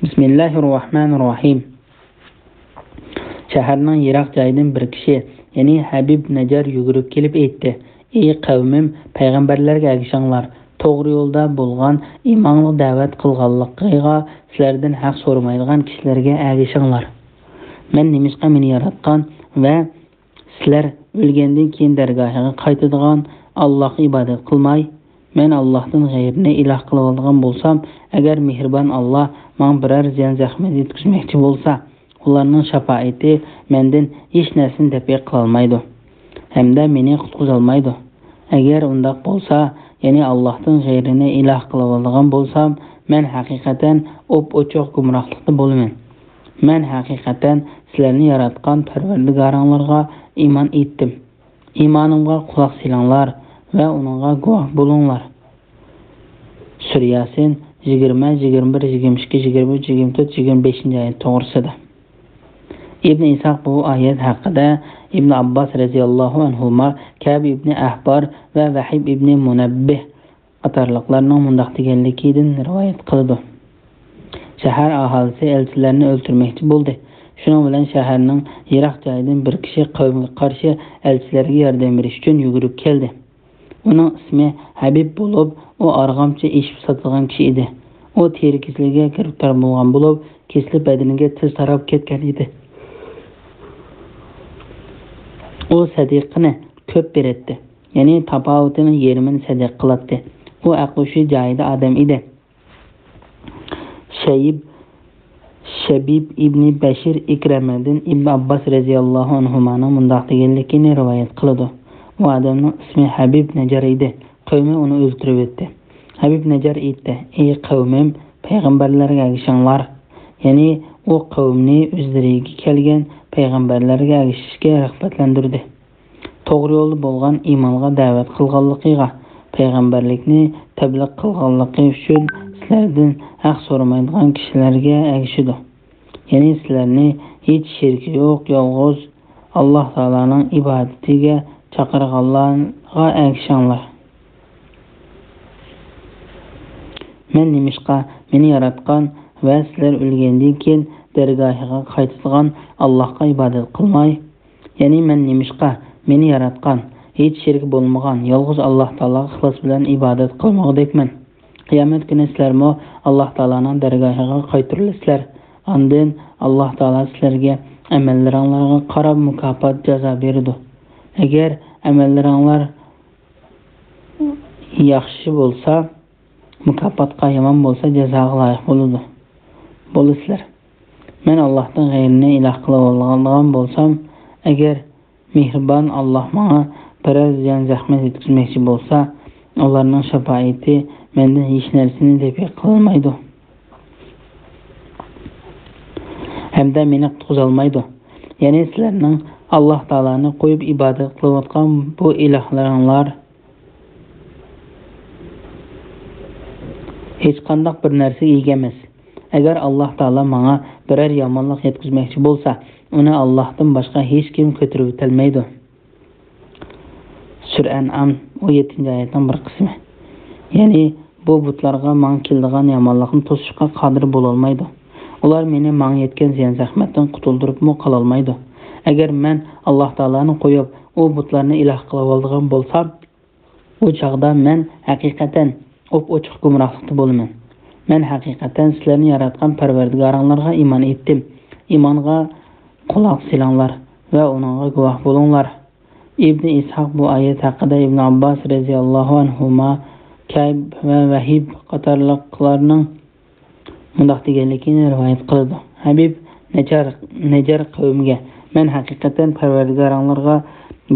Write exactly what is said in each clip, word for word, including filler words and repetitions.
بىسمىللاھىررەھمانىررەھىم. شەھەرنىڭ يىراق جايىدىن بىر كىشى، يەنى ھەبىب نەجار يۈگۈرۈپ كېلىپ ئېيتتى: «ئى قەۋمىم، پەيغەمبەرلەرگە ئەگىشىڭلار. توغرا يولدا بولغان، ئىمانغا دەۋەت قىلغانلىقىغا سىلەردىن ھەق سورىمايدىغان كىشىلەرگە ئەگىشىڭلار. مەن نېمىشقا مېنى ياراتقان ۋە سىلەر ئۆلگەندىن كېيىن دەرگاھىغا قايتىدىغان ئاللاھقا ئىبادەت قىلماي، مەن ئاللاھتىن غەيرىنى ئىلاھ قىلىۋالىدىغان بولسام، ئەگەر مېھرىبان ئاللاھ ماڭا بىرەر زىيان-زەخمەت يەتكۈزمەكچى بولسا، ئۇلارنىڭ شاپائىتى مەندىن ھېچ نەرسىنى دەپئى قىلالمايدۇ ھەمدە مېنى قۇتقۇزالمايدۇ. ئەگەر ئۇنداق بولسا، يەنى ئاللاھتىن غەيرىنى ئىلاھ قىلىۋالىدىغان بولسام، مەن ھەقىقەتەن ئوپئوچۇق گۇمراھلىقتا بولىمەن. مەن ھەقىقەتەن سىلەرنى ياراتقان پەرۋەردىگارىڭلارغا ئىمان ئېيتتىم. ئىمانىمغا قۇلاق سېلىڭلار ۋە ئۇنىڭغا گۇۋاھ بولۇڭلار.» سۈرە ياسىن، يىگىرمە، يىگىرمە بىر، يىگىرمە ئىككى، يىگىرمە ئۈچ، يىگىرمە تۆت، يىگىرمە بەشىنچى ئايەت توغرىسىدا. ئىبن ئىسھاق بۇ ئايەت ھەققىدە ئىبن ئابباس رەزىياللاھۇ ئەنھۇما، كەب ئىبنى ئەھبار ۋە ۋەھىب ئىبنى مۇنەببىھ قاتارلىقلارنىڭ مۇنداق دېگەنلىكىدىن رىۋايەت قىلىدۇ: «شەھەر ئاھالىسى ئەلچىلەرنى ئۆلتۈرمەكچى بولدى. شۇنىڭ بىلەن شەھەرنىڭ يىراق جايىدىن بىر كىشى قەۋمگە قارشى ئەلچىلەرگە ياردەم بېرىش ئۈچۈن يۈگۈرۈپ كەلدى. ئۇنىڭ ئىسمى ھەبىب بولۇپ، ئۇ ئارغامچا ئېشىپ ساتىدىغان كىشى ئىدى. ئۇ تېرە كېسىلىگە گىرىپتار بولغان بولۇپ، كېسىلى بەدىنىگە تېز تاراپ كەتكەن ئىدى. ئۇ سەدىقىنى كۆپ بېرەتتى، يەنى تاپاۋىتىنىڭ يېرىمىنى سەدىقە قىلاتتى. ئۇ ئەقلى-ھوشى جايىدا ئادەم ئىدى.» شەيب، شەبىب ئىبنى بەشىر ئىكرەمەدىن ئىبن ئابباس رەزىياللاھۇ ئەنھۇمانىڭ مۇنداق دېگەنلىكىنى رىۋايەت قىلىدۇ: «ئۇ ئادەمنىڭ ئىسمى ھەبىب نەجار ئىدى. قەۋمى ئۇنى ئۆلتۈرۈۋەتتى.» ھەبىب نەجار ئېيتتى: «ئى قەۋمىم، پەيغەمبەرلەرگە ئەگىشىڭلار.» يەنى ئۇ قەۋمنى ئۆزلىرىگە كەلگەن پەيغەمبەرلەرگە ئەگىشىشكە رىغبەتلەندۈردى. توغرا يولدا بولغان ئىمانغا دەۋەت قىلغانلىقىغا، پەيغەمبەرلىكنى تەبلىغ قىلغانلىقى ئۈچۈن سىلەردىن ھەق سورىمايدىغان كىشىلەرگە ئەگىشىدۇ. يەنى سىلەرنى ھېچ شېرىكى يوق، يالغۇز ئاللاھ تائالانىڭ ئىبادىتىگە چاقىرغانلارغا ئەگىشىڭلار. مەن نېمىشقا مېنى ياراتقان ۋە سىلەر ئۆلگەندىن كېيىن دەرگاھىغا قايتىدىغان ئاللاھقا ئىبادەت قىلماي، يەنى مەن نېمىشقا مېنى ياراتقان، ھېچ شېرىكى بولمىغان يالغۇز ئاللاھ تائالاغا ئىخلاس بىلەن ئىبادەت قىلمىغۇدەكمەن؟ قىيامەت كۈنى سىلەرمۇ ئاللاھ تائالانىڭ دەرگاھىغا قايتۇرۇلىسىلەر. ئاندىن ئاللاھ تائالا سىلەرگە ئەمەللىرىڭلارغا قاراپ مۇكاپات، جازا بېرىدۇ. ئەگەر ئەمەللىرىڭلار ياخشى بولسا، مۇكاپاتقا، يامان بولسا، جازاغا لايىق بولىدۇ، بولىسىلەر. مەن ئاللاھتىن غەيرىنى ئىلاھ قىلىۋالغان بولسام، ئەگەر مېھرىبان ئاللاھ ماڭا بىرەر زىيان-زەخمەت يەتكۈزمەكچى بولسا، ئۇلارنىڭ شاپائىتى مەندىن ھېچ نەرسىنى دەپئى قىلالمايدۇ ھەمدە مېنى قۇتقۇزالمايدۇ. يەنى سىلەرنىڭ ئاللاھ تائالانى قويۇپ ئىبادەت قىلىۋاتقان بۇ ئىلاھلىرىڭلار ھېچقانداق بىر نەرسىگە ئىگە ئەمەس. ئەگەر ئاللاھ تائالا ماڭا بىرەر يامانلىق يەتكۈزمەكچى بولسا، ئۇنى ئاللاھتىن باشقا ھېچكىم كۆتۈرۈۋېتەلمەيدۇ. سۈرە ئەنئام، ئون يەتتىنچى ئايەتنىڭ بىر قىسمى. يەنى بۇ بۇتلارغا ماڭا كېلىدىغان يامانلىقنى توسۇشقا قادىر بولالمايدۇ. ئۇلار مېنى ماڭا يەتكەن زىيان-زەخمەتتىن قۇتۇلدۇرۇپمۇ قالالمايدۇ. ئەگەر مەن ئاللاھ تائالانى قويۇپ، ئۇ بۇتلارنى ئىلاھ قىلىۋالىدىغان بولسام، ئۇ چاغدا مەن ھەقىقەتەن ئوپئوچۇق گۇمراھلىقتا بولىمەن. مەن ھەقىقەتەن سىلەرنى ياراتقان پەرۋەردىگارىڭلارغا ئىمان ئېيتتىم. ئىمانغا قۇلاق سېلىڭلار ۋە ئۇنىڭغا گۇۋاھ بولۇڭلار. ئىبنى ئىسھاق بۇ ئايەت ھەققىدە ئىبن ئابباس رەزىياللاھۇ ئەنھۇما، كەئب ۋە ۋەھىب قاتارلىقلارنىڭ مۇنداق دېگەنلىكىنى رىۋايەت قىلىدۇ: ھەبىب نەجار، نەجار قەۋمىگە، مەن ھەقىقەتەن پەرۋەردىگارىڭلارغا،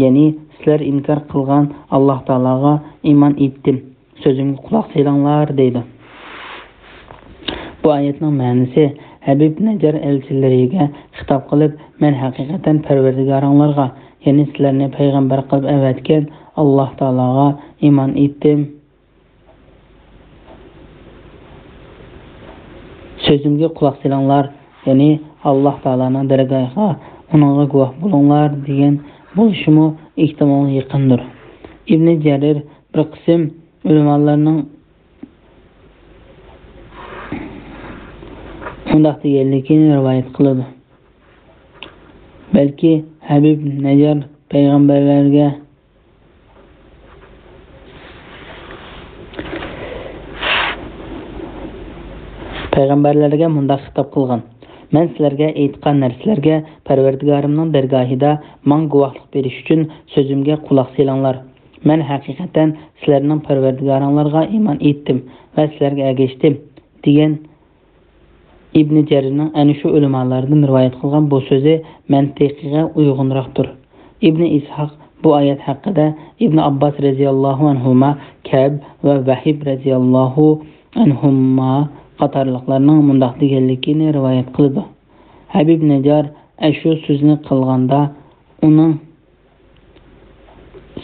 يەنى سىلەر ئىنكار قىلغان ئاللاھ تائالاغا ئىمان ئېيتتىم. سۆزۈمگە قۇلاق سېلىڭلار، دەيدۇ. بۇ ئايەتنىڭ مەنىسى، ھەبىب نەجار ئەلچىلىرىگە خىتاب قىلىپ، مەن ھەقىقەتەن پەرۋەردىگارىڭلارغا، يەنى سىلەرنى پەيغەمبەر قىلىپ ئەۋەتكەن ئاللاھ تائالاغا ئىمان ئېيتتىم. سۆزۈمگە قۇلاق سېلىڭلار، يەنى ئاللاھ تائالانىڭ دەرگاھىغا، ئۇنىڭغا گۇۋاھ بولۇڭلار دېگەن بولۇشىمۇ ئېھتىمال يېقىندۇر. ئىبنى جەرىر بىر قىسىم ئۆلىمالارنىڭ مۇنداق دېگەنلىكىنى رىۋايەت قىلىدۇ: بەلكى ھەبىب نەججار پەيغەمبەرلەرگە، پەيغەمبەرلەرگە مۇنداق خىتاب قىلغان: مەن سىلەرگە ئېيتقان نەرسىلەرگە پەرۋەردىگارىمنىڭ دەرگاھىدا ماڭا گۇۋاھلىق بېرىش ئۈچۈن سۆزۈمگە قۇلاق سېلىڭلار. مەن ھەقىقەتەن سىلەرنىڭ پەرۋەردىگارىڭلارغا ئىمان ئېيتتىم ۋە سىلەرگە ئەگەشتىم، دېگەن ئىبنى جەرىرنىڭ ئەنە شۇ ئۆلىمالاردىن رىۋايەت قىلغان بۇ سۆزى مەنتىقىگە ئۇيغۇنراقتۇر. ئىبنى ئىسھاق بۇ ئايەت ھەققىدە ئىبنى ئابباس رەزىياللاھۇ ئەنھۇما، كەب ۋە ۋەھىب رەزىياللاھۇ ئەنھۇما قاتارلىقلارنىڭ مۇنداق دېگەنلىكىنى رىۋايەت قىلىدۇ: ھەبىب نەججار ئەشۇ سۆزنى قىلغاندا، ئۇنىڭ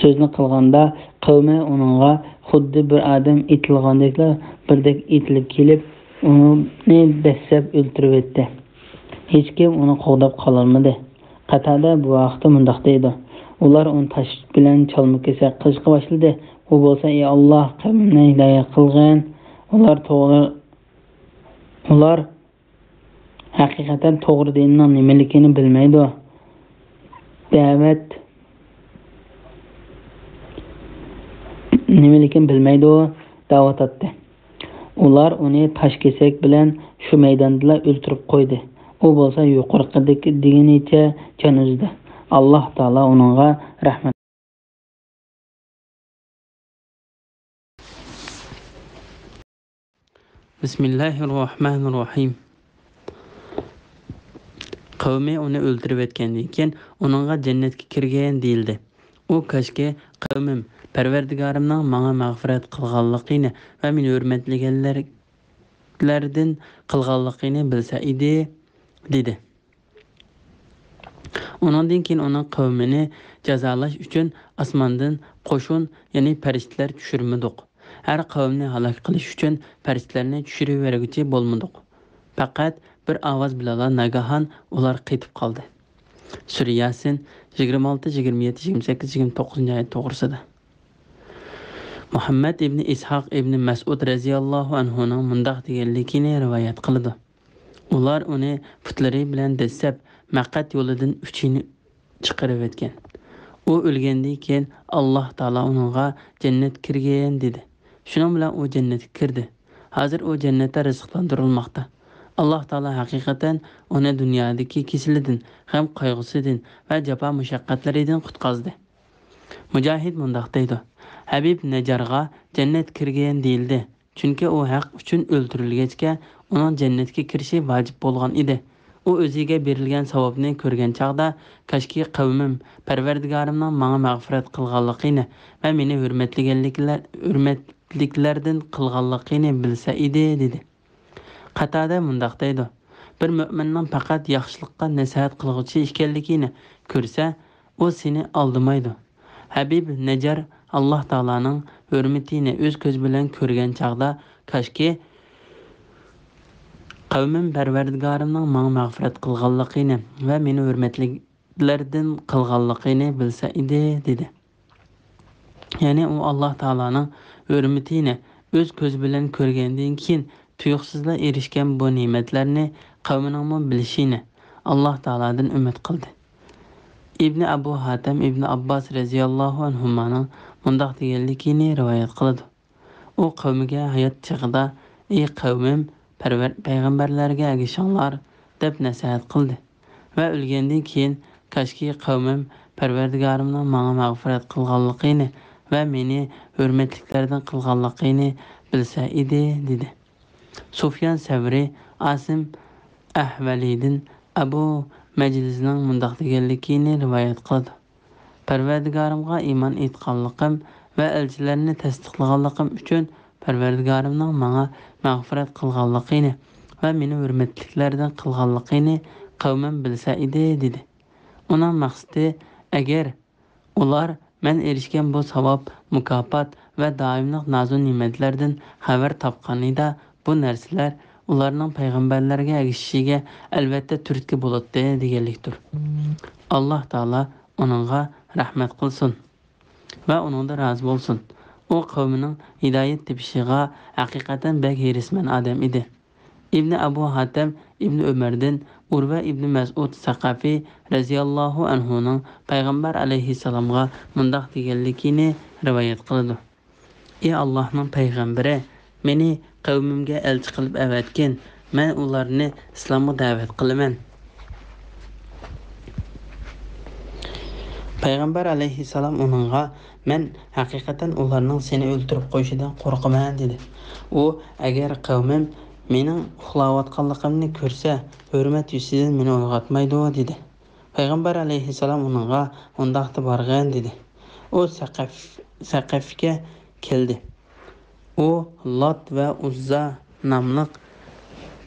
سۆزنى قىلغاندا، قەۋمى ئۇنىڭغا خۇددى بىر ئادەم ئېتىلغاندەكلا بىردەك ئېتىلىپ كېلىپ، ئۇنى دەسسەپ ئۆلتۈرۈۋەتتى. ھېچكىم ئۇنى قوغداپ قالالمىدى. قاتادە بۇ ھەقتە مۇنداق دەيدۇ: ئۇلار ئۇنى تاش بىلەن چالما-كېسەك قىلىشقا باشلىدى. ئۇ بولسا: ئى ئاللاھ، قەۋمىمنى ھىدايەت قىلغىن. ئۇلار توغرا، ئۇلار ھەقىقەتەن توغرا دىننىڭ نېمىلىكىنى بىلمەيدۇ. دەۋەت نېمىلىكىنى بىلمەيدۇ، دەۋاتاتتى. ئۇلار ئۇنى تاش-كېسەك بىلەن شۇ مەيداندىلا ئۆلتۈرۈپ قويدى. ئۇ بولسا يۇقىرىقىدىكى دېگىنىچە جان ئۈزدى. ئاللاھ تائالا ئۇنىڭغا رەھمەت. بىسمىللاھىررەھمانىررەھىم. قەۋمى ئۇنى ئۆلتۈرۈۋەتكەندىن كېيىن، ئۇنىڭغا جەننەتكە كىرگىن دېيىلدى. ئۇ: كاشكى قەۋمىم پەرۋەردىگارىمنىڭ ماڭا مەغپىرەت قىلغانلىقىنى ۋە مېنى ھۆرمەتلىگەنلەردىن قىلغانلىقىنى بىلسە ئىدى، دېدى. ئۇنىڭدىن كېيىن ئۇنىڭ قەۋمىنى جازالاش ئۈچۈن ئاسماندىن قوشۇن، يەنى پەرىشتىلەر چۈشۈرمىدۇق. ھەر قەۋمنى ھالاك قىلىش ئۈچۈن پەرىشتىلەرنى چۈشۈرۈۋەرگۈچى بولمىدۇق. پەقەت بىر ئاۋاز بىلەنلا ناگاھان ئۇلار قېتىپ قالدى. سۈرە ياسىن، يىگىرمە ئالتە، يىگىرمە يەتتە، يىگىرمە سەككىز، يىگىرمە توققۇزىنچى ئايەت توغرىسىدا. مۇھەممەد ئىبنى ئىسھاق ئىبنى مەسئۇد رەزىياللاھۇ ئەنھۇنىڭ مۇنداق دېگەنلىكىنى رىۋايەت قىلىدۇ: ئۇلار ئۇنى پۇتلىرى بىلەن دەسسەپ، مەقئەت يولىدىن ئۈچىنى چىقىرىۋەتكەن. ئۇ ئۆلگەندىن كېيىن، ئاللاھ تائالا ئۇنىڭغا جەننەت كىرگىن دېدى. شۇنىڭ بىلەن ئۇ جەننەتكە كىردى. ھازىر ئۇ جەننەتتە رىزىقلاندۇرۇلماقتا. ئاللاھ تائالا ھەقىقەتەن ئۇنى دۇنيادىكى كېسىلىدىن، غەم-قايغۇسىدىن ۋە جاپا-مۇشەققەتلىرىدىن قۇتقازدى. مۇجاھىد مۇنداق دەيدۇ: ھەبىب نەججارغا جەننەت كىرگىن دېيىلدى. چۈنكى ئۇ ھەق ئۈچۈن ئۆلتۈرۈلگەچكە، ئۇنىڭ جەننەتكە كىرىشى ۋاجىپ بولغان ئىدى. ئۇ ئۆزىگە بېرىلگەن ساۋابنى كۆرگەن چاغدا، كاشكى قەۋمىم پەرۋەردىگارىمنىڭ ماڭا مەغپىرەت قىلغانلىقىنى ۋە مېنى ھۆرمەتلىگەنلىكلەر-، ھۆرمەتلىكلەردىن قىلغانلىقىنى بىلسە ئىدى، دېدى. قاتادە مۇنداق دەيدۇ: بىر مۆمىننىڭ پەقەت ياخشىلىققا نەسىھەت قىلغۇچى ئىكەنلىكىنى كۆرسە، ئۇ سېنى ئالدىمايدۇ. ھەبىب نەججار ئاللاھ تائالانىڭ ھۆرمىتىنى ئۆز كۆزى بىلەن كۆرگەن چاغدا، كاشكى قەۋمىم پەرۋەردىگارىمنىڭ ماڭا مەغپىرەت قىلغانلىقىنى ۋە مېنى ھۆرمەتلىكلەردىن قىلغانلىقىنى بىلسە ئىدى، دېدى. يەنى ئۇ ئاللاھ تائالانىڭ ھۆرمىتىنى ئۆز كۆزى بىلەن كۆرگەندىن كېيىن، تۇيۇقسىزلا ئېرىشكەن بۇ نېمەتلەرنى قەۋمىنىڭمۇ بىلىشىنى ئاللاھ تائالادىن ئۈمىد قىلدى. ئىبنى ئەبۇ ھاتەم ئىبنى ئابباس رەزىياللاھۇ ئەنھۇمانىڭ مۇنداق دېگەنلىكىنى رىۋايەت قىلىدۇ. ئۇ قەۋمىگە ھايات چېغىدا: ئى قەۋمىم، پەرۋەر-، پەيغەمبەرلەرگە ئەگىشىڭلار، دەپ نەسىھەت قىلدى. ۋە ئۆلگەندىن كېيىن، كاشكى قەۋمىم پەرۋەردىگارىمنىڭ ماڭا مەغپىرەت قىلغانلىقىنى ۋە مېنى ھۆرمەتلىكلەردىن قىلغانلىقىنى بىلسە ئىدى، دېدى. سۇفيان سەۋرى ئاسىم ئەھۋەلىدىن ئەبۇ مەجلىسنىڭ مۇنداق دېگەنلىكىنى رىۋايەت قىلىدۇ: پەرۋەردىگارىمغا ئىمان ئېيتقانلىقىم ۋە ئەلچىلەرنى تەستىقلىغانلىقىم ئۈچۈن پەرۋەردىگارىمنىڭ ماڭا مەغپىرەت قىلغانلىقىنى ۋە مېنى ھۆرمەتلىكلەردىن قىلغانلىقىنى قەۋمىم بىلسە ئىدى، دېدى. ئۇنىڭ مەقسىتى، ئەگەر ئۇلار مەن ئېرىشكەن بۇ ساۋاب، مۇكاپات ۋە دائىملىق نازۇ نېمەتلەردىن خەۋەر تاپقىنىدا، بۇ نەرسىلەر ئۇلارنىڭ پەيغەمبەرلەرگە ئەگىشىشىگە ئەلۋەتتە تۈرتكە بولاتتى، دېگەنلىكتۇر. ئاللاھ تائالا ئۇنىڭغا رەھمەت قىلسۇن ۋە ئۇنىڭدىن رازى بولسۇن. ئۇ قەۋمىنىڭ ھىدايەت تېپىشىغا ھەقىقەتەن بەك ھېرىسمەن ئادەم ئىدى. ئىبنى ئەبۇ ھاتەم ئىبنى ئۆمەردىن ئۇرۋە ئىبنى مەسئۇد سەقەفى رەزىياللاھۇ ئەنھۇنىڭ پەيغەمبەر ئەلەيھىسسالامغا مۇنداق دېگەنلىكىنى رىۋايەت قىلىدۇ. ئى ئاللاھنىڭ پەيغەمبىرى، مېنى قەۋمىمگە ئەلچى قىلىپ ئەۋەتكىن، مەن ئۇلارنى ئىسلامغا دەۋەت قىلىمەن. پەيغەمبەر ئەلەيھىسسالام ئۇنىڭغا، مەن ھەقىقەتەن ئۇلارنىڭ سېنى ئۆلتۈرۈپ قويۇشىدىن قورقىمەن، دېدى. ئۇ، ئەگەر قەۋمىم مېنىڭ ئۇخلاۋاتقانلىقىمنى كۆرسە، ھۆرمەت يۈزىسىدىن مېنى ئويغاتمايدۇ، دېدى. پەيغەمبەر ئەلەيھىسسالام ئۇنىڭغا، ئۇنداقتا بارغىن، دېدى. ئۇ سەقەف، سەقەفكە كەلدى. ئۇ لات ۋە ئۇززا ناملىق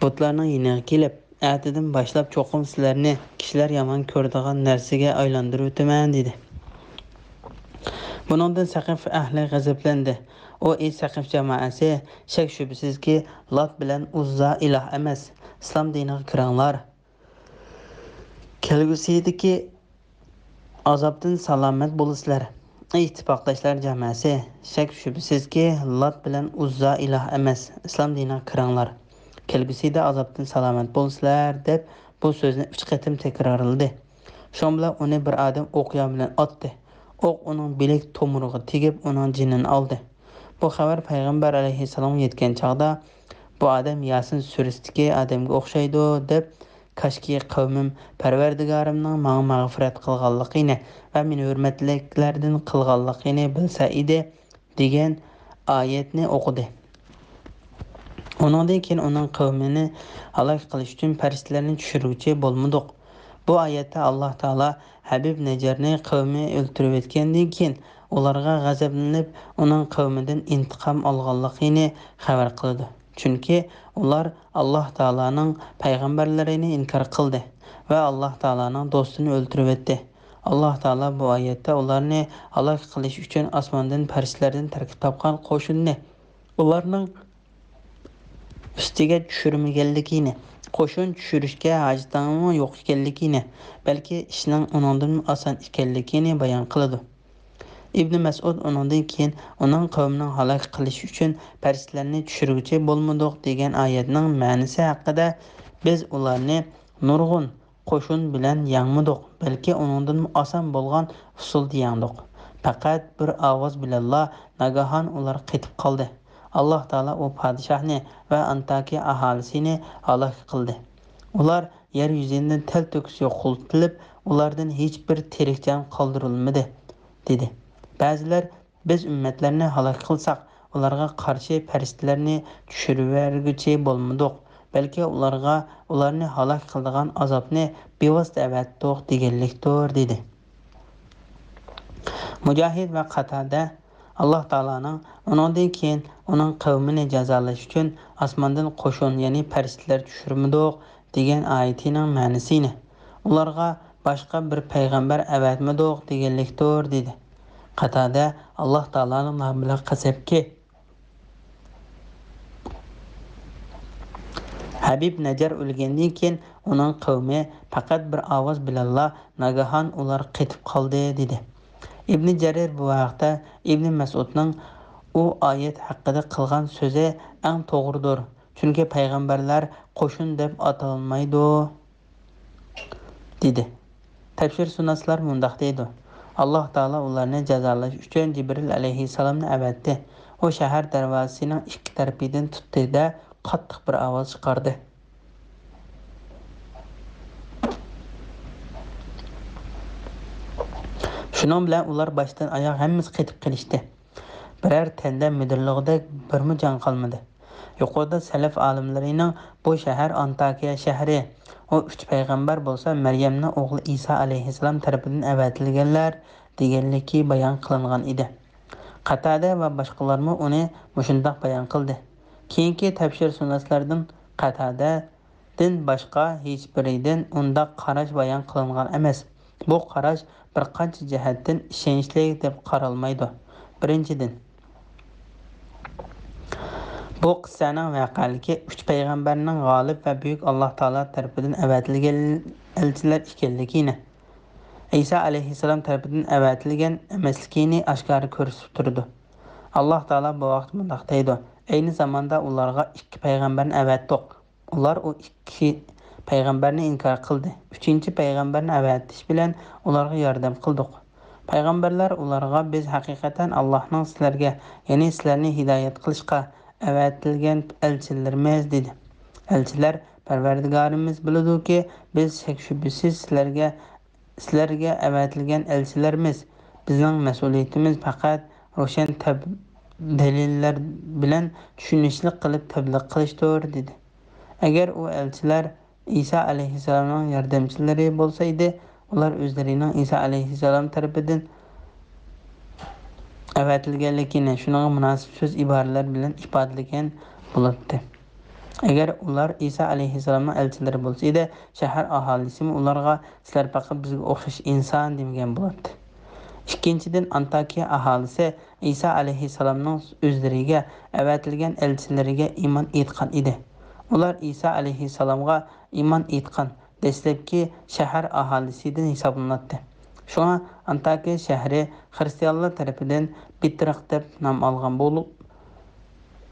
بۇتلارنىڭ يېنىغا كېلىپ، ئەتىدىن باشلاپ چوقۇم سىلەرنى كىشىلەر يامان كۆرىدىغان نەرسىگە ئايلاندۇرۇۋېتىمەن، دېدى. بۇنىڭدىن سەقىف ئەھلى غەزەپلەندى. ئۇ، ئى سەقىف جامائەسى، شەك-شۈبھىسىزكى، لات بىلەن ئۇززا ئىلاھ ئەمەس. ئىسلام دىنىغا كىرىڭلار. كەلگۈسىدىكى ئازابتىن سالامەت بولىسىلەر. ئىتتىپاقداشلار جامائەسى، شەك-شۈبھىسىزكى، لات بىلەن ئۇززا ئىلاھ ئەمەس. ئىسلام دىنىغا كىرىڭلار. كەلگۈسىدە ئازابتىن سالامەت بولىسىلەر، دەپ بۇ سۆزنى ئۈچ قېتىم تەكرارلىدى. شۇنىڭ بىلەن ئۇنى بىر ئادەم ئوقيا بىلەن ئاتتى. ئوق ئۇنىڭ بىلەك تومۇرىغا تېگىپ، ئۇنىڭ جېنىنى ئالدى. بۇ خەۋەر پەيغەمبەر ئەلەيھىسسالامغا يەتكەن چاغدا، بۇ ئادەم ياسىن سۈرىسىدىكى ئادەمگە ئوخشايدۇ، دەپ، كاشكى قەۋمىم پەرۋەردىگارىمنىڭ ماڭا مەغپىرەت قىلغانلىقىنى ۋە مېنى ھۆرمەتلىكلەردىن قىلغانلىقىنى بىلسە ئىدى، دېگەن ئايەتنى ئوقۇدى. ئۇنىڭدىن كېيىن ئۇنىڭ قەۋمىنى ھالاك قىلىش ئۈچۈن پەرىشتىلەرنى چۈشۈرگۈچى بولمىدۇق. بۇ ئايەتتە ئاللاھ تائالا ھەبىب نەججارنى قەۋمى ئۆلتۈرۈۋەتكەندىن كېيىن، ئۇلارغا غەزەپلىنىپ، ئۇنىڭ قەۋمىدىن ئىنتىقام ئالغانلىقىنى خەۋەر قىلىدۇ. چۈنكى ئۇلار ئاللاھ تائالانىڭ پەيغەمبەرلىرىنى ئىنكار قىلدى ۋە ئاللاھ تائالانىڭ دوستىنى ئۆلتۈرۈۋەتتى. ئاللاھ تائالا بۇ ئايەتتە ئۇلارنى ھالاك قىلىش ئۈچۈن ئاسماندىن پەرىشتىلەردىن تەركىب تاپقان قوشۇننى ئۇلارنىڭ ئۈستىگە چۈشۈرمىگەنلىكىنى، قوشۇن چۈشۈرۈشكە ھاجىتىنىڭمۇ يوق ئىكەنلىكىنى، بەلكى ئىشنىڭ ئۇنىڭدىنمۇ ئاسان ئىكەنلىكىنى بايان قىلىدۇ. ئىبنى مەسئۇد ئۇنىڭدىن كېيىن ئۇنىڭ قەۋمىنىڭ ھالاك قىلىش ئۈچۈن پەرىشتىلەرنى چۈشۈرگۈچى بولمىدۇق دېگەن ئايەتنىڭ مەنىسى ھەققىدە، بىز ئۇلارنى نۇرغۇن قوشۇن بىلەن يەڭمىدۇق، بەلكى ئۇنىڭدىنمۇ ئاسان بولغان ئۇسۇلدا يەڭدۇق. پەقەت بىر ئاۋاز بىلەنلا ناگاھان ئۇلار قېتىپ قالدى. ئاللاھ تائالا ئۇ پادىشاھنى ۋە ئانتاكىيە ئاھالىسىنى ھالاك قىلدى. ئۇلار يەر يۈزىدىن تەلتۆكۈس يوقىتىلىپ، ئۇلاردىن ھېچبىر تىرىك جان قالدۇرۇلمىدى، دېدى. بەزىلەر، بىز ئۈممەتلەرنى ھالاك قىلساق، ئۇلارغا قارشى پەرىشتىلەرنى چۈشۈرۈۋەرگۈچى بولمىدۇق، بەلكى ئۇلارغا ئۇلارنى ھالاك قىلىدىغان ئازابنى بىۋاسىتە ئەۋەتتۇق دېگەنلىكتۇر، دېدى. مۇجاھىد ۋە قاتادە، ئاللاھ تائالانىڭ ئۇنىڭدىن كېيىن ئۇنىڭ قەۋمىنى جازالاش ئۈچۈن ئاسماندىن قوشۇن، يەنى پەرىشتىلەر چۈشۈرمىدۇق دېگەن ئايىتىنىڭ مەنىسىنى، ئۇلارغا باشقا بىر پەيغەمبەر ئەۋەتمىدۇق دېگەنلىكتۇر، دېدى. قاتادە، ئاللاھ تائالانىڭ نامى بىلەن قەسەمكى، ھەبىب نەججار ئۆلگەندىن كېيىن ئۇنىڭ قەۋمى پەقەت بىر ئاۋاز بىلەنلا ناگاھان ئۇلار قېتىپ قالدى، دېدى. ئىبنى جەرىر بۇ ھەقتە ئىبنى مەسئۇدنىڭ ئۇ ئايەت ھەققىدە قىلغان سۆزى ئەڭ توغرىدۇر، چۈنكى پەيغەمبەرلەر قوشۇن دەپ ئاتالمايدۇ، دېدى. تەپسىرشۇناسلار مۇنداق دەيدۇ، ئاللاھ تائالا ئۇلارنى جازالاش ئۈچۈن جىبرىل ئەلەيھىسسالامنى ئەۋەتتى. ئۇ شەھەر دەرۋازىسىنىڭ ئىككى تەرىپىدىن تۇتتى-دە، قاتتىق بىر ئاۋاز چىقاردى. شۇنىڭ بىلەن ئۇلار باشتىن ئاياغ ھەممىسى قېتىپ قېلىشتى. بىرەر تەندە مىدىرلىغۇدەك بىرمۇ جان قالمىدى. يۇقىرىدا سەلەف ئالىملىرىنىڭ بۇ شەھەر ئانتاكىيە شەھىرى، ئۇ ئۈچ پەيغەمبەر بولسا مەريەمنىڭ ئوغلى ئىسا ئەلەيھىسسالام تەرىپىدىن ئەۋەتىلگەنلەر دېگەنلىكى بايان قىلىنغان ئىدى. قاتادە ۋە باشقىلارمۇ ئۇنى مۇشۇنداق بايان قىلدى. كېيىنكى تەپسىرشۇناسلاردىن قاتادە دىن باشقا ھېچبىرىدىن ئۇنداق قاراش بايان قىلىنغان ئەمەس. بۇ قاراش بىر قانچە جەھەتتىن ئىشەنچلىك دەپ قارالمايدۇ. بىرىنچىدىن، بۇ قىسسەنىڭ ۋەقەلىكى ئۈچ پەيغەمبەرنىڭ غالىب ۋە بۈيۈك ئاللاھ تائالا تەرىپىدىن ئەۋەتىلگەن ئەلچىلەر ئىكەنلىكىنى، ئەيسا ئەلەيھىسسالام تەرىپىدىن ئەۋەتىلگەن ئەمەسلىكىنى ئاشكارا كۆرسىتىپ تۇرىدۇ. ئاللاھ تائالا بۇ ھەقتە مۇنداق دەيدۇ، ئەينى زاماندا ئۇلارغا ئىككى پەيغەمبەرنى ئەۋەتتۇق. ئۇلار ئۇ ئىككى پەيغەمبەرنى ئىنكار قىلدى. ئۈچىنچى پەيغەمبەرنى ئەۋەتىش بىلەن ئۇلارغا ياردەم قىلدۇق. پەيغەمبەرلەر ئۇلارغا، بىز ھەقىقەتەن ئاللاھنىڭ سىلەرگە، يەنى سىلەرنى ھىدايەت قىلىشقا ئەۋەتىلگەن ئەلچىلىرىمىز، دېدى. ئەلچىلەر، پەرۋەردىگارىمىز بىلىدۇكى، بىز شەك-شۈبھىسىز سىلەرگە، سىلەرگە ئەۋەتىلگەن ئەلچىلەرمىز. بىزنىڭ مەسئۇلىيىتىمىز پەقەت روشەن تەب-، دەلىللەر بىلەن چۈشىنىشلىك قىلىپ تەبلىغ قىلىشتۇر، دېدى. ئەگەر ئۇ ئەلچىلەر ئىسا ئەلەيھىسسالامنىڭ ياردەمچىلىرى بولسا ئىدى، ئۇلار ئۆزلىرىنىڭ ئىسا ئەلەيھىسسالام تەرىپىدىن ئەۋەتىلگەنلىكىنى شۇنىڭغا مۇناسىپ سۆز ئىبارىلەر بىلەن ئىپادىلىگەن بولاتتى. ئەگەر ئۇلار ئىسا ئەلەيھىسسالامنىڭ ئەلچىلىرى بولسا ئىدى، شەھەر ئاھالىسىمۇ ئۇلارغا، سىلەر پەقەت بىزگە ئوخشاش ئىنسان دېمىگەن بولاتتى. ئىككىنچىدىن، ئانتاكىيە ئاھالىسى ئىسا ئەلەيھىسسالامنىڭ ئۆزلىرىگە ئەۋەتىلگەن ئەلچىلىرىگە ئىمان ئېيتقان ئىدى. ئۇلار ئىسا ئەلەيھىسسالامغا ئىمان ئېيتقان دەسلەپكى شەھەر ئاھالىسىدىن ھېسابلىناتتى. شۇڭا ئانتاكىيە شەھىرى خىرىستىيانلار تەرىپىدىن بىترىق دەپ نام ئالغان بولۇپ،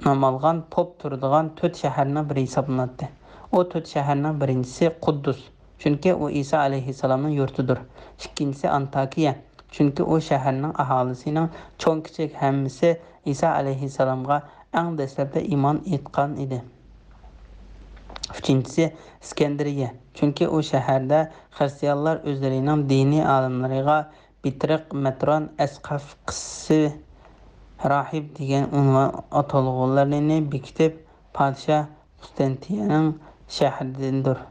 نام ئالغان پوپ تۇرىدىغان تۆت شەھەرنىڭ بىرى ھېسابلىناتتى. ئۇ تۆت شەھەرنىڭ بىرىنچىسى قۇددۇس، چۈنكى ئۇ ئىسا ئەلەيھىسسالامنىڭ يۇرتىدۇر. ئىككىنچىسى ئانتاكىيە، چۈنكى ئۇ شەھەرنىڭ ئاھالىسىنىڭ چوڭ-كىچىك ھەممىسى ئىسا ئەلەيھىسسالامغا ئەڭ دەسلەپتە ئىمان ئېيتقان ئىدى. ئۈچىنچىسى ئىسكەندەرىيە، چۈنكى ئۇ شەھەردە خىرىستىيانلار ئۆزلىرىنىڭ دىنىي ئالىملىرىغا بىترىق، مەتران، ئەسقەف، قىسسى، راھىب دېگەن ئۇنۋان ئاتالغۇلىرىنى بېكىتىپ، پادىشاھ قۇستەنتىيەنىڭ شەھىرىدىندۇر.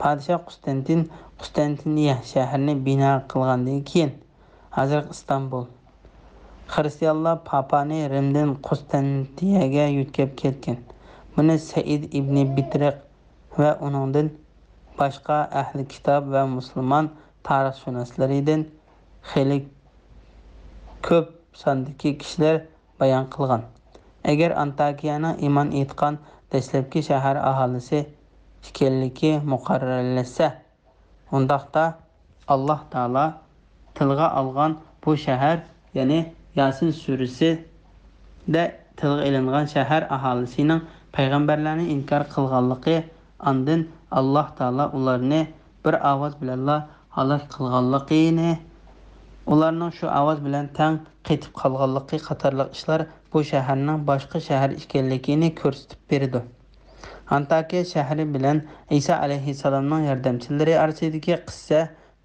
پادىشاھ قۇستەنتىن قۇستەنتىنىيە شەھىرىنى بىنا قىلغاندىن كېيىن، ھازىرقى ئىستانبۇل، خىرىستىيانلار پاپانى رىمدىن قۇستەنتىيەگە يۆتكەپ كەتكەن. بۇنى سەئىد ئىبنى بىترىق ۋە ئۇنىڭدىن باشقا ئەھلى كىتاب ۋە مۇسۇلمان تارىخشۇناسلىرىدىن خېلى كۆپ ساندىكى كىشىلەر بايان قىلغان. ئەگەر ئانتاكىيەنىڭ ئىمان ئېيتقان دەسلەپكى شەھەر ئاھالىسى ئىكەنلىكى مۇقەررەرلەشسە، ئۇنداقتا ئاللاھ تائالا تىلغا ئالغان بۇ شەھەر، يەنى ياسىن سۈرىسىدە تىلغا ئېلىنغان شەھەر ئاھالىسىنىڭ پەيغەمبەرلەرنى ئىنكار قىلغانلىقى، ئاندىن ئاللاھ تائالا ئۇلارنى بىر ئاۋاز بىلەنلا ھالاك قىلغانلىقىنى، ئۇلارنىڭ شۇ ئاۋاز بىلەن تەڭ قېتىپ قالغانلىقى قاتارلىق ئىشلار بۇ شەھەرنىڭ باشقا شەھەر ئىكەنلىكىنى كۆرسىتىپ بېرىدۇ. ئانتاكىيە شەھىرى بىلەن ئىسا ئەلەيھىسسالامنىڭ ياردەمچىلىرى ئارىسىدىكى قىسسە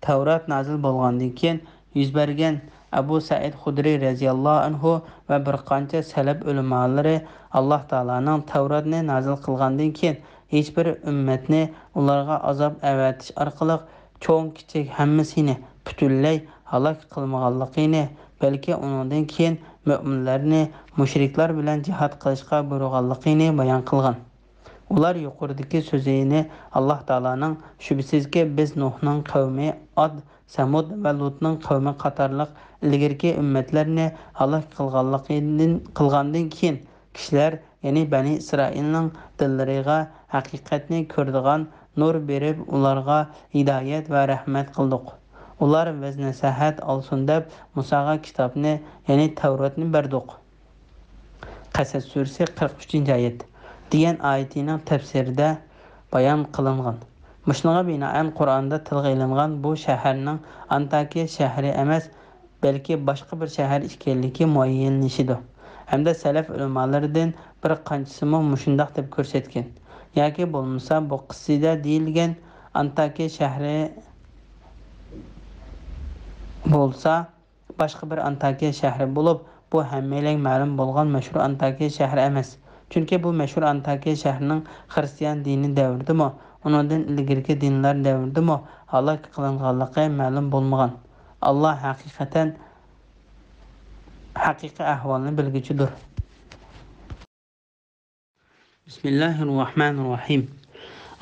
تەۋرات نازىل بولغاندىن كېيىن يۈز بەرگەن. ئەبۇ سەئىد خۇدرىي رەزىياللاھۇ ئەنھۇ ۋە بىر قانچە سەلەپ ئۆلىمالىرى ئاللاھ تائالانىڭ تەۋراتنى نازىل قىلغاندىن كېيىن ھېچبىر ئۈممەتنى ئۇلارغا ئازاب ئەۋەتىش ئارقىلىق چوڭ-كىچىك ھەممىسىنى پۈتۈنلەي ھالاك قىلمىغانلىقىنى، بەلكى ئۇنىڭدىن كېيىن مۆمىنلەرنى مۇشرىكلار بىلەن جىھاد قىلىشقا بۇيرۇغانلىقىنى بايان قىلغان. ئۇلار يۇقىرىدىكى سۆزىنى ئاللاھ تائالانىڭ، شۈبھىسىزكى، بىز نۇھنىڭ قەۋمى ئاد، سەمۇد ۋە لۇتنىڭ قەۋمى قاتارلىق ئىلگىرىكى ئۈممەتلەرنى ھالاك قىلغانلىقىدىن، قىلغاندىن كېيىن، كىشىلەر، يەنى بەنى ئىسرائىلنىڭ دىللىرىغا ھەقىقەتنى كۆرىدىغان نۇر بېرىپ، ئۇلارغا ھىدايەت ۋە رەھمەت قىلدۇق. ئۇلار ۋەز-نەسىھەت ئالسۇن دەپ مۇساغا كىتابنى، يەنى تەۋراتنى بەردۇق. قەسەس سۈرىسى قىرىق ئۈچىنچى ئايەت دېگەن ئايىتىنىڭ تەپسىرىدە بايان قىلىنغان. مۇشۇنىڭغا بىنائەن، قۇرئاندا تىلغا ئېلىنغان بۇ شەھەرنىڭ ئانتاكىيە شەھىرى ئەمەس، بەلكى باشقا بىر شەھەر ئىكەنلىكى مۇئەييەنلىشىدۇ. ھەمدە سەلەف ئۆلىمالىرىدىن بىر قانچىسىمۇ مۇشۇنداق دەپ كۆرسەتكەن. ياكى بولمىسا، بۇ قىسسىدە دېيىلگەن ئانتاكىيە شەھىرى بولسا، باشقا بىر ئانتاكىيە شەھىرى بولۇپ، بۇ ھەممەيلەنگە مەلۇم بولغان مەشھۇر ئانتاكىيە شەھىرى ئەمەس. چۈنكى بۇ مەشھۇر ئانتاكىيە شەھىرىنىڭ خىرىستىيان دىنى دەۋرىدىمۇ، ئۇنىڭدىن ئىلگىرىكى دىنلار دەۋرىدىمۇ ھالاك قىلىنغانلىقى مەلۇم بولمىغان. ئاللاھ ھەقىقەتەن ھەقىقىي ئەھۋالنى بىلگۈچىدۇر. بىسمىللاھىر راھمانىر راھىم.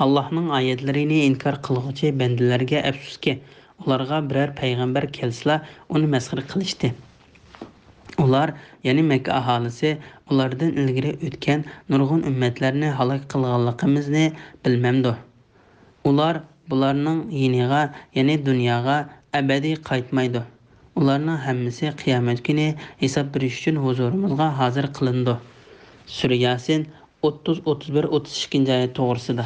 ئاللاھنىڭ ئايەتلىرىنى ئىنكار قىلغۇچى بەندىلەرگە ئەپسۇسكى، ئۇلارغا بىرەر پەيغەمبەر كەلسىلا، ئۇنى مەسخىرە قىلىشتى. ئۇلار، يەنى مەككە ئاھالىسى، ئۇلاردىن ئىلگىرى ئۆتكەن نۇرغۇن ئۈممەتلەرنى ھالاك قىلغانلىقىمىزنى بىلمەمدۇ؟ ئۇلار بۇلارنىڭ يېنىغا، يەنى دۇنياغا ئەبەدىي قايتمايدۇ. ئۇلارنىڭ ھەممىسى قىيامەت كۈنى ھېساب بېرىش ئۈچۈن ھۇزۇرىمىزغا ھازىر قىلىنىدۇ. سۈرە ياسىن، ئوتتۇز، ئوتتۇز بىر، ئوتتۇز ئىككىنچى ئايەت توغرىسىدا.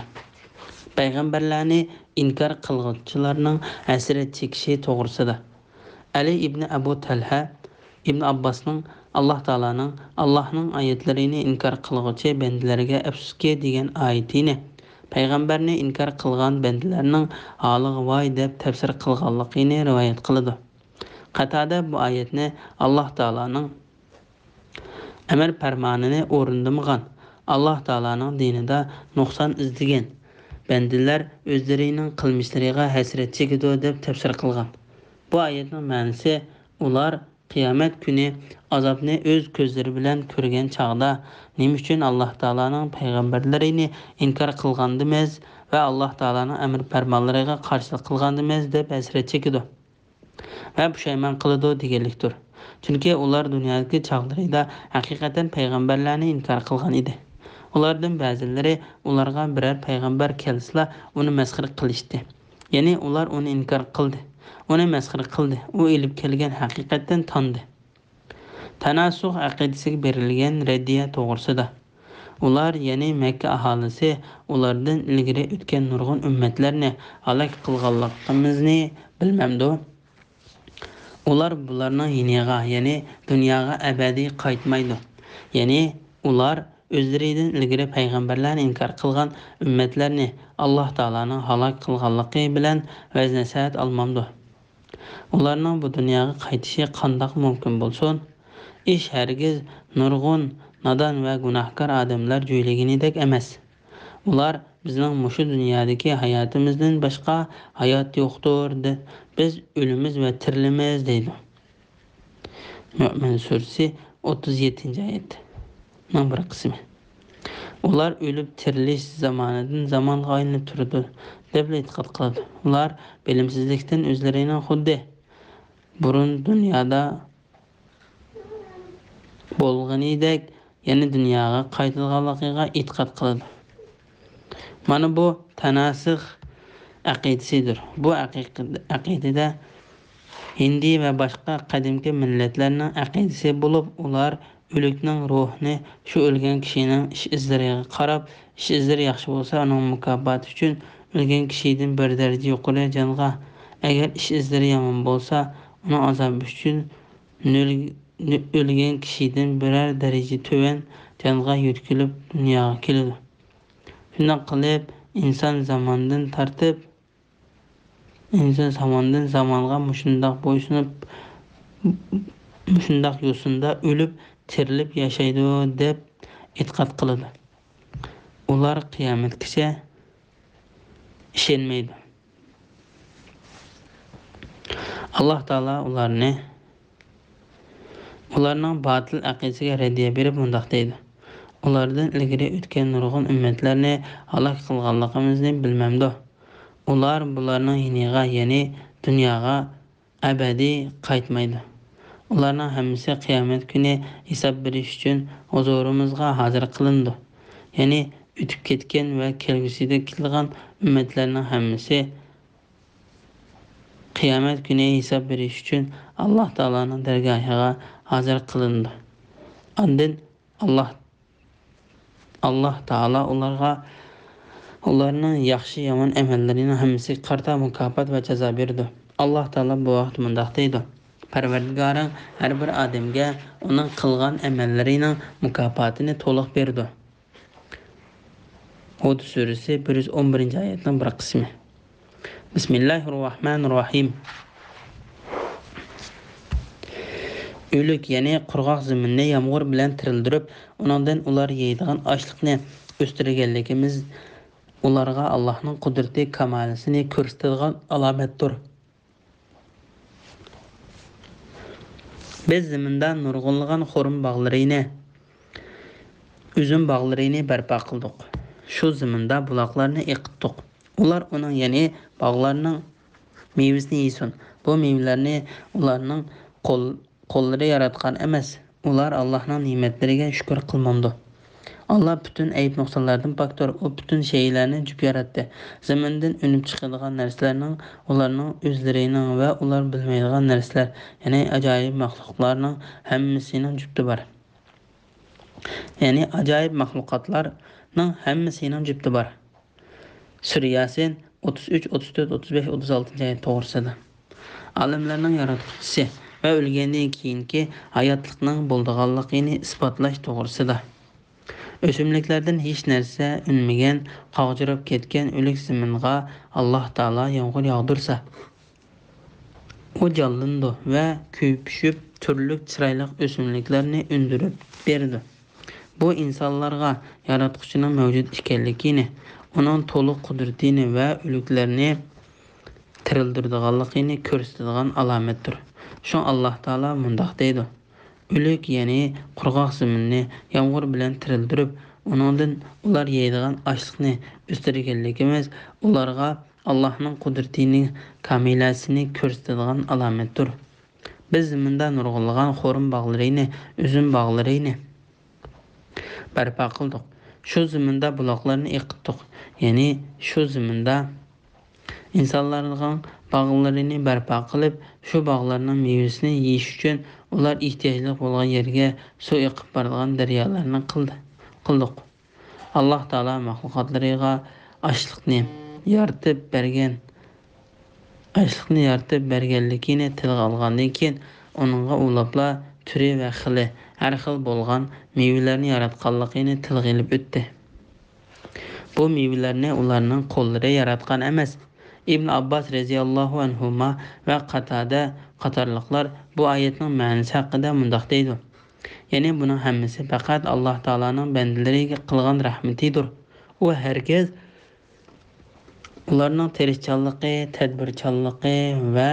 پەيغەمبەرلەرنى ئىنكار قىلغۇچىلارنىڭ ھەسرەت چېكىشى توغرىسىدا. ئەلى ئىبنى ئەبۇ تەلھە ئىبن ئابباسنىڭ، ئاللاھ تائالانىڭ، ئاللاھنىڭ ئايەتلىرىنى ئىنكار قىلغۇچى بەندىلەرگە ئەپسۇسكى دېگەن ئايىتىنى، پەيغەمبەرنى ئىنكار قىلغان بەندىلەرنىڭ ھالىغا ۋاي دەپ تەپسىر قىلغانلىقىنى رىۋايەت قىلىدۇ. قاتادە بۇ ئايەتنى ئاللاھ تائالانىڭ ئەمر پەرمانىنى ئورۇندىمىغان، ئاللاھ تائالانىڭ دىنىدا نۇقسان ئىزدىگەن بەندىلەر ئۆزلىرىنىڭ قىلمىشلىرىغا ھەسرەت چېكىدۇ دەپ تەپسىر قىلغان. بۇ ئايەتنىڭ مەنىسى، ئۇلار قىيامەت كۈنى ئازابنى ئۆز كۆزلىرى بىلەن كۆرگەن چاغدا، نېمە ئۈچۈن ئاللاھ تائالانىڭ پەيغەمبەرلىرىنى ئىنكار قىلغاندىمىز ۋە ئاللاھ تائالانىڭ ئەمر پەرمانلىرىغا قارشىلىق قىلغاندىمىز دەپ ھەسرەت چېكىدۇ ۋە پۇشايمان قىلىدۇ دېگەنلىكتۇر. چۈنكى ئۇلار دۇنيادىكى چاغلىرىدا ھەقىقەتەن پەيغەمبەرلەرنى ئىنكار قىلغان ئىدى. ئۇلاردىن بەزىلىرى ئۇلارغا بىرەر پەيغەمبەر كەلسىلا ئۇنى مەسخىرە قىلىشتى. يەنى ئۇلار ئۇنى ئىنكار قىلدى، ئۇنى مەسخىرە قىلدى، ئۇ ئېلىپ كەلگەن ھەقىقەتتىن تاندى. تاناسۇخ ئەقىدىسىگە بېرىلگەن رەددىيە توغرىسىدا. ئۇلار، يەنى مەككە ئاھالىسى ئۇلاردىن ئىلگىرى ئۆتكەن نۇرغۇن ئۈممەتلەرنى ھالاك قىلغانلىقىمىزنى بىلمەمدۇ؟ ئۇلار بۇلارنىڭ يېنىغا، يەنى دۇنياغا ئەبەدىي قايتمايدۇ. يەنى ئۇلار ئۆزلىرىدىن ئىلگىرى پەيغەمبەرلەرنى ئىنكار قىلغان ئۈممەتلەرنى ئاللاھ تائالانىڭ ھالاك قىلغانلىقى بىلەن ۋەز-نەسىھەت ئالمامدۇ؟ ئۇلارنىڭ بۇ دۇنياغا قايتىشى قانداق مۇمكىن بولسۇن؟ ئىش ھەرگىز نۇرغۇن نادان ۋە گۇناھكار ئادەملەر جۆيلىگىنىدەك ئەمەس. ئۇلار، بىزنىڭ مۇشۇ دۇنيادىكى ھاياتىمىزدىن باشقا ھايات يوقتۇر، دە-، بىز ئۆلىمىز ۋە تىرىلىمىز، دەيدۇ. مۆمىن سۈرىسى، ئوتتۇز يەتتىنچى ئايەتنىڭ بىر قىسمى. ئۇلار ئۆلۈپ تىرىلىش زامانىدىن زامانغا ئايلىنىپ تۇرىدۇ، دەپلا ئېتىقاد قىلىدۇ. ئۇلار بىلىمسىزلىكتىن ئۆزلىرىنىڭ خۇددى بۇرۇن دۇنيادا بولغىنىدەك يەنە دۇنياغا قايتىدىغانلىقىغا ئېتىقاد قىلىدۇ. مانا بۇ تاناسىخ ئەقىدىسىدۇر. بۇ ئەقىق-، ئەقىدىدە ھىندى ۋە باشقا قەدىمكى مىللەتلەرنىڭ ئەقىدىسى بولۇپ، ئۇلار ئۆلۈكنىڭ روھىنى شۇ ئۆلگەن كىشىنىڭ ئىش ئىزلىرىغا قاراپ، ئىش ئىزلىرى ياخشى بولسا، ئۇنىڭ مۇكاپاتى ئۈچۈن ئۆلگەن كىشىدىن بىر دەرىجە يۇقىرى جانغا، ئەگەر ئىش ئىزلىرى يامان بولسا، ئۇنىڭ ئازابى ئۈچۈن ئۆل-، ئۆلگەن كىشىدىن بىرەر دەرىجە تۆۋەن جانغا يۆتكىلىپ دۇنياغا كېلىدۇ. شۇنداق قىلىپ، ئىنسان زاماندىن تارتىپ، ئىنسان زاماندىن زامانغا مۇشۇنداق بويسۇنۇپ، مۇشۇنداق يوسۇندا ئۆلۈپ، تىرىلىپ ياشايدۇ، دەپ ئېتىقاد قىلىدۇ. ئۇلار قىيامەتكىچە ئىشەنمەيدۇ. ئاللاھ تائالا ئۇلارنى، ئۇلارنىڭ باتىل ئەقىدىسىگە رەددىيە بېرىپ مۇنداق دەيدۇ: ئۇلاردىن ئىلگىرى ئۆتكەن نۇرغۇن ئۈممەتلەرنى ھالاك قىلغانلىقىمىزنى بىلمەمدۇ؟ ئۇلار بۇلارنىڭ يېنىغا، يەنى دۇنياغا ئەبەدىي قايتمايدۇ. ئۇلارنىڭ ھەممىسى قىيامەت كۈنى ھېساب بېرىش ئۈچۈن ھۇزۇرىمىزغا ھازىر قىلىنىدۇ. يەنى ئۆتۈپ كەتكەن ۋە كەلگۈسىدە كېلىدىغان ئۈممەتلەرنىڭ ھەممىسى قىيامەت كۈنى ھېساب بېرىش ئۈچۈن ئاللاھ تائالانىڭ دەرگاھىغا ھازىر قىلىنىدۇ. ئاندىن ئاللاھ، ئاللاھ تائالا ئۇلارغا ئۇلارنىڭ ياخشى-يامان ئەمەللىرىنىڭ ھەممىسىگە قارىتا مۇكاپات ۋە جازا بېرىدۇ. ئاللاھ تائالا بۇ ھەقتە مۇنداق دەيدۇ: پەرۋەردىگارىڭ ھەر بىر ئادەمگە ئۇنىڭ قىلغان ئەمەللىرىنىڭ مۇكاپاتىنى تولۇق بېرىدۇ. ھۇد سۈرىسى، بىر يۈز ئون بىرىنچى ئايەتنىڭ بىر قىسمى. بىسمىللاھىررەھمانىررەھىم. ئۆلۈك، يەنى قۇرغاق زېمىننى يامغۇر بىلەن تىرىلدۈرۈپ، ئۇنىڭدىن ئۇلار يەيدىغان ئاشلىقنى ئۆستۈرگەنلىكىمىز ئۇلارغا ئاللاھنىڭ قۇدرىتى كامالىسىنى كۆرسىتىدىغان ئالامەتتۇر. بىز زېمىندا نۇرغۇنلىغان خورما باغلىرىنى، ئۈزۈم باغلىرىنى بەرپا قىلدۇق. شۇ زېمىندا بۇلاقلارنى ئېقىتتۇق. ئۇلار ئۇنىڭ، يەنى باغلارنىڭ مېۋىسىنى يېسۇن. بۇ مېۋىلەرنى ئۇلارنىڭ قول-، قوللىرى ياراتقان ئەمەس. ئۇلار ئاللاھنىڭ نېمەتلىرىگە شۈكۈر قىلمامدۇ؟ ئاللاھ پۈتۈن ئەيىب-نۇقسانلاردىن پاكتۇر. ئۇ پۈتۈن شەيئىلەرنى جۈپ ياراتتى. زېمىندىن ئۈنۈپ چىقىدىغان نەرسىلەرنىڭ، ئۇلارنىڭ ئۆزلىرىنىڭ ۋە ئۇلار بىلمەيدىغان نەرسىلەر، يەنى ئاجايىپ مەخلۇقلارنىڭ ھەممىسىنىڭ جۈپتى بار. يەنى ئاجايىپ مەخلۇقاتلارنىڭ ھەممىسىنىڭ جۈپتى بار. سۈرە ياسىن ئوتتۇز ئۈچ، ئوتتۇز تۆت، ئوتتۇز بەش، ئوتتۇز ئالتىنچى ئايەت توغرىسىدا. ئالەملەرنىڭ ياراتقۇچىسى ۋە ئۆلگەندىن كېيىنكى ھاياتلىقنىڭ بولىدىغانلىقىنى ئىسپاتلاش توغرىسىدا. ئۆسۈملۈكلەردىن ھېچ نەرسە ئۈنمىگەن، قاغجىراپ كەتكەن ئۆلۈك زېمىنغا ئاللاھ تائالا يامغۇر ياغدۇرسا، ئۇ جانلىنىدۇ ۋە كۆپۈشۈپ، تۈرلۈك چىرايلىق ئۆسۈملۈكلەرنى ئۈندۈرۈپ بېرىدۇ. بۇ ئىنسانلارغا ياراتقۇچىنىڭ مەۋجۇت ئىكەنلىكىنى، ئۇنىڭ تولۇق قۇدرىتىنى ۋە ئۆلۈكلەرنى تىرىلدۈرىدىغانلىقىنى كۆرسىتىدىغان ئالامەتتۇر. شۇڭا ئاللاھ تائالا مۇنداق دەيدۇ: ئۆلۈك، يەنى قۇرغاق زېمىننى يامغۇر بىلەن تىرىلدۈرۈپ، ئۇنىڭدىن ئۇلار يەيدىغان ئاشلىقنى ئۆستۈرگەنلىكىمىز ئۇلارغا ئاللاھنىڭ قۇدرىتىنى كامىلەسىنى كۆرسىتىدىغان ئالامەتتۇر. بىز زېمىندا نۇرغۇنلىغان خورما باغلىرىنى، ئۈزۈم باغلىرىنى بەرپا قىلدۇق. شۇ زېمىندا بۇلاقلارنى ئېقىتتۇق. يەنى شۇ زېمىندا ئىنسانلارنىڭ باغلىرىنى بەرپا قىلىپ، شۇ باغلارنىڭ مېۋىسىنى يېيىش ئۈچۈن ئۇلار ئېھتىياجلىق بولغان يەرگە سۇ ئېقىپ بارىدىغان دەريالارنى قىلدى، قىلدۇق. ئاللاھ تائالا مەخلۇقاتلىرىغا ئاشلىقنى يارىتىپ بەرگەن، ئاشلىقنى يارىتىپ بەرگەنلىكىنى تىلغا ئالغاندىن كېيىن، ئۇنىڭغا ئۇلاپلا تۈرى ۋە خىلى ھەر خىل بولغان مېۋىلەرنى ياراتقانلىقىنى تىلغا ئېلىپ ئۆتتى. بۇ مېۋىلەرنى ئۇلارنىڭ قوللىرى ياراتقان ئەمەس. ئىبن ئابباس رەزىياللاھۇ ئەنھۇما ۋە قاتادە قاتارلىقلار بۇ ئايەتنىڭ مەنىسى ھەققىدە مۇنداق دەيدۇ: يەنى بۇنىڭ ھەممىسى پەقەت ئاللاھ تائالانىڭ بەندىلىرىگە قىلغان رەھمىتىدۇر. ئۇ ھەرگىز ئۇلارنىڭ تىرىشچانلىقى، تەدبىرچانلىقى ۋە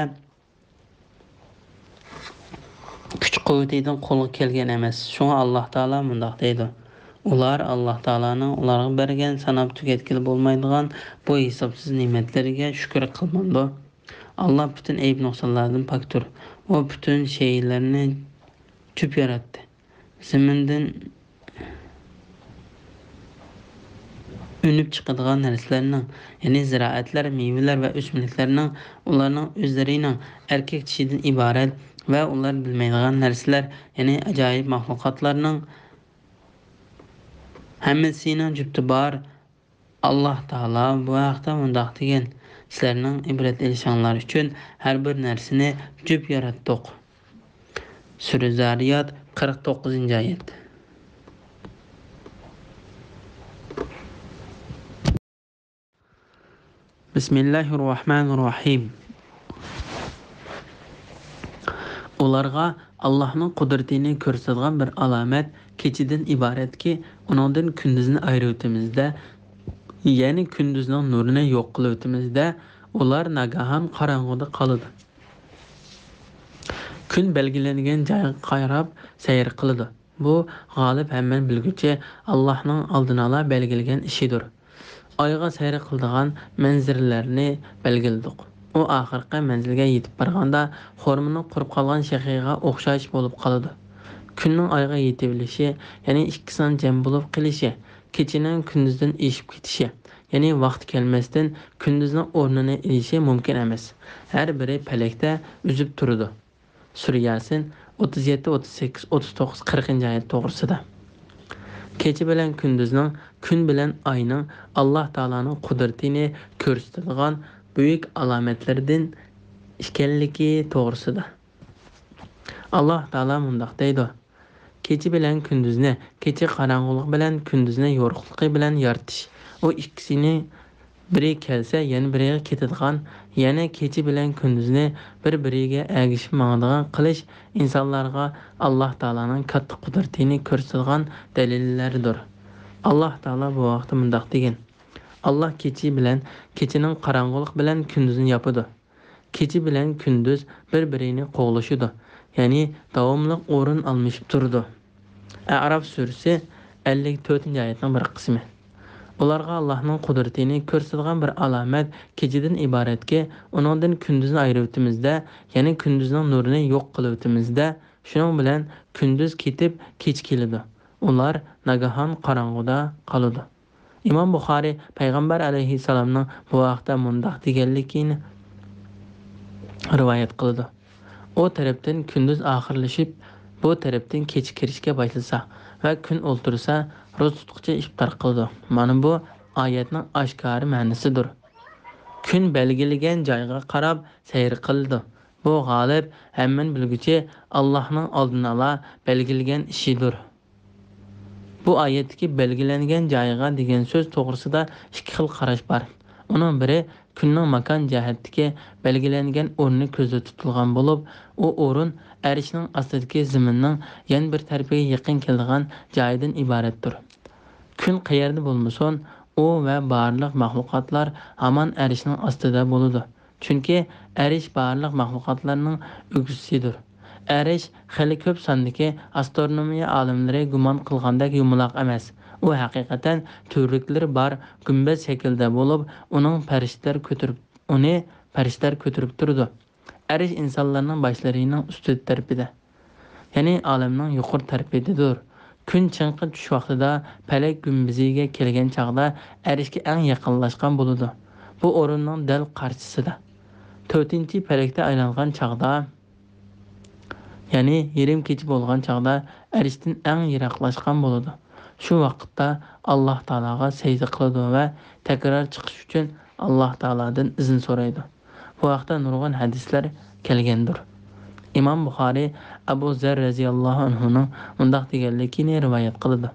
كۈچ-قۇۋۋىتىدىن قولغا كەلگەن ئەمەس. شۇڭا ئاللاھ تائالا مۇنداق دەيدۇ: ئۇلار ئاللاھ تائالانىڭ ئۇلارغا بەرگەن، ساناپ تۈگەتكىلى بولمايدىغان بۇ ھېسابسىز نېمەتلىرىگە شۈكۈر قىلمامدۇ؟ ئاللاھ پۈتۈن ئەيىب-نۇقسانلاردىن پاكتۇر. ئۇ پۈتۈن شەيئىلەرنى جۈپ ياراتتى. زېمىندىن ئۈنۈپ چىقىدىغان نەرسىلەرنىڭ، يەنى زىرائەتلەر، مېۋىلەر ۋە ئۆسۈملۈكلەرنىڭ، ئۇلارنىڭ ئۆزلىرىنىڭ ئەركەك چىشىدىن ئىبارەت ۋە ئۇلار بىلمەيدىغان نەرسىلەر، يەنى ئاجايىپ مەخلۇقاتلارنىڭ ھەممىسىنىڭ جۈپتى بار. ئاللاھ تائالا بۇ ھەقتە مۇنداق دېگەن: سىلەرنىڭ ئىبرەت ئېلىشىڭلار ئۈچۈن ھەر بىر نەرسىنى جۈپ ياراتتۇق. سۈرە زارىيات، قىرىق توققۇزىنچى ئايەت. بىسمىللاھىررەھمانىررەھىم. ئۇلارغا ئاللاھنىڭ قۇدرىتىنى كۆرسىتىدىغان بىر ئالامەت كېچىدىن ئىبارەتكى، ئۇنىڭدىن كۈندۈزنى ئايرىۋېتىمىز-دە، يەنى كۈندۈزنىڭ نۇرىنى يوق قىلىۋېتىمىز-دە، ئۇلار ناگاھان قاراڭغۇدا قالىدۇ. كۈن بەلگىلەنگەن جايغا قاراپ سەير قىلىدۇ. بۇ غالىب ھەممىنى بىلگۈچى ئاللاھنىڭ ئالدىنئالا بەلگىلىگەن ئىشىدۇر. ئايغا سەير قىلىدىغان مەنزىرىلەرنى بەلگىلىدۇق. ئۇ ئاخىرقى مەنزىلگە يېتىپ بارغاندا، خورمىنىڭ قۇرۇپ قالغان شېخىغا ئوخشاش بولۇپ قالىدۇ. كۈننىڭ ئايغا يېتىۋېلىشى، يەنى ئىككىسىنىڭ جەم بولۇپ قېلىشى، كېچىنىڭ كۈندۈزدىن ئېشىپ كېتىشى، يەنى ۋاقتى كەلمەستىن كۈندۈزنىڭ ئورنىنى ئېلىشى مۇمكىن ئەمەس. ھەر بىرى پەلەكتە ئۈزۈپ تۇرىدۇ. سۈرە ياسىن، ئوتتۇز يەتتە، ئوتتۇز سەككىز، ئوتتۇز توققۇز، قىرىقىنچى ئايەت توغرىسىدا. كېچە بىلەن كۈندۈزنىڭ، كۈن بىلەن ئاينىڭ ئاللاھ تائالانىڭ قۇدرىتىنى كۆرسىتىدىغان بۈيۈك ئالامەتلىرىدىن ئىكەنلىكى توغرىسىدا. ئاللاھ تائالا مۇنداق دەيدۇ: كېچە بىلەن كۈندۈزنى، كېچە قاراڭغۇلۇق بىلەن كۈندۈزنى يورۇقلۇقى بىلەن يارىتىش، ئۇ ئىككىسىنى بىرى كەلسە يەنە بىرىگە كېتىدىغان، يەنە كېچە بىلەن كۈندۈزنى بىر-بىرىگە ئەگىشىپ ماڭىدىغان قىلىش ئىنسانلارغا ئاللاھ تائالانىڭ كاتتا قۇدرىتىنى كۆرسىتىدىغان دەلىللەردۇر. ئاللاھ تائالا بۇ ھەقتە مۇنداق دېگەن: ئاللاھ كېچە بىلەن، كېچىنىڭ قاراڭغۇلۇق بىلەن كۈندۈزنى ياپىدۇ. كېچە بىلەن كۈندۈز بىر-بىرىنى قوغلىشىدۇ، يەنى داۋاملىق ئورۇن ئالمىشىپ تۇرىدۇ. ئەئراف سۈرىسى، ئەللىك تۆتىنچى ئايەتنىڭ بىر قىسمى. ئۇلارغا ئاللاھنىڭ قۇدرىتىنى كۆرسىتىدىغان بىر ئالامەت كېچىدىن ئىبارەتكى، ئۇنىڭدىن كۈندۈزنى ئايرىۋېتىمىز-دە، يەنى كۈندۈزنىڭ نۇرىنى يوق قىلىۋېتىمىز-دە، شۇنىڭ بىلەن كۈندۈز كېتىپ، كېچە كېلىدۇ. ئۇلار ناگاھان قاراڭغۇدا قالىدۇ. ئىمام بۇخارىي پەيغەمبەر ئەلەيھىسسالامنىڭ بۇ ھەقتە مۇنداق دېگەنلىكىنى رىۋايەت قىلىدۇ: ئۇ تەرەپتىن كۈندۈز ئاخىرلىشىپ، بۇ تەرەپتىن كېچە كىرىشكە باشلىسا ۋە كۈن ئولتۇرسا، روزا تۇتقۇچى ئىپتار قىلىدۇ. مانا بۇ ئايەتنىڭ ئاشكارا مەنىسىدۇر. كۈن بەلگىلىگەن جايغا قاراپ سەير قىلىدۇ. بۇ غالىب، ھەممىنى بىلگۈچى، ئاللاھنىڭ ئالدىنئالا بەلگىلىگەن ئىشىدۇر. بۇ ئايەتتىكى بەلگىلەنگەن جايغا دېگەن سۆز توغرىسىدا ئىككى خىل قاراش بار. ئۇنىڭ بىرى، كۈننىڭ ماكان جەھەتتىكى بەلگىلەنگەن ئورنى كۆزدە تۇتۇلغان بولۇپ، ئۇ ئورۇن ئەرشنىڭ ئاستىدىكى زېمىننىڭ يەنە بىر تەرىپىگە يېقىن كېلىدىغان جايىدىن ئىبارەتتۇر. كۈن قەيەردە بولمىسۇن، ئۇ ۋە بارلىق مەخلۇقاتلار ھامان ئەرشنىڭ ئاستىدا بولىدۇ. چۈنكى ئەرش بارلىق مەخلۇقاتلارنىڭ ئۆگزىسىدۇر. ئەرش خېلى كۆپ ساندىكى ئاسترونومىيە ئالىملىرى گۇمان قىلغاندەك يۇمىلاق ئەمەس. ئۇ ھەقىقەتەن تۈۋرۈكلىرى بار گۈمبەز شەكلىدە بولۇپ، ئۇنىڭ پەرىشتىلەر كۆتۈرۈپ، ئۇنى پەرىشتىلەر كۆتۈرۈپ تۇرىدۇ. ئەرش ئىنسانلارنىڭ باشلىرىنىڭ ئۈستى تەرىپىدە. يەنى ئالەمنىڭ يۇقىرى تەرىپىدىدۇر. كۈن چىڭقى چۈش ۋاقتىدا پەلەك گۈمبىزىگە كەلگەن چاغدا ئەرشكە ئەڭ يېقىنلاشقان بولىدۇ. بۇ ئورۇننىڭ دەل قارشىسىدا. تۆتىنچى پەلەكتە ئايلانغان چاغدا، يەنى يېرىم كېچە بولغان چاغدا ئەرشتىن ئەڭ يىراقلاشقان بولىدۇ. شۇ ۋاقىتتا ئاللاھ تائالاغا سەجدە قىلىدۇ ۋە تەكرار چىقىش ئۈچۈن ئاللاھ تائالادىن ئىزىن سورايدۇ. بۇ ھەقتە نۇرغۇن ھەدىسلەر كەلگەندۇر. ئىمام بۇخارىي ئەبۇ زەر رەزىياللاھۇ ئەنھۇنىڭ مۇنداق دېگەنلىكىنى رىۋايەت قىلىدۇ: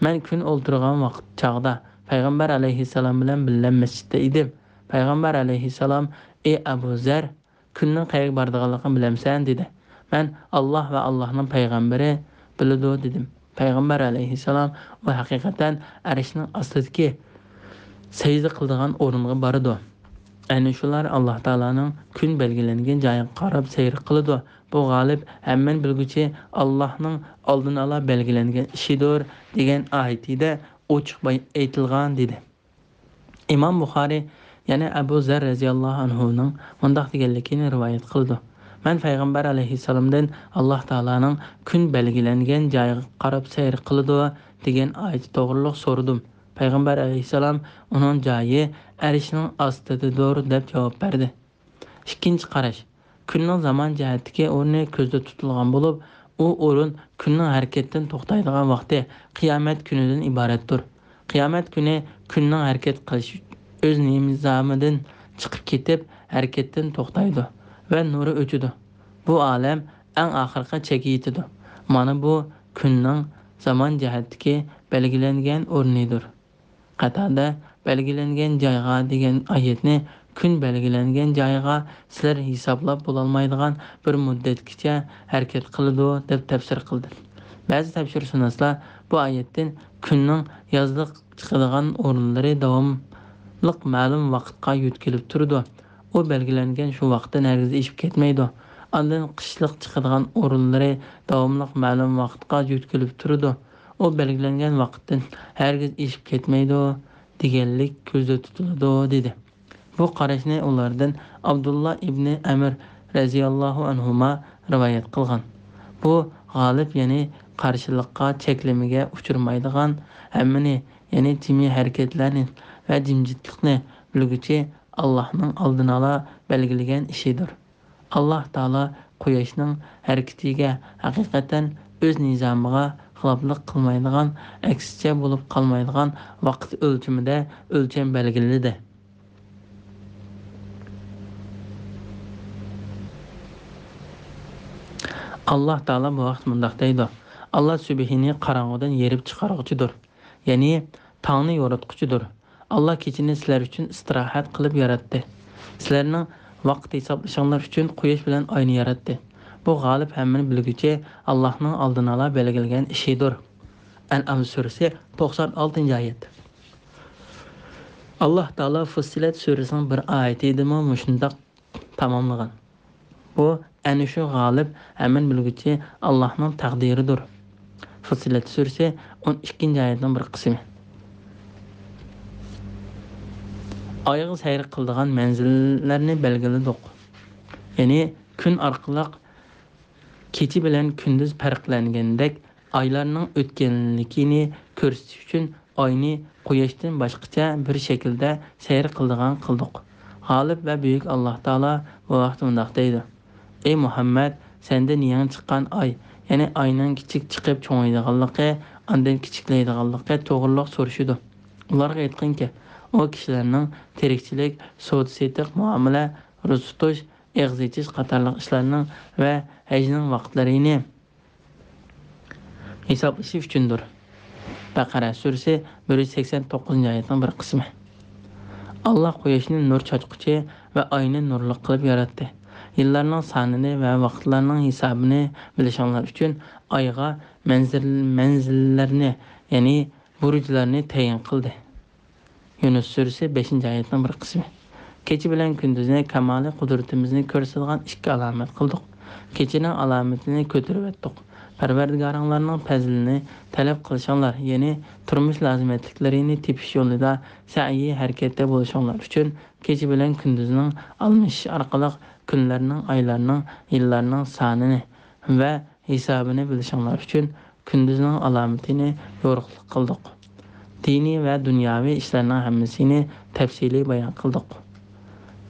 مەن كۈن ئولتۇرغان ۋاقىت چاغدا پەيغەمبەر ئەلەيھىسسالام بىلەن بىللە مەسچىتتە ئىدىم. پەيغەمبەر ئەلەيھىسسالام: «ئى ئەبۇ زەر، كۈننىڭ قەيەرگە بارىدىغانلىقىنى بىلەمسەن؟» دېدى. مەن: «ئاللاھ ۋە ئاللاھنىڭ پەيغەمبىرى بىلىدۇ» دېدىم. پەيغەمبەر ئەلەيھىسسالام: «ئۇ ھەقىقەتەن ئەرشنىڭ ئاستىدىكى سەجدە قىلىدىغان ئورۇنغا بارىدۇ.» ئەنە شۇلار ئاللاھ تائالانىڭ كۈن بەلگىلەنگەن جايىغا قاراپ سەير قىلىدۇ. بۇ غالىب، ھەممىنى بىلگۈچى، ئاللاھنىڭ ئالدىنئالا بەلگىلەنگەن ئىشىدۇر دېگەن ئايىتىدە ئوچۇق باي-، ئېيتىلغان، دېدى. ئىمام بۇخارىي يەنە ئەبۇ زەر رەزىياللاھۇ ئەنھۇنىڭ مۇنداق دېگەنلىكىنى رىۋايەت قىلىدۇ: مەن پەيغەمبەر ئەلەيھىسسالامدىن ئاللاھ تائالانىڭ كۈن بەلگىلەنگەن جايىغا قاراپ سەير قىلىدۇ دېگەن ئايىتى توغرۇلۇق سورىدىم. پەيغەمبەر ئەلەيھىسسالام: «ئۇنىڭ جايى ئەرشنىڭ ئاستىدىدۇر» دەپ جاۋاب بەردى. ئىككىنچى قاراش. كۈننىڭ زامان جەھەتتىكى ئورنى كۆزدە تۇتۇلغان بولۇپ، ئۇ ئورۇن كۈننىڭ ھەرىكەتتىن توختايدىغان ۋاقتى، قىيامەت كۈنىدىن ئىبارەتتۇر. قىيامەت كۈنى كۈننىڭ ھەرىكەت قىلىشى ئۆز نىزامىدىن چىقىپ كېتىپ، ھەرىكەتتىن توختايدۇ ۋە نۇرى ئۆچىدۇ. بۇ ئالەم ئەڭ ئاخىرقى چەككە يېتىدۇ. مانا بۇ كۈننىڭ زامان جەھەتتىكى بەلگىلەنگەن ئورنىدۇر. قەتادە بەلگىلەنگەن جايغا دېگەن ئايەتنى كۈن بەلگىلەنگەن جايغا سىلەر ھېسابلاپ بولالمايدىغان بىر مۇددەتكىچە ھەرىكەت قىلىدۇ دەپ تەپسىر قىلدى. بەزى تەپسىرشۇناسلار بۇ ئايەتتىن كۈننىڭ يازلىق چىقىدىغان ئورۇنلىرى داۋاملىق مەلۇم ۋاقىتقا يۆتكىلىپ تۇرىدۇ. ئۇ بەلگىلەنگەن شۇ ۋاقىتتىن ھەرگىز ئېشىپ كەتمەيدۇ. ئاندىن قىشلىق چىقىدىغان ئورۇنلىرى داۋاملىق مەلۇم ۋاقىتقا يۆتكىلىپ تۇرىدۇ. ئۇ بەلگىلەنگەن ۋاقىتتىن ھەرگىز ئېشىپ كەتمەيدۇ دېگەنلىك كۆزدە تۇتۇلىدۇ، دېدى. بۇ قاراشنى ئۇلاردىن ئابدۇللا ئىبنى ئەمر رەزىياللاھۇ ئەنھۇما رىۋايەت قىلغان. بۇ غالىب، يەنى قارشىلىققا، چەكلىمىگە ئۇچرىمايدىغان، ھەممىنى، يەنى جىمى ھەرىكەتلەرنى ۋە جىمجىتلىقنى بىلگۈچى، ئاللاھنىڭ ئالدىنئالا بەلگىلىگەن ئىشىدۇر. ئاللاھ تائالا قۇياشنىڭ ھەرىكىتىگە ھەقىقەتەن ئۆز نىزامىغا خىلاپلىق قىلمايدىغان، ئەكسىچە بولۇپ قالمايدىغان ۋاقىت ئۆلچىمىدە ئۆلچەم بەلگىلىدى. ئاللاھ تائالا بۇ ھەقتە مۇنداق دەيدۇ: ئاللاھ سۈبھىنى قاراڭغۇدىن يېرىپ چىقارغۇچىدۇر. يەنى تاڭنى يورۇتقۇچىدۇر. ئاللاھ كېچىنى سىلەر ئۈچۈن ئىستىراھەت قىلىپ ياراتتى. سىلەرنىڭ ۋاقىت ھېسابلىشىڭلار ئۈچۈن قۇياش بىلەن ئاينى ياراتتى. بۇ غالىب، ھەممىنى بىلگۈچى، ئاللاھنىڭ ئالدىنئالا بەلگىلىگەن ئىشىدۇر. ئەنئام سۈرىسى، توقسان ئالتىنچى ئايەت. ئاللاھ تائالا فۇسسىلەت سۈرىسىنىڭ بىر ئايىتىدىمۇ مۇشۇنداق تاماملىغان. بۇ ئەنە شۇ غالىب، ھەممىنى بىلگۈچى ئاللاھنىڭ تەقدىرىدۇر. فۇسسىلەت سۈرىسى، ئون ئىككىنچى ئايەتنىڭ بىر قىسمى. ئايغا سەير قىلىدىغان مەنزىللەرنى بەلگىلىدۇق. يەنى كۈن ئارقىلىق كېچە بىلەن كۈندۈز پەرقلەنگەندەك، ئايلارنىڭ ئۆتكەنلىكىنى كۆرسىتىش ئۈچۈن ئاينى قۇياشتىن باشقىچە بىر شەكىلدە سەير قىلىدىغان قىلدۇق. غالىب ۋە بۈيۈك ئاللاھ تائالا بۇ ھەقتە مۇنداق دەيدۇ: ئەي مۇھەممەد، سەندىن يېڭى چىققان ئاي، يەنى ئاينىڭ كىچىك چىقىپ چوڭىيىدىغانلىقى، ئاندىن كىچىكلەيدىغانلىقى توغرۇلۇق سورىشىدۇ. ئۇلارغا ئېيتقىنكى، ئۇ كىشىلەرنىڭ تىرىكچىلىك، سودا-سېتىق، مۇئامىلە، روزا تۇتۇش، ئېغىز ئېچىش قاتارلىق ئىشلارنىڭ ۋە ھەجنىڭ ۋاقىتلىرىنى ھېسابلىشى ئۈچۈندۇر. بەقەرە سۈرىسى بىر يۈز سەكسەن توققۇزىنچى ئايەتنىڭ بىر قىسمى. ئاللاھ قۇياشنى نۇر چاچقۇچى ۋە ئاينى نۇرلۇق قىلىپ ياراتتى. يىللارنىڭ سانىنى ۋە ۋاقىتلارنىڭ ھېسابىنى بىلىشىڭلار ئۈچۈن ئايغا مەنزىل-، مەنزىللەرنى، يەنى بۇرۇجلارنى تەيىن قىلدى. يۇنۇس سۈرىسى بەشىنچى ئايەتنىڭ بىر قىسمى. كېچە بىلەن كۈندۈزنى كامالىي قۇدرىتىمىزنى كۆرسىتىدىغان ئىككى ئالامەت قىلدۇق. كېچىنىڭ ئالامىتىنى كۆتۈرۈۋەتتۇق. پەرۋەردىگارىڭلارنىڭ پەزلىنى تەلەپ قىلىشىڭلار، يەنى تۇرمۇش لازىمەتلىكلىرىنى تېپىش يولىدا سەئيى ھەرىكەتتە بولۇشۇڭلار ئۈچۈن كېچە بىلەن كۈندۈزنىڭ ئالمىشىشى ئارقىلىق كۈنلەرنىڭ، ئايلارنىڭ، يىللارنىڭ سانىنى ۋە ھېسابىنى بىلىشىڭلار ئۈچۈن كۈندۈزنىڭ ئالامىتىنى يورۇقلۇق قىلدۇق. دىنىي ۋە دۇنياۋى ئىشلارنىڭ ھەممىسىنى تەپسىلىي بايان قىلدۇق.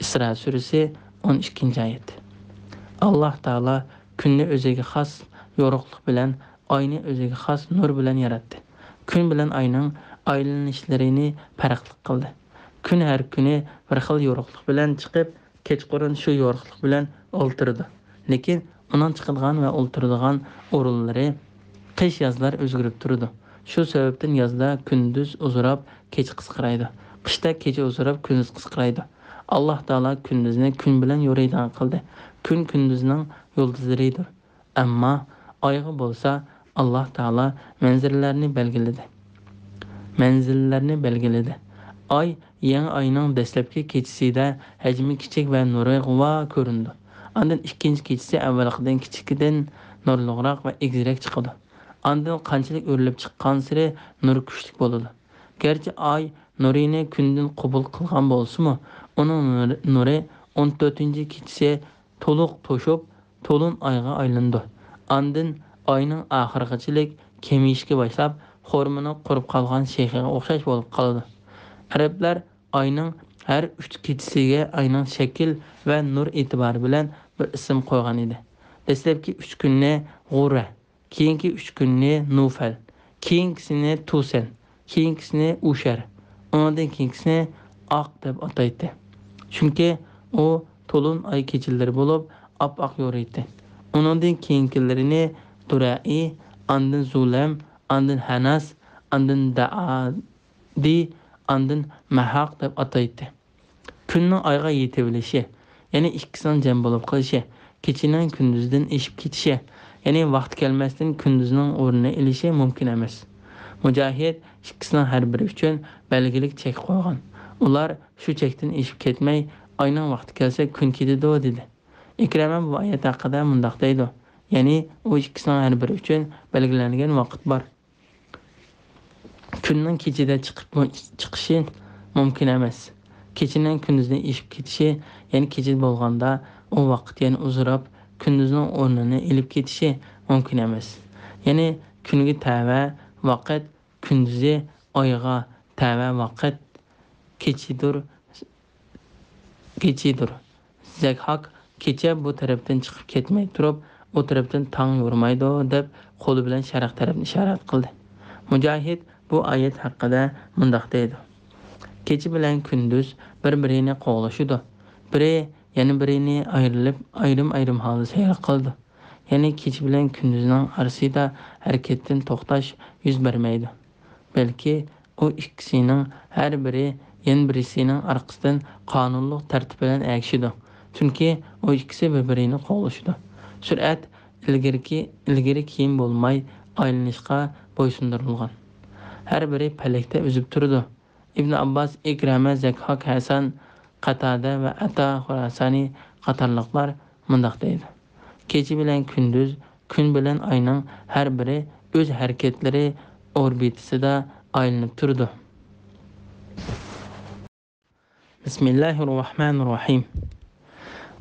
ئىسرا سۈرىسى ئون ئىككىنچى ئايەت. ئاللاھ تائالا كۈننى ئۆزىگە خاس يورۇقلۇق بىلەن، ئاينى ئۆزىگە خاس نۇر بىلەن ياراتتى. كۈن بىلەن ئاينىڭ ئايلىنىشلىرىنى پەرقلىق قىلدى. كۈن ھەر كۈنى بىر خىل يورۇقلۇق بىلەن چىقىپ، كەچقۇرۇن شۇ يورۇقلۇق بىلەن ئولتۇرىدۇ. لېكىن ئۇنىڭ چىقىدىغان ۋە ئولتۇرىدىغان ئورۇنلىرى قىش-يازلار ئۆزگىرىپ تۇرىدۇ. شۇ سەۋەبتىن يازدا كۈندۈز ئۇزىراپ، كېچە قىسقىرايدۇ. قىشتا كېچە ئۇزىراپ، كۈندۈز قىسقىرايدۇ. ئاللاھ تائالا كۈندۈزنى كۈن بىلەن يورۇيدىغان قىلدى. كۈن كۈندۈزنىڭ يۇلتۇزلىرىدۇر. ئەمما ئايغا بولسا ئاللاھ تائالا مەنزىللەرنى بەلگىلىدى. مەنزىللەرنى بەلگىلىدى. ئاي يېڭى ئاينىڭ دەسلەپكى كېچىسىدە ھەجمى كىچىك ۋە نۇرى غۇۋا كۆرۈنىدۇ. ئاندىن ئىككىنچى كېچىسى ئەۋۋەلقىدىن كىچىكىدىن نۇرلۇقراق ۋە ئېگىزرەك چىقىدۇ. ئاندىن قانچىلىك ئۆرۈلۈپ چىققانسېرى نۇر كۈچلۈك بولىدۇ. گەرچە ئاي نۇرىنى كۈندىن قوبۇل قىلغان بولسىمۇ، ئۇنىڭ نۇرى، نۇرى ئون تۆتىنچى كېچىسى تولۇق توشۇپ، تولۇن ئايغا ئايلىنىدۇ. ئاندىن ئاينىڭ ئاخىرىغىچىلىك كېمىيىشكە باشلاپ، خورمىنىڭ قۇرۇپ قالغان شېخىغا ئوخشاش بولۇپ قالىدۇ. ئەرەبلەر ئاينىڭ ھەر ئۈچ كېچىسىگە ئاينىڭ شەكىل ۋە نۇر ئېتىبارى بىلەن بىر ئىسىم قويغان ئىدى. دەسلەپكى ئۈچ كۈننى غۇررە، كېيىنكى ئۈچ كۈننى نۇفەل، كېيىنكىسىنى تۇسەن، كېيىنكىسىنى ئۇشەر، ئۇنىڭدىن كېيىنكىسىنى ئاق دەپ ئاتايتتى. چۈنكى ئۇ تولۇن ئاي كېچىلىرى بولۇپ، ئاپئاق يورۇيتتى. ئۇنىڭدىن كېيىنكىلىرىنى دۇرەئى، ئاندىن زۇلەم، ئاندىن ھەناس، ئاندىن دەئادى، ئاندىن مەھاق دەپ ئاتايتتى. كۈننىڭ ئايغا يېتىۋېلىشى، يەنى ئىككىسىنىڭ جەم بولۇپ قېلىشى، كېچىنىڭ كۈندۈزدىن ئېشىپ كېتىشى، يەنى ۋاقتى كەلمەستىن كۈندۈزنىڭ ئورنىنى ئېلىشى مۇمكىن ئەمەس. مۇجاھىد ئىككىسىنىڭ ھەر بىرى ئۈچۈن بەلگىلىك چەك قويغان. ئۇلار شۇ چەكتىن ئېشىپ كەتمەي، ئاينىڭ ۋاقتى كەلسە كۈن كېتىدۇ، دېدى. ئىكرىمە بۇ ئايەت ھەققىدە مۇنداق دەيدۇ، يەنى ئۇ ئىككىسىنىڭ ھەر بىرى ئۈچۈن بەلگىلەنگەن ۋاقىت بار. كۈننىڭ كېچىدە چىقىپ، چىقىشى مۇمكىن ئەمەس. كېچىنىڭ كۈندۈزدىن ئېشىپ كېتىشى، يەنى كېچە بولغاندا ئۇ ۋاقىت يەنە ئۇزىراپ، كۈندۈزنىڭ ئورنىنى ئېلىپ كېتىشى مۇمكىن ئەمەس. يەنى كۈنگە تەۋە ۋاقىت، كۈندۈزى ئايغا تەۋە ۋاقىت كېچىدۇر. كېچىدۇر. زەكھاك كېچە بۇ تەرەپتىن چىقىپ كەتمەي تۇرۇپ، ئۇ تەرەپتىن تاڭ يورۇمايدۇ، دەپ قولى بىلەن شەرق تەرەپنى ئىشارەت قىلدى. مۇجاھىد بۇ ئايەت ھەققىدە مۇنداق دەيدۇ، كېچە بىلەن كۈندۈز بىر-بىرىنى قوغلىشىدۇ. بىرى يەنە بىرىنى ئايرىلىپ، ئايرىم-ئايرىم ھالدا سەير قىلىدۇ. يەنى كېچە بىلەن كۈندۈزنىڭ ئارىسىدا ھەرىكەتتىن توختاش يۈز بەرمەيدۇ. بەلكى ئۇ ئىككىسىنىڭ ھەر بىرى يەنە بىرسىنىڭ ئارقىسىدىن قانۇنلۇق تەرتىپ بىلەن ئەگىشىدۇ. چۈنكى ئۇ ئىككىسى بىر-بىرىنى قوغلىشىدۇ. سۈرئەت ئىلگىرىكى، ئىلگىرى-كېيىن بولماي ئايلىنىشقا بويسۇندۇرۇلغان. ھەر بىرى پەلەكتە ئۈزۈپ تۇرىدۇ. ئىبن ئابباس، ئىكرىمە، زەكھاك، ھەسەن، قاتادە ۋە ئەتا خۇراسانى قاتارلىقلار مۇنداق دەيدۇ، كېچە بىلەن كۈندۈز، كۈن بىلەن ئاينىڭ ھەر بىرى ئۆز ھەرىكەتلىرى ئوربىتىسىدا ئايلىنىپ تۇرىدۇ. بىسمىللاھىررەھمانىررەھىم.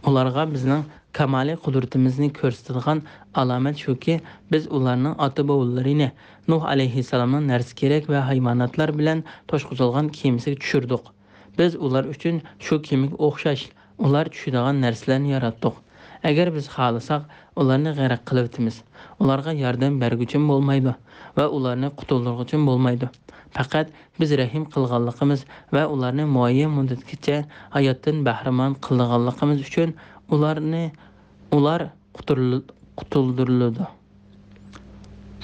ئۇلارغا بىزنىڭ كامالىي قۇدرىتىمىزنى كۆرسىتىدىغان ئالامەت شۇكى، بىز ئۇلارنىڭ ئاتا-بوۋىلىرىنى نۇھ ئەلەيھىسسالامنىڭ نەرسە-كېرەك ۋە ھايۋاناتلار بىلەن توشقۇزۇلغان كېمىسىگە چۈشۈردۇق. بىز ئۇلار ئۈچۈن شۇ كېمىگە ئوخشاش ئۇلار چۈشىدىغان نەرسىلەرنى ياراتتۇق. ئەگەر بىز خالىساق، ئۇلارنى غەرق قىلىۋېتىمىز. ئۇلارغا ياردەم بەرگۈچىمۇ بولمايدۇ ۋە ئۇلارنى قۇتۇلدۇرغۇچىمۇ بولمايدۇ. پەقەت بىز رەھىم قىلغانلىقىمىز ۋە ئۇلارنى مۇئەييەن مۇددەتكىچە ھاياتتىن بەھرىمەن قىلىدىغانلىقىمىز ئۈچۈن ئۇلارنى، ئۇلار قۇتۇل-، قۇتۇلدۇرۇلىدۇ.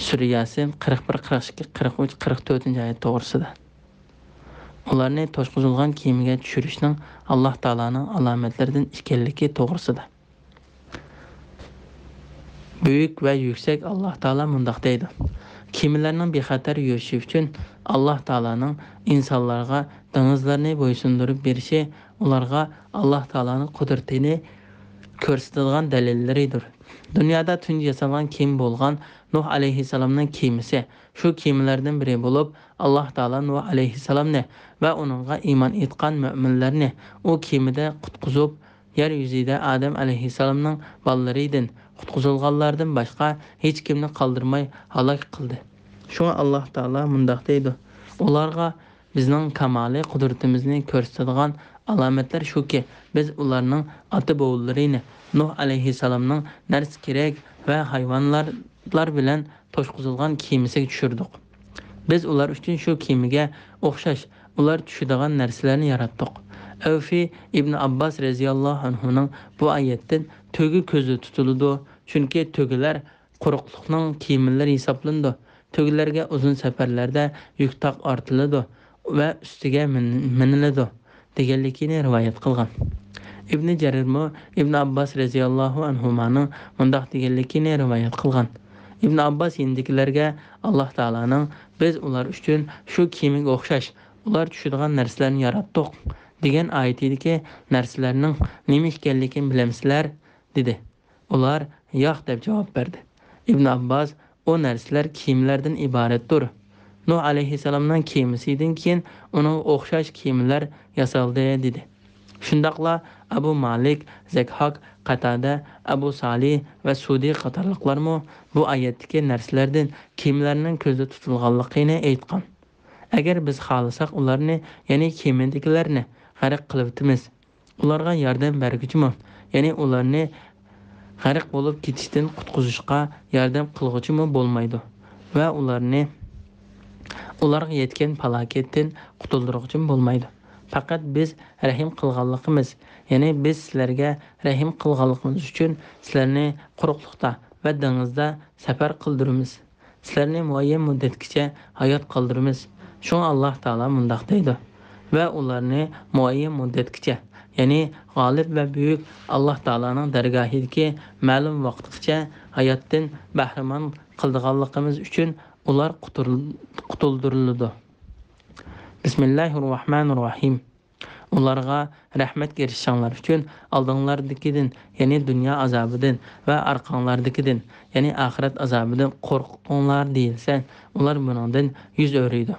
سۈرە ياسىن قىرىق بىر، قىرىق ئىككى، قىرىق ئۈچ، قىرىق تۆتىنچى ئايەت توغرىسىدا. ئۇلارنى توشقۇزۇلغان كېمىگە چۈشۈرۈشنىڭ ئاللاھ تائالانىڭ ئالامەتلىرىدىن ئىكەنلىكى توغرىسىدا. بۈيۈك ۋە يۈكسەك ئاللاھ تائالا مۇنداق دەيدۇ: كېمىلەرنىڭ بىخەتەر يۈرۈشى ئۈچۈن ئاللاھ تائالانىڭ ئىنسانلارغا دېڭىزلارنى بويسۇندۇرۇپ بېرىشى ئۇلارغا ئاللاھ تائالانىڭ قۇدرىتىنى كۆرسىتىدىغان دەلىللىرىدۇر. دۇنيادا تۇنجى ياسالغان كېمە بولغان نۇھ ئەلەيھىسسالامنىڭ كېمىسى شۇ كېمىلەردىن بىرى بولۇپ، ئاللاھ تائالا نۇھ ئەلەيھىسسالامنى ۋە ئۇنىڭغا ئىمان ئېيتقان مۆمىنلەرنى ئۇ كېمىدە قۇتقۇزۇپ، يەر يۈزىدە ئادەم ئەلەيھىسسالامنىڭ بالىلىرىدىن قۇتقۇزۇلغانلاردىن باشقا ھېچكىمنى قالدۇرماي ھالاك قىلدى. شۇڭا ئاللاھ تائالا مۇنداق دەيدۇ: ئۇلارغا بىزنىڭ كامالىي قۇدرىتىمىزنى كۆرسىتىدىغان ئالامەتلەر شۇكى، بىز ئۇلارنىڭ ئاتا-بوۋىلىرىنى نۇھ ئەلەيھىسسالامنىڭ نەرسە-كېرەك ۋە ھايۋانلار بىلەن توشقۇزۇلغان كېمىسىگە چۈشۈردۇق. بىز ئۇلار ئۈچۈن شۇ كېمىگە ئوخشاش ئۇلار چۈشىدىغان نەرسىلەرنى ياراتتۇق. ئەۋفى ئىبن ئابباس رەزىياللاھۇ ئەنھۇنىڭ بۇ ئايەتتىن تۆگە كۆزدە تۇتۇلىدۇ، چۈنكى تۆگىلەر قۇرۇقلۇقنىڭ كېمىلىرى ھېسابلىنىدۇ. تۆگىلەرگە ئۇزۇن سەپەرلەردە يۈك-تاق ئارتىلىدۇ ۋە ئۈستىگە مىن-، مىنىلىدۇ، دېگەنلىكىنى رىۋايەت قىلغان. ئىبنى جەرىرمۇ ئىبن ئابباس رەزىياللاھۇ ئەنھۇمانىڭ مۇنداق دېگەنلىكىنى رىۋايەت قىلغان. ئىبن ئابباس يېنىدىكىلەرگە ئاللاھ تائالانىڭ «بىز ئۇلار ئۈچۈن شۇ كېمىگە ئوخشاش ئۇلار چۈشىدىغان نەرسىلەرنى ياراتتۇق» دېگەن ئايىتىدىكى نەرسىلەرنىڭ نېمە ئىكەنلىكىنى بىلەمسىلەر؟ دېدى. ئۇلار «ياق» دەپ جاۋاب بەردى. ئىبن ئابباس: «ئۇ نەرسىلەر كېمىلەردىن ئىبارەتتۇر. نۇھ ئەلەيھىسسالامنىڭ كېمىسىدىن كېيىن ئۇنىڭغا ئوخشاش كېمىلەر ياسالدى» دېدى. شۇنداقلا ئەبۇ مالىك، زەكھاك، قاتادە، ئەبۇ سالىھ ۋە سۇدى قاتارلىقلارمۇ بۇ ئايەتتىكى نەرسىلەردىن كېمىلەرنىڭ كۆزدە تۇتۇلغانلىقىنى ئېيتقان. ئەگەر بىز خالىساق ئۇلارنى، يەنى كېمىدىكىلەرنى غەرق قىلىۋېتىمىز. ئۇلارغا ياردەم بەرگۈچىمۇ، يەنى ئۇلارنى غەرق بولۇپ كېتىشتىن قۇتقۇزۇشقا ياردەم قىلغۇچىمۇ بولمايدۇ ۋە ئۇلارنى ئۇلارغا يەتكەن پالاكەتتىن قۇتۇلدۇرغۇچىمۇ بولمايدۇ. پەقەت بىز رەھىم قىلغانلىقىمىز، يەنى بىز سىلەرگە رەھىم قىلغانلىقىمىز ئۈچۈن سىلەرنى قۇرۇقلۇقتا ۋە دېڭىزدا سەپەر قىلدۇرىمىز. سىلەرنى مۇئەييەن مۇددەتكىچە ھايات قالدۇرىمىز. شۇڭا ئاللاھ تائالا مۇنداق دەيدۇ: «ۋە ئۇلارنى مۇئەييەن مۇددەتكىچە، يەنى غالىب ۋە بۈيۈك ئاللاھ تائالانىڭ دەرگاھىدىكى مەلۇم ۋاقىتقىچە ھاياتتىن بەھرىمەن قىلىدىغانلىقىمىز ئۈچۈن ئۇلار قۇتۇل-، قۇتۇلدۇرۇلىدۇ.» بىسمىللاھىررەھمانىررەھىم. رەھمەت كېرىشىشىڭلار ئۈچۈن، ئالدىڭلاردىكىدىن، يەنى دۇنيا ئازابىدىن ۋە ئارقاڭلاردىكىدىن، يەنى ئاخىرەت ئازابىدىن قورقۇڭلار دېيىلسە، ئۇلار بۇنىڭدىن يۈز ئۆرۈيدۇ.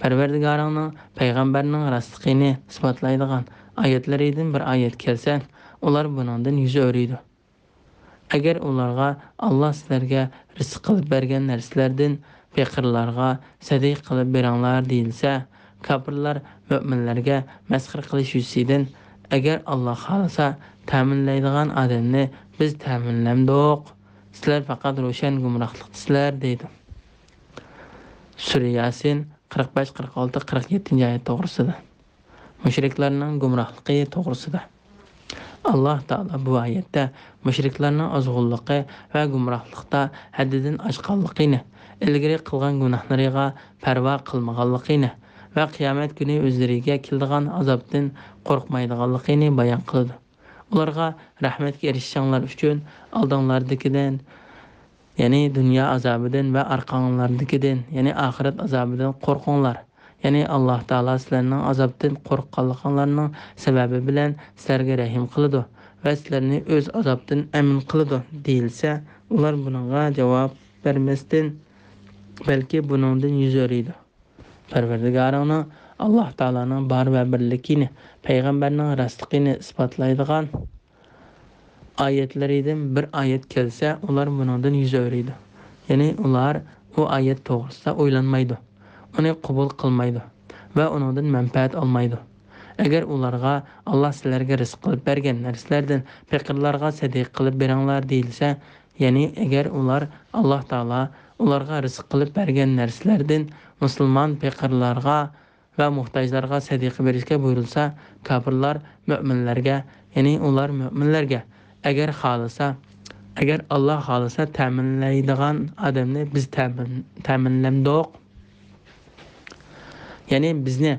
پەرۋەردىگارىڭنىڭ، پەيغەمبەرنىڭ راستلىقىنى ئىسپاتلايدىغان ئايەتلىرىدىن بىر ئايەت كەلسە، ئۇلار بۇنىڭدىن يۈز ئۆرۈيدۇ. ئەگەر ئۇلارغا «ئاللاھ سىلەرگە رىزىق قىلىپ بەرگەن نەرسىلەردىن پېقىرلارغا سەدىقە قىلىپ بېرىڭلار» دېيىلسە، كاپىرلار مۆمىنلەرگە مەسخىرە قىلىش يۈزىسىدىن، «ئەگەر ئاللاھ خالىسا، تەمىنلەيدىغان ئادەمنى بىز تەمىنلەمدۇق. سىلەر پەقەت روشەن گۇمراھلىقتىسىلەر» دەيدۇ. سۈرە ياسىن، قىرىق بەش، قىرىق ئالتە، قىرىق يەتتىنچى ئايەت توغرىسىدا. مۇشرىكلارنىڭ گۇمراھلىقى توغرىسىدا. ئاللاھ تائالا بۇ ئايەتتە مۇشرىكلارنىڭ ئازغۇنلۇقى ۋە گۇمراھلىقتا ھەددىدىن ئاشقانلىقىنى، ئىلگىرى قىلغان گۇناھلىرىغا پەرۋا قىلمىغانلىقىنى ۋە قىيامەت كۈنى ئۆزلىرىگە كېلىدىغان ئازابتىن قورقمايدىغانلىقىنى بايان قىلىدۇ. ئۇلارغا رەھمەتكە ئېرىشىشىڭلار ئۈچۈن ئالدىڭلاردىكىدىن، يەنى دۇنيا ئازابىدىن ۋە ئارقاڭلاردىكىدىن، يەنى ئاخىرەت ئازابىدىن قورقۇڭلار. يەنى ئاللاھ تائالا سىلەرنىڭ ئازابتىن قورققانلىقىڭلارنىڭ سەۋەبى بىلەن سىلەرگە رەھىم قىلىدۇ ۋە سىلەرنى ئۆز ئازابتىن ئەمىن قىلىدۇ دېيىلسە، ئۇلار بۇنىڭغا جاۋاب بەرمەستىن، بەلكى بۇنىڭدىن يۈز ئۆرۈيدۇ. پەرۋەردىگارىڭنىڭ، ئاللاھ تائالانىڭ بار ۋە بىرلىكىنى، پەيغەمبەرنىڭ راستلىقىنى ئىسپاتلايدىغان ئايەتلىرىدىن بىر ئايەت كەلسە، ئۇلار بۇنىڭدىن يۈز ئۆرۈيدۇ. يەنى ئۇلار ئۇ ئايەت توغرىسىدا ئويلانمايدۇ، ئۇنى قوبۇل قىلمايدۇ ۋە ئۇنىڭدىن مەنپەئەت ئالمايدۇ. ئەگەر ئۇلارغا، «ئاللا سىلەرگە رىزىق قىلىپ بەرگەن نەرسىلەردىن پېقىرلارغا سەدىقە قىلىپ بېرىڭلار» دېيىلسە، يەنى ئەگەر ئۇلار، «ئاللا تائالا ئۇلارغا رىزىق قىلىپ بەرگەن نەرسىلەردىن مۇسۇلمان پېقىرلارغا ۋە موھتاجلارغا سەدىقە بېرىشكە بۇيرۇلسا، كاپىرلار مۆمىنلەرگە، يەنى ئۇلار مۆمىنلەرگە، ئەگەر خالىسا، ئەگەر ئاللا خالىسا تەمىنلەيدىغان ئادەمنى بىز تەمىن-، تەمىنلەمدۇق. يەنى بىزنى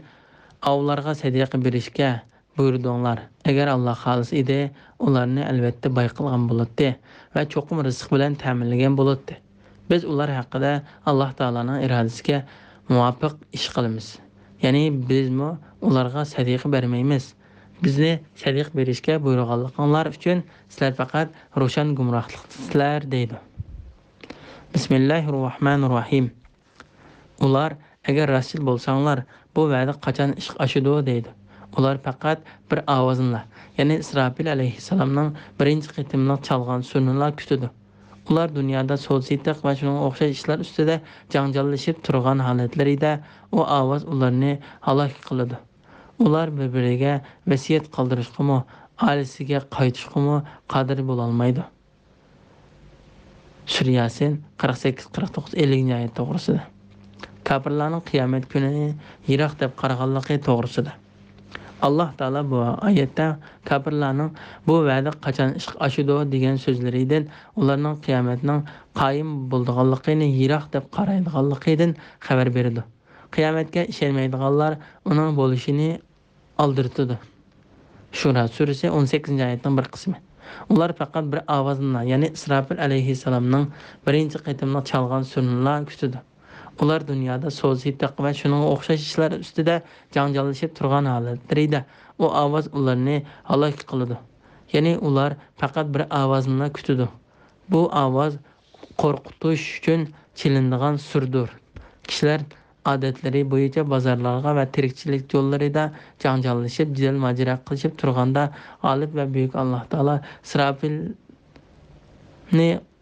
ئاۋۇلارغا سەدىقە بېرىشكە بۇيرۇدۇڭلار. ئەگەر ئاللا خالىسا ئىدى، ئۇلارنى ئەلۋەتتە باي قىلغان بولاتتى ۋە چوقۇم رىزىق بىلەن تەمىنلىگەن بولاتتى. بىز ئۇلار ھەققىدە ئاللا تائالانىڭ ئىرادىسىگە مۇۋاپىق ئىش قىلىمىز. يەنى بىزمۇ ئۇلارغا سەدىقە بەرمەيمىز. بىزنى سەدىقە بېرىشكە بۇيرۇغانلىقىڭلار ئۈچۈن سىلەر پەقەت روشەن گۇمراھلىقتىسىلەر، دەيدۇ. بىسمىللاھىررەھمانىررەھىم. ئۇلار، «ئەگەر راستچىل بولساڭلار، بۇ ۋەدە قاچان ئىشقا ئاشىدۇ؟» دەيدۇ. ئۇلار پەقەت بىر ئاۋازنىلا، يەنى ئىسراپىل ئەلەيھىسسالامنىڭ بىرىنچى قېتىملىق چالغان سۇرنىلا كۈتىدۇ. ئۇلار دۇنيادا سودا-سېتىق ۋە شۇنىڭغا ئوخشاش ئىشلار ئۈستىدە جاڭجاللىشىپ تۇرغان ھالەتلىرىدە ئۇ ئاۋاز ئۇلارنى ھالاك قىلىدۇ. ئۇلار بىر-بىرىگە ۋەسىيەت قالدۇرۇشقىمۇ، ئائىلىسىگە قايتىشقىمۇ قادىر بولالمايدۇ. سۈرە ياسىن، قىرىق سەككىز، قىرىق توققۇز، ئەللىكىنچى ئايەت توغرىسىدا. كاپىرلارنىڭ قىيامەت كۈنىنى يىراق دەپ قارىغانلىقى توغرىسىدا. ئاللا تائالا بۇ ئايەتتە كاپىرلارنىڭ «بۇ ۋەدە قاچان ئىشقا ئاشىدۇ؟» دېگەن سۆزلىرىدىن، ئۇلارنىڭ قىيامەتنىڭ قايىم بولىدىغانلىقىنى يىراق دەپ قارايدىغانلىقىدىن خەۋەر بېرىدۇ. قىيامەتكە ئىشەنمەيدىغانلار ئۇنىڭ بولۇشىنى ئالدىرىتىدۇ. شۇرا سۈرىسى، ئون سەككىزىنچى ئايەتنىڭ بىر قىسمى. ئۇلار پەقەت بىر ئاۋازنىلا، يەنى ئىسراپىل ئەلەيھىسسالامنىڭ بىرىنچى قېتىملىق چالغان سۇرنىلا كۈتىدۇ. ئۇلار دۇنيادا سودا-سېتىق ۋە شۇنىڭغا ئوخشاش ئىشلار ئۈستىدە جاڭجاللىشىپ تۇرغان ھالەتلىرىدە ئۇ ئاۋاز ئۇلارنى ھالاك قىلىدۇ. يەنى ئۇلار پەقەت بىر ئاۋازنىلا كۈتىدۇ. بۇ ئاۋاز قورقۇتۇش ئۈچۈن چېلىنىدىغان سۈردۇر. كىشىلەر ئادەتلىرى بويىچە بازارلارغا ۋە تىرىكچىلىك يوللىرىدا جاڭجاللىشىپ، جېدەل-ماجىرا قىلىشىپ تۇرغاندا، غالىب ۋە بۈيۈك ئاللا تائالا ئىسراپىلنى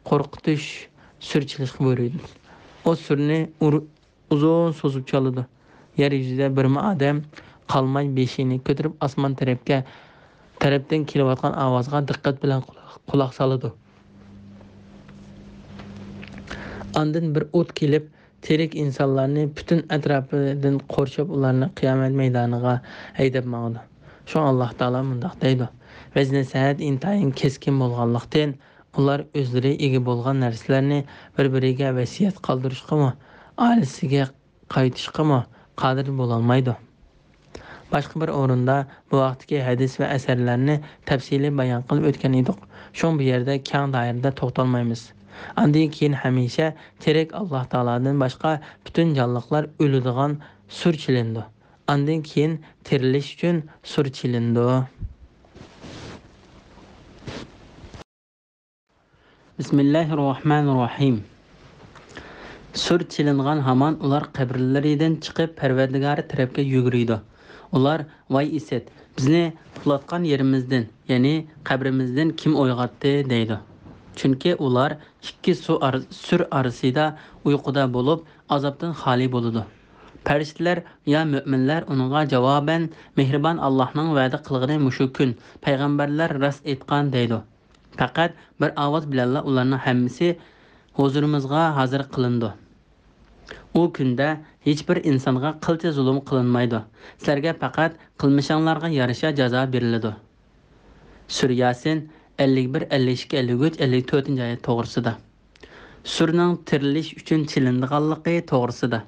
قورقۇتۇش سۈر چېلىشقا بۇيرۇيدۇ. ئۇ سۈرنى ئۇر-، ئۇزۇن سوزۇپ چالىدۇ. يەر يۈزىدە بىرمۇ ئادەم قالماي، بېشىنى كۆتۈرۈپ ئاسمان تەرەپكە، تەرەپتىن كېلىۋاتقان ئاۋازغا دىققەت بىلەن قۇلاق، قۇلاق سالىدۇ. ئاندىن بىر ئوت كېلىپ، تىرىك ئىنسانلارنى پۈتۈن ئەتراپىدىن قورشاپ، ئۇلارنى قىيامەت مەيدانىغا ھەيدەپ ماڭىدۇ. شۇڭا ئاللا تائالا مۇنداق دەيدۇ: «ۋەز-نەسىھەت ئىنتايىن كەسكىن بولغانلىقتىن، ئۇلار ئۆزلىرى ئىگە بولغان نەرسىلەرنى بىر-بىرىگە ۋەسىيەت قالدۇرۇشقىمۇ، ئائىلىسىگە قايتىشقىمۇ قادىر بولالمايدۇ.» باشقا بىر ئورۇندا بۇ ھەقتىكى ھەدىس ۋە ئەسەرلەرنى تەپسىلىي بايان قىلىپ ئۆتكەن ئىدۇق. شۇڭا بۇ يەردە كەڭ دائىرىدە توختالمايمىز. ئاندىن كېيىن ھەمىشە تىرىك ئاللا تائالادىن باشقا پۈتۈن جانلىقلار ئۆلىدىغان سۈر چېلىنىدۇ. ئاندىن كېيىن تىرىلىش ئۈچۈن سۈر چېلىنىدۇ. بىسمىللاھىررەھمانىررەھىم. سۈر چېلىنغان ھامان ئۇلار قەبرىلىرىدىن چىقىپ، پەرۋەردىگارى تەرەپكە يۈگۈرىدۇ. ئۇلار: «ۋاي ئىسىت، بىزنى ئۇخلاتقان يېرىمىزدىن، يەنى قەبرىمىزدىن كىم ئويغاتتى؟» دەيدۇ. چۈنكى ئۇلار ئىككى سۇ ئار-، سۈر ئارىسىدا ئۇيقۇدا بولۇپ، ئازابتىن خالىي بولىدۇ. پەرىشتىلەر: «يا مۆمىنلەر، ئۇنىڭغا جاۋابەن، مېھرىبان ئاللاھنىڭ ۋەدە قىلغىنى مۇشۇ كۈن، پەيغەمبەرلەر راست ئېيتقان» دەيدۇ. پەقەت بىر ئاۋاز بىلەنلا ئۇلارنىڭ ھەممىسى ھۇزۇرىمىزغا ھازىر قىلىنىدۇ. ئۇ كۈندە ھېچبىر ئىنسانغا قىلچە زۇلۇم قىلىنمايدۇ. سىلەرگە پەقەت قىلمىشىڭلارغا يارىشا جازا بېرىلىدۇ. سۈرە ياسىن، ئەللىك بىر، ئەللىك ئىككى، ئەللىك ئۈچ، ئەللىك تۆتىنچى ئايەت توغرىسىدا. سۈرنىڭ تىرىلىش ئۈچۈن چېلىنىدىغانلىقى توغرىسىدا.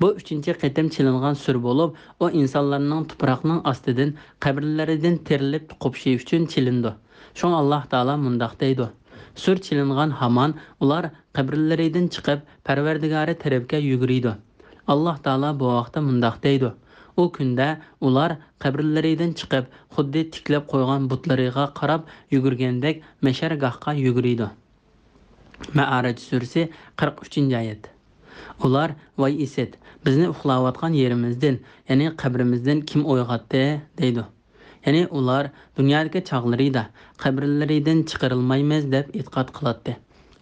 بۇ ئۈچىنچى قېتىم چېلىنغان سۈر بولۇپ، ئۇ ئىنسانلارنىڭ تۇپراقنىڭ ئاستىدىن، قەبرىلىرىدىن تىرىلىپ قوپۇشى ئۈچۈن چېلىنىدۇ. شۇڭا ئاللاھ تائالا مۇنداق دەيدۇ: سۈر چېلىنغان ھامان ئۇلار قەبرىلىرىدىن چىقىپ، پەرۋەردىگارى تەرەپكە يۈگۈرىدۇ. ئاللاھ تائالا بۇ ھەقتە مۇنداق دەيدۇ: ئۇ كۈندە ئۇلار قەبرىلىرىدىن چىقىپ، خۇددى تىكلەپ قويغان بۇتلىرىغا قاراپ يۈگۈرگەندەك مەشەرگاھقا يۈگۈرىدۇ. مەئارىج سۈرىسى، قىرىق ئۈچىنچى ئايەت. ئۇلار: «ۋاي ئىسىت، بىزنى ئۇخلاۋاتقان يېرىمىزدىن، يەنى قەبرىمىزدىن كىم ئويغاتتى؟» دەيدۇ. يەنى ئۇلار دۇنيادىكى چاغلىرىدا قەبرىلىرىدىن چىقىرىلمايمىز دەپ ئېتىقاد قىلاتتى.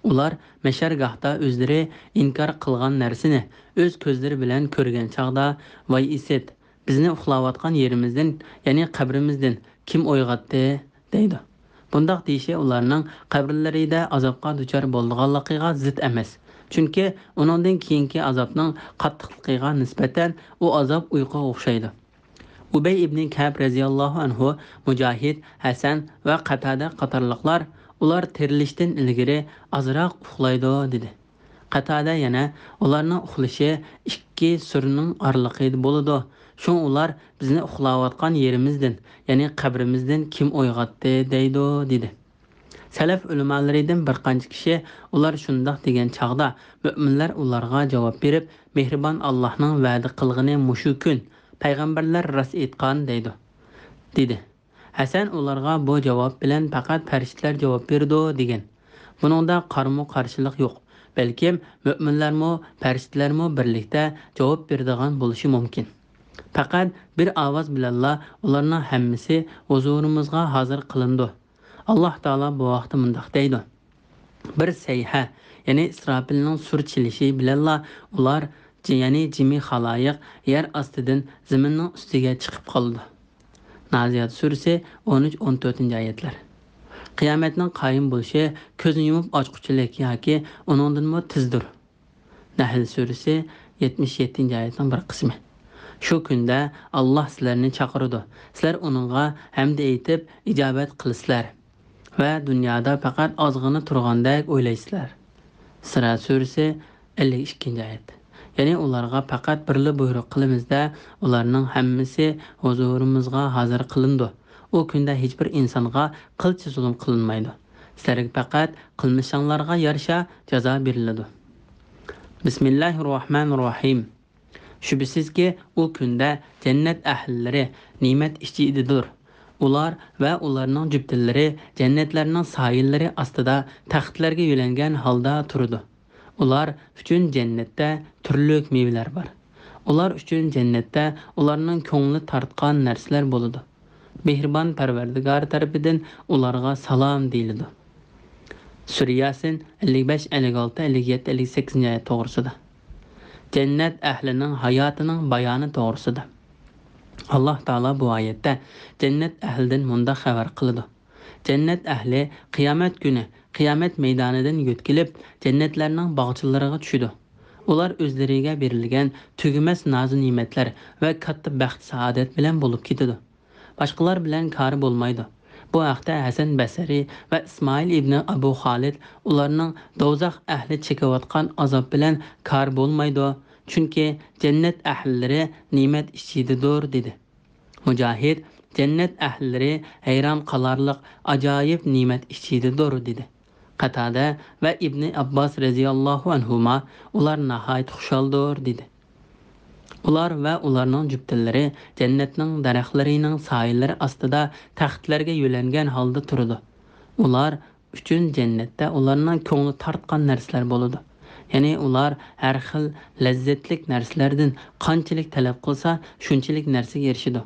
ئۇلار مەشەرگاھتا ئۆزلىرى ئىنكار قىلغان نەرسىنى ئۆز كۆزلىرى بىلەن كۆرگەن چاغدا: «ۋاي ئىسىت، «بىزنى ئۇخلاۋاتقان يېرىمىزدىن، يەنى قەبرىمىزدىن كىم ئويغاتتى؟» دەيدۇ. بۇنداق دېيىشى ئۇلارنىڭ قەبرىلىرىدە ئازابقا دۇچار بولىدىغانلىقىغا زىت ئەمەس. چۈنكى ئۇنىڭدىن كېيىنكى ئازابنىڭ قاتتىقلىقىغا نىسبەتەن ئۇ ئازاب ئۇيقۇغا ئوخشايدۇ. ئۇبەي ئىبنى كەئب رەزىياللاھۇ ئەنھۇ، مۇجاھىد، ھەسەن ۋە قەتادە قاتارلىقلار: «ئۇلار تىرىلىشتىن ئىلگىرى ئازراق ئۇخلايدۇ» دېدى. قەتادە يەنە: «ئۇلارنىڭ ئۇخلىشى ئىككى سۈرىنىڭ ئارىلىقىدا بولىدۇ. شۇڭا ئۇلار بىزنى ئۇخلاۋاتقان يېرىمىزدىن، يەنى قەبرىمىزدىن كىم ئويغاتتى دەيدۇ» دېدى. سەلەف ئۆلىمالىرىدىن بىر قانچە كىشى ئۇلار شۇنداق دېگەن چاغدا، مۆمىنلەر ئۇلارغا جاۋاب بېرىپ، «مېھرىبان ئاللاھنىڭ ۋەدە قىلغىنى مۇشۇ كۈن، پەيغەمبەرلەر راست ئېيتقان» دەيدۇ، دېدى. ھەسەن ئۇلارغا بۇ جاۋاب بىلەن پەقەت پەرىشتىلەر جاۋاب بېرىدۇ دېگەن. بۇنىڭدا قارىمۇ قارشىلىق يوق. بەلكىم مۆمىنلەرمۇ، پەرىشتىلەرمۇ بىرلىكتە جاۋاب بېرىدىغان بولۇشى مۇمكىن. پەقەت بىر ئاۋاز بىلەنلا ئۇلارنىڭ ھەممىسى ھۇزۇرىمىزغا ھازىر قىلىنىدۇ. ئاللاھ تائالا بۇ ھەقتە مۇنداق دەيدۇ: «بىر سەيھە، يەنى ئىسراپىلنىڭ سۇر چېلىشى بىلەنلا ئۇلار، يەنى جىمى خالايىق يەر ئاستىدىن زېمىننىڭ ئۈستىگە چىقىپ قالىدۇ.» نازىيات سۈرىسى، ئون ئۈچ، ئون تۆتىنچى ئايەتلەر. قىيامەتنىڭ قايىم بولۇشى كۆزنى يۇمۇپ ئاچقۇچىلىك ياكى ئۇنىڭدىنمۇ تېزدۇر. نەھل سۈرىسى، يەتمىش يەتتىنچى ئايەتنىڭ بىر قىسمى. شۇ كۈندە ئاللاھ سىلەرنى چاقىرىدۇ. سىلەر ئۇنىڭغا ھەمدە ئېيتىپ ئىجابەت قىلىسىلەر ۋە دۇنيادا پەقەت ئازغىنە تۇرغاندەك ئويلايسىلەر. ئىسرا سۈرىسى، ئەللىك ئىككىنچى ئايەت. يەنى ئۇلارغا پەقەت بىرلا بۇيرۇق قىلىمىز-دە، ئۇلارنىڭ ھەممىسى ھۇزۇرىمىزغا ھازىر قىلىنىدۇ. ئۇ كۈندە ھېچبىر ئىنسانغا قىلچە زۇلۇم قىلىنمايدۇ. سىلەرگە پەقەت قىلمىشىڭلارغا يارىشا جازا بېرىلىدۇ. بىسمىللاھىررەھمانىررەھىم. شۈبھىسىزكى، ئۇ كۈندە جەننەت ئەھلىلىرى نېمەت ئىچىدىدۇر. ئۇلار ۋە ئۇلارنىڭ جۈپتىلىرى جەننەتلەرنىڭ سايىلىرى ئاستىدا تەختلەرگە يۆلەنگەن ھالدا تۇرىدۇ. ئۇلار ئۈچۈن جەننەتتە تۈرلۈك مېۋىلەر بار. ئۇلار ئۈچۈن جەننەتتە ئۇلارنىڭ كۆڭلى تارتقان نەرسىلەر بولىدۇ. مېھرىبان پەرۋەردىگار تەرىپىدىن ئۇلارغا سالام دېيىلىدۇ. سۈرە ياسىن، ئەللىك بەش، ئەللىك ئالتە، ئەللىك يەتتە، ئەللىك سەككىزىنچى ئايەت توغرىسىدا. جەننەت ئەھلىنىڭ ھاياتىنىڭ بايانى توغرىسىدا. ئاللاھ تائالا بۇ ئايەتتە جەننەت ئەھلىدىن مۇنداق خەۋەر قىلىدۇ: جەننەت ئەھلى قىيامەت كۈنى قىيامەت مەيدانىدىن يۆتكىلىپ، جەننەتلەرنىڭ باغچىلىرىغا چۈشىدۇ. ئۇلار ئۆزلىرىگە بېرىلگەن تۈگىمەس نازۇ نېمەتلەر ۋە كاتتا بەخت-سائادەت بىلەن بولۇپ كېتىدۇ. باشقىلار بىلەن كارى بولمايدۇ. بۇ ھەقتە ھەسەن بەسرى ۋە ئىسمائىل ئىبنى ئەبۇ خالىد ئۇلارنىڭ دوزاخ ئەھلى چېكىۋاتقان ئازاب بىلەن كارى بولمايدۇ، چۈنكى جەننەت ئەھلىلىرى نېمەت ئىچىدىدۇر، دېدى. مۇجاھىد، جەننەت ئەھلىلىرى ھەيران قالارلىق ئاجايىپ نېمەت ئىچىدىدۇر، دېدى. قەتادە ۋە ئىبنى ئابباس رەزىياللاھۇ ئەنھۇما ئۇلار ناھايىتى خۇشالدۇر، دېدى. ئۇلار ۋە ئۇلارنىڭ جۈپتىلىرى جەننەتنىڭ دەرەخلىرىنىڭ سايىلىرى ئاستىدا تەختلەرگە يۆلەنگەن ھالدا تۇرىدۇ. ئۇلار ئۈچۈن جەننەتتە ئۇلارنىڭ كۆڭلى تارتقان نەرسىلەر بولىدۇ. يەنى ئۇلار ھەر خىل لەززەتلىك نەرسىلەردىن قانچىلىك تەلەپ قىلسا، شۇنچىلىك نەرسىگە ئېرىشىدۇ.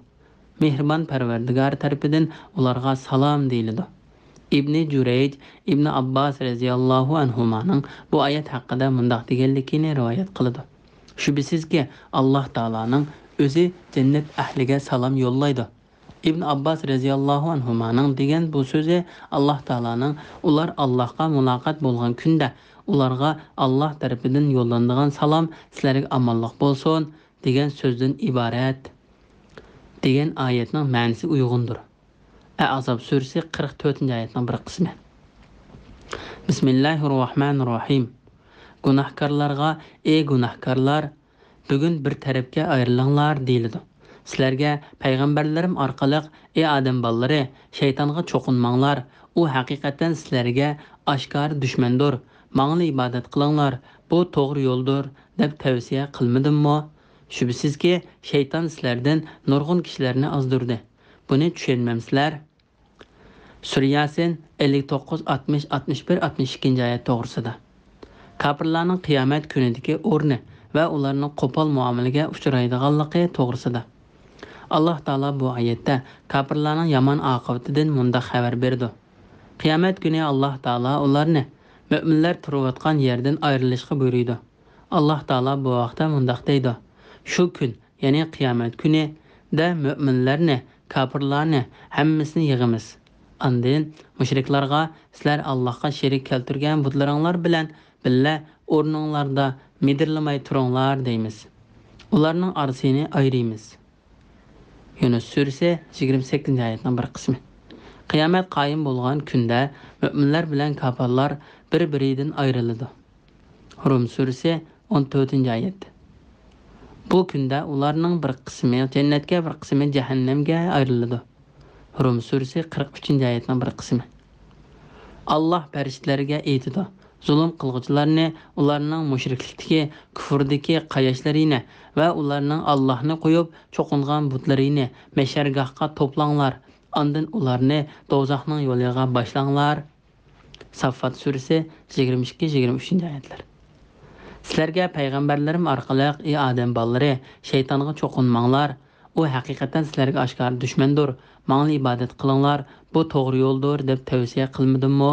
مېھرىبان پەرۋەردىگار تەرىپىدىن ئۇلارغا سالام دېيىلىدۇ. ئىبنى جۇرەيج ئىبنى ئابباس رەزىياللاھۇ ئەنھۇمانىڭ بۇ ئايەت ھەققىدە مۇنداق دېگەنلىكىنى رىۋايەت قىلىدۇ: شۈبھىسىزكى، ئاللاھ تائالانىڭ ئۆزى جەننەت ئەھلىگە سالام يوللايدۇ. ئىبن ئابباس رەزىياللاھۇ ئەنھۇمانىڭ دېگەن بۇ سۆزى ئاللاھ تائالانىڭ ئۇلار ئاللاھقا مۇلاقات بولغان كۈندە ئۇلارغا ئاللاھ تەرىپىدىن يوللىنىدىغان سالام، سىلەرگە ئامانلىق بولسۇن، دېگەن سۆزدىن ئىبارەت، دېگەن ئايەتنىڭ مەنىسى ئۇيغۇندۇر. ئەھزاب سۈرىسى، قىرىق تۆتىنچى ئايەتنىڭ بىر قىسمى. بىسمىللاھىررەھمانىررەھىم. گۇناھكارلارغا: «ئى گۇناھكارلار، بۈگۈن بىر تەرەپكە ئايرىلىڭلار» دېيىلىدۇ. سىلەرگە پەيغەمبەرلىرىم ئارقىلىق: «ئى ئادەم بالىلىرى، شەيتانغا چوقۇنماڭلار، ئۇ ھەقىقەتەن سىلەرگە ئاشكارا دۈشمەندۇر، ماڭىلا ئىبادەت قىلىڭلار، بۇ توغرا يولدۇر» دەپ تەۋسىيە قىلمىدىممۇ؟ شۈبھىسىزكى، شەيتان سىلەردىن نۇرغۇن كىشىلەرنى ئازدۇردى. بۇنى چۈشەنمەمسىلەر؟ سۈرە ياسىن، ئەللىك توققۇز، ئاتمىش، ئاتمىش بىر، ئاتمىش ئىككىنچى ئايەت توغرىسىدا. كاپىرلارنىڭ قىيامەت كۈنىدىكى ئورنى ۋە ئۇلارنىڭ قوپال مۇئامىلىگە ئۇچرايدىغانلىقى توغرىسىدا. ئاللاھ تائالا بۇ ئايەتتە كاپىرلارنىڭ يامان ئاقىۋىتىدىن مۇنداق خەۋەر بېرىدۇ: قىيامەت كۈنى ئاللاھ تائالا ئۇلارنى مۆمىنلەر تۇرۇۋاتقان يەردىن ئايرىلىشقا بۇيرۇيدۇ. ئاللاھ تائالا بۇ ھەقتە مۇنداق دەيدۇ: شۇ كۈن، يەنى قىيامەت كۈنى دە مۆمىنلەرنى، كاپىرلارنى، ھەممىسىنى يىغىمىز. ئاندىن مۇشرىكلارغا، سىلەر ئاللاھقا شېرىك كەلتۈرگەن بۇتلىرىڭلار بىلەن بىللە ئورنۇڭلاردا مىدىرلىماي تۇرۇڭلار دەيمىز. ئۇلارنىڭ ئارىسىنى ئايرىيمىز. يۇنۇس سۈرىسى، يىگىرمە سەككىزىنچى ئايەتنىڭ بىر قىسمى. قىيامەت قايىم بولغان كۈندە مۆمىنلەر بىلەن كاپىرلار بىر-بىرىدىن ئايرىلىدۇ. رۇم سۈرىسى، ئون تۆتىنچى ئايەت. بۇ كۈندە ئۇلارنىڭ بىر قىسمى جەننەتكە، بىر قىسمى جەھەننەمگە ئايرىلىدۇ. رۇم سۈرىسى، قىرىق ئۈچىنچى ئايەتنىڭ بىر قىسمى. ئاللاھ پەرىشتىلەرگە ئېيتىدۇ، زۇلۇم قىلغۇچىلارنى ئۇلارنىڭ مۇشرىكلىكتىكى، كۇفۇردىكى قاياشلىرىنى ۋە ئۇلارنىڭ ئاللاھنى قويۇپ چوقۇنغان بۇتلىرىنى مەھشەرگاھقا توپلاڭلار، ئاندىن ئۇلارنى دوزاخنىڭ يولىغا باشلاڭلار. ساففات سۈرىسى، يىگىرمە ئىككى، يىگىرمە ئۈچىنچى ئايەتلەر. سىلەرگە پەيغەمبەرلىرىم ئارقىلىق، ئى ئادەم بالىلىرى، شەيتانغا چوقۇنماڭلار. ئۇ ھەقىقەتەن سىلەرگە ئاشكارا دۈشمەندۇر. ماڭىلا ئىبادەت قىلىڭلار، بۇ توغرا يولدۇر، دەپ تەۋسىيە قىلمىدىممۇ؟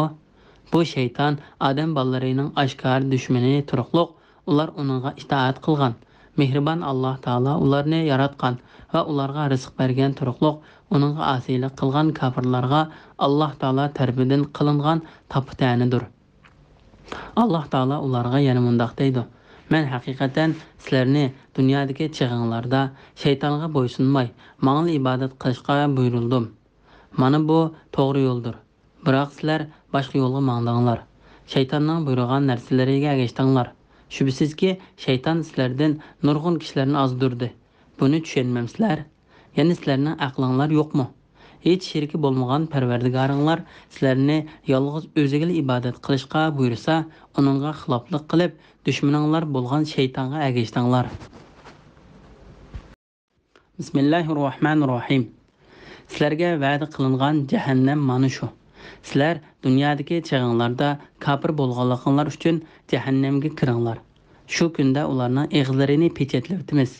بۇ شەيتان ئادەم بالىلىرىنىڭ ئاشكارا دۈشمىنى تۇرۇقلۇق، ئۇلار ئۇنىڭغا ئىتائەت قىلغان. مېھرىبان ئاللاھ تائالا ئۇلارنى ياراتقان ۋە ئۇلارغا رىزىق بەرگەن تۇرۇقلۇق، ئۇنىڭغا ئاسىيلىق قىلغان كاپىرلارغا ئاللاھ تائالا تەرىپىدىن قىلىنغان تاپا-تەنىدۇر. ئاللاھ تائالا ئۇلارغا يەنە مۇنداق دەيدۇ، مەن ھەقىقەتەن سىلەرنى دۇنيادىكى چېغىڭلاردا شەيتانغا بويسۇنماي، ماڭىلا ئىبادەت قىلىشقا بۇيرۇلدۇم. مانا بۇ توغرا يولدۇر. بىراق سىلەر باشقا يولغا ماڭدىڭلار. شەيتاننىڭ بۇيرۇغان نەرسىلىرىگە ئەگەشتىڭلار. شۈبھىسىزكى، شەيتان سىلەردىن نۇرغۇن كىشىلەرنى ئازدۇردى. بۇنى چۈشەنمەمسىلەر؟ يەنى سىلەرنىڭ ئەقلىڭلار يوقمۇ؟ ھېچ شېرىكى بولمىغان پەرۋەردىگارىڭلار سىلەرنى يالغۇز ئۆزىگىلا ئىبادەت قىلىشقا بۇيرۇسا، ئۇنىڭغا خىلاپلىق قىلىپ، دۈشمىنىڭلار بولغان شەيتانغا ئەگەشتىڭلار. بىسمىللاھىررەھمانىررەھىم. سىلەرگە ۋەدە قىلىنغان جەھەننەم مانا شۇ. سىلەر دۇنيادىكى چېغىڭلاردا كاپىر بولغانلىقىڭلار ئۈچۈن جەھەننەمگە كىرىڭلار. شۇ كۈندە ئۇلارنىڭ ئېغىزلىرىنى پېچەتلىۋېتىمىز.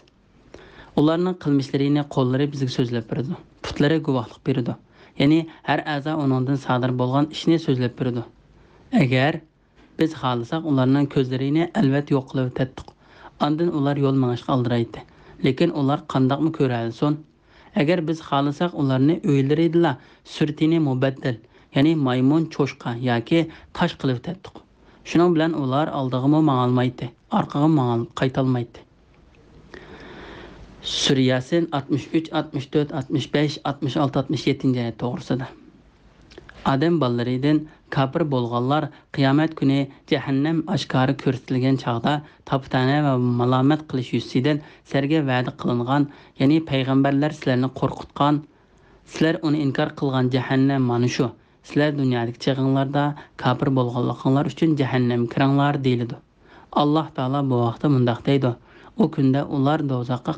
ئۇلارنىڭ قىلمىشلىرىنى قوللىرى بىزگە سۆزلەپ بېرىدۇ. پۇتلىرى گۇۋاھلىق بېرىدۇ. يەنى ھەر ئەزا ئۇنىڭدىن سادىر بولغان ئىشنى سۆزلەپ بېرىدۇ. ئەگەر بىز خالىساق، ئۇلارنىڭ كۆزلىرىنى ئەلۋەتتە يوق قىلىۋېتەتتۇق. ئاندىن ئۇلار يول مېڭىشقا ئالدىرايتتى. لېكىن ئۇلار قانداقمۇ كۆرەلىسۇن؟ ئەگەر بىز خالىساق، ئۇلارنى ئۆيلىرىدىلا سۈرىتىنى مۇبەددەل، يەنى مايمۇن، چوشقا ياكى تاش قىلىۋېتەتتۇق. شۇنىڭ بىلەن ئۇلار ئالدىغىمۇ ماڭالمايتتى، ئارقىغىمۇ ماڭال-، قايتالمايتتى. سۈرە ياسىن ئاتمىش ئۈچ، ئاتمىش تۆت، ئاتمىش بەش، ئاتمىش ئالتە، ئاتمىش يەتتىنچى ئايەت توغرىسىدا. ئادەم بالىلىرىدىن كاپىر بولغانلار قىيامەت كۈنى جەھەننەم ئاشكارا كۆرسىتىلگەن چاغدا تاپا-تەنە ۋە مالامەت قىلىش يۈزىسىدىن سىلەرگە ۋەدە قىلىنغان، يەنى پەيغەمبەرلەر سىلەرنى قورقۇتقان، سىلەر ئۇنى ئىنكار قىلغان جەھەننەم مانا شۇ. سىلەر دۇنيادىكى چېغىڭلاردا كاپىر بولغانلىقىڭلار ئۈچۈن جەھەننەمگە كىرىڭلار دېيىلىدۇ. ئاللاھ تائالا بۇ ھەقتە مۇنداق دەيدۇ، ئۇ كۈندە ئۇلار دوزاخقا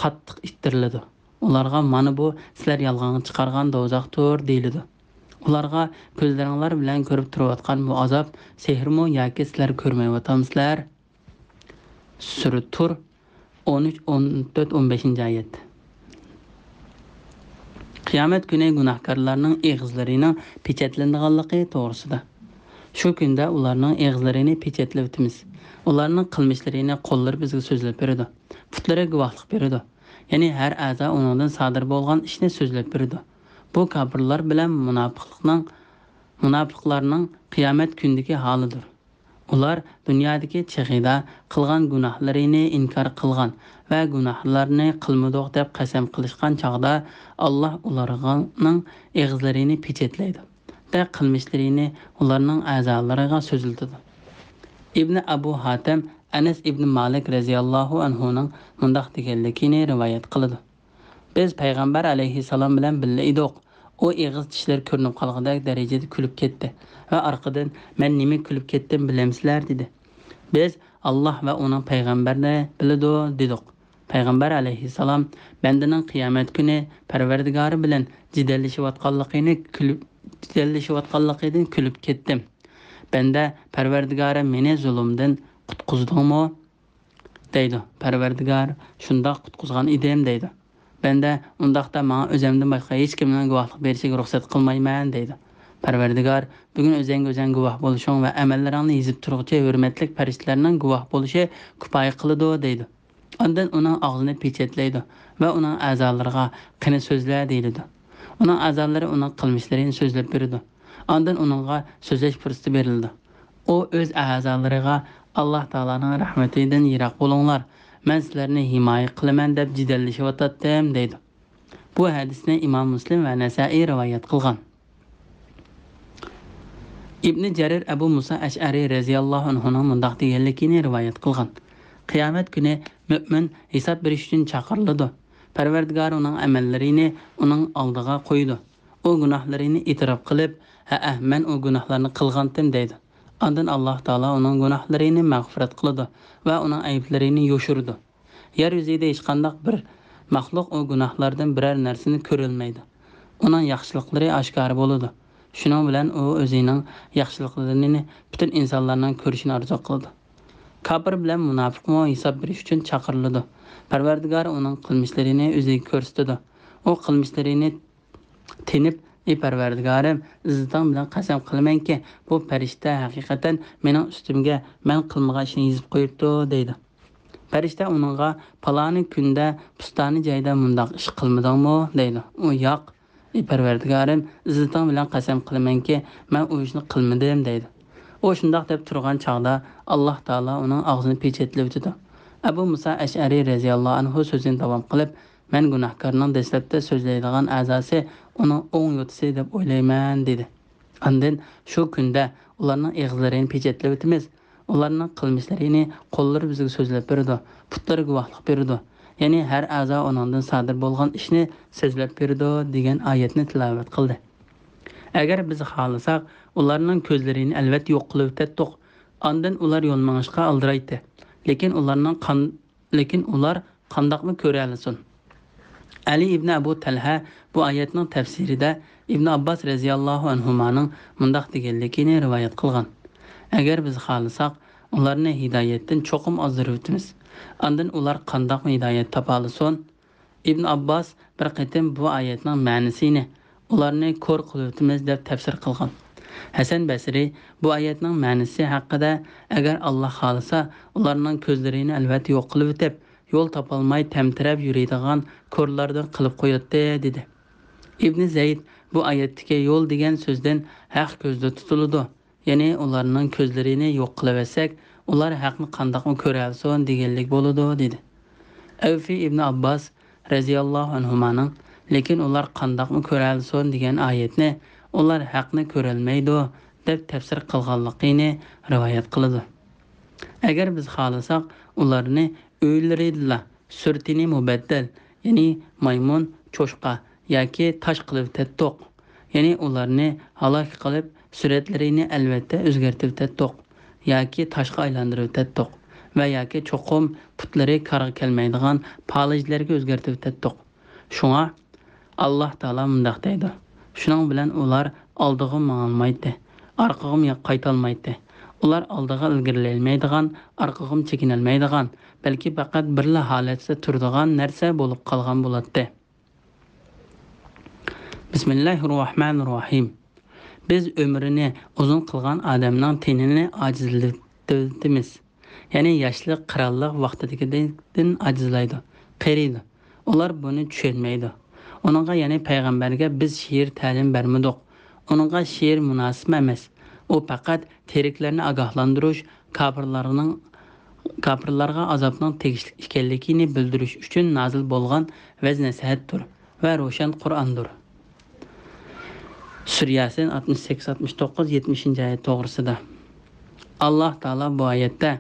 قاتتىق ئىتتىرىلىدۇ. ئۇلارغا مانا بۇ سىلەر يالغانغا چىقارغان دوزاختۇر دېيىلىدۇ. ئۇلارغا كۆزلىرىڭلار بىلەن كۆرۈپ تۇرۇۋاتقان بۇ ئازاب سېھىرمۇ ياكى سىلەر كۆرمەيۋاتامسىلەر؟ سۈرە تۇر، ئون ئۈچ، ئون تۆت، ئون بەشىنچى ئايەت. قىيامەت كۈنى گۇناھكارلارنىڭ ئېغىزلىرىنىڭ پېچەتلىنىدىغانلىقى توغرىسىدا. شۇ كۈندە ئۇلارنىڭ ئېغىزلىرىنى پېچەتلىۋېتىمىز. ئۇلارنىڭ قىلمىشلىرىنى قوللىرى بىزگە سۆزلەپ بېرىدۇ. پۇتلىرى گۇۋاھلىق بېرىدۇ. يەنى ھەر ئەزا ئۇنىڭدىن سادىر بولغان ئىشنى سۆزلەپ بېرىدۇ. بۇ كاپىرلار بىلەن مۇناپىقلىقنىڭ، مۇناپىقلارنىڭ قىيامەت كۈنىدىكى ھالىدۇر. ئۇلار دۇنيادىكى چېغىدا قىلغان گۇناھلىرىنى ئىنكار قىلغان ۋە گۇناھلارنى قىلمىدۇق دەپ قەسەم قىلىشقان چاغدا، ئاللاھ ئۇلارنىڭ ئېغىزلىرىنى پېچەتلەيدۇ ۋە قىلمىشلىرىنى ئۇلارنىڭ ئەزالىرىغا سۆزلىتىدۇ. ئىبنى ئەبۇ ھاتەم ئەنەس ئىبنى مالىك رەزىياللاھۇ ئەنھۇنىڭ مۇنداق دېگەنلىكىنى رىۋايەت قىلىدۇ. بىز پەيغەمبەر ئەلەيھىسسالام بىلەن بىللە ئىدۇق. ئۇ ئېغىز چىشلىرى كۆرۈنۈپ قالغۇدەك دەرىجىدە كۈلۈپ كەتتى ۋە ئارقىدىن، مەن نېمىگە كۈلۈپ كەتتىم بىلەمسىلەر؟ دېدى. بىز، ئاللاھ ۋە ئۇنىڭ پەيغەمبىرى بىلىدۇ، دېدۇق. پەيغەمبەر ئەلەيھىسسالام، بەندىنىڭ قىيامەت كۈنى پەرۋەردىگارى بىلەن جېدەللىشىۋاتقانلىقىنى كۈلۈپ، جېدەللىشىۋاتقانلىقىدىن كۈلۈپ كەتتىم. بەندە، پەرۋەردىگارىم، مېنى زۇلۇمدىن قۇتقۇزدۇڭمۇ؟ دەيدۇ. پەرۋەردىگار، شۇنداق قۇتقۇزغان ئىدىم، دەيدۇ. بەندە، ئۇنداقتا ماڭا ئۆزۈمدىن باشقا ھېچكىمنىڭ گۇۋاھلىق بېرىشىگە رۇخسەت قىلمايمەن، دەيدۇ. پەرۋەردىگار، بۈگۈن ئۆزۈڭگە ئۆزۈڭ گۇۋاھ بولۇشۇڭ ۋە ئەمەللىرىڭنى يېزىپ تۇرغۇچى ھۆرمەتلىك پەرىشتىلەرنىڭ گۇۋاھ بولۇشى كۇپايە قىلىدۇ، دەيدۇ. ئاندىن ئۇنىڭ ئاغزىنى پېچەتلەيدۇ ۋە ئۇنىڭ ئەزالىرىغا «قېنى سۆزلە» دېيىلىدۇ. ئۇنىڭ ئەزالىرى ئۇنىڭ قىلمىشلىرىنى سۆزلەپ بېرىدۇ. ئاندىن ئۇنىڭغا سۆزلەش پۇرسىتى بېرىلىدۇ. ئۇ ئۆز ئەزالىرىغا «ئاللاھ تائالانىڭ رەھمىتىدىن يىراق بولۇڭلار، مەن سىلەرنى ھىمايە قىلىمەن» دەپ جېدەللىشىۋاتاتتىم دەيدۇ. بۇ ھەدىسنى ئىمام مۇسلىم ۋە نەسائىي رىۋايەت قىلغان. ئىبنى جەرىر ئەبۇ مۇسا ئەشئەرى رەزىياللاھۇ ئەنھۇنىڭ مۇنداق دېگەنلىكىنى رىۋايەت قىلغان: قىيامەت كۈنى مۆمىن ھېساب بېرىش ئۈچۈن چاقىرىلىدۇ. پەرۋەردىگارى ئۇنىڭ ئەمەللىرىنى ئۇنىڭ ئالدىغا قويىدۇ. ئۇ گۇناھلىرىنى ئېتىراپ قىلىپ، «ھەئە، مەن ئۇ گۇناھلارنى قىلغانتىم» دەيدۇ. ئاندىن ئاللاھ تائالا ئۇنىڭ گۇناھلىرىنى مەغپىرەت قىلىدۇ ۋە ئۇنىڭ ئەيىبلىرىنى يوشۇرىدۇ. يەر يۈزىدە ھېچقانداق بىر مەخلۇق ئۇ گۇناھلاردىن بىرەر نەرسىنى كۆرەلمەيدۇ. ئۇنىڭ ياخشىلىقلىرى ئاشكارا بولىدۇ. شۇنىڭ بىلەن ئۇ ئۆزىنىڭ ياخشىلىقلىرىنى پۈتۈن ئىنسانلارنىڭ كۆرۈشىنى ئارزۇ قىلىدۇ. كاپىر بىلەن مۇناپىقمۇ ھېساب بېرىش ئۈچۈن چاقىرىلىدۇ. پەرۋەردىگارى ئۇنىڭ قىلمىشلىرىنى ئۆزىگە كۆرسىتىدۇ. ئۇ قىلمىشلىرىنى تېنىپ، «ئى پەرۋەردىگارىم، ئىززىتىڭ بىلەن قەسەم قىلىمەنكى، بۇ پەرىشتە ھەقىقەتەن مېنىڭ ئۈستۈمگە مەن قىلمىغان ئىشنى يېزىپ قويۇپتۇ» دەيدۇ. پەرىشتە ئۇنىڭغا «پالانى كۈندە پۇستانى جايدا مۇنداق ئىش قىلمىدىڭمۇ؟» دەيدۇ. ئۇ، «ياق، ئى پەرۋەردىگارىم، ئىززىتىڭ بىلەن قەسەم قىلىمەنكى، مەن ئۇ ئىشنى قىلمىدىم» دەيدۇ. ئۇ شۇنداق دەپ تۇرغان چاغدا ئاللاھ تائالا ئۇنىڭ ئاغزىنى پېچەتلىۋېتىدۇ. ئەبۇ مۇسا ئەشئەرى رەزىياللاھۇ ئەنھۇ سۆزىنى داۋام قىلىپ، «مەن گۇناھكارنىڭ دەسلەپتە سۆزلەيدىغان ئەزاسى ئۇنىڭ ئوڭ يوتىسى دەپ ئويلايمەن» دېدى. ئاندىن شۇ كۈندە «ئۇلارنىڭ ئېغىزلىرىنى پېچەتلەۋېتىمىز، ئۇلارنىڭ قىلمىشلىرىنى قوللىرى بىزگە سۆزلەپ بېرىدۇ، پۇتلىرى گۇۋاھلىق بېرىدۇ، يەنى ھەر ئەزا ئۇنىڭدىن سادىر بولغان ئىشنى سۆزلەپ بېرىدۇ» دېگەن ئايەتنى تىلاۋەت قىلدى. «ئەگەر بىز خالىساق، ئۇلارنىڭ كۆزلىرىنى ئەلۋەتتە يوق قىلىۋېتەتتۇق. ئاندىن ئۇلار يول مېڭىشقا ئالدىرايتتى. لېكىن ئۇلارنىڭ قان-، لېكىن ئۇلار قانداقمۇ كۆرەلىسۇن؟» ئەلى ئىبنى ئەبۇ تەلھە بۇ ئايەتنىڭ تەپسىرىدە ئىبنى ئابباس رەزىياللاھۇ ئەنھۇمانىڭ مۇنداق دېگەنلىكىنى رىۋايەت قىلغان: «ئەگەر بىز خالىساق، ئۇلارنى ھىدايەتتىن چوقۇم ئازدۇرۇۋېتىمىز. ئاندىن ئۇلار قانداقمۇ ھىدايەت تاپالىسۇن؟» ئىبن ئابباس بىر قېتىم بۇ ئايەتنىڭ مەنىسىنى «ئۇلارنى كور قىلىۋېتىمىز» دەپ تەپسىر قىلغان. ھەسەن بەسرى بۇ ئايەتنىڭ مەنىسى ھەققىدە: «ئەگەر ئاللاھ خالىسا، ئۇلارنىڭ كۆزلىرىنى ئەلۋەتتە يوق قىلىۋېتىپ، يول تاپالماي تەمتىرەپ يۈرىدىغان كورلاردىن قىلىپ قوياتتى» دېدى. ئىبنى زەيد بۇ ئايەتتىكى «يول» دېگەن سۆزدىن «ھەق كۆزدە تۇتۇلىدۇ، يەنى ئۇلارنىڭ كۆزلىرىنى يوق قىلىۋەتسەك، ئۇلار ھەقنى قانداقمۇ كۆرەلىسۇن؟» دېگەنلىك بولىدۇ، دېدى. ئەۋفى ئىبنى ئابباس رەزىياللاھۇ ئەنھۇمانىڭ «لېكىن ئۇلار قانداقمۇ كۆرەلىسۇن؟» دېگەن ئايەتنى «ئۇلار ھەقنى كۆرەلمەيدۇ» دەپ تەپسىر قىلغانلىقىنى رىۋايەت قىلىدۇ. «ئەگەر بىز خالىساق، ئۇلارنى ئۆيلىرىدىلا سۈرىتىنى مۇبەددەل، يەنى مايمۇن، چوشقا ياكى تاش قىلىۋېتەتتۇق. يەنى ئۇلارنى ھالاك قىلىپ، سۈرەتلىرىنى ئەلۋەتتە ئۆزگەرتىۋېتەتتۇق ياكى تاشقا ئايلاندۇرۇۋېتەتتۇق ۋە ياكى چوقۇم پۇتلىرى كارغا كەلمەيدىغان پالىجلەرگە ئۆزگەرتىۋېتەتتۇق. شۇڭا ئاللاھ تائالا مۇنداق دەيدۇ: شۇنىڭ بىلەن ئۇلار ئالدىغا ماڭالمايتتى، ئارقىغىمۇ قايتالمايتتى. ئۇلار ئالدىغا ئىلگىرىلەيلمەيدىغان، ئارقىغىمۇ چېكىنەلمەيدىغان، بەلكى پەقەت بىرلا ھالەتتە تۇرىدىغان نەرسە بولۇپ قالغان بولاتتى. بىسمىللاھىررەھمانىررەھىم. بىز ئۆمرىنى ئۇزۇن قىلغان ئادەمنىڭ تېنىنى ئاجىزلىتىۋېتىمىز. يەنى ياشلىق، قىرانلىق ۋاقتىدىكىدىن ئاجىزلايدۇ، قېرىيدۇ. ئۇلار بۇنى چۈشەنمەيدۇ. ئۇنىڭغا، يەنى پەيغەمبەرگە بىز شېئىر تەلىم بەرمىدۇق. ئۇنىڭغا شېئىر مۇناسىپ ئەمەس. ئۇ پەقەت تىرىكلەرنى ئاگاھلاندۇرۇش، كاپىرلارنىڭ، كاپىرلارغا ئازابنىڭ تېگىشلىك ئىكەنلىكىنى بىلدۈرۈش ئۈچۈن نازىل بولغان ۋەز-نەسىھەتتۇر ۋە روشەن قۇرئاندۇر. سۈرە ياسىن ئاتمىش سەككىز، ئاتمىش توققۇز، يەتمىشىنچى ئايەت توغرىسىدا. ئاللاھ تائالا بۇ ئايەتتە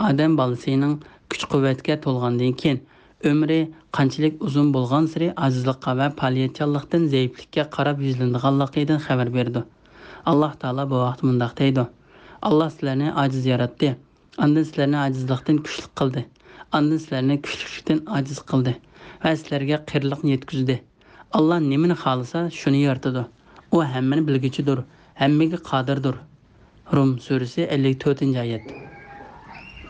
ئادەم بالىسىنىڭ كۈچ-قۇۋۋەتكە تولغاندىن كېيىن، ئۆمرى قانچىلىك ئۇزۇن بولغانسېرى ئاجىزلىققا ۋە پائالىيەتچانلىقتىن زەئىپلىككە قاراپ يۈزلىنىدىغانلىقىدىن خەۋەر بېرىدۇ. ئاللاھ تائالا بۇ ھەقتە مۇنداق دەيدۇ: ئاللاھ سىلەرنى ئاجىز ياراتتى، ئاندىن سىلەرنى ئاجىزلىقتىن كۈچلۈك قىلدى، ئاندىن سىلەرنى كۈچلۈكلۈكتىن ئاجىز قىلدى ۋە سىلەرگە قېرىلىقنى يەتكۈزدى. ئاللاھ نېمىنى خالىسا، شۇنى يارىتىدۇ. ئۇ ھەممىنى بىلگۈچىدۇر، ھەممىگە قادىردۇر. رۇم سۈرىسى، ئەللىك تۆتىنچى ئايەت.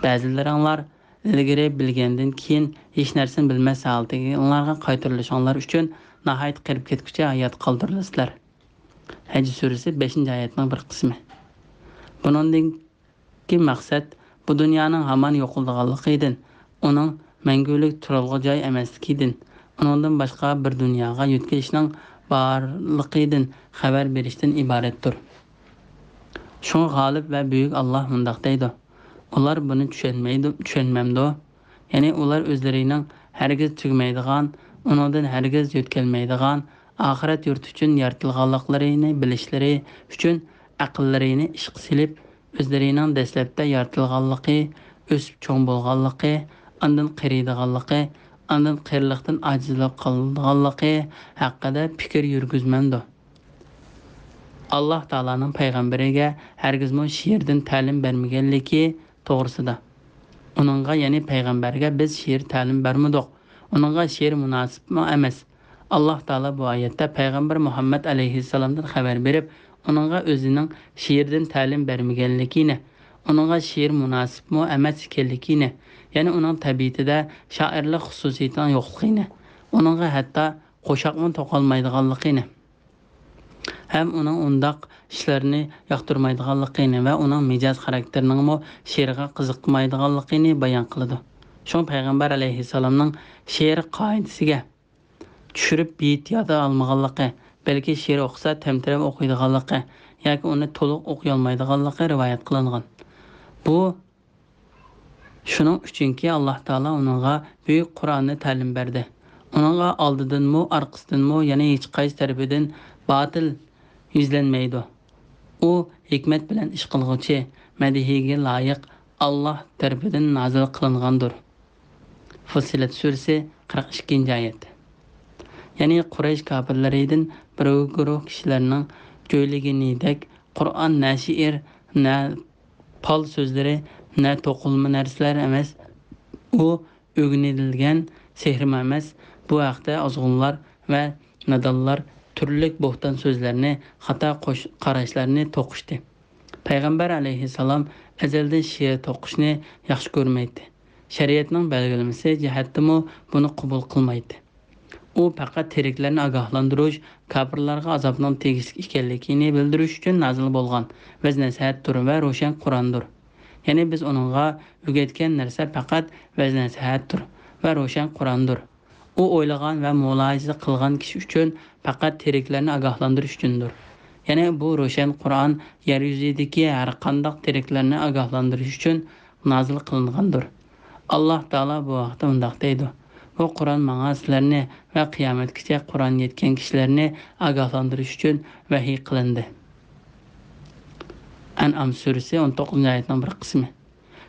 بەزىلىرىڭلار ئىلگىرى بىلگەندىن كېيىن ھېچ نەرسىنى بىلمەس ھالىتىڭلارغا قايتۇرۇلۇشۇڭلار ئۈچۈن ناھايىتى قېرىپ كەتكۈچە ھايات قالدۇرۇلىسىلەر. ھەج سۈرىسى، بەشىنچى ئايەتنىڭ بىر قىسمى. بۇنىڭدىن كى مەقسەت بۇ دۇنيانىڭ ھامان يوقىلىدىغانلىقىدىن، ئۇنىڭ مەڭگۈلۈك تۇرالغۇ جاي ئەمەسلىكىدىن، ئۇنىڭدىن باشقا بىر دۇنياغا يۆتكىلىشنىڭ بارلىقىدىن خەۋەر بېرىشتىن ئىبارەتتۇر. شۇڭا غالىب ۋە بۈيۈك ئاللاھ مۇنداق دەيدۇ: «ئۇلار بۇنى چۈشەنمەيدۇ، چۈشەنمەمدۇ؟» يەنى ئۇلار ئۆزلىرىنىڭ ھەرگىز تۈگىمەيدىغان، ئۇنىڭدىن ھەرگىز يۆتكەلمەيدىغان، ئاخىرەت يۇرتى ئۈچۈن يارىتىلغانلىقلىرىنى بىلىشلىرى ئۈچۈن ئەقىللىرىنى ئىشقا سېلىپ، ئۆزلىرىنىڭ دەسلەپتە يارىتىلغانلىقى، ئۆسۈپ چوڭ بولغانلىقى، ئاندىن قېرىيدىغانلىقى، ئاندىن قېرىلىقتىن ئاجىزلاپ قالىدىغانلىقى ھەققىدە پىكىر يۈرگۈزمەمدۇ؟ ئاللاھ تائالانىڭ پەيغەمبىرىگە ھەرگىزمۇ شېئىردىن تەلىم بەرمىگەنلىكى توغرىسىدا. ئۇنىڭغا، يەنى پەيغەمبەرگە بىز شېئىر تەلىم بەرمىدۇق. ئۇنىڭغا شېئىر مۇناسىپمۇ ئەمەس. ئاللاھ تائالا بۇ ئايەتتە پەيغەمبەر مۇھەممەد ئەلەيھىسسالامدىن خەۋەر بېرىپ، ئۇنىڭغا ئۆزىنىڭ شېئىردىن تەلىم بەرمىگەنلىكىنى، ئۇنىڭغا شېئىر مۇناسىپمۇ ئەمەس ئىكەنلىكىنى، يەنى ئۇنىڭ تەبىئىتىدە شائىرلىق خۇسۇسىيىتىنىڭ يوقلۇقىنى، ئۇنىڭغا ھەتتا قوشاقمۇ توقۇلمايدىغانلىقىنى، ھەم ئۇنىڭ ئۇنداق ئىشلارنى ياقتۇرمايدىغانلىقىنى ۋە ئۇنىڭ مىجەز خاراكتېرىنىڭمۇ شېئىرغا قىزىقمايدىغانلىقىنى بايان قىلىدۇ. شۇڭا پەيغەمبەر ئەلەيھىسسالامنىڭ شېئىر قائىدىسىگە چۈشۈرۈپ بېيىت يادا ئالمىغانلىقى، بەلكى شېئىر ئوقۇسا تەمتىرەپ ئوقۇيدىغانلىقى ياكى ئۇنى تولۇق ئوقۇيالمايدىغانلىقى رىۋايەت قىلىنغان. بۇ شۇنىڭ ئۈچۈنكى، ئاللاھ تائالا ئۇنىڭغا بۈيۈك قۇرئاننى تەلىم بەردى. ئۇنىڭغا ئالدىدىنمۇ، ئارقىسىدىنمۇ، يەنى ھېچقايسى تەرىپىدىن باتىل يۈزلەنمەيدۇ. ئۇ ھېكمەت بىلەن ئىش قىلغۇچى، مەدھىيىگە لايىق، ئاللاھ تەرىپىدىن نازىل قىلىنغاندۇر. فۇسسىلەت سۈرىسى، قىرىق ئىككىنچى ئايەت. يەنى قۇرەيش كاپىرلىرىدىن بىر گۇرۇھ كىشىلەرنىڭ جۆيلىگىنىدەك، قۇرئان نە شېئىر، نە پال سۆزلىرى، نە توقۇلما نەرسىلەر ئەمەس. ئۇ ئۆگىنىلگەن سېھرىمۇ ئەمەس. بۇ ھەقتە ئازغۇنلار ۋە نادانلار تۈرلۈك بوھتان سۆزلەرنى، خاتا قوش-، قاراشلارنى توقۇشتى. پەيغەمبەر ئەلەيھىسسالام ئەزەلدىن شېئىر توقۇشنى ياخشى كۆرمەيتتى. شەرىئەتنىڭ بەلگىلىمىسى جەھەتتىمۇ بۇنى قوبۇل قىلمايتتى. ئۇ پەقەت تىرىكلەرنى ئاگاھلاندۇرۇش، كاپىرلارغا ئازابنىڭ تېگىشلىك ئىكەنلىكىنى بىلدۈرۈش ئۈچۈن نازىل بولغان ۋەز-نەسىھەتتۇر ۋە روشەن قۇرئاندۇر. يەنى بىز ئۇنىڭغا ئۆگەتكەن نەرسە پەقەت ۋەز-نەسىھەتتۇر ۋە روشەن قۇرئاندۇر. ئۇ ئويلىغان ۋە مۇلاھىزە قىلغان كىشى ئۈچۈن پەقەت تىرىكلەرنى ئاگاھلاندۇرۇش ئۈچۈندۇر. يەنى بۇ روشەن قۇرئان يەر يۈزىدىكى ھەر قانداق تىرىكلەرنى ئاگاھلاندۇرۇش ئۈچۈن نازىل قىلىنغاندۇر. ئاللاھ تائالا بۇ ھەقتە مۇنداق دەيدۇ: «بۇ قۇرئان ماڭا سىلەرنى ۋە قىيامەتكىچە قۇرئان يەتكەن كىشىلەرنى ئاگاھلاندۇرۇش ئۈچۈن ۋەھىي قىلىندى.» ئەنئام سۈرىسى، ئون توققۇزىنچى ئايەتنىڭ بىر قىسمى.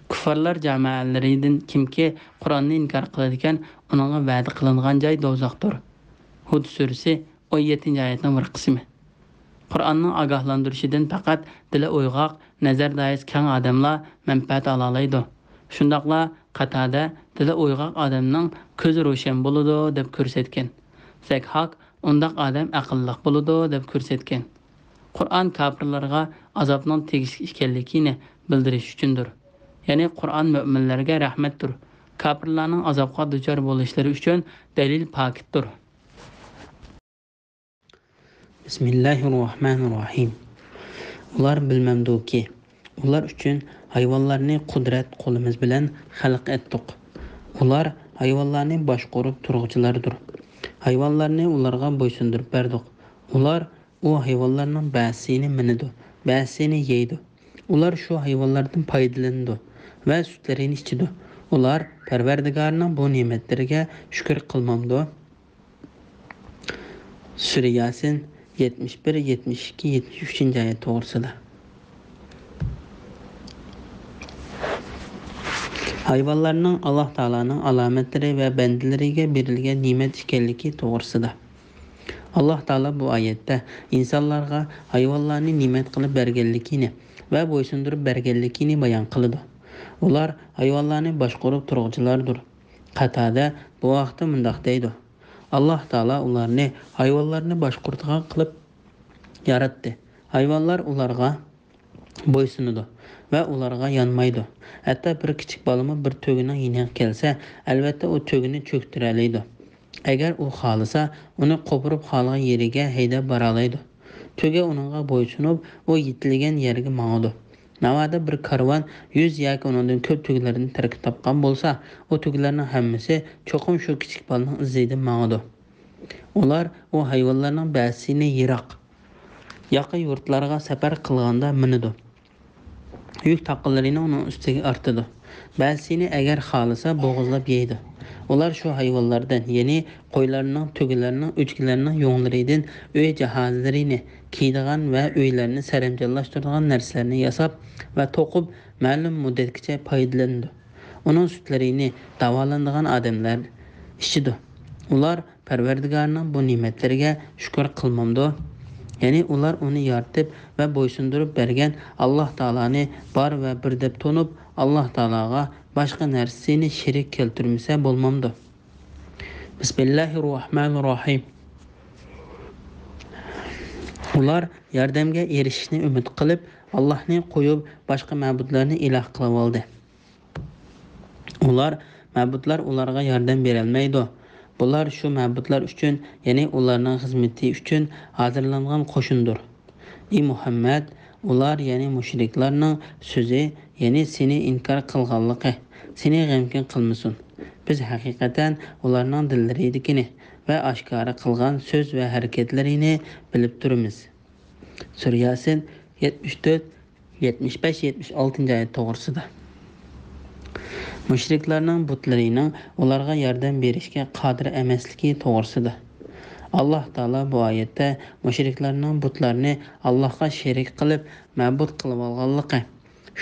كۇففارلار جامائەلىرىدىن كىمكى قۇرئاننى ئىنكار قىلىدىكەن، ئۇنىڭغا ۋەدە قىلىنغان جاي دوزاختۇر. ھۇد سۈرىسى، ئون يەتتىنچى ئايەتنىڭ بىر قىسمى. قۇرئاننىڭ ئاگاھلاندۇرۇشىدىن پەقەت دىلى ئويغاق، نەزەر دائىرىسى كەڭ ئادەملا مەنپەئەت ئالالايدۇ. شۇنداقلا قاتادە دىلى ئويغاق ئادەمنىڭ كۆزى روشەن بولىدۇ دەپ كۆرسەتكەن. زەكھاك، ئۇنداق ئادەم ئەقىللىق بولىدۇ دەپ كۆرسەتكەن. قۇرئان كاپىرلارغا ئازابنىڭ تېگىشلىك ئىكەنلىكىنى بىلدۈرۈش ئۈچۈندۇر. يەنى قۇرئان مۆمىنلەرگە رەھمەتتۇر. كاپىرلارنىڭ ئازابقا دۇچار بولۇشلىرى ئۈچۈن دەلىل پاكىتتۇر. بىسمىللاھىررەھمانىررەھىم. ئۇلار بىلمەمدۇكى، ئۇلار ئۈچۈن ھايۋانلارنى قۇدرەت قولىمىز بىلەن خەلق ئەتتۇق. ئۇلار ھايۋانلارنى باشقۇرۇپ تۇرغۇچىلاردۇر. ھايۋانلارنى ئۇلارغا بويسۇندۇرۇپ بەردۇق. ئۇلار ئۇ ھايۋانلارنىڭ بەزىسىنى مىنىدۇ، بەزىسىنى يەيدۇ. ئۇلار شۇ ھايۋانلاردىن پايدىلىنىدۇ ۋە سۈتلىرىنى ئىچىدۇ. ئۇلار پەرۋەردىگارىنىڭ بۇ نېمەتلىرىگە شۈكۈر قىلمامدۇ؟ سۈرە ياسىن، يەتمىش بىر، يەتمىش ئىككى، يەتمىش ئۈچىنچى ئايەت توغرىسىدا. ھايۋانلارنىڭ ئاللاھ تائالانىڭ ئالامەتلىرى ۋە بەندىلىرىگە بېرىلگەن نېمەت ئىكەنلىكى توغرىسىدا. ئاللاھ تائالا بۇ ئايەتتە ئىنسانلارغا ھايۋانلارنى نېمەت قىلىپ بەرگەنلىكىنى ۋە بويسۇندۇرۇپ بەرگەنلىكىنى بايان قىلىدۇ. ئۇلار ھايۋانلارنى باشقۇرۇپ تۇرغۇچىلاردۇر. قاتادە بۇ ھەقتە مۇنداق دەيدۇ: ئاللاھ تائالا ئۇلارنى ھايۋانلارنى باشقۇرىدىغان قىلىپ ياراتتى. ھايۋانلار ئۇلارغا بويسۇنىدۇ ۋە ئۇلارغا يانمايدۇ. ھەتتا بىر كىچىك بالىمۇ بىر تۆگىنىڭ يېنىغا كەلسە، ئەلۋەتتە ئۇ تۆگىنى چۆكتۈرەلەيدۇ. ئەگەر ئۇ خالىسا، ئۇنى قوپۇرۇپ خالىغان يېرىگە ھەيدەپ بارالايدۇ. تۆگە ئۇنىڭغا بويسۇنۇپ، ئۇ يېتىلگەن يەرگە ماڭىدۇ. ناۋادا بىر كارۋان يۈز ياكى ئۇنىڭدىن كۆپ تۆگىلەردىن تەركىب تاپقان بولسا، ئۇ تۆگىلەرنىڭ ھەممىسى چوقۇم شۇ كىچىك بالىنىڭ ئىزىدىن ماڭىدۇ. ئۇلار ئۇ ھايۋانلارنىڭ بەزىسىنى يىراق، ياقا يۇرتلارغا سەپەر قىلغاندا مىنىدۇ. يۈك تاقىلىرىنى ئۇنىڭ ئۈستىگە ئارتىدۇ. بەزىسىنى ئەگەر خالىسا بوغۇزلاپ يەيدۇ. ئۇلار شۇ ھايۋانلاردىن، يەنى قويلارنىڭ، تۆگىلەرنىڭ، ئۆچكىلەرنىڭ يۇڭلىرىدىن ئۆي جاھازلىرىنى، كىيىدىغان ۋە ئۆيلەرنى سەرەمجانلاشتۇرىدىغان نەرسىلەرنى ياساپ ۋە توقۇپ، مەلۇم مۇددەتكىچە پايدىلىنىدۇ. ئۇنىڭ سۈتلىرىنى داۋالىنىدىغان ئادەملەر ئىچىدۇ. ئۇلار پەرۋەردىگارنىڭ بۇ نېمەتلىرىگە شۈكۈر قىلمامدۇ؟ يەنى ئۇلار ئۇنى يارىتىپ ۋە بويسۇندۇرۇپ بەرگەن ئاللاھ تائالانى بار ۋە بىر دەپ تونۇپ، ئاللاھ تائالاغا باشقا نەرسىنى شېرىك كەلتۈرمىسە بولمامدۇ؟ بىسمىللاھىررەھمانىررەھىم. ئۇلار ياردەمگە ئېرىشىشنى ئۈمىد قىلىپ، ئاللاھنى قويۇپ، باشقا مەبۇدلارنى ئىلاھ قىلىۋالدى. ئۇلار، مەبۇدلار ئۇلارغا ياردەم بېرەلمەيدۇ. بۇلار شۇ مەبۇدلار ئۈچۈن، يەنى ئۇلارنىڭ خىزمىتى ئۈچۈن ھازىرلانغان قوشۇندۇر. ئى مۇھەممەد، ئۇلار، يەنى مۇشرىكلارنىڭ سۆزى، يەنى سېنى ئىنكار قىلغانلىقى، سېنى غەمكىن قىلمىسۇن. بىز ھەقىقەتەن ئۇلارنىڭ دىللىرىدىكىنى ۋە ئاشكارا قىلغان سۆز ۋە ھەرىكەتلىرىنى بىلىپ تۇرىمىز. سۈرە ياسىن، يەتمىش تۆت، يەتمىش بەش، يەتمىش ئالتىنچى ئايەت توغرىسىدا. مۇشرىكلارنىڭ بۇتلىرىنىڭ ئۇلارغا ياردەم بېرىشكە قادىر ئەمەسلىكى توغرىسىدا. ئاللاھ تائالا بۇ ئايەتتە مۇشرىكلارنىڭ بۇتلارنى ئاللاھقا شېرىك قىلىپ مەبۇد قىلىۋالغانلىقى،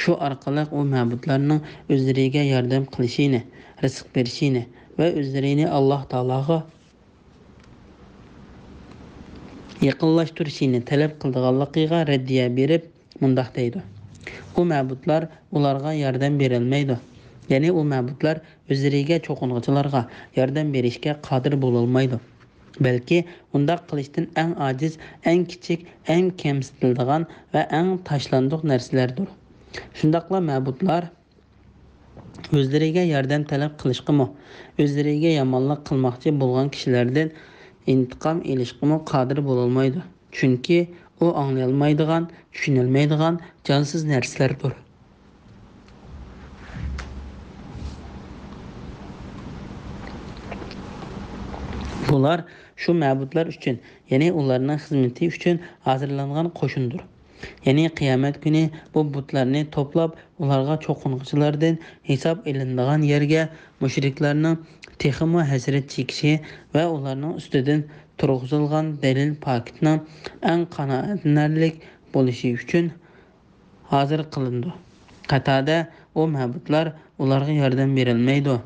شۇ ئارقىلىق ئۇ مەبۇدلارنىڭ ئۆزلىرىگە ياردەم قىلىشىنى، رىزىق بېرىشىنى ۋە ئۆزلىرىنى ئاللاھ تائالاغا يېقىنلاشتۇرۇشىنى تەلەپ قىلىدىغانلىقىغا رەددىيە بېرىپ، مۇنداق دەيدۇ: ئۇ مەبۇدلار ئۇلارغا ياردەم بېرەلمەيدۇ. يەنى ئۇ مەبۇدلار ئۆزلىرىگە چوقۇنغۇچىلارغا ياردەم بېرىشكە قادىر بولالمايدۇ. بەلكى ئۇنداق قىلىشتىن ئەڭ ئاجىز، ئەڭ كىچىك، ئەڭ كەمسىتىلىدىغان ۋە ئەڭ تاشلاندۇق نەرسىلەردۇر. شۇنداقلا مەبۇدلار ئۆزلىرىگە ياردەم تەلەپ قىلىشقىمۇ، ئۆزلىرىگە يامانلىق قىلماقچى بولغان كىشىلەردىن ئىنتىقام ئېلىشقىمۇ قادىر بولالمايدۇ. چۈنكى ئۇ ئاڭلىيالمايدىغان، چۈشىنەلمەيدىغان جانسىز نەرسىلەردۇر. بۇلار شۇ مەبۇدلار ئۈچۈن، يەنى ئۇلارنىڭ خىزمىتى ئۈچۈن ھازىرلانغان قوشۇندۇر. يەنى قىيامەت كۈنى بۇ بۇتلارنى توپلاپ، ئۇلارغا چوقۇنغۇچىلاردىن ھېساب ئېلىنىدىغان يەرگە مۇشرىكلارنىڭ تېخىمۇ ھەسرەت چېكىشى ۋە ئۇلارنىڭ ئۈستىدىن تۇرغۇزۇلغان دەلىل پاكىتنىڭ ئەڭ قانائەتلىنەرلىك بولۇشى ئۈچۈن ھازىر قىلىنىدۇ. قەتادە، ئۇ مەبۇدلار ئۇلارغا ياردەم بېرەلمەيدۇ.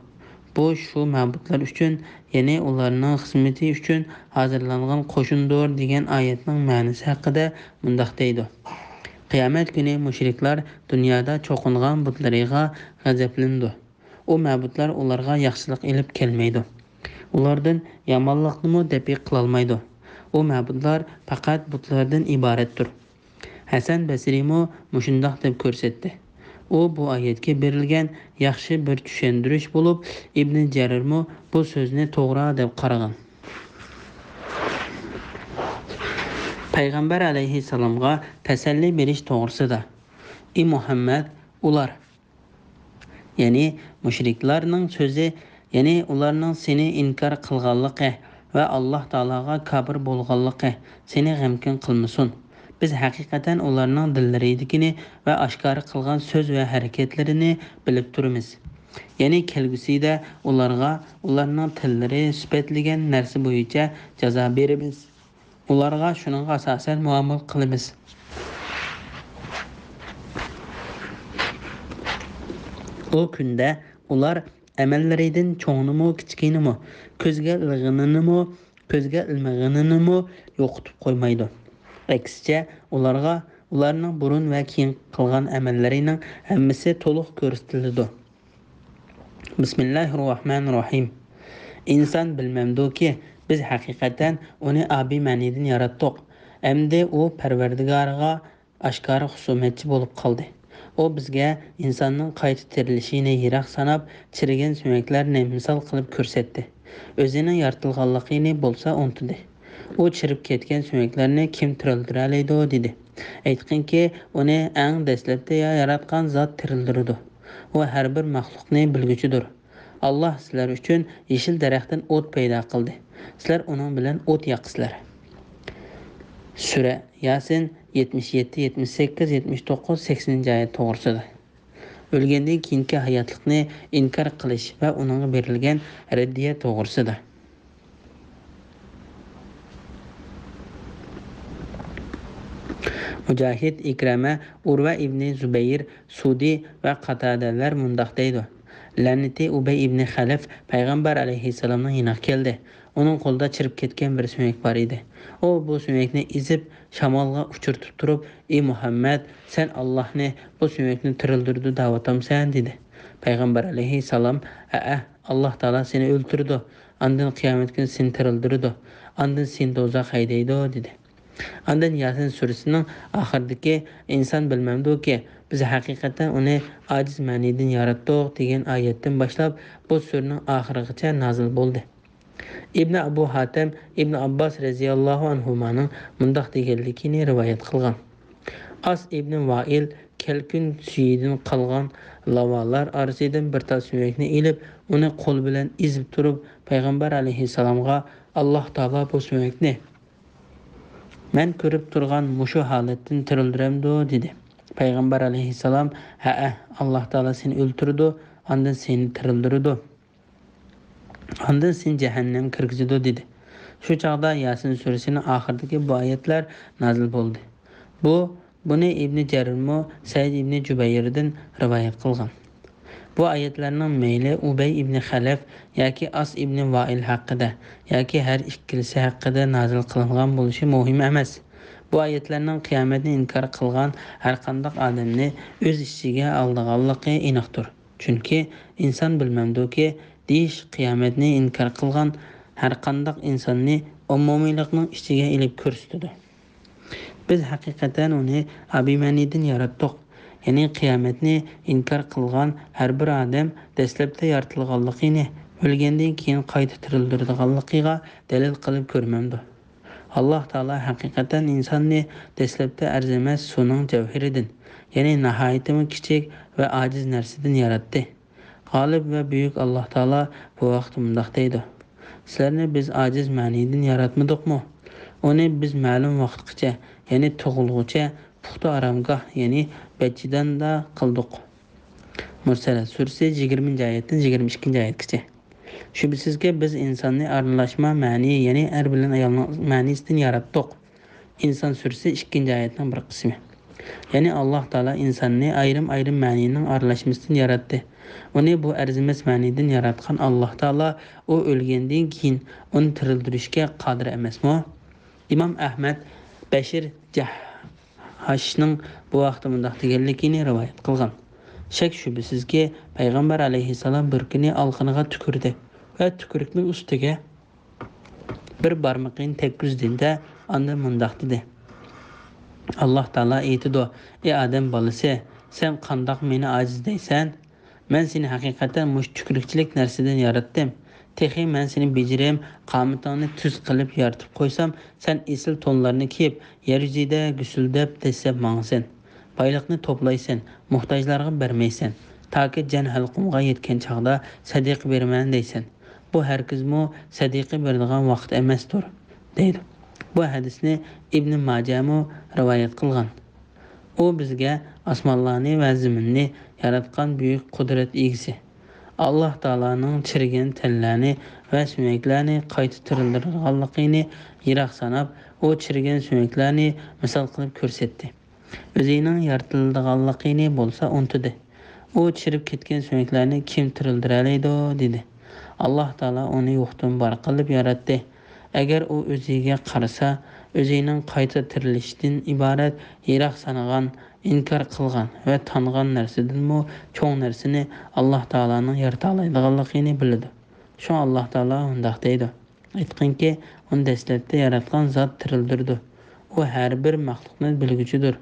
بۇ شۇ مەبۇدلار ئۈچۈن، يەنى ئۇلارنىڭ خىزمىتى ئۈچۈن ھازىرلانغان قوشۇندۇر دېگەن ئايەتنىڭ مەنىسى ھەققىدە مۇنداق دەيدۇ: قىيامەت كۈنى مۇشرىكلار دۇنيادا چوقۇنغان بۇتلىرىغا غەزەپلىنىدۇ. ئۇ مەبۇدلار ئۇلارغا ياخشىلىق ئېلىپ كەلمەيدۇ. ئۇلاردىن يامانلىقنىمۇ دەپئى قىلالمايدۇ. ئۇ مەبۇدلار پەقەت بۇتلاردىن ئىبارەتتۇر. ھەسەن بەسرىيمۇ مۇشۇنداق دەپ كۆرسەتتى. ئۇ بۇ ئايەتكە بېرىلگەن ياخشى بىر چۈشەندۈرۈش بولۇپ، ئىبنى جەرىرمۇ بۇ سۆزنى توغرا دەپ قارىغان. پەيغەمبەر ئەلەيھىسسالامغا تەسەللى بېرىش توغرىسىدا. ئى مۇھەممەد، ئۇلار، يەنى مۇشرىكلارنىڭ سۆزى، يەنى ئۇلارنىڭ سېنى ئىنكار قىلغانلىقى ۋە ئاللاھ تائالاغا كاپىر بولغانلىقى سېنى غەمكىن قىلمىسۇن. بىز ھەقىقەتەن ئۇلارنىڭ دىللىرىدىكىنى ۋە ئاشكارا قىلغان سۆز ۋە ھەرىكەتلىرىنى بىلىپ تۇرىمىز. يەنى كەلگۈسىدە ئۇلارغا ئۇلارنىڭ تىللىرى سۈپەتلىگەن نەرسە بويىچە جازا بېرىمىز. ئۇلارغا شۇنىڭغا ئاساسەن مۇئامىلە قىلىمىز. ئۇ كۈندە ئۇلار ئەمەللىرىدىن چوڭىنىمۇ، كىچىكىنىمۇ، كۆزگە ئىلغىنىنىمۇ، كۆزگە ئىلمىغىنىنىمۇ يوقىتىپ قويمايدۇ. ئەكسىچە، ئۇلارغا ئۇلارنىڭ بۇرۇن ۋە كېيىن قىلغان ئەمەللىرىنىڭ ھەممىسى تولۇق كۆرسىتىلىدۇ. بىسمىللاھىررەھمانىررەھىم. ئىنسان بىلمەمدۇكى، بىز ھەقىقەتەن ئۇنى ئابىي مەنىدىن ياراتتۇق. ئەمدى ئۇ پەرۋەردىگارىغا ئاشكارا خۇسۇمەتچى بولۇپ قالدى. ئۇ بىزگە ئىنساننىڭ قايتا تىرىلىشىنى يىراق ساناپ، چىرىگەن سۆڭەكلەرنى مىسال قىلىپ كۆرسەتتى. ئۆزىنىڭ يارىتىلغانلىقىنى بولسا ئۇنتۇدى. ئۇ چىرىپ كەتكەن سۆڭەكلەرنى كىم تىرىلدۈرەلەيدۇ؟ دېدى. ئېيتقىنكى، ئۇنى ئەڭ دەسلەپتە ياراتقان زات تىرىلدۈرىدۇ. ئۇ ھەر بىر مەخلۇقنى بىلگۈچىدۇر. ئاللاھ سىلەر ئۈچۈن يېشىل دەرەختىن ئوت پەيدا قىلدى. سىلەر ئۇنىڭ بىلەن ئوت ياقىسىلەر. سۈرە ياسىن، يەتمىش يەتتە، يەتمىش سەككىز، يەتمىش توققۇز، سەكسىنىنچى ئايەت توغرىسىدا. ئۆلگەندىن كېيىنكى ھاياتلىقنى ئىنكار قىلىش ۋە ئۇنىڭغا بېرىلگەن رەددىيە توغرىسىدا. مۇجاھىد، ئىكرەمە، ئۇرۋە ئىبنى زۇبەير، سۇدى ۋە قاتادەلەر مۇنداق دەيدۇ: لەنىتى ئۇبەي ئىبنى خەلەف پەيغەمبەر ئەلەيھىسسالامنىڭ يېنىغا كەلدى. ئۇنىڭ قولىدا چىرىپ كەتكەن بىر سۆڭەك بار ئىدى. ئۇ بۇ سۆڭەكنى ئېزىپ، شامالغا ئۇچۇرتۇپ تۇرۇپ، ئى مۇھەممەد، سەن ئاللاھنى بۇ سۆڭەكنى تىرىلدۈردى دەۋاتامسەن؟ دېدى. پەيغەمبەر ئەلەيھىسسالام، ھەئە، ئاللاھ تائالا سېنى ئۆلتۈرىدۇ، ئاندىن قىيامەت كۈنى سېنى تىرىلدۈرىدۇ، ئاندىن سېنى دوزاخقا ھەيدەيدۇ، دېدى. ئاندىن ياسىن سۈرىسىنىڭ ئاخىرىدىكى، ئىنسان بىلمەمدۇكى، بىز ھەقىقەتەن ئۇنى ئاجىز مەنىدىن ياراتتۇق، دېگەن ئايەتتىن باشلاپ بۇ سۈرىنىڭ ئاخىرىغىچە نازىل بولدى. ئىبنى ئەبۇ ھاتەم ئىبنى ئابباس رەزىياللاھۇ ئەنھۇمانىڭ مۇنداق دېگەنلىكىنى رىۋايەت قىلغان: ئاس ئىبنى ۋائىل كەلكۈن سۈيىدىن قالغان لاۋالار ئارىسىدىن بىر تال سۆڭەكنى ئېلىپ، ئۇنى قول بىلەن ئېزىپ تۇرۇپ، پەيغەمبەر ئەلەيھىسسالامغا، «ئاللاھ تائالا بۇ سۆڭەكنى مەن كۆرۈپ تۇرغان مۇشۇ ھالەتتىن تىرىلدۈرەمدۇ؟» دېدى. پەيغەمبەر ئەلەيھىسسالام، «ھەئە، ئاللاھ تائالا سېنى ئۆلتۈرىدۇ، ئاندىن سېنى تىرىلدۈرىدۇ. ئاندىن سېنى جەھەننەمگە كىرگۈزىدۇ» دېدى. شۇ چاغدا ياسىن سۈرىسىنىڭ ئاخىرىدىكى بۇ ئايەتلەر نازىل بولدى. بۇ، بۇنى ئىبنى جەرىرمۇ سەئىد ئىبنى جۇبەيردىن رىۋايەت قىلغان. بۇ ئايەتلەرنىڭ مەيلى ئۇبەي ئىبنى خەلەف ياكى ئاس ئىبنى ۋائىل ھەققىدە ياكى ھەر ئىككىلىسى ھەققىدە نازىل قىلىنغان بولۇشى مۇھىم ئەمەس. بۇ ئايەتلەرنىڭ قىيامەتنى ئىنكار قىلغان ھەرقانداق ئادەمنى ئۆز ئىچىگە ئالىدىغانلىقى ئېنىقتۇر. چۈنكى ئىنسان بىلمەمدۇكى، دېيىش قىيامەتنى ئىنكار قىلغان ھەرقانداق ئىنساننى ئومۇمىيلىقنىڭ ئىچىگە ئېلىپ كۆرسىتىدۇ. بىز ھەقىقەتەن ئۇنى ئابىمەنىدىن ياراتتۇق. يەنى قىيامەتنى ئىنكار قىلغان ھەر بىر ئادەم دەسلەپتە يارىتىلغانلىقىنى، ئۆلگەندىن كېيىن قايتا تىرىلدۈرىدىغانلىقىغا دەلىل قىلىپ كۆرمەمدۇ؟ ئاللاھ تائالا ھەقىقەتەن ئىنساننى دەسلەپتە ئەرزىمەس سۇنىڭ جەۋھىرىدىن، يەنى ناھايىتىمۇ كىچىك ۋە ئاجىز نەرسىدىن ياراتتى. غالىب ۋە بۈيۈك ئاللاھ تائالا بۇ ھەقتە مۇنداق دەيدۇ: «سىلەرنى بىز ئاجىز مەنىدىن ياراتمىدۇقمۇ؟ ئۇنى بىز مەلۇم ۋاقىتقىچە، يەنى تۇغۇلغۇچە پۇختا ئارامگاھ، يەنى بەدچىداندا قىلدۇق.» مۇرسەلەت سۈرىسى يىگىرمىنچى ئايەتتىن يىگىرمە ئىككىنچى ئايەتكىچە. شۈبھىسىزكى، بىز ئىنساننى ئارىلاشما مەنى، يەنى ئەر بىلەن ئايالنىڭ مەنىسىدىن ياراتتۇق. ئىنسان سۈرىسى ئىككىنچى ئايەتنىڭ بىر قىسمى. يەنى ئاللاھ تائالا ئىنساننى ئايرىم-ئايرىم مەنىنىڭ ئارىلاشمىسىدىن ياراتتى. ئۇنى بۇ ئەرزىمەس مەنىدىن ياراتقان ئاللاھ تائالا ئۇ ئۆلگەندىن كېيىن ئۇنى تىرىلدۈرۈشكە قادىر ئەمەسمۇ؟ ئىمام ئەھمەد بەشىر جەھھاشنىڭ بۇ ھەقتە مۇنداق دېگەنلىكىنى رىۋايەت قىلغان: شەك شۈبھىسىزكى، پەيغەمبەر ئەلەيھىسسالام بىر كۈنى ئالىقىنىغا تۈكۈردى ۋە تۈكۈرۈكنىڭ ئۈستىگە بىر بارمىقىنى تەگكۈزدى-دە، ئاندىن مۇنداق دېدى: ئاللاھ تائالا ئېيتىدۇ، ئى ئادەم بالىسى، سەن قانداق مېنى ئاجىز دەيسەن؟ مەن سېنى ھەقىقەتەن مۇشۇ تۈكۈرۈكچىلىك نەرسىدىن ياراتتىم. تېخى مەن سېنى بېجىرىم، قامىتىڭنى تۈز قىلىپ يارىتىپ قويسام، سەن ئېسىل تونلارنى كىيىپ، يەر يۈزىدە گۈسۈلدەپ، دەسسەپ ماڭىسەن. بايلىقنى توپلايسەن، موھتاجلارغا بەرمەيسەن، تاكى جان ھەلقۇمغا يەتكەن چاغدا سەدىقە بېرىمەن دەيسەن. بۇ ھەرگىزمۇ سەدىقە بېرىدىغان ۋاقىت ئەمەستۇر، دەيدۇ. بۇ ھەدىسنى ئىبنى ماجەمۇ رىۋايەت قىلغان. ئۇ بىزگە ئاسمانلارنى ۋە زېمىننى ياراتقان بۈيۈك قۇدرەت ئىگىسى، ئاللاھ تائالانىڭ چىرىگەن تەنلەرنى ۋە سۆڭەكلەرنى قايتا تىرىلدۈرىدىغانلىقىنى يىراق ساناپ، ئۇ چىرىگەن سۆڭەكلەرنى مىسال قىلىپ كۆرسەتتى. ئۆزىنىڭ يارىتىلىدىغانلىقىنى بولسا ئۇنتۇدى. ئۇ چىرىپ كەتكەن سۆڭەكلەرنى كىم تىرىلدۈرەلەيدۇ؟ دېدى. ئاللاھ تائالا ئۇنى يوقتىن بار قىلىپ ياراتتى. ئەگەر ئۇ ئۆزىگە قارىسا، ئۆزىنىڭ قايتا تىرىلىشىدىن ئىبارەت يىراق سانىغان، ئىنكار قىلغان ۋە تانغان نەرسىدىنمۇ چوڭ نەرسىنى ئاللاھ تائالانىڭ يارىتالايدىغانلىقىنى بىلىدۇ. شۇڭا ئاللاھ تائالا مۇنداق دەيدۇ: ئېيتقىنكى، ئۇنى دەسلەپتە ياراتقان زات تىرىلدۈرىدۇ. ئۇ ھەر بىر مەخلۇقنى بىلگۈچىدۇر.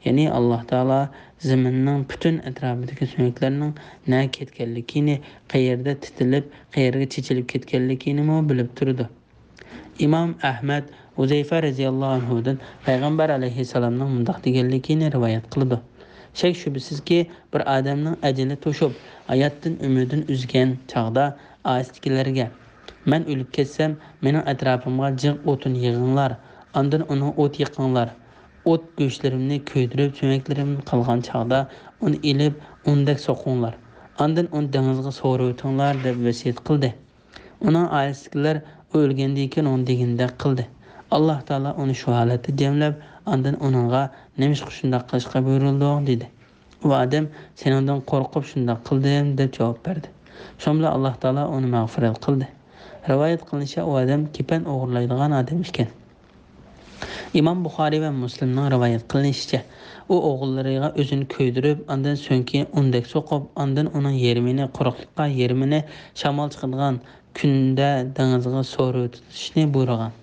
يەنى ئاللاھ تائالا زېمىننىڭ پۈتۈن ئەتراپىدىكى سۆڭەكلەرنىڭ نەگە كەتكەنلىكىنى، قەيەردە تىتىلىپ، قەيەرگە چېچىلىپ كەتكەنلىكىنىمۇ بىلىپ تۇرىدۇ. ئىمام ئەھمەد ھۇزەيفە رەزىياللاھۇ ئەنھۇدىن پەيغەمبەر ئەلەيھىسسالامنىڭ مۇنداق دېگەنلىكىنى رىۋايەت قىلىدۇ: شەك-شۈبھىسىزكى، بىر ئادەمنىڭ ئەجىلى توشۇپ، ھاياتتىن ئۈمىدىنى ئۈزگەن چاغدا ئائىلىسىدىكىلەرگە، مەن ئۆلۈپ كەتسەم، مېنىڭ ئەتراپىمغا جىق ئوتۇن يىغىڭلار، ئاندىن ئۇنىڭ ئوت يېقىڭلار. ئوت گۆشلىرىمنى كۆيدۈرۈپ، سۆڭەكلىرىم قالغان چاغدا ئۇنى ئېلىپ، ئوندەك سوقۇڭلار. ئاندىن ئۇنى دېڭىزغا سورۇۋېتىڭلار، دەپ ۋەسىيەت قىلدى. ئۇنىڭ ئائىلىسىدىكىلەر ئۇ ئۆلگەندىن كېيىن ئۇنىڭ دېگىنىدەك قىلدى. ئاللاھ تائالا ئۇنى شۇ ھالەتتە جەملەپ، ئاندىن ئۇنىڭغا، نېمىشقا شۇنداق قىلىشقا بۇيرۇلدۇڭ؟ دېدى. ئۇ ئادەم، سېنىڭدىن قورقۇپ شۇنداق قىلدىم، دەپ جاۋاب بەردى. شۇنىڭ بىلەن ئاللاھ تائالا ئۇنى مەغپىرەت قىلدى. رىۋايەت قىلىنىشىچە، ئۇ ئادەم كېپەن ئوغرىلايدىغان ئادەم ئىكەن. ئىمام بۇخارىي ۋە مۇسلىمنىڭ رىۋايەت قىلىنىشىچە، ئۇ ئوغۇللىرىغا ئۆزىنى كۆيدۈرۈپ، ئاندىن سۆڭىكىنى ئوندەك سوقۇپ، ئاندىن ئۇنىڭ يېرىمىنى قۇرۇقلۇققا، يېرىمىنى شامال چىقىدىغان كۈندە دېڭىزغا سورۇۋېتىشنى بۇيرۇغان.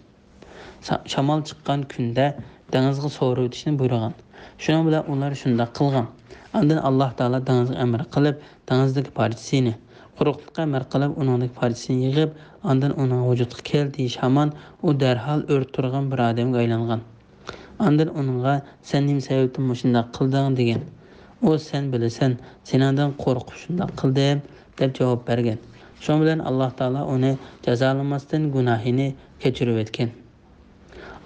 سا-، شامال چىققان كۈندە دېڭىزغا سورۇۋېتىشنى بۇيرۇغان. شۇنىڭ بىلەن ئۇلار شۇنداق قىلغان. ئاندىن ئاللاھ تائالا دېڭىزغا ئەمر قىلىپ، دېڭىزدىكى پارچىسىنى، قۇرۇقلۇققا ئەمر قىلىپ، ئۇنىڭدىكى پارچىسىنى يىغىپ، ئاندىن ئۇنىڭغا ۋۇجۇدقا كەل دېيىش ھامان ئۇ دەرھال ئۆرە تۇرغان بىر ئادەمگە ئايلانغان. ئاندىن ئۇنىڭغا، سەن نېمە سەۋەبتىن مۇشۇنداق قىلدىڭ؟ دېگەن. ئۇ، سەن بىلىسەن، سېنىڭدىن قورقۇپ شۇنداق قىلدىم، دەپ جاۋاب بەرگەن. شۇنىڭ بىلەن ئاللاھ تائالا ئۇنى جازالىماستىن گۇناھىنى كەچۈرۈۋەتكەن.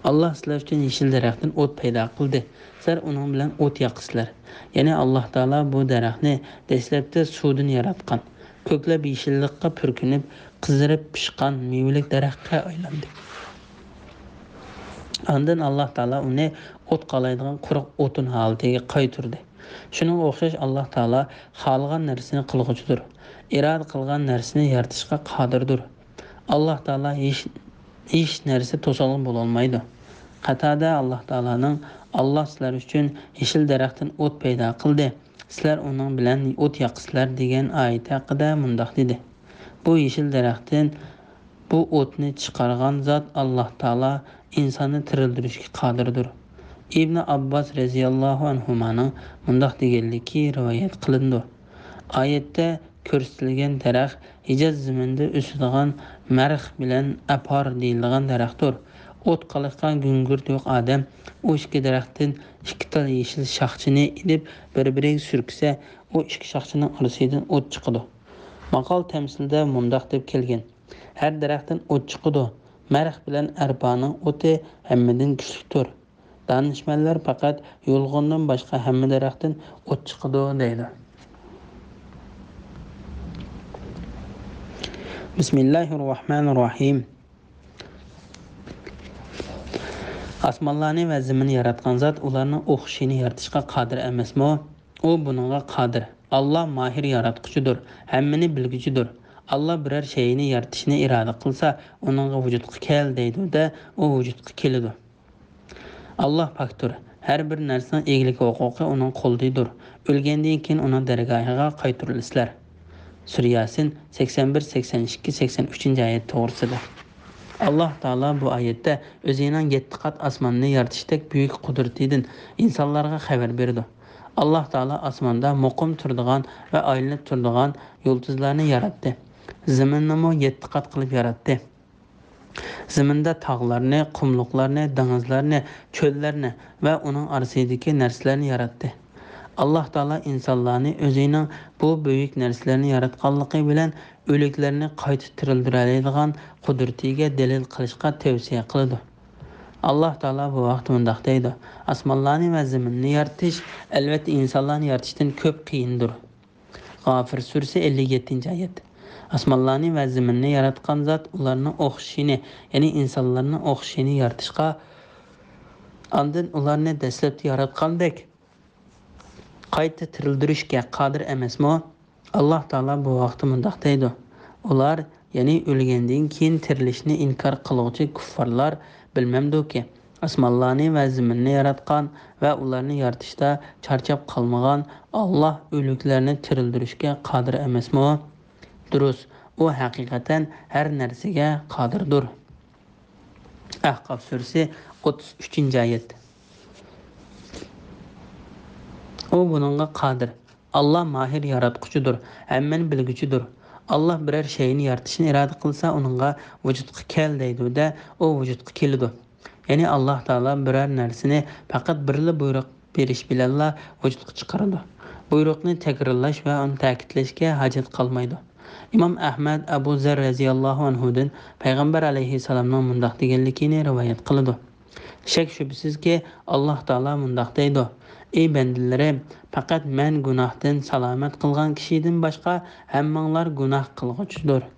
ئاللاھ سىلەر ئۈچۈن يېشىل دەرەختىن ئوت پەيدا قىلدى. سىلەر ئۇنىڭ بىلەن ئوت ياقىسىلەر. يەنى ئاللاھ تائالا بۇ دەرەخنى دەسلەپتە سۇدىن ياراتقان. كۆكلەپ يېشىللىققا پۈركىنىپ، قىزىرىپ پىشقان مېۋىلىك دەرەخكە ئايلاندى. ئاندىن ئاللاھ تائالا ئۇنى ئوت قالايدىغان قۇرۇق ئوتۇن ھالىتىگە قايتۇردى. شۇنىڭغا ئوخشاش ئاللاھ تائالا خالىغان نەرسىنى قىلغۇچىدۇر. ئىرادە قىلغان نەرسىنى يارىتىشقا قادىردۇر. ئاللاھ تائالا ھېچ، ھېچ نەرسە توسالغۇ بولالمايدۇ. قاتادە ئاللاھ تائالانىڭ، ئاللاھ سىلەر ئۈچۈن يېشىل دەرەختىن ئوت پەيدا قىلدى، سىلەر ئۇنىڭ بىلەن ئوت ياقىسىلەر، دېگەن ئايىتى ھەققىدە مۇنداق دېدى: بۇ يېشىل دەرەختىن بۇ ئوتنى چىقارغان زات ئاللاھ تائالا ئىنساننى تىرىلدۈرۈشكە قادىردۇر. ئىبنى ئابباس رەزىياللاھۇ ئەنھۇمانىڭ مۇنداق دېگەنلىكى رىۋايەت قىلىنىدۇ: ئايەتتە كۆرسىتىلگەن دەرەخ ھىجاز زېمىنىدا ئۆسىدىغان مەرخ بىلەن ئەپار دېيىلىدىغان دەرەختۇر. ئوت قالايتقان گۈڭگۈرتى يوق ئادەم ئۇ ئىككى دەرەختىن ئىككى تال يېشىل شاخچىنى ئېلىپ، بىر-بىرىگە سۈركىسە، ئۇ ئىككى شاخچىنىڭ ئارىسىدىن ئوت چىقىدۇ. ماقال تەمسىلدە مۇنداق دەپ كەلگەن: ھەر دەرەختىن ئوت چىقىدۇ. مەرخ بىلەن ئەرپانىڭ ئوتى ھەممىدىن كۈچلۈكتۇر. دانىشمەنلەر پەقەت يۇلغۇندىن باشقا ھەممە دەرەختىن ئوت چىقىدۇ، دەيدۇ. بىسمىللاھىررەھمانىررەھىم. ئاسمانلارنى ۋە زېمىننى ياراتقان زات ئۇلارنىڭ ئوخشىشىنى يارىتىشقا قادىر ئەمەسمۇ؟ ئۇ بۇنىڭغا قادىر. ئاللا ماھىر ياراتقۇچىدۇر، ھەممىنى بىلگۈچىدۇر. ئاللا بىرەر شەيئىنى يارىتىشنى ئىرادە قىلسا، ئۇنىڭغا ۋۇجۇدقا كەل دەيدۇ-دە، ئۇ ۋۇجۇدقا كېلىدۇ. ئاللا پاكتۇر، ھەر بىر نەرسىنىڭ ئىگىلىك ھوقۇقى ئۇنىڭ قولىدىدۇر. ئۆلگەندىن كېيىن ئۇنىڭ دەرگاھىغا قايتۇرۇلىسىلەر. سۈرە ياسىن، سەكسەن بىر، سەكسەن ئىككى، سەكسەن ئۈچىنچى ئايەت توغرىسىدا. ئاللا تائالا بۇ ئايەتتە ئۆزىنىڭ يەتتە قات ئاسماننى يارىتىشتەك بۈيۈك قۇدرىتىدىن ئىنسانلارغا خەۋەر بېرىدۇ. ئاللا تائالا ئاسماندا مۇقىم تۇرىدىغان ۋە ئايلىنىپ تۇرىدىغان يۇلتۇزلارنى ياراتتى. زېمىننىمۇ يەتتە قات قىلىپ ياراتتى. زېمىندا تاغلارنى، قۇملۇقلارنى، دېڭىزلارنى، چۆللەرنى ۋە ئۇنىڭ ئارىسىدىكى نەرسىلەرنى ياراتتى. ئاللا تائالا ئىنسانلارنى ئۆزىنىڭ بۇ بۈيۈك نەرسىلەرنى ياراتقانلىقى بىلەن ئۆلۈكلەرنى قايتا تىرىلدۈرەلەيدىغان قۇدرىتىگە دەلىل قىلىشقا تەۋسىيە قىلىدۇ. ئاللا تائالا بۇ ھەقتە مۇنداق دەيدۇ: ئاسمانلارنى ۋە زېمىننى يارىتىش، ئەلۋەتتە، ئىنسانلارنى يارىتىشتىن كۆپ قىيىندۇر. غافىر سۈرىسى، ئەللىك يەتتىنچى ئايەت. ئاسمانلارنى ۋە زېمىننى ياراتقان زات ئۇلارنىڭ ئوخشىشىنى، يەنى ئىنسانلارنىڭ ئوخشىشىنى يارىتىشقا، ئاندىن ئۇلارنى دەسلەپتە ياراتقاندەك قايتا تىرىلدۈرۈشكە قادىر ئەمەسمۇ؟ ئاللا تائالا بۇ ھەقتە مۇنداق دەيدۇ: ئۇلار، يەنى ئۆلگەندىن كېيىن تىرىلىشنى ئىنكار قىلغۇچى كۇففارلار بىلمەمدۇكى، ئاسمانلارنى ۋە زېمىننى ياراتقان ۋە ئۇلارنى يارىتىشتا چارچاپ قالمىغان ئاللا ئۆلۈكلەرنى تىرىلدۈرۈشكە قادىر ئەمەسمۇ؟ دۇرۇس، ئۇ ھەقىقەتەن ھەر نەرسىگە قادىردۇر. ئەھقاف سۈرىسى، ئوتتۇز ئۈچىنچى ئايەت. ئۇ بۇنىڭغا قادىر. ئاللا ماھىر ياراتقۇچىدۇر، ھەممىنى بىلگۈچىدۇر. ئاللا بىرەر شەيئىنى يارىتىشنى ئىرادە قىلسا، ئۇنىڭغا ۋۇجۇدقا كەل دەيدۇ-دە، ئۇ ۋۇجۇدقا كېلىدۇ. يەنى ئاللاھ تائالا بىرەر نەرسىنى پەقەت بىرلا بۇيرۇق بېرىش بىلەنلا ۋۇجۇدقا چىقىرىدۇ. بۇيرۇقنى تەكرارلاش ۋە ئۇنى تەكىتلەشكە ھاجەت قالمايدۇ. ئىمام ئەھمەد ئەبۇ زەر رەزىياللاھۇ ئەنھۇدىن پەيغەمبەر ئەلەيھىسسالامنىڭ مۇنداق دېگەنلىكىنى رىۋايەت قىلىدۇ. شەك-شۈبھىسىزكى، ئاللاھ تائالا مۇنداق دەيدۇ: «ئەي بەندىلىرىم، پەقەت مەن گۇناھتىن سالامەت قىلغان كىشىدىن باشقا ھەممىڭلار گۇناھ قىلغۇچىدۇر.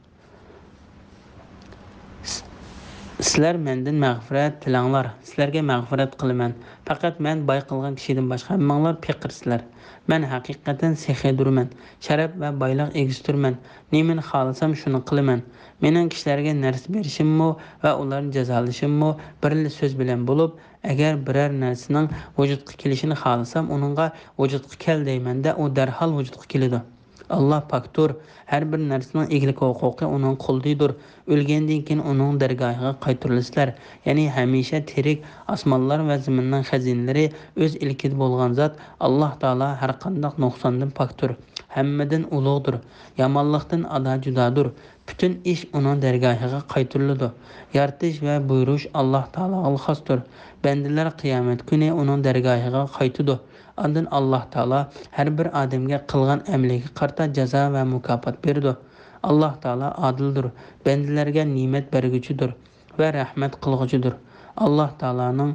سىلەر مەندىن مەغپىرەت تىلەڭلار، سىلەرگە مەغپىرەت قىلىمەن. پەقەت مەن باي قىلغان كىشىدىن باشقا ھەممىڭلار پېقىرسىلەر. مەن ھەقىقەتەن سېخىيدۇرمەن، شەرەپ ۋە بايلىق ئىگىسىدۇرمەن. نېمىنى خالىسام، شۇنى قىلىمەن. مېنىڭ كىشىلەرگە نەرسە بېرىشىممۇ ۋە ئۇلارنى جازالىشىممۇ بىرلا سۆز بىلەن بولۇپ، ئەگەر بىرەر نەرسىنىڭ ۋۇجۇدقا كېلىشىنى خالىسام، ئۇنىڭغا ۋۇجۇدقا كەل دەيمەن-دە، ئۇ دەرھال ۋۇجۇدقا كېلىدۇ. ئاللاھ پاكتۇر، ھەر بىر نەرسىنىڭ ئىگىلىك ھوقۇقى ئۇنىڭ قولىدىدۇر. ئۆلگەندىن كېيىن ئۇنىڭ دەرگاھىغا قايتۇرۇلىسىلەر. يەنى ھەمىشە تىرىك، ئاسمانلار ۋە زېمىننىڭ خەزىنىلىرى ئۆز ئىلكىدە بولغان زات ئاللاھ تائالا ھەرقانداق نۇقساندىن پاكتۇر، ھەممىدىن ئۇلۇغدۇر، يامانلىقتىن ئادا جۇدادۇر. پۈتۈن ئىش ئۇنىڭ دەرگاھىغا قايتۇرۇلىدۇ. يارىتىش ۋە بۇيرۇش ئاللاھ تائالاغىلا خاستۇر. بەندىلەر قىيامەت كۈنى ئۇنىڭ دەرگاھىغا قايتىدۇ. ئاندىن ئاللاھ تائالا ھەر بىر ئادەمگە قىلغان ئەمىلىگە قارىتا جازا ۋە مۇكاپات بېرىدۇ. ئاللاھ تائالا ئادىلدۇر، بەندىلەرگە نېمەت بەرگۈچىدۇر ۋە رەھمەت قىلغۇچىدۇر. ئاللاھ تائالانىڭ،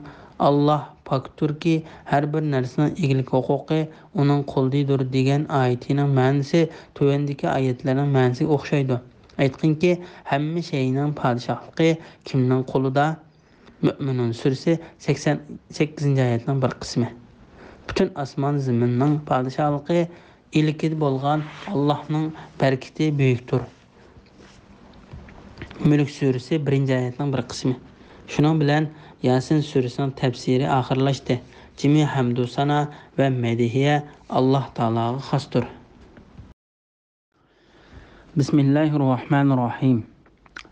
«ئاللاھ پاكتۇركى، ھەر بىر نەرسىنىڭ ئىگىلىك ھوقۇقى ئۇنىڭ قولىدىدۇر» دېگەن ئايىتىنىڭ مەنىسى تۆۋەندىكى ئايەتلەرنىڭ مەنىسىگە ئوخشايدۇ. ئېيتقىنكى، ھەممە شەينىڭ پادىشاھلىقى كىمنىڭ قولىدا؟ مۆمىنۇن سۈرىسى سەكسەن سەككىزىنچى ئايەتنىڭ بىر قىسمى. پۈتۈن ئاسمان زېمىننىڭ پادىشاھلىقى ئىلكىدە بولغان ئاللاھنىڭ بەرىكىتى بۈيۈكتۇر. مۈلۈك سۈرىسى بىرىنچى ئايەتنىڭ بىر قىسمى. شۇنىڭ بىلەن ياسىن سۈرىسىنىڭ تەپسىرى ئاخىرلاشتى. جىمى ھەمدۇ سانا ۋە مەدھىيە ئاللاھ تائالاغا خاستۇر. بىسمىللاھىررەھمانىررەھىم.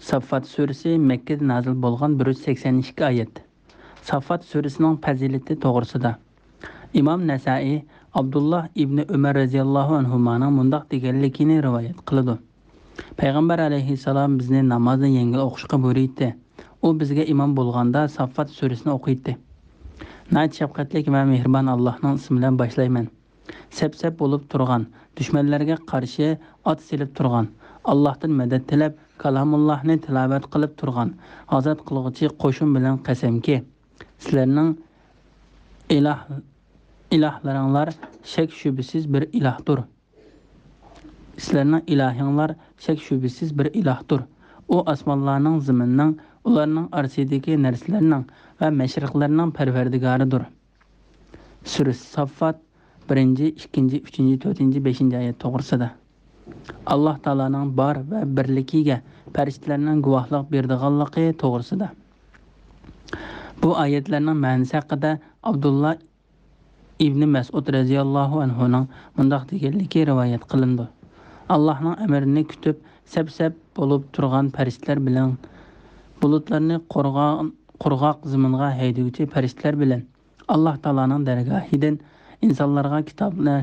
ساففات سۈرىسى مەككىدە نازىل بولغان بىر يۈز سەكسەن ئىككى ئايەت. ساففات سۈرىسىنىڭ پەزىلىتى توغرىسىدا. ئىمام نەسائىي ئابدۇللا ئىبنى ئۆمەر رەزىياللاھۇ ئەنھۇمانىڭ مۇنداق دېگەنلىكىنى رىۋايەت قىلىدۇ. پەيغەمبەر ئەلەيھىسسالام بىزنى نامازنى يەڭگىل ئوقۇشقا بۇيرۇيتتى. ئۇ بىزگە ئىمام بولغاندا ساففات سۈرىسىنى ئوقۇيتتى. ناھايىتى شەپقەتلىك ۋە مېھرىبان ئاللاھنىڭ ئىسمى بىلەن باشلايمەن. سەپ-سەپ بولۇپ تۇرغان، دۈشمەنلەرگە قارشى ئات سېلىپ تۇرغان، ئاللاھتىن مەدەت تىلەپ، كالامۇللاھنى تىلاۋەت قىلىپ تۇرغان ئازاد قىلغۇچى قوشۇن بىلەن قەسەمكى، سىلەرنىڭ ئىلاھ-، ئىلاھلىرىڭلار شەك-شۈبھىسىز بىر ئىلاھتۇر. سىلەرنىڭ ئىلاھىڭلار شەك-شۈبھىسىز بىر ئىلاھتۇر. ئۇ ئاسمانلارنىڭ، زېمىننىڭ، ئۇلارنىڭ ئارىسىدىكى نەرسىلەرنىڭ ۋە مەشرىقلەرنىڭ پەرۋەردىگارىدۇر. سۈرە ساففات، بىرىنچى، ئىككىنچى، ئۈچىنچى، تۆتىنچى، بەشىنچى ئايەت توغرىسىدا. ئاللاھ تائالانىڭ بار ۋە بىرلىكىگە پەرىشتىلەرنىڭ گۇۋاھلىق بېرىدىغانلىقى توغرىسىدا. بۇ ئايەتلەرنىڭ مەنىسى ھەققىدە ئابدۇللا ئىبنى مەسئۇد رەزىياللاھۇ ئەنھۇنىڭ مۇنداق دېگەنلىكى رىۋايەت قىلىنىدۇ: «ئاللاھنىڭ ئەمرىنى كۈتۈپ، سەپ-سەپ بولۇپ تۇرغان پەرىشتىلەر بىلەن بۇلۇتلارنى قۇرغا-، قۇرغاق زېمىنغا ھەيدىگۈچى پەرىشتىلەر بىلەن، ئاللاھ تائالانىڭ دەرگاھىدىن ئىنسانلارغا كىتابنى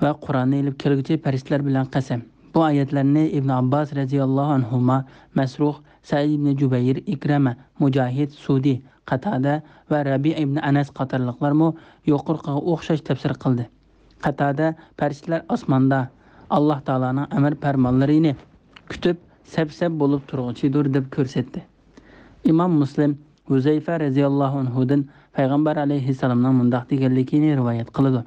ۋە قۇرئاننى ئېلىپ كەلگۈچى پەرىشتىلەر بىلەن قەسەم.» بۇ ئايەتلەرنى ئىبنى ئابباس رەزىياللاھۇ ئەنھۇما، مەسرۇق، سەئىد ئىبنى جۇبەير، ئىكرەمە، مۇجاھىد، سۇدى، قەتادە ۋە رەبىئە ئىبنى ئەنەس قاتارلىقلارمۇ يۇقىرىقىغا ئوخشاش تەپسىر قىلدى. قەتادە پەرىشتىلەر ئاسماندا ئاللاھ تائالانىڭ ئەمر پەرمانلىرىنى كۈتۈپ، سەپ-سەپ بولۇپ تۇرغۇچىدۇر دەپ كۆرسەتتى. ئىمام مۇسلىم ھۇزەيفە رەزىياللاھۇ ئەنھۇدىن پەيغەمبەر ئەلەيھىسسالامنىڭ مۇنداق دېگەنلىكىنى رىۋايەت قىلىدۇ: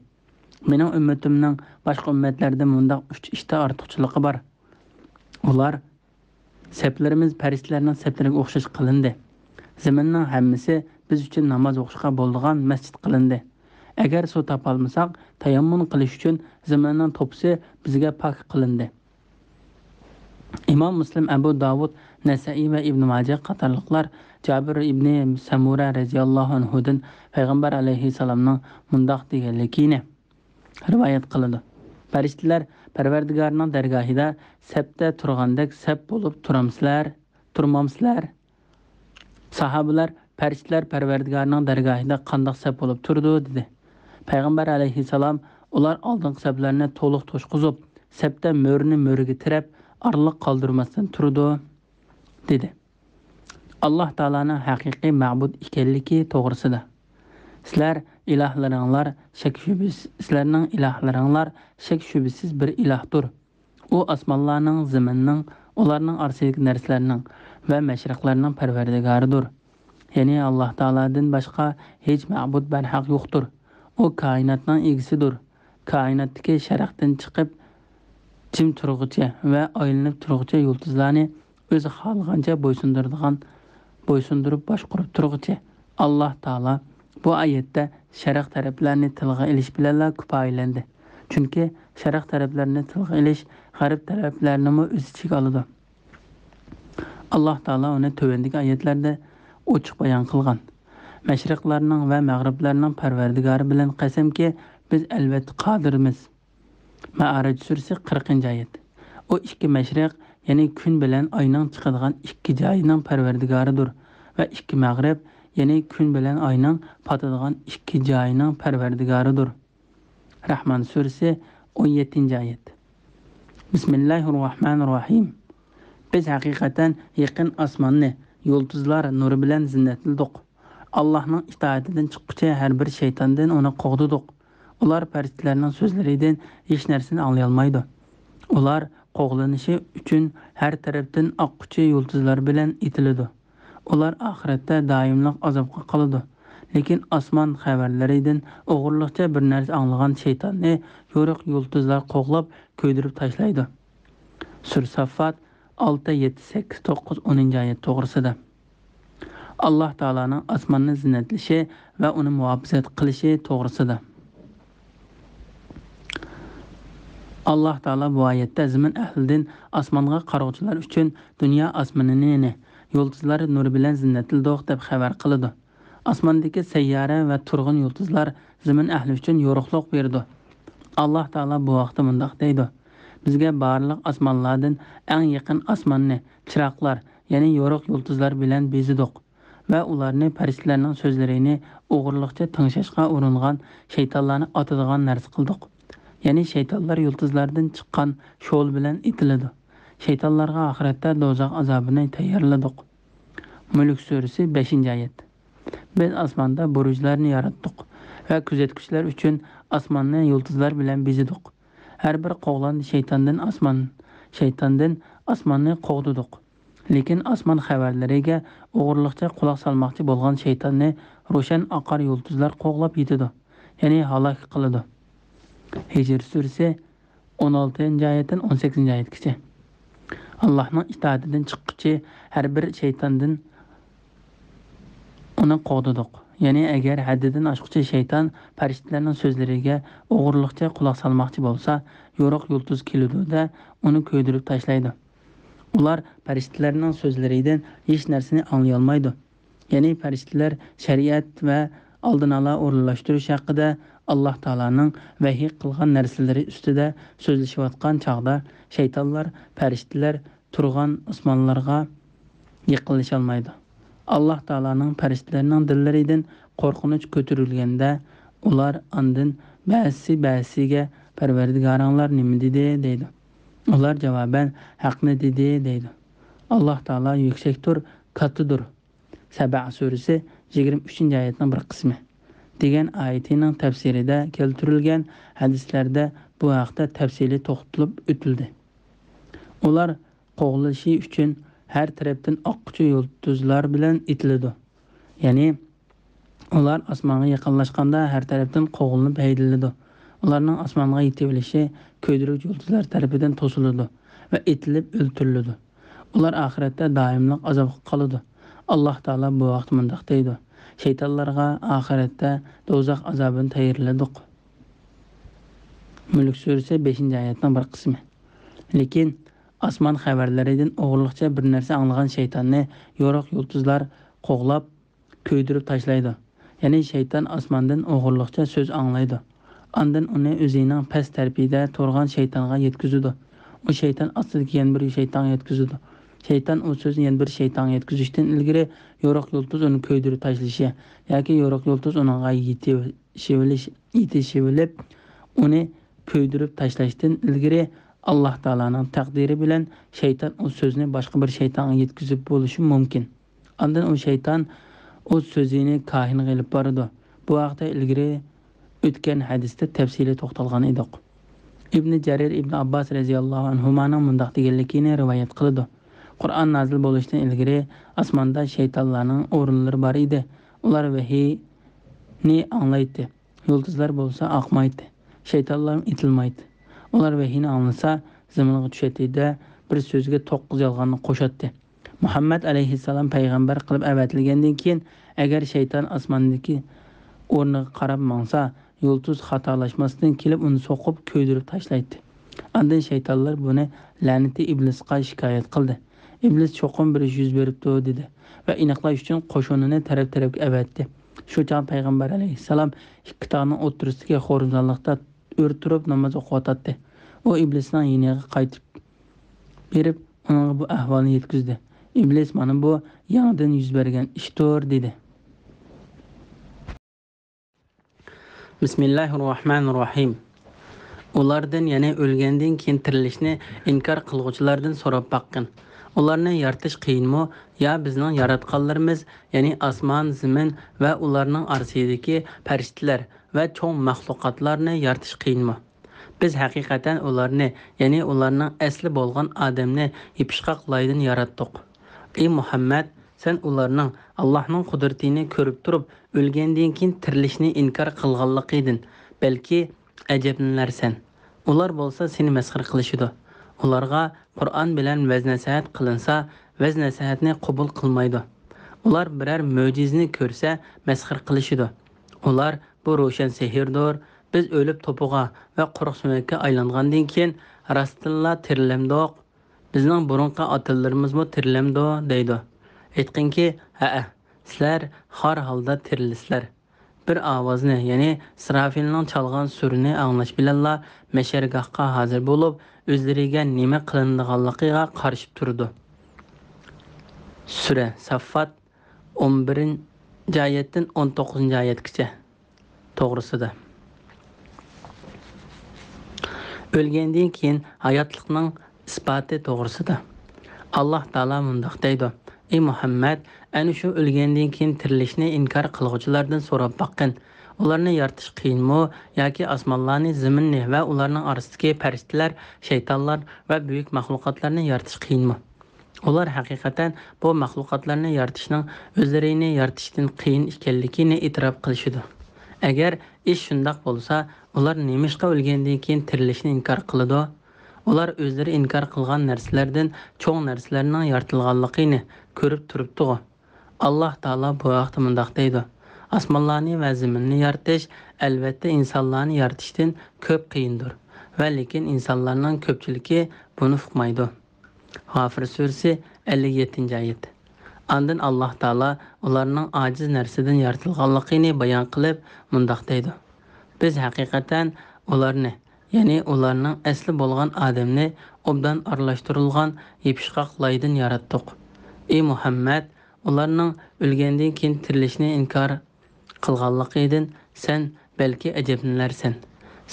«مېنىڭ ئۈممىتىمنىڭ باشقا ئۈممەتلەردىن مۇنداق ئۈچ ئىشتا ئارتۇقچىلىقى بار. ئۇلار، سەپلىرىمىز پەرىشتىلەرنىڭ سەپلىرىگە ئوخشاش قىلىندى. زېمىننىڭ ھەممىسى بىز ئۈچۈن ناماز ئوقۇشقا بولىدىغان مەسچىت قىلىندى. ئەگەر سۇ تاپالمىساق، تەيەممۇم قىلىش ئۈچۈن زېمىننىڭ توپىسى بىزگە پاك قىلىندى.» ئىمام مۇسلىم، ئەبۇ داۋۇد، نەسەئىي ۋە ئىبنى ماجە قاتارلىقلار جابىر ئىبنى سەمۇرە رەزىياللاھۇ ئەنھۇدىن پەيغەمبەر ئەلەيھىسسالامنىڭ مۇنداق دېگەنلىكىنى رىۋايەت قىلىدۇ: «پەرىشتىلەر پەرۋەردىگارنىڭ دەرگاھىدا سەپتە تۇرغاندەك سەپ بولۇپ تۇرامسىلەر، تۇرمامسىلەر؟» ساھابىلەر: «پەرىشتىلەر پەرۋەردىگارنىڭ دەرگاھىدا قانداق سەپ بولۇپ تۇرىدۇ؟» دېدى. پەيغەمبەر ئەلەيھىسسالام: «ئۇلار ئالدىنقى سەپلەرنى تولۇق توشقۇزۇپ، سەپتە مۆرىنى مۆرىگە تىرەپ، ئارىلىق قالدۇرماستىن تۇرىدۇ» دېدى. ئاللاھ تائالانىڭ ھەقىقىي مەبۇد ئىكەنلىكى توغرىسىدا. سىلەر ئىلاھلىرىڭلار شەك-شۈبھىسىز، سىلەرنىڭ ئىلاھلىرىڭلار شەك-شۈبھىسىز بىر ئىلاھتۇر. ئۇ ئاسمانلارنىڭ، زېمىننىڭ، ئۇلارنىڭ ئارىسىدىكى نەرسىلەرنىڭ ۋە مەشرىقلەرنىڭ پەرۋەردىگارىدۇر. يەنى ئاللاھ تائالادىن باشقا ھېچ مەبۇد بەرھەق يوقتۇر. ئۇ كائىناتنىڭ ئىگىسىدۇر. كائىناتتىكى شەرقتىن چىقىپ جىم تۇرغۇچە ۋە ئايلىنىپ تۇرغۇچە يۇلتۇزلارنى ئۆزى خالىغانچە بويسۇندۇرىدىغان، بويسۇندۇرۇپ باشقۇرۇپ تۇرغۇچى ئاللاھ تائالا بۇ ئايەتتە شەرق تەرەپلەرنى تىلغا ئېلىش بىلەنلا كۇپايىلەندى. چۈنكى شەرق تەرەپلەرنى تىلغا ئېلىش غەرب تەرەپلەرنىمۇ ئۆز ئىچىگە ئالىدۇ. ئاللاھ تائالا ئۇنى تۆۋەندىكى ئايەتلەردە ئوچۇق بايان قىلغان. مەشرىقلەرنىڭ ۋە مەغرىبلەرنىڭ پەرۋەردىگارى بىلەن قەسەمكى، بىز ئەلۋەتتە قادىرمىز. مائارىج سۈرىسى، قىرىقىنچى ئايەت. ئۇ ئىككى مەشرىق، يەنى كۈن بىلەن ئاينىڭ چىقىدىغان ئىككى جايىنىڭ پەرۋەردىگارىدۇر ۋە ئىككى مەغرىب، يەنى كۈن بىلەن ئاينىڭ پاتىدىغان ئىككى جايىنىڭ پەرۋەردىگارىدۇر. رەھمان سۈرىسى، ئون يەتتىنچى ئايەت. بىسمىللاھىررەھمانىررەھىم. بىز ھەقىقەتەن يېقىن ئاسماننى يۇلتۇزلار نۇرى بىلەن زىننەتلىدۇق. ئاللاھنىڭ ئىتائىتىدىن چىققۇچى ھەر بىر شەيتاندىن ئۇنى قوغدىدۇق. ئۇلار پەرىشتىلەرنىڭ سۆزلىرىدىن ھېچ نەرسىنى ئاڭلىيالمايدۇ. ئۇلار قوغلىنىشى ئۈچۈن ھەر تەرەپتىن ئاققۇچى يۇلتۇزلار بىلەن ئېتىلىدۇ. ئۇلار ئاخىرەتتە دائىملىق ئازابقا قالىدۇ. لېكىن ئاسمان خەۋەرلىرىدىن ئوغرىلىقچە بىر نەرسە ئاڭلىغان شەيتاننى يورۇق يۇلتۇزلار قوغلاپ كۆيدۈرۈپ تاشلايدۇ. سۈرە ساففات، ئالتە، يەتتە، سەككىز، توققۇز، ئونىنچى ئايەت توغرىسىدا. ئاللاھ تائالانىڭ ئاسماننى زىننەتلىشى ۋە ئۇنى مۇھاپىزەت قىلىشى توغرىسىدا. ئاللاھ تائالا بۇ ئايەتتە زېمىن ئەھلىدىن ئاسمانغا قارىغۇچىلار ئۈچۈن دۇنيا ئاسمىنىنى، يۇلتۇزلار نۇرى بىلەن زىننەتلىدۇق دەپ خەۋەر قىلىدۇ. ئاسماندىكى سەييارە ۋە تۇرغۇن يۇلتۇزلار زېمىن ئەھلى ئۈچۈن يورۇقلۇق بېرىدۇ. ئاللاھ تائالا بۇ ھەقتە مۇنداق دەيدۇ: بىزگە بارلىق ئاسمانلاردىن ئەڭ يېقىن ئاسماننى چىراغلار، يەنى يورۇق يۇلتۇزلار بىلەن بېزىدۇق ۋە ئۇلارنى پەرىشتىلەرنىڭ سۆزلىرىنى ئوغرىلىقچە تىڭشاشقا ئۇرۇنغان شەيتانلارنى ئاتىدىغان نەرسە قىلدۇق. يەنى شەيتانلار يۇلتۇزلاردىن چىققان شولا بىلەن ئېتىلىدۇ. شەيتانلارغا ئاخىرەتتە دوزاخ ئازابىنى تەييارلىدۇق. مۈلۈك سۈرىسى، بەشىنچى ئايەت. بىز ئاسماندا بۇرۇجلارنى ياراتتۇق ۋە كۆزەتكۈچىلەر ئۈچۈن ئاسماننى يۇلتۇزلار بىلەن بېزىدۇق. ھەر بىر قوغلاندى شەيتاندىن ئاسمان، شەيتاندىن ئاسماننى قوغدىدۇق. لېكىن ئاسمان خەۋەرلىرىگە ئوغرىلىقچە قۇلاق سالماقچى بولغان شەيتاننى روشەن ئاقار يۇلتۇزلار قوغلاپ يېتىدۇ، يەنى ھالاك قىلىدۇ. ھىجر سۈرىسى، ئون ئالتىنچى ئايەتتىن ئون سەككىزىنچى ئايەتكىچە. ئاللاھنىڭ ئىتائىتىدىن چىققۇچى ھەر بىر شەيتاندىن ئۇنى قوغدىدۇق. يەنى ئەگەر ھەددىدىن ئاشقۇچى شەيتان پەرىشتىلەرنىڭ سۆزلىرىگە ئوغرىلىقچە قۇلاق سالماقچى بولسا، يورۇق يۇلتۇز كېلىدۇ-دە، ئۇنى كۆيدۈرۈپ تاشلايدۇ. ئۇلار پەرىشتىلەرنىڭ سۆزلىرىدىن ھېچ نەرسىنى ئاڭلىيالمايدۇ. يەنى پەرىشتىلەر شەرىئەت ۋە ئالدىن ئالا ئورۇنلاشتۇرۇش ھەققىدە ئاللاھ تائالانىڭ ۋەھىي قىلغان نەرسىلىرى ئۈستىدە سۆزلىشىۋاتقان چاغدا، شەيتانلار پەرىشتىلەر تۇرغان ئاسمانلارغا يېقىنلىشالمايدۇ. ئاللاھ تائالانىڭ پەرىشتىلەرنىڭ دىللىرىدىن قورقۇنچ كۆتۈرۈلگەندە، ئۇلار ئاندىن بەزىسى بەزىسىگە، «پەرۋەردىگارىڭلار نېمە دېدى؟» دەيدۇ. ئۇلار جاۋابەن، «ھەقنى دېدى» دەيدۇ. ئاللاھ تائالا يۈكسەكتۇر، كاتتىدۇر. سەبە سۈرىسى، يىگىرمە ئۈچىنچى ئايەتنىڭ بىر قىسمى، دېگەن ئايىتىنىڭ تەپسىرىدە كەلتۈرۈلگەن ھەدىسلەردە بۇ ھەقتە تەپسىلىي توختىلىپ ئۆتۈلدى. ئۇلار قوغلىشى ئۈچۈن ھەر تەرەپتىن ئاققۇچى يۇلتۇزلار بىلەن ئېتىلىدۇ. يەنى ئۇلار ئاسمانغا يېقىنلاشقاندا ھەر تەرەپتىن قوغلىنىپ ھەيدىلىدۇ. ئۇلارنىڭ ئاسمانغا يېتىۋېلىشى كۆيدۈرگۈچ يۇلتۇزلار تەرىپىدىن توسۇلىدۇ ۋە ئېتىلىپ ئۆلتۈرۈلىدۇ. ئۇلار ئاخىرەتتە دائىملىق ئازابقا قالىدۇ. ئاللاھ تائالا بۇ ھەقتە مۇنداق دەيدۇ: شەيتانلارغا ئاخىرەتتە دوزاخ ئازابىنى تەييارلىدۇق. مۈلۈك سۈرىسى، بەشىنچى ئايەتنىڭ بىر قىسمى. لېكىن ئاسمان خەۋەرلىرىدىن ئوغرىلىقچە بىر نەرسە ئاڭلىغان شەيتاننى يورۇق يۇلتۇزلار قوغلاپ، كۆيدۈرۈپ تاشلايدۇ. يەنى شەيتان ئاسماندىن ئوغرىلىقچە سۆز ئاڭلايدۇ. ئاندىن ئۇنى ئۆزىنىڭ پەس تەرىپىدە تۇرغان شەيتانغا يەتكۈزىدۇ. ئۇ شەيتان ئاستىدىكى يەنە بىر شەيتانغا يەتكۈزىدۇ. شەيتان ئۇ سۆزنى يەنە بىر شەيتانغا يەتكۈزۈشتىن ئىلگىرى يورۇق يۇلتۇز ئۇنى كۆيدۈرۈپ تاشلىشى ياكى يورۇق يۇلتۇز ئۇنىڭغا يېتىشىۋېلىش، يېتىشىۋېلىپ، ئۇنى كۆيدۈرۈپ تاشلاشتىن ئىلگىرى ئاللاھ تائالانىڭ تەقدىرى بىلەن شەيتان ئۇ سۆزنى باشقا بىر شەيتانغا يەتكۈزۈپ بولۇشى مۇمكىن. ئاندىن ئۇ شەيتان ئۇ سۆزىنى كاھىنغا ئېلىپ بارىدۇ. بۇ ھەقتە ئىلگىرى ئۆتكەن ھەدىستە تەپسىلىي توختالغان ئىدۇق. ئىبنى جەرىر ئىبنى ئابباس رەزىياللاھۇ ئەنھۇمانىڭ مۇنداق دېگەنلىكىنى رىۋايەت قىلىدۇ: قۇرئان نازىل بولۇشتىن ئىلگىرى ئاسماندا شەيتانلارنىڭ ئورۇنلىرى بار ئىدى. ئۇلار ۋەھىينى ئاڭلايتتى. يۇلتۇزلار بولسا ئاقمايتتى. شەيتانلارمۇ ئېتىلمايتتى. ئۇلار ۋەھىينى ئاڭلىسا، زېمىنغا چۈشەتتى-دە، بىر سۆزگە توققۇز يالغاننى قوشاتتى. مۇھەممەد ئەلەيھىسسالام پەيغەمبەر قىلىپ ئەۋەتىلگەندىن كېيىن، ئەگەر شەيتان ئاسماندىكى ئورنىغا قاراپ ماڭسا، يۇلتۇز خاتالاشماستىن كېلىپ ئۇنى سوقۇپ كۆيدۈرۈپ تاشلايتتى. ئاندىن شەيتانلار بۇنى لەنىتى ئىبلىسقا شىكايەت قىلدى. ئىبلىس چوقۇم بىر ئىش يۈز بېرىپتۇ دېدى ۋە ئېنىقلاش ئۈچۈن قوشۇنىنى تەرەپ-تەرەپكە ئەۋەتتى. شۇ چاغ پەيغەمبەر ئەلەيھىسسالام ئىككى تاغنىڭ ئوتتۇرىسىدىكى خورۇمزاللىقتا ئۆر تۇرۇپ ناماز ئوقۇۋاتاتتى. ئۇ ئىبلىسنىڭ يېنىغا قايتىپ بېرىپ، ئۇنىڭغا بۇ ئەھۋالنى يەتكۈزدى. ئىبلىس مانا بۇ يېڭىدىن يۈز بەرگەن ئىشتۇر، دېدى. بىسمىللاھىررەھمانىررەھىم. ئۇلاردىن، يەنى ئۆلگەندىن كېيىن تىرىلىشنى ئىنكار قىلغۇچىلاردىن سوراپ باققىن. ئۇلارنى يارىتىش قىيىنمۇ يا بىزنىڭ ياراتقانلىرىمىز، يەنى ئاسمان، زېمىن ۋە ئۇلارنىڭ ئارىسىدىكى پەرىشتىلەر ۋە چوڭ مەخلۇقاتلارنى يارىتىش قىيىنمۇ؟ بىز ھەقىقەتەن ئۇلارنى، يەنى ئۇلارنىڭ ئەسلى بولغان ئادەمنى يېپىشقاق لايدىن ياراتتۇق. ئى مۇھەممەد، سەن ئۇلارنىڭ ئاللاھنىڭ قۇدرىتىنى كۆرۈپ تۇرۇپ، ئۆلگەندىن كېيىن تىرىلىشنى ئىنكار قىلغانلىقىدىن بەلكى ئەجەبلىنەرسەن. ئۇلار بولسا سېنى مەسخىرە قىلىشىدۇ. ئۇلارغا قۇرئان بىلەن ۋەز-نەسىھەت قىلىنسا، ۋەز-نەسىھەتنى قوبۇل قىلمايدۇ. ئۇلار بىرەر مۆجىزىنى كۆرسە، مەسخىرە قىلىشىدۇ. ئۇلار، بۇ روشەن سېھىردۇر، بىز ئۆلۈپ توپىغا ۋە قۇرۇق سۆڭەككە ئايلانغاندىن كېيىن راستتىنلا تىرىلەمدۇق؟ بىزنىڭ بۇرۇنقى ئاتىلىرىمىزمۇ تىرىلەمدۇ؟ دەيدۇ. ئېيتقىنكى، ھەئە، سىلەر خار ھالدا تىرىلىسىلەر. بىر ئاۋازنى، يەنى ئىسرافىلنىڭ چالغان سۈرىنى ئاڭلاش بىلەنلا مەشەرگاھقا ھازىر بولۇپ، ئۆزلىرىگە نېمە قىلىنىدىغانلىقىغا قارىشىپ تۇرىدۇ. سۈرە ساففات، ئون بىرىنچى ئايەتتىن ئون توققۇزىنچى ئايەتكىچە توغرىسىدا. ئۆلگەندىن كېيىن ھاياتلىقنىڭ ئىسپاتى توغرىسىدا. ئاللاھ تائالا مۇنداق دەيدۇ: ئى مۇھەممەد، ئەنە شۇ ئۆلگەندىن كېيىن تىرىلىشنى ئىنكار قىلغۇچىلاردىن سوراپ باققىن. ئۇلارنى يارىتىش قىيىنمۇ ياكى ئاسمانلارنى، زېمىننى ۋە ئۇلارنىڭ ئارىسىدىكى پەرىشتىلەر، شەيتانلار ۋە بۈيۈك مەخلۇقاتلارنى يارىتىش قىيىنمۇ؟ ئۇلار ھەقىقەتەن بۇ مەخلۇقاتلارنى يارىتىشنىڭ ئۆزلىرىنى يارىتىشتىن قىيىن ئىكەنلىكىنى ئېتىراپ قىلىشىدۇ. ئەگەر ئىش شۇنداق بولسا، ئۇلار نېمىشقا ئۆلگەندىن كېيىن تىرىلىشنى ئىنكار قىلىدۇ؟ ئۇلار ئۆزلىرى ئىنكار قىلغان نەرسىلەردىن چوڭ نەرسىلەرنىڭ يارىتىلغانلىقىنى كۆرۈپ تۇرۇپتىغۇ. ئاللاھ تائالا بۇ ھەقتە مۇنداق دەيدۇ: ئاسمانلارنى ۋە زېمىننى يارىتىش، ئەلۋەتتە، ئىنسانلارنى يارىتىشتىن كۆپ قىيىندۇر ۋە لېكىن ئىنسانلارنىڭ كۆپچىلىكى بۇنى ئۇقمايدۇ. غافىر سۈرىسى، ئەللىك يەتتىنچى ئايەت. ئاندىن ئاللاھ تائالا ئۇلارنىڭ ئاجىز نەرسىدىن يارىتىلغانلىقىنى بايان قىلىپ مۇنداق دەيدۇ: بىز ھەقىقەتەن ئۇلارنى، يەنى ئۇلارنىڭ ئەسلى بولغان ئادەمنى ئوبدان ئارىلاشتۇرۇلغان يېپىشقاق لايدىن ياراتتۇق. ئى مۇھەممەد، ئۇلارنىڭ ئۆلگەندىن كېيىن تىرىلىشنى ئىنكار قىلغانلىقىدىن سەن بەلكى ئەجەبلىنەرسەن.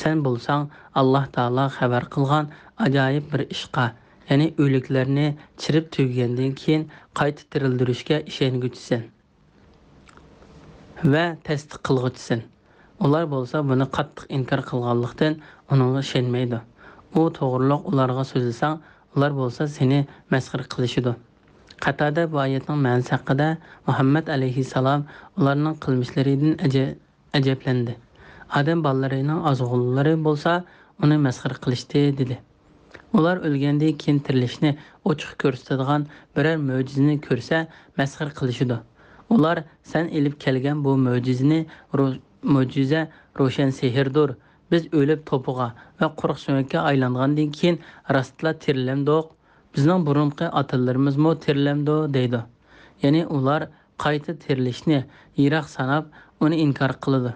سەن بولساڭ ئاللاھ تائالا خەۋەر قىلغان ئاجايىپ بىر ئىشقا، يەنى ئۆلۈكلەرنى چىرىپ تۈگىگەندىن كېيىن قايتا تىرىلدۈرۈشكە ئىشەنگۈچىسەن ۋە تەستىق قىلغۇچىسەن. ئۇلار بولسا بۇنى قاتتىق ئىنكار قىلغانلىقتىن ئۇنىڭغا ئىشەنمەيدۇ. ئۇ توغرۇلۇق ئۇلارغا سۆزلىسەڭ، ئۇلار بولسا سېنى مەسخىرە قىلىشىدۇ. قاتادە بۇ ئايەتنىڭ مەنىسى ھەققىدە، مۇھەممەد ئەلەيھىسسالام ئۇلارنىڭ قىلمىشلىرىدىن ئەجە-، ئەجەبلەندى. ئادەم بالىلىرىنىڭ ئازغۇنلىرى بولسا ئۇنى مەسخىرە قىلىشتى، دېدى. ئۇلار ئۆلگەندىن كېيىن تىرىلىشنى ئوچۇق كۆرسىتىدىغان بىرەر مۆجىزىنى كۆرسە، مەسخىرە قىلىشىدۇ. ئۇلار سەن ئېلىپ كەلگەن بۇ مۆجىزىنى رو-، مۆجىزە، روشەن سېھىردۇر، بىز ئۆلۈپ توپىغا ۋە قۇرۇق سۆڭەككە ئايلانغاندىن كېيىن راستلا تىرىلەمدۇق؟ بىزنىڭ بۇرۇنقى ئاتىلىرىمىزمۇ تىرىلەمدۇ؟ دەيدۇ. يەنى ئۇلار قايتا تىرىلىشنى يىراق ساناپ، ئۇنى ئىنكار قىلىدۇ.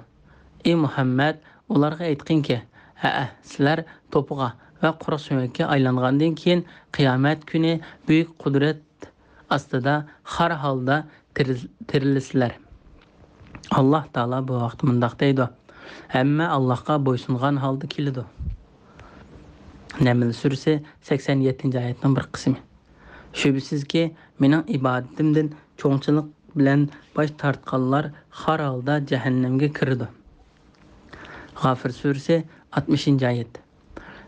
ئى مۇھەممەد، ئۇلارغا ئېيتقىنكى، ھەئە، سىلەر توپىغا ۋە قۇرۇق سۆڭەككە ئايلانغاندىن كېيىن، قىيامەت كۈنى بۈيۈك قۇدرەت ئاستىدا خار ھالدا تىرىل-، تىرىلىسىلەر. ئاللاھ تائالا بۇ ھەقتە مۇنداق دەيدۇ: ھەممە ئاللاھقا بويسۇنغان ھالدا كېلىدۇ. نەمل سۈرىسى، سەكسەن يەتتىنچى ئايەتنىڭ بىر قىسمى. شۈبھىسىزكى، مېنىڭ ئىبادىتىمدىن چوڭچىلىق بىلەن باش تارتقانلار خار ھالدا جەھەننەمگە كىرىدۇ. غافىر سۈرىسى، ئاتمىشىنچى ئايەت.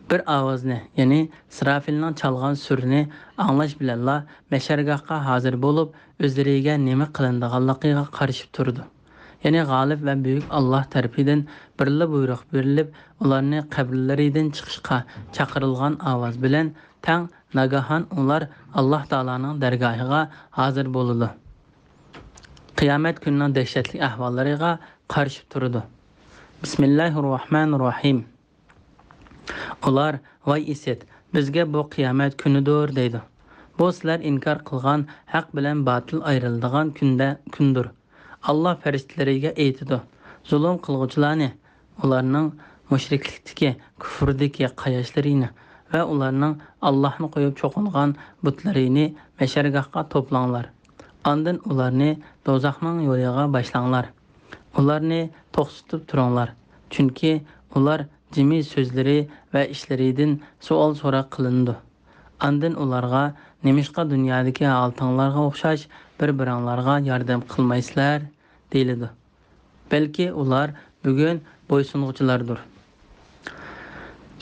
بىر ئاۋازنى، يەنى ئىسرافىلنىڭ چالغان سۈرىنى ئاڭلاش بىلەنلا مەھشەرگاھقا ھازىر بولۇپ، ئۆزلىرىگە نېمە قىلىنىدىغانلىقىغا قارىشىپ تۇرىدۇ. يەنى غالىب ۋە بۈيۈك ئاللاھ تەرىپىدىن بىرلا بۇيرۇق بېرىلىپ، ئۇلارنى قەبرىلىرىدىن چىقىشقا چاقىرىلغان ئاۋاز بىلەن تەڭ ناگاھان ئۇلار ئاللاھ تائالانىڭ دەرگاھىغا ھازىر بولىدۇ. قىيامەت كۈنىنىڭ دەھشەتلىك ئەھۋاللىرىغا قارىشىپ تۇرىدۇ. بىسمىللاھىررەھمانىررەھىم. ئۇلار، ۋاي ئىسىت، بىزگە بۇ قىيامەت كۈنىدۇر، دەيدۇ. بۇ سىلەر ئىنكار قىلغان ھەق بىلەن باتىل ئايرىلىدىغان كۈندە، كۈندۇر. ئاللاھ پەرىشتىلىرىگە ئېيتىدۇ، زۇلۇم قىلغۇچىلارنى، ئۇلارنىڭ مۇشرىكلىكتىكى، كۇفۇردىكى قاياشلىرىنى ۋە ئۇلارنىڭ ئاللاھنى قويۇپ چوقۇنغان بۇتلىرىنى مەھشەرگاھقا توپلاڭلار. ئاندىن ئۇلارنى دوزاخنىڭ يولىغا باشلاڭلار. ئۇلارنى توختىتىپ تۇرۇڭلار، چۈنكى ئۇلار جىمى سۆزلىرى ۋە ئىشلىرىدىن سوئال-سوراق قىلىنىدۇ. ئاندىن ئۇلارغا، نېمىشقا دۇنيادىكى ھالىتىڭلارغا ئوخشاش بىر-بىرىڭلارغا ياردەم قىلمايسىلەر؟ دېيىلىدۇ. بەلكى ئۇلار بۈگۈن بويسۇنغۇچىلاردۇر.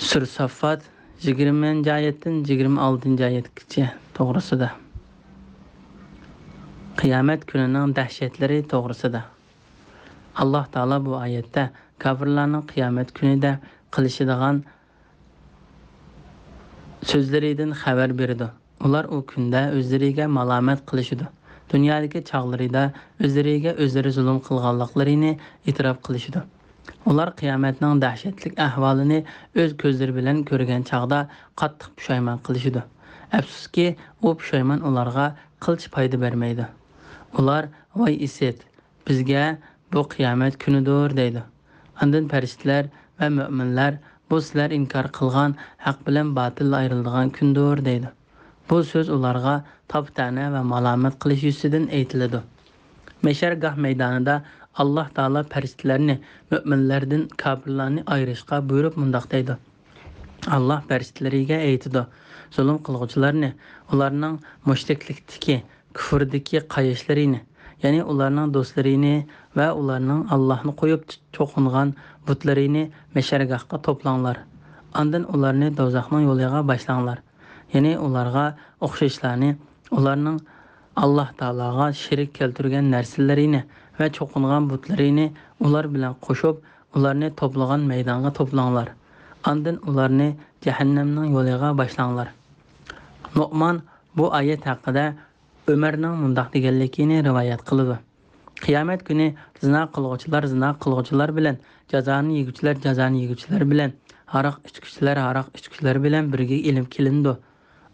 سۈرە ساففات، يىگىرمىنچى ئايەتتىن يىگىرمە ئالتىنچى ئايەتكىچە توغرىسىدا. قىيامەت كۈنىنىڭ دەھشەتلىرى توغرىسىدا. ئاللاھ تائالا بۇ ئايەتتە كاپىرلارنىڭ قىيامەت كۈنىدە قىلىشىدىغان سۆزلىرىدىن خەۋەر بېرىدۇ. ئۇلار ئۇ كۈندە ئۆزلىرىگە مالامەت قىلىشىدۇ. دۇنيادىكى چاغلىرىدا ئۆزلىرىگە ئۆزلىرى زۇلۇم قىلغانلىقلىرىنى ئېتىراپ قىلىشىدۇ. ئۇلار قىيامەتنىڭ دەھشەتلىك ئەھۋالىنى ئۆز كۆزلىرى بىلەن كۆرگەن چاغدا قاتتىق پۇشايمان قىلىشىدۇ. ئەپسۇسكى، ئۇ پۇشايمان ئۇلارغا قىلچە پايدا بەرمەيدۇ. ئۇلار، ۋاي ئىسىت، بىزگە بۇ قىيامەت كۈنىدۇر، دەيدۇ. ئاندىن پەرىشتىلەر ۋە مۆمىنلەر، بۇ سىلەر ئىنكار قىلغان ھەق بىلەن باتىل ئايرىلىدىغان كۈندۇر، دەيدۇ. بۇ سۆز ئۇلارغا تاپا-تەنە ۋە مالامەت قىلىش يۈزىسىدىن ئېيتىلىدۇ. مەھشەرگاھ مەيدانىدا ئاللاھ تائالا پەرىشتىلەرنى مۆمىنلەردىن كاپىرلارنى ئايرىشقا بۇيرۇپ مۇنداق دەيدۇ. ئاللاھ پەرىشتىلىرىگە ئېيتىدۇ، زۇلۇم قىلغۇچىلارنى، ئۇلارنىڭ مۇشرىكلىكتىكى، كۇفۇردىكى قاياشلىرىنى، يەنى ئۇلارنىڭ دوستلىرىنى ۋە ئۇلارنىڭ ئاللاھنى قويۇپ چوقۇنغان بۇتلىرىنى مەھشەرگاھقا توپلاڭلار. ئاندىن ئۇلارنى دوزاخنىڭ يولىغا باشلاڭلار. يەنى ئۇلارغا ئوخشاشلارنى، ئۇلارنىڭ ئاللاھ تائالاغا شېرىك كەلتۈرگەن نەرسىلىرىنى ۋە چوقۇنغان بۇتلىرىنى ئۇلار بىلەن قوشۇپ، ئۇلارنى توپلىغان مەيدانغا توپلاڭلار. ئاندىن ئۇلارنى جەھەننەمنىڭ يولىغا باشلاڭلار. نوئمان بۇ ئايەت ھەققىدە ئۆمەرنىڭ مۇنداق دېگەنلىكىنى رىۋايەت قىلىدۇ. قىيامەت كۈنى زىنا قىلغۇچىلار زىنا قىلغۇچىلار بىلەن، جازانى يېگۈچىلەر جازانى يېگۈچىلەر بىلەن، ھاراق ئىچكۈچىلەر ھاراق ئىچكۈچىلەر بىلەن بىرگە ئېلىپ كېلىنىدۇ.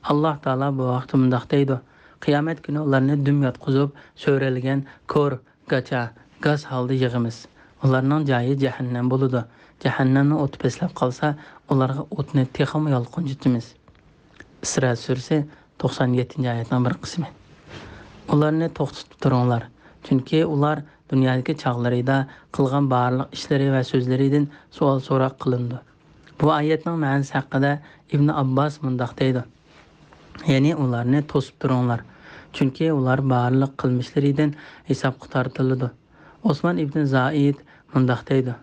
ئاللاھ تائالا بۇ ھەقتە مۇنداق دەيدۇ، قىيامەت كۈنى ئۇلارنى دۈم ياتقۇزۇپ، سۆرەلگەن، كور، گاچا، گاس ھالدا يىغىمىز. ئۇلارنىڭ جايى جەھەننەم بولىدۇ. جەھەننەمنىڭ ئوتى پەسلەپ قالسا، ئۇلارغا ئوتنى تېخىمۇ يالقۇنجىتىمىز. ئىسرا سۈرىسى، توقسان يەتتىنچى ئايەتنىڭ بىر قىسمى. ئۇلارنى توختىتىپ تۇرۇڭلار، چۈنكى ئۇلار دۇنيادىكى چاغلىرىدا قىلغان بارلىق ئىشلىرى ۋە سۆزلىرىدىن سوئال-سوراق قىلىنىدۇ. بۇ ئايەتنىڭ مەنىسى ھەققىدە ئىبنى ئابباس مۇنداق دەيدۇ، يەنى ئۇلارنى توسۇپ تۇرۇڭلار، چۈنكى ئۇلار بارلىق قىلمىشلىرىدىن ھېسابقا تارتىلىدۇ. ئوسمان ئىبنى زائىد مۇنداق دەيدۇ،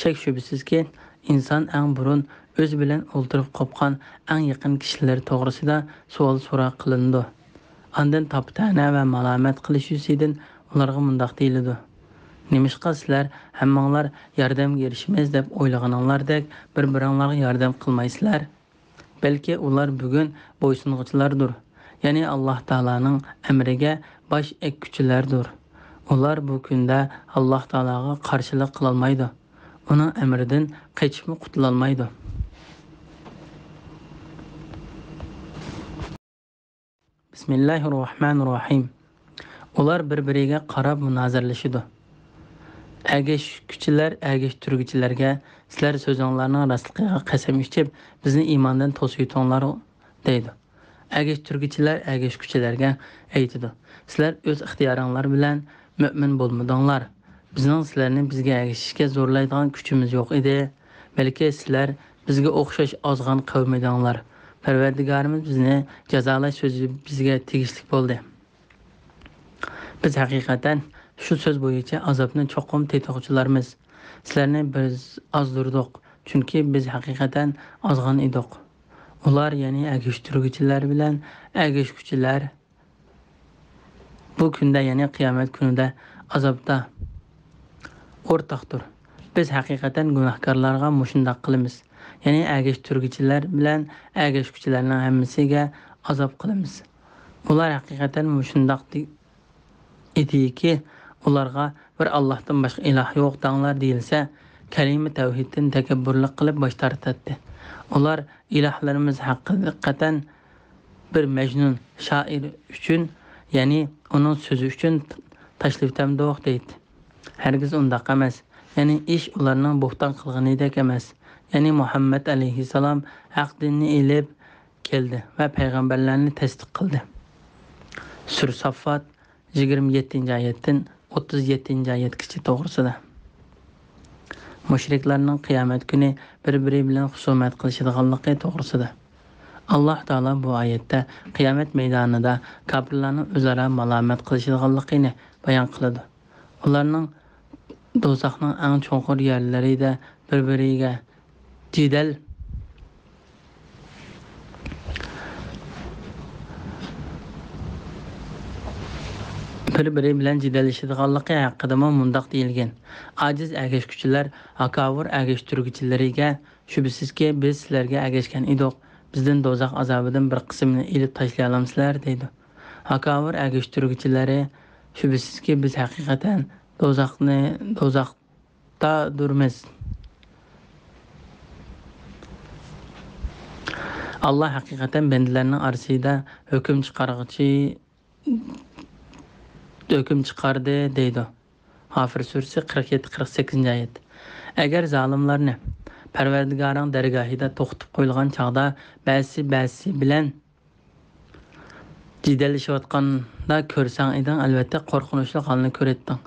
شەك-شۈبھىسىزكى، ئىنسان ئەڭ بۇرۇن ئۆزى بىلەن ئولتۇرۇپ قاپقان ئەڭ يېقىن كىشىلىرى توغرىسىدا سوئال-سوراق قىلىنىدۇ. ئاندىن تاپا-تەنە ۋە مالامەت قىلىش يۈزىسىدىن ئۇلارغا مۇنداق دېيىلىدۇ، نېمىشقا سىلەر ھەممىڭلار ياردەمگە ئېرىشىمىز دەپ ئويلىغىنىڭلاردەك بىر-بىرىڭلارغا ياردەم قىلمايسىلەر؟ بەلكى ئۇلار بۈگۈن بويسۇنغۇچىلاردۇر، يەنى ئاللاھ تائالانىڭ ئەمرىگە باش ئەگكۈچىلەردۇر. ئۇلار بۇ كۈندە ئاللاھ تائالاغا قارشىلىق قىلالمايدۇ، ئۇنىڭ ئەمرىدىن قېچىپمۇ قۇتۇلالمايدۇ. بىسمىللاھىررەھمانىررەھىم. ئۇلار بىر-بىرىگە قاراپ مۇنازىرىلىشىدۇ. ئەگەشكۈچىلەر ئەگەشتۈرگۈچىلەرگە، سىلەر سۆزۈڭلارنىڭ راستلىقىغا قەسەم ئىچىپ، بىزنى ئىماندىن توسۇۋېتىڭلار، دەيدۇ. ئەگەشتۈرگۈچىلەر ئەگەشكۈچىلەرگە ئېيتىدۇ، سىلەر ئۆز ئىختىيارىڭلار بىلەن مۆمىن بولمىدىڭلار. بىزنىڭ سىلەرنى بىزگە ئەگىشىشكە زورلايدىغان كۈچىمىز يوق ئىدى. بەلكى سىلەر بىزگە ئوخشاش ئازغان قەۋم ئىدىڭلار. پەرۋەردىگارىمىز بىزنى جازالاش سۆزى بىزگە تېگىشلىك بولدى. بىز ھەقىقەتەن شۇ سۆز بويىچە ئازابنى چوقۇم تېتىغۇچىلارمىز. سىلەرنى بىز ئازدۇردۇق، چۈنكى بىز ھەقىقەتەن ئازغان ئىدۇق. ئۇلار، يەنى ئەگەشتۈرگۈچىلەر بىلەن ئەگەشكۈچىلەر بۇ كۈندە، يەنى قىيامەت كۈنىدە ئازابتا ئورتاقتۇر. بىز ھەقىقەتەن گۇناھكارلارغا مۇشۇنداق قىلىمىز، يەنى ئەگەشتۈرگۈچىلەر بىلەن ئەگەشكۈچىلەرنىڭ ھەممىسىگە ئازاب قىلىمىز. ئۇلار ھەقىقەتەن مۇشۇنداق دې-، ئىدىكى، ئۇلارغا بىر ئاللاھتىن باشقا ئىلاھ يوق دەڭلار دېيىلسە، كەلىمە تەۋھىدتىن تەكەببۇرلۇق قىلىپ باش تارتاتتى. ئۇلار ئىلاھلىرىمىز ھەقىقەتەن بىر مەجنۇن شائىر ئۈچۈن، يەنى ئۇنىڭ سۆزى ئۈچۈن تاشلىۋېتەمدۇق دەيتتى. ھەرگىز ئۇنداق ئەمەس. يەنى ئىش ئۇلارنىڭ بوھتان قىلغىنىدەك ئەمەس. يەنى مۇھەممەد ئەلەيھىسسالام ھەق دىننى ئېلىپ كەلدى ۋە پەيغەمبەرلەرنى تەستىق قىلدى. سۈرە ساففات، يىگىرمە يەتتىنچى ئايەتتىن ئوتتۇز يەتتىنچى ئايەتكىچە توغرىسىدا. مۇشرىكلارنىڭ قىيامەت كۈنى بىر-بىرى بىلەن خۇسۇمەت قىلىشىدىغانلىقى توغرىسىدا. ئاللاھ تائالا بۇ ئايەتتە قىيامەت مەيدانىدا كاپىرلارنىڭ ئۆزئارا مالامەت قىلىشىدىغانلىقىنى بايان قىلىدۇ. ئۇلارنىڭ دوزاخنىڭ ئەڭ چوڭقۇر يەرلىرىدە بىر-بىرىگە جېدەل، بىر-بىرى بىلەن جېدەللىشىدىغانلىقى ھەققىدىمۇ مۇنداق دېيىلگەن: ئاجىز ئەگەشكۈچىلەر ھاكاۋۇر ئەگەشتۈرگۈچىلىرىگە، شۈبھىسىزكى، بىز سىلەرگە ئەگەشكەن ئىدۇق، بىزدىن دوزاخ ئازابىدىن بىر قىسمىنى ئېلىپ تاشلىيالامسىلەر؟ دەيدۇ. ھاكاۋۇر ئەگەشتۈرگۈچىلىرى، شۈبھىسىزكى، بىز ھەقىقەتەن دوزاخنى، دوزاخ تادۇرمىز. ئاللاھ ھەقىقەتەن بەندىلەرنىڭ ئارىسىدا ھۆكۈم چىقارغۇچى، ھۆكۈم چىقاردى دەيدۇ. غافىر سۈرىسى قىرىق يەتتە، قىرىق سەككىزىنچى ئايەت. ئەگەر زالىملارنى پەرۋەردىگارىڭ دەرگاھىدا توختىتىپ قويۇلغان چاغدا بەزىسى بەزىسى بىلەن جېدەللىشىۋاتقاندا كۆرسەڭ ئىدىڭ، ئەلۋەتتە، قورقۇنچلۇق ھالنى كۆرەتتىڭ.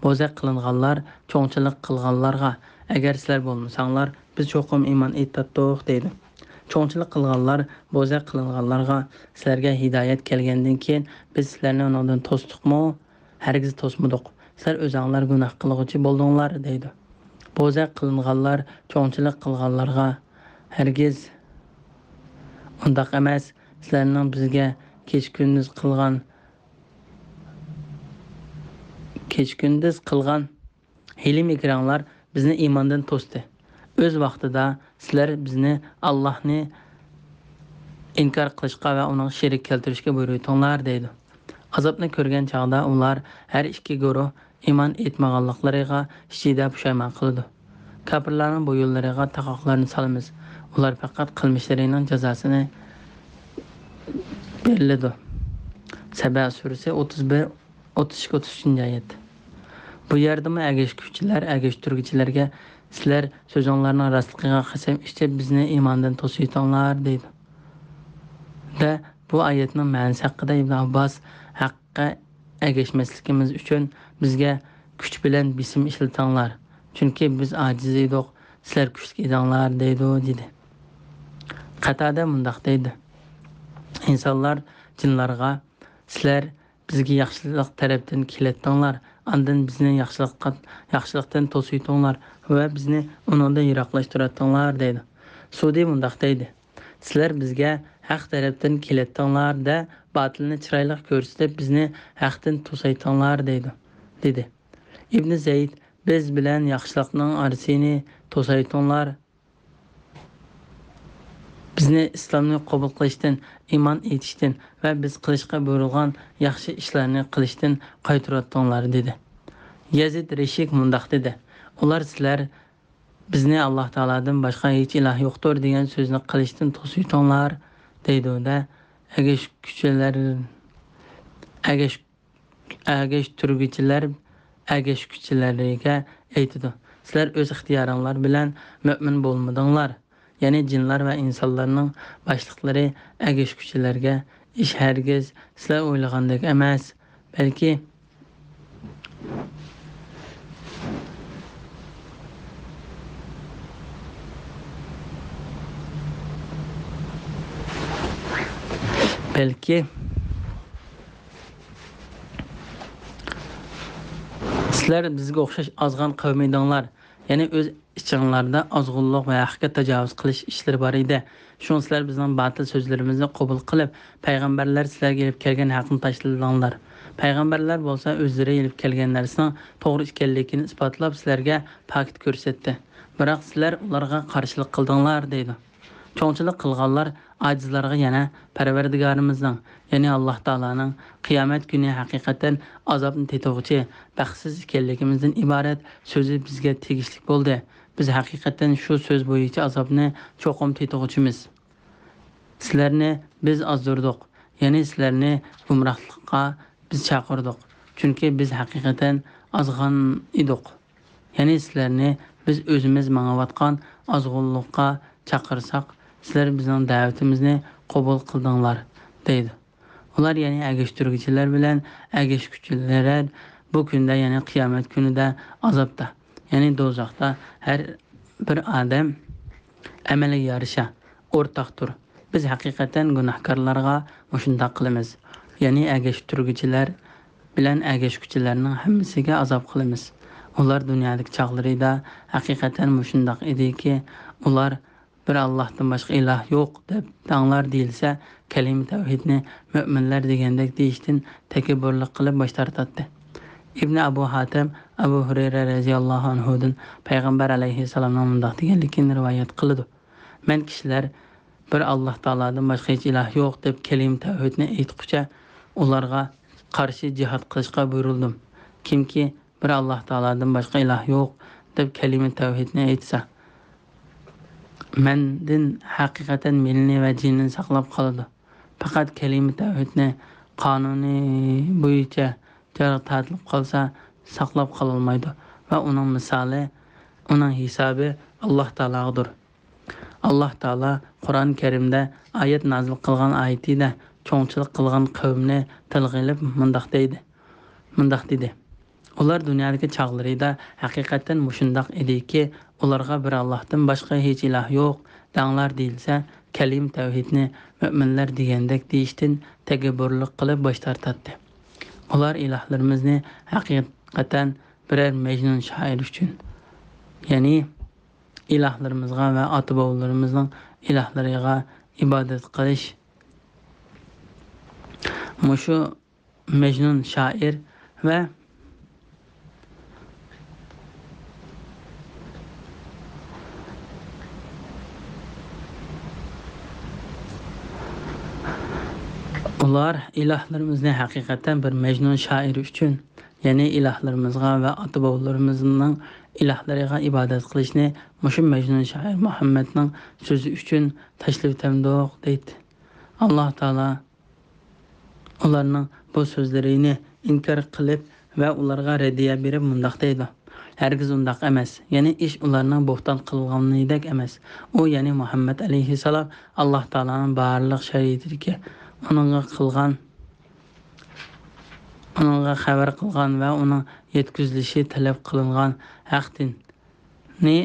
بوزەك قىلىنغانلار چوڭچىلىق قىلغانلارغا، ئەگەر سىلەر بولمىساڭلار، بىز چوقۇم ئىمان ئېيتاتتۇق، دەيدۇ. چوڭچىلىق قىلغانلار بوزەك قىلىنغانلارغا، سىلەرگە ھىدايەت كەلگەندىن كېيىن، بىز سىلەرنى ئۇنىڭدىن توستۇقمۇ؟ ھەرگىز توسمىدۇق. سىلەر ئۆزۈڭلار گۇناھ قىلغۇچى بولدۇڭلار، دەيدۇ. بوزەك قىلىنغانلار چوڭچىلىق قىلغانلارغا، ھەرگىز ئۇنداق ئەمەس. سىلەرنىڭ بىزگە كېچە-كۈندۈز قىلغان، كېچە-كۈندۈز قىلغان ھىيلە-مىكرىڭلار بىزنى ئىماندىن توستى. ئۆز ۋاقتىدا سىلەر بىزنى ئاللاھنى ئىنكار قىلىشقا ۋە ئۇنىڭغا شېرىك كەلتۈرۈشكە بۇيرۇيتتۇڭلار، دەيدۇ. ئازابنى كۆرگەن چاغدا ئۇلار، ھەر ئىككى گۇرۇھ، ئىمان ئېيتمىغانلىقلىرىغا ئىچىدە پۇشايمان قىلىدۇ. كاپىرلارنىڭ بويۇنلىرىغا تاقاقلارنى سالىمىز. ئۇلار پەقەت قىلمىشلىرىنىڭ جازاسىنى بېرىلىدۇ. سەبە سۈرىسى ئوتتۇز بىر، ئوتتۇز ئىككى، ئوتتۇز ئۈچىنچى ئايەت. بۇ يەردىمۇ ئەگەشكۈچىلەر ئەگەشتۈرگۈچىلەرگە، سىلەر سۆزۈڭلارنىڭ راستلىقىغا قەسەم ئىچىپ، بىزنى ئىماندىن توسۇۋېتىڭلار، دەيدۇ. ۋە بۇ ئايەتنىڭ مەنىسى ھەققىدە ئىبن ئابباس، ھەققە ئەگەشمەسلىكىمىز ئۈچۈن بىزگە كۈچ بىلەن بېسىم ئىشلىتىڭلار، چۈنكى بىز ئاجىز ئىدۇق، سىلەر كۈچلۈك ئىدىڭلار، دەيدۇ، دېدى. قاتادە مۇنداق دەيدۇ: ئىنسانلار جىنلارغا، سىلەر بىزگە ياخشىلىق تەرەپتىن كېلەتتىڭلار، ئاندىن بىزنى ياخشىلىققا، ياخشىلىقتىن توسۇيتۇڭلار ۋە بىزنى ئۇنىڭدىن يىراقلاشتۇراتتىڭلار، دەيدۇ. سۇدى مۇنداق دەيدى: سىلەر بىزگە ھەق تەرەپتىن كېلەتتىڭلار-دە، باتىلنى چىرايلىق كۆرسىتىپ، بىزنى ھەقتىن توسايتىڭلار، دەيدۇ، دېدى. ئىبنى زەيد، بىز بىلەن ياخشىلىقنىڭ ئارىسىنى توسايتۇڭلار، بىزنى ئىسلامنى قوبۇل قىلىشتىن، ئىمان ئېيتىشتىن ۋە بىز قىلىشقا بۇيرۇلغان ياخشى ئىشلارنى قىلىشتىن قايتۇرۇۋاتتىڭلار، دېدى. يەزىد رىشىك مۇنداق دېدى: ئۇلار سىلەر بىزنى ئاللاھ تائالادىن باشقا ھېچ ئىلاھ يوقتۇر دېگەن سۆزنى قىلىشتىن توسۇۋېتىڭلار، دەيدۇ-دە، ئەگەشكۈچىلەر، ئەگەش-، ئەگەشتۈرگۈچىلەر ئەگەشكۈچىلەرگە ئېيتىدۇ: سىلەر ئۆز ئىختىيارىڭلار بىلەن مۆمىن بولمىدىڭلار. يەنى جىنلار ۋە ئىنسانلارنىڭ باشلىقلىرى ئەگەشكۈچىلەرگە، ئىش ھەرگىز سىلەر ئويلىغاندەك ئەمەس، بەلكى، بەلكى، سىلەر بىزگە ئوخشاش ئازغان قەۋم ئىدىڭلار، يەنى ئۆز ئىچىڭلاردا ئازغۇنلۇق ۋە ھەققە تاجاۋۇز قىلىش ئىشلىرى بار ئىدى. شۇڭا سىلەر بىزنىڭ باتىل سۆزلىرىمىزنى قوبۇل قىلىپ، پەيغەمبەرلەر سىلەرگە ئېلىپ كەلگەن ھەقنى تاشلىدىڭلار. پەيغەمبەرلەر بولسا ئۆزلىرى ئېلىپ كەلگەن نەرسىنىڭ توغرا ئىكەنلىكىنى ئىسپاتلاپ، سىلەرگە پاكىت كۆرسەتتى. بىراق سىلەر ئۇلارغا قارشىلىق قىلدىڭلار، دەيدۇ. چوڭچىلىق قىلغانلار ئاجىزلارغا يەنە پەرۋەردىگارىمىزنىڭ، يەنى ئاللاھ تائالانىڭ قىيامەت كۈنى ھەقىقەتەن ئازابنى تېتىغۇچى، بەختسىز ئىكەنلىكىمىزدىن ئىبارەت سۆزى بىزگە تېگىشلىك بولدى. بىز ھەقىقەتەن شۇ سۆز بويىچە ئازابنى چوقۇم تېتىغۇچىمىز. سىلەرنى بىز ئازدۇردۇق، يەنى سىلەرنى گۇمراھلىققا بىز چاقىردۇق، چۈنكى بىز ھەقىقەتەن ئازغان ئىدۇق. يەنى سىلەرنى بىز ئۆزىمىز ماڭىۋاتقان ئازغۇنلۇققا چاقىرساق، سىلەر بىزنىڭ دەۋىتىمىزنى قوبۇل قىلدىڭلار، دەيدۇ. ئۇلار، يەنى ئەگەشتۈرگۈچىلەر بىلەن ئەگەشكۈچىلەر بۇ كۈندە، يەنى قىيامەت كۈنىدە ئازابتا، يەنى دوزاختا ھەر بىر ئادەم ئەمەلگە يارىشا ئورتاقتۇر. بىز ھەقىقەتەن گۇناھكارلارغا مۇشۇنداق قىلىمىز، يەنى ئەگەشتۈرگۈچىلەر بىلەن ئەگەشكۈچىلەرنىڭ ھەممىسىگە ئازاب قىلىمىز. ئۇلار دۇنيادىكى چاغلىرىدا ھەقىقەتەن مۇشۇنداق ئىدىكى، ئۇلار بىر ئاللاھتىن باشقا ئىلاھ يوق دەپ دەڭلار دېيىلسە، كەلىمە تەۋھىدنى مۆمىنلەر دېگەندەك دېيىشتىن تەكەببۇرلۇق قىلىپ باش تارتاتتى. ئىبنى ئەبۇ ھاتەم ئەبۇ ھۇرەيرە رەزىياللاھۇ ئەنھۇدىن پەيغەمبەر ئەلەيھىسسالامنىڭ مۇنداق دېگەنلىكىنى رىۋايەت قىلىدۇ: مەن كىشىلەر بىر ئاللاھ تائالادىن باشقا ھېچ ئىلاھ يوق دەپ كەلىمە تەۋھىدنى ئېيتقۇچە ئۇلارغا قارشى جىھاد قىلىشقا بۇيرۇلدۇم. كىمكى بىر ئاللاھ تائالادىن باشقا ئىلاھ يوق دەپ كەلىمە تەۋھىدنى ئېيتسا، مەندىن ھەقىقەتەن مېلىنى ۋە جېنىنى ساقلاپ قالىدۇ. پەقەت كەلىمە تەۋھىدنى قانۇنى بويىچە جارغا تارتىلىپ قالسا، ساقلاپ قالالمايدۇ ۋە ئۇنىڭ مىسالى، ئۇنىڭ ھېسابى ئاللاھ تائالاغىدۇر. ئاللاھ تائالا قۇرئان كەرىمدە ئايەت نازىل قىلغان ئايىتىدە چوڭچىلىق قىلغان قەۋمنى تىلغا ئېلىپ مۇنداق دەيدۇ، مۇنداق دېدى: ئۇلار دۇنيادىكى چاغلىرىدا ھەقىقەتەن مۇشۇنداق ئىدىكى، ئۇلارغا بىر ئاللاھتىن باشقا ھېچ ئىلاھ يوق دەڭلار دېيىلسە، كەلىمە تەۋھىدنى مۆمىنلەر دېگەندەك دېيىشتىن تەكەببۇرلۇق قىلىپ باش تارتاتتى. ئۇلار ئىلاھلىرىمىزنى ھەقىقەتەن بىرەر مەجنۇن شائىر ئۈچۈن، يەنى ئىلاھلىرىمىزغا ۋە ئاتا-بوۋىلىرىمىزنىڭ ئىلاھلىرىغا ئىبادەت قىلىش، مۇشۇ مەجنۇن شائىر ۋە ئۇلار ئىلاھلىرىمىزنى ھەقىقەتەن بىر مەجنۇن شائىر ئۈچۈن، يەنى ئىلاھلىرىمىزغا ۋە ئاتا-بوۋىلىرىمىزنىڭ ئىلاھلىرىغا ئىبادەت قىلىشنى مۇشۇ مەجنۇن شائىر مۇھەممەدنىڭ سۆزى ئۈچۈن تاشلىۋېتەمدۇق؟ دەيتتى. ئاللاھ تائالا ئۇلارنىڭ بۇ سۆزلىرىنى ئىنكار قىلىپ ۋە ئۇلارغا رەددىيە بېرىپ مۇنداق دەيدۇ: ھەرگىز ئۇنداق ئەمەس، يەنى ئىش ئۇلارنىڭ بوھتان قىلغىنىدەك ئەمەس. ئۇ، يەنى مۇھەممەد ئەلەيھىسسالام، ئاللاھ تائالانىڭ بارلىق شەرىئىتىدىكى، ئۇنىڭغا قىلغان، ئۇنىڭغا خەۋەر قىلغان ۋە ئۇنىڭ يەتكۈزۈلۈشى تەلەپ قىلىنغان ھەق دىننى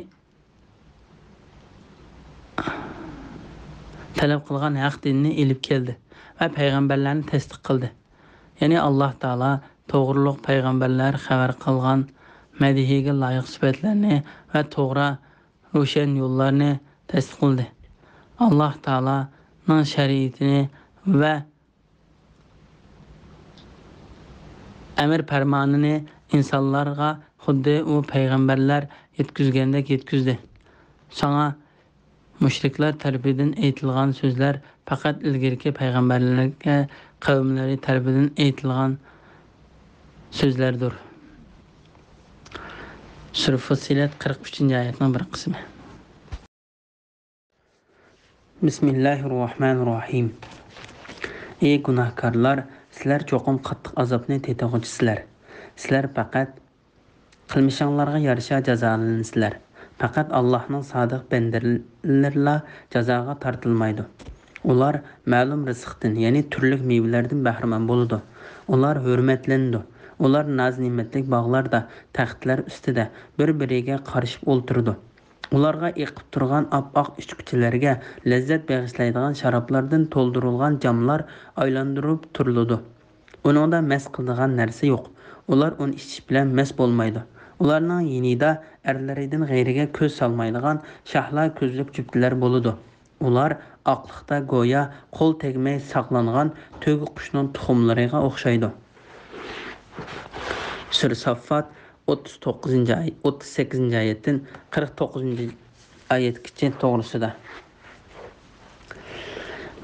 تەلەپ قىلغان ھەق دىننى ئېلىپ كەلدى ۋە پەيغەمبەرلەرنى تەستىق قىلدى. يەنى ئاللاھ تائالا توغرۇلۇق پەيغەمبەرلەر خەۋەر قىلغان مەدھىيگە لايىق سۈپەتلەرنى ۋە توغرا روشەن يوللارنى تەستىقلىدى. ئاللاھ تائالانىڭ شەرىئىتىنى ۋە ئەمر پەرمانىنى ئىنسانلارغا خۇددى ئۇ پەيغەمبەرلەر يەتكۈزگەندەك يەتكۈزدى. ساڭا مۇشرىكلار تەرىپىدىن ئېيتىلغان سۆزلەر پەقەت ئىلگىرىكى پەيغەمبەرلەرگە قەۋملىرى تەرىپىدىن ئېيتىلغان سۆزلەردۇر. سۈرە فۇسسىلەت، قىرىق ئۈچىنچى ئايەتنىڭ بىر قىسمى. بىسمىللاھىررەھمانىررەھىم. ئى گۇناھكارلار، سىلەر چوقۇم قاتتىق ئازابنى تېتىغۇچىسىلەر. سىلەر پەقەت قىلمىشىڭلارغا يارىشا جازالىنىسىلەر. پەقەت ئاللاھنىڭ سادىق بەندىلىرىلا جازاغا تارتىلمايدۇ. ئۇلار مەلۇم رىزىقتىن، يەنى تۈرلۈك مېۋىلەردىن بەھرىمەن بولىدۇ. ئۇلار ھۆرمەتلىنىدۇ. ئۇلار ناز-نېمەتلىك باغلاردا، تەختلەر ئۈستىدە بىر-بىرىگە قارىشىپ ئولتۇرىدۇ. ئۇلارغا ئېقىپ تۇرغان ئاپئاق ئىچكۈچىلەرگە لەززەت بېغىشلايدىغان شارابلاردىن تولدۇرۇلغان جاملار ئايلاندۇرۇپ تۇرۇلىدۇ. ئۇنىڭدا مەس قىلىدىغان نەرسە يوق. ئۇلار ئۇنى ئىچىش بىلەن مەس بولمايدۇ. ئۇلارنىڭ يېنىدا ئەرلىرىدىن غەيرىگە كۆز سالمايدىغان شاھلار كۆزلۈك جۈپتىلەر بولىدۇ. ئۇلار ئاقلىقتا گويا قول تەگمەي ساقلانغان تۆگە قۇشنىڭ تۇخۇملىرىغا ئوخشايدۇ. سۈرە ساففات، ئوتتۇز توققۇزىنچى ئاي-، ئوتتۇز سەككىزىنچى ئايەتتىن قىرىق توققۇزىنچى ئايەتكىچە توغرىسىدا.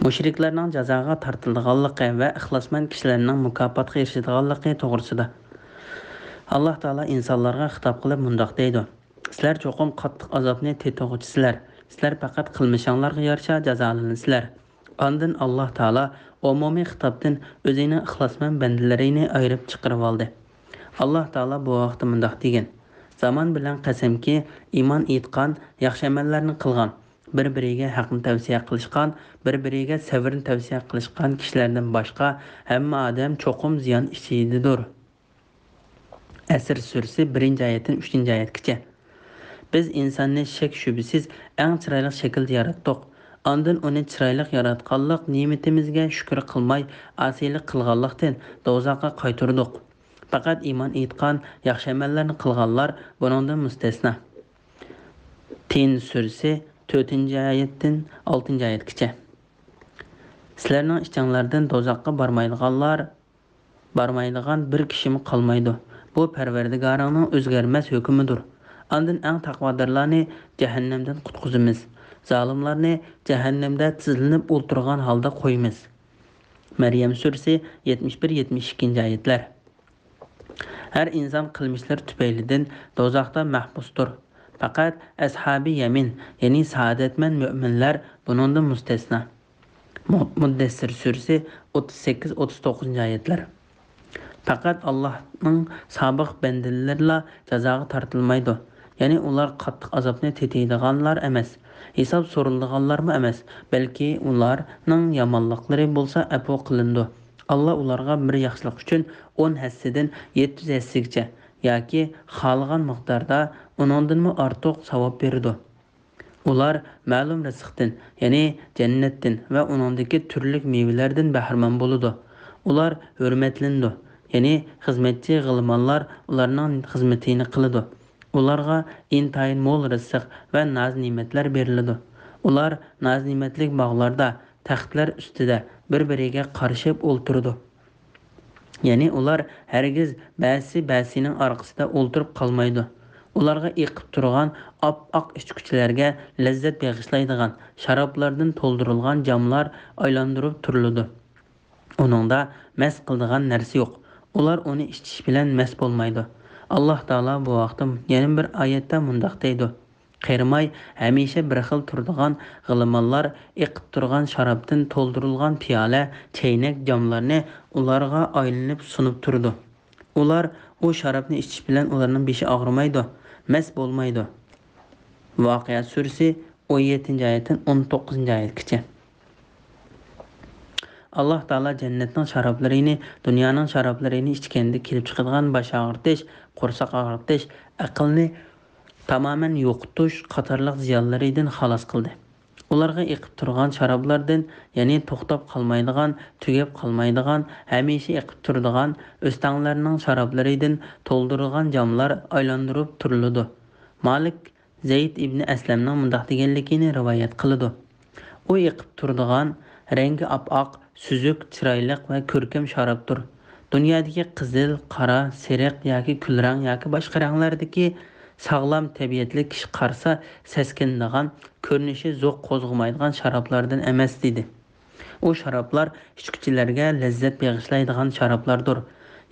مۇشرىكلارنىڭ جازاغا تارتىلىدىغانلىقى ۋە ئىخلاسمەن كىشىلەرنىڭ مۇكاپاتقا ئېرىشىدىغانلىقى توغرىسىدا. ئاللاھ تائالا ئىنسانلارغا خىتاب قىلىپ مۇنداق دەيدۇ: سىلەر چوقۇم قاتتىق ئازابنى تېتىغۇچىسىلەر. سىلەر پەقەت قىلمىشىڭلارغا يارىشا جازالىنىسىلەر. ئاندىن ئاللاھ تائالا ئومۇمىي خىتابتىن ئۆزىنىڭ ئىخلاسمەن بەندىلىرىنى ئايرىپ چىقىرىۋالدى. ئاللاھ تائالا بۇ ھەقتە مۇنداق دېگەن: زامان بىلەن قەسەمكى، ئىمان ئېيتقان، ياخشى ئەمەللەرنى قىلغان، بىر-بىرىگە ھەقنى تەۋسىيە قىلىشقان، بىر-بىرىگە سەۋرنى تەۋسىيە قىلىشقان كىشىلەردىن باشقا ھەممە ئادەم چوقۇم زىيان ئىچىدىدۇر. ئەسر سۈرىسى، بىرىنچى ئايەتتىن ئۈچىنچى ئايەتكىچە. بىز ئىنساننى شەك-شۈبھىسىز ئەڭ چىرايلىق شەكىلدە ياراتتۇق. ئاندىن ئۇنى چىرايلىق ياراتقانلىق نېمىتىمىزگە شۈكۈر قىلماي، ئاسىيلىق قىلغانلىقتىن دوزاخقا قايتۇردۇق. پەقەت ئىمان ئېيتقان، ياخشى ئەمەللەرنى قىلغانلار بۇنىڭدىن مۇستەسنا. تىن سۈرىسى، تۆتىنچى ئايەتتىن ئالتىنچى ئايەتكىچە. سىلەرنىڭ ئىچىڭلاردىن دوزاخقا بارمايدىغانلار، بارمايدىغان بىر كىشىمۇ قالمايدۇ. بۇ پەرۋەردىگارىڭنىڭ ئۆزگەرمەس ھۆكمىدۇر. ئاندىن ئەڭ تەقۋادارلارنى جەھەننەمدىن قۇتقۇزىمىز. زالىملارنى جەھەننەمدە تىزلىنىپ ئولتۇرغان ھالدا قويىمىز. مەريەم سۈرىسى، يەتمىش بىر، يەتمىش ئىككىنچى ئايەتلەر. ھەر ئىنسان قىلمىشلىرى تۈپەيلىدىن دوزاختا مەھبۇستۇر. پەقەت ئەسھابى يەمىن، يەنى سائادەتمەن مۆمىنلەر بۇنىڭدىن مۇستەسنا. مۇ-، مۇددەسسىر سۈرىسى، ئوتتۇز سەككىز، ئوتتۇز توققۇزىنچى ئايەتلەر. پەقەت ئاللاھنىڭ سابىق بەندىلىرىلا جازاغا تارتىلمايدۇ. يەنى ئۇلار قاتتىق ئازابنى تېتىيدىغانلار ئەمەس، ھېساب سورىلىدىغانلارمۇ ئەمەس، بەلكى ئۇلارنىڭ يامانلىقلىرى بولسا ئەپۇ قىلىنىدۇ. ئاللا ئۇلارغا بىر ياخشىلىق ئۈچۈن ئون ھەسسىدىن يەتتە يۈز ھەسسىگىچە ياكى خالىغان مىقداردا ئۇنىڭدىنمۇ ئارتۇق ساۋاب بېرىدۇ. ئۇلار مەلۇم رىزىقتىن، يەنى جەننەتتىن ۋە ئۇنىڭدىكى تۈرلۈك مېۋىلەردىن بەھرىمەن بولىدۇ. ئۇلار ھۆرمەتلىنىدۇ، يەنى خىزمەتچى غىلمانلار ئۇلارنىڭ خىزمىتىنى قىلىدۇ. ئۇلارغا ئىنتايىن مول رىزىق ۋە ناز-نېمەتلەر بېرىلىدۇ. ئۇلار ناز-نېمەتلىك باغلاردا، تەختلەر ئۈستىدە بىر-بىرىگە قارىشىپ ئولتۇرىدۇ. يەنى ئۇلار ھەرگىز بەزىسى بەزىسىنىڭ ئارقىسىدا ئولتۇرۇپ قالمايدۇ. ئۇلارغا ئېقىپ تۇرغان ئاپئاق ئىچكۈچىلەرگە لەززەت بېغىشلايدىغان شارابلاردىن تولدۇرۇلغان جاملار ئايلاندۇرۇپ تۇرۇلىدۇ. ئۇنىڭدا مەس قىلىدىغان نەرسە يوق. ئۇلار ئۇنى ئىچىش بىلەن مەس بولمايدۇ. ئاللاھ تائالا بۇ ھەقتە يەنە بىر ئايەتتە مۇنداق دەيدۇ: قېرىماي، ھەمىشە بىر خىل تۇرىدىغان غىلمانلار ئېقىپ تۇرغان شارابتىن تولدۇرۇلغان پىيالە، چەينەك، جاملارنى ئۇلارغا ئايلىنىپ سۇنۇپ تۇرىدۇ. ئۇلار ئۇ شارابنى ئىچىش بىلەن ئۇلارنىڭ بېشى ئاغرىمايدۇ، مەس بولمايدۇ. ۋاقىئە سۈرىسى، ئون يەتتىنچى ئايەتتىن ئون توققۇزىنچى ئايەتكىچە. ئاللاھ تائالا جەننەتنىڭ شارابلىرىنى دۇنيانىڭ شارابلىرىنى ئىچكەندە كېلىپ چىقىدىغان باش ئاغرىتىش، قورساق ئاغرىتىش، ئەقىلنى تامامەن يوقىتىش قاتارلىق زىيانلىرىدىن خالاس قىلدى. ئۇلارغا ئېقىپ تۇرغان شارابلاردىن، يەنى توختاپ قالمايدىغان، تۈگەپ قالمايدىغان، ھەمىشە ئېقىپ تۇرىدىغان ئۆستەڭلەرنىڭ شارابلىرىدىن تولدۇرۇلغان جاملار ئايلاندۇرۇپ تۇرۇلىدۇ. مالىك زەيد ئىبنى ئەسلەمنىڭ مۇنداق دېگەنلىكىنى رىۋايەت قىلىدۇ: ئۇ ئېقىپ تۇرىدىغان، رەڭگى ئاپئاق، سۈزۈك، چىرايلىق ۋە كۆركەم شارابتۇر. دۇنيادىكى قىزىل، قارا، سېرىق ياكى كۈلرەڭ ياكى باشقا رەڭلەردىكى ساغلام تەبىئەتلىك كىشى قارىسا سەسكىنىدىغان، كۆرۈنۈشى زوق قوزغىمايدىغان شارابلاردىن ئەمەس، دېدى. ئۇ شارابلار ئىچكۈچىلەرگە لەززەت بېغىشلايدىغان شارابلاردۇر.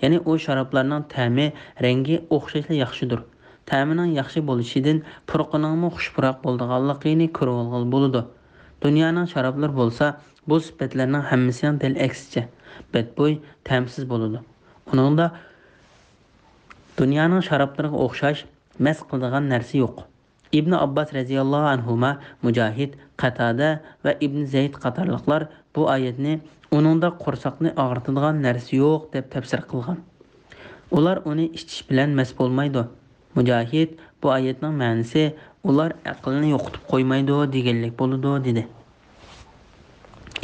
يەنى ئۇ شارابلارنىڭ تەمى، رەڭگى ئوخشاشلا ياخشىدۇر. تەمىنىڭ ياخشى بولۇشىدىن پۇرىقىنىڭمۇ خۇش پۇراق بولىدىغانلىقىنى كۆرۈۋالغىلى بولىدۇ. دۇنيانىڭ شارابلىرى بولسا بۇ سۈپەتلەرنىڭ ھەممىسىنىڭ دەل ئەكسىچە، بەتبۇي، تەمسىز بولىدۇ. ئۇنىڭدا دۇنيانىڭ شارابلىرىغا ئوخشاش مەس قىلىدىغان نەرسە يوق. ئىبنى ئابباس رەزىياللاھۇ ئەنھۇما، مۇجاھىد، قەتادە ۋە ئىبنى زەيد قاتارلىقلار بۇ ئايەتنى ئۇنىڭدا قورساقنى ئاغرىتىدىغان نەرسە يوق دەپ تەپسىر قىلغان. ئۇلار ئۇنى ئىچىش بىلەن مەس بولمايدۇ. مۇجاھىد بۇ ئايەتنىڭ مەنىسى ئۇلار ئەقلىنى يوقىتىپ قويمايدۇ دېگەنلىك بولىدۇ، دېدى.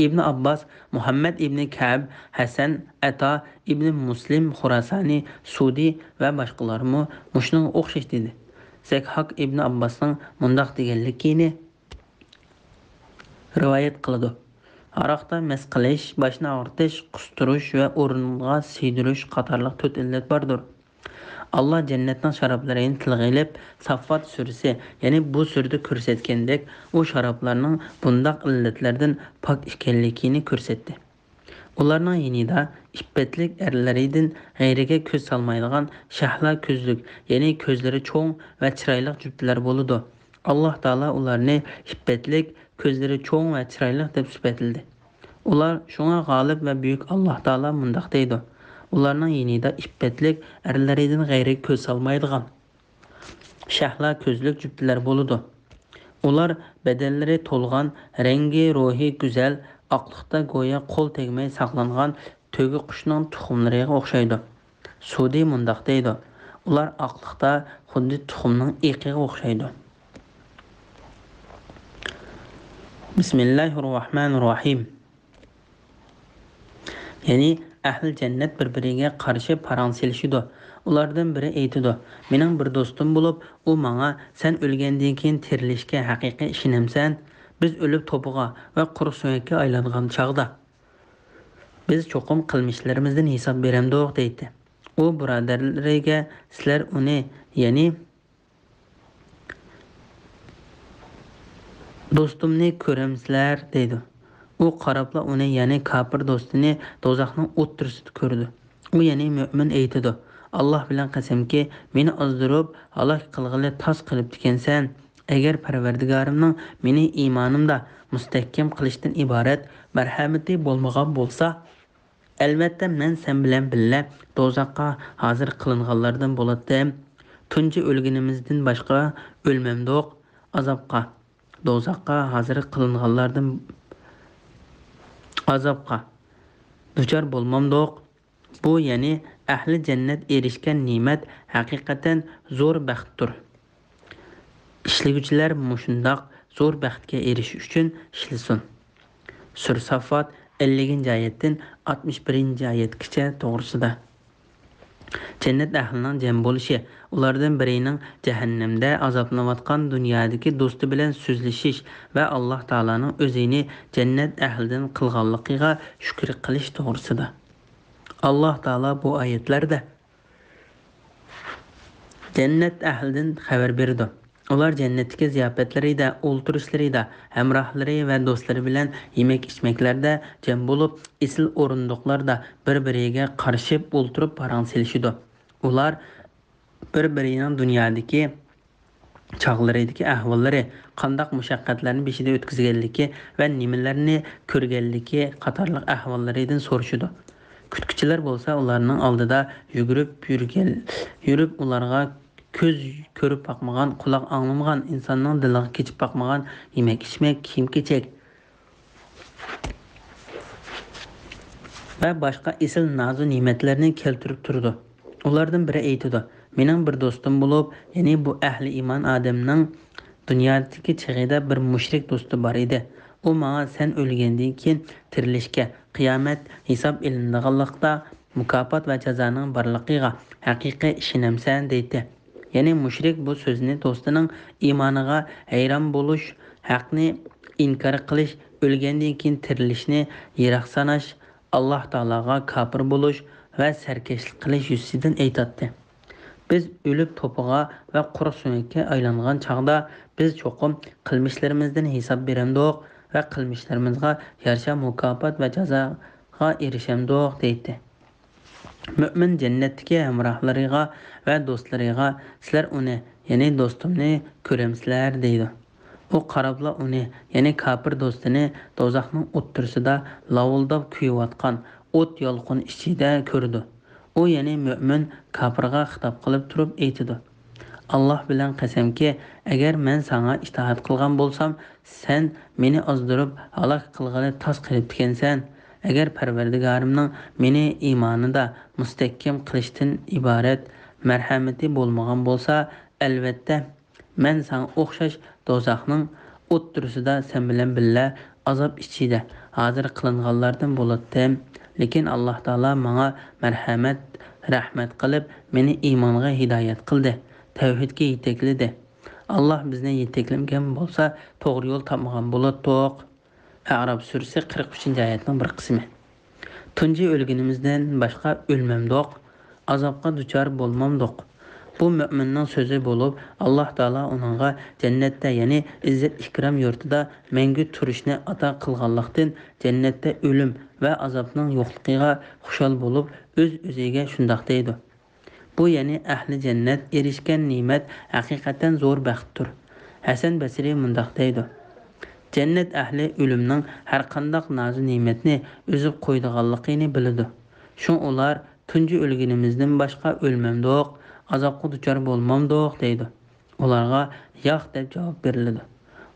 ئىبنى ئابباس، مۇھەممەد ئىبنى كەئب، ھەسەن، ئەتا ئىبنى مۇسلىم خۇراسانى، سۇدى ۋە باشقىلارمۇ مۇشۇنىڭغا ئوخشاش دېدى. زەكھاك ئىبنى ئابباسنىڭ مۇنداق دېگەنلىكىنى رىۋايەت قىلىدۇ: ھاراقتا مەست قىلىش، باشنى ئاغرىتىش، قۇستۇرۇش ۋە ئورۇنغا سىيدۈرۈش قاتارلىق تۆت ئىللەت باردۇر. ئاللا جەننەتنىڭ شارابلىرىنى تىلغا ئېلىپ، ساففات سۈرىسى، يەنى بۇ سۈرىدە كۆرسەتكەندەك، ئۇ شارابلارنىڭ بۇنداق ئىللەتلەردىن پاك ئىكەنلىكىنى كۆرسەتتى. ئۇلارنىڭ يېنىدا ئىپپەتلىك ئەرلىرىدىن غەيرىگە كۆز سالمايدىغان شەھلا كۆزلۈك، يەنى كۆزلىرى چوڭ ۋە چىرايلىق جۈپتىلەر بولىدۇ. ئاللا تائالا ئۇلارنى ئىپپەتلىك، كۆزلىرى چوڭ ۋە چىرايلىق دەپ سۈپەتلىدى. ئۇلار، شۇڭا غالىب ۋە بۈيۈك ئاللا تائالا مۇنداق دەيدۇ: ئۇلارنىڭ يېنىدا ئىپپەتلىك ئەرلىرىدىن غەيرىگە كۆز سالمايدىغان شەھلا كۆزلۈك جۈپتىلەر بولىدۇ. ئۇلار بەدەنلىرى تولغان، رەڭگى، روھى گۈزەل، ئاقلىقتا گويا قول تەگمەي ساقلانغان تۆگە قۇشنىڭ تۇخۇملىرىغا ئوخشايدۇ. سۇدى مۇنداق دەيدۇ: ئۇلار ئاقلىقتا خۇددى تۇخۇمنىڭ ئېقىغا ئوخشايدۇ. بىسمىللاھىررەھمانىررەھىم. يەنى ئەھلى جەننەت بىر-بىرىگە قارىشىپ پاراڭ سېلىشىدۇ. ئۇلاردىن بىرى ئېيتىدۇ: مېنىڭ بىر دوستۇم بولۇپ، ئۇ ماڭا، سەن ئۆلگەندىن كېيىن تىرىلىشكە ھەقىقىي ئىشىنەمسەن؟ بىز ئۆلۈپ توپىغا ۋە قۇرۇق سۆڭەككە ئايلانغان چاغدا، بىز چوقۇم قىلمىشلىرىمىزدىن ھېساب بېرەمدۇق، دەيتتى. ئۇ بۇرادەرلىرىگە، سىلەر ئۇنى، يەنى دوستۇمنى كۆرەمسىلەر؟ دەيدۇ. ئۇ قاراپلا ئۇنى، يەنى كاپىر دوستىنى دوزاخنىڭ ئوتتۇرىسىدا كۆرىدۇ. ئۇ يەنى مۆمىن ئېيتىدۇ: ئاللا بىلەن قەسەمكى، مېنى ئازدۇرۇپ، ھالاك قىلغىلى تاس قىلىپتىكەنسەن. ئەگەر پەرۋەردىگارىمنىڭ مېنى ئىمانىمدا مۇستەھكەم قىلىشتىن ئىبارەت مەرھەمىتى بولمىغان بولسا، ئەلۋەتتە، مەن سەن بىلەن بىللە دوزاخقا ھازىر قىلىنغانلاردىن بولاتتىم. تۇنجى ئۆلگىنىمىزدىن باشقا ئۆلمەمدۇق. ئازابقا، دوزاخقا ھازىر قىلىنغانلاردىن، ئازابقا دۇچار بولمامدۇق. بۇ، يەنى ئەھلى جەننەت ئېرىشكەن نېمەت ھەقىقەتەن زور بەختتۇر. ئىشلىگۈچىلەر مۇشۇنداق زور بەختكە ئېرىشىش ئۈچۈن ئىشلىسۇن. سۈرە ساففات، ئەللىكىنچى ئايەتتىن ئاتمىش بىرىنچى ئايەتكىچە توغرىسىدا. جەننەت ئەھلىنىڭ جەم بولۇشى، ئۇلاردىن بىرىنىڭ جەھەننەمدە ئازابلىنىۋاتقان دۇنيادىكى دوستى بىلەن سۆزلىشىش ۋە ئاللا تائالانىڭ ئۆزىنى جەننەت ئەھلىدىن قىلغانلىقىغا شۈكۈر قىلىش توغرىسىدا. ئاللا تائالا بۇ ئايەتلەردە جەننەت ئەھلىدىن خەۋەر بېرىدۇ. ئۇلار جەننەتتىكى زىياپەتلىرىدە، ئولتۇرۇشلىرىدا، ھەمراھلىرى ۋە دوستلىرى بىلەن يېمەك-ئىچمەكلەردە جەم بولۇپ، ئېسىل ئورۇندۇقلاردا بىر-بىرىگە قارىشىپ ئولتۇرۇپ پاراڭ سېلىشىدۇ. ئۇلار بىر-بىرىنىڭ دۇنيادىكى چاغلىرىدىكى ئەھۋاللىرى، قانداق مۇشەققەتلەرنى بېشىدا ئۆتكۈزگەنلىكى ۋە نېمىلەرنى كۆرگەنلىكى قاتارلىق ئەھۋاللىرىدىن سورىشىدۇ. كۈتكۈچىلەر بولسا ئۇلارنىڭ ئالدىدا يۈگۈرۈپ يۈرگەن، يۈرۈپ ئۇلارغا كۆز كۆرۈپ باقمىغان، قۇلاق ئاڭلىمىغان، ئىنساننىڭ دىلىغا كېچىپ باقمىغان يېمەك-ئىچمەك، كىيىم-كېچەك ۋە باشقا ئېسىل نازۇ نېمەتلەرنى كەلتۈرۈپ تۇرىدۇ. ئۇلاردىن بىرى ئېيتىدۇ: مېنىڭ بىر دوستۇم بولۇپ، يەنى بۇ ئەھلى ئىمان ئادەمنىڭ دۇنيادىكى چېغىدا بىر مۇشرىك دوستى بار ئىدى. ئۇ ماڭا، سەن ئۆلگەندىن كېيىن تىرىلىشكە، قىيامەت، ھېساب ئېلىنىدىغانلىقتا، مۇكاپات ۋە جازانىڭ بارلىقىغا ھەقىقىي ئىشىنەمسەن؟ دەيتتى. يەنى مۇشرىك بۇ سۆزنى دوستىنىڭ ئىمانىغا ھەيران بولۇش، ھەقنى ئىنكار قىلىش، ئۆلگەندىن كېيىن تىرىلىشنى يىراق ساناش، ئاللا تائالاغا كاپىر بولۇش ۋە سەركەشلىك قىلىش يۈزىسىدىن ئېيتاتتى. بىز ئۆلۈپ توپىغا ۋە قۇرۇق سۆڭەككە ئايلانغان چاغدا، بىز چوقۇم قىلمىشلىرىمىزدىن ھېساب بېرەمدۇق ۋە قىلمىشلىرىمىزغا يارىشا مۇكاپات ۋە جازاغا ئېرىشەمدۇق، دەيتتى. مۆمىن جەننەتتىكى ھەمراھلىرىغا ۋە دوستلىرىغا، سىلەر ئۇنى، يەنى دوستۇمنى كۆرەمسىلەر؟ دەيدۇ. ئۇ قاراپلا ئۇنى، يەنى كاپىر دوستىنى دوزاخنىڭ ئوتتۇرىسىدا لاۋۇلداپ كۆيۈۋاتقان ئوت يالقۇن ئىچىدە كۆرىدۇ. ئۇ يەنى مۆمىن كاپىرغا خىتاب قىلىپ تۇرۇپ ئېيتىدۇ: ئاللا بىلەن قەسەمكى، ئەگەر مەن ساڭا ئىتائەت قىلغان بولسام، سەن مېنى ئازدۇرۇپ ھالاك قىلغىلى تاس قېلىپتىكەنسەن. ئەگەر پەرۋەردىگارىمنىڭ مېنى ئىمانىدا مۇستەھكەم قىلىشتىن ئىبارەت مەرھەمىتى بولمىغان بولسا، ئەلۋەتتە، مەن ساڭا ئوخشاش دوزاخنىڭ ئوتتۇرىسىدا سەن بىلەن بىللە ئازاب ئىچىدە ھازىر قىلىنغانلاردىن بولاتتىم. لېكىن ئاللاھ تائالا ماڭا مەرھەمەت، رەھمەت قىلىپ، مېنى ئىمانغا ھىدايەت قىلدى، تەۋھىدكە يېتەكلىدى. ئاللاھ بىزنى يېتەكلىمىگەن بولسا، توغرا يول تاپمىغان بولاتتۇق. ئەئراف سۈرىسى قىرىق ئۈچىنچى ئايەتنىڭ بىر قىسمى. تۇنجى ئۆلگىنىمىزدىن باشقا ئۆلمەمدۇق، ئازابقا دۇچار بولمامدۇق. بۇ مۆمىننىڭ سۆزى بولۇپ، ئاللاھ تائالا ئۇنىڭغا جەننەتتە، يەنى ئىززەت-ئىكرام يۇرتىدا مەڭگۈ تۇرۇشنى ئاتا قىلغانلىقتىن، جەننەتتە ئۆلۈم ۋە ئازابنىڭ يوقلۇقىغا خۇشال بولۇپ، ئۆز-ئۆزىگە شۇنداق دەيدۇ. بۇ، يەنى ئەھلى جەننەت ئېرىشكەن نېمەت ھەقىقەتەن زور بەختتۇر. ھەسەن بەسرى مۇنداق دەيدۇ: جەننەت ئەھلى ئۆلۈمنىڭ ھەرقانداق نازۇ نېمەتنى ئۈزۈپ قويىدىغانلىقىنى بىلىدۇ. شۇڭا ئۇلار تۇنجى ئۆلگىنىمىزدىن باشقا ئۆلمەمدۇق، ئازابقا دۇچار بولمامدۇق دەيدۇ. ئۇلارغا ياق دەپ جاۋاب بېرىلىدۇ.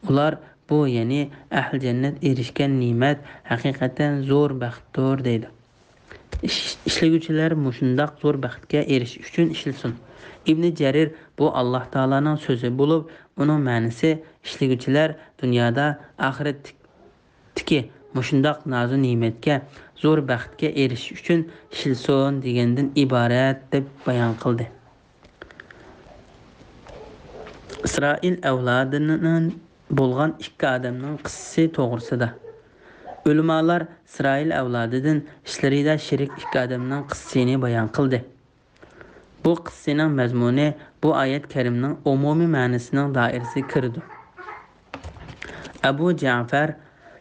ئۇلار بۇ، يەنى ئەھلى جەننەت ئېرىشكەن نېمەت ھەقىقەتەن زور بەختتۇر دەيدۇ. ئىش-، ئىشلىگۈچىلەر مۇشۇنداق زور بەختكە ئېرىشىش ئۈچۈن ئىشلىسۇن. ئىبنى جەرىر بۇ ئاللاھ تائالانىڭ سۆزى بولۇپ، ئۇنىڭ مەنىسى ئىشلىگۈچىلەر دۇنيادا، ئاخىرەتتىكى مۇشۇنداق نازۇ نېمەتكە، زور بەختكە ئېرىشىش ئۈچۈن ئىشلىسۇن دېگەندىن ئىبارەت، دەپ بايان قىلدى. ئىسرائىل ئەۋلادىنىڭ بولغان ئىككى ئادەمنىڭ قىسسىسى توغرىسىدا. ئۆلىمالار ئىسرائىل ئەۋلادىدىن ئىچلىرىدە شېرىك ئىككى ئادەمنىڭ قىسسىسىنى بايان قىلدى. بۇ قىسسىنىڭ مەزمۇنى بۇ ئايەت كەرىمنىڭ ئومۇمىي مەنىسىنىڭ دائىرىسىگە كىرىدۇ. ئەبۇ جەفەر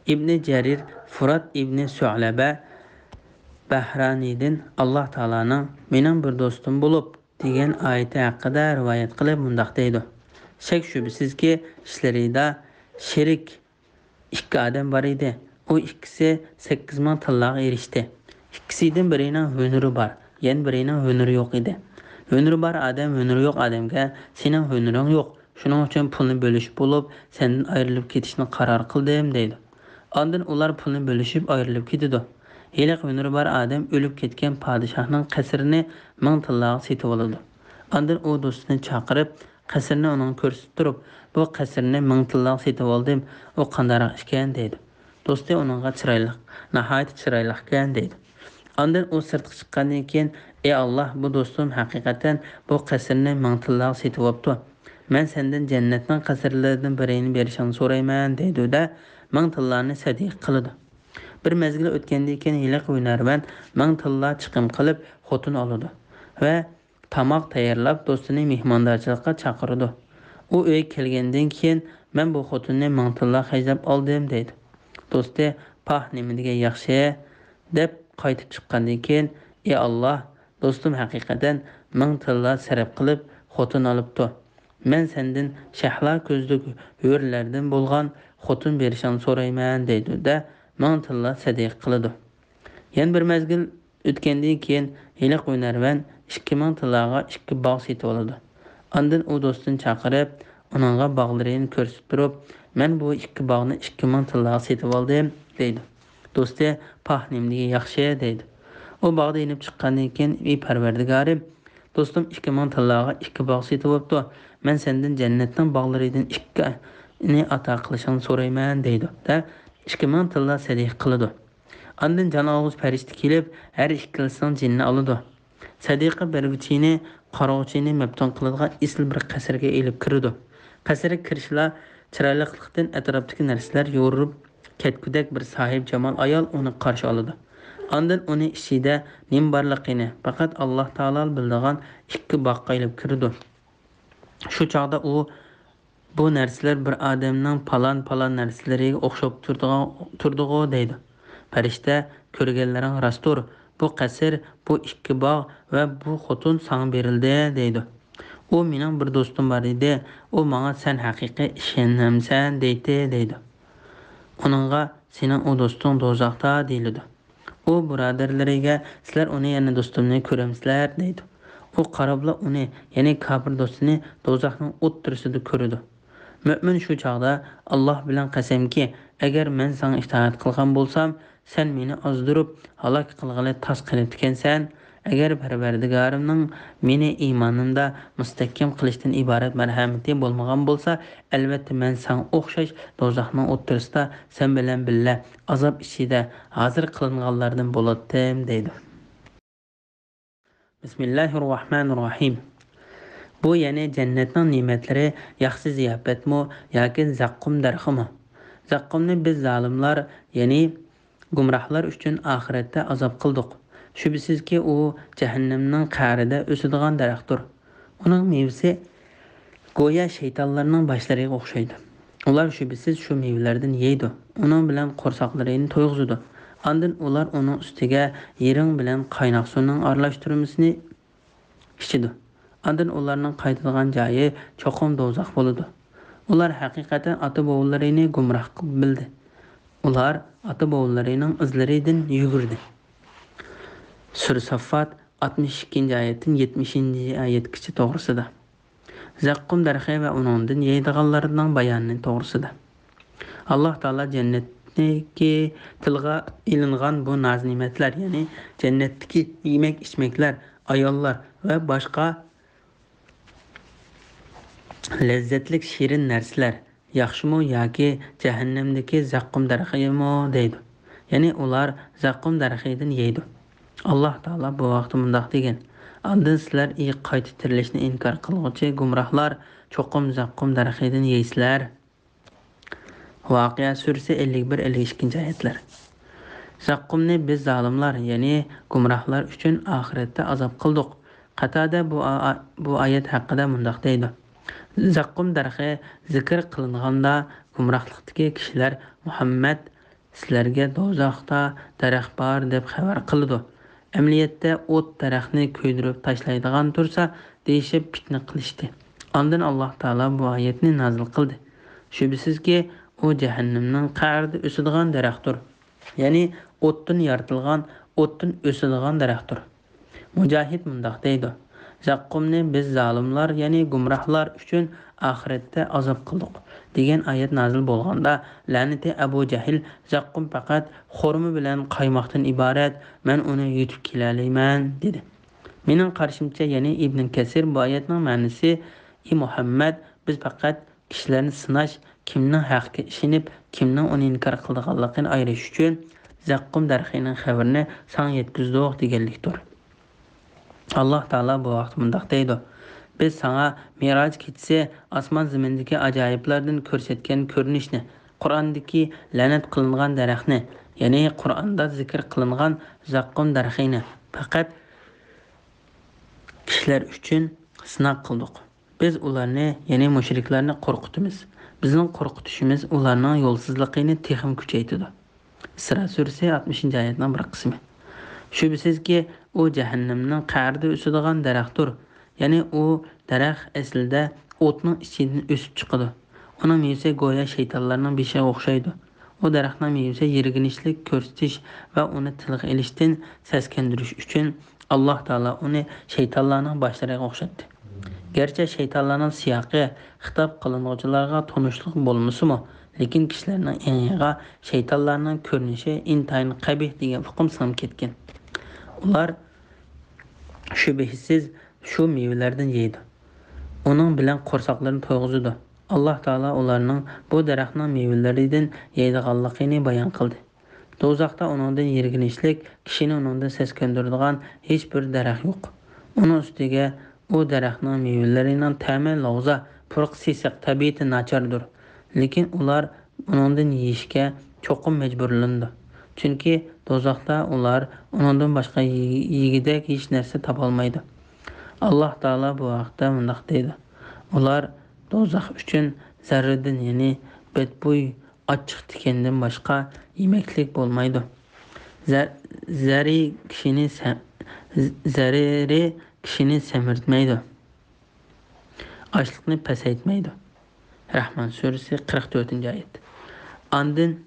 ئىبنى جەرىر فۇرات ئىبنى سۇئلەبە بەھرانىدىن، ئاللاھ تائالانىڭ مېنىڭ بىر دوستۇم بولۇپ، دېگەن ئايىتى ھەققىدە رىۋايەت قىلىپ مۇنداق دەيدۇ: شەك-شۈبھىسىزكى، ئىچلىرىدا شېرىك ئىككى ئادەم بار ئىدى. ئۇ ئىككىسى سەككىز مىڭ تىللاغا ئېرىشتى. ئىككىسىدىن بىرىنىڭ ھۈنىرى بار، يەنە بىرىنىڭ ھۈنىرى يوق ئىدى. ھۈنىرى بار ئادەم ھۈنىرى يوق ئادەمگە: سېنىڭ ھۈنىرىڭ يوق، شۇنىڭ ئۈچۈن پۇلنى بۆلۈشۈپ بولۇپ، سەندىن ئايرىلىپ كېتىشنى قارار قىلدىم، دەيدۇ. ئاندىن ئۇلار پۇلنى بۆلۈشۈپ ئايرىلىپ كېتىدۇ. ھېلىقى ھۈنىرى بار ئادەم ئۆلۈپ كەتكەن پادىشاھنىڭ قەسرىنى مىڭ تىللاغا سېتىۋالىدۇ. ئاندىن ئۇ دوستىنى چاقىرىپ، قەسرىنى ئۇنىڭغا كۆرسىتىپ تۇرۇپ، بۇ قەسرىنى مىڭ تىللاغا سېتىۋالدىم، ئۇ قانداقراق ئىكەن؟ دەيدۇ. دوستى ئۇنىڭغا چىرايلىق، ناھايىتى چىرايلىقكەن، دەيدۇ. ئاندىن ئۇ سىرتقا چىققاندىن كېيىن، ئى ئاللاھ، بۇ دوستۇم ھەقىقەتەن بۇ قەسىرنى مىڭ تىللاغا سېتىۋاپتۇ. مەن سەندىن جەننەتنىڭ قەسىرلىرىدىن بىرىنى بېرىشىڭنى سورايمەن، دەيدۇ-دە، مىڭ تىللانى سەدىقە قىلىدۇ. بىر مەزگىل ئۆتكەندىن كېيىن ھېلىقى ھۈنەرۋەن مىڭ تىللا چىقىم قىلىپ خوتۇن ئالىدۇ ۋە تاماق تەييارلاپ، دوستىنى مېھماندارچىلىققا چاقىرىدۇ. ئۇ ئۆيگە كەلگەندىن كېيىن، مەن بۇ خوتۇننى مىڭ تىللا خەجلەپ ئالدىم، دەيدۇ. دوستى، پاھ، نېمە دېگەن ياخشى، دەپ قايتىپ چىققاندىن كېيىن، ئى ئاللاھ، دوستۇم ھەقىقەتەن مىڭ تىللا سەرپ قىلىپ خوتۇن ئالىپتۇ. مەن سەندىن شەھلا كۆزلۈك ھۆرلەردىن بولغان خوتۇن بېرىشىڭنى سورايمەن، دەيدۇ-دە، مىڭ تىللا سەدىقە قىلىدۇ. يەنە بىر مەزگىل ئۆتكەندىن كېيىن، ھېلىقى ھۈنەرۋەن ئىككى مىڭ تىللاغا ئىككى باغ سېتىۋالىدۇ. ئاندىن ئۇ دوستىنى چاقىرىپ، ئۇنىڭغا باغلىرىنى كۆرسىتىپ تۇرۇپ، مەن بۇ ئىككى باغنى ئىككى مىڭ تىللاغا سېتىۋالدىم، دەيدۇ. دوستى، پاھ، نېمە دېگەن ياخشى، دەيدۇ. ئۇ باغدا يېنىپ چىققاندىن كېيىن، ئى پەرۋەردىگارىم، دوستۇم ئىككى مىڭ تىللاغا ئىككى باغ سېتىۋاپتۇ. مەن سەندىن جەننەتنىڭ باغلىرىدىن ئىككىنى ئاتا قىلىشىڭنى سورايمەن، دەيدۇ-دە، ئىككى مىڭ تىللا سەدىقە قىلىدۇ. ئاندىن جان ئالغۇچى پەرىشتە كېلىپ، ھەر ئىككىلىسىنىڭ جېنىنى ئالىدۇ. سەدىقە بەرگۈچىنى، قارىغۇچىنى مەپتۇن قىلىدىغان ئېسىل بىر قەسىرگە ئېلىپ كىرىدۇ. قەسىرگە كىرىشلا چىرايلىقلىقتىن ئەتراپتىكى نەرسىلەر يورۇپ كەتكۈدەك بىر ساھىبجامال ئايال ئۇنى قارشى ئالىدۇ. ئاندىن ئۇنى ئىچىدە نېمە بارلىقىنى پەقەت ئاللاھ تائالا بىلىدىغان ئىككى باغقا ئېلىپ كىرىدۇ. شۇ چاغدا ئۇ، بۇ نەرسىلەر بىر ئادەمنىڭ پالان-پالان نەرسىلىرىگە ئوخشاپ تۇرىدىغان، تۇرىدىغۇ، دەيدۇ. پەرىشتە، كۆرگەنلىرىڭ راستتۇر. بۇ قەسىر، بۇ ئىككى باغ ۋە بۇ خوتۇن ساڭا بېرىلدى، دەيدۇ. ئۇ مېنىڭ بىر دوستۇم بار ئىدى. ئۇ ماڭا، سەن ھەقىقىي ئىشەنەمسەن؟ دەيتتى، دەيدۇ. ئۇنىڭغا، سېنىڭ ئۇ دوستۇڭ دوزاختا، دېيىلىدۇ. ئۇ بۇرادەرلىرىگە، سىلەر ئۇنى، يەنى دوستۇمنى كۆرەمسىلەر؟ دەيدۇ. ئۇ قاراپلا ئۇنى، يەنى كاپىر دوستىنى دوزاخنىڭ ئوتتۇرىسىدا كۆرىدۇ. مۆمىن شۇ چاغدا، ئاللاھ بىلەن قەسەمكى، ئەگەر مەن ساڭا ئىتائەت قىلغان بولسام، سەن مېنى ئازدۇرۇپ، ھالاك قىلغىلى تاس قىلىپتىكەنسەن. ئەگەر پەرۋەردىگارىمنىڭ مېنى ئىمانىمدا مۇستەھكەم قىلىشتىن ئىبارەت مەرھەمىتى بولمىغان بولسا، ئەلۋەتتە مەن ساڭا ئوخشاش دوزاخنىڭ ئوتتۇرىسىدا سەن بىلەن بىللە ئازاب ئىچىدە ھازىر قىلىنغانلاردىن بولاتتىم، دەيدۇ. بىسمىللاھىررەھمانىررەھىم. بۇ يەنى جەننەتنىڭ نېمەتلىرى ياخشى زىياپەتمۇ ياكى زەققۇم دەرىخىمۇ؟ زەققۇمنى بىز زالىملار، يەنى گۇمراھلار ئۈچۈن ئاخىرەتتە ئازاب قىلدۇق. شۈبھىسىزكى، ئۇ جەھەننەمنىڭ قەئرىدە ئۆسىدىغان دەرەختۇر. ئۇنىڭ مېۋىسى گويا شەيتانلارنىڭ باشلىرىغا ئوخشايدۇ. ئۇلار شۈبھىسىز شۇ مېۋىلەردىن يەيدۇ. ئۇنىڭ بىلەن قورساقلىرىنى تويغۇزىدۇ. ئاندىن ئۇلار ئۇنىڭ ئۈستىگە يىرىڭ بىلەن قايناق سۇنىڭ ئارىلاشتۇرمىسىنى ئىچىدۇ. ئاندىن ئۇلارنىڭ قايتىدىغان جايى چوقۇم دوزاخ بولىدۇ. ئۇلار ھەقىقەتەن ئاتا-بوۋىلىرىنى گۇمراھ قىلىپ بىلدى. ئۇلار ئاتا-بوۋىلىرىنىڭ ئىزلىرىدىن يۈگۈردى. سۈرە ساففات، ئاتمىش ئىككىنچى ئايەتتىن يەتمىشىنچى ئايەتكىچە توغرىسىدا. زەققۇم دەرىخى ۋە ئۇنىڭدىن يەيدىغانلارنىڭ بايانى توغرىسىدا. ئاللاھ تائالا جەننەتتىكى تىلغا ئېلىنغان بۇ ناز-نېمەتلەر، يەنى جەننەتتىكى يېمەك-ئىچمەكلەر، ئاياللار ۋە باشقا لەززەتلىك شېرىن نەرسىلەر ياخشىمۇ ياكى جەھەننەمدىكى زەققۇم دەرىخىمۇ دەيدۇ. يەنى ئۇلار زەققۇم دەرىخىدىن يەيدۇ. ئاللاھ تائالا بۇ ھەقتە مۇنداق دېگەن: ئاندىن سىلەر ئى-، قايتا تىرىلىشنى ئىنكار قىلغۇچى گۇمراھلار چوقۇم زەققۇم دەرىخىدىن يەيسىلەر. ۋەقىئە سۈرىسى ئەللىك بىر، ئەللىك ئىككىنچى ئايەتلەر. زەققۇمنى بىز زالىملار، يەنى گۇمراھلار ئۈچۈن ئاخىرەتتە ئازاب قىلدۇق. قاتادە بۇ ئا-، بۇ ئايەت ھەققىدە مۇنداق دەيدۇ: زەققۇم دەرىخى زىكىر قىلىنغاندا، گۇمراھلىقتىكى كىشىلەر مۇھەممەد سىلەرگە دوزاختا دەرەخ بار دەپ خەۋەر قىلىدۇ. ئەمەلىيەتتە ئوت دەرەخنى كۆيدۈرۈپ تاشلايدىغان تۇرسا دېيىشىپ پىتنە قىلىشتى. ئاندىن ئاللاھ تائالا بۇ ئايەتنى نازىل قىلدى: شۈبھىسىزكى، ئۇ جەھەننەمنىڭ قەئرىدە ئۆسىدىغان دەرەختۇر. يەنى ئوتتىن يارىتىلغان، ئوتتىن ئۆسىدىغان دەرەختۇر. مۇجاھىد مۇنداق دەيدۇ: زەققۇمنى بىز زالىملار، يەنى گۇمراھلار ئۈچۈن ئاخىرەتتە ئازاب قىلدۇق، دېگەن ئايەت نازىل بولغاندا، لەنىتى ئەبۇ جەھىل: زەققۇم پەقەت خورما بىلەن قايماقتىن ئىبارەت، مەن ئۇنى يۇتۇپ كېلەلەيمەن، دېدى. مېنىڭ قارىشىمچە، يەنى ئىبن كەسىر بۇ ئايەتنىڭ مەنىسى: ئى مۇھەممەد، بىز پەقەت كىشىلەرنى سىناش، كىمنىڭ ھەققە ئىشىنىپ، كىمنىڭ ئۇنى ئىنكار قىلىدىغانلىقىنى ئايرىش ئۈچۈن زەققۇم دەرىخىنىڭ خەۋىرىنى ساڭا يەتكۈزدۇق دېگەنلىكتۇر. ئاللاھ تائالا بۇ ھەقتە مۇنداق دەيدۇ: بىز ساڭا مىئراج كېچىسى ئاسمان زېمىندىكى ئاجايىپلاردىن كۆرسەتكەن كۆرۈنۈشنى، قۇرئاندىكى لەنەت قىلىنغان دەرەخنى، يەنى قۇرئاندا زىكىر قىلىنغان زەققۇم دەرىخىنى پەقەت كىشىلەر ئۈچۈن سىناق قىلدۇق. بىز ئۇلارنى، يەنى مۇشرىكلارنى قورقۇتىمىز. بىزنىڭ قورقۇتۇشىمىز ئۇلارنىڭ يولسىزلىقىنى تېخىمۇ كۈچەيتىدۇ. ئىسرا سۈرىسى، ئاتمىشىنچى ئايەتنىڭ بىر قىسمى. شۈبھىسىزكى، ئۇ جەھەننەمنىڭ قەئرىدە ئۆسىدىغان دەرەختۇر. يەنى ئۇ دەرەخ ئەسلىدە ئوتنىڭ ئىچىدىن ئۆسۈپ چىقىدۇ. ئۇنىڭ مېۋىسى گويا شەيتانلارنىڭ بېشىغا ئوخشايدۇ. ئۇ دەرەخنىڭ مېۋىسى يىرگىنچلىك كۆرسىتىش ۋە ئۇنى تىلغا ئېلىشتىن سەسكەندۈرۈش ئۈچۈن ئاللاھ تائالا ئۇنى شەيتانلارنىڭ باشلىرىغا ئوخشاتتى. گەرچە شەيتانلارنىڭ سىياقى خىتاب قىلىنغۇچىلارغا تونۇشلۇق بولمىسىمۇ، لېكىن كىشىلەرنىڭ ئېڭىغا شەيتانلارنىڭ كۆرۈنۈشى ئىنتايىن قەبىھ دېگەن ئۇقۇم سىڭىپ كەتكەن. ئۇلار شۈبھىسىز شۇ مېۋىلەردىن يەيدۇ. ئۇنىڭ بىلەن قورساقلىرىنى تويغۇزىدۇ. ئاللاھ تائالا ئۇلارنىڭ بۇ دەرەخنىڭ مېۋىلىرىدىن يەيدىغانلىقىنى بايان قىلدى. دوزاختا ئۇنىڭدىن يىرگىنچلىك، كىشىنى ئۇنىڭدىن سەسكەندۈرىدىغان ھېچ بىر دەرەخ يوق. ئۇنىڭ ئۈستىگە ئۇ دەرەخنىڭ مېۋىلىرىنىڭ تەمى لاۋزا، پۇرىقى سېسىق، تەبىئىتى ناچاردۇر. لېكىن ئۇلار ئۇنىڭدىن يېيىشكە چوقۇم مەجبۇرلىنىدۇ. چۈنكى دوزاختا ئۇلار ئۇنىڭدىن باشقا يېگۈدەك ھېچ نەرسە تاپالمايدۇ. ئاللاھ تائالا بۇ ھەقتە مۇنداق دەيدۇ: ئۇلار دوزاخ ئۈچۈن زەررىدىن، يەنى بەدبۇي ئاچچىق تىكەندىن باشقا يېمەكلىك بولمايدۇ. زە-، زەرى كىشىنى سە-، زەرىرى كىشىنى سەمرىتمەيدۇ. ئاچلىقنى پەسەيتمەيدۇ. رەھمان سۈرىسى، قىرىق تۆتىنچى ئايەت. ئاندىن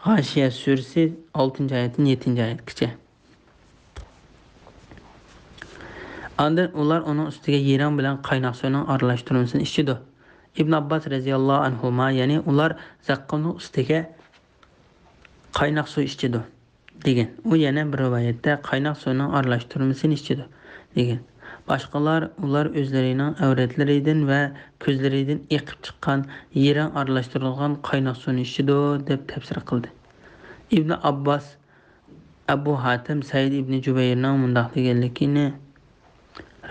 غاشىيە سۈرىسى، ئالتىنچى ئايەتتىن يەتتىنچى ئايەتكىچە. ئاندىن ئۇلار ئۇنىڭ ئۈستىگە يىرىڭ بىلەن قايناق سۇنىڭ ئارىلاشتۇرمىسىنى ئىچىدۇ. ئىبن ئابباس رەزىياللاھۇ ئەنھۇما، يەنى ئۇلار زەققۇمنىڭ ئۈستىگە قايناق سۇ ئىچىدۇ. دېگەن. ئۇ يەنە بىر رىۋايەتتە قايناق سۇنىڭ ئارىلاشتۇرمىسىنى ئىچىدۇ، دېگەن. باشقىلار، ئۇلار ئۆزلىرىنىڭ ئەۋرەتلىرىدىن ۋە كۆزلىرىدىن ئېقىپ چىققان يىرىڭ ئارىلاشتۇرۇلغان قايناق سۇنى ئىچىدۇ، دەپ تەپسىر قىلدى. ئىبن ئابباس، ئەبۇ ھاتىم سەئىد ئىبنى جۇبەيرنىڭ مۇنداق دېگەنلىكىنى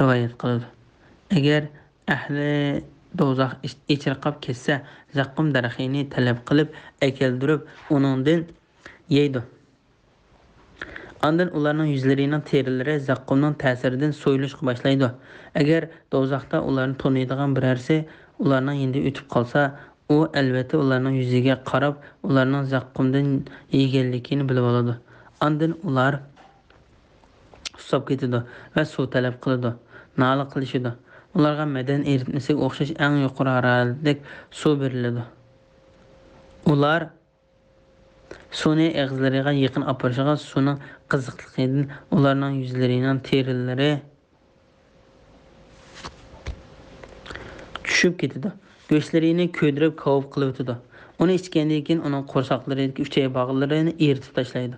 رىۋايەت قىلىدۇ. ئەگەر ئەھلى دوزاخ ئېچىرقاپ كەتسە، زەققۇم دەرىخىنى تەلەپ قىلىپ ئەكەلدۈرۈپ، ئۇنىڭدىن يەيدۇ. ئاندىن ئۇلارنىڭ يۈزلىرىنىڭ تېرىلىرى زەققۇمنىڭ تەسىرىدىن سويۇلۇشقا باشلايدۇ. ئەگەر دوزاختا ئۇلارنى تونۇيدىغان بىرەرسى ئۇلارنىڭ يېنىدىن ئۆتۈپ قالسا، ئۇ ئەلۋەتتە ئۇلارنىڭ يۈزىگە قاراپ، ئۇلارنىڭ زەققۇمدىن يېگەنلىكىنى بىلىۋالىدۇ. ئاندىن ئۇلار سۇساپ كېتىدۇ ۋە سۇ تەلەپ قىلىدۇ، نالە قىلىشىدۇ. ئۇلارغا مەدەن ئېرىتمىسىگە ئوخشاش ئەڭ يۇقىرى ھارارەتلىك سۇ بېرىلىدۇ. ئۇلار سۇنى ئېغىزلىرىغا يېقىن ئاپىرىشىغا سۇنىڭ قىزىقلىقىدىن ئۇلارنىڭ يۈزلىرىنىڭ تېرىلىرى چۈشۈپ كېتىدۇ. گۆشلىرىنى كۆيدۈرۈپ كاۋاپ قىلىۋېتىدۇ. ئۇنى ئىچكەندىن كېيىن ئۇنىڭ قورساقلىرىدىكى ئۈچەي باغلىرىنى ئېرىتىپ تاشلايدۇ.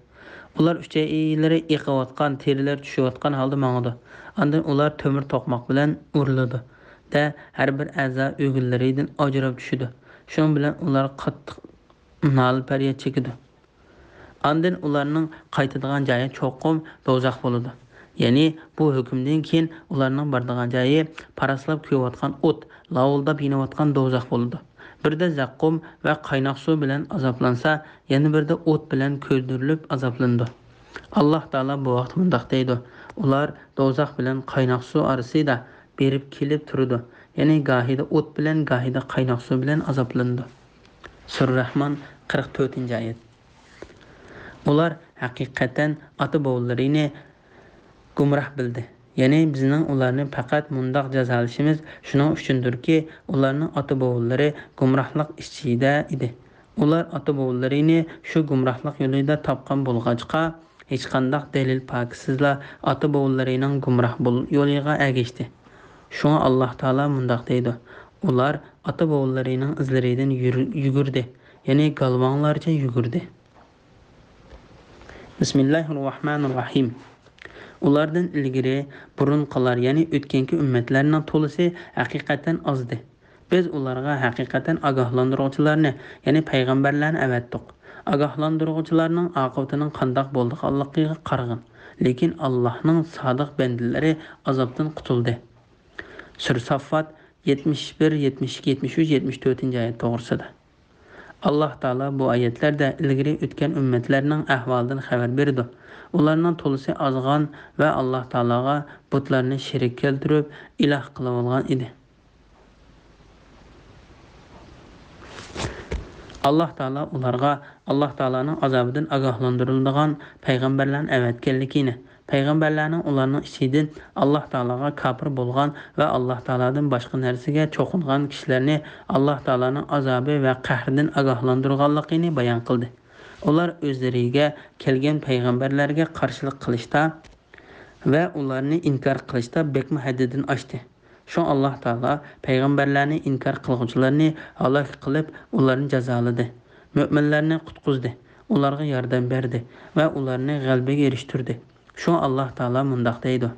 ئۇلار ئۈچەيلىرى ئېقىۋاتقان، تېرىلىرى چۈشۈۋاتقان ھالدا ماڭىدۇ. ئاندىن ئۇلار تۆمۈر توقماق بىلەن ئۇرۇلىدۇ-دە، ھەر بىر ئەزا ئۆگۈنلىرىدىن ئاجراپ چۈشىدۇ. شۇنىڭ بىلەن ئۇلار قاتتىق نالە-پەرياد چېكىدۇ. ئاندىن ئۇلارنىڭ قايتىدىغان جايى چوقۇم دوزاخ بولىدۇ. يەنى بۇ ھۆكۈمدىن كېيىن ئۇلارنىڭ بارىدىغان جايى پاراسلاپ كۆيۈۋاتقان ئوت، لاۋۇلداپ يېنىۋاتقان دوزاخ بولىدۇ. بىردە زەققۇم ۋە قايناق سۇ بىلەن ئازابلانسا، يەنە بىردە ئوت بىلەن كۆيدۈرۈلۈپ ئازابلىنىدۇ. ئاللاھ تائالا بۇ ۋاقىت مۇنداق دەيدۇ: ئۇلار دوزاخ بىلەن قايناق سۇ ئارىسىدا بېرىپ كېلىپ تۇرىدۇ. يەنى گاھىدا ئوت بىلەن، گاھىدا قايناق سۇ بىلەن ئازابلىنىدۇ. سۈرە رەھمان، قىرىق تۆتىنچى ئايەت. ئۇلار ھەقىقەتەن ئاتا-بوۋىلىرىنى گۇمراھ بىلدى. يەنى بىزنىڭ ئۇلارنى پەقەت مۇنداق جازالىشىمىز شۇنىڭ ئۈچۈندۇركى، ئۇلارنىڭ ئاتا-بوۋىلىرى گۇمراھلىق ئىچىدە ئىدى. ئۇلار ئاتا-بوۋىلىرىنى شۇ گۇمراھلىق يولىدا تاپقان بولغاچقا، ھېچقانداق دەلىل پاكىتسىزلا ئاتا-بوۋىلىرىنىڭ گۇمراھ بول-، يولىغا ئەگەشتى. شۇڭا ئاللاھ تائالا مۇنداق دەيدۇ: ئۇلار ئاتا-بوۋىلىرىنىڭ ئىزلىرىدىن يۈر-، يۈگۈردى، يەنى گالۋاڭلارچە يۈگۈردى. بىسمىللاھىررەھمانىررەھىم. ئۇلاردىن ئىلگىرى بۇرۇنقىلار، يەنى ئۆتكەنكى ئۈممەتلەرنىڭ تولىسى ھەقىقەتەن ئازدى. بىز ئۇلارغا ھەقىقەتەن ئاگاھلاندۇرغۇچىلارنى، يەنى پەيغەمبەرلەرنى ئەۋەتتۇق. ئاگاھلاندۇرغۇچىلارنىڭ ئاقىۋىتىنىڭ قانداق بولىدىغانلىقىغا قارىغىن. لېكىن ئاللاھنىڭ سادىق بەندىلىرى ئازابتىن قۇتۇلدى. سۈرە ساففات، يەتمىش بىر، يەتمىش ئىككى، يەتمىش ئۈچ، يەتمىش تۆتىنچى ئايەت توغرىسىدا. ئاللاھ تائالا بۇ ئايەتلەردە ئىلگىرى ئۆتكەن ئۈممەتلەرنىڭ ئەھۋالىدىن خەۋەر بېرىدۇ. ئۇلارنىڭ تولىسى ئازغان ۋە ئاللاھ تائالاغا بۇتلارنى شېرىك كەلتۈرۈپ، ئىلاھ قىلىۋالغان ئىدى. ئاللاھ تائالا ئۇلارغا ئاللاھ تائالانىڭ ئازابىدىن ئاگاھلاندۇرۇلىدىغان پەيغەمبەرلەرنى ئەۋەتكەنلىكىنى، پەيغەمبەرلەرنىڭ ئۇلارنىڭ ئىچىدىن ئاللاھ تائالاغا كاپىر بولغان ۋە ئاللاھ تائالادىن باشقا نەرسىگە چوقۇنغان كىشىلەرنى ئاللاھ تائالانىڭ ئازابى ۋە قەھرىدىن ئاگاھلاندۇرغانلىقىنى بايان قىلدى. ئۇلار ئۆزلىرىگە كەلگەن پەيغەمبەرلەرگە قارشىلىق قىلىشتا ۋە ئۇلارنى ئىنكار قىلىشتا بەكمۇ ھەددىدىن ئاشتى. شۇڭا ئاللاھ تائالا پەيغەمبەرلەرنى ئىنكار قىلغۇچىلارنى ھالاك قىلىپ، ئۇلارنى جازالىدى. مۆمىنلەرنى قۇتقۇزدى، ئۇلارغا ياردەم بەردى ۋە ئۇلارنى غەلىبىگە ئېرىشتۈردى. شۇڭا ئاللاھ تائالا مۇنداق دەيدۇ: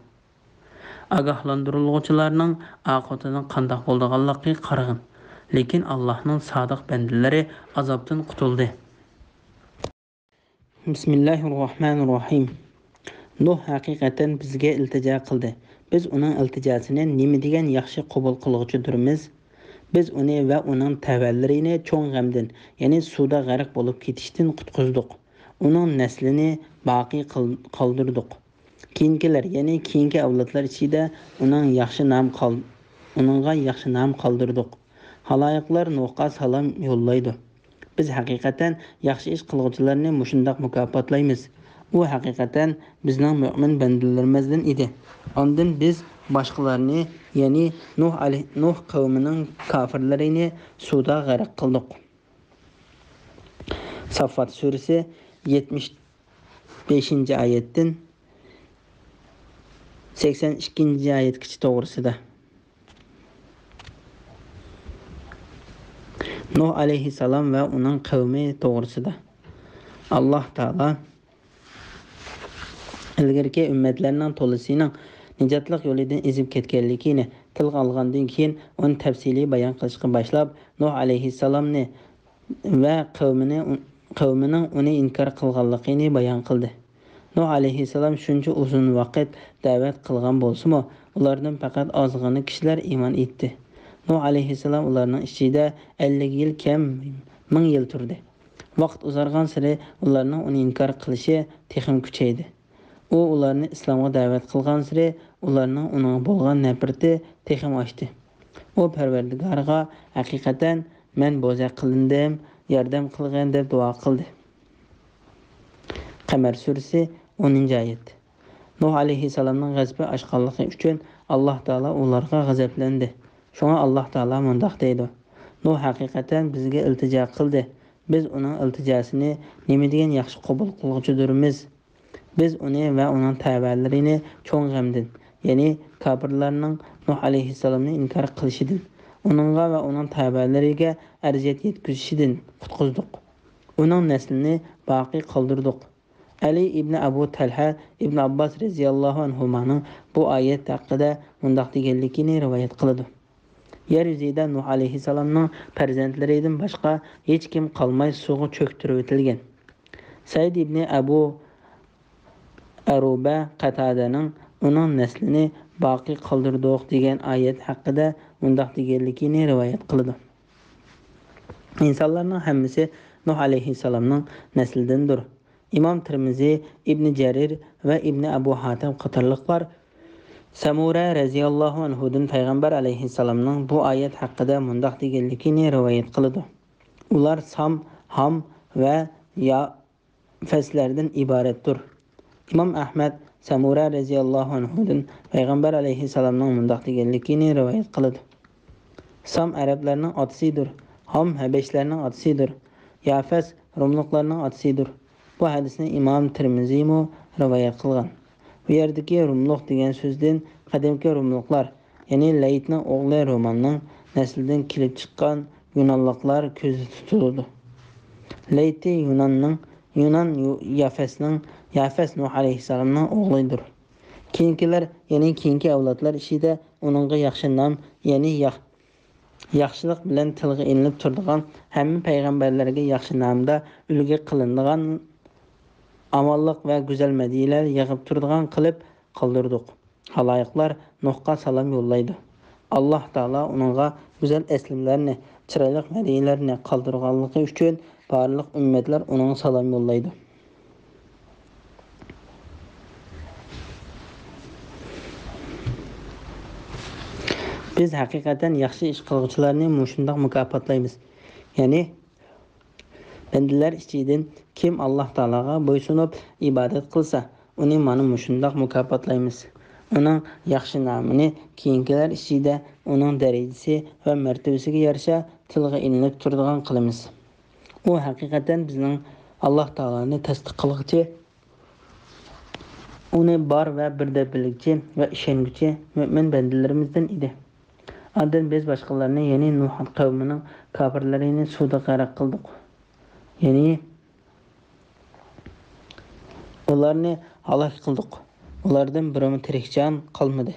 ئاگاھلاندۇرۇلغۇچىلارنىڭ ئاقىۋىتىنىڭ قانداق بولىدىغانلىقىغا قارىغىن. لېكىن ئاللاھنىڭ سادىق بەندىلىرى ئازابتىن قۇتۇلدى. بىسمىللاھىررەھمانىررەھىم. نۇھ ھەقىقەتەن بىزگە ئىلتىجا قىلدى. بىز ئۇنىڭ ئىلتىجاسىنى نېمە دېگەن ياخشى قوبۇل قىلغۇچىدۇرمىز. بىز ئۇنى ۋە ئۇنىڭ تەۋەلىرىنى چوڭ غەمدىن، يەنى سۇدا غەرق بولۇپ كېتىشتىن قۇتقۇزدۇق. ئۇنىڭ نەسلىنى باقىي قىل-، قالدۇردۇق. كېيىنكىلەر، يەنى كېيىنكى ئەۋلادلار ئىچىدە ئۇنىڭ ياخشى نام قال-، ئۇنىڭغا ياخشى نام قالدۇردۇق. خالايىقلار نۇھقا سالام يوللايدۇ. بىز ھەقىقەتەن ياخشى ئىش قىلغۇچىلارنى مۇشۇنداق مۇكاپاتلايمىز. ئۇ ھەقىقەتەن بىزنىڭ مۆمىن بەندىلىرىمىزدىن ئىدى. ئاندىن بىز باشقىلارنى، يەنى نۇھ ئەلەي-، نۇھ قەۋمىنىڭ كاپىرلىرىنى سۇدا غەرق قىلدۇق. ساففات سۈرىسى، يەتمىش بەشىنچى ئايەتتىن سەكسەن ئىككىنچى ئايەتكىچە توغرىسىدا. نۇھ ئەلەيھىسسالام ۋە ئۇنىڭ قەۋمى توغرىسىدا. ئاللاھ تائالا ئىلگىرىكى ئۈممەتلەرنىڭ تولىسىنىڭ نىجاتلىق يولىدىن ئېزىپ كەتكەنلىكىنى تىلغا ئالغاندىن كېيىن، ئۇنى تەپسىلىي بايان قىلىشقا باشلاپ، نۇھ ئەلەيھىسسالامنى ۋە قەۋمىنى، قەۋمىنىڭ ئۇنى ئىنكار قىلغانلىقىنى بايان قىلدى. نۇھ ئەلەيھىسسالام شۇنچە ئۇزۇن ۋاقىت دەۋەت قىلغان بولسىمۇ، ئۇلاردىن پەقەت ئازغىنە كىشىلەر ئىمان ئېيتتى. نۇھ ئەلەيھىسسالام ئۇلارنىڭ ئىچىدە ئەللىك يىل كەم، مىڭ يىل تۇردى. ۋاقىت ئۇزارغانسېرى ئۇلارنىڭ ئۇنى ئىنكار قىلىشى تېخىمۇ كۈچەيدى. ئۇ ئۇلارنى ئىسلامغا دەۋەت قىلغانسېرى ئۇلارنىڭ ئۇنىڭغا بولغان نەپرىتى تېخىمۇ ئاشتى. ئۇ پەرۋەردىگارىغا، ھەقىقەتەن مەن بوزەك قىلىندىم، ياردەم قىلغىن دەپ دۇئا قىلدى. قەمەر سۈرىسى، ئونىنچى ئايەت. نۇھ ئەلەيھىسسالامنىڭ غەزىپى ئاشقانلىقى ئۈچۈن ئاللاھ تائالا ئۇلارغا غەزەپلەندى. شۇڭا ئاللاھ تائالا مۇنداق دەيدۇ: نۇھ ھەقىقەتەن بىزگە ئىلتىجا قىلدى. بىز ئۇنىڭ ئىلتىجاسىنى نېمە دېگەن ياخشى قوبۇل قىلغۇچىدۇرمىز. بىز ئۇنى ۋە ئۇنىڭ تەۋەلىرىنى چوڭ غەمدىن، يەنى كاپىرلارنىڭ نۇھ ئەلەيھىسسالامنى ئىنكار قىلىشىدىن، ئۇنىڭغا ۋە ئۇنىڭ تەۋەلىرىگە ئەزىيەت يەتكۈزۈشىدىن قۇتقۇزدۇق. ئۇنىڭ نەسلىنى باقىي قالدۇردۇق. ئەلى ئىبنى ئەبۇ تەلھە ئىبنى ئابباس رەزىياللاھۇ ئەنھۇمانىڭ بۇ ئايەت ھەققىدە مۇنداق دېگەنلىكىنى رىۋايەت قىلىدۇ: يەر يۈزىدە نۇھ ئەلەيھىسسالامنىڭ پەرزەنتلىرىدىن باشقا ھېچكىم قالماي سۇغا چۆكتۈرۈۋېتىلگەن. سەئىد ئىبنى ئەبۇ ئەرۇبە قەتادەنىڭ ئۇنىڭ نەسلىنى باقىي قالدۇردۇق دېگەن ئايەت ھەققىدە مۇنداق دېگەنلىكىنى رىۋايەت قىلىدۇ: ئىنسانلارنىڭ ھەممىسى نۇھ ئەلەيھىسسالامنىڭ نەسلىدىندۇر. ئىمام تىرمىزى، ئىبنى جەرىر ۋە ئىبنى ئەبۇ ھاتىم قاتارلىقلار سەمۇرە رەزىياللاھۇ ئەنھۇدىن پەيغەمبەر ئەلەيھىسسالامنىڭ بۇ ئايەت ھەققىدە مۇنداق دېگەنلىكىنى رىۋايەت قىلىدۇ: ئۇلار سام، ھام ۋە يا فەسلەردىن ئىبارەتتۇر. ئىمام ئەھمەد سەمۇرە رەزىياللاھۇ ئەنھۇدىن پەيغەمبەر ئەلەيھىسسالامنىڭ مۇنداق دېگەنلىكىنى رىۋايەت قىلىدۇ: سام ئەرەبلەرنىڭ ئاتىسىدۇر، ھام ھەبەشلەرنىڭ ئاتىسىدۇر، يافەس روملۇقلارنىڭ ئاتىسىدۇر. بۇ ھەدىسنى ئىمام تىرمىزىمۇ رىۋايەت قىلغان. بۇ يەردىكى روملۇق دېگەن سۆزدىن قەدىمكى روملۇقلار، يەنى لەيتنىڭ ئوغلى روماننىڭ نەسلىدىن كېلىپ چىققان يۇنانلىقلار كۆزدە تۇتۇلىدۇ. لەيتى يۇناننىڭ، يۇنان يۇ-، يافەسنىڭ، يافەس نۇھ ئەلەيھىسسالامنىڭ ئوغلىدۇر. كېيىنكىلەر، يەنى كېيىنكى ئەۋلادلار ئىچىدە ئۇنىڭغا ياخشى نام، يەنى ياخ-، ياخشىلىق بىلەن تىلغا ئېلىنىپ تۇرىدىغان، ھەممە پەيغەمبەرلەرگە ياخشى نامدا ئۈلگە قىلىنىدىغان، ئامانلىق ۋە گۈزەل مەدھىيەلەر يېغىپ تۇرىدىغان قىلىپ قالدۇردۇق. خالايىقلار نۇھقا سالام يوللايدۇ. ئاللاھ تائالا ئۇنىڭغا گۈزەل ئەسلىمىلەرنى، چىرايلىق مەدھىيەلەرنى قالدۇرغانلىقى ئۈچۈن بارلىق ئۈممەتلەر ئۇنىڭغا سالام يوللايدۇ. بىز ھەقىقەتەن ياخشى ئىش قىلغۇچىلارنى مۇشۇنداق مۇكاپاتلايمىز. يەنى بەندىلەر ئىچىدىن كىم ئاللاھ تائالاغا بويسۇنۇپ ئىبادەت قىلسا، ئۇنى مانا مۇشۇنداق مۇكاپاتلايمىز. ئۇنىڭ ياخشى نامىنى كېيىنكىلەر ئىچىدە ئۇنىڭ دەرىجىسى ۋە مەرتىۋىسىگە يارىشا تىلغا ئېلىنىپ تۇرىدىغان قىلىمىز. ئۇ ھەقىقەتەن بىزنىڭ ئاللاھ تائالانى تەستىق قىلغۇچى، ئۇنى بار ۋە بىر دەپ بىلگۈچى ۋە ئىشەنگۈچى مۆمىن بەندىلىرىمىزدىن ئىدى. ئاندىن بىز باشقىلارنى، يەنى نۇھ قەۋمىنىڭ كاپىرلىرىنى سۇدا غەرق قىلدۇق. يەنى ئۇلارنى ھالاك قىلدۇق. ئۇلاردىن بىرىمۇ تىرىك جان قالمىدى.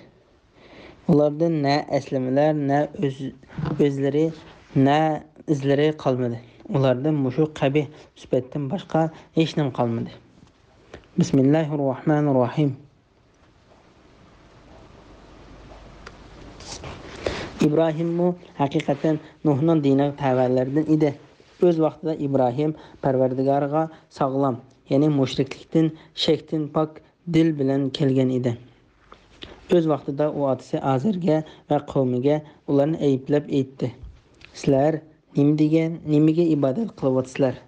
ئۇلاردىن نە ئەسلىمىلەر، نە ئۆز-، ئۆزلىرى، نە ئىزلىرى قالمىدى. ئۇلاردىن مۇشۇ قەبىھ سۈپەتتىن باشقا ھېچنېمە قالمىدى. بىسمىللاھىر راھمانىر راھىم. ئىبراھىممۇ ھەقىقەتەن نۇھنىڭ دىنىغا تەۋەلەردىن ئىدى. ئۆز ۋاقتىدا ئىبراھىم پەرۋەردىگارىغا ساغلام، يەنى مۇشرىكلىكتىن، شەكتىن پاك دىل بىلەن كەلگەن ئىدى. ئۆز ۋاقتىدا ئۇ ئاتىسى ئازەرگە ۋە قەۋمىگە ئۇلارنى ئەيىبلەپ ئېيتتى: سىلەر نېمە دېگەن، نېمىگە ئىبادەت قىلىۋاتىسىلەر؟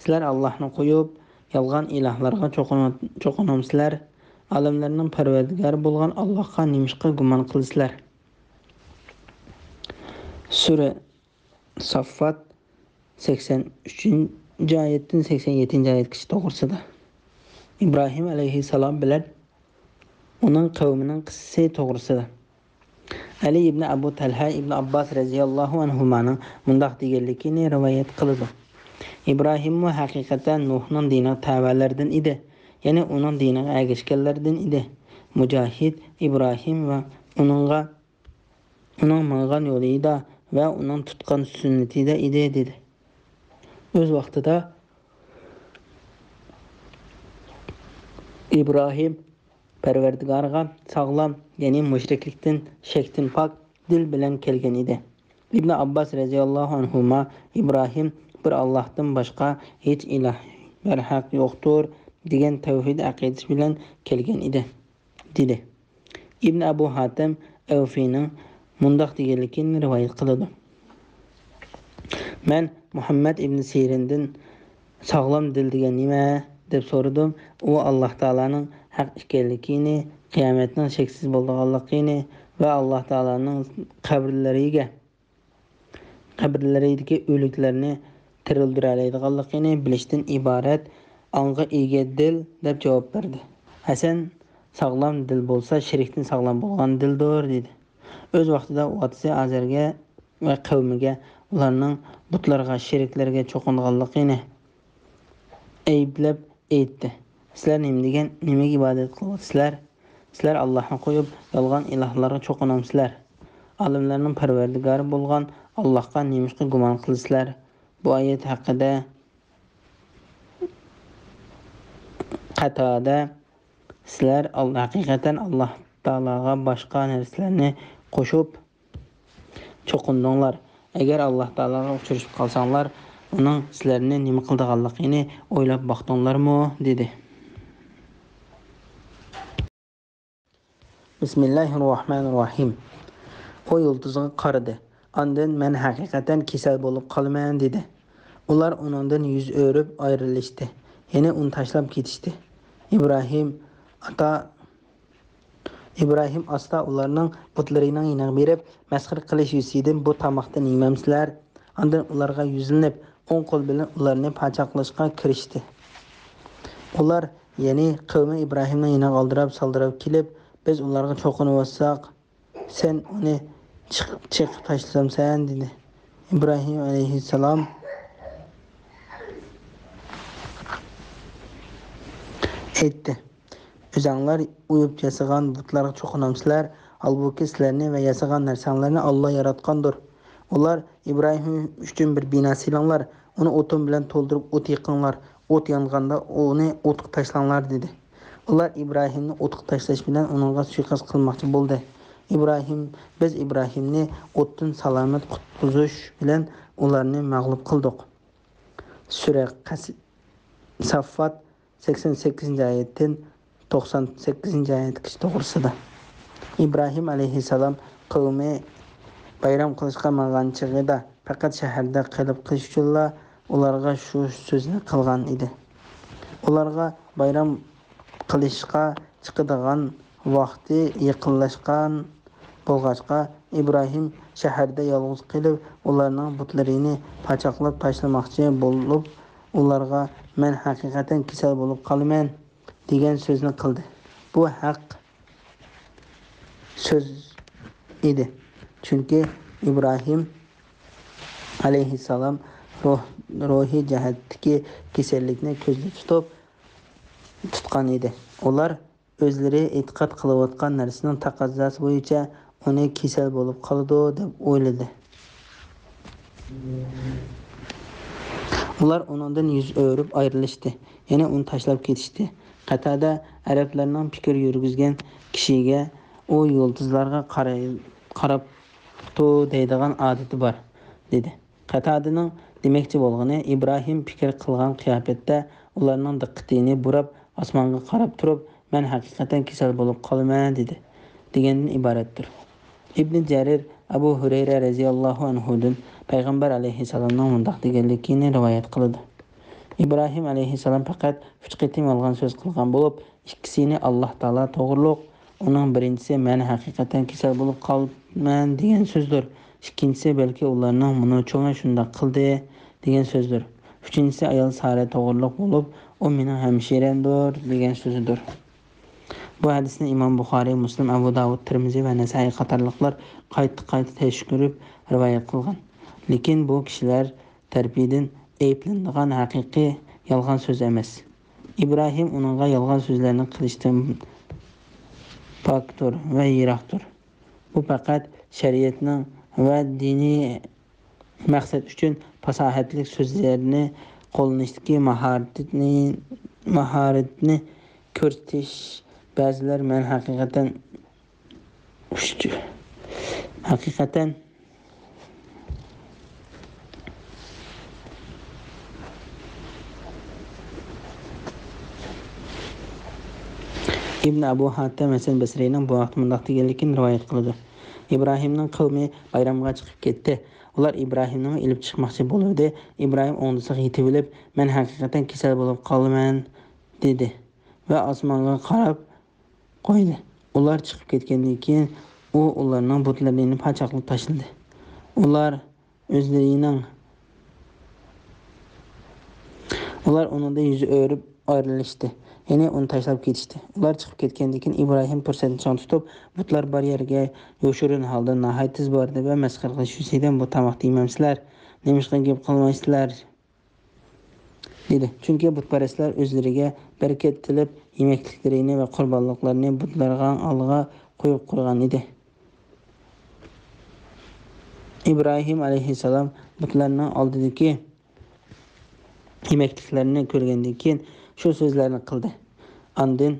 سىلەر ئاللاھنى قويۇپ، يالغان ئىلاھلارغا چوقۇنۇ-، چوقۇنامسىلەر؟ ئالەملەرنىڭ پەرۋەردىگارى بولغان ئاللاھقا نېمىشقا گۇمان قىلىسىلەر؟ سۈرە ساففات، سەكسەن ئۈچىنچى ئايەتتىن سەكسەن يەتتىنچى ئايەتكىچە توغرىسىدا. ئىبراھىم ئەلەيھىسسالام بىلەن ئۇنىڭ قەۋمىنىڭ قىسسىسى توغرىسىدا. ئەلى ئىبنى ئەبۇ تەلھە ئىبنى ئابباس رەزىياللاھۇ ئەنھۇمانىڭ مۇنداق دېگەنلىكىنى رىۋايەت قىلىدۇ: ئىبراھىممۇ ھەقىقەتەن نۇھنىڭ دىنىغا تەۋەلەردىن ئىدى. يەنى ئۇنىڭ دىنىغا ئەگەشكەنلەردىن ئىدى. مۇجاھىد ئىبراھىم ۋە ئۇنىڭغا، ئۇنىڭ ماڭغان يولىدا ۋە ئۇنىڭ تۇتقان سۈننىتىدە ئىدى، دېدى. ئۆز ۋاقتىدا ئىبراھىم پەرۋەردىگارىغا ساغلام، يەنى مۇشرىكلىكتىن، شەكتىن پاك دىل بىلەن كەلگەن ئىدى. ئىبن ئابباس رەزىياللاھۇ ئەنھۇما ئىبراھىم بىر ئاللاھتىن باشقا ھېچ ئىلاھ بەرھەق يوقتۇر دېگەن تەۋھىد ئەقىدىسى بىلەن كەلگەن ئىدى، دېدى. ئىبن ئەبۇ ھاتىم ئەۋفىنىڭ مۇنداق دېگەنلىكىنى رىۋايەت قىلىدۇ. مەن مۇھەممەد ئىبن سىرىندىن ساغلام دىل دېگەن نېمە؟ دەپ سورىدىم. ئۇ ئاللاھ تائالانىڭ ھەق ئىكەنلىكىنى، قىيامەتنىڭ شەكسىز بولىدىغانلىقىنى ۋە ئاللاھ تائالانىڭ قەبرىلىرىگە، قەبرىلىرىدىكى ئۆلۈكلەرنى تىرىلدۈرەلەيدىغانلىقىنى بىلىشتىن ئىبارەت ئاڭغا ئىگە دىل، دەپ جاۋاب بەردى. ھەسەن ساغلام دىل بولسا، شىركتىن ساغلام بولغان دىلدۇر، دېدى. ئۆز ۋاقتىدا ئۇ ئاتىسى ئازەرگە ۋە قەۋمىگە ئۇلارنىڭ بۇتلارغا، شېرىكلەرگە چوقۇنغانلىقىنى ئەيىبلەپ ئېيتتى: «سىلەر نېمە دېگەن، نېمىگە ئىبادەت قىلىۋاتىسىلەر؟ سىلەر ئاللاھنى قويۇپ، يالغان ئىلاھلارغا چوقۇنامسىلەر؟ ئالەملەرنىڭ پەرۋەردىگارى بولغان ئاللاھقا نېمىشقا گۇمان قىلىسىلەر؟» بۇ ئايەت ھەققىدە قاتادە: «سىلەر ئال-، ھەقىقەتەن ئاللاھ تائالاغا باشقا نەرسىلەرنى قوشۇپ چوقۇندۇڭلار. ئەگەر ئاللاھ تائالاغا ئۇچرىشىپ قالساڭلار، ئۇنىڭ سىلەرنى نېمە قىلىدىغانلىقىنى ئويلاپ باقتىڭلارمۇ؟» دېدى. بىسمىللاھىر راھمانىر راھىم. ئۇ يۇلتۇزغا قارىدى. ئاندىن، «مەن ھەقىقەتەن كېسەل بولۇپ قالىمەن» دېدى. ئۇلار ئۇنىڭدىن يۈز ئۆرۈپ ئايرىلىشتى، يەنى ئۇنى تاشلاپ كېتىشتى. ئىبراھىم ئاتا، ئىبراھىم ئاستا ئۇلارنىڭ بۇتلىرىنىڭ يېنىغا بېرىپ، مەسخىرە قىلىش يۈزىسىدىن، «بۇ تاماقتىن يېمەمسىلەر؟» ئاندىن ئۇلارغا يۈزلىنىپ، ئوڭ قول بىلەن ئۇلارنى پاچاقلاشقا كىرىشتى. ئۇلار، يەنى قەۋمى ئىبراھىمنىڭ يېنىغا ئالدىراپ-سالدىراپ كېلىپ، «بىز ئۇلارغا چوقۇنۇۋاتساق، سەن ئۇنى چېقىپ، چېقىپ تاشلىسامسەن؟» دېدى. ئىبراھىم ئەلەيھىسسالام ئېيتتى: «ئۆزەڭلار ئويۇپ ياسىغان بۇتلارغا چوقۇنامسىلەر؟ ھالبۇكى، سىلەرنى ۋە ياسىغان نەرسەڭلارنى ئاللا ياراتقاندۇر.» ئۇلار، «ئىبراھىم ئۈچۈن بىر بىنا سېلىڭلار، ئۇنى ئوتۇن بىلەن تولدۇرۇپ ئوت يېقىڭلار، ئوت يانغاندا ئۇنى ئوتقا تاشلاڭلار» دېدى. ئۇلار ئىبراھىمنى ئوتقا تاشلاش بىلەن ئۇنىڭغا سۇيىقەست قىلماقچى بولدى. ئىبراھىم، بىز ئىبراھىمنى ئوتتىن سالامەت قۇتقۇزۇش بىلەن ئۇلارنى مەغلۇپ قىلدۇق. سۈرە قەس-، ساففات سەكسەن سەككىزىنچى ئايەتتىن توقسان سەككىزىنچى ئايەتكىچە توغرىسىدا. ئىبراھىم ئەلەيھىسسالام قەۋمى بايرام قىلىشقا ماڭغان چېغىدا پەقەت شەھەردە قېلىپ قېلىش ئۈچۈنلا ئۇلارغا شۇ سۆزنى قىلغان ئىدى. ئۇلارغا بايرام قىلىشقا چىقىدىغان ۋاقتى يېقىنلاشقان بولغاچقا، ئىبراھىم شەھەردە يالغۇز قېلىپ، ئۇلارنىڭ بۇتلىرىنى پاچاقلاپ تاشلىماقچى بولۇپ، ئۇلارغا، «مەن ھەقىقەتەن كېسەل بولۇپ قالىمەن» دېگەن سۆزنى قىلدى. بۇ ھەق سۆز ئىدى. چۈنكى ئىبراھىم ئەلەيھىسسالام روھ-، روھىي جەھەتتىكى كېسەللىكنى كۆزدە تۇتۇپ، تۇتقان ئىدى. ئۇلار ئۆزلىرى ئېتىقاد قىلىۋاتقان نەرسىنىڭ تەقەززاسى بويىچە ئۇنى كېسەل بولۇپ قالىدۇ دەپ ئويلىدى. ئۇلار ئۇنىڭدىن يۈز ئۆرۈپ ئايرىلىشتى، يەنى ئۇنى تاشلاپ كېتىشتى. قەتادە، ئەرەبلەرنىڭ پىكىر يۈرگۈزگەن كىشىگە ئۇ يۇلتۇزلارغا قاراي-، قاراپتۇ دەيدىغان ئادىتى بار، دېدى. قەتادىنىڭ دېمەكچى بولغىنى، ئىبراھىم پىكىر قىلغان قىياپەتتە ئۇلارنىڭ دىققىتىنى بۇراپ، ئاسمانغا قاراپ تۇرۇپ، «مەن ھەقىقەتەن كېسەل بولۇپ قالىمەن» دېدى، دېگەندىن ئىبارەتتۇر. ئىبنى جەرىر ئەبۇ ھۇرەيرە رەزىياللاھۇ ئەنھۇدىن پەيغەمبەر ئەلەيھىسسالامنىڭ مۇنداق دېگەنلىكىنى رىۋايەت قىلىدۇ: «ئىبراھىم ئەلەيھىسسالام پەقەت ئۈچ قېتىم يالغان سۆز قىلغان بولۇپ، ئىككىسىنى ئاللاھ تائالا توغرۇلۇق، ئۇنىڭ بىرىنچىسى، مەن ھەقىقەتەن كېسەل بولۇپ قالىمەن دېگەن سۆزدۇر. ئىككىنچىسى، بەلكى ئۇلارنىڭ مۇنۇ چوڭى شۇنداق قىلدى دېگەن سۆزدۇر. ئۈچىنچىسى، ئايال سارە توغرۇلۇق بولۇپ، ئۇ مېنىڭ ھەمشىرەمدۇر دېگەن سۆزىدۇر.» بۇ ھەدىسنى ئىمام بۇخارىي، مۇسلىم، ئەبۇ داۋۇد، تىرمىزى ۋە نەسائىي قاتارلىقلار قايتا-قايتا تەكشۈرۈپ رىۋايەت قىلغان. لېكىن بۇ كىشىلەر تەرىپىدىن ئەيىبلىنىدىغان ھەقىقىي يالغان سۆز ئەمەس. ئىبراھىم ئۇنىڭغا يالغان سۆزلەرنى قىلىشتىن پاكتۇر ۋە يىراقتۇر. بۇ پەقەت شەرىئەتنىڭ ۋە دىنىي مەقسەت ئۈچۈن پاساھەتلىك سۆزلەرنى قوللىنىشتىكى ماھارىتىنى، ماھارەتنى كۆرسىتىش. بەزىلەر، مەن ھەقىقەتەن ئۇشتۇ-، ھەقىقەتەن ئىبن ئەبۇ ھاتەم ھەسەن بەسرىنىڭ بۇ ھەقتە مۇنداق دېگەنلىكىنى رىۋايەت قىلىدۇ: ئىبراھىمنىڭ قەۋمى بايرامغا چىقىپ كەتتى. ئۇلار ئىبراھىمنىمۇ ئېلىپ چىقماقچى بولۇۋىدى. ئىبراھىم ئوڭدىسىغا يېتىۋېلىپ، مەن ھەقىقەتەن كېسەل بولۇپ قالىمەن، دېدى ۋە ئاسمانغا قاراپ قويدى. ئۇلار چىقىپ كەتكەندىن كېيىن، ئۇ ئۇلارنىڭ بۇتلىرىنى پاچاقلاپ تاشلىدى. ئۇلار ئۆزلىرىنىڭ، ئۇلار ئۇنىڭدىن يۈز ئۆرۈپ ئايرىلىشتى، يەنى ئۇنى تاشلاپ كېتىشتى. ئۇلار چىقىپ كەتكەندىن كېيىن، ئىبراھىم پۇرسەتنى چىڭ تۇتۇپ، بۇتلار بار يەرگە يوشۇرۇن ھالدا ناھايىتى تېز باردى ۋە مەسخىرە قىلىش يۈزىسىدىن، بۇ تاماقتا يېمەمسىلەر؟ نېمىشقا گەپ قىلمايسىلەر؟ دېدى. چۈنكى بۇتپەرەسلەر ئۆزلىرىگە بەرىكەت تىلەپ، يېمەكلىكلىرىنى ۋە قۇربانلىقلىرىنى بۇتلارغا ئالغا قويۇپ قويغان ئىدى. ئىبراھىم ئەلەيھىسسالام بۇتلارنىڭ ئالدىدىكى يېمەكلىكلەرنى كۆرگەندىن كېيىن، شۇ سۆزلەرنى قىلدى. ئاندىن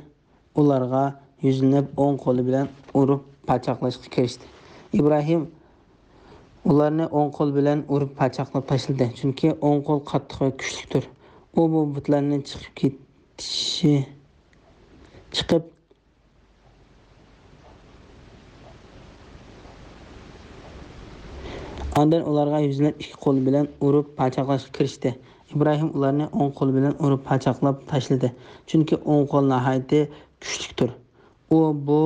ئۇلارغا يۈزلىنىپ، ئوڭ قولى بىلەن ئۇرۇپ پاچاقلاشقا كىرىشتى. ئىبراھىم ئۇلارنى ئوڭ قول بىلەن ئۇرۇپ پاچاقلاپ تاشلىدى، چۈنكى ئوڭ قول قاتتىق ۋە كۈچلۈكتۇر. ئۇ بۇ بۇتلارنى چىقىپ كېتىشى، چىقىپ، ئاندىن ئۇلارغا يۈزلەپ ئىككى قولى بىلەن ئۇرۇپ پاچاقلاشقا كىرىشتى. ئىبراھىم ئۇلارنى ئوڭ قولى بىلەن ئۇرۇپ پاچاقلاپ تاشلىدى، چۈنكى ئوڭ قول ناھايىتى كۈچلۈكتۇر. ئۇ بۇ،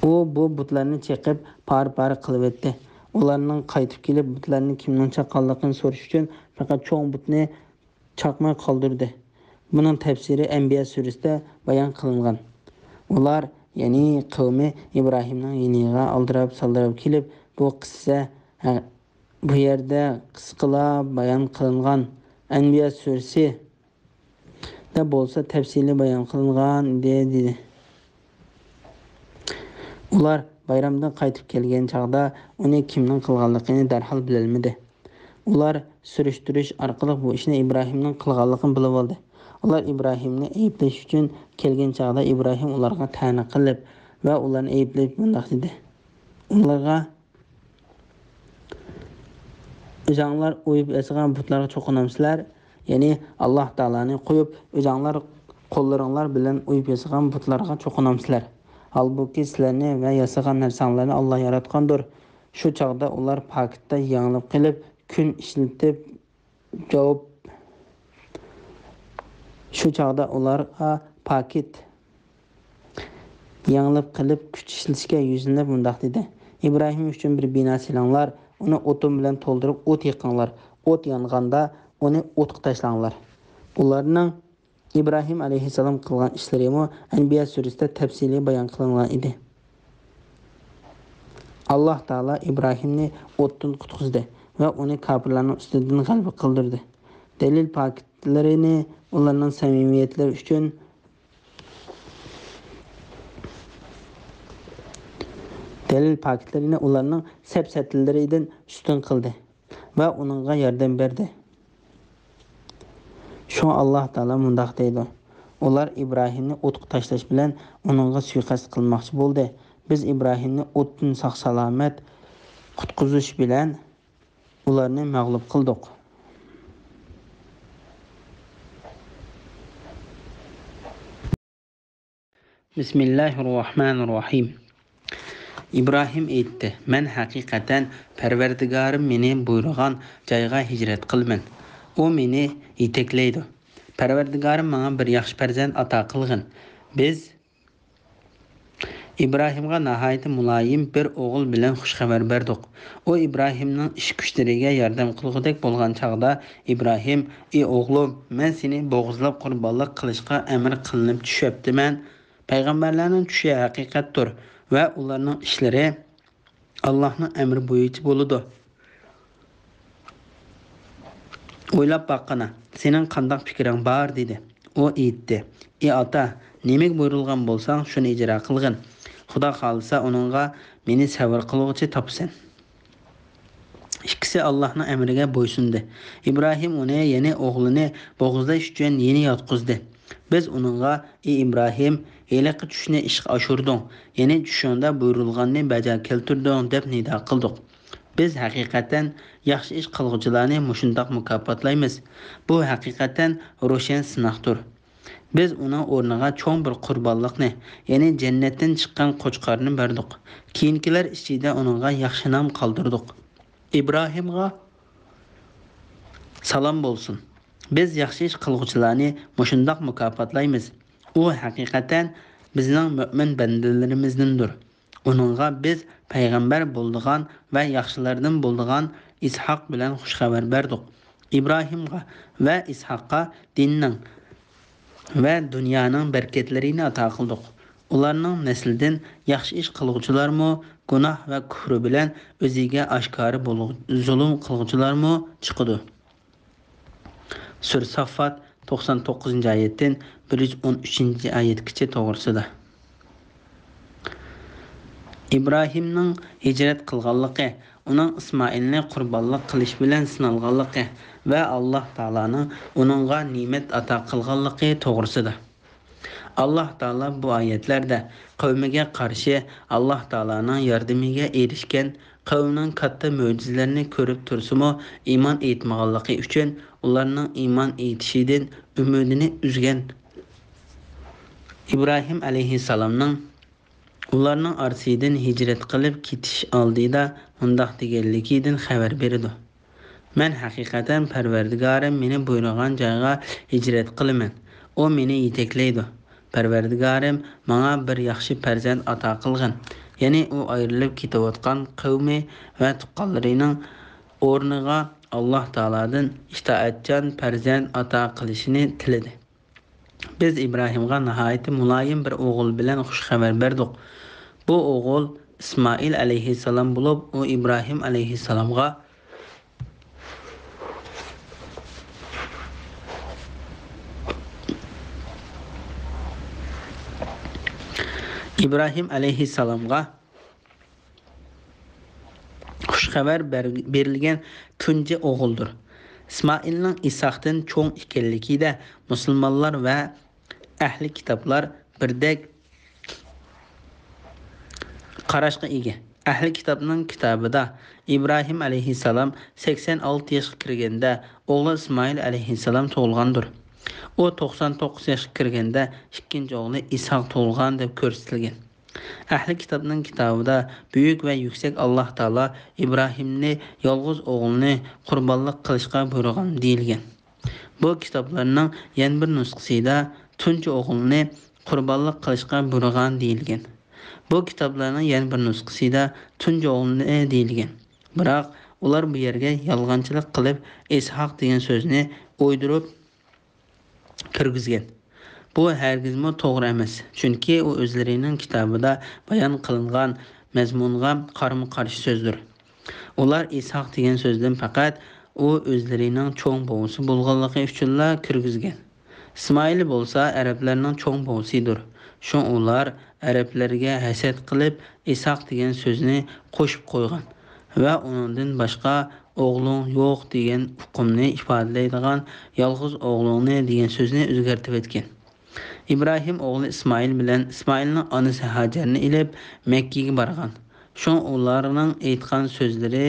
ئۇ بۇ بۇتلارنى چېقىپ، پارە-پارە قىلىۋەتتى. ئۇلارنىڭ قايتىپ كېلىپ، بۇتلارنى كىمنىڭ چاققانلىقىنى سورىشى ئۈچۈن، پەقەت چوڭ بۇتنى چاقماي قالدۇردى. بۇنىڭ تەپسىرى ئەنبىيا سۈرىسىدە بايان قىلىنغان. ئۇلار، يەنى قەۋمى ئىبراھىمنىڭ يېنىغا ئالدىراپ-سالدىراپ كېلىپ، بۇ قىسسە، ھە، بۇ يەردە قىسقىلا بايان قىلىنغان. ئەنبىيا سۈرىسى دە بولسا تەپسىلىي بايان قىلىنغان ئىدى، دېدى. ئۇلار بايرامدىن قايتىپ كەلگەن چاغدا ئۇنى كىمنىڭ قىلغانلىقىنى دەرھال بىلەلمىدى. ئۇلار سۈرۈشتۈرۈش ئارقىلىق بۇ ئىشنى ئىبراھىمنىڭ قىلغانلىقىنى بىلىۋالدى. ئۇلار ئىبراھىمنى ئەيىبلەش ئۈچۈن كەلگەن چاغدا ئىبراھىم ئۇلارغا تەنە قىلىپ ۋە ئۇلارنى ئەيىبلەپ مۇنداق دېدى: ئۇلارغا ئۆزەڭلار ئويۇپ ياسىغان بۇتلارغا چوقۇنامسىلەر؟ يەنى ئاللاھ تائالانى قويۇپ، ئۆزەڭلار قوللىرىڭلار بىلەن ئويۇپ ياسىغان بۇتلارغا چوقۇنامسىلەر؟ ھالبۇكى، سىلەرنى ۋە ياسىغان نەرسەڭلارنى ئاللاھ ياراتقاندۇر. شۇ چاغدا ئۇلار پاكىتتا يېڭىلىپ قېلىپ، كۈن ئىشلىتىپ جاۋاب، شۇ چاغدا ئۇلارغا پاكىت يېڭىلىپ قېلىپ، كۈچ ئىشلىتىشكە يۈزلىنىپ مۇنداق دېدى: ئىبراھىم ئۈچۈن بىر بىنا سېلىڭلار، ئۇنى ئوتۇن بىلەن تولدۇرۇپ ئوت يېقىڭلار. ئوت يانغاندا ئۇنى ئوتقا تاشلاڭلار. ئۇلارنىڭ ئىبراھىم ئەلەيھىسسالام قىلغان ئىشلىرىمۇ ئەنبىيا سۈرىسىدە تەپسىلىي بايان قىلىنغان ئىدى. ئاللاھ تائالا ئىبراھىمنى ئوتتىن قۇتقۇزدى ۋە ئۇنى كاپىرلارنىڭ ئۈستىدىن غەلىبە قىلدۇردى. دەلىل پاكىتلىرىنى ئۇلارنىڭ سەمىمىيەتلىرى ئۈچۈن دەلىل پاكىتلىرىنى ئۇلارنىڭ سەپسەتىلىرىدىن ئۈستۈن قىلدى ۋە ئۇنىڭغا ياردەم بەردى. شۇڭا ئاللاھ تائالا مۇنداق دەيدۇ: ئۇلار ئىبراھىمنى ئوتقا تاشلاش بىلەن ئۇنىڭغا سۇيىقەست قىلماقچى بولدى. بىز ئىبراھىمنى ئوتتىن ساق-سالامەت قۇتقۇزۇش بىلەن ئۇلارنى مەغلۇپ قىلدۇق. بىسمىللاھىررەھمانىررەھىم. ئىبراھىم ئېيتتى: مەن ھەقىقەتەن پەرۋەردىگارىم مېنى بۇيرۇغان جايغا ھىجرەت قىلىمەن. ئۇ مېنى يېتەكلەيدۇ. پەرۋەردىگارىم ماڭا بىر ياخشى پەرزەنت ئاتا قىلغىن. بىز ئىبراھىمغا ناھايىتى مۇلايىم بىر ئوغۇل بىلەن خۇش خەۋەر بەردۇق. ئۇ ئىبراھىمنىڭ ئىش كۈچلىرىگە ياردەم قىلغۇدەك بولغان چاغدا، ئىبراھىم: ئى ئوغلۇم، مەن سېنى بوغۇزلاپ قۇربانلىق قىلىشقا ئەمىر قىلىنىپ چۈشۈپتىمەن. پەيغەمبەرلەرنىڭ چۈشى ھەقىقەتتۇر ۋە ئۇلارنىڭ ئىشلىرى ئاللاھنىڭ ئەمرى بويىچە بولىدۇ. «ئويلاپ باققىنا، سېنىڭ قانداق پىكرىڭ بار؟» دېدى. ئۇ ئېيتتى: «ئى ئاتا، نېمىگە بۇيرۇلغان بولساڭ، شۇنى ئىجرا قىلغىن. خۇدا خالىسا، ئۇنىڭغا مېنى سەۋر قىلغۇچى تاپىسەن.» ئىككىسى ئاللاھنىڭ ئەمرىگە بويسۇندى. ئىبراھىم ئۇنى، يەنى ئوغلىنى بوغۇزلاش ئۈچۈن يېنى ياتقۇزدى. بىز ئۇنىڭغا: «ئى ئىبراھىم، ھېلىقى چۈشنى ئىشقا ئاشۇردۇڭ، يەنى چۈشۈڭدە بۇيرۇلغاننى بەجا كەلتۈردۈڭ» دەپ نىدا قىلدۇق. بىز ھەقىقەتەن ياخشى ئىش قىلغۇچىلارنى مۇشۇنداق مۇكاپاتلايمىز. بۇ ھەقىقەتەن روشەن سىناقتۇر. بىز ئۇنىڭ ئورنىغا چوڭ بىر قۇربانلىقنى، يەنى جەننەتتىن چىققان قوچقارنى بەردۇق. كېيىنكىلەر ئىچىدە ئۇنىڭغا ياخشى نام قالدۇردۇق. ئىبراھىمغا سالام بولسۇن. بىز ياخشى ئىش قىلغۇچىلارنى مۇشۇنداق مۇكاپاتلايمىز. ئۇ ھەقىقەتەن بىزنىڭ مۆمىن بەندىلىرىمىزدىندۇر. ئۇنىڭغا بىز پەيغەمبەر بولىدىغان ۋە ياخشىلاردىن بولىدىغان ئىسھاق بىلەن خۇش خەۋەر بەردۇق. ئىبراھىمغا ۋە ئىسھاققا دىننىڭ ۋە دۇنيانىڭ بەرىكەتلىرىنى ئاتا قىلدۇق. ئۇلارنىڭ نەسلىدىن ياخشى ئىش قىلغۇچىلارمۇ، گۇناھ ۋە كۇفرى بىلەن ئۆزىگە ئاشكارا بولغ-، زۇلۇم قىلغۇچىلارمۇ چىقىدۇ. سۈرە ساففات، توقسان توققۇزىنچى ئايەتتىن بىر يۈز ئون ئۈچىنچى ئايەتكىچە توغرىسىدا. ئىبراھىمنىڭ ھىجرەت قىلغانلىقى، ئۇنىڭ ئىسمائىلنى قۇربانلىق قىلىش بىلەن سىنالغانلىقى ۋە ئاللاھ تائالانىڭ ئۇنىڭغا نېمەت ئاتا قىلغانلىقى توغرىسىدا. ئاللاھ تائالا بۇ ئايەتلەردە قەۋمىگە قارشى ئاللاھ تائالانىڭ ياردىمىگە ئېرىشكەن، قەۋمىنىڭ كاتتا مۆجىزىلەرنى كۆرۈپ تۇرسىمۇ، ئىمان ئېيتمىغانلىقى ئۈچۈن ئۇلارنىڭ ئىمان ئېيتىشىدىن ئۈمىدىنى ئۈزگەن. ئىبراھىم ئەلەيھىسسالامنىڭ ئۇلارنىڭ ئارىسىدىن ھىجرەت قىلىپ كېتىش ئالدىدا مۇنداق دېگەنلىكىدىن خەۋەر بېرىدۇ: «مەن ھەقىقەتەن پەرۋەردىگارىم مېنى بۇيرۇغان جايغا ھىجرەت قىلىمەن. ئۇ مېنى يېتەكلەيدۇ. پەرۋەردىگارىم ماڭا بىر ياخشى پەرزەنت ئاتا قىلغىن.» يەنى ئۇ ئايرىلىپ كېتىۋاتقان قەۋمى ۋە تۇغقانلىرىنىڭ ئورنىغا ئاللاھ تائالادىن ئىتائەتچان پەرزەنت ئاتا قىلىشىنى تىلىدى. بىز ئىبراھىمغا ناھايىتى مۇلايىم بىر ئوغۇل بىلەن خۇش خەۋەر بەردۇق. بۇ ئوغۇل ئىسمائىل ئەلەيھىسسالام بولۇپ، ئۇ ئىبراھىم ئەلەيھىسسالامغا ئىبراھىم ئەلەيھىسسالامغا خۇش خەۋەر بەر-، بېرىلگەن تۇنجى ئوغۇلدۇر. ئىسمائىلنىڭ ئىسھاقتىن چوڭ ئىكەنلىكىدە مۇسۇلمانلار ۋە ئەھلى كىتابلار بىردەك قاراشقا ئىگە. ئەھلى كىتابنىڭ كىتابىدا ئىبراھىم ئەلەيھىسسالام سەكسەن ئالتە ياشقا كىرگەندە، ئوغلى ئىسمائىل ئەلەيھىسسالام تۇغۇلغاندۇر. ئۇ توقسان توققۇز ياشقا كىرگەندە، ئىككىنچى ئوغلى ئىسھاق تۇغۇلغان دەپ كۆرسىتىلگەن. ئەھلى كىتابنىڭ كىتابىدا بۈيۈك ۋە يۈكسەك ئاللاھ تائالا ئىبراھىمنى يالغۇز ئوغلىنى قۇربانلىق قىلىشقا بۇيرۇغان دېيىلگەن. بۇ كىتابلارنىڭ يەنە بىر نۇسخىسىدا تۇنجى ئوغلىنى قۇربانلىق قىلىشقا بۇيرۇغان دېيىلگەن. بۇ كىتابلارنىڭ يەنە بىر نۇسخىسىدا تۇنجى ئوغلىنى دېيىلگەن. بىراق ئۇلار بۇ يەرگە يالغانچىلىق قىلىپ ئىسھاق دېگەن سۆزنى ئويدۇرۇپ كىرگۈزگەن. بۇ ھەرگىزمۇ توغرا ئەمەس، چۈنكى ئۇ ئۆزلىرىنىڭ كىتابىدا بايان قىلىنغان مەزمۇنغا قارىمۇ قارشى سۆزدۇر. ئۇلار ئىسھاق دېگەن سۆزدىن پەقەت ئۇ ئۆزلىرىنىڭ چوڭ بوۋىسى بولغانلىقى ئۈچۈنلا كىرگۈزگەن. ئىسمائىل بولسا ئەرەبلەرنىڭ چوڭ بوۋىسىدۇر. شۇڭا ئۇلار ئەرەبلەرگە ھەسەت قىلىپ، ئىسھاق دېگەن سۆزنى قوشۇپ قويغان ۋە ئۇنىڭدىن باشقا ئوغلۇڭ يوق دېگەن ئۇقۇمنى ئىپادىلەيدىغان يالغۇز ئوغلۇڭنى دېگەن سۆزنى ئۆزگەرتىۋەتكەن. ئىبراھىم ئوغلى ئىسمائىل بىلەن ئىسمائىلنىڭ ئانىسى ھاجەرنى ئېلىپ مەككىگە بارغان. شۇڭا ئۇلارنىڭ ئېيتقان سۆزلىرى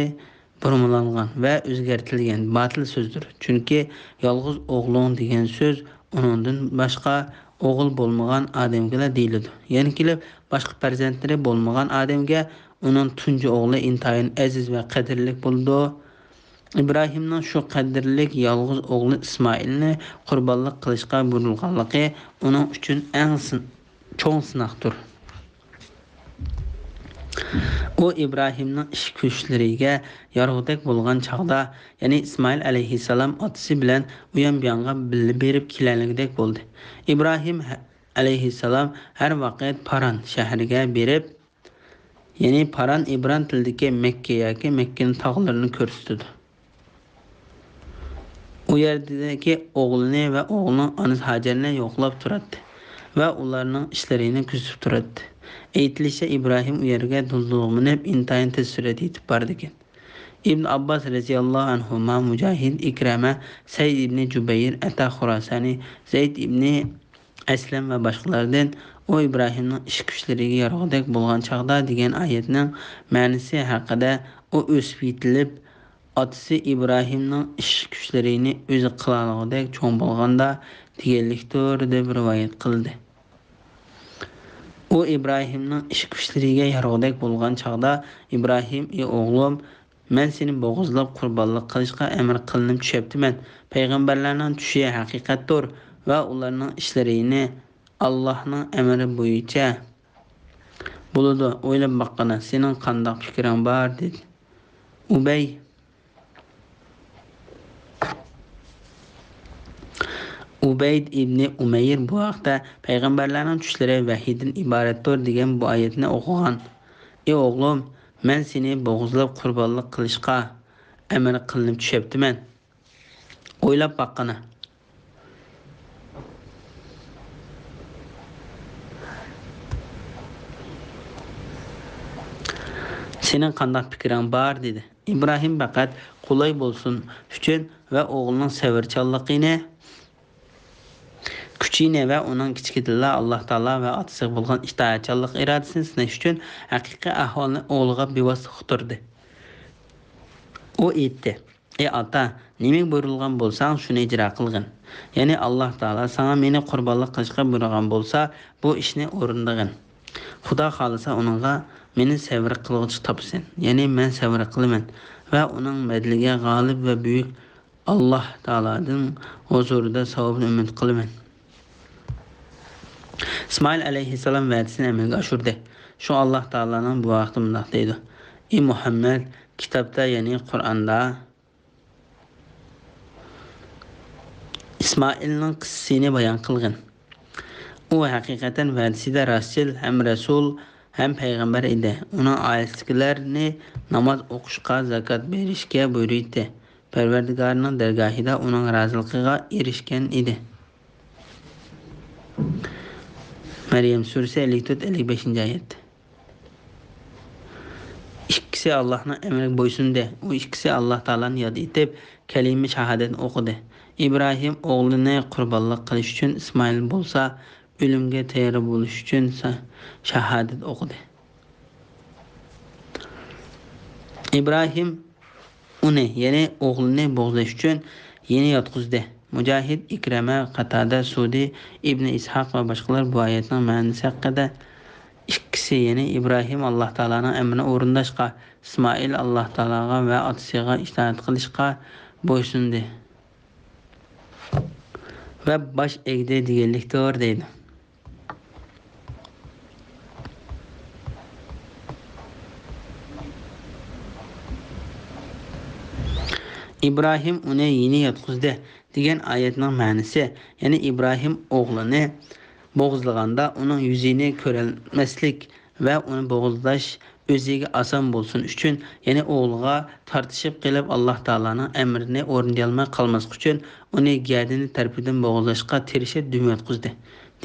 بۇرمىلانغان ۋە ئۆزگەرتىلگەن باتىل سۆزدۇر. چۈنكى يالغۇز ئوغلۇڭ دېگەن سۆز ئۇنىڭدىن باشقا ئوغۇل بولمىغان ئادەمگىلا دېيىلىدۇ. يەنە كېلىپ باشقا پەرزەنتلىرى بولمىغان ئادەمگە ئۇنىڭ تۇنجى ئوغلى ئىنتايىن ئەزىز ۋە قەدىرلىك بولىدۇ. ئىبراھىمنىڭ شۇ قەدىرلىك يالغۇز ئوغلى ئىسمائىلنى قۇربانلىق قىلىشقا بۇيرۇلغانلىقى ئۇنىڭ ئۈچۈن ئەڭ سىن-، چوڭ سىناقتۇر. ئۇ ئىبراھىمنىڭ ئىش-كۈچلىرىگە يارىغۇدەك بولغان چاغدا، يەنى ئىسمائىل ئەلەيھىسسالام ئاتىسى بىلەن ئۇيان-بۇيانغا بىللە بېرىپ كېلەلىگۈدەك بولدى. ئىبراھىم ھە-، ئەلەيھىسسالام ھەر ۋاقىت پاران شەھىرىگە بېرىپ، يەنى پاران ئىبران تىلىدىكى مەككە ياكى مەككىنىڭ تاغلىرىنى كۆرسىتىدۇ. ئۇ يەردىكى ئوغلىنى ۋە ئوغلىنىڭ ئانىسى ھاجەرنى يوقلاپ تۇراتتى ۋە ئۇلارنىڭ ئىشلىرىنى كۆزىتىپ تۇراتتى. ئېيتىلىشىچە، ئىبراھىم ئۇ يەرگە دۇلدۇلغا مىنىپ، ئىنتايىن تېز سۈرئەتتە يېتىپ بارىدىكەن. ئىبن ئابباس رەزىياللاھۇ ئەنھۇما، مۇجاھىد، ئىكرەمە، سەئىد ئىبنى جۇبەير، ئەتا خۇراسانى، زەيد ئىبنى ئەسلەم ۋە باشقىلاردىن، ئۇ ئىبراھىمنىڭ ئىش كۈچلىرىگە يارىغۇدەك بولغان چاغدا دېگەن ئايەتنىڭ مەنىسى ھەققىدە، ئۇ ئۆسۈپ يېتىلىپ، ئاتىسى ئىبراھىمنىڭ ئىش كۈچلىرىنى ئۆزى قىلالىغۇدەك چوڭ بولغاندا دېگەنلىكتۇر، دەپ رىۋايەت قىلدى. ئۇ ئىبراھىمنىڭ ئىش كۈچلىرىگە يارىغۇدەك بولغان چاغدا، ئىبراھىم: «ئى ئوغلۇم، مەن سېنى بوغۇزلاپ قۇربانلىق قىلىشقا ئەمر قىلىنىپ چۈشەپتىمەن. پەيغەمبەرلەرنىڭ چۈشى ھەقىقەتتۇر ۋە ئۇلارنىڭ ئىشلىرىنى ئاللاھنىڭ ئەمرى بويىچە بولىدۇ. ئويلاپ باققىنا، سېنىڭ قانداق پىكرىڭ بار؟» دېدى. ئۇبەي ئۇبەيد ئىبنى ئۇمەير بۇ ھەقتە «پەيغەمبەرلەرنىڭ چۈشلىرى ۋەھىيدىن ئىبارەتتۇر» دېگەن بۇ ئايەتنى ئوقۇغان. «ئى ئوغلۇم، مەن سېنى بوغۇزلاپ قۇربانلىق قىلىشقا ئەمر قىلىنىپ چۈشەپتىمەن. ئويلاپ باققىنا، سېنىڭ قانداق پىكرىڭ بار؟» دېدى. ئىبراھىم پەقەت قولاي بولسۇن ئۈچۈن ۋە ئوغلىنىڭ سەۋرچانلىقىنى، كۈچىنى ۋە ئۇنىڭ كىچىكىدىنلا ئاللاھ تائالا ۋە ئاتىسىغا بولغان ئىتائەتچانلىق ئىرادىسىنى سىناش ئۈچۈن ھەقىقىي ئەھۋالنى ئوغلىغا بىۋاسىتە ئۇقتۇردى. ئۇ ئېيتتى: «ئى ئاتا، نېمىگە بۇيرۇلغان بولساڭ، شۇنى ئىجرا قىلغىن. يەنى ئاللاھ تائالا ساڭا مېنى قۇربانلىق قىلىشقا بۇيرۇغان بولسا، بۇ ئىشنى ئورۇندىغىن. خۇدا خالىسا ئۇنىڭغا مېنى سەۋر قىلغۇچى تاپىسەن، يەنى مەن سەۋر قىلىمەن ۋە ئۇنىڭ مەدىلىگە غالىب ۋە بۈيۈك ئاللاھ تائالادىن ھۇزۇرىدا ساۋابنى ئۈمىد قىلىمەن.» ئىسمائىل ئەلەيھىسسالام ۋەدىسىنى ئەمەلگە ئاشۇردى. شۇڭا ئاللاھ تائالانىڭ بۇ ھەقتە مۇنداق دەيدۇ: «ئى مۇھەممەد، كىتابتا، يەنى قۇرئاندا ئىسمائىلنىڭ قىسسىسىنى بايان قىلغىن. ئۇ ھەقىقەتەن ۋەدىسىدە راستچىل ھەم رەسۇل ھەم پەيغەمبەر ئىدى. ئۇنىڭ ئائىلىسىدىكىلەرنى ناماز ئوقۇشقا، زاكات بېرىشكە بۇيرۇيتتى. پەرۋەردىگارىنىڭ دەرگاھىدا ئۇنىڭ رازىلىقىغا ئېرىشكەن ئىدى.» مەريەم سۈرىسى، ئەللىك تۆت، ئەللىك بەشىنچى ئايەت. ئىككىسى ئاللاھنىڭ ئەمرىگە بويسۇندى. ئۇ ئىككىسى ئاللاھ تائالانى ياد ئېتىپ، كەلىمە شاھادەتنى ئوقۇدى. ئىبراھىم ئوغلىنى قۇربانلىق قىلىش ئۈچۈن، ئىسمائىل بولسا ئۆلۈمگە تەييار بولۇش ئۈچۈن سا-، شاھادەت ئوقۇدى. ئىبراھىم ئۇنى، يەنى ئوغلىنى بوغۇزلاش ئۈچۈن يېنى ياتقۇزدى. مۇجاھىد، ئىكرىمە، قاتادە، سۇدى، ئىبنى ئىسھاق ۋە باشقىلار بۇ ئايەتنىڭ مەنىسى ھەققىدە، ئىككىسى، يەنى ئىبراھىم ئاللاھ تائالانىڭ ئەمرىنى ئورۇنداشقا، ئىسمائىل ئاللاھ تائالاغا ۋە ئاتىسىغا ئىتائەت قىلىشقا بويسۇندى ۋە باش ئەگدى دېگەنلىكتۇر، دەيدۇ. ئىبراھىم ئۇنى يېنى ياتقۇزدى دېگەن ئايەتنىڭ مەنىسى، يەنى ئىبراھىم ئوغلىنى بوغۇزلىغاندا ئۇنىڭ يۈزىنى كۆرەلمەسلىك ۋە ئۇنى بوغۇزلاش ئۆزىگە ئاسان بولسۇن ئۈچۈن، يەنى ئوغلىغا تارتىشىپ قېلىپ، ئاللاھ تائالانىڭ ئەمرىنى ئورۇندىيالماي قالماسلىق ئۈچۈن، ئۇنى گەدىنى تەرىپىدىن بوغۇزلاشقا تىرىشىپ دۈم ياتقۇزدى،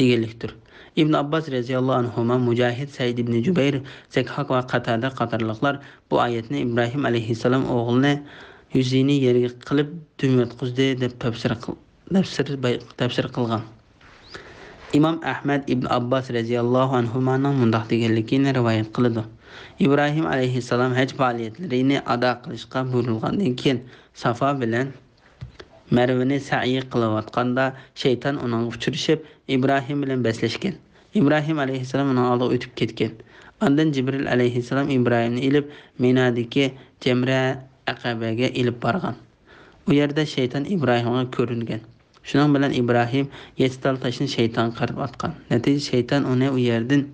دېگەنلىكتۇر. ئىبن ئابباس رەزىياللاھۇ ئەنھۇما، مۇجاھىد، سەئىد ئىبنى جۇبەير، زەكھاك ۋە قاتادە قاتارلىقلار بۇ ئايەتنى ئىبراھىم ئەلەيھىسسالام ئوغلىنى يۈزىنى يەرگە قىلىپ دۈم ياتقۇزدى، دەپ تەپسىر قىل-، تەپسىر باي-، تەپسىر قىلغان. ئىمام ئەھمەد ئىبن ئابباس رەزىياللاھۇ ئەنھۇمانىڭ مۇنداق دېگەنلىكىنى رىۋايەت قىلىدۇ: ئىبراھىم ئەلەيھىسسالام ھەج پائالىيەتلىرىنى ئادا قىلىشقا بۇيرۇلغاندىن كېيىن، سافا بىلەن مەرۋىنى سەئيى قىلىۋاتقاندا، شەيتان ئۇنىڭغا ئۇچرىشىپ، ئىبراھىم بىلەن بەسلەشكەن. ئىبراھىم ئەلەيھىسسالام ئۇنىڭ ئالدىغا ئۆتۈپ كەتكەن. ئاندىن جىبرىل ئەلەيھىسسالام ئىبراھىمنى ئېلىپ، مىنادىكى جەمرە ئەقەبەگە ئېلىپ بارغان. ئۇ يەردە شەيتان ئىبراھىمغا كۆرۈنگەن. شۇنىڭ بىلەن ئىبراھىم يەتتە تال تاشنى شەيتانغا قارىتىپ ئاتقان. نەتىجىدە شەيتان ئۇنى ئۇ يەردىن،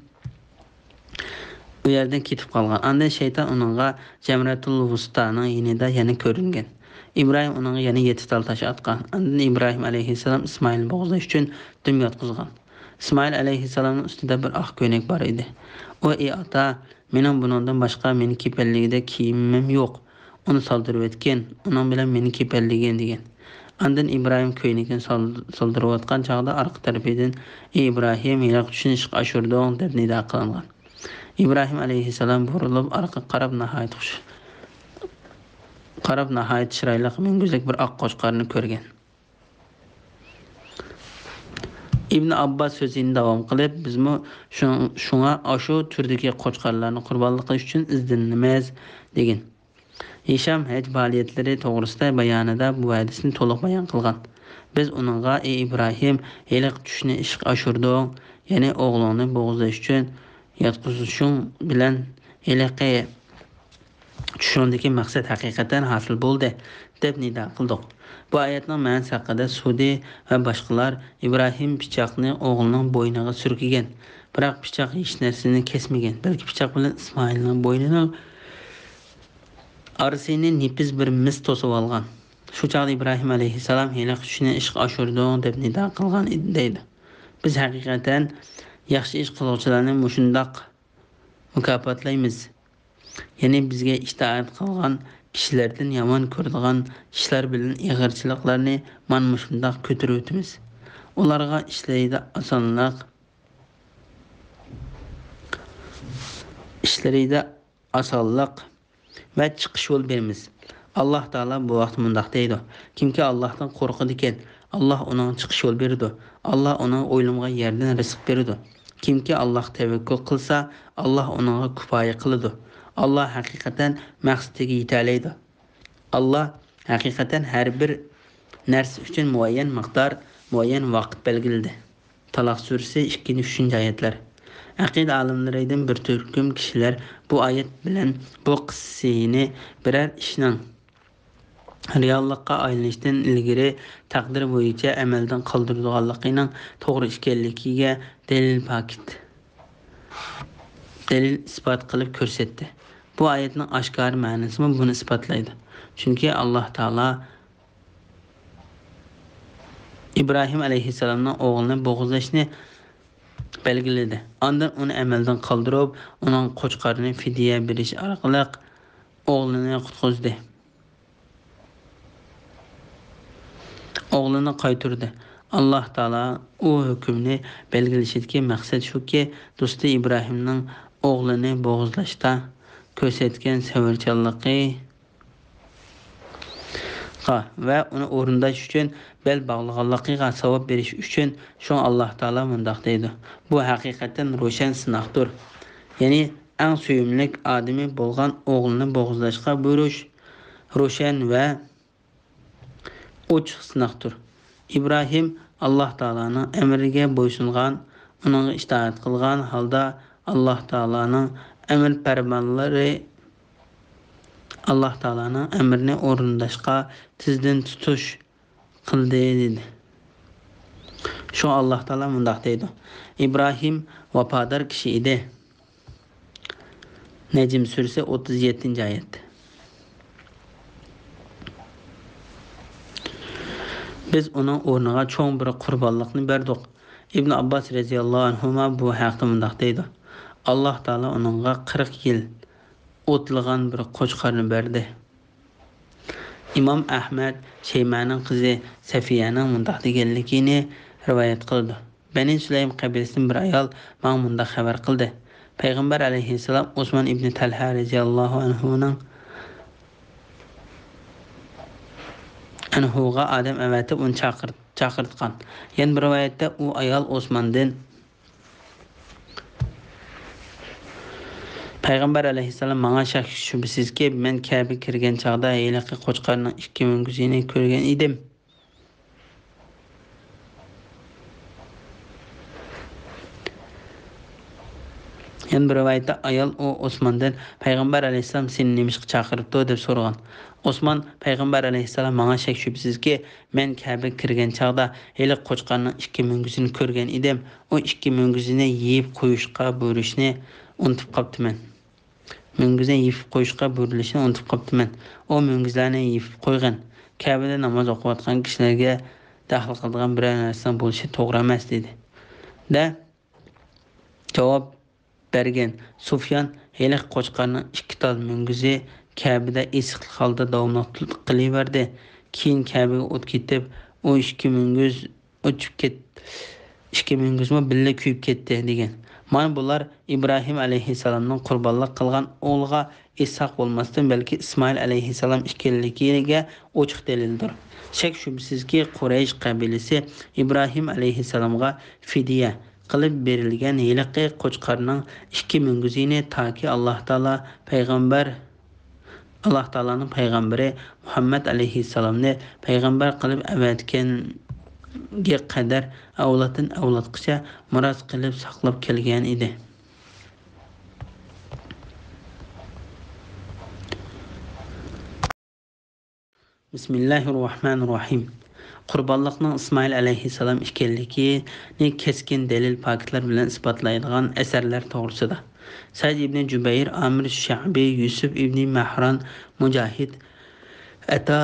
ئۇ يەردىن كېتىپ قالغان. ئاندىن شەيتان ئۇنىڭغا جەمرەتۇل ۋۇستانىڭ يېنىدا يەنە كۆرۈنگەن. ئىبراھىم ئۇنىڭغا يەنە يەتتە تال تاش ئاتقان. ئاندىن ئىبراھىم ئەلەيھىسسالام ئىسمائىلنى بوغۇزلاش ئۈچۈن دۈم ياتقۇزغان. ئىسمائىل ئەلەيھىسسالامنىڭ ئۈستىدە بىر ئاق كۆينەك بار ئىدى. ئۇ: «ئى ئاتا، مېنىڭ بۇنىڭدىن باشقا مېنى كېپەنلىگۈدەك كىيىمىم يوق. ئۇنى سالدۇرۇۋەتكىن، ئۇنىڭ بىلەن مېنى كېپەنلىگىن» دېگەن. ئاندىن ئىبراھىم كۆينىكىنى سال-، سالدۇرۇۋاتقان چاغدا ئارقا تەرىپىدىن، «ئى ئىبراھىم، ھېلىقى چۈشنى ئىشقا ئاشۇردۇڭ» دەپ نىدا قىلىنغان. ئىبراھىم ئەلەيھىسسالام بۇرۇلۇپ ئارقىغا قاراپ ناھايىتى خۇش-، قاراپ ناھايىتى چىرايلىق مۈڭگۈزلۈك بىر ئاق قوچقارنى كۆرگەن. ئىبن ئابباس سۆزىنى داۋام قىلىپ، «بىزمۇ شۇ-، شۇڭا ئاشۇ تۈردىكى قوچقارلارنى قۇربانلىق قىلىش ئۈچۈن ئىزدىنىمىز» دېگەن. ھىشام ھەج پائالىيەتلىرى توغرىسىدا بايانىدا بۇ ھەدىسنى تولۇق بايان قىلغان. بىز ئۇنىڭغا، «ئى ئىبراھىم، ھېلىقى چۈشنى ئىشقا ئاشۇردۇڭ، يەنى ئوغلۇڭنى بوغۇزلاش ئۈچۈن ياتقۇزۇشۇڭ بىلەن ھېلىقى چۈشۈڭدىكى مەقسەت ھەقىقەتەن ھاسىل بولدى» دەپ نىدا قىلدۇق. بۇ ئايەتنىڭ مەنىسى ھەققىدە سۇدى ۋە باشقىلار، ئىبراھىم پىچاقنى ئوغلىنىڭ بوينىغا سۈركىگەن، بىراق پىچاق ھېچ نەرسىنى كەسمىگەن، بەلكى پىچاق بىلەن ئىسمائىلنىڭ بوينىنىڭ ئارىسىنى نېپىز بىر مىس توسۇۋالغان. شۇ چاغدا ئىبراھىم ئەلەيھىسسالام، «ھېلىقى چۈشنى ئىشقا ئاشۇردۇڭ» دەپ نىدا قىلغان ئىدى، دەيدۇ. بىز ھەقىقەتەن ياخشى ئىش قىلغۇچىلارنى مۇشۇنداق مۇكاپاتلايمىز. يەنى بىزگە ئىتائەت قىلغان كىشىلەردىن يامان كۆرىدىغان ئىشلار بىلەن ئېغىرچىلىقلارنى مانا مۇشۇنداق كۆتۈرۈۋېتىمىز. ئۇلارغا ئىشلىرىدا ئاسانلىق، ئىشلىرىدا ئاسانلىق ۋە چىقىش يول بېرىمىز. ئاللاھ تائالا بۇ ھەقتە مۇنداق دەيدۇ، «كىمكى ئاللاھتىن قورقىدىكەن، ئاللاھ ئۇنىڭغا چىقىش يول بېرىدۇ. ئاللاھ ئۇنىڭغا ئويلىمىغان يەردىن رىزىق بېرىدۇ. كىمكى ئاللاھقا تەۋەككۈل قىلسا، ئاللاھ ئۇنىڭغا كۇپايە قىلىدۇ. ئاللاھ ھەقىقەتەن مەقسىتىگە يېتەلەيدۇ.» ئاللاھ ھەقىقەتەن ھەر بىر نەرسە ئۈچۈن مۇئەييەن مىقدار، مۇئەييەن ۋاقىت بەلگىلىدى. تالاق سۈرىسى، ئىككىنچى، ئۈچىنچى ئايەتلەر. ئەقىدە ئالىملىرىدىن بىر تۈركۈم كىشىلەر بۇ ئايەت بىلەن بۇ قىسسىنى بىرەر ئىشنىڭ رېئاللىققا ئايلىنىشتىن ئىلگىرى تەقدىر بويىچە ئەمەلدىن قالدۇرىدىغانلىقىنىڭ توغرا ئىكەنلىكىگە دەلىل پاكىت، دەلىل ئىسپات قىلىپ كۆرسەتتى. بۇ ئايەتنىڭ ئاشكارا مەنىسىمۇ بۇنى ئىسپاتلايدۇ. چۈنكى ئاللاھ تائالا ئىبراھىم ئەلەيھىسسالامنىڭ ئوغلىنى بوغۇزلاشنى بەلگىلىدى. ئاندىن ئۇنى ئەمەلدىن قالدۇرۇپ، ئۇنىڭ قوچقارنى فىدىيە بېرىش ئارقىلىق ئوغلىنى قۇتقۇزدى. ئوغلىنى قايتۇردى. ئاللاھ تائالا ئۇ ھۆكۈمنى بەلگىلىشىدىكى مەقسەت شۇكى، دوستى ئىبراھىمنىڭ ئوغلىنى بوغۇزلاشتا كۆرسەتكەن سەۋرچانلىقى ۋە ئۇنى ئورۇنداش ئۈچۈن بەل باغلىغانلىقىغا ساۋاب بېرىش ئۈچۈن. شۇڭا ئاللاھ تائالا مۇنداق دەيدۇ، بۇ ھەقىقەتەن روشەن سىناقتۇر. يەنى ئەڭ سۆيۈملۈك ئادىمى بولغان ئوغلىنى بوغۇزلاشقا بۇيرۇش روشەن ۋە ئوچۇق سىناقتۇر. ئىبراھىم ئاللاھ تائالانىڭ ئەمرىگە بويسۇنغان، ئۇنىڭغا ئىتائەت قىلغان ھالدا ئاللاھ تائالانىڭ ئەمر پەرمانلىرى، ئاللاھ تائالانىڭ ئەمرىنى ئورۇنداشقا تىزدىن تۇتۇش قىلدى، دېدى. شۇڭا ئاللاھ تائالا مۇنداق دەيدۇ، ئىبراھىم ۋاپادار كىشى ئىدى. نەجم سۈرىسى، ئوتتۇز يەتتىنچى ئايەت. بىز ئۇنىڭ ئورنىغا چوڭ بىر قۇربانلىقنى بەردۇق. ئىبن ئابباس رەزىياللاھۇ ئەنھۇما بۇ ھەقتە مۇنداق دەيدۇ، ئاللاھ تائالا ئۇنىڭغا قىرىق يىل ئوتلىغان بىر قوچقارنى بەردى. ئىمام ئەھمەد شەيمانىڭ قىزى سەفىيەنىڭ مۇنداق دېگەنلىكىنى رىۋايەت قىلىدۇ، بەنى سۇلەيم قەبىلىسىدىن بىر ئايال ماڭا مۇنداق خەۋەر قىلدى، پەيغەمبەر ئەلەيھىسسالام ئوسمان ئىبنى تەلھە رەزىياللاھۇ ئەنھۇنىڭ، ئەنھۇغا ئادەم ئەۋەتىپ ئۇنى چاقىرت-، چاقىرتقان. يەنە بىر رىۋايەتتە ئۇ ئايال ئوسماندىن، پەيغەمبەر ئەلەيھىسسالام ماڭا شەك-شۈبھىسىزكى، مەن كەبىگە كىرگەن چاغدا ھېلىقى قوچقارنىڭ ئىككى مۈڭگۈزىنى كۆرگەن ئىدىم. يەنە بىر رىۋايەتتە ئايال ئۇ ئوسماندىن، پەيغەمبەر ئەلەيھىسسالام سېنى نېمىشقا چاقىرىپتۇ؟ دەپ سورىغان. ئوسمان، پەيغەمبەر ئەلەيھىسسالام ماڭا شەك-شۈبھىسىزكى، مەن كەبىگە كىرگەن چاغدا ھېلىقى قوچقارنىڭ ئىككى مۈڭگۈزىنى كۆرگەن ئىدىم. ئۇ ئىككى مۈڭگۈزىنى يېيىپ قويۇشقا بۇيرۇشنى ئۇنتۇپ قاپتىمەن. مۈڭگۈزنى يېپىپ قويۇشقا بۇيرۇلۇشنى ئۇنتۇپ قاپتىمەن. ئۇ مۈڭگۈزلەرنى يېپىپ قويغىن. كەبىدە ناماز ئوقۇۋاتقان كىشىلەرگە دەخلى قىلىدىغان بىرەر نەرسىنىڭ بولۇشى توغرا ئەمەس، دېدى. دە جاۋاب بەرگەن سۇفيان، ھېلىقى قوچقارنىڭ ئىككى تال مۈڭگۈزى كەبىدە ئېسىقلىق ھالدا داۋاملىق قېلىۋەردى. كېيىن كەبىگە ئوت كېتىپ، ئۇ ئىككى مۈڭگۈز ئۇچۇپ كەت-، ئىككى مۈڭگۈزمۇ بىللە كۆيۈپ كەتتى، دېگەن. مانا بۇلار ئىبراھىم ئەلەيھىسسالامنىڭ قۇربانلىق قىلغان ئوغلىغا ئىسھاق بولماستىن، بەلكى ئىسمائىل ئەلەيھىسسالام ئىكەنلىكىگە ئوچۇق دەلىلدۇر. شەك-شۈبھىسىزكى، قۇرەيش قەبىلىسى ئىبراھىم ئەلەيھىسسالامغا فىدىيە قىلىپ بېرىلگەن ھېلىقى قوچقارنىڭ ئىككى مۈڭگۈزىنى تاكى ئاللاھ تائالا پەيغەمبەر، ئاللاھ تائالانىڭ پەيغەمبىرى مۇھەممەد ئەلەيھىسسالامنى پەيغەمبەر قىلىپ ئەۋەتكەنگە قەدەر ئەۋلادتىن ئەۋلادقىچە مىراس قىلىپ ساقلاپ كەلگەن ئىدى. بىسمىللاھىررەھمانىررەھىم. قۇربانلىقنىڭ ئىسمائىل ئەلەيھىسسالام ئىكەنلىكىنى كەسكىن دەلىل، پاكىتلار بىلەن ئىسپاتلايدىغان ئەسەرلەر توغرىسىدا سەئىد ئىبنى جۇبەير، ئامىر شەئبى، يۈسۈپ ئىبنى مەھران، مۇجاھىد، ئەتا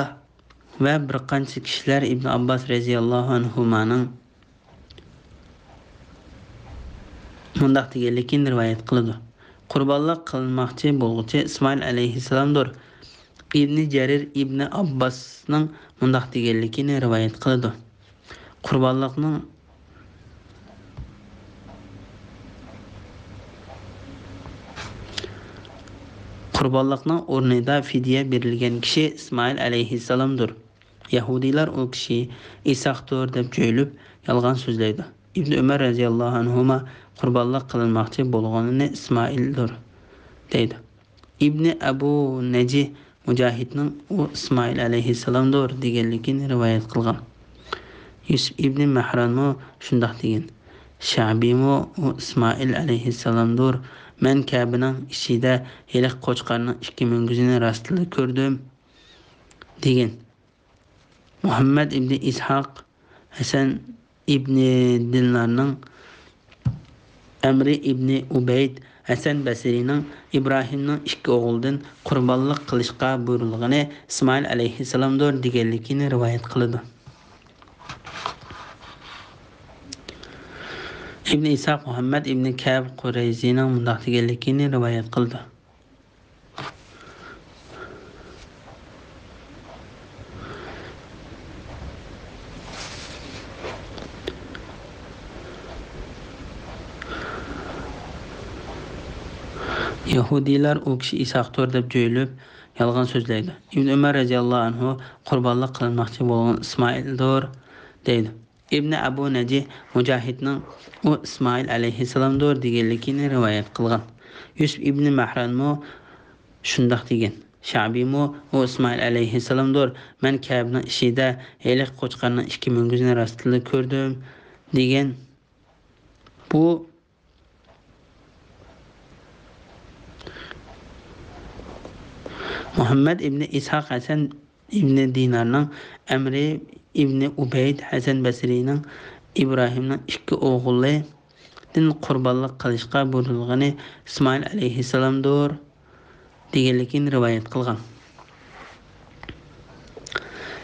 ۋە بىر قانچە كىشىلەر ئىبنى ئابباس رەزىياللاھۇ ئەنھۇمانىڭ مۇنداق دېگەنلىكىنى رىۋايەت قىلىدۇ: قۇربانلىق قىلىنماقچى بولغۇچى ئىسمائىل ئەلەيھىسسالامدۇر. ئىبنى جەرىر ئىبنى ئابباسنىڭ مۇنداق دېگەنلىكىنى رىۋايەت قىلىدۇ: قۇربانلىقنىڭ، قۇربانلىقنىڭ ئورنىدا فىدىيە بېرىلگەن كىشى ئىسمائىل ئەلەيھىسسالامدۇر. يەھۇدىيلار ئۇ كىشى ئىسھاقتۇر دەپ جۆيلۈپ، يالغان سۆزلەيدۇ. ئىبن ئۆمەر رەزىياللاھۇ ئەنھۇما قۇربانلىق قىلىنماقچى بولغىنىنى ئىسمائىلدۇر دەيدۇ. ئىبنى ئەبۇ نەجى مۇجاھىدنىڭ ئۇ ئىسمائىل ئەلەيھىسسالامدۇر دېگەنلىكىنى رىۋايەت قىلغان. يۈسۈپ ئىبنى مەھرانمۇ شۇنداق دېگەن. شەئبىمۇ ئۇ ئىسمائىل ئەلەيھىسسالامدۇر. مەن كەبىنىڭ ئىچىدە ھېلىقى قوچقارنىڭ ئىككى مۈڭگۈزىنى راستلا كۆردۈم، دېگەن. مۇھەممەد ئىبنى ئىسھاق، ھەسەن ئىبنى دىنارنىڭ، ئەمرى ئىبنى ئۇبەيد، ھەسەن بەسرىنىڭ ئىبراھىمنىڭ ئىككى ئوغلىدىن قۇربانلىق قىلىشقا بۇيرۇلغىنى ئىسمائىل ئەلەيھىسسالامدۇر دېگەنلىكىنى رىۋايەت قىلىدۇ. ئىبنى ئىسھاق مۇھەممەد ئىبنى كەب قۇرەيزىنىڭ مۇنداق دېگەنلىكىنى رىۋايەت قىلىدۇ. يەھۇدىيلار ئۇ كىشى ئىسھاقتۇر دەپ جۆيلۈپ، يالغان سۆزلەيدۇ. ئىبن ئۆمەر رەزىياللاھۇ ئەنھۇ قۇربانلىق قىلىنماقچى بولغان ئىسمائىلدۇر دەيدۇ. ئىبنى ئەبۇ نەجى مۇجاھىدنىڭ ئۇ ئىسمائىل ئەلەيھىسسالامدۇر دېگەنلىكىنى رىۋايەت قىلغان. يۈسۈپ ئىبنى مەھرانمۇ شۇنداق دېگەن. شەئبىمۇ ئۇ ئىسمائىل ئەلەيھىسسالامدۇر، مەن كەبىنىڭ ئىچىدە ھېلىقى قوچقارنىڭ ئىككى مۈڭگۈزىنى راستلا كۆردۈم، دېگەن. بۇ مۇھەممەد ئىبنى ئىسھاق ھەسەن ئىبنى دىنارنىڭ، ئەمرى ئىبنى ئۇبەيد ھەسەن بەسرىنىڭ، ئىبراھىمنىڭ ئىككى ئوغلىدىن قۇربانلىق قىلىشقا بۇيرۇلغىنى ئىسمائىل ئەلەيھىسسالامدۇر دېگەنلىكىنى رىۋايەت قىلغان.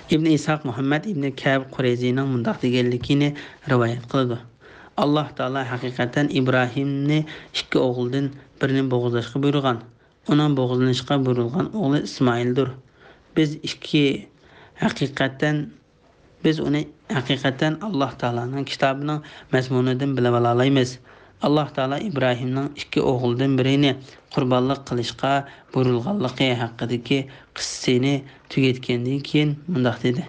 ئىبنى ئىسھاق مۇھەممەد ئىبنى كەب قۇرەيزىنىڭ مۇنداق دېگەنلىكىنى رىۋايەت قىلىدۇ: ئاللاھ تائالا ھەقىقەتەن ئىبراھىمنى ئىككى ئوغلىدىن بىرىنى بوغۇزلاشقا بۇيرۇغان. ئۇنىڭ بوغۇزلىنىشقا بۇيرۇلغان ئوغلى ئىسمائىلدۇر. بىز ئىككى ھەقىقەتەن، بىز ئۇنى ھەقىقەتەن ئاللاھ تائالانىڭ كىتابىنىڭ مەزمۇنىدىن بىلىۋالالايمىز. ئاللاھ تائالا ئىبراھىمنىڭ ئىككى ئوغلىدىن بىرىنى قۇربانلىق قىلىشقا بۇيرۇلغانلىقى ھەققىدىكى قىسسىسىنى تۈگەتكەندىن كېيىن مۇنداق دېدى: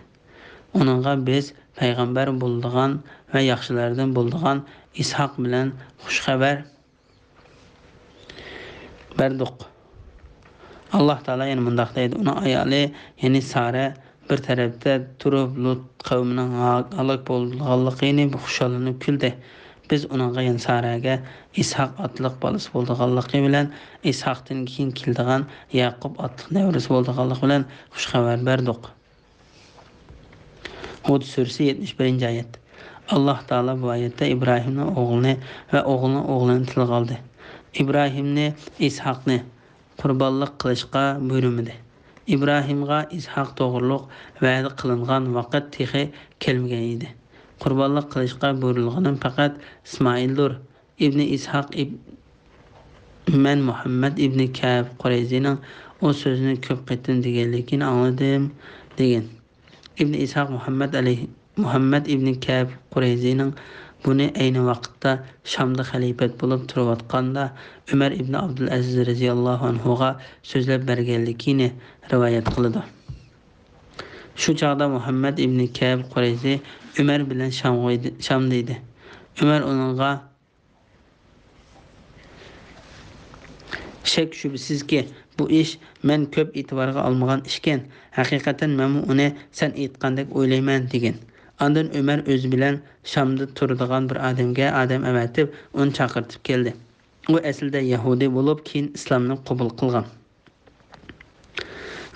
ئۇنىڭغا بىز پەيغەمبەر بولىدىغان ۋە ياخشىلاردىن بولىدىغان ئىسھاق بىلەن خۇش خەۋەر بەردۇق. ئاللاھ تائالا يەنە مۇنداق دەيدۇ: ئۇنىڭ ئايالى، يەنى سارە، بىر تەرەپتە تۇرۇپ، لۇت قەۋمىنىڭ ھالاك بولغانلىقىنى خۇشاللىنىپ كۈلدى. بىز ئۇنىڭغا، يەنى سارەگە، ئىسھاق ئاتلىق بالىسى بولىدىغانلىقى بىلەن، ئىسھاقتىن كېيىن كېلىدىغان يەقۇب ئاتلىق نەۋرىسى بولىدىغانلىقى بىلەن خۇش خەۋەر بەردۇق. ھۇد سۈرىسى، يەتمىش بىرىنچى ئايەت. ئاللاھ تائالا بۇ ئايەتتە ئىبراھىمنىڭ ئوغلىنى ۋە ئوغلىنىڭ ئوغلىنى تىلغا ئالدى. ئىبراھىمنى، ئىسھاقنى قۇربانلىق قىلىشقا بۇيرۇمىدى. ئىبراھىمغا ئىسھاق توغرۇلۇق ۋەدە قىلىنغان ۋاقىت تېخى كەلمىگەن ئىدى. قۇربانلىق قىلىشقا بۇيرۇلغىنىم پەقەت ئىسمائىلدۇر. ئىبنى ئىسھاق ئىب-، مەن مۇھەممەد ئىبنى كەب قۇرەيزىنىڭ ئۇ سۆزنى كۆپ قېتىم دېگەنلىكىنى ئاڭلىدىم، دېگەن. ئىبنى ئىسھاق مۇھەممەد ئەلەيھ-، مۇھەممەد ئىبنى كەئب قۇرەيزىنىڭ بۇنى ئەينى ۋاقىتتا شامدا خەلىپەت بولۇپ تۇرۇۋاتقاندا ئۆمەر ئىبنى ئابدۇلئەزىز رەزىياللاھۇ ئەنھۇغا سۆزلەپ بەرگەنلىكىنى رىۋايەت قىلىدۇ. شۇ چاغدا مۇھەممەد ئىبنى كەئب قۇرەيزى ئۆمەر بىلەن شامغا ئىدى-، شامدا ئىدى. ئۆمەر ئۇنىڭغا، شەك-شۈبھىسىزكى، بۇ ئىش مەن كۆپ ئېتىبارغا ئالمىغان ئىشكەن. ھەقىقەتەن مەنمۇ ئۇنى سەن ئېيتقاندەك ئويلايمەن، دېگەن. ئاندىن ئۆمەر ئۆزى بىلەن شامدا تۇرىدىغان بىر ئادەمگە ئادەم ئەۋەتىپ، ئۇنى چاقىرتىپ كەلدى. ئۇ ئەسلىدە يەھۇدىي بولۇپ، كېيىن ئىسلامنى قوبۇل قىلغان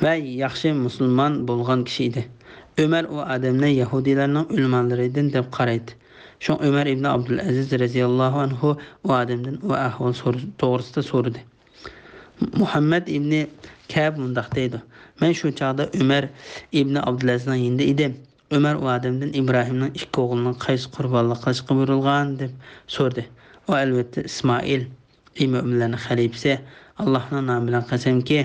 ۋە ياخشى مۇسۇلمان بولغان كىشى ئىدى. ئۆمەر ئۇ ئادەمنى يەھۇدىيلارنىڭ ئۆلىمالىرىدىن دەپ قارايتتى. شۇڭا ئۆمەر ئىبنى ئابدۇلئەزىز رەزىياللاھۇ ئەنھۇ ئۇ ئادەمدىن ئۇ ئەھۋال سور-، توغرىسىدا سورىدى. مۇھەممەد ئىبنى كەب مۇنداق دەيدۇ، مەن شۇ چاغدا ئۆمەر ئىبنى ئابدۇلئەزىزنىڭ يېنىدا ئىدىم. ئۆمەر ئۇ ئادەمدىن ئىبراھىمنىڭ ئىككى ئوغلىنىڭ قايسى قۇربانلىق قىلىشقا بۇيرۇلغان دەپ سورىدى. ئۇ ئەلۋەتتە ئىسمائىل، ئى مۆمىنلەرنىڭ خەلىپىسى، ئاللاھنىڭ نامى بىلەن قەسەمكى،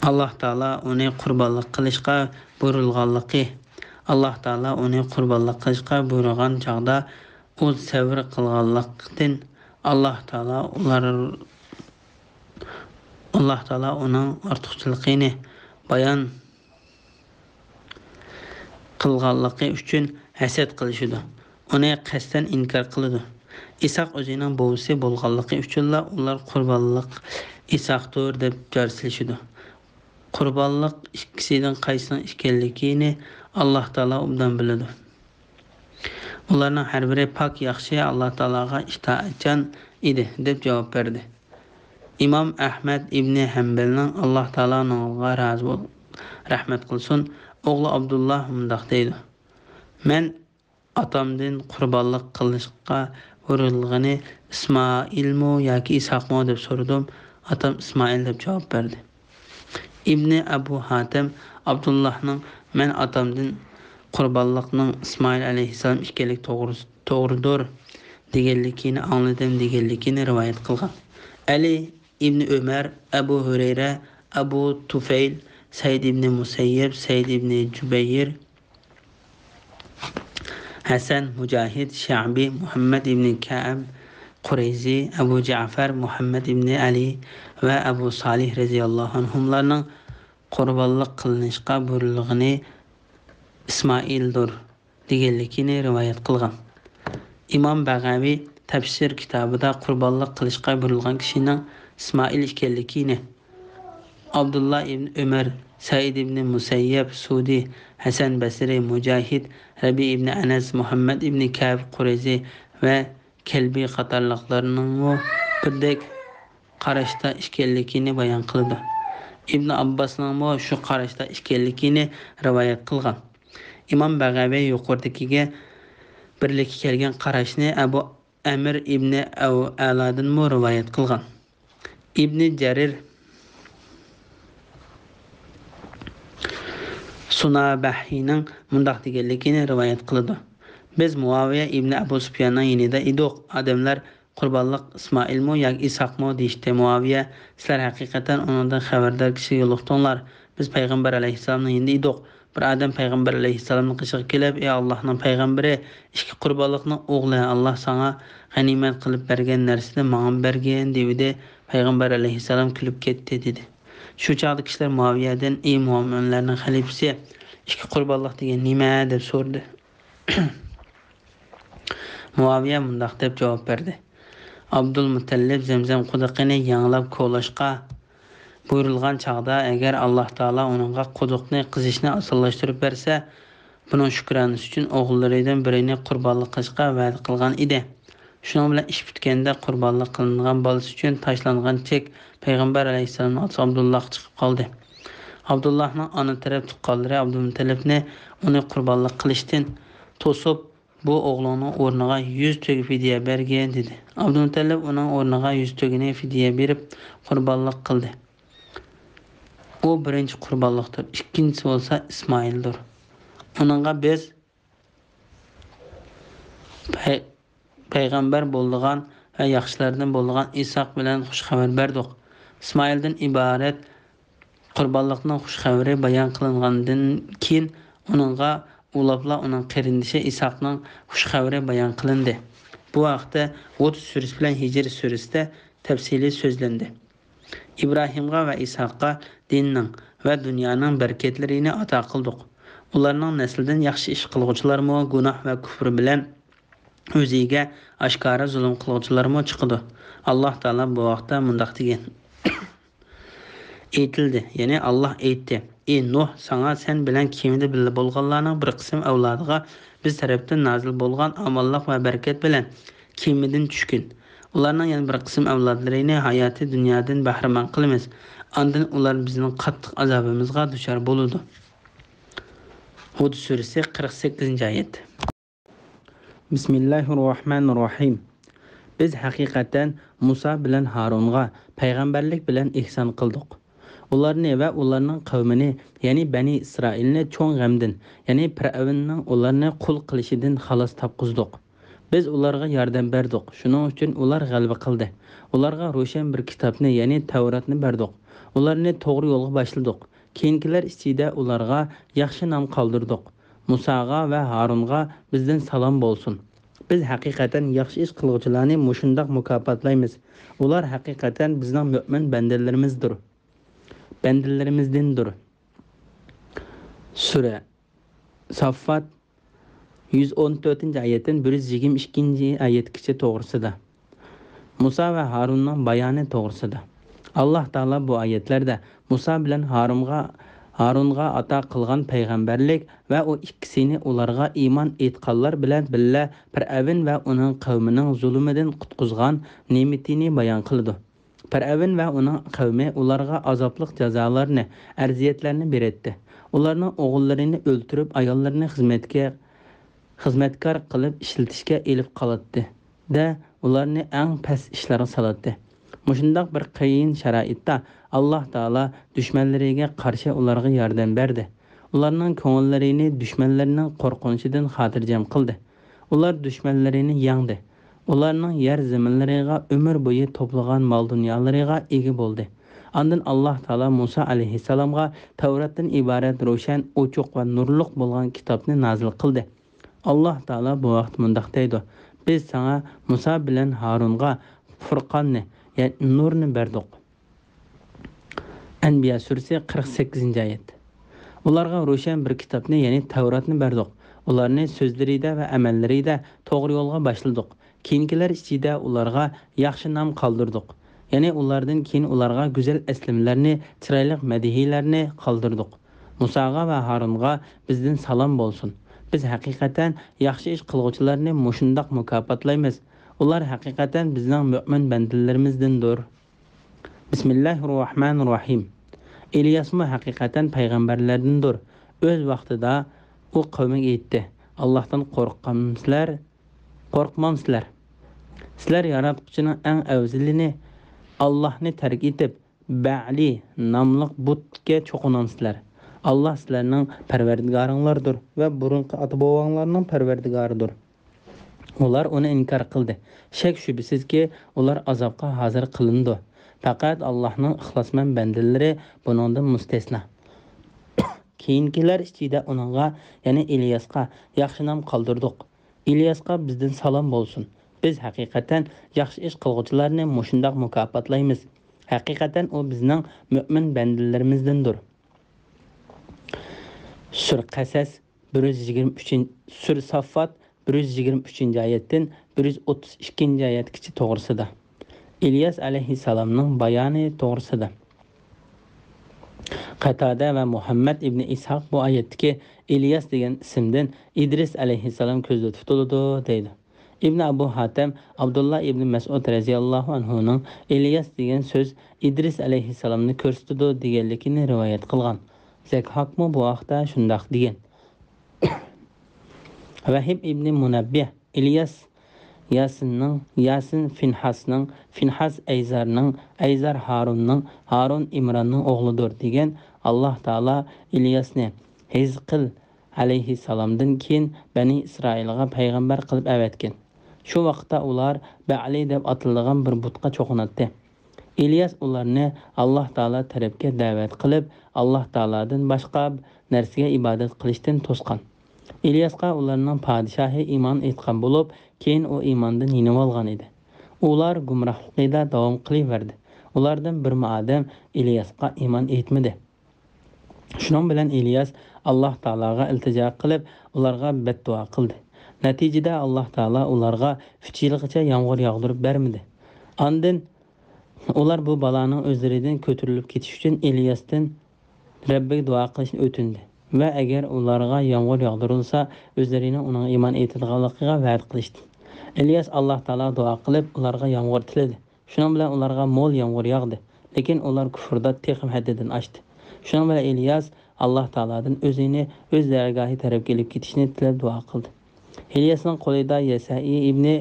ئاللاھ تائالا ئۇنى قۇربانلىق قىلىشقا بۇيرۇلغانلىقى، ئاللاھ تائالا ئۇنى قۇربانلىق قىلىشقا بۇيرۇغان چاغدا ئۇ سەۋر قىلغانلىقتىن، ئاللاھ تائالا ئۇلار، ئاللاھ تائالا ئۇنىڭ ئارتۇقچىلىقىنى بايان قىلغانلىقى ئۈچۈن ھەسەت قىلىشىدۇ. ئۇنى قەستەن ئىنكار قىلىدۇ. ئىسھاق ئۆزىنىڭ بوۋىسى بولغانلىقى ئۈچۈنلا ئۇلار قۇربانلىق ئىسھاقتۇر دەپ جار سېلىشىدۇ. قۇربانلىق ئىككىسىنىڭ قايسىنىڭ ئىكەنلىكىنى ئاللاھ تائالا ئوبدان بىلىدۇ. ئۇلارنىڭ ھەر بىرى پاك، ياخشى، ئاللاھ تائالاغا ئىتائەتچان ئىدى، دەپ جاۋاب بەردى. ئىمام ئەھمەد ئىبنى ھەمبەلنىڭ، ئاللاھ تائالا ئۇنىڭغا رازى بول-، رەھمەت قىلسۇن، ئوغلى ئابدۇللاھ مۇنداق دەيدۇ، مەن ئاتامدىن قۇربانلىق قىلىشقا بۇيرۇلغىنى ئىسمائىلمۇ ياكى ئىسھاقمۇ دەپ سورىدىم. ئاتام ئىسمائىل دەپ جاۋاب بەردى. ئىبنى ئەبۇ ھاتەم ئابدۇللاھنىڭ مەن ئاتامدىن قۇربانلىقنىڭ ئىسمائىل ئەلەيھىسسالام ئىكەنلىكى توغرىسى، توغرىدۇر دېگەنلىكىنى ئاڭلىدىم دېگەنلىكىنى رىۋايەت قىلغان. ئەلى ئىبنى ئۆمەر، ئەبۇ ھۈرەيرە، ئەبۇ تۇفەيل، سەئىد ئىبنى مۇسەييەب، سەئىد ئىبنى جۇبەير، ھەسەن، مۇجاھىد، شەئبى، مۇھەممەد ئىبنى كەئب قۇرەيزى، ئەبۇ جەئفەر، مۇھەممەد ئىبنى ئەلى ۋە ئەبۇ سالىھ رەزىياللاھۇ ئەنھۇملارنىڭ قۇربانلىق قىلىنىشقا بۇيرۇلغىنى ئىسمائىلدۇر دېگەنلىكىنى رىۋايەت قىلغان. ئىمام بەغەۋى تەپسىر كىتابىدا قۇربانلىق قىلىشقا بۇيرۇلغان كىشىنىڭ ئىسمائىل ئىكەنلىكىنى، ئابدۇللا ئىبن ئۆمەر، سەئىد ئىبنى مۇسەييەب، سۇدى، ھەسەن بەسرى، مۇجاھىد، رەبىئ ئىبنى ئەنەس، مۇھەممەد ئىبنى كەئب قۇرەيزى ۋە كەلبى قاتارلىقلارنىڭمۇ بىردەك قاراشتا ئىكەنلىكىنى بايان قىلىدۇ. ئىبن ئابباسنىڭمۇ شۇ قاراشتا ئىكەنلىكىنى رىۋايەت قىلغان. ئىمام بەغەۋى يۇقىرىدىكىگە بىرلىككە كەلگەن قاراشنى ئەبۇ ئەمىر ئىبنى ئەۋ-، ئەلادىنمۇ رىۋايەت قىلغان. ئىبنى جەرىر سۇنابەھىنىڭ مۇنداق دېگەنلىكىنى رىۋايەت قىلىدۇ، بىز مۇئاۋىيە ئىبنى ئەبۇ سۇپياننىڭ يېنىدا ئىدۇق. ئادەملەر قۇربانلىق ئىسمائىلمۇ ياكى ئىسھاقمۇ دېيىشتى. مۇئاۋىيە، سىلەر ھەقىقەتەن ئۇنىڭدىن خەۋەردار كىشىگە يولۇقتۇڭلار. بىز پەيغەمبەر ئەلەيھىسسالامنىڭ يېنىدا ئىدۇق. بىر ئادەم پەيغەمبەر ئەلەيھىسسالامنىڭ قېشىغا كېلىپ، ئى ئاللاھنىڭ پەيغەمبىرى، ئىككى قۇربانلىقنىڭ ئوغلى، ئاللاھ ساڭا غەنىيمەت قىلىپ بەرگەن نەرسىدىن ماڭىمۇ بەرگىن، دېۋىدى. پەيغەمبەر ئەلەيھىسسالام كۈلۈپ كەتتى، دېدى. شۇ چاغدا كىشىلەر مۇئاۋىيەدىن، ئى مۇئمىنلەرنىڭ خەلىپىسى، ئىككى قۇربانلىق دېگەن نېمە؟ دەپ سورىدى. مۇئاۋىيە مۇنداق دەپ جاۋاب بەردى، ئابدۇلمۇتەللىپ زەمزەم قۇدۇقىنى يېڭىلاپ كولاشقا بۇيرۇلغان چاغدا، ئەگەر ئاللاھ تائالا ئۇنىڭغا قۇدۇقنى قېزىشنى ئاسانلاشتۇرۇپ بەرسە، بۇنىڭ شۈكرانىسى ئۈچۈن ئوغۇللىرىدىن بىرىنى قۇربانلىق قىلىشقا ۋەدە قىلغان ئىدى. شۇنىڭ بىلەن ئىش پۈتكەندە، قۇربانلىق قىلىنغان بالىسى ئۈچۈن تاشلانغان چېك پەيغەمبەر ئەلەيھىسسالامنىڭ ئاتىسى ئابدۇللاھقا چىقىپ قالدى. ئابدۇللاھنىڭ ئانا تەرەپ تۇغقانلىرى ئابدۇلمۇتەللىپنى ئۇنى قۇربانلىق قىلىشتىن توسۇپ، بۇ ئوغلۇڭنىڭ ئورنىغا يۈز تۆگە فىدىيە بەرگىن، دېدى. ئابدۇلمۇتەللىپ ئۇنىڭ ئورنىغا يۈز تۆگىنى فىدىيە بېرىپ قۇربانلىق قىلدى. ئۇ بىرىنچى قۇربانلىقتۇر، ئىككىنچىسى بولسا ئىسمائىلدۇر. ئۇنىڭغا بىز پەي-، پەيغەمبەر بولىدىغان ۋە ياخشىلاردىن بولىدىغان ئىسھاق بىلەن خۇش خەۋەر بەردۇق. ئىسمائىلدىن ئىبارەت قۇربانلىقنىڭ خۇش خەۋىرى بايان قىلىنغاندىن كېيىن، ئۇنىڭغا ئۇلاپلا ئۇنىڭ قېرىندىشى ئىسھاقنىڭ خۇش خەۋىرى بايان قىلىندى. بۇ ھەقتە ھۇد سۈرىسى بىلەن ھىجر سۈرىسىدە تەپسىلىي سۆزلەندى. ئىبراھىمغا ۋە ئىسھاققا دىننىڭ ۋە دۇنيانىڭ بەرىكەتلىرىنى ئاتا قىلدۇق. ئۇلارنىڭ نەسلىدىن ياخشى ئىش قىلغۇچىلارمۇ، گۇناھ ۋە كۇفر بىلەن ئۆزىگە ئاشكارا زۇلۇم قىلغۇچىلارمۇ چىقىدۇ. ئاللاھ تائالا بۇ ھەقتە مۇنداق دېگەن: ئېيتىلدى، يەنى ئاللاھ ئېيتتى: ئى نۇھ، ساڭا، سەن بىلەن كېمىدە بىللە بولغانلارنىڭ بىر قىسىم ئەۋلادىغا بىز تەرەپتىن نازىل بولغان ئامانلىق ۋە بەرىكەت بىلەن كېمىدىن چۈشكىن. ئۇلارنىڭ يەنە بىر قىسىم ئەۋلادلىرىنى ھاياتىي دۇنيادىن بەھرىمەن قىلىمىز. ئاندىن ئۇلار بىزنىڭ قاتتىق ئازابىمىزغا دۇچار بولىدۇ. ھۇد سۈرىسى، قىرىق سەككىزىنچى ئايەت. بىسمىللاھىررەھمانىررەھىم. بىز ھەقىقەتەن مۇسا بىلەن ھارۇنغا پەيغەمبەرلىك بىلەن ئېھسان قىلدۇق. ئۇلارنى ۋە ئۇلارنىڭ قەۋمىنى، يەنى بەنى ئىسرائىلنى چوڭ غەمدىن، يەنى پىرئەۋننىڭ ئۇلارنى قۇل قىلىشىدىن خالاس تاپقۇزدۇق. بىز ئۇلارغا ياردەم بەردۇق، شۇنىڭ ئۈچۈن ئۇلار غەلىبە قىلدى. ئۇلارغا روشەن بىر كىتابنى، يەنى تەۋراتنى بەردۇق. ئۇلارنى توغرا يولغا باشلىدۇق. كېيىنكىلەر ئىچىدە ئۇلارغا ياخشى نام قالدۇردۇق. مۇساغا ۋە ھارۇنغا بىزدىن سالام بولسۇن. بىز ھەقىقەتەن ياخشى ئىش قىلغۇچىلارنى مۇشۇنداق مۇكاپاتلايمىز. ئۇلار ھەقىقەتەن بىزنىڭ مۆمىن بەندىلىرىمىزدۇر. بەندىلىرىمىزدىندۇر. سۈرە ساففات، يۈز ئون تۆتىنچى ئايەتتىن بىر يۈز يىگىرمە ئىككىنچى ئايەتكىچە توغرىسىدا. مۇسا ۋە ھارۇننىڭ بايانى توغرىسىدا. ئاللاھ تائالا بۇ ئايەتلەردە مۇسا بىلەن ھارۇنغا، ھارۇنغا ئاتا قىلغان پەيغەمبەرلىك ۋە ئۇ ئىككىسىنى ئۇلارغا ئىمان ئېيتقانلار بىلەن بىللە پىرئەۋن ۋە ئۇنىڭ قەۋمىنىڭ زۇلۇمىدىن قۇتقۇزغان نېمىتىنى بايان قىلىدۇ. پىرئەۋن ۋە ئۇنىڭ قەۋمى ئۇلارغا ئازابلىق جازالارنى، ئەزىيەتلەرنى بېرەتتى. ئۇلارنىڭ ئوغۇللىرىنى ئۆلتۈرۈپ، ئاياللىرىنى خىزمەتكە، خىزمەتكار قىلىپ ئىشلىتىشكە ئېلىپ قالاتتى-دە، ئۇلارنى ئەڭ پەس ئىشلارغا سالاتتى. مۇشۇنداق بىر قىيىن شارائىتتا ئاللاھ تائالا دۈشمەنلىرىگە قارشى ئۇلارغا ياردەم بەردى. ئۇلارنىڭ كۆڭۈللىرىنى دۈشمەنلىرىنىڭ قورقۇنچىدىن خاتىرجەم قىلدى. ئۇلار دۈشمەنلىرىنى يەڭدى. ئۇلارنىڭ يەر زېمىنلىرىغا ئۆمۈر بويى توپلىغان مال-دۇنيالىرىغا ئىگە بولدى. ئاندىن ئاللاھ تائالا مۇسا ئەلەيھىسسالامغا تەۋراتتىن ئىبارەت روشەن، ئوچۇق ۋە نۇرلۇق بولغان كىتابنى نازىل قىلدى. ئاللاھ تائالا بۇ ھەقتە مۇنداق دەيدۇ: بىز ساڭا مۇسا بىلەن ھارۇنغا فۇرقاننى، يەنى نۇرنى بەردۇق. ئەنبىيا سۈرىسى، قىرىق سەككىزىنچى ئايەت. ئۇلارغا روشەن بىر كىتابنى، يەنى تەۋراتنى بەردۇق. ئۇلارنى سۆزلىرىدە ۋە ئەمەللىرىدە توغرا يولغا باشلىدۇق. كېيىنكىلەر ئىچىدە ئۇلارغا ياخشى نام قالدۇردۇق. يەنى ئۇلاردىن كېيىن ئۇلارغا گۈزەل ئەسلىمىلەرنى، چىرايلىق مەدھىيەلەرنى قالدۇردۇق. مۇساغا ۋە ھارۇنغا بىزدىن سالام بولسۇن. بىز ھەقىقەتەن ياخشى ئىش قىلغۇچىلارنى مۇشۇنداق مۇكاپاتلايمىز. ئۇلار ھەقىقەتەن بىزنىڭ مۆمىن بەندىلىرىمىزدىندۇر. بىسمىللاھىررەھمانىررەھىم. ئىلياسمۇ ھەقىقەتەن پەيغەمبەرلەردىندۇر. ئۆز ۋاقتىدا ئۇ قەۋمىگە ئېيتتى: ئاللاھتىن قورقامسىلەر؟ قورقمامسىلەر؟ سىلەر ياراتقۇچىنىڭ ئەڭ ئەۋزىلىنى، ئاللاھنى تەرك ئېتىپ، بەئلى ناملىق بۇتقا چوقۇنامسىلەر؟ ئاللاھ سىلەرنىڭ پەرۋەردىگارىڭلاردۇر ۋە بۇرۇنقى ئاتا-بوۋاڭلارنىڭ پەرۋەردىگارىدۇر. ئۇلار ئۇنى ئىنكار قىلدى. شەك-شۈبھىسىزكى، ئۇلار ئازابقا ھازىر قىلىنىدۇ. پەقەت ئاللاھنىڭ ئىخلاسمەن بەندىلىرى بۇنىڭدىن مۇستەسنا. كېيىنكىلەر ئىچىدە ئۇنىڭغا، يەنى ئىلياسقا ياخشى نام قالدۇردۇق. ئىلياسقا بىزدىن سالام بولسۇن. بىز ھەقىقەتەن ياخشى ئىش قىلغۇچىلارنى مۇشۇنداق مۇكاپاتلايمىز. ھەقىقەتەن ئۇ بىزنىڭ مۆمىن بەندىلىرىمىزدىندۇر. سۈر قەسەس، بىر يۈز يىگىرمە ئۈچىنچى، سۈر ساففات، بىر يۈز يىگىرمە ئۈچىنچى ئايەتتىن بىر يۈز ئوتتۇز ئىككىنچى ئايەتكىچە توغرىسىدا. ئىلياس ئەلەيھىسسالامنىڭ بايانى توغرىسىدا. قەتادە ۋە مۇھەممەد ئىبنى ئىسھاق بۇ ئايەتتىكى ئىلياس دېگەن ئىسىمدىن ئىدرىس ئەلەيھىسسالام كۆزدە تۇتۇلىدۇ، دەيدۇ. ئىبنى ئەبۇ ھاتەم ئابدۇللا ئىبنى مەسئۇد رەزىياللاھۇ ئەنھۇنىڭ ئىلياس دېگەن سۆز ئىدرىس ئەلەيھىسسالامنى كۆرسىتىدۇ دېگەنلىكىنى رىۋايەت قىلغان. زەكھاكمۇ بۇ ھەقتە شۇنداق دېگەن. ۋەھىب ئىبنى مۇنەببىھ ئىلياس ياسىننىڭ، ياسىن فىنھاسنىڭ، فىنھاس ئەيزارنىڭ، ئەيزار ھارۇننىڭ، ھارۇن ئىمراننىڭ ئوغلىدۇر دېگەن. ئاللاھ تائالا ئىلياسنى ھىزقىل ئەلەيھىسسالامدىن كېيىن بەنى ئىسرائىلغا پەيغەمبەر قىلىپ ئەۋەتكەن. شۇ ۋاقىتتا ئۇلار بەئلى دەپ ئاتىلىدىغان بىر بۇتقا چوقۇناتتى. ئىلياس ئۇلارنى ئاللاھ تائالا تەرەپكە دەۋەت قىلىپ، ئاللاھ تائالادىن باشقا نەرسىگە ئىبادەت قىلىشتىن توسقان. ئىلياسقا ئۇلارنىڭ پادىشاھى ئىمان ئېيتقان بولۇپ، كېيىن ئۇ ئىماندىن يېنىۋالغان ئىدى. ئۇلار گۇمراھلىقىدا داۋام قىلىۋەردى. ئۇلاردىن بىرمۇ ئادەم ئىلياسقا ئىمان ئېيتمىدى. شۇنىڭ بىلەن ئىلياس ئاللاھ تائالاغا ئىلتىجا قىلىپ، ئۇلارغا بەتدۇئا قىلدى. نەتىجىدە ئاللاھ تائالا ئۇلارغا ئۈچ يىلغىچە يامغۇر ياغدۇرۇپ بەرمىدى. ئاندىن ئۇلار بۇ بالانىڭ ئۆزلىرىدىن كۆتۈرۈلۈپ كېتىشى ئۈچۈن ئىلياستىن رەببىگە دۇئا قىلىشنى ئۆتۈندى ۋە ئەگەر ئۇلارغا يامغۇر ياغدۇرۇلسا، ئۆزلىرىنىڭ ئۇنىڭغا ئىمان ئېيتىدىغانلىقىغا ۋەدە قىلىشتى. ئىلياس ئاللاھ تائالاغا دۇئا قىلىپ، ئۇلارغا يامغۇر تىلىدى. شۇنىڭ بىلەن ئۇلارغا مول يامغۇر ياغدى. لېكىن ئۇلار كۇفردا تېخىمۇ ھەددىدىن ئاشتى. شۇنىڭ بىلەن ئىلياس ئاللاھ تائالادىن ئۆزىنى ئۆز دەرگاھى تەرەپكە ئېلىپ كېتىشنى تىلەپ دۇئا قىلدى. ئىلياسنىڭ قولىدا يەسەئى ئىبنى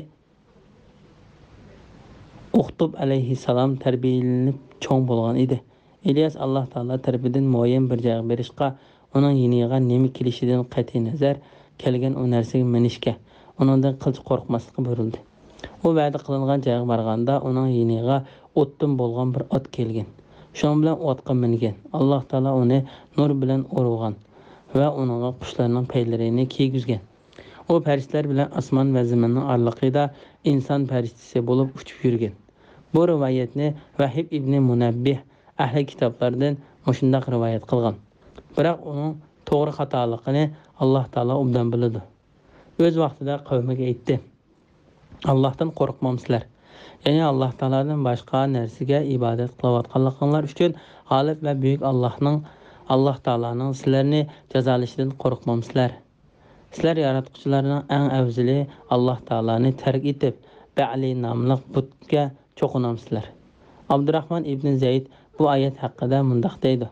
ئۇختۇب ئەلەيھىسسالام تەربىيەلىنىپ چوڭ بولغان ئىدى. ئىلياس ئاللاھ تائالا تەرىپىدىن مۇئەييەن بىر جايغا بېرىشقا، ئۇنىڭ يېنىغا نېمە كېلىشىدىن قەتئىينەزەر، كەلگەن ئۇ نەرسىگە مىنىشكە، ئۇنىڭدىن قىلچە قورقماسلىققا بۇيرۇلدى. ئۇ ۋەدە قىلىنغان جايغا بارغاندا، ئۇنىڭ يېنىغا ئوتتىن بولغان بىر ئات كەلگەن. شۇنىڭ بىلەن ئۇ ئاتقا مىنگەن. ئاللاھ تائالا ئۇنى نۇر بىلەن ئورىغان ۋە ئۇنىڭغا قۇشلارنىڭ پەيلىرىنى كىيگۈزگەن. ئۇ پەرىشتىلەر بىلەن ئاسمان ۋە زېمىننىڭ ئارىلىقىدا ئىنسان پەرىشتىسى بولۇپ ئۇچۇپ يۈرگەن. بۇ رىۋايەتنى ۋەھىب ئىبنى مۇنەببىھ ئەھلى كىتابلاردىن مۇشۇنداق رىۋايەت قىلغان. بىراق ئۇنىڭ توغرا خاتالىقىنى ئاللاھ تائالا ئوبدان بىلىدۇ. ئۆز ۋاقتىدا قەۋمىگە ئېيتتى: ئاللاھتىن قورقمامسىلەر؟ يەنى ئاللاھ تائالادىن باشقا نەرسىگە ئىبادەت قىلىۋاتقانلىقىڭلار ئۈچۈن غالىب ۋە بۈيۈك ئاللاھنىڭ، ئاللاھ تائالانىڭ سىلەرنى جازالىشىدىن قورقمامسىلەر؟ سىلەر ياراتقۇچىلارنىڭ ئەڭ ئەۋزىلى ئاللاھ تائالانى تەرك ئېتىپ، بەئلى ناملىق بۇتقا چوقۇنامسىلەر؟ ئابدۇراخمان ئىبنى زەيد بۇ ئايەت ھەققىدە مۇنداق دەيدۇ: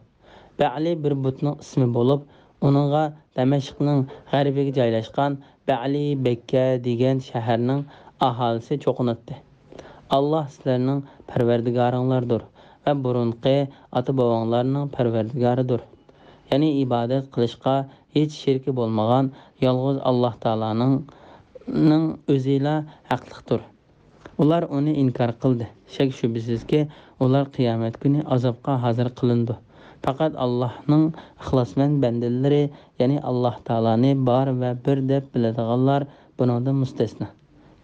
بەئلى بىر بۇتنىڭ ئىسمى بولۇپ، ئۇنىڭغا دەمەشقنىڭ غەربىگە جايلاشقان بەئلى بەككە دېگەن شەھەرنىڭ ئاھالىسى چوقۇناتتى. ئاللاھ سىلەرنىڭ پەرۋەردىگارىڭلاردۇر ۋە بۇرۇنقى ئاتا-بوۋاڭلارنىڭ پەرۋەردىگارىدۇر. يەنى ئىبادەت قىلىشقا ھېچ شېرىكى بولمىغان يالغۇز ئاللاھ تائالانىڭ، نىڭ ئۆزىلا ھەقلىقتۇر. ئۇلار ئۇنى ئىنكار قىلدى. شەك-شۈبھىسىزكى، ئۇلار قىيامەت كۈنى ئازابقا ھازىر قىلىنىدۇ. پەقەت ئاللاھنىڭ ئىخلاسمەن بەندىلىرى، يەنى ئاللاھ تائالانى بار ۋە بىر دەپ بىلىدىغانلار بۇنىڭدىن مۇستەسنا.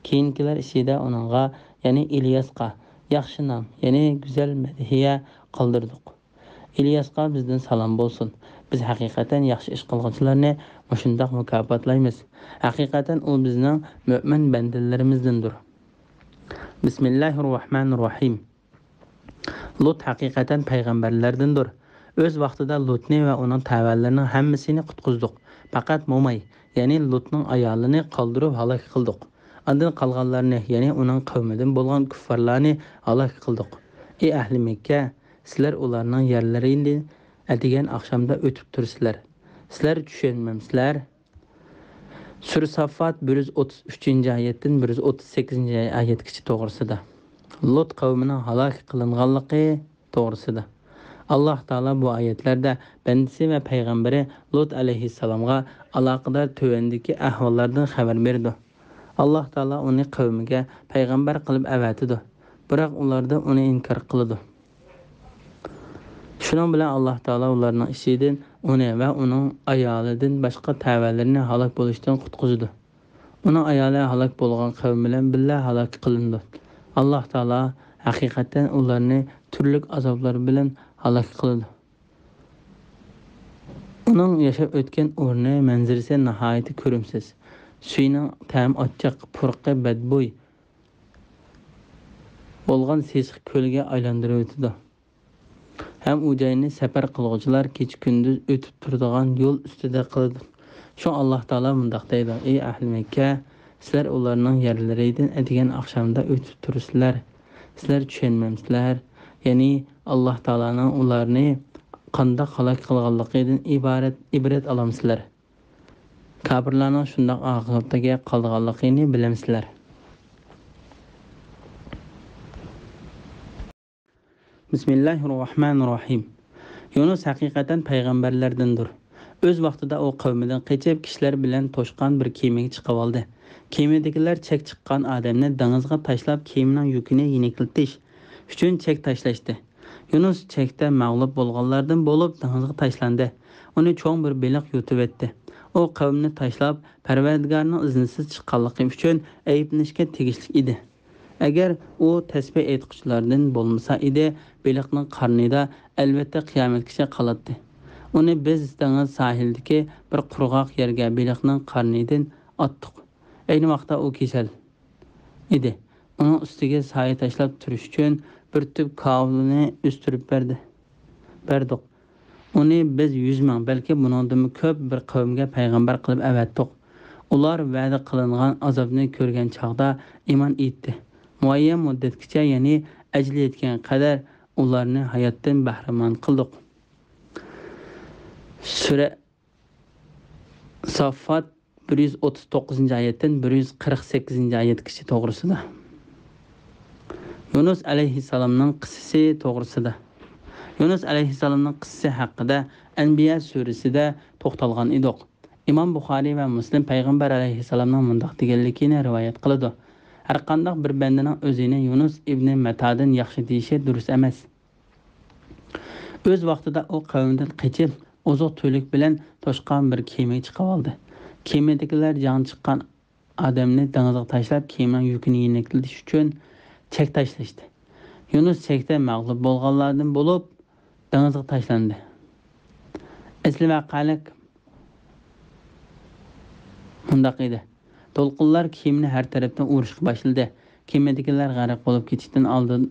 كېيىنكىلەر ئىچىدە ئۇنىڭغا، يەنى ئىلياسقا ياخشى نام، يەنى گۈزەل مەدھىيە قالدۇردۇق. ئىلياسقا بىزدىن سالام بولسۇن. بىز ھەقىقەتەن ياخشى ئىش قىلغۇچىلارنى مۇشۇنداق مۇكاپاتلايمىز. ھەقىقەتەن ئۇ بىزنىڭ مۆمىن بەندىلىرىمىزدىندۇر. بىسمىللاھىررەھمانىررەھىم. لۇت ھەقىقەتەن پەيغەمبەرلەردىندۇر. ئۆز ۋاقتىدا لۇتنى ۋە ئۇنىڭ تەۋەلىرىنىڭ ھەممىسىنى قۇتقۇزدۇق. پەقەت موماي، يەنى لۇتنىڭ ئايالىنى قالدۇرۇپ ھالاك قىلدۇق. ئاندىن قالغانلارنى، يەنى ئۇنىڭ قەۋمىدىن بولغان كۇففارلارنى ھالاك قىلدۇق. ئى ئەھلى مەككە! سىلەر ئۇلارنىڭ يەرلىرىنى ئەتىگەن ئاخشامدا ئۆتۈپ تۇرىسىلەر. سىلەر چۈشەنمەمسىلەر؟ سۈرە ساففات بىر يۈز ئوتتۇز ئۈچىنچى ئايەتتىن بىر يۈز ئوتتۇز سەككىزىنچى ئايەتكىچە توغرىسىدا. لۇت قەۋمىنىڭ ھالاك قىلىنغانلىقى توغرىسىدا. ئاللاھ تائالا بۇ ئايەتلەردە بەندىسى ۋە پەيغەمبىرى لۇت ئەلەيھىسسالامغا ئالاقىدار تۆۋەندىكى ئەھۋاللاردىن خەۋەر بېرىدۇ. ئاللاھ تائالا ئۇنى قەۋمىگە پەيغەمبەر قىلىپ ئەۋەتىدۇ. بىراق ئۇلار ئۇنى ئىنكار قىلىدۇ. شۇنىڭ بىلەن ئاللاھ تائالا ئۇلارنىڭ ئىچىدىن ئۇنى ۋە ئۇنىڭ ئايالىدىن باشقا تەۋەلىرىنى ھالاك بولۇشتىن قۇتقۇزىدۇ. ئۇنىڭ ئايالى ھالاك بولغان قەۋم بىلەن بىللە ھالاك قىلىنىدۇ. ئاللاھ تائالا ھەقىقەتەن ئۇلارنى تۈرلۈك ئازابلار بىلەن ھالاك قىلىدۇ. ئۇنىڭ ياشاپ ئۆتكەن ئورنى، مەنزىرىسى ناھايىتى كۆرۈمسىز. سۈيىنىڭ تەمى ئاچچىق، پۇرىقى بەدبۇي بولغان سېسىق كۆلگە ئايلاندۇرۇۋېتىدۇ. ھەم ئۇ جاينى سەپەر قىلغۇچىلار كېچە-كۈندۈز ئۆتۈپ تۇرىدىغان يول ئۈستىدە قىلىدۇ. شۇڭا ئاللاھ تائالا مۇنداق دەيدۇ: ئى ئەھلى مەككە، سىلەر ئۇلارنىڭ يەرلىرىدىن ئەتىگەن ئاخشامدا ئۆتۈپ تۇرىسىلەر. سىلەر چۈشەنمەمسىلەر؟ يەنى ئاللاھ تائالانىڭ ئۇلارنى قانداق ھالاك قىلغانلىقىدىن ئىبارەت ئىبرەت ئالامسىلەر؟ كاپىرلارنىڭ شۇنداق ئاقىۋەتكە قالىدىغانلىقىنى بىلەمسىلەر؟ بىسمىللاھىررەھمانىررەھىم. يۇنۇس ھەقىقەتەن پەيغەمبەرلەردىندۇر. ئۆز ۋاقتىدا ئۇ قەۋمىدىن قېچىپ، كىشىلەر بىلەن توشقان بىر كېمىگە چىقىۋالدى. كېمىدىكىلەر چەك چىققان ئادەمنى دېڭىزغا تاشلاپ، كېمىنىڭ يۈكىنى يېنىكلىتىش، ئۈچۈن چەك تاشلاشتى. يۇنۇس چەكتە مەغلۇپ بولغانلاردىن بولۇپ دېڭىزغا تاشلاندى. ئۇنى چوڭ بىر بېلىق يۇتۇۋەتتى. ئۇ قەۋمنى تاشلاپ، پەرۋەردىگارنىڭ ئىزنىسىز چىققانلىقى ئۈچۈن ئەيىبلىنىشكە تېگىشلىك ئېدى. ئەگەر ئۇ تەسبىھ ئېيتقۇچىلاردىن بولمىسا ئىدى، بېلىقنىڭ قارنىدا ئەلۋەتتە قىيامەتكىچە قالاتتى. ئۇنى بىز دېڭىز ساھىلىدىكى بىر قۇرغاق يەرگە بېلىقنىڭ قارنىدىن ئاتتۇق. ئەينى ۋاقىتتا ئۇ كېسەل ئىدى. ئۇنىڭ ئۈستىگە سايە تاشلاپ تۇرۇش ئۈچۈن بىر تۈپ كاۋىنى ئۆستۈرۈپ بەردى، بەردۇق. ئۇنى بىز يۈز مىڭ، بەلكى بۇنىڭدىنمۇ كۆپ بىر قەۋمگە پەيغەمبەر قىلىپ ئەۋەتتۇق. ئۇلار ۋەدە قىلىنغان ئازابنى كۆرگەن چاغدا ئىمان ئېيتتى. مۇئەييەن مۇددەتكىچە، يەنى ئەجىلى يەتكەن قەدەر ئۇلارنى ھاياتتىن بەھرىمەن قىلدۇق. سۈرە ساففات بىر يۈز ئوتتۇز توققۇزىنچى ئايەتتىن بىر يۈز قىرىق سەككىزىنچى ئايەتكىچە توغرىسىدا. يۇنۇس ئەلەيھىسسالامنىڭ قىسسىسى توغرىسىدا. يۇنۇس ئەلەيھىسسالامنىڭ قىسسىسى ھەققىدە ئەنبىيا سۈرىسىدە توختالغان ئىدۇق. ئىمام بۇخارىي ۋە مۇسلىم پەيغەمبەر ئەلەيھىسسالامنىڭ مۇنداق دېگەنلىكىنى رىۋايەت قىلىدۇ: ھەرقانداق بىر بەندىنىڭ ئۆزىنى يۇنۇس ئىبنى مەتادىن ياخشى دېيىشى دۇرۇس ئەمەس. ئۆز ۋاقتىدا ئۇ قەۋمىدىن قېچىپ، ئوزۇق-تۈلۈك بىلەن توشقان بىر كېمىگە چىقىۋالدى. كېمىدىكىلەر جەڭ چىققان ئادەمنى دېڭىزغا تاشلاپ، كېمىنىڭ يۈكىنى يېنىكلىتىش ئۈچۈن چەك تاشلاشتى. يۇنۇس چەكتە مەغلۇپ بولغانلاردىن بولۇپ، دېڭىزغا تاشلاندى. ئەسلى ۋەقەلىك مۇنداق ئىدى. دولقۇنلار كېمىنى ھەر تەرەپتىن ئۇرۇشقا باشلىدى. كېمىدىكىلەر غەرق بولۇپ كېتىشتىن ئالدىن،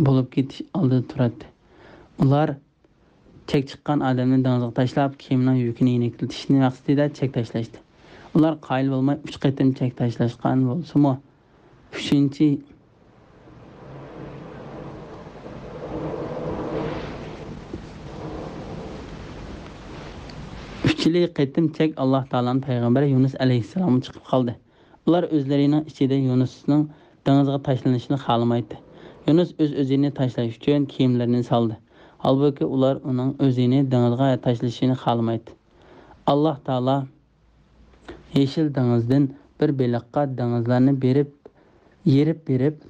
بولۇپ كېتىش ئالدىدا تۇراتتى. ئۇلار چەك چىققان ئادەمنى دېڭىزغا تاشلاپ، كېمىنىڭ يۈكىنى يېنىكلىتىشنى مەقسىتىدە چەك تاشلاشتى. ئۇلار قايىل بولماي ئۈچ قېتىم چەك تاشلاشقان بولسىمۇ، ئۈچىنچى، ئۈچىلى قېتىم چەك ئاللاھ تائالانىڭ پەيغەمبىرى يۇنۇس ئەلەيھىسسالامغا چىقىپ قالدى. ئۇلار ئۆزلىرىنىڭ ئىچىدە يۇنۇسنىڭ دېڭىزغا تاشلىنىشىنى خالىمايتتى. يۇنۇس ئۆز-ئۆزىنى تاشلاش ئۈچۈن كىيىملىرىنى سالدى. ھالبۇكى، ئۇلار ئۇنىڭ ئۆزىنى دېڭىزغا تاشلىشىنى خالىمايتتى. ئاللاھ تائالا يېشىل دېڭىزدىن بىر بېلىققا دېڭىزلارنى بېرىپ، يېرىپ بېرىپ،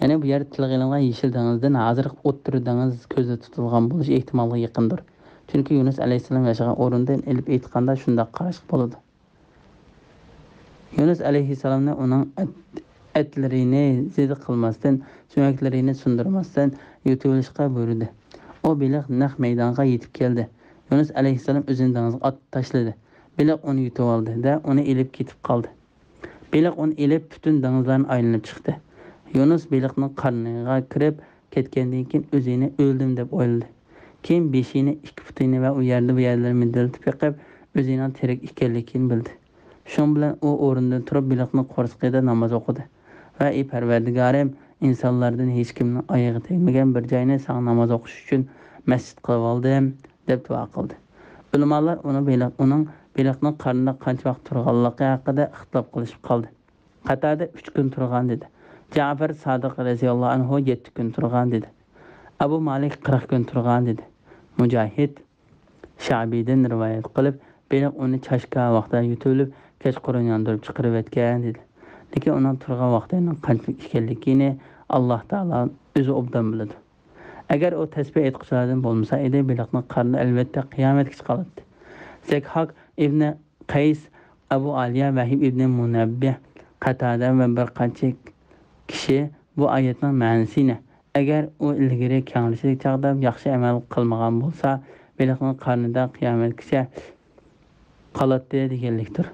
يەنى بۇ يەردە تىلغا ئېلىنغان يېشىل دېڭىزدىن ھازىرقى ئوتتۇرا دېڭىز كۆزدە تۇتۇلغان بولۇشى ئېھتىمالغا يېقىندۇر. چۈنكى يۇنۇس ئەلەيھىسسالام ياشىغان ئورۇندىن ئېلىپ ئېيتقاندا شۇنداق قاراشقا بولىدۇ. يۇنۇس ئەلەيھىسسالامنى ئۇنىڭ ئەت-، ئەتلىرىنى زېدە قىلماستىن، سۆڭەكلىرىنى سۇندۇرماستىن يۇتۇۋېلىشقا بۇيرۇدى. ئۇ بېلىق نەق مەيدانغا يېتىپ كەلدى. يۇنۇس ئەلەيھىسسالام ئۆزىنى دېڭىزغا ئاتتى تاشلىدى. بېلىق ئۇنى يۇتۇۋالدى-دە، ئۇنى ئېلىپ كېتىپ قالدى. بېلىق ئۇنى ئېلىپ، پۈتۈن دېڭىزلارنى ئايلىنىپ چىقتى. يۇنۇس بېلىقنىڭ قارنىغا كىرىپ كەتكەندىن كېيىن، ئۆزىنى ئۆلدۈم دەپ ئويلىدى. كېيىن بېشىنى، ئىككى پۇتىنى ۋە ئۇ يەردە، بۇ يەرلىرىنى مىدىرلىتىپ بېقىپ، ئۆزىنىڭ تىرىك ئىكەنلىكىنى بىلدى. شۇنىڭ بىلەن ئۇ ئورنىدىن تۇرۇپ، بېلىقنىڭ قورسىقىدا ناماز ئوقۇدى ۋە: «ئى پەرۋەردىگارىم، ئىنسانلاردىن ھېچكىمنىڭ ئايىغى تەگمىگەن بىر جاينى ساڭا ناماز ئوقۇش ئۈچۈن مەسچىت قىلىۋالدىم» دەپ دۇئا قىلدى. ئۆلىمالار ئۇنى بېلىق، ئۇنىڭ بېلىقنىڭ قارنىدا قانچە ۋاقىت تۇرغانلىقى ھەققىدە ئىختىلاپ قىلىشىپ قالدى. قاتادە: «ئۈچ كۈن تۇرغان» دېدى. جەئپەر سادىق رەزىياللاھۇ ئەنھۇ: «يەتتە كۈن تۇرغان» دېدى. ئەبۇ مالىك: «قىرىق كۈن تۇرغان» دېدى. مۇجاھىد شەئبىدىن رىۋايەت قىلىپ، بېلىق ئۇنى چاشكا ۋاقتىدا يۇتۇۋېلىپ، كەچقۇرۇن ياندۇرۇپ چىقىرىۋەتكەن، دېدى. لېكىن ئۇنىڭ تۇرغان ۋاقتىنىڭ قانچىلىك ئىكەنلىكىنى ئاللاھ تائالا ئۆزى ئوبدان بىلىدۇ. ئەگەر ئۇ تەسبىھ ئېيتقۇچىلاردىن بولمىسا ئىدى، بېلىقنىڭ قارنى ئەلۋەتتە قىيامەتكىچە قالاتتى. زەكھاك ئىبنى قەيس، ئەبۇ ئالىيە، ۋەھىب ئىبنى مۇنەببىھ، قاتادە ۋە بىر قانچە كىشى بۇ ئايەتنىڭ مەنىسىنى، ئەگەر ئۇ ئىلگىرى كەڭرىشلىك چاغدا ياخشى ئەمەل قىلمىغان بولسا، بېلىقنىڭ قارنىدا قىيامەتكىچە قالاتتى دېگەنلىكتۇر،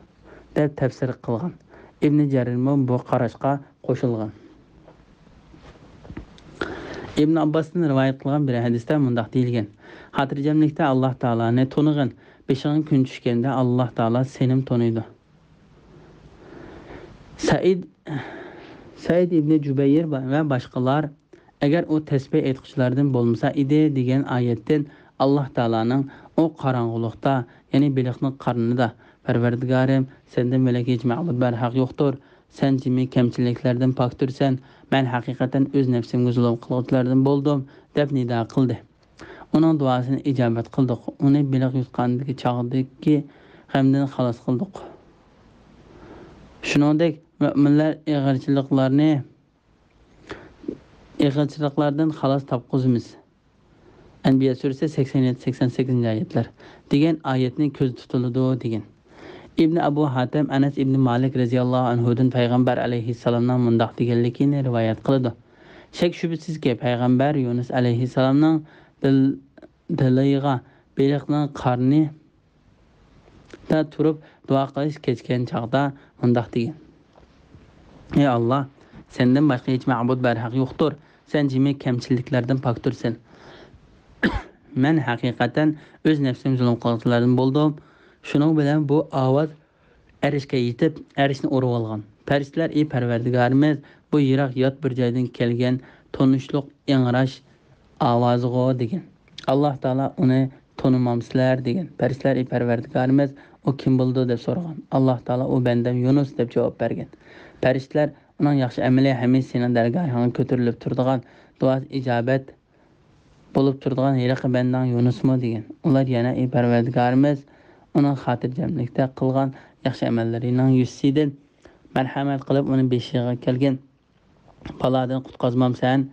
دەپ تەپسىر قىلغان. ئىبنى جەرىرمۇ بۇ قاراشقا قوشۇلغان. ئىبن ئابباستىن رىۋايەت قىلغان بىر ھەدىستە مۇنداق دېيىلگەن: خاتىرجەملىكتە ئاللاھ تائالانى تونۇغىن، بېشىڭغا كۈن چۈشكەندە ئاللاھ تائالا سېنىمۇ تونۇيدۇ. سەئىد، سەئىد ئىبنى جۇبەير ۋە باشقىلار: «ئەگەر ئۇ تەسبىھ ئېيتقۇچىلاردىن بولمىسا ئىدى» دېگەن ئايەتتىن ئاللاھ تائالانىڭ ئۇ قاراڭغۇلۇقتا، يەنى بېلىقنىڭ قارنىدا: «پەرۋەردىگارىم، سەندىن بۆلەك ھېچ مەبۇد بەرھەق يوقتۇر، سەن جىمى كەمچىلىكلەردىن پاكتۇرسەن، مەن ھەقىقەتەن ئۆز نەپسىمگە زۇلۇم قىلغۇچىلاردىن بولدۇم» دەپ نىدا قىلدى. ئۇنىڭ دۇئاسىنى ئىجابەت قىلدۇق. ئۇنى بېلىق يۇتقاندىكى چاغدىكى غەمدىن خالاس قىلدۇق. شۇنىڭدەك مۆمىنلەر ئېغىرچىلىقلارنى، ئېغىرچىلىقلاردىن خالاس تاپقۇزىمىز. ئەنبىيا سۈرىسى سەكسەن يەتتە، سەكسەن سەككىزىنچى ئايەتلەر دېگەن ئايەتنى كۆزدە تۇتۇلىدۇ دېگەن. ئىبنى ئەبۇ ھاتەم ئەنەس ئىبنى مالىك رەزىياللاھۇ ئەنھۇدىن پەيغەمبەر ئەلەيھىسسالامنىڭ مۇنداق دېگەنلىكىنى رىۋايەت قىلىدۇ: شەك-شۈبھىسىزكى، پەيغەمبەر يۇنۇس ئەلەيھىسسالامنىڭ دىل-، دىلىغا بېلىقنىڭ قارنى دا تۇرۇپ دۇئا قىلىش كەچكەن چاغدا مۇنداق دېگەن: ئەي ئاللا، سەندىن باشقا ھېچ مەبۇد بەرھەق يوقتۇر. سەن جىمى كەمچىلىكلەردىن پاكتۇرسەن. مەن ھەقىقەتەن ئۆز نەپسىمگە زۇلۇم قىلغۇچىلاردىن بولدۇم. شۇنىڭ بىلەن بۇ ئاۋاز ئەرشكە يېتىپ، ئەرشنى ئورىۋالغان. پەرىشتىلەر: ئى پەرۋەردىگارىمىز، بۇ يىراق يات بىر جايدىن كەلگەن تونۇشلۇق ئىڭراش ئاۋازىغۇ دېگەن. ئاللا تائالا ئۇنى تونۇمامسىلەر دېگەن. پەرىشتىلەر: ئى پەرۋەردىگارىمىز، ئۇ كىم بولىدۇ دەپ سورىغان. ئاللا تائالا: ئۇ بەندەم يۇنۇس دەپ جاۋاب بەرگەن. پەرىشتىلەر: ئۇنىڭ ياخشى ئەمىلى ھەمىشە سېنىڭ دەرگاھىڭغا كۆتۈرۈلۈپ تۇرىدىغان، دۇئاسى ئىجابەت بولۇپ تۇرىدىغان ھېلىقى بەندەڭ يۇنۇسمۇ دېگەن. ئۇلار يەنە: ئى پەرۋەردىگارىمىز، ئۇنىڭ خاتىرجەملىكتە قىلغان ياخشى ئەمەللىرىنىڭ يۈزىسىدىن مەرھەمەت قىلىپ، ئۇنى بېشىغا كەلگەن بالادىن قۇتقازمامسەن؟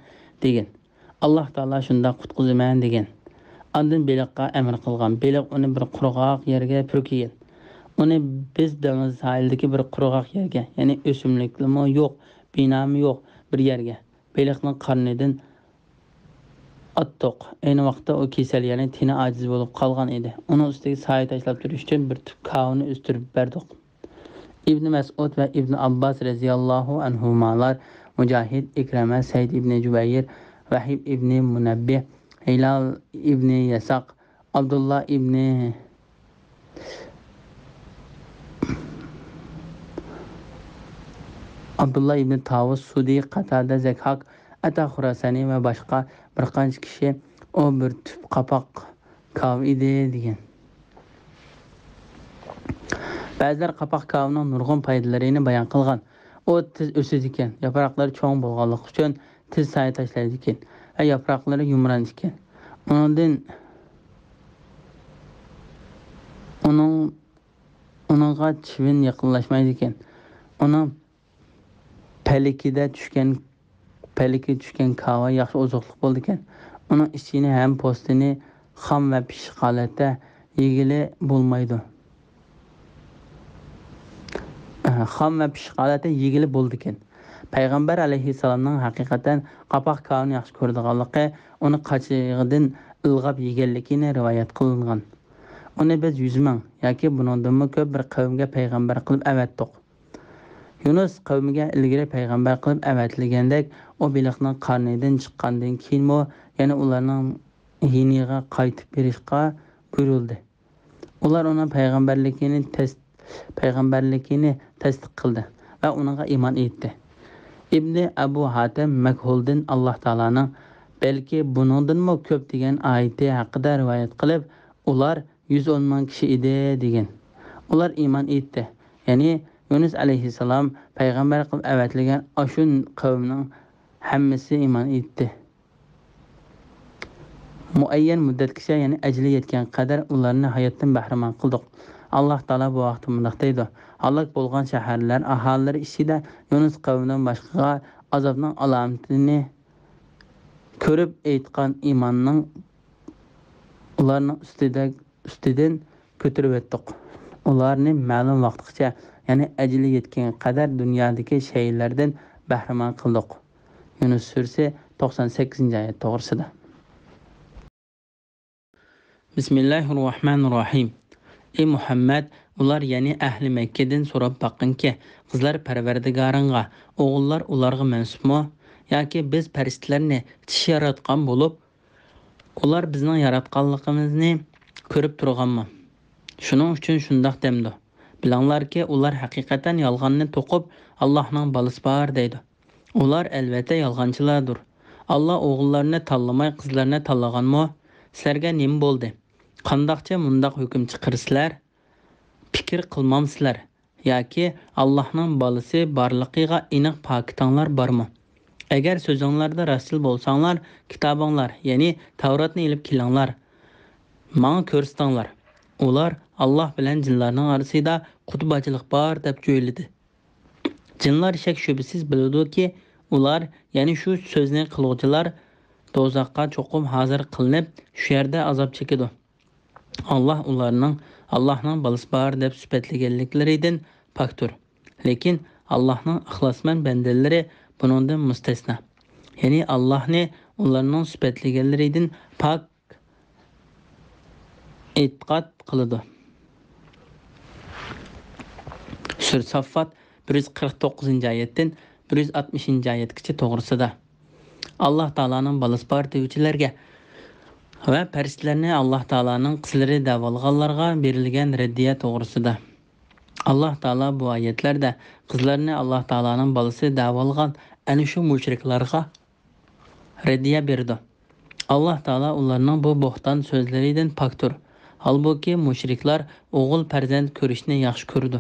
دېگەن. ئاللا تائالا: شۇنداق، قۇتقۇزىمەن دېگەن. ئاندىن بېلىققا ئەمىر قىلغان. بېلىق ئۇنى بىر قۇرغاق يەرگە پۈركىگەن. ئۇنى بىز دېڭىز ساھىلىدىكى بىر قۇرغاق يەرگە، يەنى ئۆسۈملۈكلىمۇ يوق، بىنامۇ يوق بىر يەرگە، بېلىقنىڭ قارنىدىن ئاتتۇق. ئەينى ۋاقىتتا ئۇ كېسەل، يەنى تېنى ئاجىز بولۇپ قالغان ئىدى. ئۇنىڭ ئۈستىگە سايە تاشلاپ تۇرۇش ئۈچۈن بىر تۈپ كاۋىنى ئۆستۈرۈپ بەردۇق. ئىبنى مەسئۇد ۋە ئىبنى ئابباس رەزىياللاھۇ ئەنھۇمالار، مۇجاھىد، ئىكرىمە، سەئىد ئىبنى جۇبەير، ۋەھىب ئىبنى مۇنەببىھ، ھىلال ئىبنى يەساق، ئابدۇللا ئىبنى، ئابدۇللا ئىبنى تاۋۇس، سۇدى، قاتادە، زەكھاك، ئەتا خۇراسانى ۋە باشقا بىر قانچە كىشى ئۇ بىر تۈپ قاپاق كاۋا ئىدى دېگەن. بەزىلەر قاپاق كاۋىنىڭ نۇرغۇن پايدىلىرىنى بايان قىلغان. ئۇ تېز ئۆسىدىكەن، ياپراقلىرى چوڭ بولغانلىقى ئۈچۈن تېز سايە تاشلايدىكەن ۋە ياپراقلىرى يۇمران ئىكەن. ئۇنىڭدىن، ئۇنىڭ، ئۇنىڭغا چىۋىن يېقىنلاشمايدىكەن. ئۇنىڭ پەلىكىدە چۈشكەن، پەلىكى چۈشكەن كاۋا ياخشى ئوزۇقلۇق بولىدىكەن. ئۇنىڭ ئىچىنى ھەم پوستىنى خام ۋە پىششىق ھالەتتە يېگىلى بولمايدۇ. خام ۋە پىششىق ھالەتتە يېگىلى بولىدىكەن. پەيغەمبەر ئەلەيھىسسالامنىڭ ھەقىقەتەن قاپاق كاۋىنى ياخشى كۆرىدىغانلىقى، ئۇنى قاچىغىدىن ئىلغاپ يېگەنلىكىنى رىۋايەت قىلىنغان. ئۇنى بىز يۈز مىڭ ياكى بۇنىڭدىنمۇ كۆپ بىر قەۋمگە پەيغەمبەر قىلىپ ئەۋەتتۇق. يۇنۇس قەۋمىگە ئىلگىرى پەيغەمبەر قىلىپ ئەۋەتىلگەندەك، ئۇ بېلىقنىڭ قارنىدىن چىققاندىن كېيىنمۇ يەنە ئۇلارنىڭ يېنىغا قايتىپ بېرىشقا بۇيرۇلدى. ئۇلار ئۇنىڭ پەيغەمبەرلىكىنى تەس-، پەيغەمبەرلىكىنى تەستىق قىلدى ۋە ئۇنىڭغا ئىمان ئېيتتى. ئىبنى ئەبۇ ھاتەم مەكھۇلدىن ئاللا تائالانىڭ بەلكى بۇنىڭدىنمۇ كۆپ دېگەن ئايىتى ھەققىدە رىۋايەت قىلىپ، ئۇلار يۈز ئون مىڭ كىشى ئىدى دېگەن. ئۇلار ئىمان ئېيتتى. يەنى يۇنۇس ئەلەيھىسسالام پەيغەمبەر قىلىپ ئەۋەتىلگەن ئاشۇ قەۋمنىڭ ھەممىسى ئىمان ئېيتتى. مۇئەييەن مۇددەتكىچە، يەنى ئەجىلى يەتكەن قەدەر ئۇلارنى ھاياتتىن بەھرىمەن قىلدۇق. ئاللا تائالا بۇ ھەقتە مۇنداق دەيدۇ: ھالاك بولغان شەھەرلەر ئاھالىلىرى ئىچىدە يۇنۇس قەۋمىدىن باشقىغا ئازابنىڭ ئالامىتىنى كۆرۈپ ئېيتقان ئىماننىڭ ئۇلارنىڭ ئۈستىدە، ئۈستىدىن كۆتۈرۈۋەتتۇق. ئۇلارنى مەلۇم ۋاقىتقىچە، يەنى ئەجىلى يەتكەن قەدەر دۇنيادىكى شەھىلەردىن بەھرىمەن قىلدۇق. يۇنۇس سۈرىسى توقسان سەككىزىنچى ئايەت توغرىسىدا. بىسمىللاھىررەھمانىررەھىم. ئى مۇھەممەد، ئۇلار، يەنى ئەھلى مەككىدىن سوراپ باققىنكى، قىزلار پەرۋەردىگارىڭغا، ئوغۇللار ئۇلارغا مەنسۇپمۇ؟ ياكى بىز پەرىشتىلەرنى چىش ياراتقان بولۇپ، ئۇلار بىزنىڭ ياراتقانلىقىمىزنى كۆرۈپ تۇرغانمۇ؟ شۇنىڭ ئۈچۈن شۇنداق دەمدۇ؟ بىلىڭلاركى، ئۇلار ھەقىقەتەن يالغاننى توقۇپ، ئاللاھنىڭ بالىسى بار دەيدۇ. ئۇلار ئەلۋەتتە يالغانچىلاردۇر. ئاللا ئوغۇللارنى تاللىماي قىزلارنى تاللىغانمۇ؟ سىلەرگە نېمە بولدى؟ قانداقچە مۇنداق ھۆكۈم چىقىرىسىلەر؟ پىكىر قىلمامسىلەر؟ ياكى ئاللاھنىڭ بالىسى بارلىقىغا ئېنىق پاكىتىڭلار بارمۇ؟ ئەگەر سۆزۈڭلاردا راستچىل بولساڭلار، كىتابىڭلار، يەنى تەۋراتنى ئېلىپ كېلىڭلار. ماڭا كۆرسىتىڭلار. ئۇلار ئاللاھ بىلەن جىنلارنىڭ ئارىسىدا قۇتباچىلىق بار دەپ جۆيلىدى. جىنلار شەك-شۈبھىسىز بىلىدۇكى، ئۇلار، يەنى شۇ سۆزنى قىلغۇچىلار دوزاخقا چوقۇم ھازىر قىلىنىپ، شۇ يەردە ئازاب چېكىدۇ. ئاللاھ ئۇلارنىڭ ئاللاھنىڭ بالىسى بار دەپ سۈپەتلىگەنلىكلىرىدىن پاكتۇر. لېكىن ئاللاھنىڭ ئىخلاسمەن بەندىلىرى بۇنىڭدىن مۇستەسنا. يەنى ئاللاھنى ئۇلارنىڭ سۈپەتلىگەنلىرىدىن پاك ئېتىقاد قىلىدۇ. سۈرە ساففات بىر يۈز قىرىق توققۇزىنچى ئايەتتىن بىر يۈز ئاتمىشىنچى ئايەتكىچە توغرىسىدا. ئاللاھ تائالانىڭ بالىسى بار دېگۈچىلەرگە ۋە پەرىشتىلەرنى ئاللاھ تائالانىڭ قىزلىرى دەۋالغانلارغا بېرىلگەن رەددىيە توغرىسىدا. ئاللاھ تائالا بۇ ئايەتلەردە قىزلارنى ئاللاھ تائالانىڭ بالىسى دەۋالغان ئەنە شۇ مۇشرىكلارغا رەددىيە بېرىدۇ. ئاللاھ تائالا ئۇلارنىڭ بۇ بوھتان سۆزلىرىدىن پاكتۇر. ھالبۇكى، مۇشرىكلار ئوغۇل پەرزەنت كۆرۈشنى ياخشى كۆرىدۇ.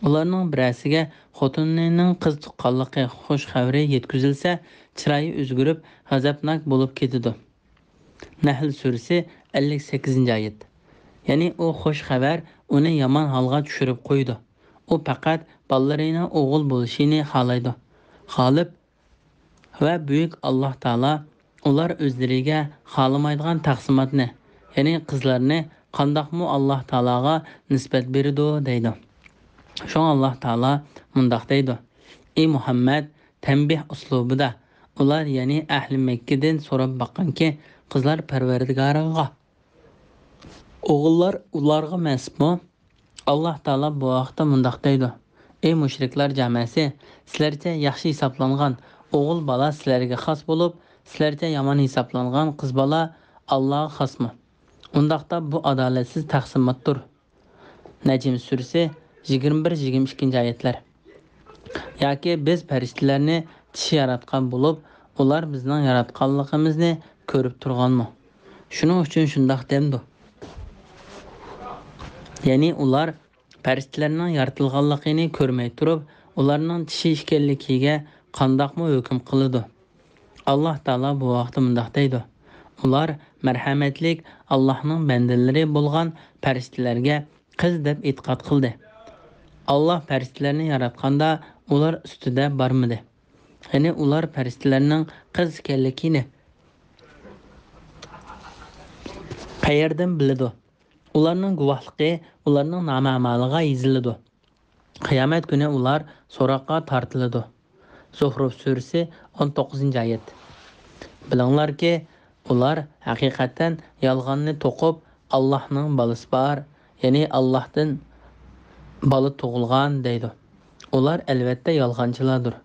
ئۇلارنىڭ بىرەرسىگە خوتۇنىنىڭ قىز تۇغقانلىقى خۇش خەۋىرى يەتكۈزۈلسە، چىرايى ئۆزگىرىپ، غەزەپناك بولۇپ كېتىدۇ. نەھل سۈرىسى، ئەللىك سەككىزىنچى ئايەت. يەنى ئۇ خۇش خەۋەر ئۇنى يامان ھالغا چۈشۈرۈپ قويىدۇ. ئۇ پەقەت بالىلىرىنىڭ ئوغۇل بولۇشىنى خالايدۇ. غالىب ۋە بۈيۈك ئاللاھ تائالا ئۇلار ئۆزلىرىگە خالىمايدىغان تەقسىماتنى، يەنى قىزلارنى قانداقمۇ ئاللاھ تائالاغا نىسبەت بېرىدۇ دەيدۇ. شۇڭا ئاللاھ تائالا مۇنداق دەيدۇ: ئى مۇھەممەد، تەنبىھ ئۇسلۇبىدا ئۇلار، يەنى ئەھلى مەككىدىن سوراپ باققىنكى، قىزلار پەرۋەردىگارىڭغا ئوغۇللار ئۇلارغا مەنسۇپمۇ؟ ئاللاھ تائالا بۇ ھەقتە مۇنداق دەيدۇ: ئى مۇشرىكلار جامەسى، سىلەرچە ياخشى ھېسابلانغان ئوغۇل بالا سىلەرگە خاس بولۇپ، سىلەرچە يامان ھېسابلانغان قىز بالا ئاللاغا خاسمۇ؟ ئۇنداقتا بۇ ئادالەتسىز تەقسىماتتۇر. نەجم سۈرىسى، يىگىرمە بىر، يىگىرمە ئىككىنچى ئايەتلەر. ياكى بىز پەرىشتىلەرنى چىش ياراتقان بولۇپ، ئۇلار بىزنىڭ ياراتقانلىقىمىزنى كۆرۈپ تۇرغانمۇ؟ شۇنىڭ ئۈچۈن شۇنداق دەمدۇ؟ يەنى ئۇلار پەرىشتىلەرنىڭ يارىتىلغانلىقىنى كۆرمەي تۇرۇپ، ئۇلارنىڭ چىشى ئىكەنلىكىگە قانداقمۇ ھۆكۈم قىلىدۇ؟ ئاللاھ تائالا بۇ ھەقتە مۇنداق دەيدۇ: ئۇلار مەرھەمەتلىك ئاللاھنىڭ بەندىلىرى بولغان پەرىشتىلەرگە قىز دەپ ئېتىقاد قىلدى. ئاللاھ پەرىشتىلەرنى ياراتقاندا ئۇلار ئۈستىدە بارمىدى. يەنى ئۇلار پەرىشتىلەرنىڭ قىز ئىكەنلىكىنى قەيەردىن بىلىدۇ؟ ئۇلارنىڭ گۇۋاھلىقى ئۇلارنىڭ نامە-ئەمالىغا يېزىلىدۇ. قىيامەت كۈنى ئۇلار سوراققا تارتىلىدۇ. زۇخرۇف سۈرىسى، ئون توققۇزىنچى ئايەت. بىلىڭلاركى، ئۇلار ھەقىقەتەن يالغاننى توقۇپ، ئاللاھنىڭ بالىسى بار، يەنى ئاللاھتىن بالا تۇغۇلغان دەيدۇ. ئۇلار ئەلۋەتتە يالغانچىلاردۇر.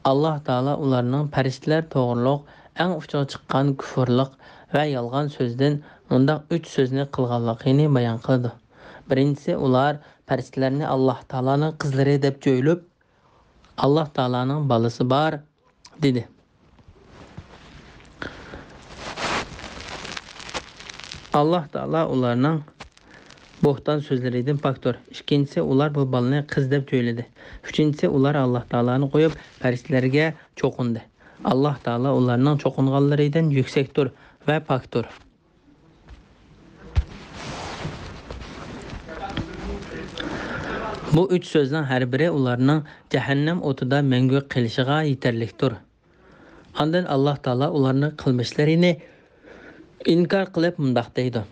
ئاللاھ تائالا ئۇلارنىڭ پەرىشتىلەر توغرۇلۇق ئەڭ ئۇچىغا چىققان كۇفۇرلۇق ۋە يالغان سۆزدىن مۇنداق ئۈچ سۆزنى قىلغانلىقىنى بايان قىلىدۇ. بىرىنچىسى، ئۇلار پەرىشتىلەرنى ئاللاھ تائالانىڭ قىزلىرى دەپ جۆيلۈپ، ئاللاھ تائالانىڭ بالىسى بار، دېدى. ئاللاھ تائالا ئۇلارنىڭ بوھتان سۆزلىرىدىن پاكتۇر. ئىككىنچىسى، ئۇلار بۇ بالىنى قىز دەپ جۆيلىدى. ئۈچىنچىسى، ئۇلار ئاللاھ تائالانى قويۇپ، پەرىشتىلەرگە چوقۇندى. ئاللاھ تائالا ئۇلارنىڭ چوقۇنغانلىرىدىن يۈكسەكتۇر ۋە پاكتۇر. بۇ ئۈچ سۆزنىڭ ھەر بىرى ئۇلارنىڭ جەھەننەم ئوتىدا مەڭگۈ قېلىشىغا يېتەرلىكتۇر. ئاندىن ئاللاھ تائالا ئۇلارنىڭ قىلمىشلىرىنى ئىنكار قىلىپ مۇنداق دەيدۇ: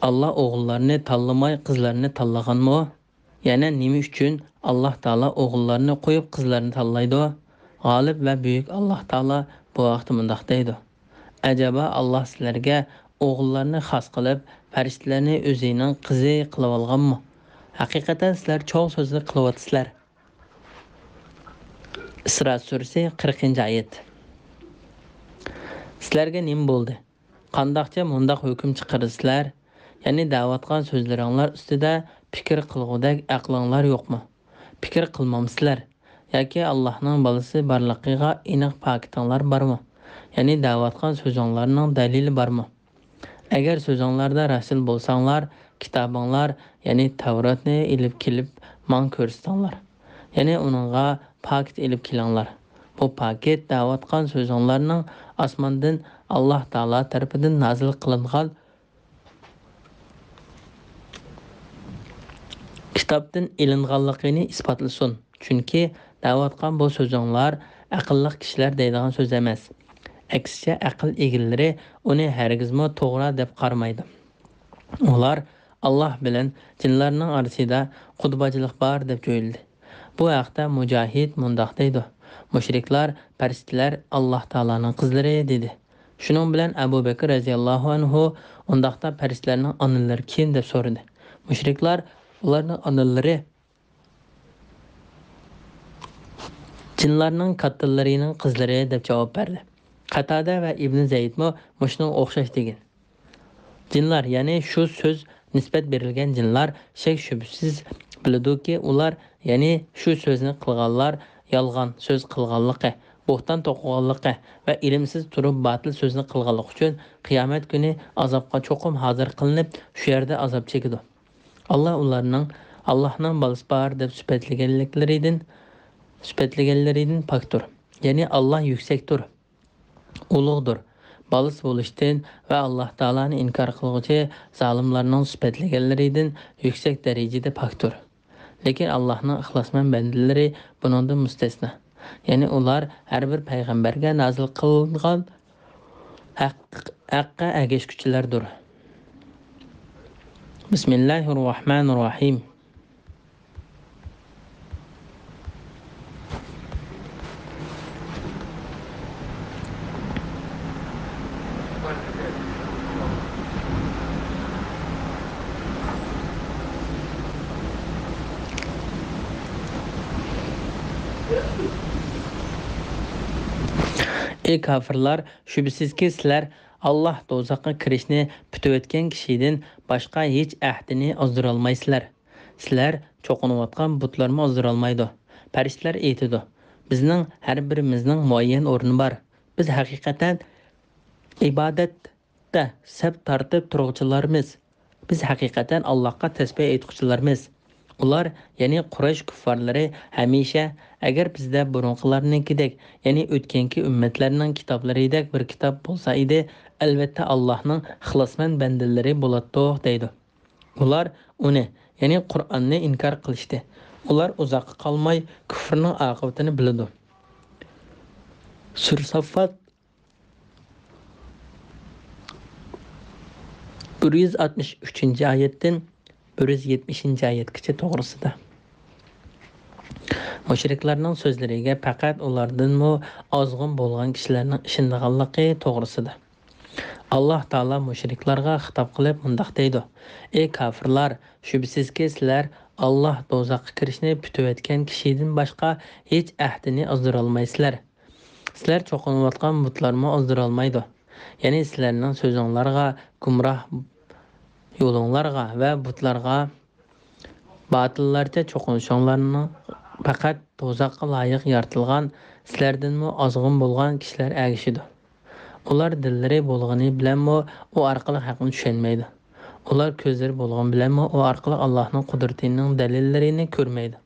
ئاللاھ ئوغۇللارنى تاللىماي قىزلارنى تاللىغانمۇ؟ يەنە نېمە ئۈچۈن ئاللاھ تائالا ئوغۇللارنى قويۇپ قىزلارنى تاللايدۇ؟ غالىب ۋە بۈيۈك ئاللاھ تائالا بۇ ھەقتە مۇنداق دەيدۇ: ئەجەبا ئاللاھ سىلەرگە ئوغۇللارنى خاس قىلىپ، پەرىشتىلەرنى ئۆزىنىڭ قىزى قىلىۋالغانمۇ؟ ھەقىقەتەن سىلەر چوڭ سۆزنى قىلىۋاتىسىلەر. ئىسرا سۈرىسى، قىرىقىنچى ئايەت. سىلەرگە نېمە بولدى؟ قانداقچە مۇنداق ھۆكۈم چىقىرىسىلەر؟ يەنى دەۋاتقان سۆزلىرىڭلار ئۈستىدە پىكىر قىلغۇدەك ئەقلىڭلار يوقمۇ؟ پىكىر قىلمامسىلەر؟ ياكى ئاللاھنىڭ بالىسى بارلىقىغا ئېنىق پاكىتىڭلار بارمۇ؟ يەنى دەۋاتقان سۆزۈڭلارنىڭ دەلىلى بارمۇ؟ ئەگەر سۆزۈڭلاردا رەسۇل بولساڭلار، كىتابىڭلار، يەنى تەۋراتنى ئېلىپ كېلىپ ماڭا كۆرسىتىڭلار. يەنى ئۇنىڭغا پاكىت ئېلىپ كېلىڭلار. بۇ پاكىت دەۋاتقان سۆزۈڭلارنىڭ ئاسماندىن ئاللاھ تائالا تەرىپىدىن نازىل قىلىنغان كىتابتىن ئېلىنغانلىقىنى ئىسپاتلىسۇن. چۈنكى دەۋاتقان بۇ سۆزۈڭلار ئەقىللىق كىشىلەر دەيدىغان سۆز ئەمەس. ئەكسىچە، ئەقىل ئىگىلىرى ئۇنى ھەرگىزمۇ توغرا دەپ قارىمايدۇ. ئۇلار ئاللاھ بىلەن جىنلارنىڭ ئارىسىدا قۇدباچىلىق بار دەپ جۆيلىدى. بۇ ھەقتە مۇجاھىد مۇنداق دەيدۇ: مۇشرىكلار پەرىشتىلەر ئاللاھ تائالانىڭ قىزلىرى دېدى. شۇنىڭ بىلەن ئەبۇ بەكرى رەزىياللاھۇ ئەنھۇ: ئۇنداقتا پەرىشتىلەرنىڭ ئانىلىرى كىم؟ دەپ سورىدى. مۇشرىكلار: ئۇلارنىڭ ئانىلىرى جىنلارنىڭ كاتتىلىرىنىڭ قىزلىرى دەپ جاۋاب بەردى. قاتادە ۋە ئىبنى زەيدمۇ مۇشۇنىڭغا ئوخشاش دېگەن. جىنلار، يەنى شۇ سۆز نىسبەت بېرىلگەن جىنلار شەك-شۈبھىسىز بىلىدۇكى، ئۇلار، يەنى شۇ سۆزنى قىلغانلار يالغان سۆز قىلغانلىقى، بوھتان توقۇغانلىقى ۋە ئىلىمسىز تۇرۇپ باتىل سۆزنى قىلغانلىقى ئۈچۈن قىيامەت كۈنى ئازابقا چوقۇم ھازىر قىلىنىپ، شۇ يەردە ئازاب چېكىدۇ. ئاللاھ ئۇلارنىڭ ئاللاھنىڭ بالىسى بار دەپ سۈپەتلىگەنلىكلىرىدىن، سۈپەتلىگەنلىرىدىن پاكتۇر. يەنى ئاللاھ يۈكسەكتۇر، ئۇلۇغدۇر، بالىسى بولۇشتىن ۋە ئاللاھ تائالانى ئىنكار قىلغۇچى زالىملارنىڭ سۈپەتلىگەنلىرىدىن يۈكسەك دەرىجىدە پاكتۇر. لېكىن ئاللاھنىڭ ئىخلاسمەن بەندىلىرى بۇنىڭدىن مۇستەسنا. يەنى ئۇلار ھەر بىر پەيغەمبەرگە نازىل قىلىنغان ھەق، ھەققە ئەگەشكۈچىلەردۇر. بىسمىللاھىررەھمانىررەھىم. ئەي كاپىرلار، شۈبھىسىزكى، سىلەر ئاللاھ دوزاخقا كىرىشنى پۈتۈۋەتكەن كىشىدىن باشقا ھېچ ئەھدىنى ئازدۇرالمايسىلەر. سىلەر چوقۇنۇۋاتقان بۇتلارمۇ ئازدۇرالمايدۇ. پەرىشتىلەر ئېيتىدۇ: بىزنىڭ ھەر بىرىمىزنىڭ مۇئەييەن ئورنى بار. بىز ھەقىقەتەن ئىبادەتتە سەپ تارتىپ تۇرغۇچىلارمىز. بىز ھەقىقەتەن ئاللاھقا تەسبىھ ئېيتقۇچىلارمىز. ئۇلار، يەنى قۇرەيش كۇففارلىرى ھەمىشە: ئەگەر بىزدە بۇرۇنقىلارنىڭكىدەك، يەنى ئۆتكەنكى ئۈممەتلەرنىڭ كىتابلىرىدەك بىر كىتاب بولسا ئىدى، ئەلۋەتتە ئاللاھنىڭ ئىخلاسمەن بەندىلىرى بولاتتۇق، دەيدۇ. ئۇلار ئۇنى، يەنى قۇرئاننى ئىنكار قىلىشتى. ئۇلار ئۇزاققا قالماي كۇفرىنىڭ ئاقىۋىتىنى بىلىدۇ. سۈرە ساففات بىر يۈز ئاتمىش ئۈچىنچى ئايەتتىن بىر يۈز يەتمىشىنچى ئايەتكىچە توغرىسىدا. مۇشرىكلارنىڭ سۆزلىرىگە پەقەت ئۇلاردىنمۇ ئازغۇن بولغان كىشىلەرنىڭ ئىشىنىدىغانلىقى توغرىسىدا. ئاللاھ تائالا مۇشرىكلارغا خىتاب قىلىپ مۇنداق دەيدۇ: ئەي كاپىرلار، شۈبھىسىزكى، سىلەر ئاللاھ دوزاخقا كىرىشنى پۈتۈۋەتكەن كىشىدىن باشقا ھېچ ئەھدىنى ئازدۇرالمايسىلەر. سىلەر چوقۇنۇۋاتقان بۇتلارمۇ ئازدۇرالمايدۇ. يەنى سىلەرنىڭ سۆزۈڭلارغا، گۇمراھ يولۇڭلارغا ۋە بۇتلارغا باتىللارچە چوقۇنۇشۇڭلارنىڭ پەقەت دوزاخقا لايىق يارىتىلغان، سىلەردىنمۇ ئازغۇن بولغان كىشىلەر ئەگىشىدۇ. ئۇلار دىللىرى بولغىنى بىلەنمۇ ئۇ ئارقىلىق ھەقنى چۈشەنمەيدۇ. ئۇلار كۆزلىرى بولغان بىلەنمۇ ئۇ ئارقىلىق ئاللاھنىڭ قۇدرىتىنىڭ دەلىللىرىنى كۆرمەيدۇ.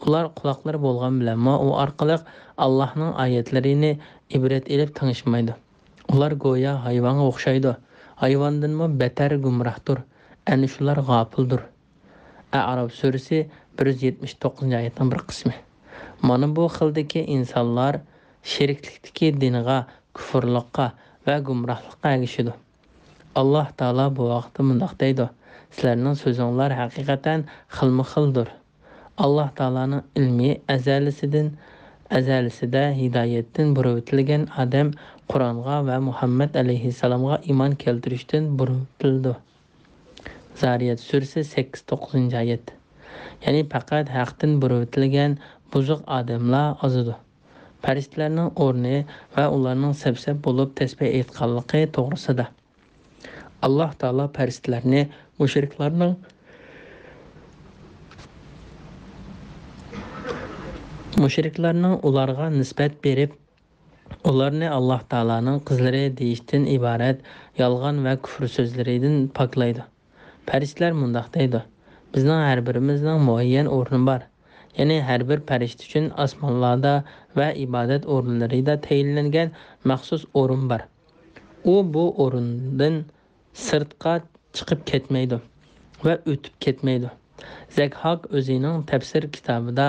ئۇلار قۇلاقلىرى بولغان بىلەنمۇ ئۇ ئارقىلىق ئاللاھنىڭ ئايەتلىرىنى ئىبرەت ئېلىپ تىڭشىمايدۇ. ئۇلار گويا ھايۋانغا ئوخشايدۇ. ھايۋاندىنمۇ بەتەر گۇمراھدۇر. ئەنە شۇلار غاپىلدۇر. ئەئراف سۈرىسى بىر يۈز يەتمىش توققۇزىنچى ئايەتنىڭ بىر قىسمى. مانا بۇ خىلدىكى ئىنسانلار شېرىكلىكتىكى دىنغا، كۇفۇرلۇققا ۋە گۇمراھلىققا ئەگىشىدۇ. ئاللاھ تائالا بۇ ھەقتە مۇنداق دەيدۇ: سىلەرنىڭ سۆزۈڭلار ھەقىقەتەن خىلمۇ خىلدۇر. ئاللاھ تائالانىڭ ئىلمى ئەزەلىسىدىن، ئەزەلىسىدە ھىدايەتتىن بۇرۇۋېتىلگەن ئادەم قۇرئانغا ۋە مۇھەممەد ئەلەيھىسسالامغا ئىمان كەلتۈرۈشتىن بۇرۇۋېتىلىدۇ. زارىيەت سۈرىسى سەككىز، توققۇزىنچى ئايەت. يەنى پەقەت ھەقتىن بۇرۇۋېتىلگەن بۇزۇق ئادەملا ئازىدۇ. پەرىشتىلەرنىڭ ئورنى ۋە ئۇلارنىڭ سەپ-سەپ بولۇپ تەسبىھ ئېيتقانلىقى توغرىسىدا. ئاللاھ تائالا پەرىشتىلەرنى مۇشرىكلارنىڭ، مۇشرىكلارنىڭ ئۇلارغا نىسبەت بېرىپ، ئۇلارنى ئاللاھ تائالانىڭ قىزلىرى دېيىشتىن ئىبارەت يالغان ۋە كۇفر سۆزلىرىدىن پاكلايدۇ. پەرىشتىلەر مۇنداق دەيدۇ: بىزنىڭ ھەر بىرىمىزنىڭ مۇئەييەن ئورنى بار. يەنى ھەر بىر پەرىشتە ئۈچۈن ئاسمانلاردا ۋە ئىبادەت ئورۇنلىرىدا تەيىنلەنگەن مەخسۇس ئورۇن بار. ئۇ بۇ ئورۇندىن سىرتقا چىقىپ كەتمەيدۇ ۋە ئۆتۈپ كەتمەيدۇ. زەكھاك ئۆزىنىڭ تەپسىر كىتابىدا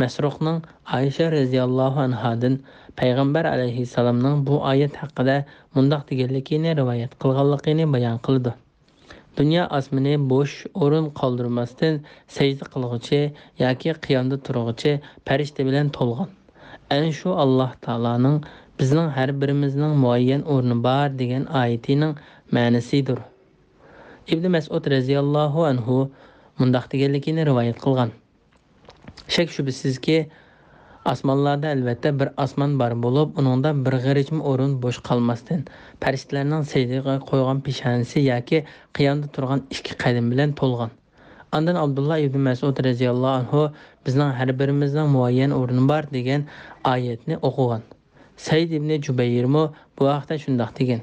مەسرۇقنىڭ ئائىشە رەزىياللاھۇ ئەنھادىن پەيغەمبەر ئەلەيھىسسالامنىڭ بۇ ئايەت ھەققىدە مۇنداق دېگەنلىكىنى رىۋايەت قىلغانلىقىنى بايان قىلىدۇ. دۇنيا ئاسمىنى بوش ئورۇن قالدۇرماستىن سەجدە قىلغۇچى ياكى قىيامدا تۇرغۇچى پەرىشتە بىلەن تولغان. ئەنە شۇ ئاللاھ تائالانىڭ بىزنىڭ ھەر بىرىمىزنىڭ مۇئەييەن ئورنى بار دېگەن ئايىتىنىڭ مەنىسىدۇر. ئىبنى مەسئۇد رەزىياللاھۇ ئەنھۇ مۇنداق دېگەنلىكىنى رىۋايەت قىلغان. شەك-شۈبھىسىزكى، ئاسمانلاردا ئەلۋەتتە بىر ئاسمان بار بولۇپ، ئۇنىڭدا بىر غېرىچمۇ ئورۇن بوش قالماستىن، پەرىشتىلەرنىڭ سەجدىگە قويغان پېشانىسى ياكى قىيامدا تۇرغان ئىككى قەدىمى بىلەن تولغان. ئاندىن ئابدۇللا ئىبنى مەسئۇد رەزىياللاھۇ ئەنھۇ بىزنىڭ ھەر بىرىمىزنىڭ مۇئەييەن ئورنى بار دېگەن ئايەتنى ئوقۇغان. سەئىد ئىبنى جۇبەيرمۇ بۇ ھەقتە شۇنداق دېگەن.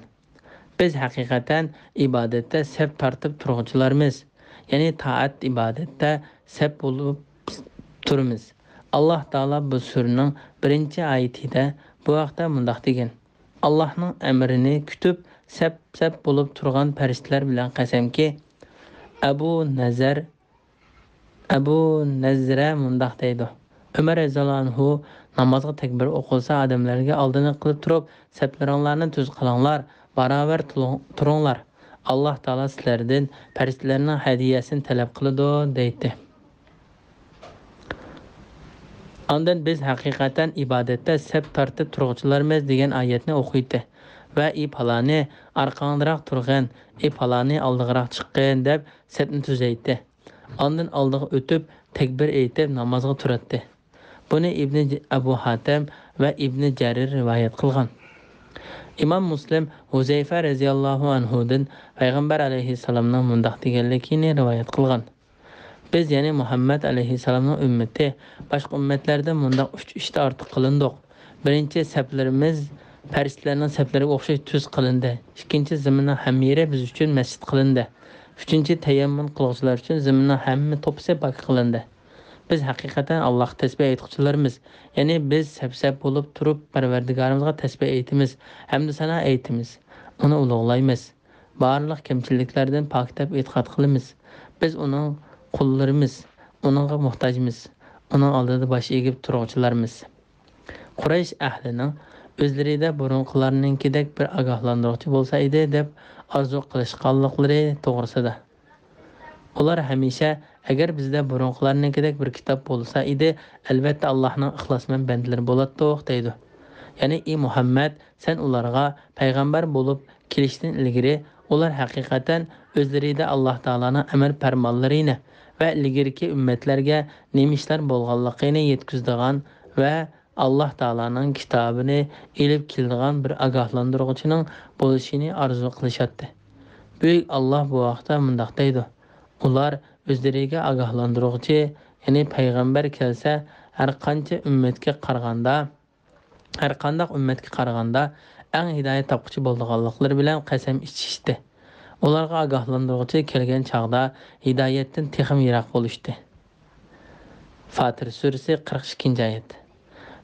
بىز ھەقىقەتەن ئىبادەتتە سەپ تارتىپ تۇرغۇچىلارمىز، يەنى تائەت ئىبادەتتە سەپ بولۇپ تۇرىمىز. ئاللاھ تائالا بۇ سۈرىنىڭ بىرىنچى ئايىتىدە بۇ ھەقتە مۇنداق دېگەن: ئاللاھنىڭ ئەمرىنى كۈتۈپ سەپ-سەپ بولۇپ تۇرغان پەرىشتىلەر بىلەن قەسەمكى، ئەبۇ نەزەر ئەبۇ نەزرە مۇنداق دەيدۇ: ئۆمەر رەزىياللاھۇ ئەنھۇ نامازغا تەكبىر ئوقۇلسا، ئادەملەرگە ئالدىنى قىلىپ تۇرۇپ، سەپلىرىڭلارنى تۈز قىلىڭلار، باراۋەر تۇلۇڭ-، تۇرۇڭلار. ئاللاھ تائالا سىلەردىن پەرىشتىلەرنىڭ ھەدىيەسىنى تەلەپ قىلىدۇ، دەيتتى. ئاندىن بىز ھەقىقەتەن ئىبادەتتە سەپ تارتىپ تۇرغۇچىلارمىز دېگەن ئايەتنى ئوقۇيتتى ۋە ئى پالانى ئارقاڭدىراق تۇرغىن، ئى پالانى ئالدىغىراق چىققىن دەپ سەپنى تۈزەيتتى. ئاندىن ئالدىغا ئۆتۈپ، تەكبىر ئېيتىپ، نامازغا تۇراتتى. بۇنى ئىبنى ج-، ئەبۇ ھاتەم ۋە ئىبنى جەرىر رىۋايەت قىلغان. ئىمام مۇسلىم ھۇزەيفە رەزىياللاھۇ ئەنھۇدىن پەيغەمبەر ئەلەيھىسسالامنىڭ مۇنداق دېگەنلىكىنى رىۋايەت قىلغان: بىز، يەنى مۇھەممەد ئەلەيھىسسالامنىڭ ئۈممىتى، باشقا ئۈممەتلەردىن مۇنداق ئۈچ ئىشتا ئارتۇق قىلىندۇق. بىرىنچى، سەپلىرىمىز پەرىشتىلەرنىڭ سەپلىرىگە ئوخشاش تۈز قىلىندى. ئىككىنچى، زېمىننىڭ ھەممە يېرى بىز ئۈچۈن مەسچىت قىلىندى. ئۈچىنچى، تەيەممۇم قىلغۇچىلار ئۈچۈن زېمىننىڭ ھەممە توپىسى پاك قىلىندى. بىز ھەقىقەتەن ئاللاھقا تەسبىھ ئېيتقۇچىلارمىز. يەنى بىز سەپ-سەپ بولۇپ تۇرۇپ پەرۋەردىگارىمىزغا تەسبىھ ئېيتىمىز، ھەمدۇ سانا ئېيتىمىز، ئۇنى ئۇلۇغلايمىز. بارلىق كەمچىلىكلەردىن پاك دەپ ئېتىقاد قىلىمىز. بىز ئۇنىڭ قۇللىرىمىز، ئۇنىڭغا موھتاجمىز، ئۇنىڭ ئالدىدا باش ئېگىپ تۇرغۇچىلارمىز. قۇرەيش ئەھلىنىڭ ئۆزلىرىدە بۇرۇنقىلارنىڭكىدەك بىر ئاگاھلاندۇرغۇچى بولسا ئىدى دەپ ئارزۇ قىلىشقانلىقلىرى توغرىسىدا. ئۇلار ھەمىشە، ئەگەر بىزدە بۇرۇنقىلارنىڭكىدەك بىر كىتاب بولسا ئىدى، ئەلۋەتتە ئاللاھنىڭ ئىخلاسمەن بەندىلىرى بولاتتۇق، دەيدۇ. يەنى، ئى مۇھەممەد، سەن ئۇلارغا پەيغەمبەر بولۇپ كېلىشتىن ئىلگىرى، ئۇلار ھەقىقەتەن ئۆزلىرىدە ئاللاھ تائالانىڭ ئەمر پەرمانلىرىنى ۋە ئىلگىرىكى ئۈممەتلەرگە نېمە ئىشلار بولغانلىقىنى يەتكۈزىدىغان ۋە ئاللاھ تائالانىڭ كىتابىنى ئېلىپ كېلىدىغان بىر ئاگاھلاندۇرغۇچىنىڭ بولۇشىنى ئارزۇ قىلىشاتتى. بۈيۈك ئاللاھ بۇ ھەقتە مۇنداق دەيدۇ: ئۇلار ئۆزلىرىگە ئاگاھلاندۇرغۇچى، يەنى پەيغەمبەر كەلسە، ھەر قانچە ئۈممەتكە قارىغاندا، ھەر قانداق ئۈممەتكە قارىغاندا ئەڭ ھىدايەت تاپقۇچى بولىدىغانلىقلىرى بىلەن قەسەم ئىچىشتى. ئۇلارغا ئاگاھلاندۇرغۇچى كەلگەن چاغدا ھىدايەتتىن تېخىمۇ يىراق بولۇشتى. فاتىر سۈرىسى، قىرىق ئىككىنچى ئايەت.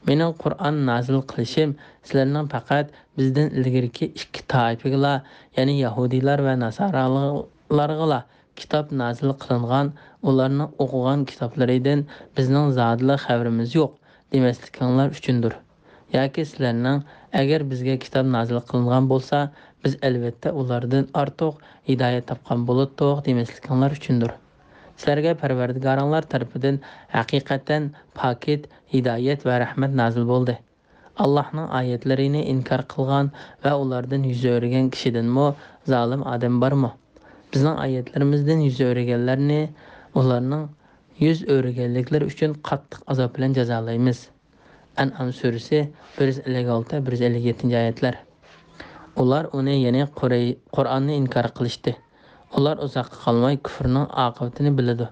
مېنىڭ قۇرئان نازىل قىلىشىم سىلەرنىڭ پەقەت بىزدىن ئىلگىرىكى ئىككى تائىپىگىلا، يەنى يەھۇدىيلار ۋە ناسارالارغىلا كىتاب نازىل قىلىنغان، ئۇلارنىڭ ئوقۇغان كىتابلىرىدىن بىزنىڭ زادىلا خەۋىرىمىز يوق دېمەسلىكىڭلار ئۈچۈندۇر. ياكى سىلەرنىڭ ئەگەر بىزگە كىتاب نازىل قىلىنغان بولسا، بىز ئەلۋەتتە ئۇلاردىن ئارتۇق ھىدايەت تاپقان بولاتتۇق دېمەسلىكىڭلار ئۈچۈندۇر. سىلەرگە پەرۋەردىگارىڭلار تەرىپىدىن ھەقىقەتەن پاكىت، ھىدايەت ۋە رەھمەت نازىل بولدى. ئاللاھنىڭ ئايەتلىرىنى ئىنكار قىلغان ۋە ئۇلاردىن يۈز ئۆرۈگەن كىشىدىنمۇ زالىم ئادەم بارمۇ؟ بىزنىڭ ئايەتلىرىمىزدىن يۈز ئۆرۈگەنلەرنى ئۇلارنىڭ يۈز ئۆرۈگەنلىكلىرى ئۈچۈن قاتتىق ئازاب بىلەن جازالايمىز. ئەنئام سۈرىسى، بىر يۈز ئەللىك ئالتە، بىر يۈز ئەللىك يەتتىنچى ئايەتلەر. ئۇلار ئۇنى، يەنى قۇرەي-، قۇرئاننى ئىنكار قىلىشتى. ئۇلار ئۇزاققا قالماي كۈفرىنىڭ ئاقىۋىتىنى بىلىدۇ.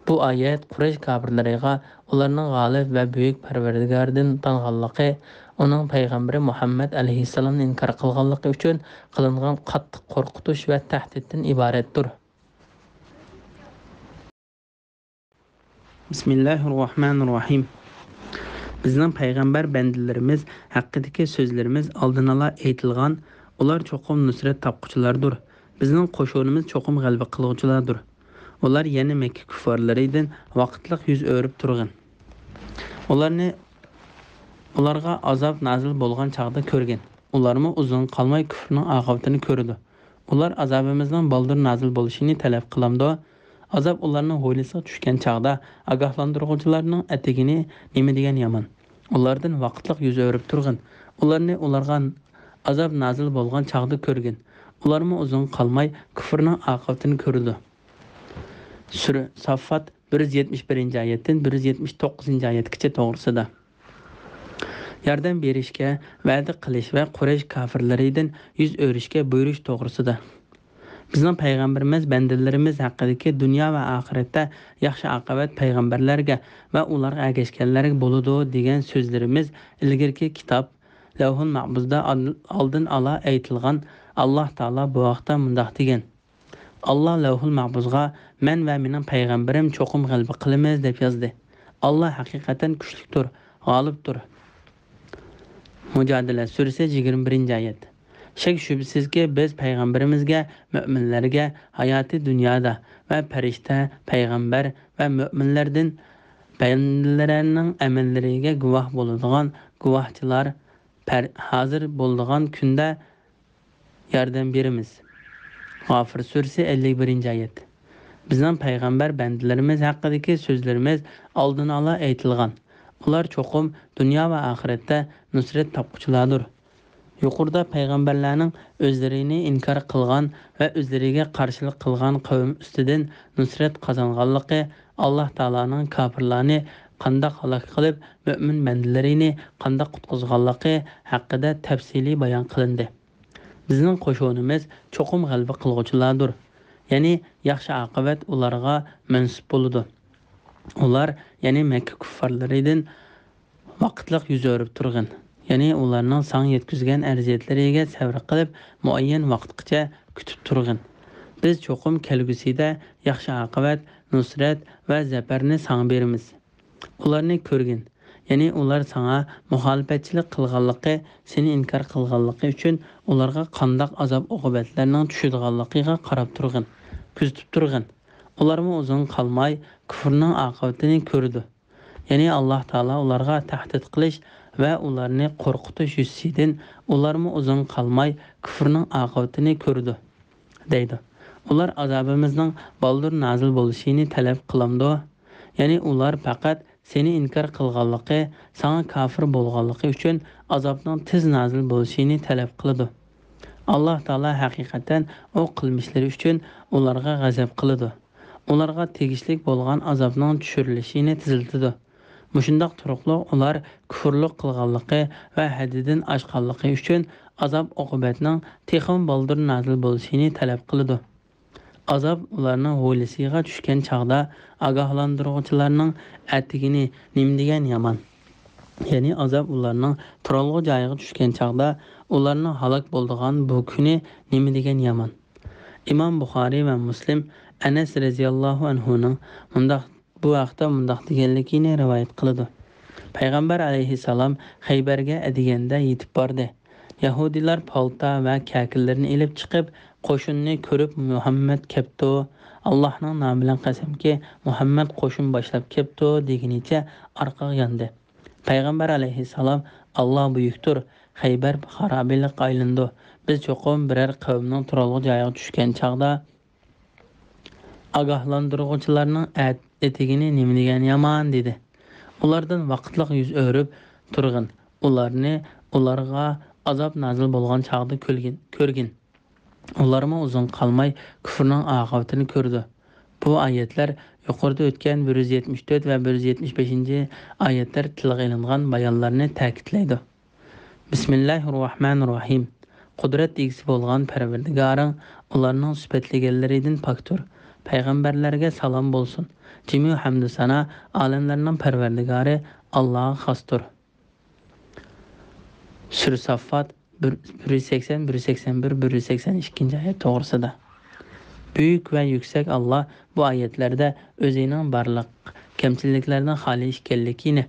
بۇ ئايەت قۇرەيش كاپىرلىرىغا ئۇلارنىڭ غالىب ۋە بۈيۈك پەرۋەردىگاردىن تانغانلىقى، ئۇنىڭ پەيغەمبىرى مۇھەممەد ئەلەيھىسسالامنى ئىنكار قىلغانلىقى ئۈچۈن قىلىنغان قاتتىق قورقۇتۇش ۋە تەھدىتتىن ئىبارەتتۇر. بىسمىللاھىررەھمانىررەھىم. بىزنىڭ پەيغەمبەر بەندىلىرىمىز ھەققىدىكى سۆزلىرىمىز ئالدىنئالا ئېيتىلغان، ئۇلار چوقۇم نۇسرەت تاپقۇچىلاردۇر. بىزنىڭ قوشۇنىمىز چوقۇم غەلىبە قىلغۇچىلاردۇر. ئۇلار يەنە مەككە كۇففارلىرىدىن ۋاقىتلىق يۈز ئۆرۈپ تۇرغىن. ئۇلارنى، ئۇلارغا ئازاب نازىل بولغان چاغدا كۆرگىن. ئۇلارمۇ ئۇزۇن قالماي كۇفرنىڭ ئاقىۋىتىنى كۆرىدۇ. ئۇلار ئازابىمىزنىڭ بالدۇر نازىل بولۇشىنى تەلەپ قىلامدۇ؟ ئازاب ئۇلارنىڭ ھويلىسىغا چۈشكەن چاغدا ئاگاھلاندۇرغۇچىلارنىڭ ئەتىگىنى نېمە دېگەن يامان! ئۇلاردىن ۋاقىتلىق يۈز ئۆرۈپ تۇرغىن. ئۇلارنى، ئۇلارغا ئازاب نازىل بولغان چاغدا كۆرگىن. ئۇلارمۇ ئۇزۇن قالماي كۇفرنىڭ ئاقىۋىتىنى كۆرىدۇ. سۈرە ساففات، بىر يۈز يەتمىش بىرىنچى ئايەتتىن بىر يۈز يەتمىش توققۇزىنچى ئايەتكىچە توغرىسىدا. ياردەم بېرىشكە ۋەدە قىلىش ۋە قۇرەيش كاپىرلىرىدىن يۈز ئۆرۈشكە بۇيرۇش توغرىسىدا. بىزنىڭ پەيغەمبىرىمىز بەندىلىرىمىز ھەققىدىكى دۇنيا ۋە ئاخىرەتتە ياخشى ئاقىۋەت پەيغەمبەرلەرگە ۋە ئۇلارغا ئەگەشكەنلەرگە بولىدۇ دېگەن سۆزلىرىمىز ئىلگىرىكى كىتاب لەۋھۇل مەھپۇزدا ئال-، ئالدىن ئالا ئېيتىلغان. ئاللاھ تائالا بۇ ھەقتە مۇنداق دېگەن: ئاللاھ لەۋھۇل مەھپۇزغا، «مەن ۋە مېنىڭ پەيغەمبىرىم چوقۇم غەلىبە قىلىمىز» دەپ يازدى. ئاللاھ ھەقىقەتەن كۈچلۈكتۇر، غالىبتۇر. مۇجادىلە سۈرىسى، يىگىرمە بىرىنچى ئايەت. شەك-شۈبھىسىزكى، بىز پەيغەمبىرىمىزگە، مۆمىنلەرگە ھاياتى دۇنيادا ۋە پەرىشتە، پەيغەمبەر ۋە مۆمىنلەردىن بەندىلەرنىڭ ئەمەللىرىگە گۇۋاھ بولىدىغان گۇۋاھچىلار پەر-، ھازىر بولىدىغان كۈندە ياردەم بېرىمىز. غافىر سۈرىسى، ئەللىك بىرىنچى ئايەت. بىزنىڭ پەيغەمبەر بەندىلىرىمىز ھەققىدىكى سۆزلىرىمىز ئالدىن ئالا ئېيتىلغان. ئۇلار چوقۇم دۇنيا ۋە ئاخىرەتتە نۇسرەت تاپقۇچىلاردۇر. يۇقىرىدا پەيغەمبەرلەرنىڭ ئۆزلىرىنى ئىنكار قىلغان ۋە ئۆزلىرىگە قارشىلىق قىلغان قەۋم ئۈستىدىن نۇسرەت قازانغانلىقى، ئاللاھ تائالانىڭ كاپىرلارنى قانداق ھالاك قىلىپ، مۆمىن بەندىلىرىنى قانداق قۇتقۇزغانلىقى ھەققىدە تەپسىلىي بايان قىلىندى. بىزنىڭ قوشۇنىمىز چوقۇم غەلىبە قىلغۇچىلاردۇر. يەنى ياخشى ئاقىۋەت ئۇلارغا مەنسۇپ بولىدۇ. ئۇلار، يەنى مەككە كۇففارلىرىدىن ۋاقىتلىق يۈز ئۆرۈپ تۇرغىن. يەنى ئۇلارنىڭ ساڭا يەتكۈزگەن ئەزىيەتلىرىگە سەۋر قىلىپ، مۇئەييەن ۋاقىتقىچە كۈتۈپ تۇرغىن. بىز چوقۇم كەلگۈسىدە ياخشى ئاقىۋەت، نۇسرەت ۋە زەپەرنى ساڭا بېرىمىز. ئۇلارنى كۆرگىن، يەنى ئۇلار ساڭا مۇخالىپەتچىلىك قىلغانلىقى، سېنى ئىنكار قىلغانلىقى ئۈچۈن ئۇلارغا قانداق ئازاب-ئوقۇبەتلەرنىڭ چۈشىدىغانلىقىغا قاراپ تۇرغىن، كۆزىتىپ تۇرغىن. ئۇلارمۇ ئۇزۇن قالماي كۇفرنىڭ ئاقىۋىتىنى كۆرىدۇ. يەنى ئاللاھ تائالا ئۇلارغا تەھدىت قىلىش ۋە ئۇلارنى قورقۇتۇش يۈزىسىدىن ئۇلارمۇ ئۇزۇن قالماي كۇفرنىڭ ئاقىۋىتىنى كۆرىدۇ، دەيدۇ. ئۇلار ئازابىمىزنىڭ بالدۇر نازىل بولۇشىنى تەلەپ قىلامدۇ؟ يەنى ئۇلار پەقەت سېنى ئىنكار قىلغانلىقى، ساڭا كاپىر بولغانلىقى ئۈچۈن ئازابنىڭ تېز نازىل بولۇشىنى تەلەپ قىلىدۇ. ئاللاھ تائالا ھەقىقەتەن ئۇ قىلمىشلىرى ئۈچۈن ئۇلارغا غەزەپ قىلىدۇ. ئۇلارغا تېگىشلىك بولغان ئازابنىڭ چۈشۈرۈلۈشىنى تېزلىتىدۇ. مۇشۇنداق تۇرۇقلۇق ئۇلار كۇفرلۇق قىلغانلىقى ۋە ھەددىدىن ئاشقانلىقى ئۈچۈن ئازاب-ئوقۇبەتنىڭ تېخىمۇ بالدۇر نازىل بولۇشىنى تەلەپ قىلىدۇ. ئازاب ئۇلارنىڭ ھويلىسىغا چۈشكەن چاغدا ئاگاھلاندۇرغۇچىلارنىڭ ئەتىگىنى نېمە دېگەن يامان! يەنى ئازاب ئۇلارنىڭ تۇرالغۇ جايىغا چۈشكەن چاغدا ئۇلارنىڭ ھالاك بولىدىغان بۇ كۈنى نېمە دېگەن يامان! ئىمام بۇخارىي ۋە مۇسلىم ئەنەس رەزىياللاھۇ ئەنھۇنىڭ مۇنداق، بۇ ھەقتە مۇنداق دېگەنلىكىنى رىۋايەت قىلىدۇ. پەيغەمبەر ئەلەيھىسسالام خەيبەرگە ئەتىگەندە يېتىپ باردى. يەھۇدىيلار پالتا ۋە كەكىلىرىنى ئېلىپ چىقىپ، قوشۇننى كۆرۈپ، «مۇھەممەد كەپتۇ، ئاللاھنىڭ نامى بىلەن قەسەمكى، مۇھەممەد قوشۇن باشلاپ كەپتۇ» دېگىنىچە ئارقىغا ياندى. پەيغەمبەر ئەلەيھىسسالام، «ئاللا بۈيۈكتۇر، خەيبەر خارابىلىككە ئايلىنىدۇ. بىز چوقۇم بىرەر قەۋمنىڭ تۇرالغۇ جايىغا چۈشكەن چاغدا ئاگاھلاندۇرغۇچىلارنىڭ ئەت-، ئېتىگىنى نېمە دېگەن يامان!» دېدى. ئۇلاردىن ۋاقىتلىق يۈز ئۆرۈپ تۇرغىن. ئۇلارنى، ئۇلارغا ئازاب نازىل بولغان چاغدا كۆرگىن، كۆرگىن. ئۇلارمۇ ئۇزۇن قالماي كۇفرنىڭ ئاقىۋىتىنى كۆرىدۇ. بۇ ئايەتلەر يۇقىرىدا ئۆتكەن بىر يۈز يەتمىش تۆت ۋە بىر يۈز يەتمىش بەشىنچى ئايەتلەر تىلغا ئېلىنغان بايانلارنى تەكىتلەيدۇ. بىسمىللاھىررەھمانىررەھىم. قۇدرەت ئىگىسى بولغان پەرۋەردىگارىڭ ئۇلارنىڭ سۈپەتلىگەنلىرىدىن پاكتۇر. پەيغەمبەرلەرگە سالام بولسۇن. جىمى ھەمدۇ سانا ئالەملەرنىڭ پەرۋەردىگارى ئاللاغا خاستۇر. سۈرە ساففات، بىر، بىر يۈز سەكسەن، بىر يۈز سەكسەن بىر، بىر يۈز سەكسەن ئىككىنچى ئايەت توغرىسىدا. بۈيۈك ۋە يۈكسەك ئاللا بۇ ئايەتلەردە ئۆزىنىڭ بارلىق كەمچىلىكلەردىن خالىي ئىكەنلىكىنى،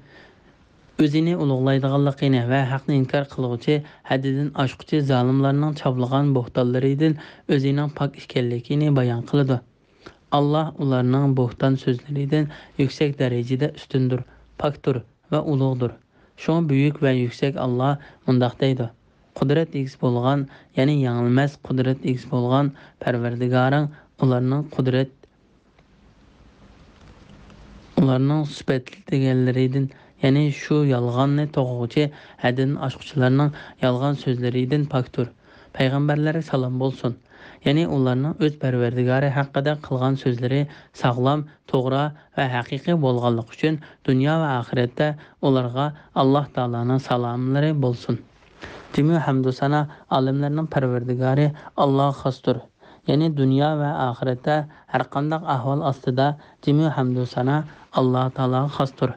ئۆزىنى ئۇلۇغلايدىغانلىقىنى ۋە ھەقنى ئىنكار قىلغۇچى، ھەددىدىن ئاشقۇچى زالىملارنىڭ چاپلىغان بوھتانلىرىدىن ئۆزىنىڭ پاك ئىكەنلىكىنى بايان قىلىدۇ. ئاللا ئۇلارنىڭ بوھتان سۆزلىرىدىن يۈكسەك دەرىجىدە ئۈستۈندۇر، پاكتۇر. ۋە ئۇلۇغدۇر. شۇڭا بۈيۈك ۋە يۈكسەك ئاللا مۇنداق دەيدۇ: قۇدرەت ئىگىسى بولغان، يەنى يېڭىلمەس قۇدرەت ئىگىسى بولغان پەرۋەردىگارىڭ ئۇلارنىڭ قۇدرەت، ئۇلارنىڭ سۈپەتلىگەنلىرىدىن، يەنى شۇ يالغاننى توغرىغۇچى، ھەددىدىن ئاشقۇچىلارنىڭ يالغان سۆزلىرىدىن پاكتۇر. پەيغەمبەرلەرگە سالام بولسۇن. يەنى ئۇلارنىڭ ئۆز پەرۋەردىگارى ھەققىدە قىلغان سۆزلىرى ساغلام، توغرا ۋە ھەقىقىي بولغانلىقى ئۈچۈن دۇنيا ۋە ئاخىرەتتە ئۇلارغا ئاللا تائالانىڭ سالاملىرى بولسۇن. جۈمۈ ھەمدۇ سانا ئالەملەرنىڭ پەرۋەردىگارى ئاللاغا خاستۇر. يەنى دۇنيا ۋە ئاخىرەتتە ھەرقانداق ئەھۋال ئاستىدا جۈمۈ ھەمدۇ سانا ئاللا تائالاغا خاستۇر.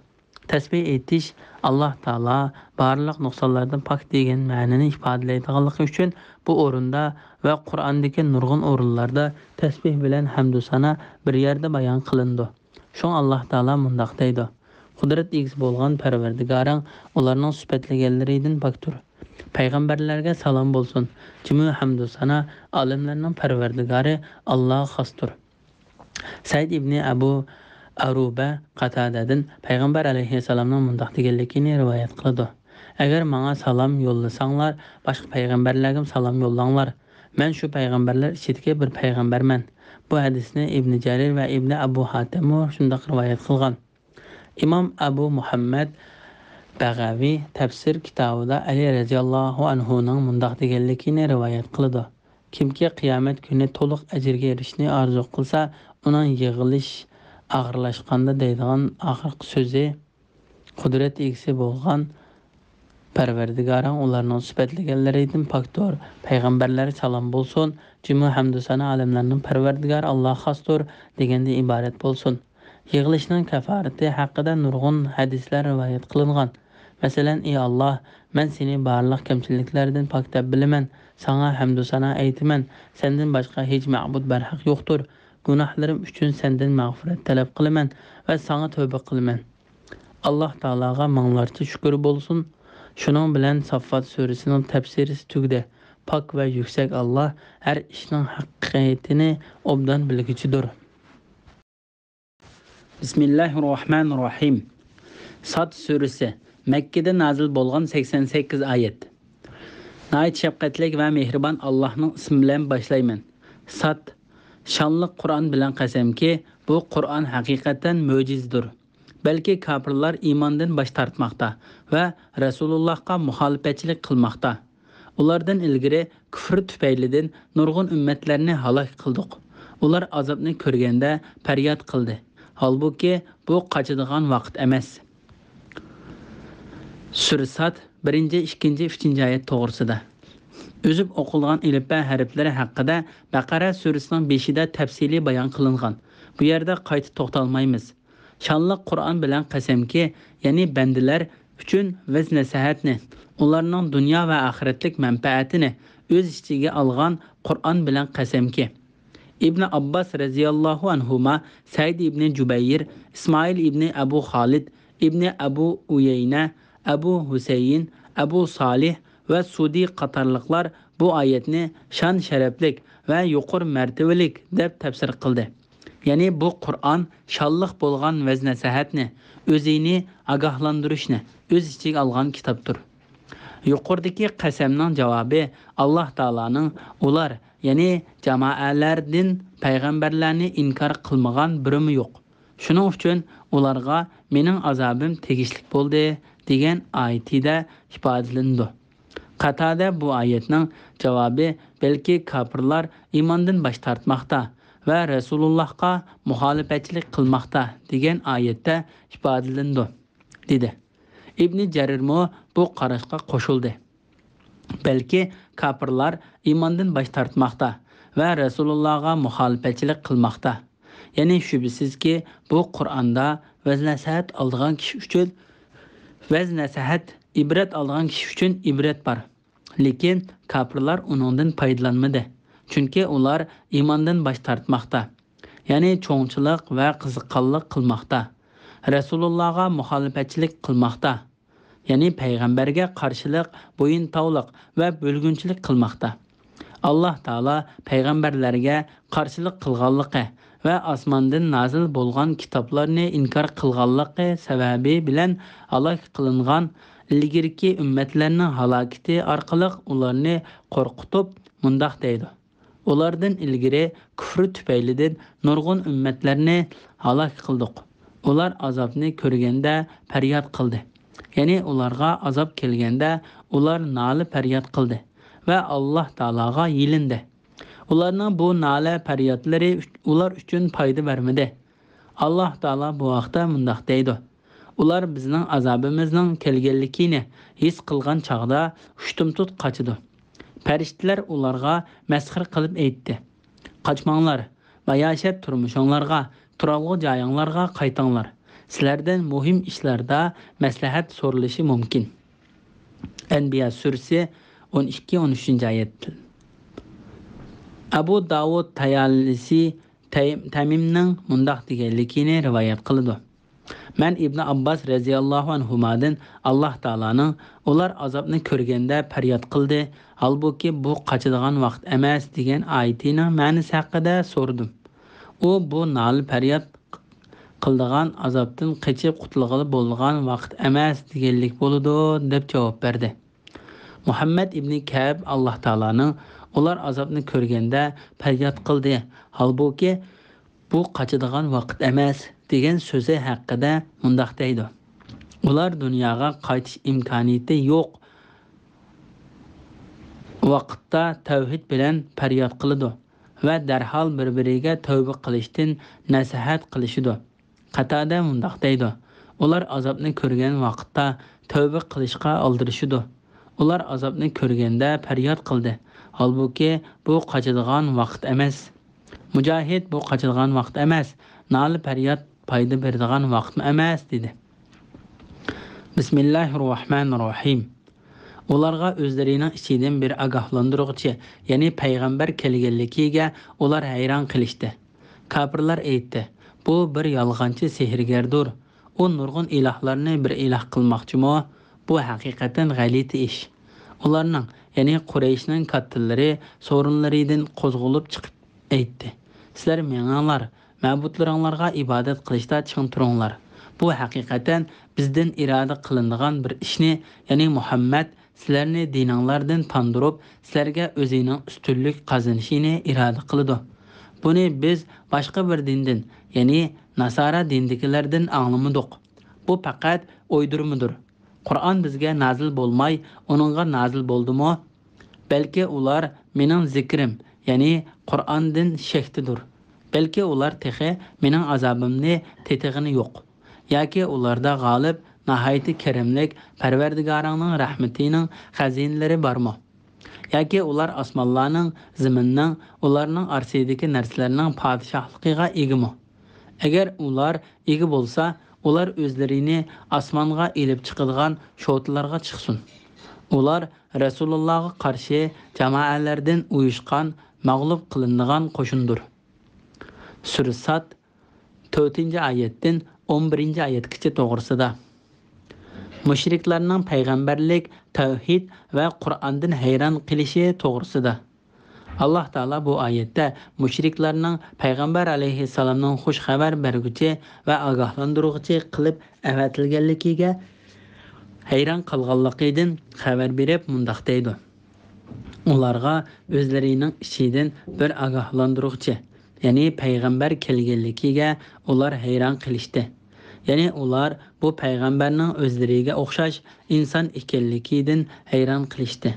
تەسبىھ ئېيتىش ئاللا تائالا بارلىق نۇقسانلاردىن پاك دېگەن مەنىنى ئىپادىلەيدىغانلىقى ئۈچۈن بۇ ئورۇندا ۋە قۇرئاندىكى نۇرغۇن ئورۇنلاردا تەسبىھ بىلەن ھەمدۇ سانا بىر يەردە بايان قىلىنىدۇ. شۇڭا ئاللا تائالا مۇنداق دەيدۇ: قۇدرەت ئىگىسى بولغان پەرۋەردىگارىڭ ئۇلارنىڭ سۈپەتلىگەنلىرىدىن پاكتۇر. پەيغەمبەرلەرگە سالام بولسۇن. جۈمۈ ھەمدۇ سانا ئالەملەرنىڭ پەرۋەردىگارى ئاللاغا خاستۇر. سەئىد ئىبنى ئەبۇ ئەرۇبە قاتادەدىن پەيغەمبەر ئەلەيھىسسالامنىڭ مۇنداق دېگەنلىكىنى رىۋايەت قىلىدۇ: ئەگەر ماڭا سالام يوللىساڭلار، باشقا پەيغەمبەرلەرگىمۇ سالام يوللاڭلار. مەن شۇ پەيغەمبەرلەر ئىچىدىكى بىر پەيغەمبەرمەن. بۇ ھەدىسنى ئىبنى جەرىر ۋە ئىبنى ئەبۇ ھاتىممۇ شۇنداق رىۋايەت قىلغان. ئىمام ئەبۇ مۇھەممەد بەغەۋى تەپسىر كىتابىدا ئەلى رەزىياللاھۇ ئەنھۇنىڭ مۇنداق دېگەنلىكىنى رىۋايەت قىلىدۇ: كىمكى قىيامەت كۈنى تولۇق ئەجىرگە ئېرىشىشنى ئارزۇ قىلسا، ئۇنىڭ يىغلىش ئاغرىلاشقاندا دەيدىغان ئاخىرقى سۆزى، قۇدرەت ئىگىسى بولغان پەرۋەردىگارىڭ ئۇلارنىڭ سۈپەتلىگەنلىرىدىن پاكتۇر، پەيغەمبەرلەرگە سالام بولسۇن، جۈمۈ ھەمدۇ سانا ئالەملەرنىڭ پەرۋەردىگارى ئاللاغا خاستۇر دېگەندىن ئىبارەت بولسۇن. يىغلىشنىڭ كاپپارىتى ھەققىدە نۇرغۇن ھەدىسلەر رىۋايەت قىلىنغان. مەسىلەن: ئى ئاللا، مەن سېنى بارلىق كەمچىلىكلەردىن پاك دەپ بىلىمەن، ساڭا ھەمدۇ سانا ئېيتىمەن، سەندىن باشقا ھېچ مەبۇد بەرھەق يوقتۇر، گۇناھلىرىم ئۈچۈن سەندىن مەغپىرەت تەلەپ قىلىمەن ۋە ساڭا تۆبە قىلىمەن. ئاللا تائالاغا مىڭلارچە شۈكۈر بولسۇن. شۇنىڭ بىلەن ساففات سۈرىسىنىڭ تەپسىرى تۈگىدى. پاك ۋە يۈكسەك ئاللا ھەر ئىشنىڭ ھەقىقىيىتىنى ئوبدان بىلگۈچىدۇر. بىسمىللاھىررەھمانىررەھىم. ساد سۈرىسى. مەككىدە نازىل بولغان، سەكسەن سەككىز ئايەت. ناھايىتى شەپقەتلىك ۋە مېھرىبان ئاللاھنىڭ ئىسمى بىلەن باشلايمەن. ساد. شانلىق قۇرئان بىلەن قەسەمكى، بۇ قۇرئان ھەقىقەتەن مۆجىزىدۇر. بەلكى كاپىرلار ئىماندىن باش تارتماقتا ۋە رەسۇلۇللاھقا مۇخالىپەتچىلىك قىلماقتا. ئۇلاردىن ئىلگىرى كۇفر تۈپەيلىدىن نۇرغۇن ئۈممەتلەرنى ھالاك قىلدۇق. ئۇلار ئازابنى كۆرگەندە پەرياد قىلدى. ھالبۇكى، بۇ قاچىدىغان ۋاقىت ئەمەس. سۈرە ساد، بىرىنچى، ئىككىنچى، ئۈچىنچى ئايەت توغرىسىدا. ئۈزۈپ ئوقۇلغان ئېلىپبە ھەرپلىرى ھەققىدە بەقەرە سۈرىسىنىڭ بېشىدا تەپسىلىي بايان قىلىنغان. بۇ يەردە قايتا توختالمايمىز. شانلىق قۇرئان بىلەن قەسەمكى، يەنى بەندىلەر ئۈچۈن ۋەز-نەسىھەتنى، ئۇلارنىڭ دۇنيا ۋە ئاخىرەتلىك مەنپەئەتىنى ئۆز ئىچىگە ئالغان قۇرئان بىلەن قەسەمكى. ئىبنى ئابباس رەزىياللاھۇ ئەنھۇما، سەئىد ئىبنى جۇبەير، ئىسمائىل ئىبنى ئەبۇ خالىد، ئىبنى ئەبۇ ئۇيەينە، ئەبۇ ھۈسەيىن، ئەبۇ سالىھ ۋە سۇدى قاتارلىقلار بۇ ئايەتنى شان-شەرەپلىك ۋە يۇقىرى مەرتىۋىلىك دەپ تەپسىر قىلدى. يەنى بۇ قۇرئان شانلىق بولغان ۋەز-نەسىھەتنى، ئۆزىنى ئاگاھلاندۇرۇشنى ئۆز ئىچىگە ئالغان كىتابتۇر. يۇقىرىدىكى قەسەمنىڭ جاۋابى ئاللاھ تائالانىڭ ئۇلار، يەنى جامائەلەردىن پەيغەمبەرلەرنى ئىنكار قىلمىغان بىرىمۇ يوق. شۇنىڭ ئۈچۈن ئۇلارغا مېنىڭ ئازابىم تېگىشلىك بولدى، دېگەن ئايىتىدە ئىپادىلىنىدۇ. قاتادە بۇ ئايەتنىڭ جاۋابى بەلكى كاپىرلار ئىماندىن باش تارتماقتا ۋە رەسۇلۇللاھقا مۇخالىپەتچىلىك قىلماقتا، دېگەن ئايەتتە ئىپادىلىنىدۇ، دېدى. ئىبنى جەرىرمۇ بۇ قاراشقا قوشۇلدى. بەلكى كاپىرلار ئىماندىن باش تارتماقتا ۋە رەسۇلۇللاغا مۇخالىپەتچىلىك قىلماقتا. يەنى شۈبھىسىزكى، بۇ قۇرئاندا ۋەز-نەسىھەت ئالىدىغان كىشى ئۈچۈن، ۋەز-نەسىھەت، ئىبرەت ئالىدىغان كىشى ئۈچۈن ئىبرەت بار. لېكىن كاپىرلار ئۇنىڭدىن پايدىلانمىدى. چۈنكى ئۇلار ئىماندىن باش تارتماقتا، يەنى چوڭچىلىق ۋە قىزىققانلىق قىلماقتا. رەسۇلۇللاغا مۇخالىپەتچىلىك قىلماقتا، يەنى پەيغەمبەرگە قارشىلىق، بويۇنتاۋلىق ۋە بۆلگۈنچىلىك قىلماقتا. ئاللاھ تائالا پەيغەمبەرلەرگە قارشىلىق قىلغانلىقى ۋە ئاسماندىن نازىل بولغان كىتابلارنى ئىنكار قىلغانلىقى سەۋەبى بىلەن ھالاك قىلىنغان ئىلگىرىكى ئۈممەتلەرنىڭ ھالاكىتى ئارقىلىق ئۇلارنى قورقۇتۇپ مۇنداق دەيدۇ: ئۇلاردىن ئىلگىرى كۇفرى تۈپەيلىدىن نۇرغۇن ئۈممەتلەرنى ھالاك قىلدۇق. ئۇلار ئازابنى كۆرگەندە پەرياد قىلدى. يەنى ئۇلارغا ئازاب كەلگەندە ئۇلار نالە پەرياد قىلدى ۋە ئاللاھ تائالاغا يېلىندى. ئۇلارنىڭ بۇ نالە پەريادلىرى ئۈچ-، ئۇلار ئۈچۈن پايدا بەرمىدى. ئاللاھ تائالا بۇ ھەقتە مۇنداق دەيدۇ: ئۇلار بىزنىڭ ئازابىمىزنىڭ كەلگەنلىكىنى ھېس قىلغان چاغدا ئۇشتۇمتۇت قاچىدۇ. پەرىشتىلەر ئۇلارغا مەسخىرە قىلىپ ئېيتتى: قاچماڭلار، مەئىشەت تۇرمۇشۇڭلارغا، تۇرالغۇ جايىڭلارغا قايتىڭلار. سىلەردىن مۇھىم ئىشلاردا مەسلىھەت سورىلىشى مۇمكىن. ئەنبىيا سۈرىسى، ئون ئىككى، ئون ئۈچىنچى ئايەت. ئەبۇ داۋۇد تايالىسى تەي-، تەمىمنىڭ مۇنداق دېگەنلىكىنى رىۋايەت قىلىدۇ: مەن ئىبنى ئابباس رەزىياللاھۇ ئەنھۇمادىن ئاللاھ تائالانىڭ ئۇلار ئازابنى كۆرگەندە پەرياد قىلدى، ھالبۇكى بۇ قاچىدىغان ۋاقىت ئەمەس دېگەن ئايىتىنىڭ مەنىسى ھەققىدە سورىدىم. ئۇ بۇ نالە پەرياد قىلىدىغان ئازابتىن قېچىپ قۇتۇلغىلى بولىدىغان ۋاقىت ئەمەس دېگەنلىك بولىدۇ، دەپ جاۋاب بەردى. مۇھەممەد ئىبنى كەئب ئاللاھ تائالانىڭ ئۇلار ئازابنى كۆرگەندە پەرياد قىلدى، ھالبۇكى بۇ قاچىدىغان ۋاقىت ئەمەس دېگەن سۆزى ھەققىدە مۇنداق دەيدۇ: ئۇلار دۇنياغا قايتىش ئىمكانىيىتى يوق ۋاقىتتا تەۋھىد بىلەن پەرياد قىلىدۇ ۋە دەرھال بىر-بىرىگە تەۋبە قىلىشتىن نەسىھەت قىلىشىدۇ. قاتادە مۇنداق دەيدۇ: ئۇلار ئازابنى كۆرگەن ۋاقىتتا تەۋبە قىلىشقا ئالدىرىشىدۇ. ئۇلار ئازابنى كۆرگەندە پەرياد قىلدى، ھالبۇكى بۇ قاچىدىغان ۋاقىت ئەمەس. مۇجاھىد بۇ قاچىدىغان ۋاقىت ئەمەس، نالە-پەرياد پايدا بېرىدىغان ۋاقىتمۇ ئەمەس، دېدى. بىسمىللاھىررەھمانىررەھىم. ئۇلارغا ئۆزلىرىنىڭ ئىچىدىن بىر ئاگاھلاندۇرغۇچى، يەنى پەيغەمبەر كەلگەنلىكىگە ئۇلار ھەيران قېلىشتى. كاپىرلار ئېيتتى: بۇ بىر يالغانچى سېھىرگەردۇر. ئۇ نۇرغۇن ئىلاھلارنى بىر ئىلاھ قىلماقچىمۇ؟ بۇ ھەقىقەتەن غەلىتە ئىش. ئۇلارنىڭ، يەنى قۇرەيشنىڭ كاتتىلىرى سورۇنلىرىدىن قوزغىلىپ چىقىپ ئېيتتى: سىلەر مېڭىڭلار، مەبۇدلىرىڭلارغا ئىبادەت قىلىشتا چىڭ تۇرۇڭلار. بۇ ھەقىقەتەن بىزدىن ئىرادە قىلىنىدىغان بىر ئىشنى، يەنى مۇھەممەد سىلەرنى دىنىڭلاردىن تاندۇرۇپ، سىلەرگە ئۆزىنىڭ ئۈستۈنلۈك قازىنىشىنى ئىرادە قىلىدۇ. بۇنى بىز باشقا بىر دىندىن، يەنى ناسارا دىنىدىكىلەردىن ئاڭلىمىدۇق. بۇ پەقەت ئويدۇرمىدۇر. قۇرئان بىزگە نازىل بولماي، ئۇنىڭغا نازىل بولدىمۇ؟ بەلكى ئۇلار مېنىڭ زىكرىم، يەنى قۇرئاندىن شەكتىدۇر. بەلكى ئۇلار تېخى مېنىڭ ئازابىمنى تېتىغىنى يوق. ياكى ئۇلاردا غالىب، ناھايىتى كەرەملىك پەرۋەردىگارىڭنىڭ رەھمىتىنىڭ خەزىنىلىرى بارمۇ؟ ياكى ئۇلار ئاسمانلارنىڭ، زېمىننىڭ، ئۇلارنىڭ ئارىسىدىكى نەرسىلەرنىڭ پادىشاھلىقىغا ئىگىمۇ؟ ئەگەر ئۇلار ئىگە بولسا، ئۇلار ئۆزلىرىنى ئاسمانغا ئېلىپ چىقىدىغان شوتىلارغا چىقسۇن. ئۇلار رەسۇلۇللاغا قارشى جامائەلەردىن ئۇيۇشقان، مەغلۇپ قىلىنىدىغان قوشۇندۇر. سۈرە ساد، تۆتىنچى ئايەتتىن ئون بىرىنچى ئايەتكىچە توغرىسىدا. مۇشرىكلارنىڭ پەيغەمبەرلىك، تەۋھىد ۋە قۇرئاندىن ھەيران قېلىشى توغرىسىدا. ئاللاھ تائالا بۇ ئايەتتە مۇشرىكلارنىڭ پەيغەمبەر ئەلەيھىسسالامنىڭ خۇش خەۋەر بەرگۈچى ۋە ئاگاھلاندۇرغۇچى قىلىپ ئەۋەتىلگەنلىكىگە ھەيران قالغانلىقىدىن خەۋەر بېرىپ مۇنداق دەيدۇ: ئۇلارغا ئۆزلىرىنىڭ ئىچىدىن بىر ئاگاھلاندۇرغۇچى، يەنى پەيغەمبەر كەلگەنلىكىگە ئۇلار ھەيران قېلىشتى. يەنى ئۇلار بۇ پەيغەمبەرنىڭ ئۆزلىرىگە ئوخشاش ئىنسان ئىكەنلىكىدىن ھەيران قېلىشتى.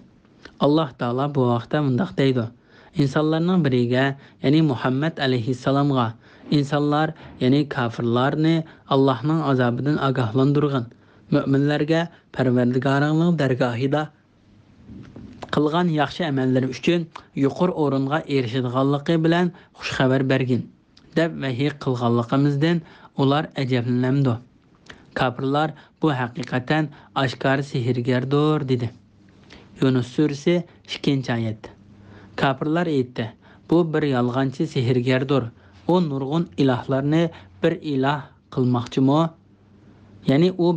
ئاللاھ تائالا بۇ ھەقتە مۇنداق دەيدۇ: ئىنسانلارنىڭ بىرىگە، يەنى مۇھەممەد ئەلەيھىسسالامغا، ئىنسانلار، يەنى كاپىرلارنى ئاللاھنىڭ ئازابىدىن ئاگاھلاندۇرغىن، مۆمىنلەرگە پەرۋەردىگارىڭنىڭ دەرگاھىدا قىلغان ياخشى ئەمەللىرى ئۈچۈن يۇقىرى ئورۇنغا ئېرىشىدىغانلىقى بىلەن خۇش خەۋەر بەرگىن، دەپ ۋەھىي قىلغانلىقىمىزدىن ئۇلار ئەجەبلىنەمدۇ؟ كاپىرلار بۇ ھەقىقەتەن ئاشكارا سېھىرگەردۇر، دېدى. يۇنۇس سۈرىسى، ئىككىنچى ئايەت. كاپىرلار ئېيتتى: بۇ بىر يالغانچى سېھىرگەردۇر. ئۇ نۇرغۇن ئىلاھلارنى بىر ئىلاھ قىلماقچىمۇ؟ يەنى ئۇ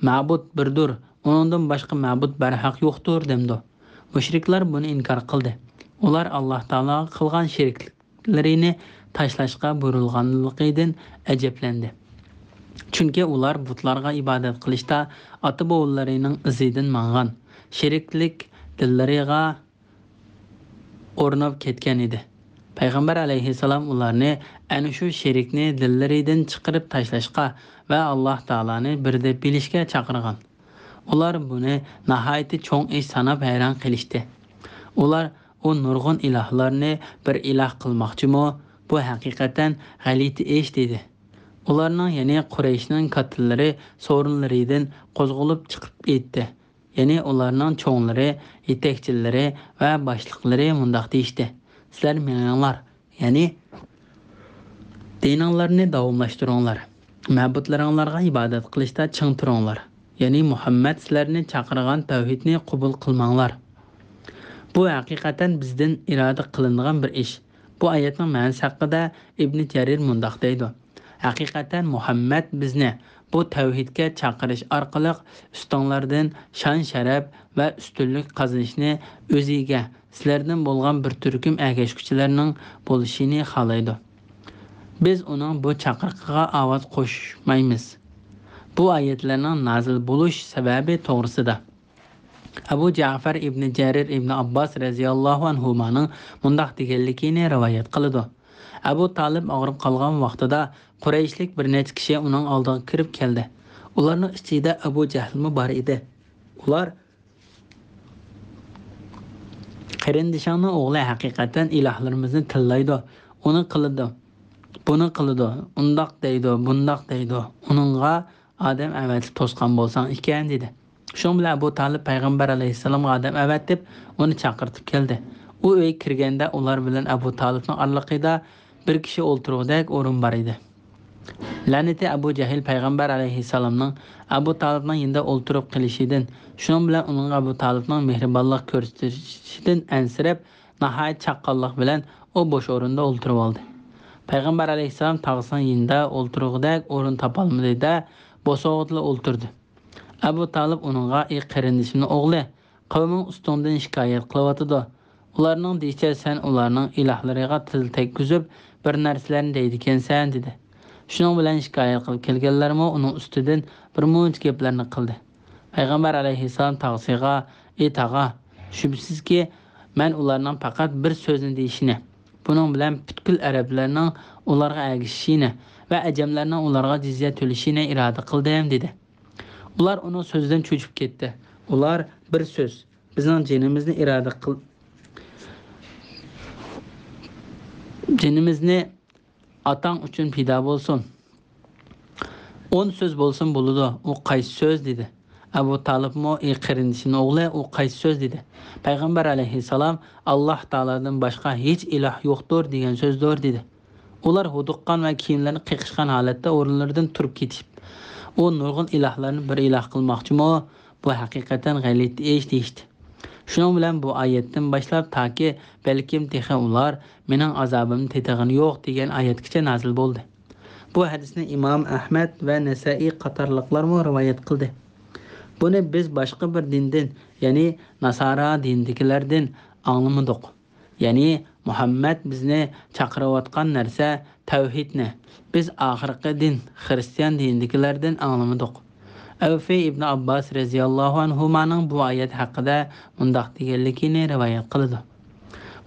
مەبۇد بىردۇر، ئۇنىڭدىن باشقا مەبۇد بەرھەق يوقتۇر، دەمدۇ؟ مۇشرىكلار بۇنى ئىنكار قىلدى. ئۇلار ئاللاھ تائالاغا قىلغان شېرىكلىك شېرىكلىرىنى تاشلاشقا بۇيرۇلغانلىقىدىن ئەجەبلەندى. چۈنكى ئۇلار بۇتلارغا ئىبادەت قىلىشتا ئاتا-بوۋىلىرىنىڭ ئىزىدىن ماڭغان، شېرىكلىك دىللىرىغا ئورناپ كەتكەن ئىدى. پەيغەمبەر ئەلەيھىسسالام ئۇلارنى ئەنە شۇ شېرىكنى دىللىرىدىن چىقىرىپ تاشلاشقا ۋە ئاللاھ تائالانى بىر دەپ بىلىشكە چاقىرغان. ئۇلار بۇنى ناھايىتى چوڭ ئىش ساناپ ھەيران قېلىشتى. ئۇلار ئۇ نۇرغۇن ئىلاھلارنى بىر ئىلاھ قىلماقچىمۇ؟ بۇ ھەقىقەتەن غەلىتە ئىش، دېدى. ئۇلارنىڭ، يەنى قۇرەيشنىڭ كاتتىلىرى سورۇنلىرىدىن قوزغىلىپ چىقىپ ئېيتتى. يەنى ئۇلارنىڭ چوڭلىرى، يېتەكچىلىرى ۋە باشلىقلىرى مۇنداق دېيىشتى: سىلەر مېڭىڭلار، يەنى دىنىڭلارنى داۋاملاشتۇرۇڭلار. مەبۇدلىرىڭلارغا ئىبادەت قىلىشتا چىڭ تۇرۇڭلار. يەنى مۇھەممەد سىلەرنى چاقىرغان تەۋھىدنى قوبۇل قىلماڭلار. بۇ ھەقىقەتەن بىزدىن ئىرادە قىلىنىدىغان بىر ئىش. بۇ ئايەتنىڭ مەنىسى ھەققىدە ئىبنى جەرىر مۇنداق دەيدۇ: ھەقىقەتەن مۇھەممەد بىزنى بۇ تەۋھىدكە چاقىرىش ئارقىلىق ئۈستۈڭلاردىن شان-شەرەپ ۋە ئۈستۈنلۈك قازىنىشنى، ئۆزىگە سىلەردىن بولغان بىر تۈركۈم ئەگەشكۈچىلەرنىڭ بولۇشىنى خالايدۇ. بىز ئۇنىڭ بۇ چاقىرىقىغا ئاۋاز قوشمايمىز. بۇ ئايەتلەرنىڭ نازىل بولۇش سەۋەبى توغرىسىدا ئەبۇ جەفەر ئىبنى جەرىر ئىبنى ئابباس رەزىياللاھۇ ئەنھۇمانىڭ مۇنداق دېگەنلىكىنى رىۋايەت قىلىدۇ. ئەبۇ تالىپ ئاغرىپ قالغان ۋاقتىدا قۇرەيشلىك بىر نەچچە كىشى ئۇنىڭ ئالدىغا كىرىپ كەلدى. ئۇلارنىڭ ئىچىدە ئەبۇ جەھلمۇ بار ئىدى. ئۇلار قېرىندىشىڭنىڭ ئوغلى ھەقىقەتەن ئىلاھلىرىمىزنى تىللايدۇ، ئۇنى قىلىدۇ، بۇنى قىلىدۇ، ئۇنداق دەيدۇ، بۇنداق دەيدۇ، ئۇنىڭغا ئادەم ئەۋەتىپ توسقان بولساڭ ئىكەن، دېدى. شۇنىڭ بىلەن ئەبۇ تالىپ پەيغەمبەر ئەلەيھىسسالامغا ئادەم ئەۋەتىپ، ئۇنى چاقىرتىپ كەلدى. ئۇ ئۆيگە كىرگەندە، ئۇلار بىلەن ئەبۇ تالىپنىڭ ئارىلىقىدا بىر كىشى ئولتۇرغۇدەك ئورۇن بار ئىدى. لەنىتى ئەبۇ جەھىل پەيغەمبەر ئەلەيھىسسالامنىڭ ئەبۇ تالىپنىڭ يېنىدا ئولتۇرۇپ قېلىشىدىن، شۇنىڭ بىلەن ئۇنىڭغا ئەبۇ تالىپنىڭ مېھرىبانلىق كۆرسىتىشىدىن ئەنسىرەپ، ناھايىتى چاققانلىق بىلەن ئۇ بوش ئورۇندا ئولتۇرۇۋالدى. پەيغەمبەر ئەلەيھىسسالام تاغىسىنىڭ يېنىدا ئولتۇرغۇدەك ئورۇن تاپالمىدى-دە، بوسۇغىدىلا ئولتۇردى. ئەبۇ تالىپ ئۇنىڭغا: ئى قېرىندىشىمنىڭ ئوغلى، قەۋمىڭ ئۈستۈڭدىن شىكايەت قىلىۋاتىدۇ. ئۇلارنىڭ دېيىشىچە سەن ئۇلارنىڭ ئىلاھلىرىغا تىل تەگكۈزۈپ، بىر نەرسىلەرنى دەيدىكەنسەن، دېدى. شۇنىڭ بىلەن شىكايەت قىلىپ كەلگەنلەرمۇ ئۇنىڭ ئۈستىدىن بىر مۇنچە گەپلەرنى قىلدى. پەيغەمبەر ئەلەيھىسسالام تاغىسىغا: ئى تاغا، شۈبھىسىزكى، مەن ئۇلارنىڭ پەقەت بىر سۆزنى دېيىشىنى، بۇنىڭ بىلەن پۈتكۈل ئەرەبلەرنىڭ ئۇلارغا ئەگىشىشىنى ۋە ئەجەملەرنىڭ ئۇلارغا جىزيە تۆلىشىنى ئىرادە قىلدىم، دېدى. ئۇلار ئۇنىڭ سۆزىدىن چۆچۈپ كەتتى. ئۇلار: بىر سۆز، بىزنىڭ جېنىمىزنى ئىرادە قىل، جېنىمىزنى ئاتاڭ ئۈچۈن پىدا بولسۇن. ئون سۆز بولسۇن بولىدۇ، ئۇ قايسى سۆز؟ دېدى. ئەبۇ تالىپمۇ: ئى قېرىندىشىمنىڭ ئوغلى، ئۇ قايسى سۆز؟ دېدى. پەيغەمبەر ئەلەيھىسسالام: ئاللاھ تائالادىن باشقا ھېچ ئىلاھ يوقتۇر دېگەن سۆزدۇر، دېدى. ئۇلار ھودۇققان ۋە كىيىملىرىنى قېقىشقان ھالەتتە ئورۇنلىرىدىن تۇرۇپ كېتىشىپ، ئۇ نۇرغۇن ئىلاھلارنى بىر ئىلاھ قىلماقچىمۇ؟ بۇ ھەقىقەتەن غەلىتە ئىش، دېيىشتى. شۇنىڭ بىلەن بۇ ئايەتتىن باشلاپ تاكى بەلكىم تېخى ئۇلار مېنىڭ ئازابىمنى تېتىغىنى يوق دېگەن ئايەتكىچە نازىل بولدى. بۇ ھەدىسنى ئىمام ئەھمەد ۋە نەسەئىي قاتارلىقلارمۇ رىۋايەت قىلدى. بۇنى بىز باشقا بىر دىندىن، يەنى ناسارا دىنىدىكىلەردىن ئاڭلىمىدۇق. يەنى مۇھەممەد بىزنى چاقىرىۋاتقان نەرسە تەۋھىدنى، بىز ئاخىرقى دىن، خىرىستىيان دىنىدىكىلەردىن ئاڭلىمىدۇق. ئەۋفى ئىبنى ئابباس رەزىياللاھۇ ئەنھۇمانىڭ بۇ ئايەت ھەققىدە مۇنداق دېگەنلىكىنى رىۋايەت قىلىدۇ: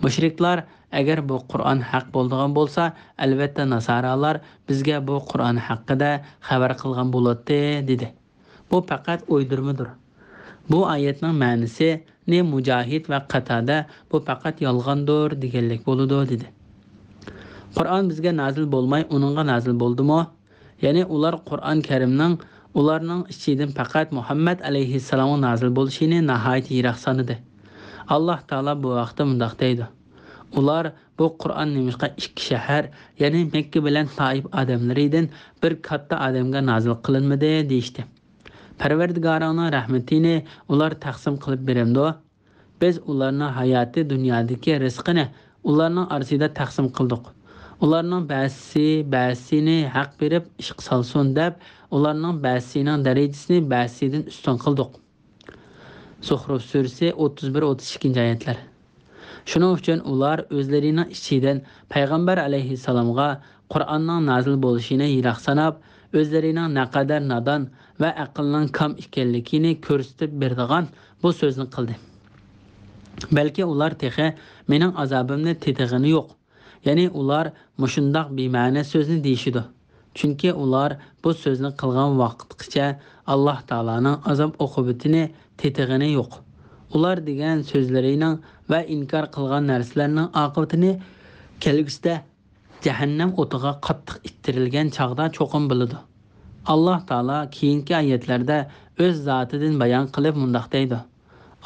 مۇشرىكلار ئەگەر بۇ قۇرئان ھەق بولىدىغان بولسا، ئەلۋەتتە ناسارالار بىزگە بۇ قۇرئان ھەققىدە خەۋەر قىلغان بولاتتى، دېدى. بۇ پەقەت ئويدۇرمىدۇر. بۇ ئايەتنىڭ مەنىسىنى مۇجاھىد ۋە قاتادە بۇ پەقەت يالغاندۇر دېگەنلىك بولىدۇ، دېدى. قۇرئان بىزگە نازىل بولماي، ئۇنىڭغا نازىل بولدىمۇ؟ يەنى ئۇلار قۇرئان كەرىمنىڭ ئۇلارنىڭ ئىچىدىن پەقەت مۇھەممەد ئەلەيھىسسالامغا نازىل بولۇشىنى ناھايىتى يىراق سانىدى. ئاللاھ تائالا بۇ ھەقتە مۇنداق دەيدۇ: ئۇلار بۇ قۇرئان نېمىشقا ئىككى شەھەر، يەنى مەككە بىلەن تائىپ ئادەملىرىدىن بىر كاتتا ئادەمگە نازىل قىلىنمىدى؟ دېيىشتى. پەرۋەردىگارىڭنىڭ رەھمىتىنى ئۇلار تەقسىم قىلىپ بېرەمدۇ؟ بىز ئۇلارنىڭ ھاياتى دۇنيادىكى رىزقىنى ئۇلارنىڭ ئارىسىدا تەقسىم قىلدۇق. ئۇلارنىڭ بەزىسى بەزىسىنى ھەق بېرىپ ئىشقا سالسۇن دەپ، ئۇلارنىڭ بەزىسىنىڭ دەرىجىسىنى بەزىسىدىن ئۈستۈن قىلدۇق. زۇخرۇف سۈرىسى، ئوتتۇز بىر، ئوتتۇز ئىككىنچى ئايەتلەر. شۇنىڭ ئۈچۈن ئۇلار ئۆزلىرىنىڭ ئىچىدىن پەيغەمبەر ئەلەيھىسسالامغا قۇرئاننىڭ نازىل بولۇشىنى يىراق ساناپ، ئۆزلىرىنىڭ نەقەدەر نادان ۋە ئەقلىنىڭ كام ئىكەنلىكىنى كۆرسىتىپ بېرىدىغان بۇ سۆزنى قىلدى. بەلكى ئۇلار تېخى مېنىڭ ئازابىمنى تېتىغىنى يوق. يەنى ئۇلار مۇشۇنداق بىمەنە سۆزنى دېيىشىدۇ. چۈنكى ئۇلار بۇ سۆزنى قىلغان ۋاقىتقىچە ئاللاھ تائالانىڭ ئازاب ئوقۇبىتىنى تېتىغىنى يوق. ئۇلار دېگەن سۆزلىرىنىڭ ۋە ئىنكار قىلغان نەرسىلەرنىڭ ئاقىۋىتىنى كەلگۈسىدە جەھەننەم ئوتىغا قاتتىق ئىتتىرىلگەن چاغدا چوقۇم بىلىدۇ. ئاللاھ تائالا كېيىنكى ئايەتلەردە ئۆز زاتىدىن بايان قىلىپ مۇنداق دەيدۇ: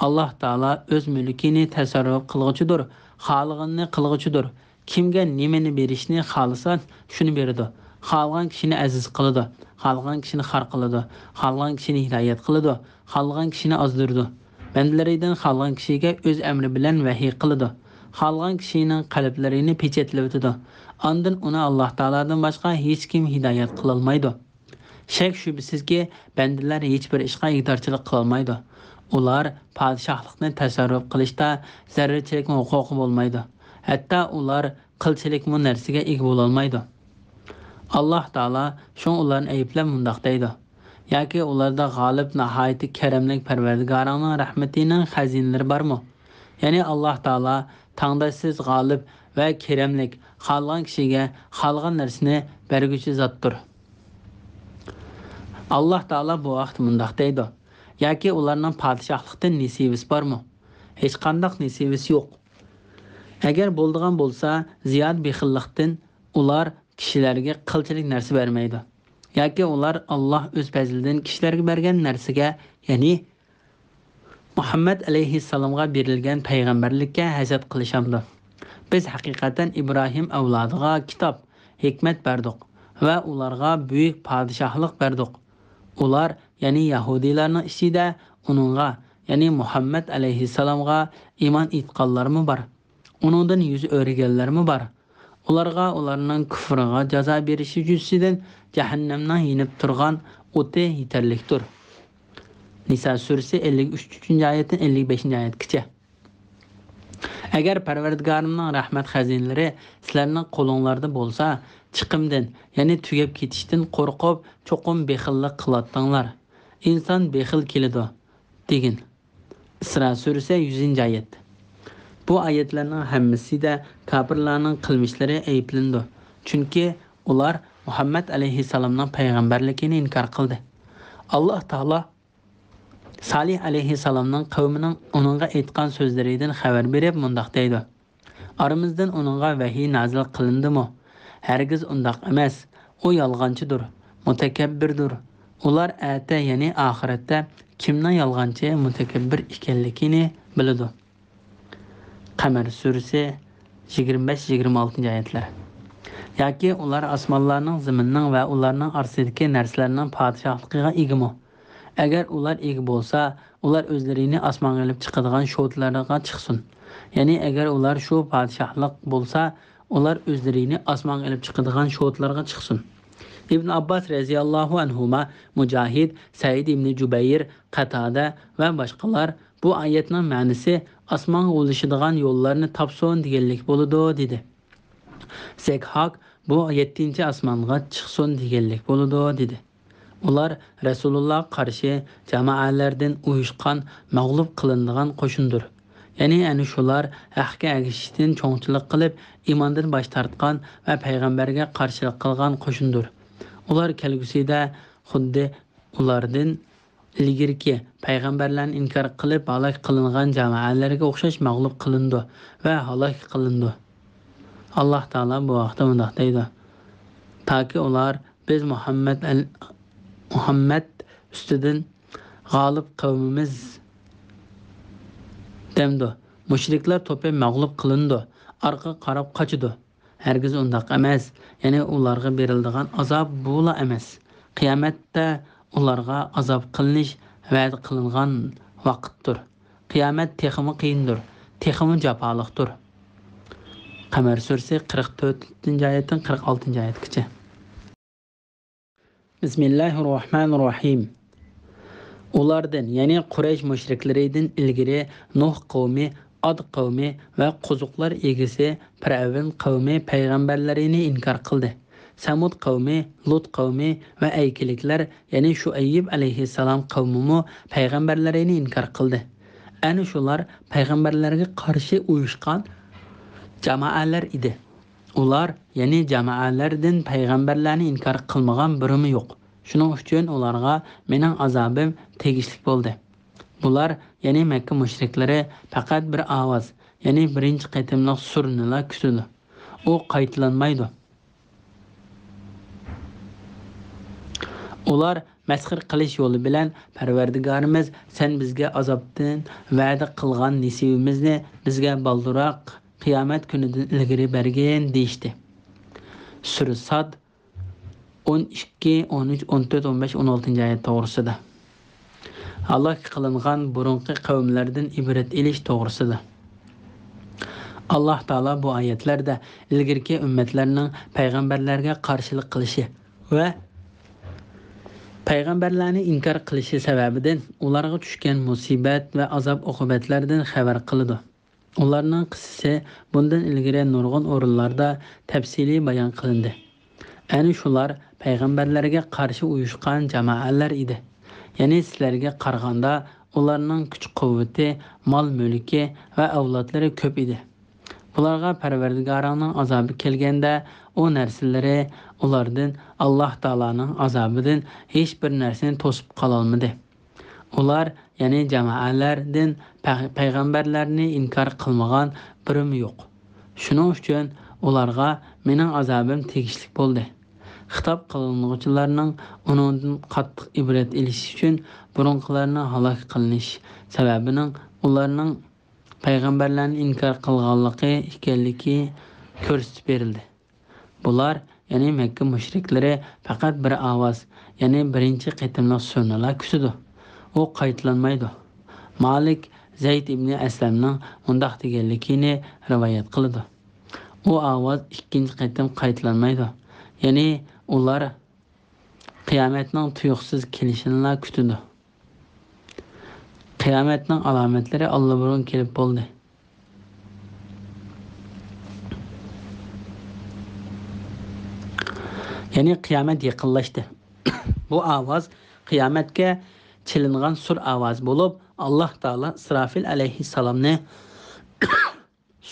ئاللاھ تائالا ئۆز مۈلكىنى تەسەررۇپ قىلغۇچىدۇر، خالىغىنىنى قىلغۇچىدۇر. كىمگە نېمىنى بېرىشنى خالىسا، شۇنى بېرىدۇ. خالىغان كىشىنى ئەزىز قىلىدۇ، خالىغان كىشىنى خار قىلىدۇ، خالىغان كىشىنى ھىدايەت قىلىدۇ، خالىغان كىشىنى ئازدۇرىدۇ. بەندىلىرىدىن خالىغان كىشىگە ئۆز ئەمرى بىلەن ۋەھىي قىلىدۇ. خالىغان كىشىنىڭ قەلبلىرىنى پېچەتلىۋېتىدۇ. ئاندىن ئۇنى ئاللاھ تائالادىن باشقا ھېچكىم ھىدايەت قىلالمايدۇ. شەك-شۈبھىسىزكى، بەندىلەر ھېچبىر ئىشقا ئىگىدارچىلىق قىلالمايدۇ. ئۇلار پادىشاھلىقنى تەسەررۇپ قىلىشتا زەررىچىلىكمۇ ھوقۇقى بولمايدۇ. ھەتتا ئۇلار قىلچىلىكمۇ نەرسىگە ئىگە بولالمايدۇ. ئاللاھ تائالا شۇڭا ئۇلارنى ئەيىبلەپ مۇنداق دەيدۇ: ياكى ئۇلاردا غالىب، ناھايىتى كەرەملىك پەرۋەردىگارىڭنىڭ رەھمىتىنىڭ خەزىنىلىرى بارمۇ؟ يەنى ئاللاھ تائالا تەڭداشسىز غالىب ۋە كېرەملىك، خالىغان كىشىگە خالىغان نەرسىنى بەرگۈچى زاتتۇر. ئاللاھ تائالا بۇ ھەقتە مۇنداق دەيدۇ: ياكى ئۇلارنىڭ پادىشاھلىقتىن نېسىۋىسى بارمۇ؟ ھېچقانداق نېسىۋىسى يوق. ئەگەر بولىدىغان بولسا، زىيادە بېخىللىقتىن ئۇلار كىشىلەرگە قىلچىلىك نەرسە بەرمەيدۇ. ياكى ئۇلار ئاللاھ ئۆز پەزلىدىن كىشىلەرگە بەرگەن نەرسىگە، يەنى مۇھەممەد ئەلەيھىسسالامغا بېرىلگەن پەيغەمبەرلىككە ھەسەت قىلىشامدۇ؟ بىز ھەقىقەتەن ئىبراھىم ئەۋلادىغا كىتاب، ھېكمەت بەردۇق ۋە ئۇلارغا بۈيۈك پادىشاھلىق بەردۇق. ئۇلار، يەنى يەھۇدىيلارنىڭ ئىچىدە ئۇنىڭغا، يەنى مۇھەممەد ئەلەيھىسسالامغا ئىمان ئېيتقانلارمۇ بار. ئۇنىڭدىن يۈز ئۆرۈگەنلەرمۇ بار. ئۇلارغا ئۇلارنىڭ كۇفرىغا جازا بېرىشى يۈزىسىدىن جەھەننەمنىڭ يېنىپ تۇرغان ئوتى يېتەرلىكتۇر. نىسا سۈرىسى ئەللىك ئۈچىنچى ئايەتتىن ئەللىك بەشىنچى ئايەتكىچە. ئەگەر پەرۋەردىگارىمنىڭ رەھمەت خەزىنىلىرى سىلەرنىڭ قولۇڭلاردا بولسا، چىقىمدىن، يەنى تۈگەپ كېتىشتىن قورقۇپ، چوقۇم بېخىللىق قىلاتتىڭلار. ئىنسان بېخىل كېلىدۇ، دېگىن. ئىسرا سۈرىسى، يۈزىنچى ئايەت. بۇ ئايەتلەرنىڭ ھەممىسىدە كاپىرلارنىڭ قىلمىشلىرى ئەيىبلىنىدۇ. چۈنكى ئۇلار مۇھەممەد ئەلەيھىسسالامنىڭ پەيغەمبەرلىكىنى ئىنكار قىلدى. ئاللاھ تائالا سالىھ ئەلەيھىسسالامنىڭ قەۋمىنىڭ ئۇنىڭغا ئېيتقان سۆزلىرىدىن خەۋەر بېرىپ مۇنداق دەيدۇ: ئارىمىزدىن ئۇنىڭغا ۋەھىي نازىل قىلىندىمۇ؟ ھەرگىز ئۇنداق ئەمەس. ئۇ يالغانچىدۇر، مۇتەكەببىردۇر. ئۇلار ئەتە، يەنى ئاخىرەتتە كىمنىڭ يالغانچى، مۇتەكەببىر ئىكەنلىكىنى بىلىدۇ. قەمەر سۈرىسى، يىگىرمە بەش، يىگىرمە ئالتىنچى ئايەتلەر. ياكى ئۇلار ئاسمانلارنىڭ، زېمىننىڭ ۋە ئۇلارنىڭ ئارىسىدىكى نەرسىلەرنىڭ پادىشاھلىقىغا ئىگىمۇ؟ ئەگەر ئۇلار ئىگە بولسا، ئۇلار ئۆزلىرىنى ئاسمانغا ئېلىپ چىقىدىغان شوتىلارغا چىقسۇن. يەنى ئەگەر ئۇلار شۇ پادىشاھلىق بولسا، ئۇلار ئۆزلىرىنى ئاسمانغا ئېلىپ چىقىدىغان شوتىلارغا چىقسۇن. ئىبن ئابباس رەزىياللاھۇ ئەنھۇما، مۇجاھىد، سەئىد ئىبنى جۇبەير، قەتادە ۋە باشقىلار بۇ ئايەتنىڭ مەنىسى ئاسمانغا ئۇلىشىدىغان يوللارنى تاپسۇن دېگەنلىك بولىدۇ، دېدى. زەكھاك بۇ يەتتىنچى ئاسمانغا چىقسۇن دېگەنلىك بولىدۇ، دېدى. ئۇلار رەسۇلۇللاھقا قارشى جامائەلەردىن ئۇيۇشقان، مەغلۇپ قىلىنىدىغان قوشۇندۇر. يەنى ئەنە شۇلار ھەققە ئەگىشىشتىن چوڭچىلىق قىلىپ، ئىماندىن باش تارتقان ۋە پەيغەمبەرگە قارشىلىق قىلغان قوشۇندۇر. ئۇلار كەلگۈسىدە خۇددى ئۇلاردىن ئىلگىرىكى پەيغەمبەرلەرنى ئىنكار قىلىپ ھالاك قىلىنغان جامائەلەرگە ئوخشاش مەغلۇپ قىلىنىدۇ ۋە ھالاك قىلىنىدۇ. ئاللاھ تائالا بۇ ھەقتە مۇنداق دەيدۇ: تاكى ئۇلار، بىز مۇھەممەد ئەل-، مۇھەممەد ئۈستىدىن غالىب قەۋمىمىز دەمدۇ، مۇشرىكلار توپى مەغلۇپ قىلىنىدۇ، ئارقىغا قاراپ قاچىدۇ. ھەرگىز ئۇنداق ئەمەس. يەنى ئۇلارغا بېرىلىدىغان ئازاب بۇلا ئەمەس. قىيامەتتە ئۇلارغا ئازاب قىلىنىش ۋەدە قىلىنغان ۋاقىتتۇر. قىيامەت تېخىمۇ قىيىندۇر، تېخىمۇ جاپالىقتۇر. قەمەر سۈرىسى، قىرىق تۆتىنچى ئايەتتىن قىرىق ئالتىنچى ئايەتكىچە. بىسمىللاھىررەھمانىررەھىم. ئۇلاردىن، يەنى قۇرەيش مۇشرىكلىرىدىن ئىلگىرى نۇھ قەۋمى ئاد قەۋمى ۋە قوزۇقلار ئىگىسى پىرئەۋن قەۋمى پەيغەمبەرلىرىنى ئىنكار قىلدى. سەمۇد قەۋمى، لۇت قەۋمى ۋە ئەيكىلىكلەر، يەنى شۇئەييىب ئەلەيھىسسالام قەۋمىمۇ پەيغەمبەرلىرىنى ئىنكار قىلدى. ئەنە شۇلار پەيغەمبەرلەرگە قارشى ئۇيۇشقان جامائەلەر ئىدى. ئۇلار، يەنى جامائەلەردىن پەيغەمبەرلەرنى ئىنكار قىلمىغان بىرىمۇ يوق. شۇنىڭ ئۈچۈن ئۇلارغا مېنىڭ ئازابىم تېگىشلىك بولدى. بۇلار، يەنى مەككە مۇشرىكلىرى پەقەت بىر ئاۋاز، يەنى بىرىنچى قېتىملىق سۈرنىلا كۈتىدۇ. ئۇ قايتىلانمايدۇ. ئۇلار مەسخىرە قىلىش يولى بىلەن، «پەرۋەردىگارىمىز، سەن بىزگە ئازابتىن ۋەدە قىلغان نېسىۋىمىزنى بىزگە بالدۇرراق قىيامەت كۈنىدىن ئىلگىرى بەرگىن» دېيىشتى. سۈرە ساد، ئون ئىككى، ئون ئۈچ، ئون تۆت، ئون بەش، ئون ئالتىنچى ئايەت توغرىسىدا. ھالاك قىلىنغان بۇرۇنقى قەۋملەردىن ئىبرەت ئېلىش توغرىسىدا. ئاللاھ تائالا بۇ ئايەتلەردە ئىلگىرىكى ئۈممەتلەرنىڭ پەيغەمبەرلەرگە قارشىلىق قىلىشى ۋە پەيغەمبەرلەرنى ئىنكار قىلىشى سەۋەبىدىن ئۇلارغا چۈشكەن مۇسىبەت ۋە ئازاب-ئوقۇبەتلەردىن خەۋەر قىلىدۇ. ئۇلارنىڭ قىسسىسى بۇندىن ئىلگىرى نۇرغۇن ئورۇنلاردا تەپسىلىي بايان قىلىندى. ئەنە شۇلار پەيغەمبەرلەرگە قارشى ئۇيۇشقان جامائەلەر ئىدى. يەنى سىلەرگە قارىغاندا ئۇلارنىڭ كۈچ-قۇۋۋىتى، مال-مۈلكى ۋە ئەۋلادلىرى كۆپ ئىدى. بۇلارغا پەرۋەردىگارىڭنىڭ ئازابى كەلگەندە، ئۇ نەرسىلىرى ئۇلاردىن، ئاللاھ تائالانىڭ ئازابىدىن ھېچ بىر نەرسىنى توسۇپ قالالمىدى. ئۇلار، يەنى جامائەلەردىن پەغ-، پەيغەمبەرلەرنى ئىنكار قىلمىغان بىرىمۇ يوق. شۇنىڭ ئۈچۈن ئۇلارغا مېنىڭ ئازابىم تېگىشلىك بولدى. خىتاب قىلىنغۇچىلارنىڭ ئۇنىڭدىن قاتتىق ئىبرەت ئېلىشى ئۈچۈن بۇرۇنقىلارنىڭ ھالاك قىلىنىش سەۋەبىنىڭ ئۇلارنىڭ پەيغەمبەرلەرنى ئىنكار قىلغانلىقى ئىكەنلىكى كۆرسىتىپ بېرىلدى. بۇلار، يەنى مەككە مۇشرىكلىرى پەقەت بىر ئاۋاز، يەنى بىرىنچى قېتىملىق سۈرنىلا كۈتىدۇ. ئۇ قايتىلانمايدۇ. مالىك زەيد ئىبنى ئەسلەمنىڭ مۇنداق دېگەنلىكىنى رىۋايەت قىلىدۇ. ئۇ ئاۋاز ئىككىنچى قېتىم قايتىلانمايدۇ. يەنى ئۇلار قىيامەتنىڭ تۇيۇقسىز كېلىشىنىلا كۈتىدۇ. قىيامەتنىڭ ئالامەتلىرى ئاللىبۇرۇن كېلىپ بولدى. يەنى قىيامەت يېقىنلاشتى. بۇ ئاۋاز قىيامەتكە چېلىنغان سۇر ئاۋازى بولۇپ، ئاللاھ تائالا ئىسرافىل ئەلەيھىسسالامنى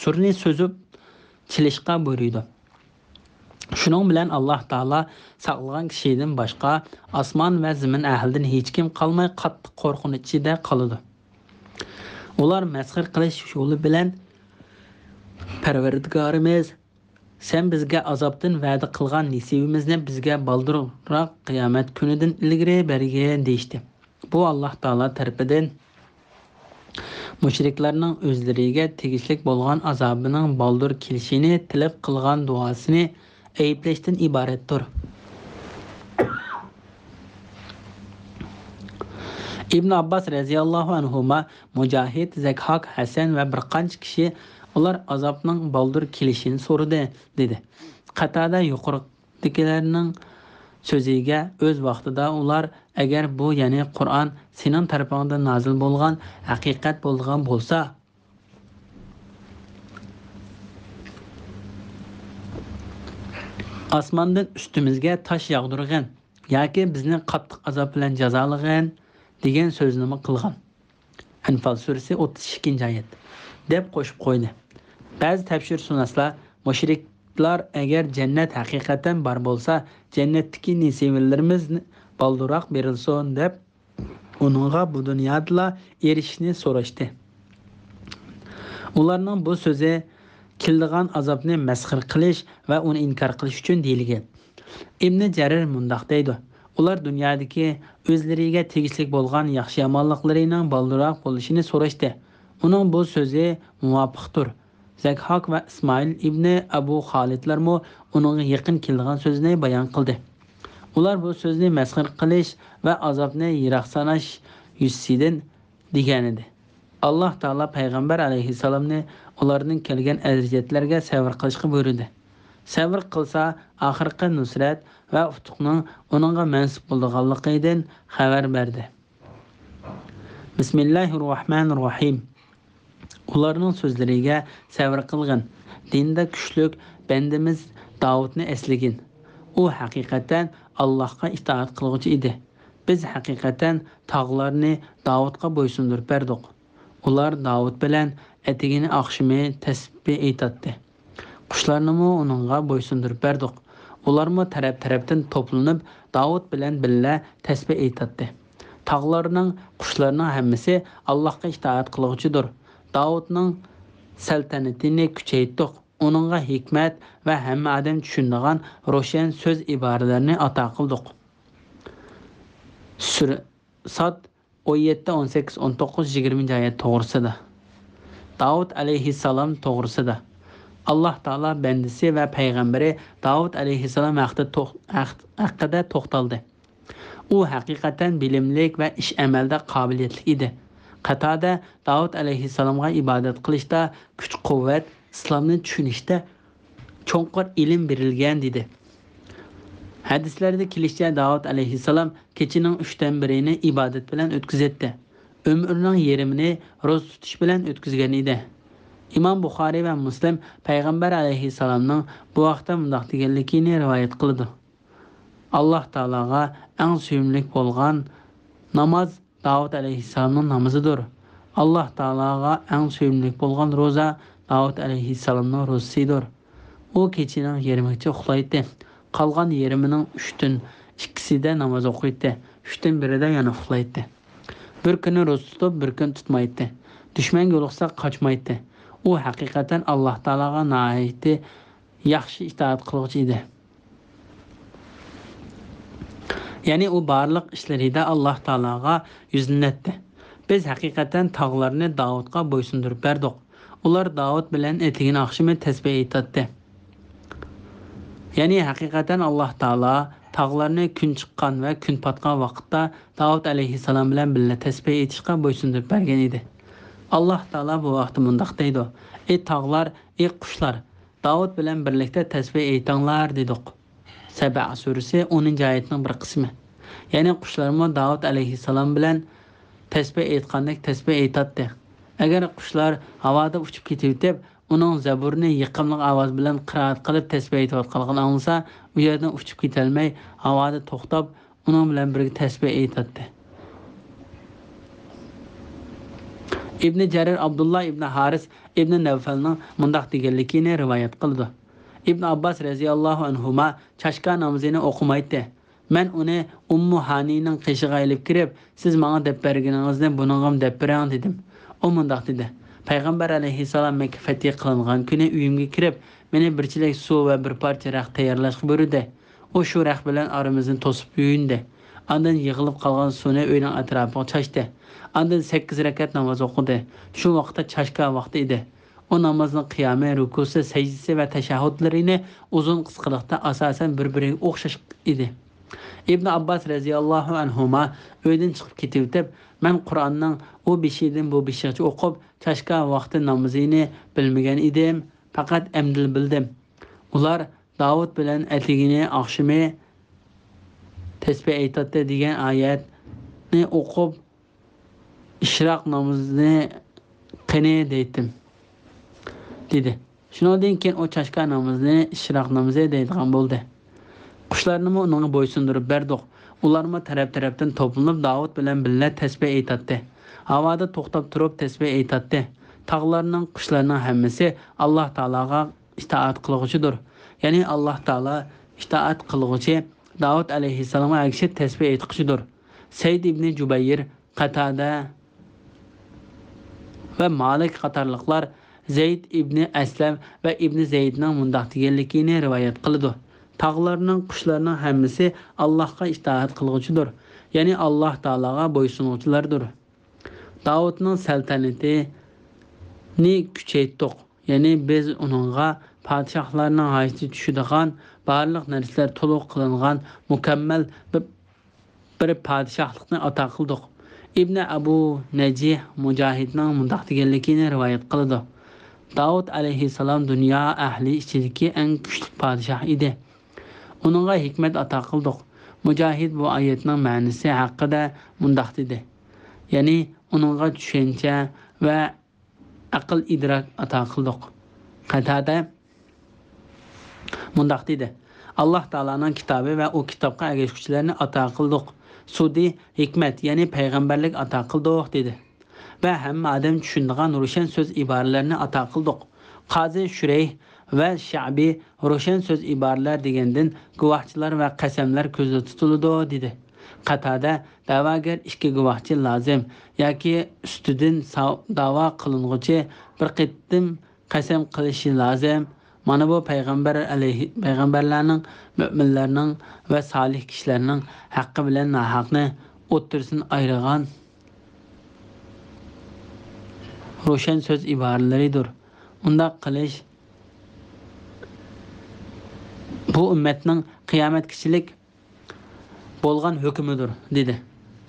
سۇرنى سۈزۈپ چېلىشقا بۇيرۇيدۇ. شۇنىڭ بىلەن ئاللاھ تائالا ساقلىغان كىشىدىن باشقا ئاسمان ۋە زېمىن ئەھلىدىن ھېچكىم قالماي، قاتتىق قورقۇنچ ئىچىدە قالىدۇ. ئۇلار مەسخىرە قىلىش يولى بىلەن، «پەرۋەردىگارىمىز، سەن بىزگە ئازابتىن ۋەدە قىلغان نېسىۋىمىزنى بىزگە بالدۇرراق قىيامەت كۈنىدىن ئىلگىرى بەرگىن» دېيىشتى. بۇ ئاللاھ تائالا تەرىپىدىن مۇشرىكلارنىڭ ئۆزلىرىگە تېگىشلىك بولغان ئازابىنىڭ بالدۇر كېلىشىنى تەلەپ قىلغان دۇئاسىنى ئەيىبلەشتىن ئىبارەتتۇر. ئىبن ئابباس رەزىياللاھۇ ئەنھۇما، مۇجاھىد، زەكھاك، ھەسەن ۋە بىر قانچە كىشى، «ئۇلار ئازابنىڭ بالدۇر كېلىشىنى سورىدى» دېدى. قاتادە يۇقىرىقىدىكىلەرنىڭ سۆزىگە، ئۆز ۋاقتىدا ئۇلار، «ئەگەر بۇ، يەنى قۇرئان، سېنىڭ تەرىپىڭدىن نازىل بولغان ھەقىقەت بولىدىغان بولسا، ئاسماندىن ئۈستىمىزگە تاش ياغدۇرغىن ياكى بىزنى قاتتىق ئازاب بىلەن جازالىغىن» دېگەن سۆزنىمۇ قىلغان. ئەنفال سۈرىسى، ئوتتۇز ئىككىنچى ئايەت، دەپ قوشۇپ قويدى. بەزى تەپسىرشۇناسلار، مۇشرىكلار، «ئەگەر جەننەت ھەقىقەتەن بار بولسا، جەننەتتىكى نېسىۋىلىرىمىز بالدۇرراق بېرىلسۇن» دەپ، ئۇنىڭغا بۇ دۇنيادىلا ئېرىشىشنى سوراشتى. ئۇلارنىڭ بۇ سۆزى كېلىدىغان ئازابنى مەسخىرە قىلىش ۋە ئۇنى ئىنكار قىلىش ئۈچۈن دېيىلگەن. ئىبنى جەرىر مۇنداق دەيدۇ: «ئۇلار دۇنيادىكى ئۆزلىرىگە تېگىشلىك بولغان ياخشى-يامانلىقلىرىنىڭ بالدۇرراق بولۇشىنى سوراشتى.» ئۇنىڭ بۇ سۆزى مۇۋاپىقتۇر. زەكھاك ۋە ئىسمائىل ئىبنى ئەبۇ خالىدلارمۇ ئۇنىڭغا يېقىن كېلىدىغان سۆزنى بايان قىلدى. ئۇلار بۇ سۆزنى مەسخىرە قىلىش ۋە ئازابنى يىراق ساناش يۈزىسىدىن دېگەنىدى. ئاللاھ تائالا پەيغەمبەر ئەلەيھىسسالامنى ئۇلاردىن كەلگەن ئەزىيەتلەرگە سەۋر قىلىشقا بۇيرۇدى. سەۋر قىلسا، ئاخىرقى نۇسرەت ۋە ئۇتۇقنىڭ ئۇنىڭغا مەنسۇپ بولىدىغانلىقىدىن خەۋەر بەردى. بىسمىللاھىررەھمانىررەھىم. ئۇلارنىڭ سۆزلىرىگە سەۋر قىلغىن. دىندا كۈچلۈك بەندىمىز داۋۇتنى ئەسلىگىن. ئۇ ھەقىقەتەن ئاللاھقا ئىتائەت قىلغۇچى ئىدى. بىز ھەقىقەتەن تاغلارنى داۋۇتقا بويسۇندۇرۇپ بەردۇق. ئۇلار داۋۇت بىلەن ئەتىگىنى ئاخشىمى تەسبىھ ئېيتاتتى. قۇشلارنىمۇ ئۇنىڭغا بويسۇندۇرۇپ بەردۇق. ئۇلارمۇ تەرەپ-تەرەپتىن توپلىنىپ، داۋۇت بىلەن بىللە تەسبىھ ئېيتاتتى. تاغلارنىڭ، قۇشلارنىڭ ھەممىسى ئاللاھقا ئىتائەت قىلغۇچىدۇر. داۋۇتنىڭ سەلتەنىتىنى كۈچەيتتۇق. ئۇنىڭغا ھېكمەت ۋە ھەممە ئادەم چۈشىنىدىغان روشەن سۆز ئىبارىلەرنى ئاتا قىلدۇق. سۈر-، ساد ئون يەتتە، ئون سەككىز، ئون توققۇز، يىگىرمىنچى ئايەت توغرىسىدا. داۋۇت ئەلەيھىسسالام توغرىسىدا. ئاللاھ تائالا بەندىسى ۋە پەيغەمبىرى داۋۇت ئەلەيھىسسالام ھەقتە توق-، ھەق-، ھەققىدە توختالدى. ئۇ ھەقىقەتەن بىلىملىك ۋە ئىش-ئەمەلدە قابىلىيەتلىك ئىدى. قاتادە داۋۇت ئەلەيھىسسالامغا ئىبادەت قىلىشتا كۈچ-قۇۋۋەت، ئىسلامنى چۈشىنىشتە چوڭقۇر ئىلىم بېرىلگەن، دېدى. ھەدىسلەردە كېلىشىچە، داۋۇت ئەلەيھىسسالام كېچىنىڭ ئۈچتىن بىرىنى ئىبادەت بىلەن ئۆتكۈزەتتى. ئۆمرىنىڭ يېرىمىنى روزا تۇتۇش بىلەن ئۆتكۈزگەن ئىدى. ئىمام بۇخارىي ۋە مۇسلىم پەيغەمبەر ئەلەيھىسسالامنىڭ بۇ ھەقتە مۇنداق دېگەنلىكىنى رىۋايەت قىلىدۇ. ئاللاھ تائالاغا ئەڭ سۆيۈملۈك بولغان ناماز داۋۇت ئەلەيھىسسالامنىڭ نامىزىدۇر. ئاللاھ تائالاغا ئەڭ سۆيۈملۈك بولغان روزا داۋۇت ئەلەيھىسسالامنىڭ روزىسىدۇر. ئۇ كېچىنىڭ يېرىمىگىچە ئۇخلايتتى. قالغان يېرىمىنىڭ ئۈچتىن ئىككىسىدە ناماز ئوقۇيتتى. ئۈچتىن بىرىدە يەنە ئۇخلايتتى. بىر كۈنى روزا تۇتۇپ، بىر كۈن تۇتمايتتى. دۈشمەنگە يولۇقسا قاچمايتتى. ئۇ ھەقىقەتەن ئاللاھ تائالاغا ناھايىتى ياخشى ئىتائەت قىلغۇچى ئىدى. يەنى ئۇ بارلىق ئىشلىرىدا ئاللاھ تائالاغا يۈزلىنەتتى. بىز ھەقىقەتەن تاغلارنى داۋۇتقا بويسۇندۇرۇپ بەردۇق. ئۇلار داۋۇت بىلەن ئەتىگىنى ئاخشىمى تەسبىھ ئېيتاتتى. يەنى ھەقىقەتەن ئاللاھ تائالا تاغلارنى كۈن چىققان ۋە كۈن پاتقان ۋاقىتتا داۋۇت ئەلەيھىسسالام بىلەن بىللە تەسبىھ ئېيتىشقا بويسۇندۇرۇپ بەرگەن ئىدى. ئاللاھ تائالا بۇ ھەقتە مۇنداق دەيدۇ: ئى تاغلار، ئى قۇشلار، داۋۇت بىلەن بىرلىكتە تەسبىھ ئېيتىڭلار، دېدۇق. سەبە سۈرىسى، ئونىنچى ئايەتنىڭ بىر قىسمى. يەنى قۇشلارمۇ داۋۇت ئەلەيھىسسالام بىلەن تەسبىھ ئېيتقاندەك تەسبىھ ئېيتاتتى. ئەگەر قۇشلار ھاۋادا ئۇچۇپ كېتىۋېتىپ، ئۇنىڭ زەبۇرىنى يېقىملىق ئاۋاز بىلەن قىرائەت قىلىپ تەسبىھ ئېيتىۋاتقانلىقىنى ئاڭلىسا، ئۇ يەردىن ئۇچۇپ كېتەلمەي، ھاۋادا توختاپ، ئۇنىڭ بىلەن بىرگە تەسبىھ ئېيتاتتى. ئىبنى جەرىر ئابدۇللا ئىبنى ھارىس ئىبنى نەۋفەلنىڭ مۇنداق دېگەنلىكىنى رىۋايەت قىلىدۇ. ئىبن ئابباس رەزىياللاھۇ ئەنھۇما چاشكا نامىزىنى ئوقۇمايتتى. مەن ئۇنى ئۇممۇ ھانىنىڭ قېشىغا ئېلىپ كىرىپ، سىز ماڭا دەپ بەرگىنىڭىزنى بۇنىڭغىمۇ دەپ بېرىڭ، دېدىم. ئۇ مۇنداق دېدى: پەيغەمبەر ئەلەيھىسسالام مەككە فەتھى قىلىنغان كۈنى ئۆيۈمگە كىرىپ، مېنى بىر چېلەك سۇ ۋە بىر پارچە رەخت تەييارلاشقا بۇيرۇدى. ئۇ شۇ رەخت بىلەن ئارىمىزنى توسۇپ يۇيۇندى. ئاندىن يىغىلىپ قالغان سۇنى ئۆينىڭ ئەتراپىغا چاچتى. ئاندىن سەككىز رەكەت ناماز ئوقۇدى. شۇ ۋاقىتتا چاشكا ۋاقتى ئىدى. ئۇ نامازنىڭ قىيامى، رۇكۇسى، سەجدىسى ۋە تەشەھھۇدلىرىنى ئۇزۇن قىسقىلىقتا ئاساسەن بىر-بىرىگە ئوخشاش ئىدى. ئىبن ئابباس رەزىياللاھۇ ئەنھۇما ئۆيدىن چىقىپ كېتىۋېتىپ، مەن قۇرئاننىڭ ئۇ بېشىدىن بۇ بېشىغىچە ئوقۇپ، چاشكا ۋاقتى نامىزىنى بىلمىگەن ئىدىم، پەقەت ئەمدىلا بىلدىم. ئۇلار داۋۇت بىلەن ئەتىگىنى ئاخشىمى تەسبىھ ئېيتاتتى دېگەن ئايەتنى ئوقۇپ، ئىشراق نامىزىنى قېنى دەيتتىم، دېدى. شۇنىڭدىن كېيىن ئۇ چاشكا نامىزىنى ئىشراق نامىزى دەيدىغان بولدى. قۇشلارنىمۇ ئۇنىڭغا بويسۇندۇرۇپ بەردۇق. ئۇلارمۇ تەرەپ-تەرەپتىن توپلىنىپ، داۋۇت بىلەن بىللە تەسبىھ ئېيتاتتى. ھاۋادا توختاپ تۇرۇپ تەسبىھ ئېيتاتتى. تاغلارنىڭ، قۇشلارنىڭ ھەممىسى ئاللاھ تائالاغا ئىتائەت قىلغۇچىدۇر. يەنى ئاللاھ تائالا ئىتائەت قىلغۇچى، داۋۇت ئەلەيھىسسالامغا ئەگىشىپ تەسبىھ ئېيتقۇچىدۇر. سەيىد ئىبنى جۇبەير، قەتادە ۋە مالىك قاتارلىقلار زەيد ئىبنى ئەسلەم ۋە ئىبنى زەيدنىڭ مۇنداق دېگەنلىكىنى رىۋايەت قىلىدۇ: تاغلارنىڭ، قۇشلارنىڭ ھەممىسى ئاللاھقا ئىتائەت قىلغۇچىدۇر، يەنى ئاللاھ تائالاغا بويسۇنغۇچىلاردۇر. داۋۇتنىڭ سەلتەنىتىنى كۈچەيتتۇق، يەنى بىز ئۇنىڭغا پادىشاھلارنىڭ ھاجىتى چۈشىدىغان، بارلىق نەرسىلەر تولۇق قىلىنغان مۇكەممەل بىر بىر پادىشاھلىقنى ئاتا قىلدۇق. ئىبنى ئەبۇ نەجىھ مۇجاھىدنىڭ مۇنداق دېگەنلىكىنى رىۋايەت قىلىدۇ: داۋۇت ئەلەيھىسسالام دۇنيا ئەھلى ئىچىدىكى ئەڭ كۈچلۈك پادىشاھ ئىدى. ئۇنىڭغا ھېكمەت ئاتا قىلدۇق. مۇجاھىد بۇ ئايەتنىڭ مەنىسى ھەققىدە مۇنداق دېدى، يەنى ئۇنىڭغا چۈشەنچە ۋە ئەقىل ئىدراك ئاتا قىلدۇق. قەتادە مۇنداق دېدى: ئاللاھ تائالانىڭ كىتابى ۋە ئۇ كىتابقا ئەگەشكۈچىلەرنى ئاتا قىلدۇق. سۇدى ھېكمەت، يەنى پەيغەمبەرلىك ئاتا قىلدۇق، دېدى. ۋە ھەممە ئادەم چۈشىنىدىغان روشەن سۆز ئىبارىلەرنى ئاتا قىلدۇق. قازى شۇرەيھ ۋە شەئبى روشەن سۆز ئىبارىلەر دېگەندىن گۇۋاھچىلار ۋە قەسەملەر كۆزدە تۇتۇلىدۇ، دېدى. قەتادە، دەۋاگەر ئىككى گۇۋاھچى لازىم ياكى ئۈستىدىن سا-، داۋا قىلىنغۇچى بىر قېتىم قەسەم قىلىشى لازىم. مانا بۇ پەيغەمبەر ئەلەيھى-، پەيغەمبەرلەرنىڭ، مۆمىنلەرنىڭ ۋە سالىھ كىشىلەرنىڭ ھەققى بىلەن ناھەقنى ئوتتۇرىسىدىن ئايرىغان روشەن سۆز ئىبارىلىرىدۇر. ئۇنداق قىلىش بۇ ئۈممەتنىڭ قىيامەتكىچىلىك بولغان ھۆكمىدۇر، دېدى.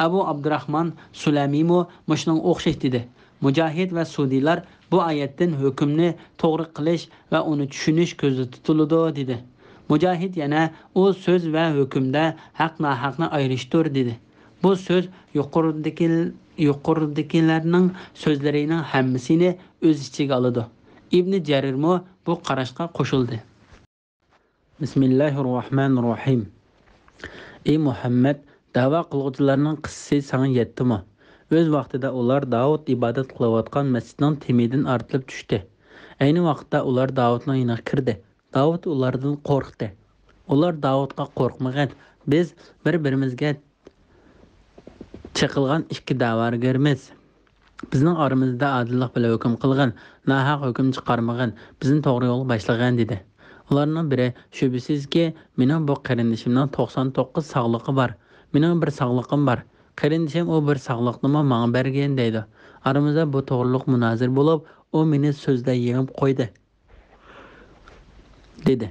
ئەبۇ ئابدۇراخمان سۇلەمىمۇ مۇشۇنىڭغا ئوخشاش دېدى. مۇجاھىد ۋە سۇدىلار بۇ ئايەتتىن ھۆكۈمنى توغرا قىلىش ۋە ئۇنى چۈشىنىش كۆزدە تۇتۇلىدۇ، دېدى. مۇجاھىد يەنە ئۇ سۆز ۋە ھۆكۈمدە ھەق-ناھەقنى ئايرىشتۇر، دېدى. بۇ سۆز يۇقىرىدىكى، يۇقىرىدىكىلەرنىڭ سۆزلىرىنىڭ ھەممىسىنى ئۆز ئىچىگە ئالىدۇ. ئىبنى جەرىرمۇ بۇ قاراشقا قوشۇلدى. بىسمىللاھىررەھمانىررەھىم. ئى مۇھەممەد، دەۋا قىلغۇچىلارنىڭ قىسسىسى ساڭا يەتتىمۇ؟ ئۆز ۋاقتىدا ئۇلار داۋۇت ئىبادەت قىلىۋاتقان مەسچىتنىڭ تېمىدىن ئارتىلىپ چۈشتى. ئەينى ۋاقىتتا ئۇلار داۋۇتنىڭ يېنىغا كىردى. داۋۇت ئۇلاردىن قورقتى. ئۇلار داۋۇتقا: «قورقمىغىن، بىز بىر-بىرىمىزگە چېقىلغان ئىككى دەۋاگەرمىز. بىزنىڭ ئارىمىزدا ئادىللىق بىلەن ھۆكۈم قىلغىن، ناھەق ھۆكۈم چىقارمىغىن، بىزنى توغرا يولغا باشلىغىن» دېدى. ئۇلارنىڭ بىرى: «شۈبھىسىزكى، مېنىڭ بۇ قېرىندىشىمنىڭ توقسان توققۇز ساغلىقى بار. مېنىڭ بىر ساغلىقىم بار. قېرىندىشىم ئۇ بىر ساغلىقنىمۇ ماڭا بەرگەن» دەيدۇ. ئارىمىزدا بۇ توغرۇلۇق مۇنازىرە بولۇپ، ئۇ مېنى سۆزدە يېڭىپ قويدى، دېدى.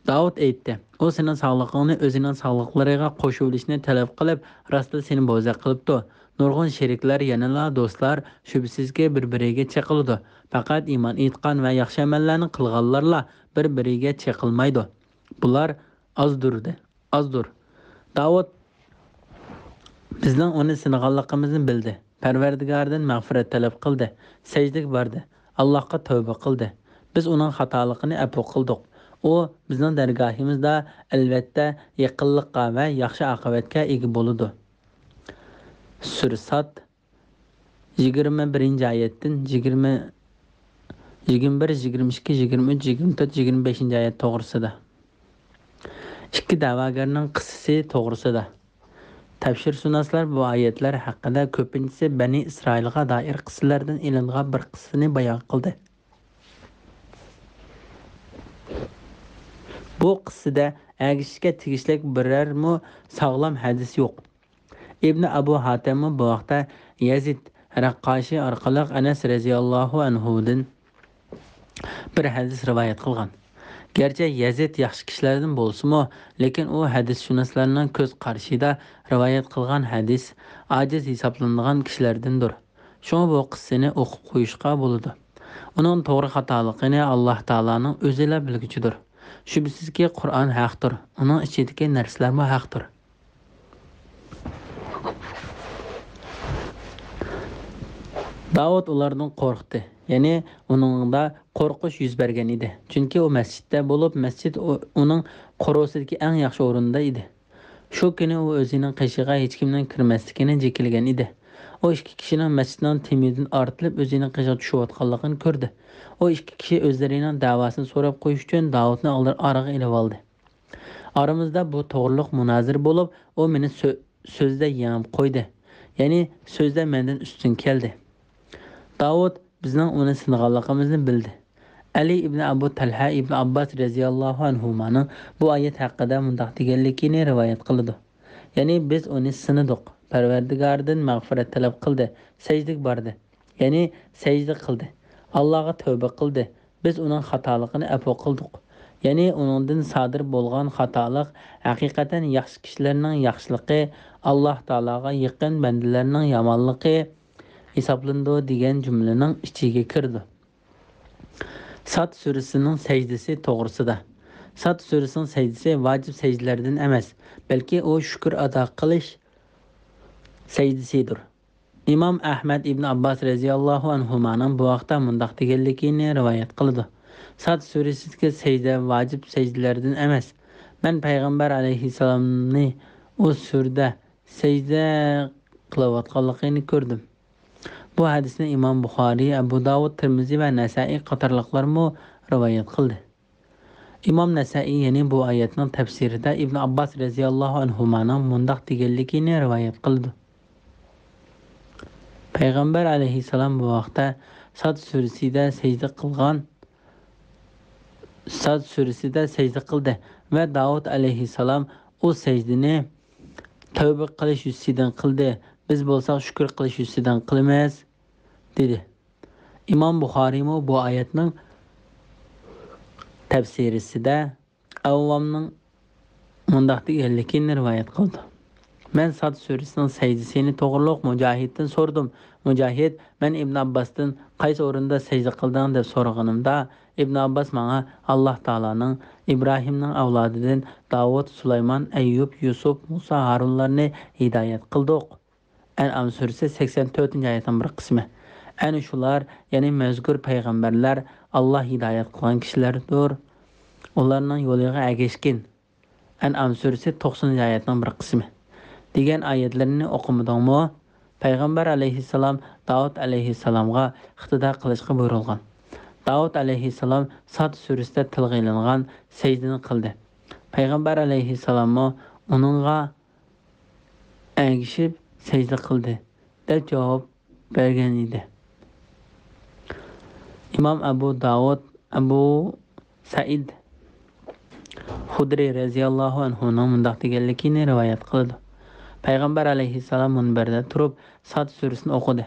داۋۇت ئېيتتى: «ئۇ سېنىڭ ساغلىقىڭنى ئۆزىنىڭ ساغلىقلىرىغا قوشۇۋېلىشنى تەلەپ قىلىپ، راستلا سېنى بوزەك قىلىپتۇ. نۇرغۇن شېرىكلەر، يەنىلا دوستلار، شۈبھىسىزكى، بىر-بىرىگە چېقىلىدۇ. پەقەت ئىمان ئېيتقان ۋە ياخشى ئەمەللەرنى قىلغانلارلا بىر-بىرىگە چېقىلمايدۇ. بۇلار ئازدۇر» دە-، ئازدۇر. داۋۇت بىزنىڭ ئۇنى سىنىغانلىقىمىزنى بىلدى. پەرۋەردىگارىدىن مەغپىرەت تەلەپ قىلدى، سەجدىگە باردى، ئاللاھقا تەۋبە قىلدى. بىز ئۇنىڭ خاتالىقىنى ئەپۇ قىلدۇق. ئۇ بىزنىڭ دەرگاھىمىزدا، ئەلۋەتتە، يېقىنلىققا ۋە ياخشى ئاقىۋەتكە ئىگە بولىدۇ. سۈرە ساد، يىگىرمە بىرىنچى ئايەتتىن يىگىرمە، يىگىرمە بىر، يىگىرمە ئىككى، يىگىرمە ئۈچ، يىگىرمە تۆت، يىگىرمە بەشىنچى ئايەت توغرىسىدا. ئىككى دەۋاگەرنىڭ قىسسىسى توغرىسىدا. تەپسىرشۇناسلار بۇ ئايەتلەر ھەققىدە كۆپىنچىسى بەنى ئىسرائىلغا دائىر قىسسىلەردىن ئېلىنغان بىر قىسسىنى بايان قىلدى. بۇ قىسسىدە ئەگىشىشكە تېگىشلىك بىرەرمۇ ساغلام ھەدىس يوق. ئىبنى ئەبۇ ھاتەممۇ بۇ ھەقتە يەزىد رەققاشى ئارقىلىق ئەنەس رەزىياللاھۇ ئەنھۇدىن بىر ھەدىس رىۋايەت قىلغان. گەرچە يەزىد ياخشى كىشىلەردىن بولسىمۇ، لېكىن ئۇ ھەدىسشۇناسلارنىڭ كۆز قارىشىدا رىۋايەت قىلغان ھەدىس ئاجىز ھېسابلىنىدىغان كىشىلەردىندۇر. شۇڭا بۇ قىسسىنى ئوقۇپ قويۇشقا بولىدۇ. ئۇنىڭ توغرا خاتالىقىنى ئاللاھ تائالانىڭ ئۆزىلا بىلگۈچىدۇر. شۈبھىسىزكى، قۇرئان ھەقتۇر، ئۇنىڭ ئىچىدىكى نەرسىلەرمۇ ھەقتۇر. داۋۇت ئۇلاردىن قورقتى، يەنى ئۇنىڭدا قورقۇش يۈز بەرگەن ئىدى. چۈنكى ئۇ مەسچىتتە بولۇپ، مەسچىت ئۇ، ئۇنىڭ قورۇسىدىكى ئەڭ ياخشى ئورۇندا ئىدى. شۇ كۈنى ئۇ ئۆزىنىڭ قېشىغا ھېچكىمنىڭ كىرمەسلىكىنى جېكىلىگەن ئىدى. ئۇ ئىككى كىشىنىڭ مەسچىتنىڭ تېمىدىن ئارتىلىپ ئۆزىنىڭ قېشىغا چۈشۈۋاتقانلىقىنى كۆردى. ئۇ ئىككى كىشى ئۆزلىرىنىڭ دەۋاسىنى سوراپ قويۇش ئۈچۈن داۋۇتنى ئالدىر-، ئارىغا ئېلىۋالدى. ئارىمىزدا بۇ توغرۇلۇق مۇنازىرە بولۇپ، ئۇ مېنى سۆ-، سۆزدە يېڭىپ قويدى. يەنى سۆزدە مەندىن ئۈستۈن كەلدى. داۋۇت بىزنىڭ ئۇنى سىنىغانلىقىمىزنى بىلدى. ئەلى ئىبنى ئەبۇ تەلھە ئىبنى ئابباس رەزىياللاھۇ ئەنھۇمانىڭ بۇ ئايەت ھەققىدە مۇنداق دېگەنلىكىنى رىۋايەت قىلىدۇ. يەنى بىز ئۇنى سىنىدۇق، پەرۋەردىگارىدىن مەغپىرەت تەلەپ قىلدى، سەجدىگە باردى. يەنى سەجدە قىلدى، ئاللاغا تەۋبە قىلدى. بىز ئۇنىڭ خاتالىقىنى ئەپۇ قىلدۇق. يەنى ئۇنىڭدىن سادىر بولغان خاتالىق ھەقىقەتەن ياخشى كىشىلەرنىڭ ياخشىلىقى، ئاللاھ تائالاغا يېقىن بەندىلەرنىڭ يامانلىقى ھېسابلىنىدۇ دېگەن جۈملىنىڭ ئىچىگە كىرىدۇ. ساد سۈرىسىنىڭ سەجدىسى توغرىسىدا. ساد سۈرىسىنىڭ سەجدىسى ۋاجىپ سەجدىلەردىن ئەمەس، بەلكى ئۇ شۈكۈر ئادا قىلىش سەجدىسىدۇر. ئىمام ئەھمەد ئىبن ئابباس رەزىياللاھۇ ئەنھۇمانىڭ بۇ ھەقتە مۇنداق دېگەنلىكىنى رىۋايەت قىلىدۇ: ساد سۈرىسىدىكى سەجدە ۋاجىپ سەجدىلەردىن ئەمەس. مەن پەيغەمبەر ئەلەيھىسسالامنى ئۇ سۈرىدە سەجدە قىلىۋاتقانلىقىنى كۆردۈم. بۇ ھەدىسنى ئىمام بۇخارىي، ئەبۇ داۋۇد، تىرمىزى ۋە نەسائىي قاتارلىقلارمۇ رىۋايەت قىلدى. ئىمام نەسائىي يەنە بۇ ئايەتنىڭ تەپسىرىدە ئىبن ئابباس رەزىياللاھۇ ئەنھۇمانىڭ مۇنداق دېگەنلىكىنى رىۋايەت قىلىدۇ: پەيغەمبەر ئەلەيھىسسالام بۇ ھەقتە ساد سۈرىسىدە سەجدە قىلغان، ساد سۈرىسىدە سەجدە قىلدى ۋە داۋۇت ئەلەيھىسسالام ئۇ سەجدىنى تەۋبە قىلىش يۈزىسىدىن قىلدى، بىز بولساق شۈكۈر قىلىش يۈزىسىدىن قىلىمىز، دېدى. ئىمام بۇخارىيمۇ بۇ ئايەتنىڭ تەپسىرىسىدە ئەۋۋامنىڭ مۇنداق دېگەنلىكىنى رىۋايەت قىلىدۇ: مەن ساد سۈرىسىنىڭ سەجدىسىنى توغرۇلۇق مۇجاھىدتىن سورىدىم. مۇجاھىد، مەن ئىبن ئابباستىن، قايسى ئورۇندا سەجدە قىلدىڭ؟ دەپ سورىغىنىمدا، ئىبن ئابباس ماڭا، ئاللاھ تائالانىڭ ئىبراھىمنىڭ ئەۋلادىدىن داۋۇت، سۇلايمان، ئەييۇب، يۈسۈپ، مۇسا، ھارۇنلارنى ھىدايەت قىلدۇق. ئەنئام سۈرىسى سەكسەن تۆتىنچى ئايەتنىڭ بىر قىسمى. ئەنە شۇلار، يەنى مەزكۇر پەيغەمبەرلەر ئاللاھ ھىدايەت قىلغان كىشىلەردۇر. ئۇلارنىڭ يولىغا ئەگەشكىن. ئەنئام سۈرىسى توقسىنىنچى ئايەتنىڭ بىر قىسمى. دېگەن ئايەتلىرىنى ئوقۇمىدىڭمۇ؟ پەيغەمبەر ئەلەيھىسسالام داۋۇت ئەلەيھىسسالامغا ئىقتىدا قىلىشقا بۇيرۇلغان. داۋۇت ئەلەيھىسسالام ساد سۈرىسىدە تىلغا ئېلىنغان سەجدىنى قىلدى. پەيغەمبەر ئەلەيھىسسالاممۇ ئۇنىڭغا ئەگىشىپ سەجدە قىلدى، دەپ جاۋاب بەرگەن ئىدى. ئىمام ئەبۇ داۋۇد ئەبۇ سەئىد خۇدرى رەزىياللاھۇ ئەنھۇنىڭ مۇنداق دېگەنلىكىنى رىۋايەت قىلىدۇ: پەيغەمبەر ئەلەيھىسسالام مۇنبەردە تۇرۇپ، ساد سۈرىسىنى ئوقۇدى.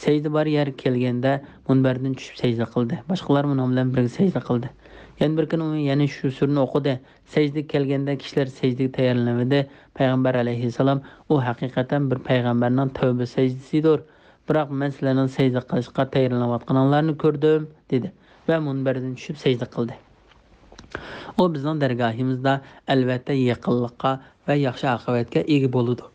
سەجدە بار يەرگە كەلگەندە، مۇنبەردىن چۈشۈپ سەجدە قىلدى. باشقىلارمۇ ئۇنىڭ بىلەن بىرگە سەجدە قىلدى. يەنە بىر كۈنى ئۇ يەنە شۇ سۈرىنى ئوقۇدى. سەجدىگە كەلگەندە، كىشىلەر سەجدىگە تەييارلىنىۋىدى. پەيغەمبەر ئەلەيھىسسالام، ئۇ ھەقىقەتەن بىر پەيغەمبەرنىڭ تەۋبە سەجدىسىدۇر. بىراق مەن سىلەرنىڭ سەجدە قىلىشقا تەييارلىنىۋاتقىنىڭلارنى كۆردۈم، دېدى ۋە مۇنبەردىن چۈشۈپ سەجدە قىلدى. ئۇ بىزنىڭ دەرگاھىمىزدا ئەلۋەتتە يېقىنلىققا ۋە ياخشى ئاقىۋەتكە ئىگە بولىدۇ.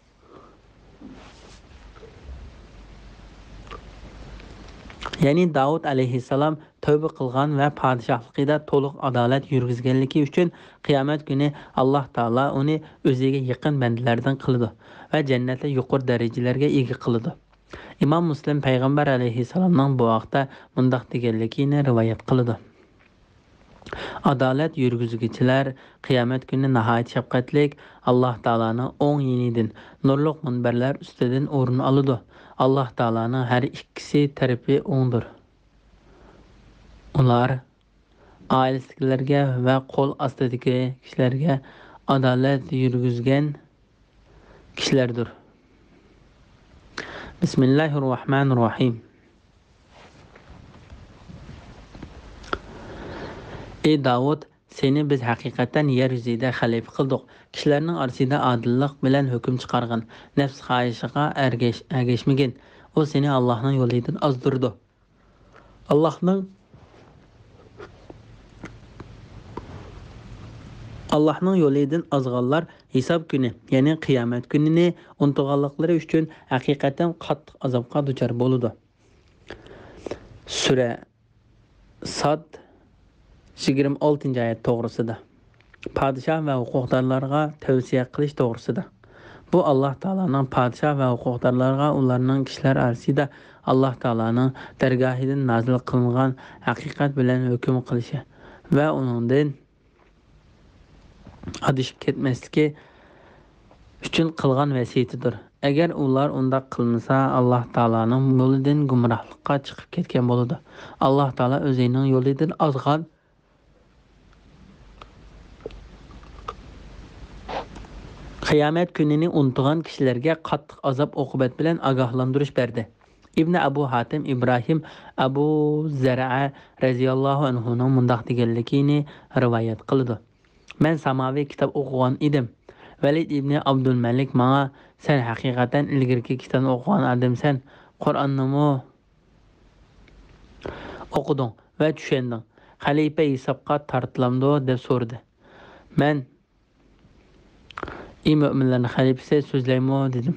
يەنى داۋۇت ئەلەيھىسسالام تەۋبە قىلغان ۋە پادىشاھلىقىدا تولۇق ئادالەت يۈرگۈزگەنلىكى ئۈچۈن قىيامەت كۈنى ئاللاھ تائالا ئۇنى ئۆزىگە يېقىن بەندىلەردىن قىلىدۇ ۋە جەننەتتە يۇقىرى دەرىجىلەرگە ئىگە قىلىدۇ. ئىمام مۇسلىم پەيغەمبەر ئەلەيھىسسالامنىڭ بۇ ھەقتە مۇنداق دېگەنلىكىنى رىۋايەت قىلىدۇ: ئادالەت يۈرگۈزگۈچىلەر قىيامەت كۈنى ناھايىتى شەپقەتلىك ئاللاھ تائالانىڭ ئوڭ يېنىدىن، نۇرلۇق مۇنبەرلەر ئۈستىدىن ئورۇن ئالىدۇ. ئاللاھ تائالانىڭ ھەر ئىككىسى تەرىپى ئوڭدۇر. ئۇلار ئائىلىسىدىكىلەرگە ۋە قول ئاستىدىكى كىشىلەرگە ئادالەت يۈرگۈزگەن كىشىلەردۇر. بىسمىللاھىررەھمانىررەھىم. ئى داۋۇت، سېنى بىز ھەقىقەتەن يەر يۈزىدە خەلىپە قىلدۇق. كىشىلەرنىڭ ئارىسىدا ئادىللىق بىلەن ھۆكۈم چىقارغىن. نەپس خاھىشىغا ئەرگەش-، ئەگەشمىگىن. ئۇ سېنى ئاللاھنىڭ يولىدىن ئازدۇرىدۇ. ئاللاھنىڭ، ئاللاھنىڭ يولىدىن ئازغانلار ھېساب كۈنى، يەنى قىيامەت كۈنىنى ئۇنتۇغانلىقلىرى ئۈچۈن ھەقىقەتەن قاتتىق ئازابقا دۇچار بولىدۇ. سۈرە ساد، يىگىرمە ئالتىنچى ئايەت توغرىسىدا. پادىشاھ ۋە ھوقۇقدارلارغا تەۋسىيە قىلىش توغرىسىدا. بۇ ئاللاھ تائالانىڭ پادىشاھ ۋە ھوقۇقدارلارغا ئۇلارنىڭ كىشىلەر ئارىسىدا ئاللاھ تائالانىڭ دەرگاھىدىن نازىل قىلىنغان ھەقىقەت بىلەن ھۆكۈم قىلىشى ۋە ئۇنىڭدىن ئادىشىپ كەتمەسلىكى ئۈچۈن قىلغان ۋەسىيىتىدۇر. ئەگەر ئۇلار ئۇنداق قىلمىسا، ئاللاھ تائالانىڭ يولىدىن گۇمراھلىققا چىقىپ كەتكەن بولىدۇ. ئاللاھ تائالا ئۆزىنىڭ يولىدىن ئازغان، قىيامەت كۈنىنى ئۇنتۇغان كىشىلەرگە قاتتىق ئازاب-ئوقۇبەت بىلەن ئاگاھلاندۇرۇش بەردى. ئىبنى ئەبۇ ھاتىم ئىبراھىم ئەبۇ زەرئە رەزىياللاھۇ ئەنھۇنىڭ مۇنداق دېگەنلىكىنى رىۋايەت قىلىدۇ: مەن ساماۋى كىتاب ئوقۇغان ئىدىم. ۋەلىد ئىبنى ئابدۇلمەلىك ماڭا، سەن ھەقىقەتەن ئىلگىرىكى كىتابنى ئوقۇغان ئادەمسەن، قۇرئاننىمۇ ئوقۇدۇڭ ۋە چۈشەندىڭ. خەلىپە ھېسابقا تارتىلامدۇ؟ دەپ سورىدى. مەن، ئى مۆمىنلەرنىڭ خەلىپىسى، سۆزلەيمۇ؟ دېدىم.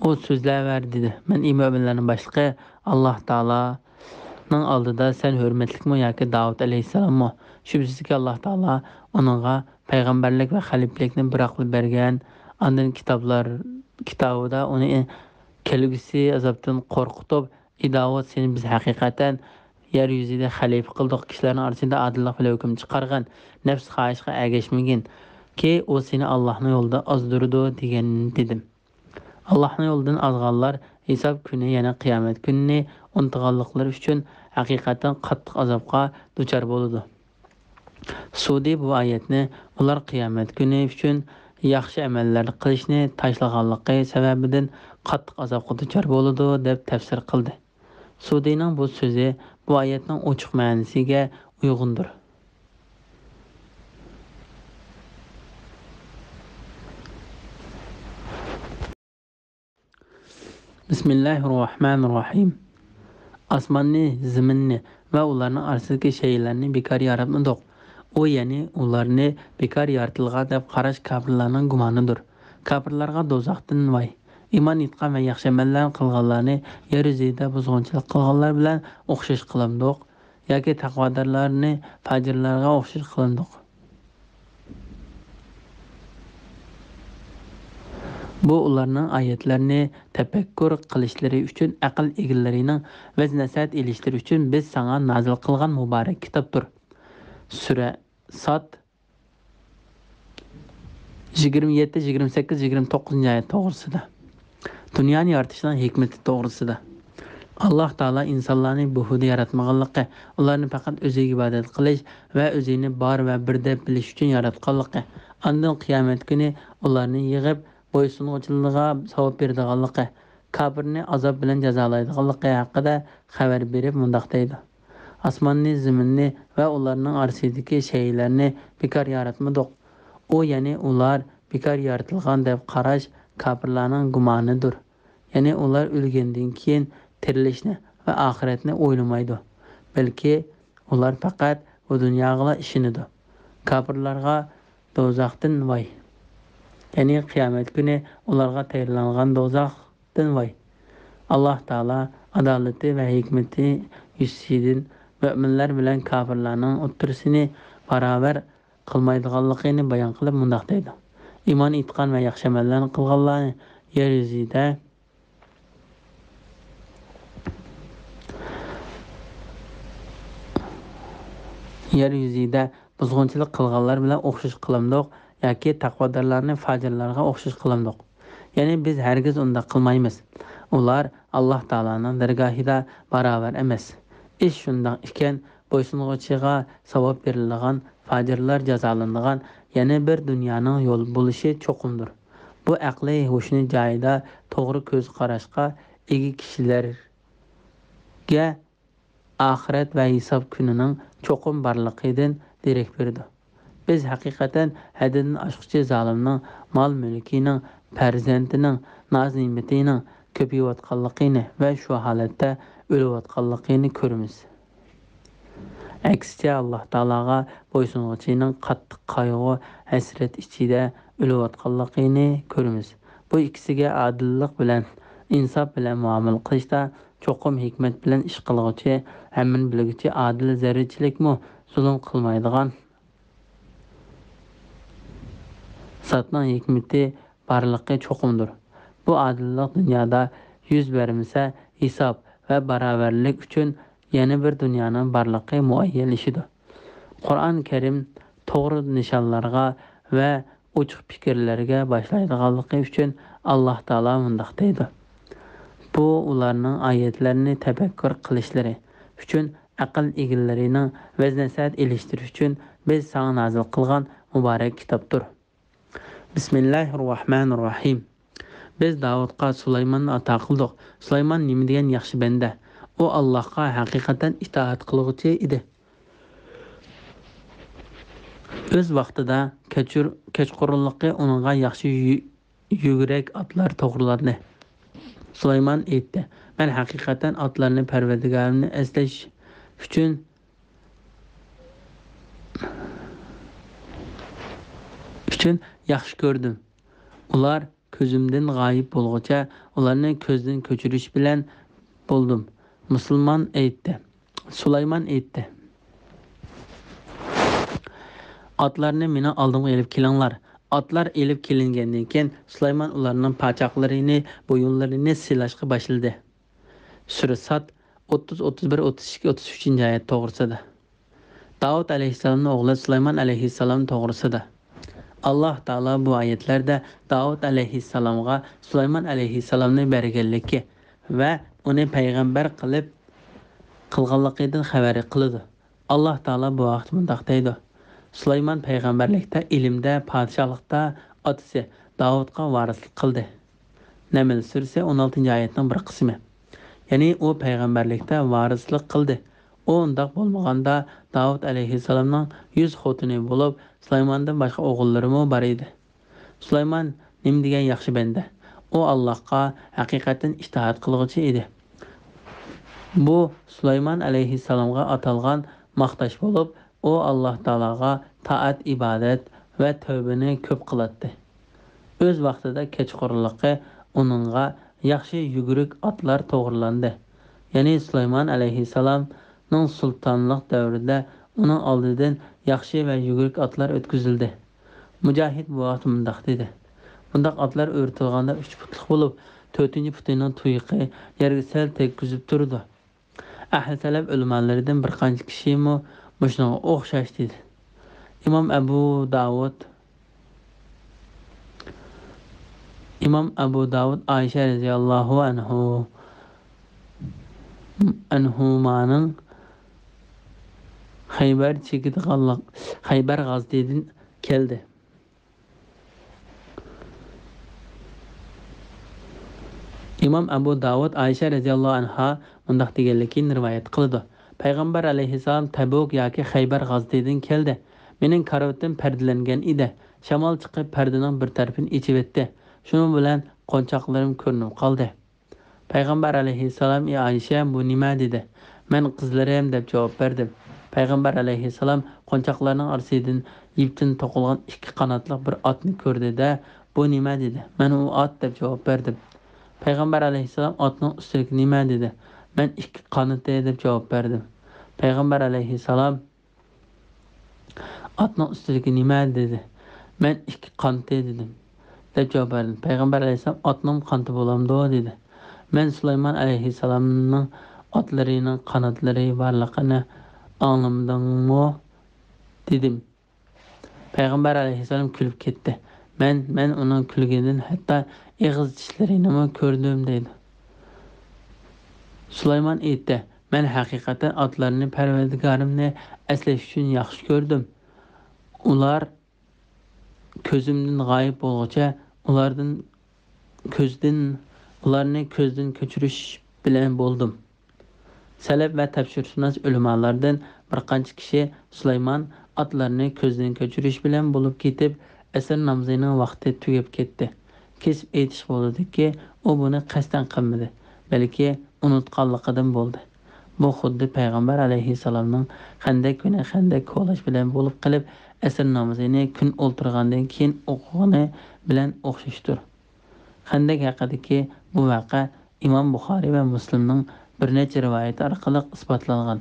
ئۇ سۆزلەۋەردى، دېدى: مەن ئى مۆمىنلەرنىڭ باشلىقى، ئاللاھ تائالانىڭ ئالدىدا سەن ھۆرمەتلىكمۇ ياكى داۋۇت ئەلەيھىسسالاممۇ؟ شۈبھىسىزكى، ئاللاھ تائالا ئۇنىڭغا پەيغەمبەرلىك ۋە خەلىپىلىكنى بىراقلا بەرگەن. ئاندىن كىتابلار، كىتابىدا ئۇنى كەلگۈسى ئازابتىن قورقۇتۇپ، ئى داۋۇت، سېنى بىز ھەقىقەتەن يەر يۈزىدە خەلىپە قىلدۇق، كىشىلەرنىڭ ئارىسىدا ئادىللىق بىلەن ھۆكۈم چىقارغىن، نەپس خاھىشقا ئەگەشمىگىن، كى ئۇ سېنى ئاللاھنىڭ يولىدا ئازدۇرىدۇ، دېگەن دېدىم. ئاللاھنىڭ يولىدىن ئازغانلار ھېساب كۈنى، يەنى قىيامەت كۈنىنى ئۇنتۇغانلىقلىرى ئۈچۈن ھەقىقەتەن قاتتىق ئازابقا دۇچار بولىدۇ. سۇدى بۇ ئايەتنى ئۇلار قىيامەت كۈنى ئۈچۈن ياخشى ئەمەللەر قىلىشنى تاشلىغانلىقى سەۋەبىدىن قاتتىق ئازابقا دۇچار بولىدۇ، دەپ تەپسىر قىلدى. سۇدىنىڭ بۇ سۆزى بۇ ئايەتنىڭ ئوچۇق مەنىسىگە ئۇيغۇندۇر. بىسمىللاھىررەھمانىررەھىم. ئاسماننى، زېمىننى ۋە ئۇلارنىڭ ئارىسىدىكى شەيئىلەرنى بىكار ياراتمىدۇق. ئۇ، يەنى ئۇلارنى بىكار يارىتىلغان دەپ قاراش كاپىرلارنىڭ گۇمانىدۇر. كاپىرلارغا دوزاختىن ۋاي! ئىمان ئېيتقان ۋە ياخشى ئەمەللەرنى قىلغانلارنى يەر يۈزىدە بۇزغۇنچىلىق قىلغانلار بىلەن ئوخشاش قىلامدۇق؟ ياكى تەقۋادارلارنى پاجىرلارغا ئوخشاش قىلامدۇق؟ بۇ ئۇلارنىڭ ئايەتلەرنى تەپەككۇر قىلىشلىرى ئۈچۈن، ئەقىل ئىگىلىرىنىڭ ۋەز-نەسىھەت ئېلىشلىرى ئۈچۈن بىز ساڭا نازىل قىلغان مۇبارەك كىتابتۇر. سۈرە ساد، يىگىرمە يەتتە، يىگىرمە سەككىز، يىگىرمە توققۇزىنچى ئايەت توغرىسىدا. دۇنيانى يارىتىشنىڭ ھېكمىتى توغرىسىدا. ئاللاھ تائالا ئىنسانلارنى بىھۇدە ياراتمىغانلىقى، ئۇلارنى پەقەت ئۆزىگە ئىبادەت قىلىش ۋە ئۆزىنى بار ۋە بىر دەپ بىلىش ئۈچۈن ياراتقانلىقى، ئاندىن قىيامەت كۈنى ئۇلارنى يىغىپ، بويسۇنغۇچىلىرىغا ساۋاب بېرىدىغانلىقى، كاپىرنى ئازاب بىلەن جازالايدىغانلىقى ھەققىدە خەۋەر بېرىپ مۇنداق دەيدۇ: ئاسماننى، زېمىننى ۋە ئۇلارنىڭ ئارىسىدىكى شەيئىلەرنى بىكار ياراتمىدۇق. ئۇ، يەنى ئۇلار بىكار يارىتىلغان دەپ قاراش كاپىرلارنىڭ گۇمانىدۇر. يەنى ئۇلار ئۆلگەندىن كېيىن تىرىلىشنى ۋە ئاخىرەتنى ئويلىمايدۇ، بەلكى ئۇلار پەقەت بۇ دۇنياغىلا ئىشىنىدۇ. كاپىرلارغا دوزاختىن ۋاي! يەنى قىيامەت كۈنى ئۇلارغا تەييارلانغان دوزاختىن ۋاي! ئاللاھ تائالا ئادالىتى ۋە ھېكمىتى يۈزىسىدىن مۆمىنلەر بىلەن كاپىرلارنىڭ ئوتتۇرىسىنى باراۋەر قىلمايدىغانلىقىنى بايان قىلىپ مۇنداق دەيدۇ: ئىمان ئېيتقان ۋە ياخشى ئەمەللەرنى قىلغانلارنى يەر يۈزىدە، يەر يۈزىدە بۇزغۇنچىلىق قىلغانلار بىلەن ئوخشاش قىلامدۇق ياكى تەقۋادارلارنى پاجىرلارغا ئوخشاش قىلامدۇق؟ يەنى بىز ھەرگىز ئۇنداق قىلمايمىز. ئۇلار ئاللاھ تائالانىڭ دەرگاھىدا باراۋەر ئەمەس. ئىش شۇنداق ئىكەن، بويسۇنغۇچىغا ساۋاب بېرىلىدىغان، پاجىرلار جازالىنىدىغان يەنە بىر دۇنيانىڭ يول بولۇشى چوقۇمدۇر. بۇ ئەقلىي ھوشىنى جايىدا، توغرا كۆز قاراشقا ئىگە كىشىلەرگە ئاخىرەت ۋە ھېساب كۈنىنىڭ چوقۇم بارلىقىدىن دېرەك بېرىدۇ. بىز ھەقىقەتەن ھەددىدىن ئاشقۇچى زالىمنىڭ مال-مۈلكىنىڭ، پەرزەنتىنىڭ، ناز-نېمىتىنىڭ كۆپىيىۋاتقانلىقىنى ۋە شۇ ھالەتتە ئۆلۈۋاتقانلىقىنى كۆرىمىز. ئەكسىچە، ئاللاھ تائالاغا بويسۇنغۇچىنىڭ قاتتىق قايغۇ-ھەسرەت ئىچىدە ئۆلۈۋاتقانلىقىنى كۆرىمىز. بۇ ئىككىسىگە ئادىللىق بىلەن، ئىنساپ بىلەن مۇئامىلە قىلىشتا چوقۇم ھېكمەت بىلەن ئىش قىلغۇچى، ھەممىنى بىلگۈچى ئادىل زەررىچىلىكمۇ زۇلۇم قىلمايدىغان زاتنىڭ ھېكمىتى بارلىقى چوقۇمدۇر. بۇ ئادىللىق دۇنيادا يۈز بەرمىسە، ھېساب ۋە باراۋەرلىك ئۈچۈن يەنە بىر دۇنيانىڭ بارلىقى مۇئەييەنلىشىدۇ. قۇرئان كەرىم توغرا نىشانلارغا ۋە ئوچۇق پىكىرلەرگە باشلايدىغانلىقى ئۈچۈن ئاللاھ تائالا مۇنداق دەيدۇ: بۇ ئۇلارنىڭ ئايەتلەرنى تەپەككۇر قىلىشلىرى ئۈچۈن، ئەقىل ئىگىلىرىنىڭ ۋەز-نەسىھەت ئېلىشلىرى ئۈچۈن بىز ساڭا نازىل قىلغان مۇبارەك كىتابتۇر. بىسمىللاھىررەھمانىررەھىم. بىز داۋۇتقا سۇلايماننى ئاتا قىلدۇق. سۇلايمان نېمە دېگەن ياخشى بەندە! ئۇ ئاللاھقا ھەقىقەتەن ئىتائەت قىلغۇچى ئىدى. ئۆز ۋاقتىدا كەچۈر-، كەچقۇرۇنلۇقى ئۇنىڭغا ياخشى يۈ-، يۈگۈرەك ئاتلار توغرىلاندى. سۇلايمان ئېيتتى: مەن ھەقىقەتەن ئاتلارنى پەرۋەردىگارىمنى ئەسلەش ئۈچۈن، ئۈچۈن ياخشى كۆردۈم. ئۇلار كۆزۈمدىن غايىب بولغۇچە ئۇلارنى كۆزدىن كۆچۈرۈش بىلەن بولدۇم. مۇسۇلمان ئېيتتى. سۇلايمان ئېيتتى: «ئاتلارنى مېنىڭ ئالدىمغا ئېلىپ كېلىڭلار.» ئاتلار ئېلىپ كېلىنگەندىن كېيىن، سۇلايمان ئۇلارنىڭ پاچاقلىرىنى، بويۇنلىرىنى سىلايشقا باشلىدى. سۈرە ساد، ئوتتۇز، ئوتتۇز بىر، ئوتتۇز ئىككى، ئوتتۇز ئۈچىنچى ئايەت توغرىسىدا. داۋۇت ئەلەيھىسسالامنىڭ ئوغلى سۇلايمان ئەلەيھىسسالام توغرىسىدا. ئاللاھ تائالا بۇ ئايەتلەردە داۋۇت ئەلەيھىسسالامغا سۇلايمان ئەلەيھىسسالامنى بەرگەنلىكى ۋە ئۇنى پەيغەمبەر قىلىپ قىلغانلىقىدىن خەۋەر قىلىدۇ. ئاللاھ تائالا بۇ ھەقتە مۇنداق دەيدۇ: سۇلايمان پەيغەمبەرلىكتە، ئىلىمدە، پادىشاھلىقتا ئاتىسى داۋۇتقا ۋارىسلىق قىلدى. نەمل سۈرىسى ئون ئالتىنچى ئايەتنىڭ بىر قىسمى. يەنى ئۇ پەيغەمبەرلىكتە ۋارىسلىق قىلدى. ئۇ ئۇنداق بولمىغاندا، داۋۇت ئەلەيھىسسالامنىڭ يۈز خوتۇنى بولۇپ، سۇلايماندىن باشقا ئوغۇللىرىمۇ بار ئىدى. سۇلايمان نېمە دېگەن ياخشى بەندە! ئۇ ئاللاھقا ھەقىقەتەن ئىتائەت قىلغۇچى ئىدى. بۇ سۇلايمان ئەلەيھىسسالامغا ئاتالغان ماختاش بولۇپ، ئۇ ئاللاھ تائالاغا تائەت-ئىبادەت ۋە تەۋبىنى كۆپ قىلاتتى. ئۆز ۋاقتىدا كەچقۇرۇنلۇقى ئۇنىڭغا ياخشى يۈگۈرۈك ئاتلار توغرىلاندى. يەنى سۇلايمان ئەلەيھىسسالامنىڭ سۇلتانلىق دەۋرىدە ئۇنىڭ ئالدىدىن ياخشى ۋە يۈگۈرۈك ئاتلار ئۆتكۈزۈلدى. مۇجاھىد بۇ ھەقتە مۇنداق دېدى: بۇنداق ئاتلار ئۆرە تۇرغاندا ئۈچ پۇتلۇق بولۇپ، تۆتىنچى پۇتىنىڭ تۇيىقى يەرگە سەل تەگكۈزۈپ تۇرىدۇ. ئەھلى سەلەف ئۆلىمالىرىدىن بىر قانچە كىشىمۇ مۇشۇنىڭغا ئوخشاش دېدى. ئىمام ئەبۇ داۋۇد، ئىمام ئەبۇ داۋۇد ئائىشە رەزىياللاھۇ ئەنھۇ، ئەنھۇمانىڭ خەيبەر چېكىدىغانلىق، خەيبەر غازىتىدىن كەلدى. ئىمام ئەبۇ داۋۇد ئائىشە رەزىياللاھۇ ئەنھا مۇنداق دېگەنلىكىنى رىۋايەت قىلىدۇ: پەيغەمبەر ئەلەيھىسسالام تەبۇك ياكى خەيبەر غازىتىدىن كەلدى. مېنىڭ كارىۋىتىم پەردىلەنگەن ئىدى. شامال چىقىپ، پەردىنىڭ بىر تەرىپىنى ئېچىۋەتتى. شۇنىڭ بىلەن قونچاقلىرىم كۆرۈنۈپ قالدى. پەيغەمبەر ئەلەيھىسسالام: «ئى ئائىشە، بۇ نېمە؟» دېدى. «مەن قىزلىرىم» دەپ جاۋاب بەردىم. پەيغەمبەر ئەلەيھىسسالام قونچاقلارنىڭ ئارىسىدىن يىپتىن توقۇلغان ئىككى قاناتلىق بىر ئاتنى كۆردى-دە، «بۇ نېمە؟» دېدى. «مەن ئۇ ئات» دەپ جاۋاب بەردىم. پەيغەمبەر ئەلەيھىسسالام: «ئاتنىڭ ئۈستىدىكى نېمە؟» دېدى. «مەن ئىككى قانىتى» دەپ جاۋاب بەردىم. پەيغەمبەر ئەلەيھىسسالام: «ئاتنىڭ ئۈستىدىكى نېمە؟» دېدى. «مەن ئىككى قانىتى» دېدىم، دەپ جاۋاب بەردىم. پەيغەمبەر ئەلەيھىسسالام: «ئاتنىڭمۇ قانىتى بولامدۇ؟» دېدى. «مەن سۇلايمان ئەلەيھىسسالامنىڭ ئاتلىرىنىڭ قاناتلىرى بارلىقىنى ئاڭلىمىدىڭمۇ؟» دېدىم. پەيغەمبەر ئەلەيھىسسالام كۈلۈپ كەتتى. مەن، مەن ئۇنىڭ كۈلگىنىدىن ھەتتا ئېغىز چىشلىرىنىمۇ كۆردۈم، دەيدۇ. سۇلايمان ئېيتتى: مەن ھەقىقەتەن ئاتلارنى پەرۋەردىگارىمنى ئەسلەش ئۈچۈن ياخشى كۆردۈم. ئۇلار كۆزۈمدىن غايىب بولغۇچە ئۇلاردىن كۆزدىن، ئۇلارنى كۆزدىن كۆچۈرۈش بىلەن بولدۇم. سەلەپ ۋە تەپسىرشۇناس ئۆلىمالاردىن بىر قانچە كىشى سۇلايمان ئاتلارنى كۆزدىن كەچۈرۈش بىلەن بولۇپ كېتىپ، ئەسىر نامىزىنىڭ ۋاقتى تۈگەپ كەتتى. كېسىپ ئېيتىشقا بولىدۇكى، ئۇ بۇنى قەستەن قىلمىدى، بەلكى ئۇنتقانلىقىدىن بولدى. بۇ خۇددى پەيغەمبەر ئەلەيھىسسالامنىڭ خەندەك كۈنى خەندەك كولاش بىلەن بولۇپ قېلىپ، ئەسىر نامىزىنى كۈن ئولتۇرغاندىن كېيىن ئوقۇغىنى بىلەن ئوخشاشتۇر. خەندەك ھەققىدىكى بۇ ۋەقە ئىمام بۇخارىي ۋە مۇسلىمنىڭ بىر نەچچە رىۋايىتى ئارقىلىق ئىسپاتلانغان.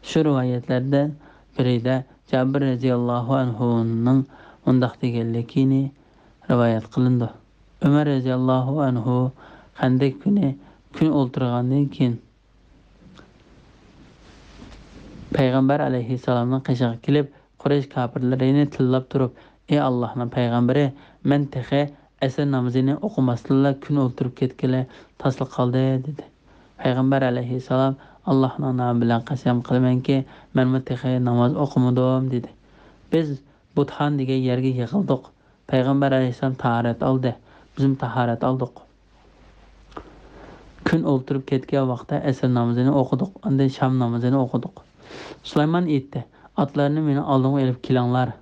شۇ رىۋايەتلەردىن بىرىدە جابىر رەزىياللاھۇ ئەنھۇنىڭ مۇنداق دېگەنلىكىنى رىۋايەت قىلىنىدۇ: ئۆمەر رەزىياللاھۇ ئەنھۇ خەندەك كۈنى كۈن ئولتۇرغاندىن كېيىن، پەيغەمبەر ئەلەيھىسسالامنىڭ قېشىغا كېلىپ، قۇرەيش كاپىرلىرىنى تىللاپ تۇرۇپ، ئى ئاللاھنىڭ پەيغەمبىرى، مەن تېخى ئەسىر نامىزىنى ئوقۇماستىنلا كۈن ئولتۇرۇپ كەتكىلى تاسلا قالدى، دېدى. پەيغەمبەر ئەلەيھىسسالام، ئاللاھنىڭ نامى بىلەن قەسەم قىلىمەنكى، مەنمۇ تېخى ناماز ئوقۇمىدىم، دېدى. بىز بۇتھان دېگەن يەرگە يىغىلدۇق. پەيغەمبەر ئەلەيھىسسالام تاھارەت ئالدى. بىزمۇ تاھارەت ئالدۇق. كۈن ئولتۇرۇپ كەتكەن ۋاقىتتا ئەسىر نامىزىنى ئوقۇدۇق، ئاندىن شام نامىزىنى ئوقۇدۇق. سۇلايمان ئېيتتى: ئاتلارنى مېنىڭ ئالدىمغا ئېلىپ كېلىڭلار.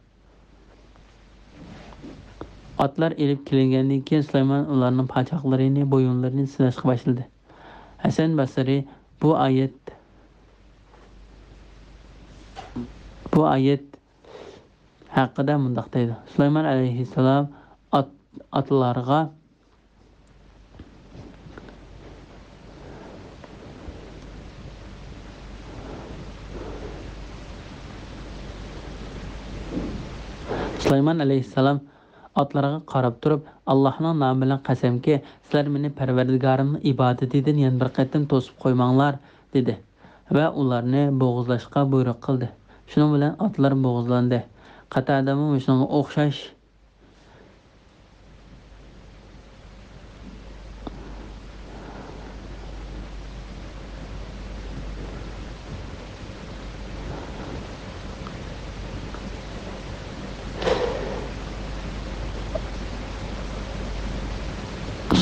ئاتلار ئېلىپ كېلىنگەندىن كېيىن، سۇلايمان ئۇلارنىڭ پاچاقلىرىنى، بويۇنلىرىنى سىناشقا باشلىدى. ھەسەن بەسرى بۇ ئايەت، بۇ ئايەت ھەققىدە مۇنداق دەيدۇ: سۇلايمان ئەلەيھىسسالام ئات-، ئاتلارغا سۇلايمان ئەلەيھىسسالام ئاتلارغا قاراپ تۇرۇپ، «ئاللاھنىڭ نامى بىلەن قەسەمكى، سىلەر مېنى پەرۋەردىگارىمنىڭ ئىبادىتىدىن يەنە بىر قېتىم توسۇپ قويماڭلار» دېدى ۋە ئۇلارنى بوغۇزلاشقا بۇيرۇق قىلدى. شۇنىڭ بىلەن ئاتلار بوغۇزلاندى. قاتادىمۇ مۇشۇنىڭغا ئوخشاش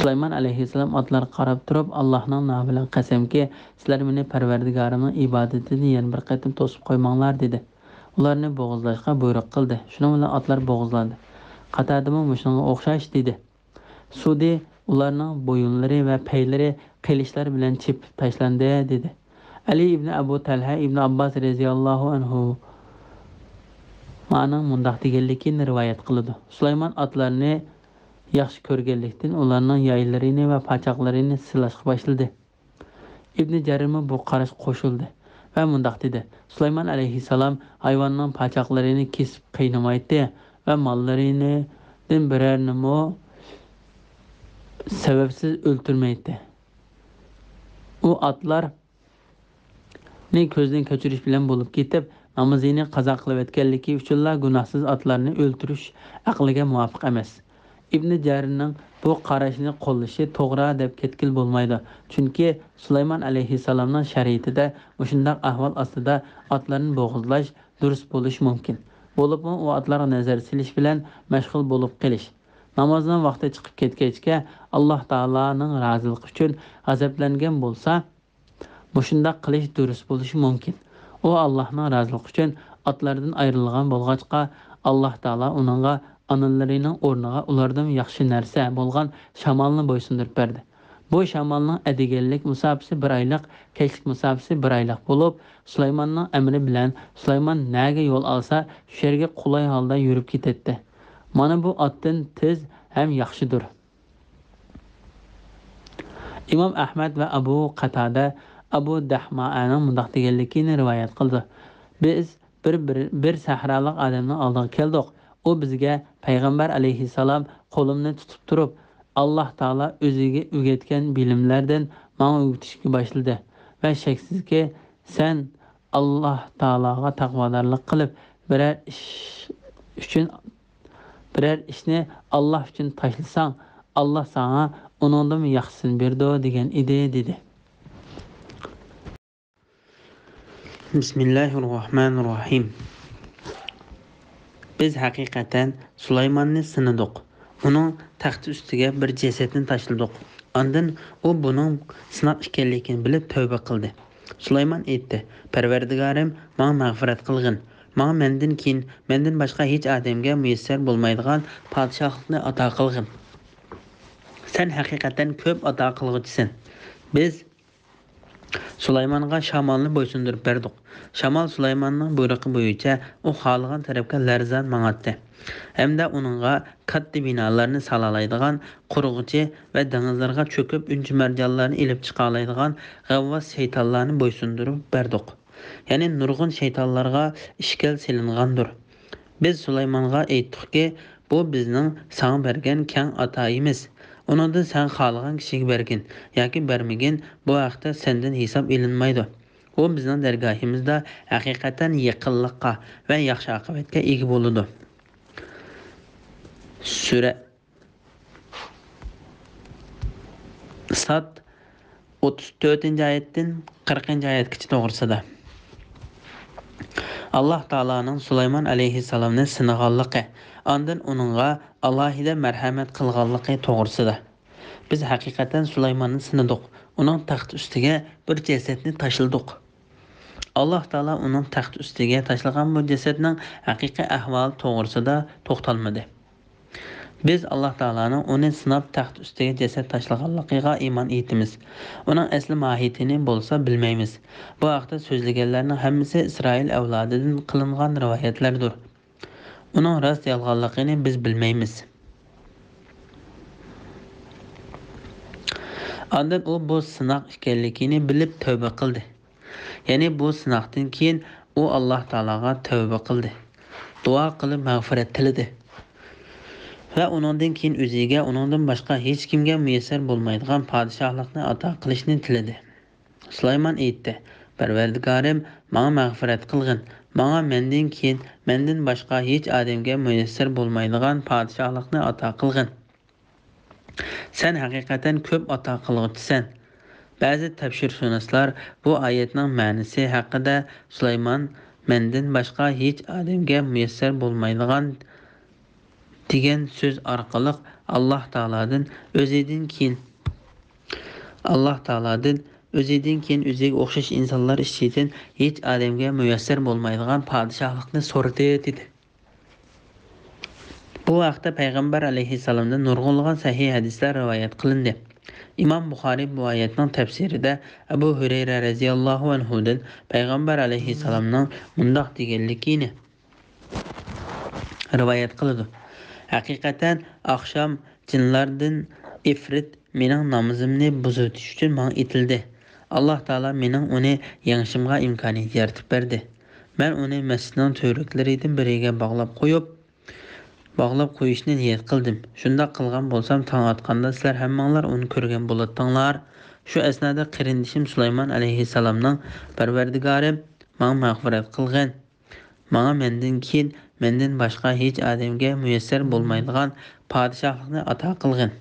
سۇلايمان ئەلەيھىسسالام ئاتلارغا قاراپ تۇرۇپ، «ئاللاھنىڭ نامى بىلەن قەسەمكى، سىلەر مېنى پەرۋەردىگارىمنىڭ ئىبادىتىدىن يەنە بىر قېتىم توسۇپ قويماڭلار» دېدى. ئۇلارنى بوغۇزلاشقا بۇيرۇق قىلدى. شۇنىڭ بىلەن ئاتلار بوغۇزلاندى. قاتادىمۇ مۇشۇنىڭغا ئوخشاش دېدى. سۇدى ئۇلارنىڭ بويۇنلىرى ۋە پەيلىرى قىلىچلار بىلەن چېپىپ تاشلاندى، دېدى. ئەلى ئىبنى ئەبۇ تەلھە ئىبنى ئابباس رەزىياللاھۇ ئەنھۇمانىڭ مۇنداق دېگەنلىكىنى رىۋايەت قىلىدۇ: سۇلايمان ئاتلارنى ياخشى كۆرگەنلىكتىن، ئۇلارنىڭ يايلىرىنى ۋە پاچاقلىرىنى سىلاشقا باشلىدى. ئىبنى جەرىرمۇ بۇ قاراشقا قوشۇلدى ۋە مۇنداق دېدى: سۇلايمان ئەلەيھىسسالام ھايۋاننىڭ پاچاقلىرىنى كېسىپ قىينىمايتتى ۋە ماللىرىنىڭ بىرەرىنىمۇ سەۋەبسىز ئۆلتۈرمەيتتى. ئۇ ئاتلار نى كۆزدىن كەچۈرۈش بىلەن بولۇپ كېتىپ، نامىزىنى قازا قىلىۋەتكەنلىكى ئۈچۈنلا گۇناھسىز ئاتلارنى ئۆلتۈرۈش ئەقىلگە مۇۋاپىق ئەمەس. ئىبنى جەرىرنىڭ بۇ قاراشنى قوللىشى توغرا دەپ كەتكىلى بولمايدۇ، چۈنكى سۇلايمان ئەلەيھىسسالامنىڭ شەرىئىتىدە مۇشۇنداق ئەھۋال ئاستىدا ئاتلارنى بوغۇزلاش دۇرۇس بولۇشى مۇمكىن. بولۇپمۇ ئۇ ئاتلارغا نەزەر سېلىش بىلەن مەشغۇل بولۇپ قېلىش، نامازنىڭ ۋاقتى چىقىپ كەتكەچكە ئاللاھ تائالانىڭ رازىلىقى ئۈچۈن غەزەپلەنگەن بولسا، مۇشۇنداق قىلىش دۇرۇس بولۇشى مۇمكىن. ئۇ ئاللاھنىڭ رازىلىقى ئۈچۈن ئاتلاردىن ئايرىلغان بولغاچقا، ئاللاھ تائالا ئۇنىڭغا ئانىلىرىنىڭ ئورنىغا ئۇلاردىن ياخشى نەرسە بولغان شامالنى بويسۇندۇرۇپ بەردى. بۇ شامالنىڭ ئەتىگەنلىك مۇساپىسى بىر ئايلىق، كەچلىك مۇساپىسى بىر ئايلىق بولۇپ، سۇلايماننىڭ ئەمرى بىلەن سۇلايمان نەگە يول ئالسا، شۇ يەرگە قولاي ھالدا يۈرۈپ كېتەتتى. مانا بۇ ئاتتىن تېز ھەم ياخشىدۇر. ئىمام ئەھمەد ۋە ئەبۇ قاتادە ئەبۇ دەھمائەنىڭ مۇنداق دېگەنلىكىنى رىۋايەت قىلىدۇ: بىز بىر، بىر، بىر سەھرالىق ئادەمنىڭ ئالدىغا كەلدۇق. ئۇ بىزگە پەيغەمبەر ئەلەيھىسسالام قولۇمنى تۇتۇپ تۇرۇپ، ئاللاھ تائالا ئۆزىگە ئۆگەتكەن بىلىملەردىن ماڭا ئۆگىتىشكە باشلىدى ۋە شەكسىزكى، سەن ئاللاھ تائالاغا تەقۋادارلىق قىلىپ، بىرەر ئىش ئۈچۈن بىرەر ئىشنى ئاللاھ ئۈچۈن تاشلىساڭ، ئاللاھ ساڭا ئۇنىڭدىنمۇ ياخشىسىنى بېرىدۇ، دېگەن ئىدى، دېدى. بىسمىللاھىررەھمانىررەھىم. بىز ھەقىقەتەن سۇلايماننى سىنىدۇق. ئۇنىڭ تەختى ئۈستىگە بىر جەسەتنى تاشلىدۇق. ئاندىن ئۇ بۇنىڭ سىناق ئىكەنلىكىنى بىلىپ تەۋبە قىلدى. سۇلايمان ئېيتتى: پەرۋەردىگارىم، ماڭا مەغپىرەت قىلغىن. ماڭا مەندىن كېيىن، مەندىن باشقا ھېچ ئادەمگە مۇيەسسەر بولمايدىغان پادىشاھلىقنى ئاتا قىلغىن. سەن ھەقىقەتەن كۆپ ئاتا قىلغۇچىسەن. بىز سۇلايمانغا شامالنى بويسۇندۇرۇپ بەردۇق. شامال سۇلايماننىڭ بۇيرۇقى بويىچە ئۇ خالىغان تەرەپكە لەرزان ماڭاتتى. ھەمدە ئۇنىڭغا كاتتا بىنالارنى سالالايدىغان قۇرغۇچى ۋە دېڭىزلارغا چۆكۈپ ئۈنچە-مەرجانلارنى ئېلىپ چىقالايدىغان غەۋۋاس شەيتانلارنى بويسۇندۇرۇپ بەردۇق. يەنى نۇرغۇن شەيتانلارغا ئىشكەل سېلىنغاندۇر. بىز سۇلايمانغا ئېيتتۇقكى، بۇ بىزنىڭ ساڭا بەرگەن كەڭ ئاتايىمىز. ئۇنىڭدىن سەن خالىغان كىشىگە بەرگىن ياكى بەرمىگىن، بۇ ھەقتە سەندىن ھېساب ئېلىنمايدۇ. ئۇ بىزنىڭ دەرگاھىمىزدا ھەقىقەتەن يېقىنلىققا ۋە ياخشى ئاقىۋەتكە ئىگە بولىدۇ. سۈرە ساد، ئوتتۇز تۆتىنچى ئايەتتىن قىرىقىنچى ئايەتكىچە توغرىسىدا. ئاللاھ تائالانىڭ سۇلايمان ئەلەيھىسسالامنى سىنىغانلىقى، ئاندىن ئۇنىڭغا ئالاھىدە مەرھەمەت قىلغانلىقى توغرىسىدا. بىز ھەقىقەتەن سۇلايماننى سىنىدۇق، ئۇنىڭ تەخت ئۈستىگە بىر جەسەتنى تاشلىدۇق. ئاللاھ تائالا ئۇنىڭ تەخت ئۈستىگە تاشلىغان بۇ جەسەتنىڭ ھەقىقىي ئەھۋالى توغرىسىدا توختالمىدى. بىز ئاللاھ تائالانىڭ ئۇنى سىناپ تەخت ئۈستىگە جەسەت تاشلىغانلىقىغا ئىمان ئېيتىمىز. ئۇنىڭ ئەسلى ماھىيىتىنى بولسا بىلمەيمىز. بۇ ھەقتە سۆزلىگەنلەرنىڭ ھەممىسى ئىسرائىل ئەۋلادىدىن قىلىنغان رىۋايەتلەردۇر. ئۇنىڭ راست يالغانلىقىنى بىز بىلمەيمىز. ئاندىن ئۇ بۇ سىناق ئىكەنلىكىنى بىلىپ تەۋبە قىلدى. يەنى بۇ سىناقتىن كېيىن ئۇ ئاللاھ تائالاغا تەۋبە قىلدى. دۇئا قىلىپ مەغپىرەت تىلىدى. ۋە ئۇنىڭدىن كېيىن ئۆزىگە ئۇنىڭدىن باشقا ھېچكىمگە مۇيەسسەر بولمايدىغان پادىشاھلىقنى ئاتا قىلىشنى تىلىدى. سۇلايمان ئېيتتى: «پەرۋەردىگارىم، ماڭا مەغپىرەت قىلغىن، ماڭا مەندىن كېيىن مەندىن باشقا ھېچ ئادەمگە مۇيەسسەر بولمايدىغان پادىشاھلىقنى ئاتا قىلغىن. سەن ھەقىقەتەن كۆپ ئاتا قىلغۇچىسەن.» بەزى تەپسىرشۇناسلار بۇ ئايەتنىڭ مەنىسى ھەققىدە سۇلايمان مەندىن باشقا ھېچ ئادەمگە مۇيەسسەر بولمايدىغان دېگەن سۆز ئارقىلىق ئاللاھ تائالادىن ئۆزىدىن كېيىن، ئاللاھ تائالادىن ئۆزىدىن كېيىن ئۆزىگە ئوخشاش ئىنسانلار ئىچىدىن ھېچ ئادەمگە مۇيەسسەر بولمايدىغان پادىشاھلىقنى سورىدى، دېدى. بۇ ھەقتە پەيغەمبەر ئەلەيھىسسالامدىن نۇرغۇنلىغان سەھىھ ھەدىسلەر رىۋايەت قىلىندى. ئىمام بۇخارى بۇ ئايەتنىڭ تەپسىرىدە ئەبۇ ھۇرەيرە رەزىياللاھۇ ئەنھۇدىن پەيغەمبەر ئەلەيھىسسالامنىڭ مۇنداق دېگەنلىكىنى رىۋايەت قىلىدۇ: «ھەقىقەتەن ئاخشام جىنلاردىن ئىفرىت مېنىڭ نامىزىمنى بۇزۇۋېتىش ئۈچۈن ماڭا ئېتىلدى. ئاللاھ تائالا مېنىڭ ئۇنى يېڭىشىمغا ئىمكانىيەت يارىتىپ بەردى. مەن ئۇنى مەسچىتنىڭ تۈۋرۈكلىرىدىن بىرىگە باغلاپ قويۇپ، باغلاپ قويۇشنى نىيەت قىلدىم. شۇنداق قىلغان بولسام، تاڭ ئاتقاندا سىلەر ھەممىڭلار ئۇنى كۆرگەن بولاتتىڭلار. شۇ ئەسنادا قېرىندىشىم سۇلايمان ئەلەيھىسسالامنىڭ، پەرۋەردىگارىم، ماڭا مەغپىرەت قىلغىن، ماڭا مەندىن كېيىن مەندىن باشقا ھېچ ئادەمگە مۇيەسسەر بولمايدىغان پادىشاھلىقنى ئاتا قىلغىن»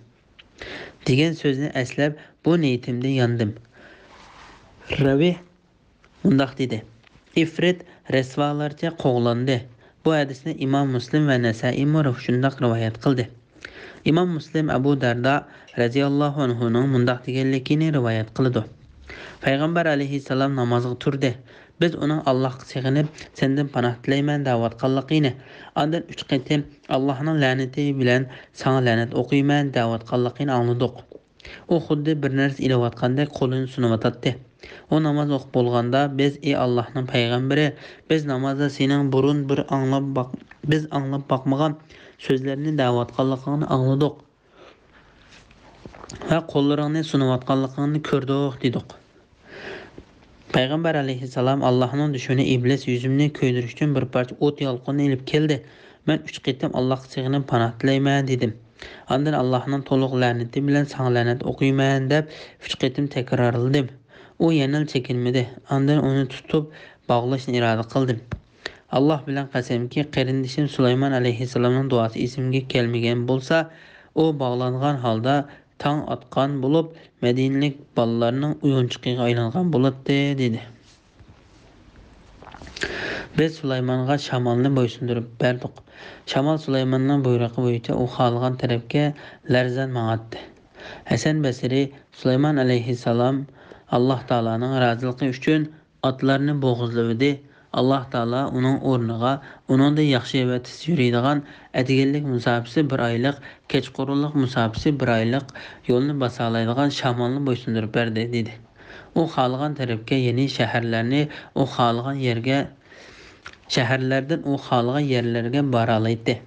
دېگەن سۆزنى ئەسلەپ، بۇ نىيىتىمدە ياندىم. راۋى مۇنداق دېدى: «ئىفرىت رەسۋالارچە قوغلاندى.» بۇ ھەدىسنى ئىمام مۇسلىم ۋە نەسائىيمۇ شۇنداق رىۋايەت قىلدى. ئىمام مۇسلىم ئەبۇ دەردا رەزىياللاھۇ ئەنھۇنىڭ مۇنداق دېگەنلىكىنى رىۋايەت قىلىدۇ: پەيغەمبەر ئەلەيھىسسالام نامازغا تۇردى. بىز ئۇنىڭ «ئاللاھقا سېغىنىپ، سەندىن پاناھ تىلەيمەن» دەۋاتقانلىقىنى، ئاندىن ئۈچ قېتىم «ئاللاھنىڭ لەنىتى بىلەن ساڭا لەنەت ئوقۇيمەن» دەۋاتقانلىقىنى ئاڭلىدۇق. ئۇ خۇددى بىر نەرسە ئېلىۋاتقاندەك قولىنى سۇنۇۋاتاتتى. ئۇ ناماز ئوقۇپ بولغاندا، بىز: «ئى ئاللاھنىڭ پەيغەمبىرى، بىز نامازدا سېنىڭ بۇرۇن بىر ئاڭلاپ باق-، بىز ئاڭلاپ باقمىغان سۆزلەرنى دەۋاتقانلىقىڭنى ئاڭلىدۇق ۋە قوللىرىڭنى سۇنۇۋاتقانلىقىڭنى كۆردۇق» دېدۇق. پەيغەمبەر ئەلەيھىسسالام: «ئاللاھنىڭ دۈشمىنى ئىبلىس يۈزۈمنى كۆيدۈرۈش ئۈچۈن بىر پارچە ئوت يالقۇنىنى ئېلىپ كەلدى. مەن ئۈچ قېتىم ئاللاھقا سېغىنىپ پاناھ تىلەيمەن» دېدىم. ئاندىن «ئاللاھنىڭ تولۇق لەنىتى بىلەن ساڭا لەنەت ئوقۇيمەن» دەپ ئۈچ قېتىم تەكرارلىدىم. ئۇ يەنىلا چېكىنمىدى. ئاندىن ئۇنى تۇتۇپ باغلاشنى ئىرادە قىلدىم. «ئاللاھ بىلەن قەسەمكى، قېرىندىشىم سۇلايمان ئەلەيھىسسالامنىڭ دۇئاسى ئېسىمگە كەلمىگەن بولسا، ئۇ باغلانغان ھالدا تاڭ ئاتقان بولۇپ، مەدىنىلىك بالىلارنىڭ ئويۇنچۇقىغا ئايلانغان بولاتتى» دېدى. بىز سۇلايمانغا شامالنى بويسۇندۇرۇپ بەردۇق. شامال سۇلايماننىڭ بۇيرۇقى بويىچە ئۇ خالىغان تەرەپكە لەرزان ماڭاتتى. ھەسەن بەسرى: سۇلايمان ئەلەيھىسسالام ئاللاھ تائالانىڭ رازىلىقى ئۈچۈن ئاتلارنى بوغۇزلىۋىدى. ئاللاھ تائالا ئۇنىڭ ئورنىغا ئۇنىڭدىن ياخشى ۋە تېز يۈرىدىغان، ئەتىگەنلىك مۇساپىسى بىر ئايلىق، كەچقۇرۇنلۇق مۇساپىسى بىر ئايلىق يولنى باسالايدىغان شامالنى بويسۇندۇرۇپ بەردى، دېدى. ئۇ خالىغان تەرەپكە، يەنى شەھەرلەرنى ئۇ خالىغان يەرگە، شەھەرلەردىن ئۇ خالىغان يەرلەرگە بارالايتتى.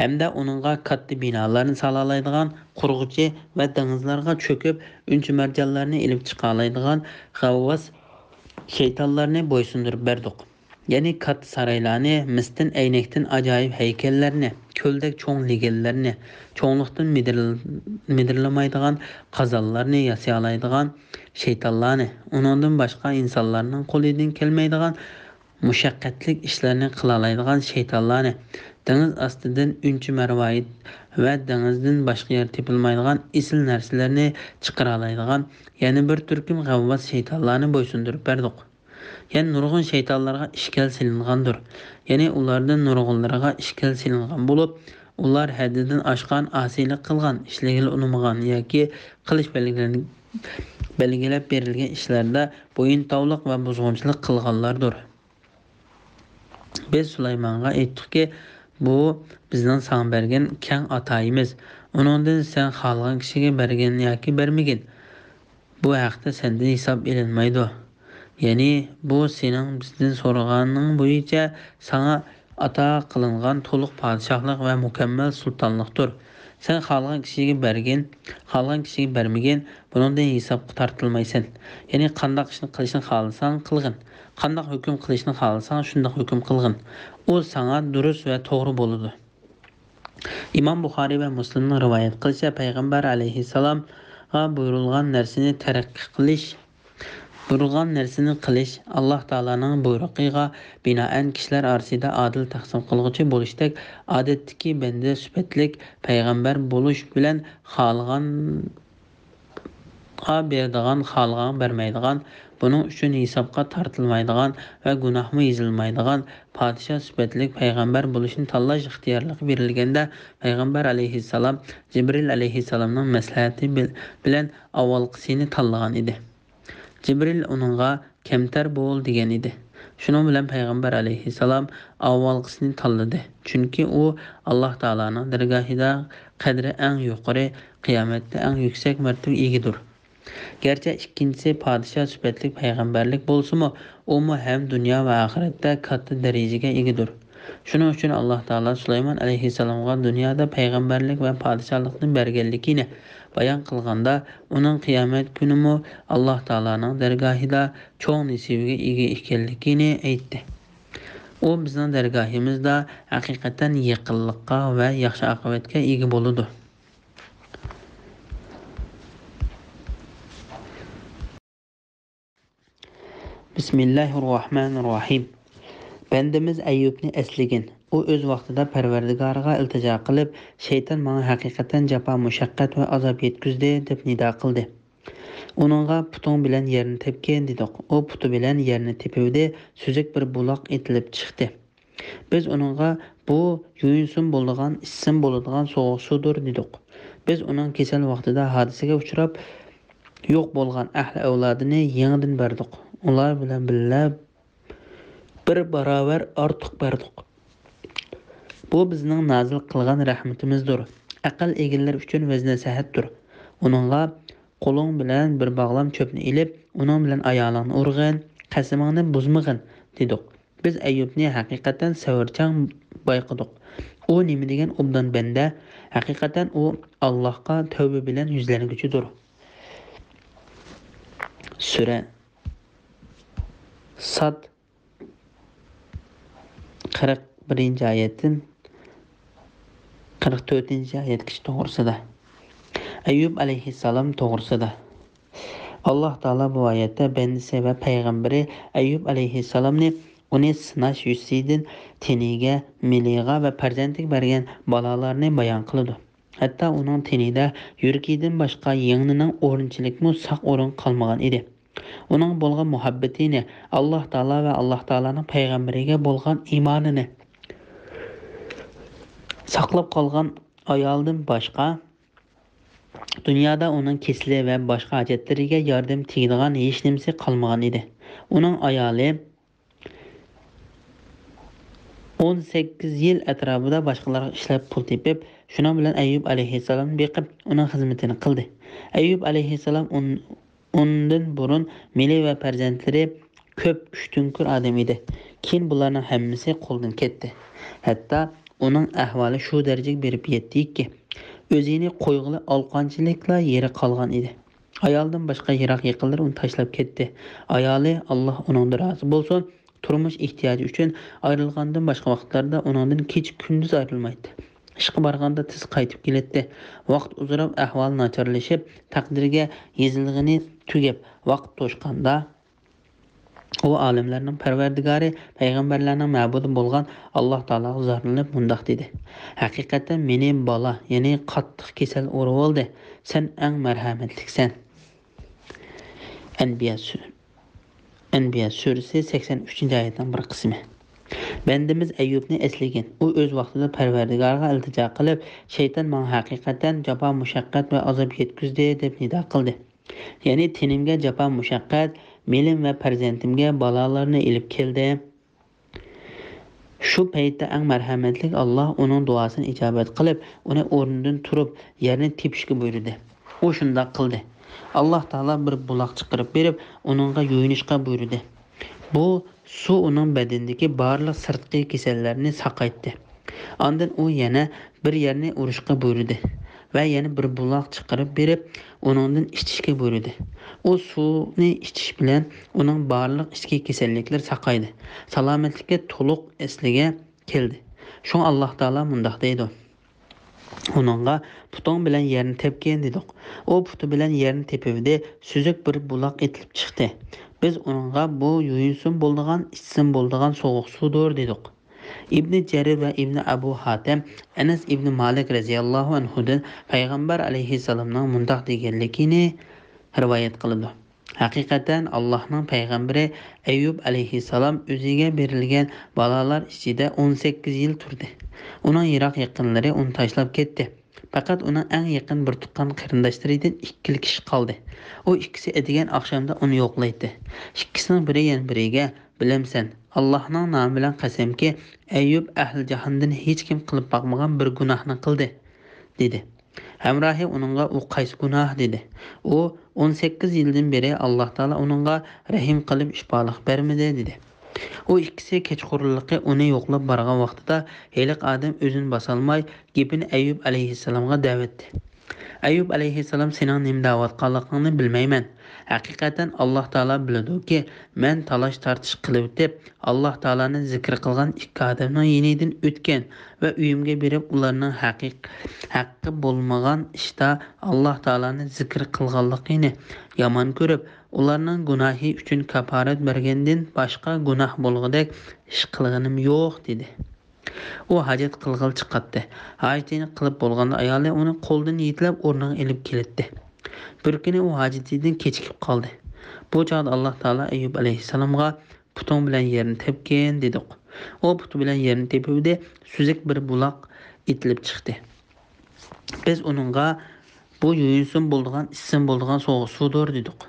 ھەمدە ئۇنىڭغا كاتتا بىنالارنى سالالايدىغان قۇرغۇچى ۋە دېڭىزلارغا چۆكۈپ ئۈنچە-مەرجانلارنى ئېلىپ چىقالايدىغان غەۋۋاس شەيتانلارنى بويسۇندۇرۇپ بەردۇق. يەنى كاتتا سارايلارنى، مىستىن، ئەينەكتىن ئاجايىپ ھەيكەللەرنى، كۆلدەك چوڭ لېگەنلەرنى، چوڭلۇقتىن مىدىر-، مىدىرلىمايدىغان قازانلارنى ياسىيالايدىغان شەيتانلارنى، ئۇنىڭدىن باشقا ئىنسانلارنىڭ قولىدىن كەلمەيدىغان مۇشەققەتلىك ئىشلارنى قىلالايدىغان شەيتانلارنى، دېڭىز ئاستىدىن ئۈنچە مەرۋايىت ۋە دېڭىزدىن باشقا يەردە تېپىلمايدىغان ئېسىل نەرسىلەرنى چىقىرالايدىغان يەنە بىر تۈركۈم غەۋۋاس شەيتانلارنى بويسۇندۇرۇپ بەردۇق. يەنە نۇرغۇن شەيتانلارغا ئىشكەل سېلىنغاندۇر. يەنى ئۇلاردىن نۇرغۇنلىرىغا ئىشكەل سېلىنغان بولۇپ، ئۇلار ھەددىدىن ئاشقان، ئاسىيلىق قىلغان، ئىشلىگىلى ئۇنىمىغان ياكى قىلىش بەلگىلىنىپ، بەلگىلەپ بېرىلگەن ئىشلاردا بويۇن تاۋلىق ۋە بۇزغۇنچىلىق قىلغانلاردۇر. بىز سۇلايمانغا ئېيتتۇقكى، بۇ بىزنىڭ ساڭا بەرگەن كەڭ ئاتايىمىز. ئۇنىڭدىن سەن خالىغان كىشىگە بەرگىن ياكى بەرمىگىن، بۇ ھەقتە سەندىن ھېساب ئېلىنمايدۇ. يەنى بۇ سېنىڭ بىزدىن سورىغانىڭ بويىچە ساڭا ئاتا قىلىنغان تولۇق پادىشاھلىق ۋە مۇكەممەل سۇلتانلىقتۇر. سەن خالىغان كىشىگە بەرگىن، خالىغان كىشىگە بەرمىگىن، بۇنىڭدىن ھېسابقا تارتىلمايسەن. يەنى قانداق ئىشنى قىلىشنى خالىساڭ قىلغىن، قانداق ھۆكۈم قىلىشنى خالىساڭ شۇنداق ھۆكۈم قىلغىن. ئۇ ساڭا دۇرۇس ۋە توغرا بولىدۇ. ئىمام بۇخارىي ۋە مۇسلىمنىڭ رىۋايەت قىلىشىچە، پەيغەمبەر ئەلەيھىسسالامغا بۇيرۇلغان نەرسىنى تەرك قىلىش، بۇيرۇلغان نەرسىنى قىلىش، ئاللاھ تائالانىڭ بۇيرۇقىغا بىنائەن كىشىلەر ئارىسىدا ئادىل تەقسىم قىلغۇچى بولۇشتەك، ئادەتتىكى بەندە سۈپەتلىك پەيغەمبەر بولۇش بىلەن خالىغان خالىغانغا بېرىدىغان، خالىغانغا بەرمەيدىغان، بۇنىڭ ئۈچۈن ھېسابقا تارتىلمايدىغان ۋە گۇناھمۇ يېزىلمايدىغان پادىشاھ سۈپەتلىك پەيغەمبەر بولۇشنى تاللاش ئىختىيارلىقى بېرىلگەندە، پەيغەمبەر ئەلەيھىسسالام جىبرىل ئەلەيھىسسالامنىڭ مەسلىھەتى بىل-، بىلەن ئاۋۋالقىسىنى تاللىغان ئىدى. جىبرىل ئۇنىڭغا، «كەمتەر بول» دېگەن ئىدى. شۇنىڭ بىلەن پەيغەمبەر ئەلەيھىسسالام ئاۋۋالقىسىنى تاللىدى. چۈنكى ئۇ ئاللاھ تائالانىڭ دەرگاھىدا قەدرى ئەڭ يۇقىرى، قىيامەتتە ئەڭ يۈكسەك مەرتىۋىگە ئىگىدۇر. گەرچە ئىككىنچىسى پادىشاھ سۈپەتلىك پەيغەمبەرلىك بولسىمۇ، ئۇمۇ ھەم دۇنيا ۋە ئاخىرەتتە كاتتا دەرىجىگە ئىگىدۇر. شۇنىڭ ئۈچۈن ئاللاھ تائالا سۇلايمان ئەلەيھىسسالامغا دۇنيادا پەيغەمبەرلىك ۋە پادىشاھلىقنى بەرگەنلىكىنى بايان قىلغاندا، ئۇنىڭ قىيامەت كۈنىمۇ ئاللاھ تائالانىڭ دەرگاھىدا چوڭ نېسىۋىگە ئىگە ئىكەنلىكىنى ئېيتتى. ئۇ بىزنىڭ دەرگاھىمىزدا ھەقىقەتەن يېقىنلىققا ۋە ياخشى ئاقىۋەتكە ئىگە بولىدۇ. بىسمىللاھىررەھمانىررەھىم. بەندىمىز ئەييۇبنى ئەسلىگىن. ئۇ ئۆز ۋاقتىدا پەرۋەردىگارىغا ئىلتىجا قىلىپ، «شەيتان ماڭا ھەقىقەتەن جاپا-مۇشەققەت ۋە ئازاب يەتكۈزدى» دەپ نىدا قىلدى. ئۇنىڭغا، «پۇتۇڭ بىلەن يەرنى تەپكىن» دېدۇق. ئۇ پۇتى بىلەن يەرنى تېپىۋىدى، سۈزۈك بىر بۇلاق ئېتىلىپ چىقتى. بىز ئۇنىڭغا، «بۇ يۇيۇنسىمۇ بولىدىغان، ئىچسىمۇ بولىدىغان سوغۇق سۇدۇر» دېدۇق. بىز ئۇنىڭ كېسەل ۋاقتىدا ھادىسىگە ئۇچراپ، يوق بولغان ئەھلى ئەۋلادىنى يېڭىدىن بەردۇق. ئۇلار بىلەن بىللە بىر باراۋەر ئارتۇق بەردۇق. بۇ بىزنىڭ نازىل قىلغان رەھمىتىمىزدۇر. ئەقىل ئىگىلىرى ئۈچۈن ۋەز-نەسىھەتتۇر. ئۇنىڭغا، «قولۇڭ بىلەن بىر باغلام چۆپنى ئېلىپ، ئۇنىڭ بىلەن ئايالىڭنى ئۇرغىن، قەسىمىڭنى بۇزمىغىن» دېدۇق. بىز ئەييۇبنى ھەقىقەتەن سەۋرچان بايقىدۇق. ئۇ نېمە دېگەن ئوبدان بەندە! ھەقىقەتەن ئۇ ئاللاھقا تەۋبە بىلەن يۈزلەنگۈچىدۇر. سۈرە ساد، قىرىق بىرىنچى ئايەتتىن قىرىق تۆتىنچى ئايەتكىچە توغرىسىدا. ئەييۇب ئەلەيھىسسالام توغرىسىدا. ئاللاھ تائالا بۇ ئايەتتە بەندىسى ۋە پەيغەمبىرى ئەييۇب ئەلەيھىسسالامنى ئۇنى سىناش يۈزىسىدىن تېنىگە، مېلىغا ۋە پەرزەنتىگە بەرگەن بالالارنى بايان قىلىدۇ. ھەتتا ئۇنىڭ تېنىدە يۈرىكىدىن باشقا يىڭنىنىڭ ئورۇنچىلىكىمۇ ساق ئورۇن قالمىغان ئىدى. ئۇنىڭ بولغان مۇھەببىتىنى، ئاللاھ تائالا ۋە ئاللاھ تائالانىڭ پەيغەمبىرىگە بولغان ئىمانىنى ساقلاپ قالغان ئايالىدىن باشقا، دۇنيادا ئۇنىڭ كېسىلى ۋە باشقا ھاجەتلىرىگە ياردەم تېگىدىغان ھېچنېمىسى قالمىغان ئىدى. ئۇنىڭ ئايالى ئون سەككىز يىل ئەتراپىدا باشقىلارغا ئىشلەپ پۇل تېپىپ، شۇنىڭ بىلەن ئەييۇب ئەلەيھىسسالامنى بېقىپ، ئۇنىڭ خىزمىتىنى قىلدى. ئەييۇب ئەلەيھىسسالام ئۇن-، ئۇندىن بۇرۇن مېلى ۋە پەرزەنتلىرى كۆپ، ئۈچتىن كۆر ئادەم ئىدى. كېيىن بۇلارنىڭ ھەممىسى قولدىن كەتتى. ھەتتا ئۇنىڭ ئەھۋالى شۇ دەرىجىگە بېرىپ يەتتىكى، ئۆزىنى قويغىلى ئالىقانچىلىكلا يېرى قالغان ئىدى. ئايالىدىن باشقا يىراق يېقىنلىرى ئۇنى تاشلاپ كەتتى. ئايالى، ئاللاھ ئۇنىڭدىن رازى بولسۇن، تۇرمۇش ئېھتىياجى ئۈچۈن ئايرىلغاندىن باشقا ۋاقىتلاردا ئۇنىڭدىن كېچە-كۈندۈز ئايرىلمايتتى. ئىشقا بارغاندا تېز قايتىپ كېلەتتى. ۋاقىت ئۇزىراپ ئەھۋالى ناچارلىشىپ، تەقدىرگە يېزىلغىنى تۈگەپ، ۋاقىت توشقاندا، ئۇ ئالەملەرنىڭ پەرۋەردىگارى، پەيغەمبەرلەرنىڭ مەبۇدى بولغان ئاللاھ تائالاغا زارلىنىپ مۇنداق دېدى: «ھەقىقەتەن مېنى بالا، يەنى قاتتىق كېسەل ئۇرۇۋالدى. سەن ئەڭ مەرھەمەتلىكسەن.» ئەنبىيا سۈ-، ئەنبىيا سۈرىسى سەكسەن ئۈچىنچى ئايەتنىڭ بىر قىسمى. بەندىمىز ئەييۇبنى ئەسلىگىن. ئۇ ئۆز ۋاقتىدا پەرۋەردىگارىغا ئىلتىجا قىلىپ، «شەيتان ماڭا ھەقىقەتەن جاپا-مۇشەققەت ۋە ئازاب يەتكۈزدى» دەپ نىدا قىلدى. يەنى تېنىمگە جاپا-مۇشەققەت، مېلىم ۋە پەرزەنتىمگە بالالارنى ئېلىپ كەلدى. شۇ پەيتتە ئەڭ مەرھەمەتلىك ئاللاھ ئۇنىڭ دۇئاسىنى ئىجابەت قىلىپ، ئۇنى ئورنىدىن تۇرۇپ، يەرنى تېپىشكە بۇيرۇدى. ئۇ شۇنداق قىلدى. ئاللاھ تائالا بىر بۇلاق چىقىرىپ بېرىپ، ئۇنىڭغا يۇيۇنۇشقا بۇيرۇدى. بۇ سۇ ئۇنىڭ بەدىنىدىكى بارلىق سىرتقى كېسەللەرنى ساقايتتى. ئاندىن ئۇ يەنە بىر يەرنى ئۇرۇشقا بۇيرۇدى ۋە يەنە بىر بۇلاق چىقىرىپ بېرىپ، ئۇنىڭدىن ئىچىشكە بۇيرۇدى. ئۇ سۇنى ئىچىش بىلەن ئۇنىڭ بارلىق ئىچكى كېسەللىكلىرى ساقايدى. سالامەتلىككە تولۇق ئەسلىگە كەلدى. شۇڭا ئاللاھ تائالا مۇنداق دەيدۇ: ئۇنىڭغا، «پۇتۇڭ بىلەن يەرنى تەپكىن» دېدۇق. ئۇ پۇتى بىلەن يەرنى تېپىۋىدى، سۈزۈك بىر بۇلاق ئېتىلىپ چىقتى. بىز ئۇنىڭغا، «بۇ يۇيۇنسىمۇ بولىدىغان، ئىچسىمۇ بولىدىغان سوغۇق سۇدۇر» دېدۇق. ئىبنى جەرىر ۋە ئىبنى ئەبۇ ھاتەم ئەنەس ئىبنى مالىك رەزىياللاھۇ ئەنھۇدىن پەيغەمبەر ئەلەيھىسسالامنىڭ مۇنداق دېگەنلىكىنى رىۋايەت قىلىدۇ. ھەقىقەتەن، ئاللاھنىڭ پەيغەمبىرى ئەييۇب ئەلەيھىسسالام ئۆزىگە بېرىلگەن بالالار ئىچىدە ئون سەككىز يىل تۇردى. ئۇنىڭ يىراق يېقىنلىرى ئۇنى تاشلاپ كەتتى. پەقەت ئۇنىڭ ئەڭ يېقىن بىر تۇغقان قېرىنداشلىرىدىن ئىككىلا كىشى قالدى. ئۇ ئىككىسى ئەتىگەن ئاخشامدا ئۇنى يوقلايتتى. ئىككىسىنىڭ بىرى يەنە بىرىگە، «بىلەمسەن، ئاللاھنىڭ نامى بىلەن قەسەمكى، ئەييۇب ئەھلى جاھاندىن ھېچكىم قىلىپ باقمىغان بىر گۇناھنى قىلدى» دېدى. ھەمراھى ئۇنىڭغا، «ئۇ قايسى گۇناھ؟» دېدى. ئۇ، «ئون سەككىز يىلدىن بېرى ئاللاھ تائالا ئۇنىڭغا رەھىم قىلىپ شىپالىق بەرمىدى» دېدى. ئۇ ئىككىسى كەچقۇرۇنلۇقى ئۇنى يوقلاپ بارغان ۋاقتىدا، ھېلىقى ئادەم ئۆزىنى باسالماي، گېپىنى ئەييۇب ئەلەيھىسسالامغا دەۋەتتى. ئەييۇب ئەلەيھىسسالام، سېنىڭ نېمە دەۋاتقانلىقىڭنى بىلمەيمەن. ھەقىقەتەن، ئاللاھ تائالا بىلىدۇكى، مەن تالاش-تارتىش قىلىۋېتىپ، ئاللاھ تائالانى زىكىر قىلغان ئىككى ئادەمنىڭ يېنىدىن ئۆتكەن ۋە ئۆيۈمگە بېرىپ، ئۇلارنىڭ ھەقىق-، ھەققى بولمىغان ئىشتا ئاللاھ تائالانى زىكىر قىلغانلىقىنى يامان كۆرۈپ، ئۇلارنىڭ گۇناھى ئۈچۈن كاپپارەت بەرگەندىن باشقا گۇناھ بولغۇدەك ئىش قىلغىنىم يوق، دېدى. ئۇ ھاجەت قىلغىلى چىقاتتى. ھاجىتىنى قىلىپ بولغاندا ئايالى ئۇنى قولىدىن يېتىلەپ ئورنىغا ئېلىپ كېلەتتى. بىر كۈنى ئۇ ھاجىتىدىن كېچىكىپ قالدى. بۇ چاغدا ئاللاھ تائالا ئەييۇب ئەلەيھىسسالامغا، «پۇتۇڭ بىلەن يەرنى تەپكىن» دېدۇق. ئۇ پۇتى بىلەن يەرنى تېپىۋىدى، سۈزۈك بىر بۇلاق ئېتىلىپ چىقتى. بىز ئۇنىڭغا، «بۇ يۇيۇنسىمۇ بولىدىغان، ئىچسىمۇ بولىدىغان سوغۇق سۇدۇر» دېدۇق،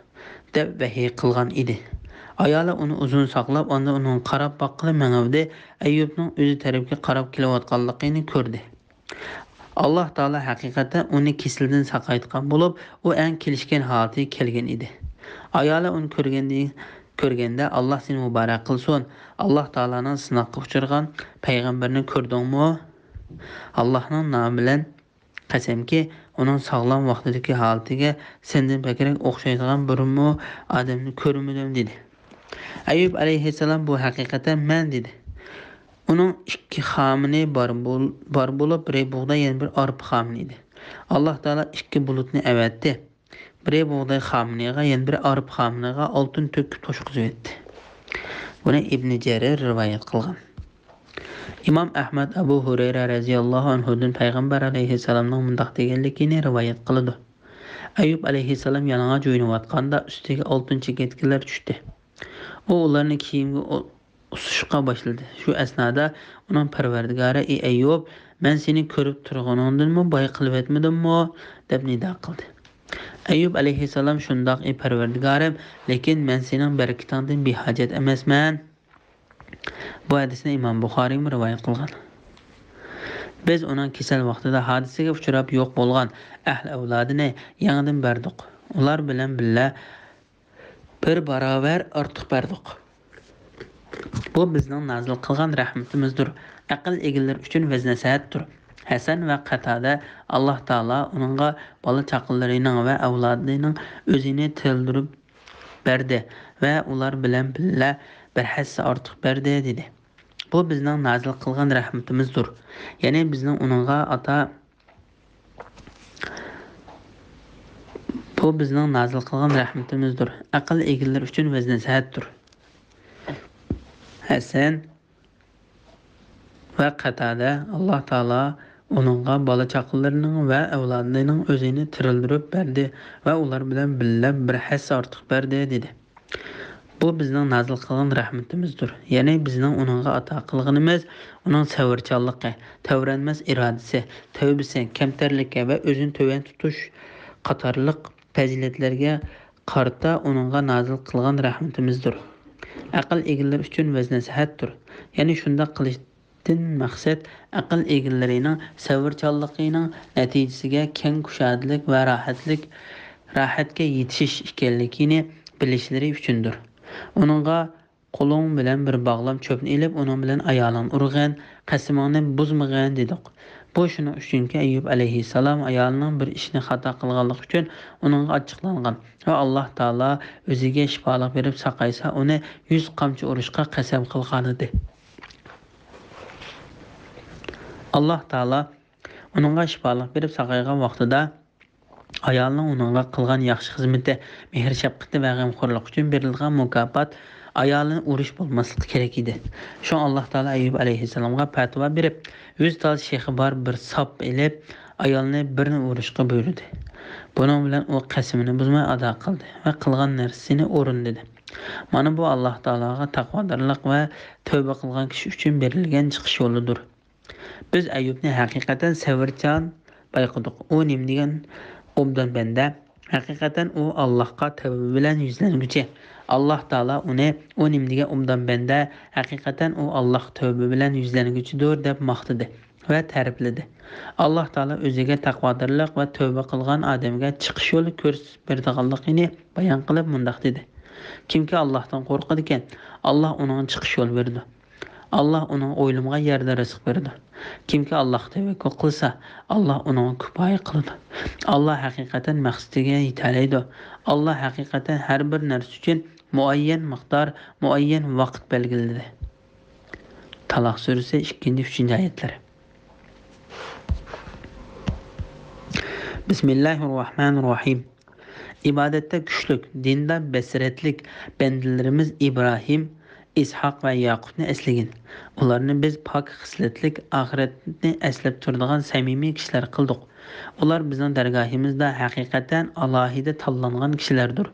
دەپ ۋەھىي قىلغان ئىدى. ئايالى ئۇنى ئۇزۇن ساقلاپ، ئاندىن ئۇنىڭغا قاراپ باققىلى مېڭىۋىدى، ئەييۇبنىڭ ئۆزى تەرەپكە قاراپ كېلىۋاتقانلىقىنى كۆردى. ئاللاھ تائالا ھەقىقەتەن ئۇنى كېسىلىدىن ساقايتقان بولۇپ، ئۇ ئەڭ كېلىشكەن ھالىتىگە كەلگەن ئىدى. ئايالى ئۇنى كۆرگەندە، كۆرگەندە، «ئاللاھ سېنى مۇبارەك قىلسۇن، ئاللاھ تائالانىڭ سىناققا ئۇچرىغان پەيغەمبىرىنى كۆردۈڭمۇ؟ ئاللاھنىڭ نامى بىلەن قەسەمكى، ئۇنىڭ ساغلام ۋاقتىدىكى ھالىتىگە سەندىن بەكرەك ئوخشايدىغان بىرمۇ ئادەمنى كۆرمىدىم» دېدى. ئەييۇب ئەلەيھىسسالام، «بۇ ھەقىقەتەن مەن» دېدى. ئۇنىڭ ئىككى خامىنى بار بول-، بار بولۇپ، بىرى بۇغداي، يەنە بىرى ئارپا خامىنى ئىدى. ئاللاھ تائالا ئىككى بۇلۇتنى ئەۋەتتى. بىرى بۇغداي خامىنىغا، يەنە بىرى ئارپا خامىنىغا ئالتۇن تۆكۈپ توشقۇزۇۋەتتى. بۇنى ئىبنى جەرىر رىۋايەت قىلغان. ئىمام ئەھمەد ئەبۇ ھۇرەيرە رەزىياللاھۇ ئەنھۇدىن پەيغەمبەر ئەلەيھىسسالامنىڭ مۇنداق دېگەنلىكىنى رىۋايەت قىلىدۇ. ئەييۇب ئەلەيھىسسالام يالىڭاچ يۇيۇنۇۋاتقاندا ئۈستىگە ئالتۇن چېكەتكىلەر چۈشتى. ئۇ ئۇلارنى كىيىمگە ئۇ-، ئۇسۇشقا باشلىدى. شۇ ئەسنادا ئۇنىڭ پەرۋەردىگارى، «ئى ئەييۇب، مەن سېنى كۆرۈپ تۇرغىنىڭدىنمۇ باي قىلىۋەتمىدىممۇ؟» دەپ نىدا قىلدى. ئەييۇب ئەلەيھىسسالام، «شۇنداق، ئى پەرۋەردىگارىم، لېكىن مەن سېنىڭ بەرىكىتىڭدىن بىھاجەت ئەمەسمەن.» بۇ ھەدىسنى ئىمام بۇخارىيمۇ رىۋايەت قىلغان. بىز ئۇنىڭ كېسەل ۋاقتىدا ھادىسىگە ئۇچراپ يوق بولغان ئەھلى ئەۋلادىنى يېڭىدىن بەردۇق. ئۇلار بىلەن بىللە بىر باراۋەر ئارتۇق بەردۇق. بۇ بىزنىڭ نازىل قىلغان رەھمىتىمىزدۇر. ئەقىل ئىگىلىرى ئۈچۈن ۋەز-نەسىھەتتۇر. ھەسەن ۋە قاتادە، «ئاللاھ تائالا ئۇنىڭغا بالا-چاقىلىرىنىڭ ۋە ئەۋلادىنىڭ ئۆزىنى تىرىلدۈرۈپ بەردى ۋە ئۇلار بىلەن بىللە بىر ھەسسە ئارتۇق بەردى» دېدى. بۇ بىزنىڭ نازىل قىلغان رەھمىتىمىزدۇر. يەنى بىزنىڭ ئۇنىڭغا ئاتا، بۇ بىزنىڭ نازىل قىلغان رەھمىتىمىزدۇر. ئەقىل ئىگىلىرى ئۈچۈن ۋەز-نەسىھەتتۇر. ھەسەن ۋە قاتادە، «ئاللاھ تائالا ئۇنىڭغا بالا-چاقىلىرىنىڭ ۋە ئەۋلادىنىڭ ئۆزىنى تىرىلدۈرۈپ بەردى ۋە ئۇلار بىلەن بىللە بىر ھەسسە ئارتۇق بەردى» دېدى. بۇ بىزنىڭ نازىل قىلغان رەھمىتىمىزدۇر. يەنى بىزنىڭ ئۇنىڭغا ئاتا قىلغىنىمىز، ئۇنىڭ سەۋرچانلىقى، تەۋرەنمەس ئىرادىسى، تەۋبىسى، كەمتەرلىكى ۋە ئۆزىنى تۆۋەن تۇتۇش قاتارلىق پەزىلەتلەرگە قارىتا ئۇنىڭغا نازىل قىلغان رەھمىتىمىزدۇر. ئەقىل ئىگىلىرى ئۈچۈن ۋەز-نەسىھەتتۇر. يەنى شۇنداق قىلىشتىن مەقسەت ئەقىل ئىگىلىرىنىڭ سەۋرچانلىقىنىڭ نەتىجىسىگە كەڭ كۇشادىلىك ۋە راھەتلىك، راھەتكە يېتىشىش ئىكەنلىكىنى بىلىشلىرى ئۈچۈندۇر. ئۇنىڭغا، «قولۇڭ بىلەن بىر باغلام چۆپنى ئېلىپ، ئۇنىڭ بىلەن ئايالىڭنى ئۇرغىن، قەسىمىڭنى بۇزمىغىن» دېدۇق. بۇ شۇنىڭ ئۈچۈنكى، ئەييۇب ئەلەيھىسسالام ئايالىنىڭ بىر ئىشنى خاتا قىلغانلىقى ئۈچۈن ئۇنىڭغا ئاچچىقلانغان ۋە ئاللاھ تائالا ئۆزىگە شىپالىق بېرىپ ساقايسا، ئۇنى يۈز قامچا ئۇرۇشقا قەسەم قىلغانىدى. ئاللاھ تائالا ئۇنىڭغا شىپالىق بېرىپ ساقايغان ۋاقتىدا ئايالىنىڭ ئۇنىڭغا قىلغان ياخشى خىزمىتى، مېھىر-شەپقىتى ۋە غەمخورلۇقى ئۈچۈن بېرىلىدىغان مۇكاپات ئايالىنى ئۇرۇش بولماسلىقى كېرەك ئىدى. شۇڭا ئاللاھ تائالا ئەييۇب ئەلەيھىسسالامغا پەتىۋا بېرىپ، يۈز تال شېخى بار بىر ساپ ئېلىپ، ئايالنى بىرنى ئۇرۇشقا بۇيرۇدى. بۇنىڭ بىلەن ئۇ قەسىمىنى بۇزماي ئادا قىلدى ۋە قىلغان نەرسىسىنى ئورۇندىدى. مانا بۇ ئاللاھ تائالاغا تەقۋادارلىق ۋە تەۋبە قىلغان كىشى ئۈچۈن بېرىلگەن چىقىش يولىدۇر. بىز ئەييۇبنى ھەقىقەتەن سەۋرچان بايقىدۇق. ئۇ نېمە دېگەن ئوبدان بەندە؟ ھەقىقەتەن ئۇ ئاللاھقا تەۋبە بىلەن يۈزلەنگۈچى. ئاللاھ تائالا ئۇنى، ئۇ نېمە دېگەن ئوبدان بەندە؟ ھەقىقەتەن ئۇ ئاللاھقا تەۋبە بىلەن يۈزلەنگۈچىدۇر، دەپ ماختىدى ۋە تەرىپلىدى. ئاللاھ تائالا ئۆزىگە تەقۋادارلىق ۋە تەۋبە قىلغان ئادەمگە چىقىش يولى كۆرسىتىپ بېرىدىغانلىقىنى بايان قىلىپ مۇنداق دېدى: كىمكى ئاللاھتىن قورقىدىكەن، ئاللاھ ئۇنىڭغا چىقىش يولى بېرىدۇ. ئاللاھ ئۇنىڭ ئويلىمىغان يەردە رىزىق بېرىدۇ. كىمكى ئاللاھقا تەۋەككۈل قىلسا، ئاللاھ ئۇنىڭغا كۇپايە قىلىدۇ. ئاللاھ ھەقىقەتەن مەقسىتىگە يېتەلەيدۇ. ئاللاھ ھەقىقەتەن ھەر بىر نەرسە ئۈچۈن مۇئەييەن مىقدار، مۇئەييەن ۋاقىت بەلگىلىدى. تالاق سۈرىسى، ئىككىنچى، ئۈچىنچى ئايەتلەر. بىسمىللاھىررەھمانىررەھىم. ئىبادەتتە كۈچلۈك، دىندا بەسىرەتلىك بەندىلىرىمىز ئىبراھىم، ئىسھاق ۋە ياقۇپنى ئەسلىگىن. ئۇلارنى بىز پاك خىسلەتلىك، ئاخىرەتنى ئەسلەپ تۇرىدىغان سەمىمىي كىشىلەر قىلدۇق. ئۇلار بىزنىڭ دەرگاھىمىزدا ھەقىقەتەن ئالاھىدە تاللانغان كىشىلەردۇر.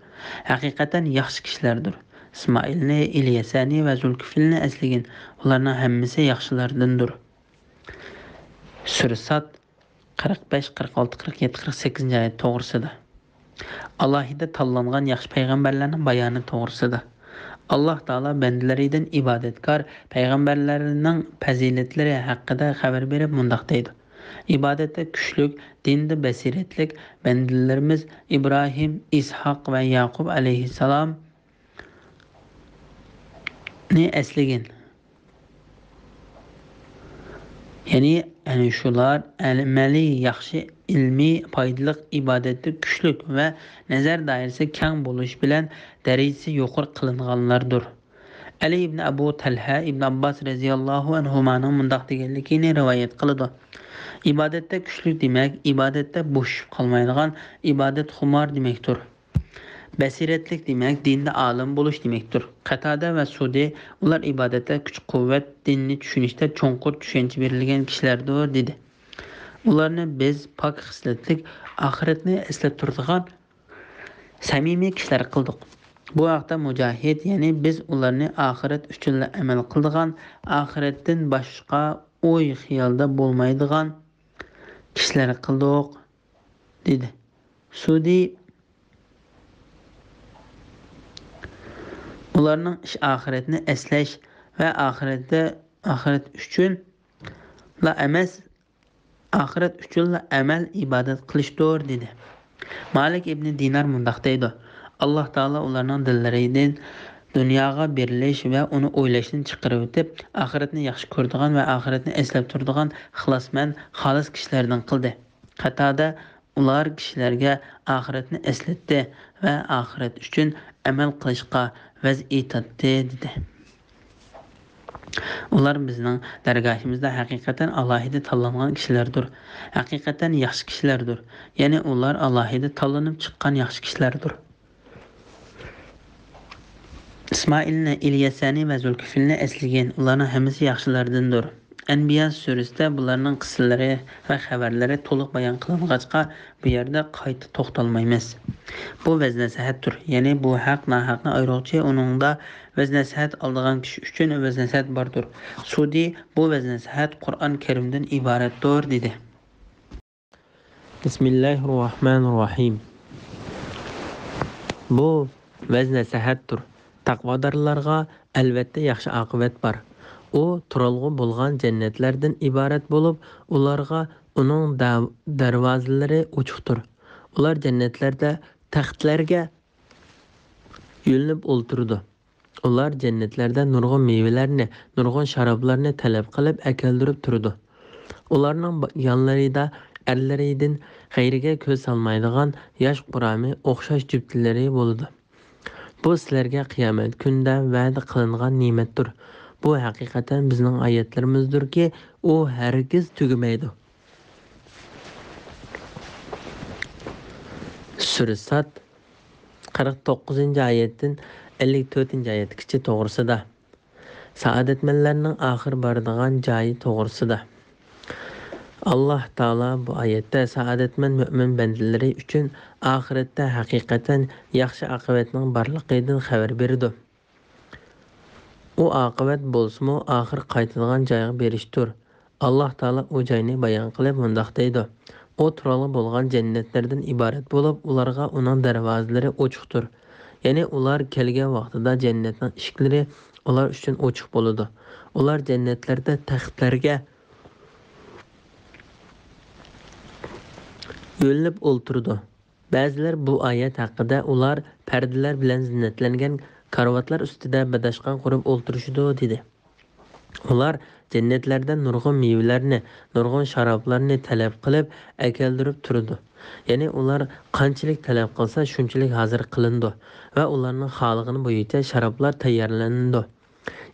ھەقىقەتەن ياخشى كىشىلەردۇر. ئىسمائىلنى، ئىليەسەنى ۋە زۇلكىفىلنى ئەسلىگىن. ئۇلارنىڭ ھەممىسى ياخشىلاردىندۇر. سۈرە ساد، قىرىق بەش، قىرىق ئالتە، قىرىق يەتتە، قىرىق سەككىزىنچى ئايەت توغرىسىدا. ئالاھىدە تاللانغان ياخشى پەيغەمبەرلەرنىڭ بايانى توغرىسىدا. ئاللاھ تائالا بەندىلىرىدىن ئىبادەتكار پەيغەمبەرلەرنىڭ پەزىلەتلىرى ھەققىدە خەۋەر بېرىپ مۇنداق دەيدۇ: ئىبادەتتە كۈچلۈك، دىندا بەسىرەتلىك بەندىلىرىمىز ئىبراھىم، ئىسھاق ۋە ياقۇپ ئەلەيھىسسالام نى ئەسلىگىن. يەنى، يەنى شۇلار ئەمەلىي ياخشى، ئىلمىي پايدىلىق، ئىبادەتتە كۈچلۈك ۋە نەزەر دائىرىسى كەڭ بولۇش بىلەن دەرىجىسى يۇقىرى قىلىنغانلاردۇر. ئەلى ئىبن ئەبۇ تەلھە ئىبن ئابباس رەزىياللاھۇ ئەنھۇمانىڭ مۇنداق دېگەنلىكىنى رىۋايەت قىلىدۇ: ئىبادەتتە كۈچلۈك دېمەك، ئىبادەتتە بوشىشىپ قالمايدىغان، ئىبادەتخۇمار دېمەكتۇر. بەسىرەتلىك دېمەك، دىندا ئالىم بولۇش دېمەكتۇر. قەتادە ۋە سۇدى، ئۇلار ئىبادەتتە كۈچ-قۇۋۋەت، دىننى چۈشىنىشتە چوڭقۇر چۈشەنچە بېرىلگەن كىشىلەردۇر، دېدى. ئۇلارنى بىز پاك خىسلەتلىك، ئاخىرەتنى ئەسلەپ تۇرىدىغان سەمىمىي كىشىلەر قىلدۇق. بۇ ھەقتە مۇجاھىد، يەنى بىز ئۇلارنى ئاخىرەت ئۈچۈنلا ئەمەل قىلىدىغان، ئاخىرەتتىن باشقا ئوي-خىيالدا بولمايدىغان كىشىلەر قىلدۇق، دېدى. سۇدى ئۇلارنىڭ ئىش ئاخىرەتنى ئەسلەش ۋە ئاخىرەتتە، ئاخىرەت ئۈچۈنلا ئەمەس، ئاخىرەت ئۈچۈنلا ئەمەل، ئىبادەت قىلىشتۇر، دېدى. مالىك ئىبنى دىنار مۇنداق دەيدۇ: ئاللاھ تائالا ئۇلارنىڭ دىللىرىدىن دۇنياغا بېرىلىش ۋە ئۇنى ئويلاشتىن چىقىرىۋېتىپ، ئاخىرەتنى ياخشى كۆرىدىغان ۋە ئاخىرەتنى ئەسلەپ تۇرىدىغان خىلاسمەن، خالىس كىشىلەردىن قىلدى. قەتادە ئۇلار كىشىلەرگە ئاخىرەتنى ئەسلەتتى ۋە ئاخىرەت ئۈچۈن ئەمەل قىلىشقا ۋەز ئېيتاتتى، دېدى. ئۇلار بىزنىڭ دەرگاھىمىزدا ھەقىقەتەن ئالاھىدە تاللانغان كىشىلەردۇر. ھەقىقەتەن ياخشى كىشىلەردۇر. يەنى ئۇلار ئالاھىدە تاللىنىپ چىققان ياخشى كىشىلەردۇر. ئىسمائىلنى، ئىليەسەنى ۋە زۇلكىفىلنى ئەسلىگىن، ئۇلارنىڭ ھەممىسى ياخشىلاردىندۇر. ئەنبىيا سۈرىسىدە بۇلارنىڭ قىسسىلىرى ۋە خەۋەرلىرى تولۇق بايان قىلىنغاچقا، بۇ يەردە قايتا توختالمايمىز. بۇ ۋەز-نەسىھەتتۇر، يەنى بۇ ھەق-ناھەقنى ئايرىغۇچى ئۇنىڭدا ۋەز-نەسىھەت ئالىدىغان كىشى ئۈچۈن ۋەز-نەسىھەت باردۇر. سۇدى، بۇ ۋەز-نەسىھەت قۇرئان كەرىمدىن ئىبارەتتۇر، دېدى. بىسمىللاھىررەھمانىررەھىم. بۇ ۋەز-نەسىھەتتۇر. تەقۋادارلارغا ئەلۋەتتە ياخشى ئاقىۋەت بار. ئۇ تۇرالغۇ بولغان جەننەتلەردىن ئىبارەت بولۇپ، ئۇلارغا ئۇنىڭ دە-، دەرۋازىلىرى ئوچۇقتۇر. ئۇلار جەننەتلەردە تەختلەرگە يۆلىنىپ ئولتۇرىدۇ. ئۇلار جەننەتلەردە نۇرغۇن مېۋىلەرنى، نۇرغۇن شارابلارنى تەلەپ قىلىپ ئەكەلدۈرۈپ تۇرىدۇ. ئۇلارنىڭ با-، يانلىرىدا ئەرلىرىدىن غەيرىگە كۆز سالمايدىغان ياش قۇرامى ئوخشاش جۈپتىلىرى بولىدۇ. بۇ سىلەرگە قىيامەت كۈنىدە ۋەدە قىلىنغان نېمەتتۇر. بۇ ھەقىقەتەن بىزنىڭ ئايەتلىرىمىزدۇركى، ئۇ ھەرگىز تۈگىمەيدۇ. سۈرە ساد، قىرىق توققۇزىنچى ئايەتتىن ئەللىك تۆتىنچى ئايەتكىچە توغرىسىدا. سائادەتمەنلەرنىڭ ئاخىر بارىدىغان جايى توغرىسىدا. ئاللاھ تائالا بۇ ئايەتتە سائادەتمەن مۆمىن بەندىلىرى ئۈچۈن ئاخىرەتتە ھەقىقەتەن ياخشى ئاقىۋەتنىڭ بارلىقىدىن خەۋەر بېرىدۇ. ئۇ ئاقىۋەت بولسىمۇ ئاخىر قايتىدىغان جايغا بېرىشتۇر. ئاللاھ تائالا ئۇ جاينى بايان قىلىپ مۇنداق دەيدۇ: ئۇ تۇرالغۇ بولغان جەننەتلەردىن ئىبارەت بولۇپ، ئۇلارغا ئۇنىڭ دەرۋازىلىرى ئوچۇقتۇر. يەنى ئۇلار كەلگەن ۋاقتىدا جەننەتنىڭ ئىشىكلىرى ئۇلار ئۈچۈن ئوچۇق بولىدۇ. ئۇلار جەننەتلەردە تەختلەرگە يۆلىنىپ ئولتۇرىدۇ. بەزىلەر بۇ ئايەت ھەققىدە، ئۇلار پەردىلەر بىلەن زىننەتلەنگەن كارىۋاتلار ئۈستىدە بەداشقان قۇرۇپ ئولتۇرۇشىدۇ، دېدى. ئۇلار جەننەتلەردە نۇرغۇن مېۋىلەرنى، نۇرغۇن شارابلارنى تەلەپ قىلىپ ئەكەلدۈرۈپ تۇرىدۇ. يەنى ئۇلار قانچىلىك تەلەپ قىلسا، شۇنچىلىك ھازىر قىلىنىدۇ ۋە ئۇلارنىڭ خالىغىنى بويىچە شارابلار تەييارلىنىدۇ.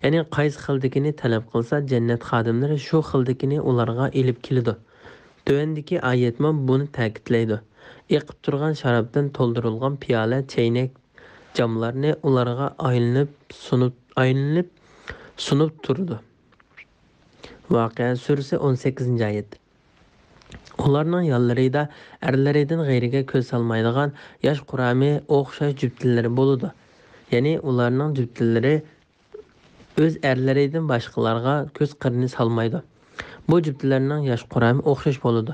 يەنى قايسى خىلدىكىنى تەلەپ قىلسا، جەننەت خادىملىرى شۇ خىلدىكىنى ئۇلارغا ئېلىپ كېلىدۇ. تۆۋەندىكى ئايەتمۇ بۇنى تەكىتلەيدۇ. ئېقىپ تۇرغان شارابتىن تولدۇرۇلغان پىيالە، چەينەك، جاملارنى ئۇلارغا ئايلىنىپ سۇنۇپ، ئايلىنىپ سۇنۇپ تۇرىدۇ. ۋەقىئە سۈرىسى، ئون سەككىزىنچى ئايەت. ئۇلارنىڭ يانلىرىدا ئەرلىرىدىن غەيرىگە كۆز سالمايدىغان ياش قۇرامى ئوخشاش جۈپتىلىرى بولىدۇ. يەنى ئۇلارنىڭ جۈپتىلىرى ئۆز ئەرلىرىدىن باشقىلارغا كۆز قىرىنى سالمايدۇ. بۇ جۈپتىلەرنىڭ ياش قۇرامى ئوخشاش بولىدۇ.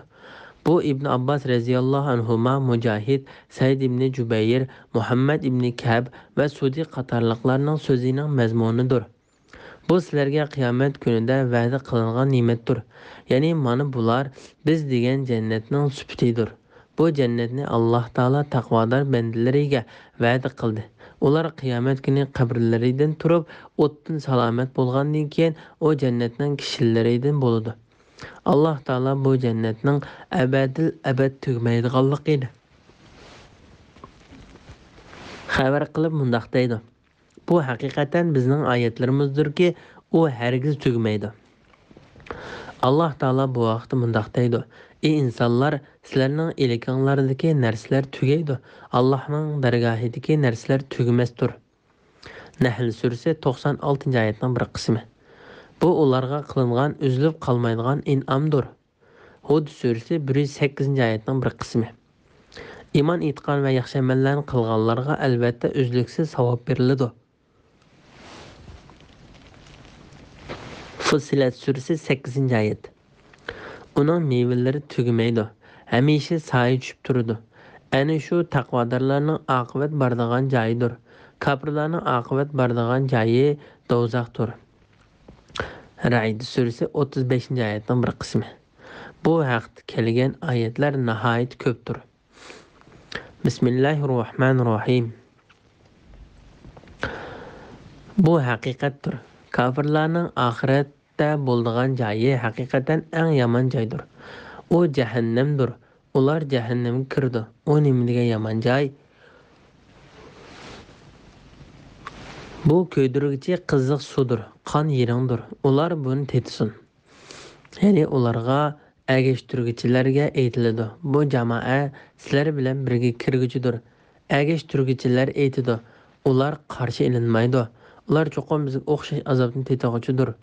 بۇ ئىبن ئابباس رەزىياللاھۇ ئەنھۇما، مۇجاھىد، سەئىد ئىبنى جۇبەير، مۇھەممەد ئىبنى كەئب ۋە سۇدى قاتارلىقلارنىڭ سۆزىنىڭ مەزمۇنىدۇر. بۇ سىلەرگە قىيامەت كۈنىدە ۋەدە قىلىنغان نېمەتتۇر. يەنى مانا بۇلار بىز دېگەن جەننەتنىڭ سۈپىتىدۇر. بۇ جەننەتنى ئاللاھ تائالا تەقۋادار بەندىلىرىگە ۋەدە قىلدى. ئۇلار قىيامەت كۈنى قەبرىلىرىدىن تۇرۇپ، ئوتتىن سالامەت بولغاندىن كېيىن، ئۇ جەننەتنىڭ كىشىلىرىدىن بولىدۇ. ئاللاھ تائالا بۇ جەننەتنىڭ ئەبەدىل ئەبەد تۈگىمەيدىغانلىقىنى خەۋەر قىلىپ مۇنداق دەيدۇ: بۇ ھەقىقەتەن بىزنىڭ ئايەتلىرىمىزدۇركى، ئۇ ھەرگىز تۈگىمەيدۇ. ئاللاھ تائالا بۇ ھەقتە مۇنداق دەيدۇ: ئى ئىنسانلار، سىلەرنىڭ ئىلكىڭلاردىكى نەرسىلەر تۈگەيدۇ، ئاللاھنىڭ دەرگاھىدىكى نەرسىلەر تۈگىمەستۇر. نەھل سۈرىسى، توقسان ئالتىنچى ئايەتنىڭ بىر قىسمى. بۇ ئۇلارغا قىلىنغان ئۈزۈلۈپ قالمايدىغان ئىنئامدۇر. ھۇد سۈرىسى، بىر يۈز سەككىزىنچى ئايەتنىڭ بىر قىسمى. ئىمان، ئېتىقاد ۋە ياخشى ئەمەللەرنى قىلغانلارغا ئەلۋەتتە ئۈزلۈكسىز ساۋاب بېرىلىدۇ. فۇسسىلەت سۈرىسى، سەككىزىنچى ئايەت. ئۇنىڭ مېۋىلىرى تۈگىمەيدۇ، ھەمىشە سايە چۈشۈپ تۇرىدۇ. ئەنە شۇ تەقۋادارلارنىڭ ئاقىۋەت بارىدىغان جايىدۇر. كاپىرلارنىڭ ئاقىۋەت بارىدىغان جايى دوزاختۇر. رەئد سۈرىسى، ئوتتۇز بەشىنچى ئايەتنىڭ بىر قىسمى. بۇ ھەقتە كەلگەن ئايەتلەر ناھايىتى كۆپتۇر. بىسمىللاھىررەھمانىررەھىم. بۇ ھەقىقەتتۇر. كاپىرلارنىڭ ئاخىرەتتە بولىدىغان جايى ھەقىقەتەن ئەڭ يامان جايدۇر. ئۇ جەھەننەمدۇر. ئۇلار جەھەننەمگە كىرىدۇ. ئۇ نېمە دېگەن يامان جاي؟ بۇ كۆيدۈرگۈچى قىزىق سۇدۇر، قان يېرىڭدۇر. ئۇلار بۇنى تېتىسۇن. يەنى ئۇلارغا ئەگەشتۈرگۈچىلەرگە ئېيتىلىدۇ: بۇ جامائە سىلەر بىلەن بىرگە كىرگۈچىدۇر. ئەگەشتۈرگۈچىلەر ئېيتىدۇ: ئۇلار قارشى ئېلىنمايدۇ. ئۇلار چوقۇم بىزگە ئوخشاش ئازابنى تېتىغۇچىدۇر.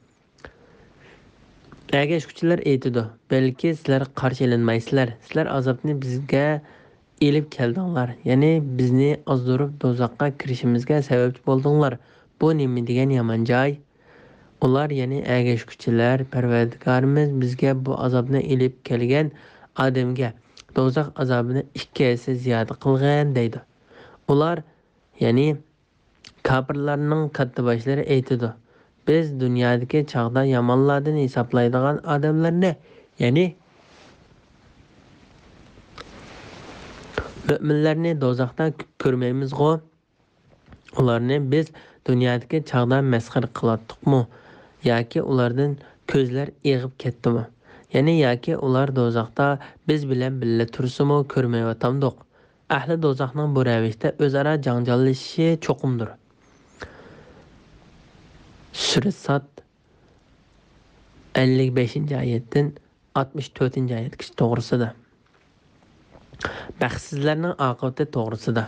ئەگەشكۈچىلەر ئېيتىدۇ: بەلكى سىلەر قارشى ئېلىنمايسىلەر. سىلەر ئازابنى بىزگە ئېلىپ كەلدىڭلار، يەنى بىزنى ئازدۇرۇپ دوزاخقا كىرىشىمىزگە سەۋەبچى بولدۇڭلار. بۇ نېمە دېگەن يامان جاي؟ ئۇلار، يەنى ئەگەشكۈچىلەر، پەرۋەردىگارىمىز بىزگە بۇ ئازابنى ئېلىپ كەلگەن ئادەمگە دوزاخ ئازابىنى ئىككى ھەسسە زىيادە قىلغىن، دەيدۇ. ئۇلار، يەنى كاپىرلارنىڭ كاتتىباشلىرى ئېيتىدۇ: بىز دۇنيادىكى چاغدا يامانلاردىن ھېسابلايدىغان ئادەملەرنى، يەنى مۆمىنلەرنى دوزاختا كۆرمەيمىزغۇ؟ ئۇلارنى بىز دۇنيادىكى چاغدا مەسخىرە قىلاتتۇقمۇ؟ ياكى ئۇلاردىن كۆزلەر ئېغىپ كەتتىمۇ؟ يەنى ياكى ئۇلار دوزاختا بىز بىلەن بىللە تۇرسىمۇ كۆرمەيۋاتامدۇق؟ ئەھلى دوزاخنىڭ بۇ رەۋىشتە ئۆزئارا جاڭجاللىشىشى چوقۇمدۇر. سۈرە ساد، ئەللىك بەشىنچى ئايەتتىن ئاتمىش تۆتىنچى ئايەتكىچە توغرىسىدا. بەختسىزلەرنىڭ ئاقىۋىتى توغرىسىدا.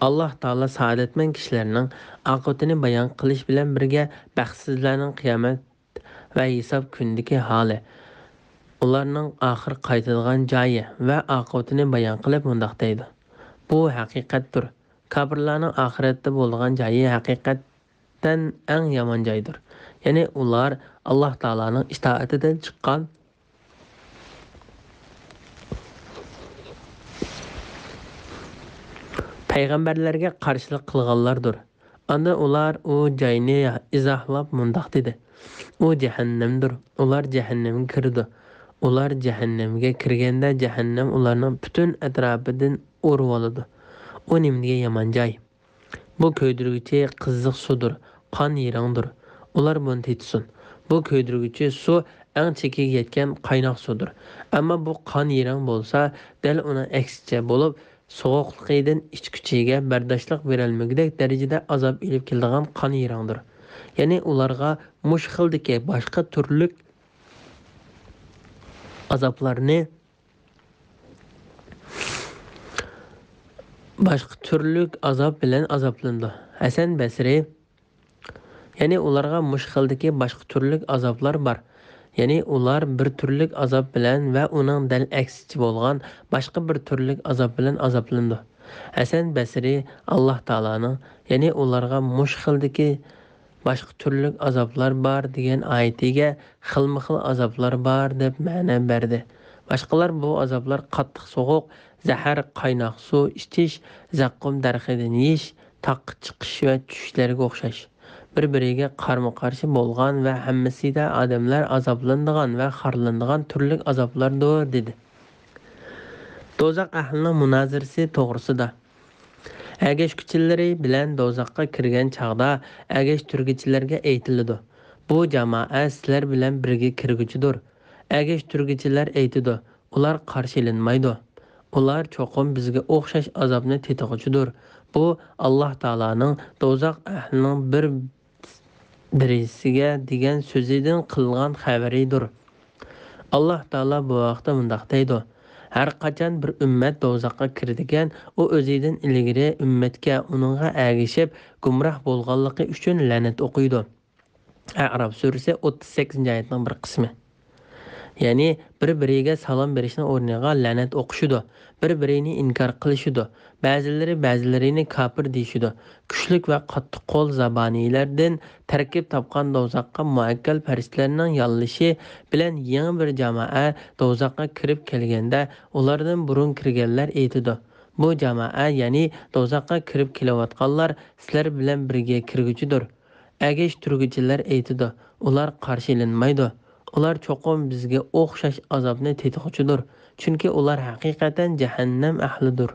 ئاللاھ تائالا سائادەتمەن كىشىلەرنىڭ ئاقىۋىتىنى بايان قىلىش بىلەن بىرگە، بەختسىزلەرنىڭ قىيامەت ۋە ھېساب كۈنىدىكى ھالى، ئۇلارنىڭ ئاخىر قايتىدىغان جايى ۋە ئاقىۋىتىنى بايان قىلىپ مۇنداق دەيدۇ: بۇ ھەقىقەتتۇر. كاپىرلارنىڭ ئاخىرەتتە بولىدىغان جايى ھەقىقەتەن ئەڭ يامان جايدۇر. يەنى ئۇلار ئاللاھ تائالانىڭ ئىتائىتىدىن چىققان پەيغەمبەرلەرگە قارشىلىق قىلغانلاردۇر. ئاندىن ئۇلار ئۇ جاينى ئىزاھلاپ مۇنداق دېدى: ئۇ جەھەننەمدۇر. ئۇلار جەھەننەمگە كىرىدۇ. ئۇلار جەھەننەمگە كىرگەندە، جەھەننەم ئۇلارنىڭ پۈتۈن ئەتراپىدىن ئورىۋالىدۇ. ئۇ نېمە دېگەن يامان جاي! بۇ كۆيدۈرگۈچى قىزىق سۇدۇر، قان يىرىڭدۇر. ئۇلار بۇنى تېتىسۇن. بۇ كۆيدۈرگۈچى سۇ ئەڭ چېكىگە يەتكەن قايناق سۇدۇر. ئەمما بۇ قان يىرىڭ بولسا، دەل ئۇنىڭ ئەكسىچە بولۇپ، سوغۇقلۇقىدىن ئىچكۈچىگە بەرداشلىق بېرەلمىگۈدەك دەرىجىدە ئازاب ئېلىپ كېلىدىغان قان يىرىڭدۇر. يەنى ئۇلارغا مۇشۇ خىلدىكى باشقا تۈرلۈك ئازابلارنى، باشقا تۈرلۈك ئازاب بىلەن ئازابلىنىدۇ. ھەسەن بەسرى، يەنى ئۇلارغا مۇشۇ خىلدىكى باشقا تۈرلۈك ئازابلار بار. يەنى ئۇلار بىر تۈرلۈك ئازاب بىلەن ۋە ئۇنىڭ دەل ئەكسىچە بولغان باشقا بىر تۈرلۈك ئازاب بىلەن ئازابلىنىدۇ. ھەسەن بەسرى ئاللاھ تائالانىڭ، يەنى ئۇلارغا مۇشۇ خىلدىكى باشقا تۈرلۈك ئازابلار بار دېگەن ئايىتىگە خىلمۇ خىل ئازابلار بار دەپ مەنە بەردى. باشقىلار بۇ ئازابلار قاتتىق سوغۇق، زەھەر، قايناق سۇ ئىچىش، زەققۇم دەرىخىدىن يېيىش، تاغقا چىقىش ۋە چۈشۈشلەرگە ئوخشاش، بىر-بىرىگە قارمۇ-قارشى بولغان ۋە ھەممىسىدە ئادەملەر ئازابلىنىدىغان ۋە خارلىنىدىغان تۈرلۈك ئازابلاردۇر، دېدى. دوزاخ ئەھلىنىڭ مۇنازىرىسى توغرىسىدا. ئەگەشكۈچىلىرى بىلەن دوزاخقا كىرگەن چاغدا ئەگەشتۈرگۈچىلەرگە ئېيتىلىدۇ: بۇ جامائەت سىلەر بىلەن بىرگە كىرگۈچىدۇر. ئەگەشتۈرگۈچىلەر ئېيتىدۇ: ئۇلار قارشى ئېلىنمايدۇ. ئۇلار چوقۇم بىزگە ئوخشاش ئازابنى تېتىغۇچىدۇر. بۇ ئاللاھ تائالانىڭ دوزاخ ئەھلىنىڭ بىر بىرىسىگە دېگەن سۆزىدىن قىلغان خەۋىرىدۇر. ئاللاھ تائالا بۇ ھەقتە مۇنداق دەيدۇ: ھەر قاچان بىر ئۈممەت دوزاخقا كىرىدىكەن، ئۇ ئۆزىدىن ئىلگىرى ئۈممەتكە، ئۇنىڭغا ئەگىشىپ گۇمراھ بولغانلىقى ئۈچۈن لەنەت ئوقۇيدۇ. ئەئراف سۈرىسى ئوتتۇز سەككىزىنچى ئايەتنىڭ بىر قىسمى. يەنى بىر-بىرىگە سالام بېرىشنىڭ ئورنىغا لەنەت ئوقۇشىدۇ، بىر-بىرىنى ئىنكار قىلىشىدۇ، بەزىلىرى بەزىلىرىنى كاپىر دېيىشىدۇ. كۈچلۈك ۋە قاتتىق قول زابانىيلەردىن تەركىب تاپقان دوزاخقا مۇئەككەل پەرىشتىلەرنىڭ ياللىشى بىلەن يېڭى بىر جامائە دوزاخقا كىرىپ كەلگەندە، ئۇلاردىن بۇرۇن كىرگەنلەر ئېيتىدۇ: بۇ جامائە، يەنى دوزاخقا كىرىپ كېلىۋاتقانلار سىلەر بىلەن بىرگە كىرگۈچىدۇر. ئەگەشتۈرگۈچىلەر ئېيتىدۇ: ئۇلار قارشى ئېلىنمايدۇ. ئۇلار چوقۇم بىزگە ئوخشاش ئازابنى تېتىغۇچىدۇر، چۈنكى ئۇلار ھەقىقەتەن جەھەننەم ئەھلىدۇر.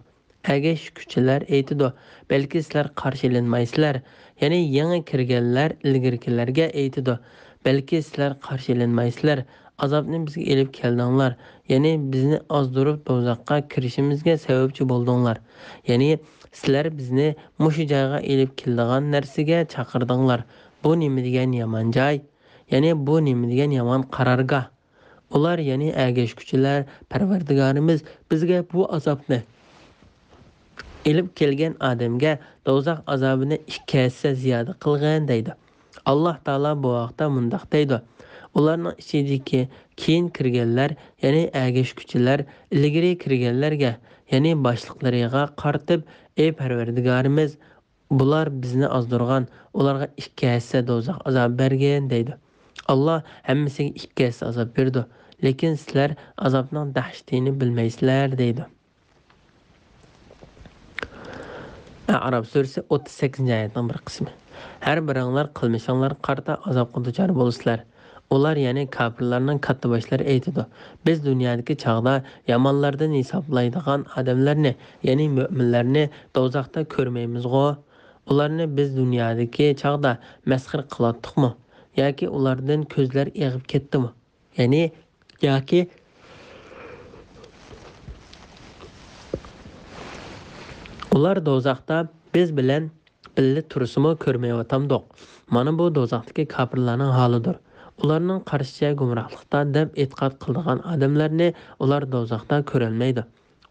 ئەگەشكۈچىلەر ئېيتىدۇ: بەلكى سىلەر قارشى ئېلىنمايسىلەر. يەنى يېڭى كىرگەنلەر ئىلگىرىكىلەرگە ئېيتىدۇ: بەلكى سىلەر قارشى ئېلىنمايسىلەر، ئازابنى بىزگە ئېلىپ كەلدىڭلار، يەنى بىزنى ئازدۇرۇپ دوزاخقا كىرىشىمىزگە سەۋەبچى بولدۇڭلار. يەنى سىلەر بىزنى مۇشۇ جايغا ئېلىپ كېلىدىغان نەرسىگە چاقىردىڭلار. بۇ نېمە دېگەن يامان جاي؟ يەنى بۇ نېمە دېگەن يامان قارارگاھ؟ ئۇلار، يەنى ئەگەشكۈچىلەر، پەرۋەردىگارىمىز بىزگە بۇ ئازابنى، ئېلىپ كەلگەن ئادەمگە دوزاخ ئازابىنى ئىككى ھەسسە زىيادە قىلغىن، دەيدۇ. ئاللاھ تائالا بۇ ھەقتە مۇنداق دەيدۇ: ئۇلارنىڭ ئىچىدىكى كېيىن كىرگەنلەر، يەنى ئەگەشكۈچىلەر ئىلگىرى كىرگەنلەرگە، يەنى باشلىقلىرىغا قارىتىپ: ئەي پەرۋەردىگارىمىز، بۇلار بىزنى ئازدۇرغان، ئۇلارغا ئىككى ھەسسە دوزاخ ئازابى بەرگىن، دەيدۇ. ئاللاھ ھەممىسىگە ئىككى ھەسسە ئازاب بېرىدۇ، لېكىن سىلەر ئازابنىڭ دەھشىتىنى بىلمەيسىلەر، دەيدۇ. ئەئراف سۈرىسى ئوتتۇز سەككىزىنچى ئايەتنىڭ بىر قىسمى. ھەر بىرىڭلار قىلمىشىڭلارغا قارىتا ئازابقا دۇچار بولىسىلەر. ئۇلار، يەنى كاپىرلارنىڭ كاتتىباشلىرى ئېيتىدۇ: بىز دۇنيادىكى چاغدا يامانلاردىن ھېسابلايدىغان ئادەملەرنى، يەنى مۆمىنلەرنى دوزاختا كۆرمەيمىزغۇ؟ ئۇلارنى بىز دۇنيادىكى چاغدا مەسخىرە قىلاتتۇقمۇ؟ ياكى ئۇلاردىن كۆزلەر ئېغىپ كەتتىمۇ؟ يەنى، ياكى ئۇلار دوزاختا بىز بىلەن بىللە تۇرسىمۇ كۆرمەيۋاتامدۇق؟ مانا بۇ دوزاختىكى كاپىرلارنىڭ ھالىدۇر. ئۇلارنىڭ قارىشىچە گۇمراھلىقتا دەپ ئېتىقاد قىلىدىغان ئادەملەرنى ئۇلار دوزاختا كۆرەلمەيدۇ.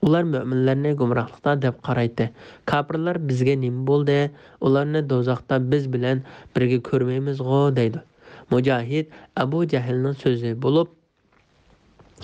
ئۇلار مۆمىنلەرنى گۇمراھلىقتا دەپ قارايتتى. كاپىرلار: «بىزگە نېمە بولدى؟ ئۇلارنى دوزاختا بىز بىلەن بىرگە كۆرمەيمىزغۇ؟» دەيدۇ. مۇجاھىد ئەبۇ جەھىلنىڭ سۆزى بولۇپ،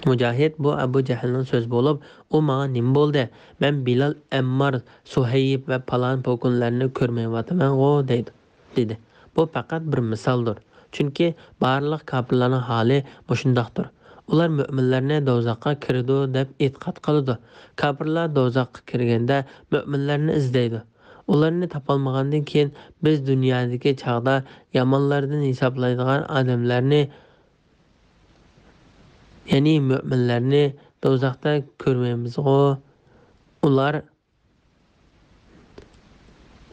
مۇجاھىد بۇ ئەبۇ جەھىلنىڭ سۆزى بولۇپ، ئۇ ماڭا: «نېمە بولدى؟ مەن بىلال، ئەممار، سۇھەيب ۋە پالان پوكۇنلارنى كۆرمەيۋاتىمەنغۇ؟» دەيدۇ، دېدى. بۇ پەقەت بىر مىسالدۇر. چۈنكى بارلىق كاپىرلارنىڭ ھالى مۇشۇنداقتۇر. ئۇلار مۆمىنلەرنى دوزاخقا كىرىدۇ دەپ ئېتىقاد قىلىدۇ. كاپىرلار دوزاخقا كىرگەندە مۆمىنلەرنى ئىزدەيدۇ. ئۇلارنى تاپالمىغاندىن كېيىن، بىز دۇنيادىكى چاغدا يامانلاردىن ھېسابلايدىغان ئادەملەرنى، يەنى مۆمىنلەرنى دوزاختا كۆرمەيمىزغۇ؟ ئۇلار،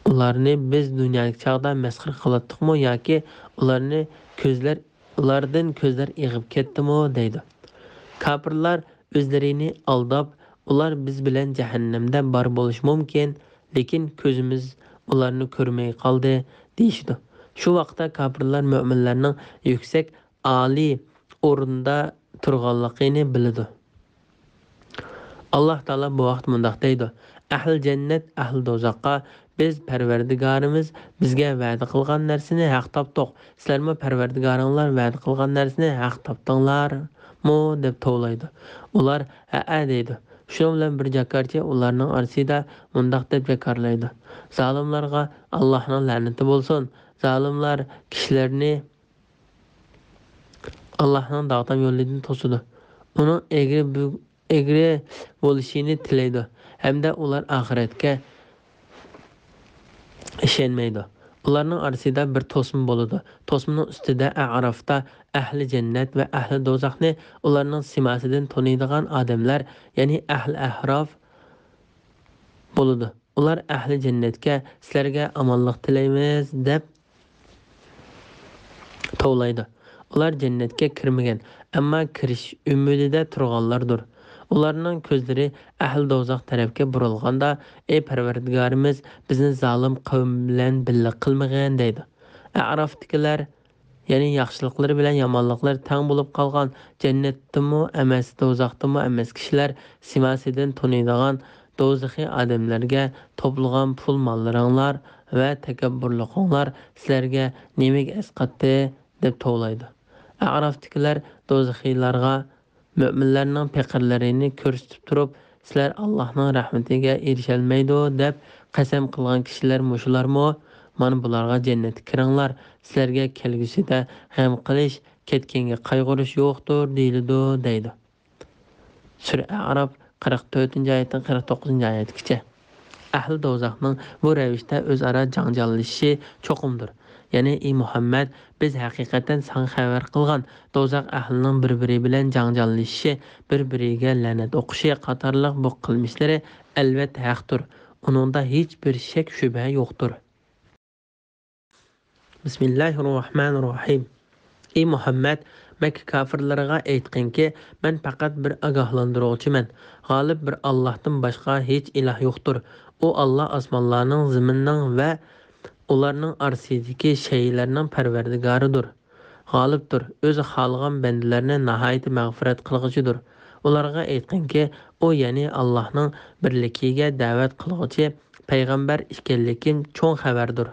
ئۇلارنى بىز دۇنيادىكى چاغدا مەسخىرە قىلاتتۇقمۇ ياكى ئۇلارنى كۆزلەر، ئۇلاردىن كۆزلەر ئېغىپ كەتتىمۇ؟ دەيدۇ. كاپىرلار ئۆزلىرىنى ئالداپ، ئۇلار بىز بىلەن جەھەننەمدە بار بولۇشى مۇمكىن، لېكىن كۆزىمىز ئۇلارنى كۆرمەي قالدى، دېيىشىدۇ. شۇ ۋاقىتتا كاپىرلار مۆمىنلەرنىڭ يۈكسەك، ئالىي ئورۇندا تۇرغانلىقىنى بىلىدۇ. ئاللاھ تائالا بۇ ۋاقىتتا مۇنداق دەيدۇ: «ئەھلى جەننەت ئەھلى دوزاخقا: بىز پەرۋەردىگارىمىز بىزگە ۋەدە قىلغان نەرسىنى ھەق تاپتۇق، سىلەرمۇ پەرۋەردىگارىڭلار ۋەدە قىلغان نەرسىنى ھەق تاپتىڭلارمۇ؟» دەپ توۋلايدۇ. ئۇلار: «ھەئە» دەيدۇ. شۇنىڭ بىلەن بىر جاكارچى ئۇلارنىڭ ئارىسىدا مۇنداق دەپ جاكارلايدۇ: «زالىملارغا ئاللاھنىڭ لەنىتى بولسۇن! زالىملار كىشىلەرنى ئاللاھنىڭ داغدام يولىدىن توسىدۇ. ئۇنىڭ ئەگرى بۆ-، ئەگرى بولۇشىنى تىلەيدۇ ھەمدە ئۇلار ئاخىرەتكە ئىشەنمەيدۇ.» ئۇلارنىڭ ئارىسىدا بىر توسما بولىدۇ. توسمىنىڭ ئۈستىدە ئەئرافتا ئەھلى جەننەت ۋە ئەھلى دوزاخنى ئۇلارنىڭ سىماسىدىن تونۇيدىغان ئادەملەر، يەنى ئەھلى ئەھراف بولىدۇ. ئۇلار ئەھلى جەننەتكە: «سىلەرگە ئامانلىق تىلەيمىز» دەپ توۋلايدۇ. ئۇلار جەننەتكە كىرمىگەن، ئەمما كىرىش ئۈمىدىدە تۇرغانلاردۇر. ئۇلارنىڭ كۆزلىرى ئەھلى دوزاخ تەرەپكە بۇرۇلغاندا: «ئەي پەرۋەردىگارىمىز، بىزنى زالىم قەۋم بىلەن بىللە قىلمىغىن» دەيدۇ. ئەئرافتىكىلەر، يەنى ياخشىلىقلىرى بىلەن يامانلىقلىرى تەڭ بولۇپ قالغان، جەننەتتىمۇ ئەمەس، دوزاختىمۇ ئەمەس كىشىلەر سىماسىدىن تونۇيدىغان دوزىخىي ئادەملەرگە: «توپلىغان پۇل-ماللىرىڭلار ۋە تەكەببۇرلۇقۇڭلار سىلەرگە نېمىگە ئەسقاتتى؟» دەپ توۋلايدۇ. ئەئرافتىكىلەر دوزىخىيلارغا مۆمىنلەرنىڭ پېقىرلىرىنى كۆرسىتىپ تۇرۇپ: «سىلەر ئاللاھنىڭ رەھمىتىگە ئېرىشەلمەيدۇ دەپ قەسەم قىلغان كىشىلەر مۇشۇلارمۇ؟ مانا بۇلارغا جەننەتكە كىرىڭلار، سىلەرگە كەلگۈسىدە غەم قىلىش، كەتكەنگە قايغۇرۇش يوقتۇر» دېيىلىدۇ، دەيدۇ. سۈرە ئەئراف، قىرىق تۆتىنچى ئايەتتىن قىرىق توققۇزىنچى ئايەتكىچە. ئەھلى دوزاخنىڭ بۇ رەۋىشتە ئۆزئارا جاڭجاللىشىشى چوقۇمدۇر. يەنى، ئى مۇھەممەد، بىز ھەقىقەتەن ساڭا خەۋەر قىلغان دوزاخ ئەھلىنىڭ بىر-بىرى بىلەن جاڭجاللىشىشى، بىر-بىرىگە لەنەت ئوقۇشى قاتارلىق بۇ قىلمىشلىرى ئەلۋەتتە ھەقتۇر. ئۇنىڭدا ھېچ بىر شەك-شۈبھە يوقتۇر. بىسمىللاھىررەھمانىررەھىم. ئى مۇھەممەد، مەككە كاپىرلىرىغا ئېيتقىنكى، مەن پەقەت بىر ئاگاھلاندۇرغۇچىمەن. غالىب بىر ئاللاھتىن باشقا ھېچ ئىلاھ يوقتۇر. ئۇ ئاللاھ ئاسمانلارنىڭ، زېمىننىڭ ۋە ئۇلارنىڭ ئارىسىدىكى شەيئىلەرنىڭ پەرۋەردىگارىدۇر. غالىبتۇر، ئۆزى خالىغان بەندىلەرنى ناھايىتى مەغپىرەت قىلغۇچىدۇر. ئۇلارغا ئېيتقىنكى، ئۇ، يەنى ئاللاھنىڭ بىرلىكىگە دەۋەت قىلغۇچى پەيغەمبەر ئىكەنلىكى چوڭ خەۋەردۇر.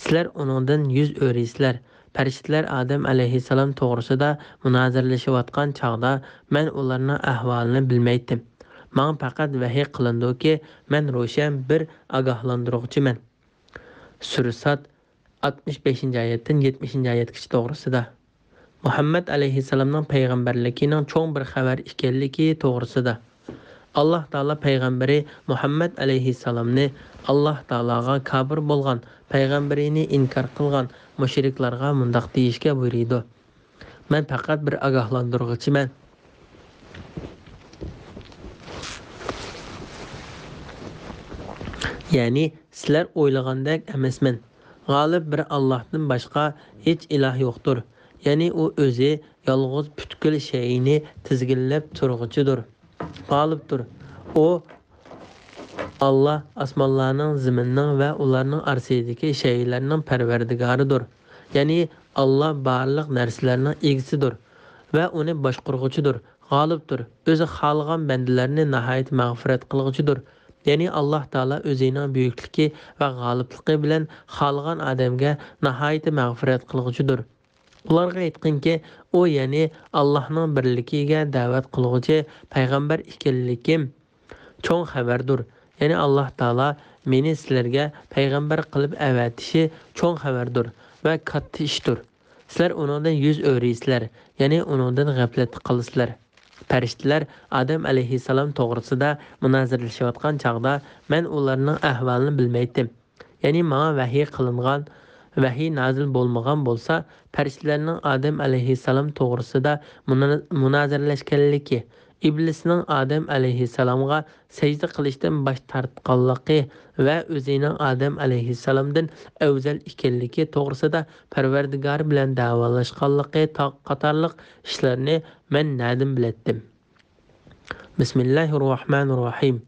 سىلەر ئۇنىڭدىن يۈز ئۆرۈيسىلەر. پەرىشتىلەر ئادەم ئەلەيھىسسالام توغرىسىدا مۇنازىرىلىشىۋاتقان چاغدا مەن ئۇلارنىڭ ئەھۋالىنى بىلمەيتتىم. ماڭا پەقەت ۋەھىي قىلىنىدۇكى، مەن روشەن بىر ئاگاھلاندۇرغۇچىمەن. سۈرە ساد، ئاتمىش بەشىنچى ئايەتتىن يەتمىشىنچى ئايەتكىچە توغرىسىدا. مۇھەممەد ئەلەيھىسسالامنىڭ پەيغەمبەرلىكىنىڭ چوڭ بىر خەۋەر ئىكەنلىكى توغرىسىدا. ئاللاھ تائالا پەيغەمبىرى مۇھەممەد ئەلەيھىسسالامنى ئاللاھ تائالاغا كاپىر بولغان، پەيغەمبىرىنى ئىنكار قىلغان مۇشرىكلارغا مۇنداق دېيىشكە بۇيرۇيدۇ: مەن پەقەت بىر ئاگاھلاندۇرغۇچىمەن. يەنى، سىلەر ئويلىغاندەك ئەمەسمەن. غالىب بىر ئاللاھتىن باشقا ھېچ ئىلاھ يوقتۇر. يەنى ئۇ ئۆزى يالغۇز پۈتكۈل شەيئىنى تىزگىنلەپ تۇرغۇچىدۇر. غالىبتۇر. ئۇ، ئاللاھ ئاسمانلارنىڭ، زېمىننىڭ ۋە ئۇلارنىڭ ئارىسىدىكى شەيئىلەرنىڭ پەرۋەردىگارىدۇر. يەنى ئاللاھ بارلىق نەرسىلەرنىڭ ئىگىسىدۇر ۋە ئۇنى باشقۇرغۇچىدۇر. غالىبتۇر. ئۆزى خالىغان بەندىلەرنى ناھايىتى مەغپىرەت قىلغۇچىدۇر. يەنى ئاللاھ تائالا ئۆزىنىڭ بۈيۈكلۈكى ۋە غالىبلىقى بىلەن خالىغان ئادەمگە ناھايىتى مەغپىرەت قىلغۇچىدۇر. ئۇلارغا ئېيتقىنكى، ئۇ، يەنى ئاللاھنىڭ بىرلىكىگە دەۋەت قىلغۇچى پەيغەمبەر ئىكەنلىكىم چوڭ خەۋەردۇر. يەنى ئاللاھ تائالا مېنى سىلەرگە پەيغەمبەر قىلىپ ئەۋەتىشى چوڭ خەۋەردۇر ۋە كاتتا ئىشتۇر. سىلەر ئۇنىڭدىن يۈز ئۆرۈيسىلەر، يەنى ئۇنىڭدىن غەپلەتتە قالىسىلەر. پەرىشتىلەر ئادەم ئەلەيھىسسالام توغرىسىدا مۇنازىرىلىشىۋاتقان چاغدا مەن ئۇلارنىڭ ئەھۋالىنى بىلمەيتتىم. يەنى ماڭا ۋەھىي قىلىنغان، ۋەھىي نازىل بولمىغان بولسا، پەرىشتىلەرنىڭ ئادەم ئەلەيھىسسالام توغرىسىدا مۇنا-، مۇنازىرىلەشكەنلىكى، ئىبلىسنىڭ ئادەم ئەلەيھىسسالامغا سەجدە قىلىشتىن باش تارتقانلىقى ۋە ئۆزىنىڭ ئادەم ئەلەيھىسسالامدىن ئەۋزەل ئىكەنلىكى توغرىسىدا پەرۋەردىگارى بىلەن دەۋالاشقانلىقى تا-، قاتارلىق ئىشلارنى مەن نەدىن بىلەتتىم؟ بىسمىللاھىررەھمانىررەھىم.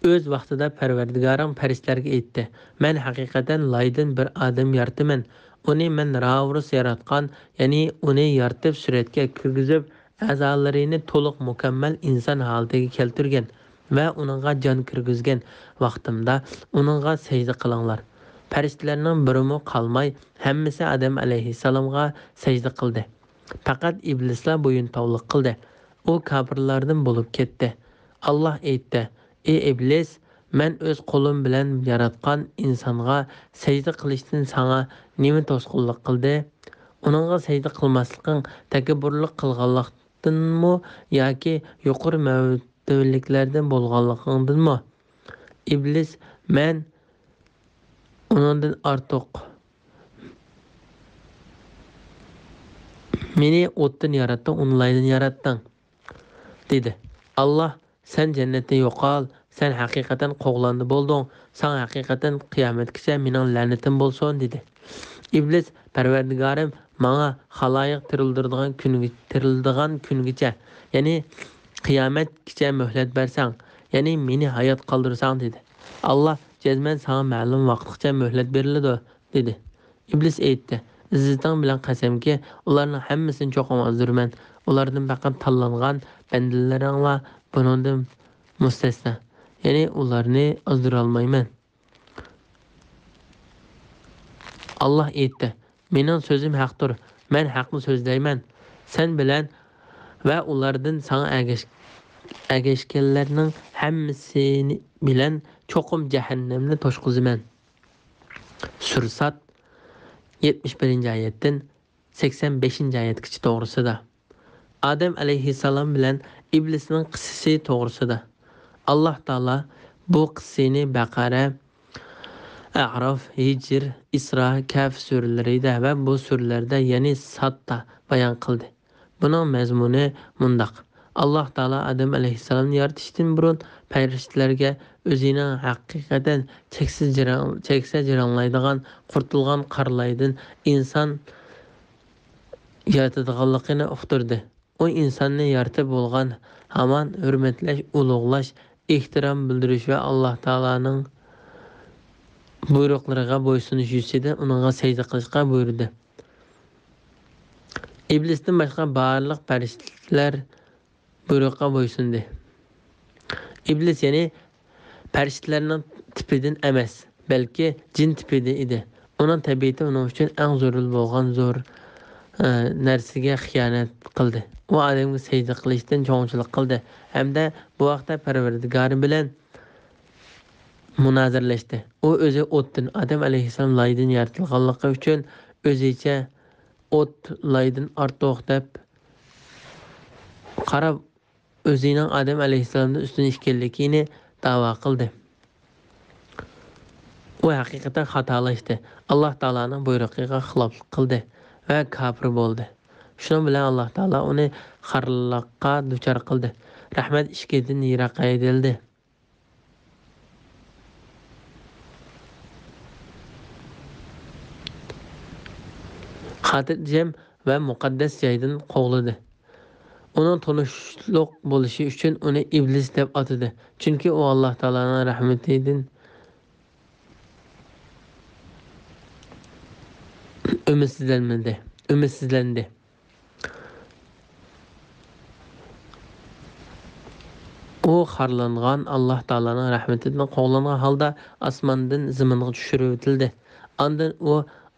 ئۆز ۋاقتىدا پەرۋەردىگارىڭ پەرىشتىلەرگە ئېيتتى، مەن ھەقىقەتەن لايدىن بىر ئادەم يارىتىمەن. ئۇنى مەن راۋۇرۇس ياراتقان، يەنى ئۇنى يارىتىپ سۈرەتكە كىرگۈزۈپ، ئەزالىرىنى تولۇق مۇكەممەل ئىنسان ھالىتىگە كەلتۈرگەن ۋە ئۇنىڭغا جان كىرگۈزگەن ۋاقتىمدا ئۇنىڭغا سەجدە قىلىڭلار. پەرىشتىلەرنىڭ بىرىمۇ قالماي، ھەممىسى ئادەم ئەلەيھىسسالامغا سەجدە قىلدى. پەقەت ئىبلىسلا بويۇنتاۋلىق قىلدى. ئۇ كاپىرلاردىن بولۇپ كەتتى. ئاللاھ ئېيتتى، ئى ئىبلىس، مەن ئۆز قولۇم بىلەن ياراتقان ئىنسانغا سەجدە قىلىشتىن ساڭا نېمە توسقۇنلۇق قىلدى؟ ئۇنىڭغا سەجدە قىلماسلىقىڭ تەكەببۇرلۇق قىلغانلىقتىنمۇ ياكى يۇقىرى مەرتىۋىلىكلەردىن بولغانلىقىڭدىنمۇ؟ ئىبلىس، مەن ئۇنىڭدىن ئارتۇق. مېنى ئوتتىن ياراتتىڭ، ئۇنى لايدىن ياراتتىڭ، دېدى. ئاللاھ، سەن جەننەتتىن يوقال، سەن ھەقىقەتەن قوغلاندى بولدۇڭ، ساڭا ھەقىقەتەن قىيامەتكىچە مېنىڭ لەنىتىم بولسۇن، دېدى. ئىبلىس، پەرۋەردىگارىم، ماڭا خالايىق تىرىلدۈرىدىغان كۈنگە-، تىرىلىدىغان كۈنگىچە، يەنى قىيامەتكىچە مۆھلەت بەرسەڭ، يەنى مېنى ھايات قالدۇرساڭ، دېدى. ئاللاھ، جەزمەن ساڭا مەلۇم ۋاقىتقىچە مۆھلەت بېرىلىدۇ، دېدى. ئىبلىس ئېيتتى، ئىززىتىڭ بىلەن قەسەمكى، ئۇلارنىڭ ھەممىسىنى چوقۇم ئازدۇرىمەن. ئۇلاردىن پەقەت تاللانغان بەندىلىرىڭلا بۇنىڭدىن مۇستەسنا. يەنى ئۇلارنى ئازدۇرالمايمەن. ئاللاھ ئېيتتى، مېنىڭ سۆزۈم ھەقتۇر، مەن ھەقنى سۆزلەيمەن. سەن بىلەن ۋە ئۇلاردىن ساڭا ئەگەش-، ئەگەشكەنلەرنىڭ ھەممىسى بىلەن چوقۇم جەھەننەمنى توشقۇزىمەن. سۈر ساد، يەتمىش بىرىنچى ئايەتتىن سەكسەن بەشىنچى ئايەتكىچە توغرىسىدا. ئادەم ئەلەيھىسسالام بىلەن ئىبلىسنىڭ قىسسىسى توغرىسىدا. ئاللاھ تائالا بۇ قىسسىنى بەقەرە، ئەئراف، ھىجر، ئىسرا، كەھف سۈرىلىرىدە ۋە بۇ سۈرىلەردە، يەنى سادتا بايان قىلدى. بۇنىڭ مەزمۇنى مۇنداق. ئاللاھ تائالا ئادەم ئەلەيھىسسالامنى يارىتىشتىن بۇرۇن پەرىشتىلەرگە ئۆزىنىڭ ھەقىقەتەن چەكسىز جىرىڭ-، چەكسە جىرىڭلايدىغان، قۇرتۇلغان قارا لايدىن ئىنسان يارىتىدىغانلىقىنى ئۇقتۇردى. ئۇ ئىنساننى يارىتىپ بولغان ھامان ھۆرمەتلەش، ئۇلۇغلاش، ئېھتىرام بىلدۈرۈش ۋە ئاللاھ تائالانىڭ بۇيرۇقلىرىغا بويسۇنۇش يۈزىسىدىن ئۇنىڭغا سەجدە قىلىشقا بۇيرۇدى. ئىبلىستىن باشقا بارلىق پەرىشتىلەر بۇيرۇققا بويسۇندى. ئىبلىس يەنى پەرىشتىلەرنىڭ تىپىدىن ئەمەس، بەلكى جىن تىپىدىن ئىدى. ئۇنىڭ تەبىئىتى ئۇنىڭ ئۈچۈن ئەڭ زۆرۈر بولغان زور، ئە، نەرسىگە خىيانەت قىلدى. ئۇ ئادەمگە سەجدە قىلىشتىن چوڭچىلىق قىلدى ھەمدە بۇ ھەقتە پەرۋەردىگارى بىلەن مۇنازىرىلەشتى. ئۇ ئۆزى ئوتتىن، ئادەم ئەلەيھىسسالام لايدىن يارىتىلغانلىقى ئۈچۈن ئۆزىچە ئوت لايدىن ئارتۇق دەپ قاراپ، ئۆزىنىڭ ئادەم ئەلەيھىسسالامدىن ئۈستۈن ئىكەنلىكىنى دەۋا قىلدى. ئۇ ھەقىقەتەن خاتالاشتى، ئاللاھ تائالانىڭ بۇيرۇقىغا خىلاپلىق قىلدى ۋە كاپىر بولدى. شۇنىڭ بىلەن ئاللاھ تائالا ئۇنى خارلىققا دۇچار قىلدى، رەھمەت ئىشىكىدىن يىراق ھەيدىلدى. خاتىرجەم ۋە مۇقەددەس جايدىن قوغلىدى. ئۇنىڭ تونۇشلۇق بولۇشى ئۈچۈن ئۇنى ئىبلىس دەپ ئاتىدى. چۈنكى ئۇ ئاللاھ تائالانىڭ رەھمىتىدىن ئۈمىدسىزلەنمىدى، ئۈمىدسىزلەندى. ئۇ خارلانغان، ئاللاھ تائالانىڭ رەھمىتىدىن قوغلانغان ھالدا ئاسماندىن زېمىنغا چۈشۈرۈۋېتىلدى. ئاندىن ئۇ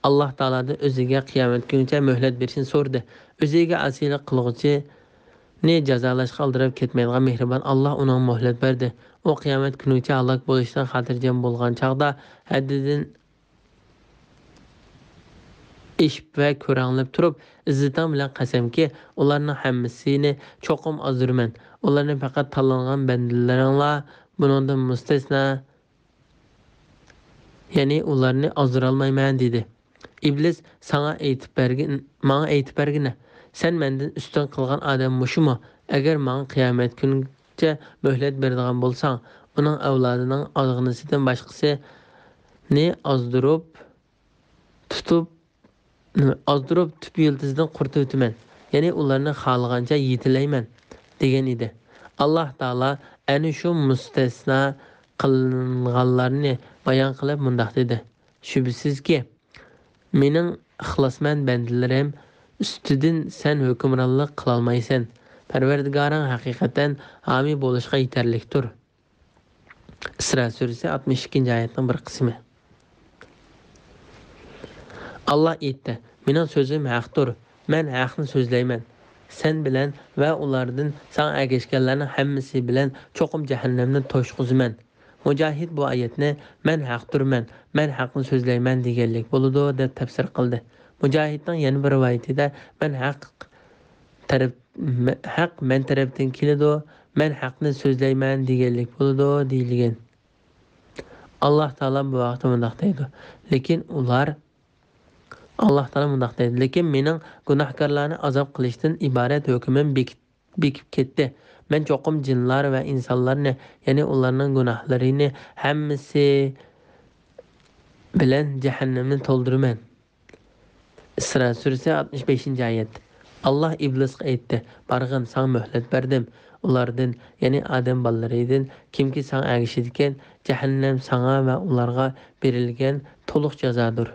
ئاللاھ تائالادىن ئۆزىگە قىيامەت كۈنىگىچە مۆھلەت بېرىشنى سورىدى. ئۆزىگە ئاسىيلىق قىلغۇچىنى جازالاشقا ئالدىراپ كەتمەيدىغان مېھرىبان ئاللاھ ئۇنىڭغا مۆھلەت بەردى. ئۇ قىيامەت كۈنىگىچە ھالاك بولۇشتىن خاتىرجەم بولغان چاغدا ھەددىدىن ئېشىپ ۋە كۆرەڭلەپ تۇرۇپ، ئىززىتىڭ بىلەن قەسەمكى، ئۇلارنىڭ ھەممىسىنى چوقۇم ئازدۇرىمەن. ئۇلارنى پەقەت تاللانغان بەندىلىرىڭلار بۇنىڭدىن مۇستەسنا، يەنى ئۇلارنى ئازدۇرالمايمەن، دېدى. ئىبلىس، ساڭا ئېيتىپ بەرگىن، ماڭا ئېيتىپ بەرگىنە، سەن مەندىن ئۈستۈن قىلغان ئادەم مۇشۇمۇ؟ ئەگەر ماڭا قىيامەت كۈنىگىچە مۆھلەت بېرىدىغان بولساڭ، ئۇنىڭ ئەۋلادىنىڭ ئازغىنىسىدىن باشقىسىنى ئازدۇرۇپ، تۇتۇپ، ئازدۇرۇپ تۈپ يىلتىزىدىن قۇرۇتۇۋېتىمەن، يەنى ئۇلارنى خالىغانچە يېتىلەيمەن، دېگەن ئىدى. ئاللاھ تائالا ئەنە شۇ مۇستەسنا قىلىنغانلارنى بايان قىلىپ مۇنداق دېدى: شۈبھىسىزكى، مېنىڭ ئىخلاسمەن بەندىلىرىم ئۈستىدىن سەن ھۆكۈمرانلىق قىلالمايسەن. پەرۋەردىگارىڭ ھەقىقەتەن ھامىي بولۇشقا يېتەرلىكتۇر. ئىسرا سۈرىسى، ئاتمىش ئىككىنچى ئايەتنىڭ بىر قىسمى. ئاللاھ ئېيتتى: مېنىڭ سۆزۈم ھەقتۇر، مەن ھەقنى سۆزلەيمەن. سەن بىلەن ۋە ئۇلاردىن ساڭا ئەگەشكەنلەرنىڭ ھەممىسى بىلەن چوقۇم جەھەننەمنى توشقۇزىمەن. مۇجاھىد بۇ ئايەتنى مەن ھەقتۇرمەن، مەن ھەقنى سۆزلەيمەن دېگەنلىك بولىدۇ، دەپ تەپسىر قىلدى. مۇجاھىدنىڭ يەنە بىر رىۋايىتىدە مەن ھەق تەرەپ، ھەق مەن تەرەپتىن كېلىدۇ، مەن ھەقنى سۆزلەيمەن دېگەنلىك بولىدۇ، دېيىلگەن. ئاللاھ تائالا بۇ ھەقتە مۇنداق دەيدۇ: لېكىن ئۇلار، ئاللاھ تائالا مۇنداق دەيدۇ: لېكىن مېنىڭ گۇناھكارلارنى ئازاب قىلىشتىن ئىبارەت ھۆكمۈم بېكىت-، بېكىپ كەتتى. مەن چوقۇم جىنلار ۋە ئىنسانلارنى، يەنى ئۇلارنىڭ گۇناھلىرىنى ھەممىسى بىلەن جەھەننەمنى تولدۇرىمەن. ئىسرا سۈرىسى، ئاتمىش بەشىنچى ئايەت. ئاللاھ ئىبلىسقا ئېيتتى: بارغىن، ساڭا مۆھلەت بەردىم. ئۇلاردىن، يەنى ئادەم بالىلىرىدىن كىمكى ساڭا ئەگىشىدىكەن، جەھەننەم ساڭا ۋە ئۇلارغا بېرىلگەن تولۇق جازادۇر.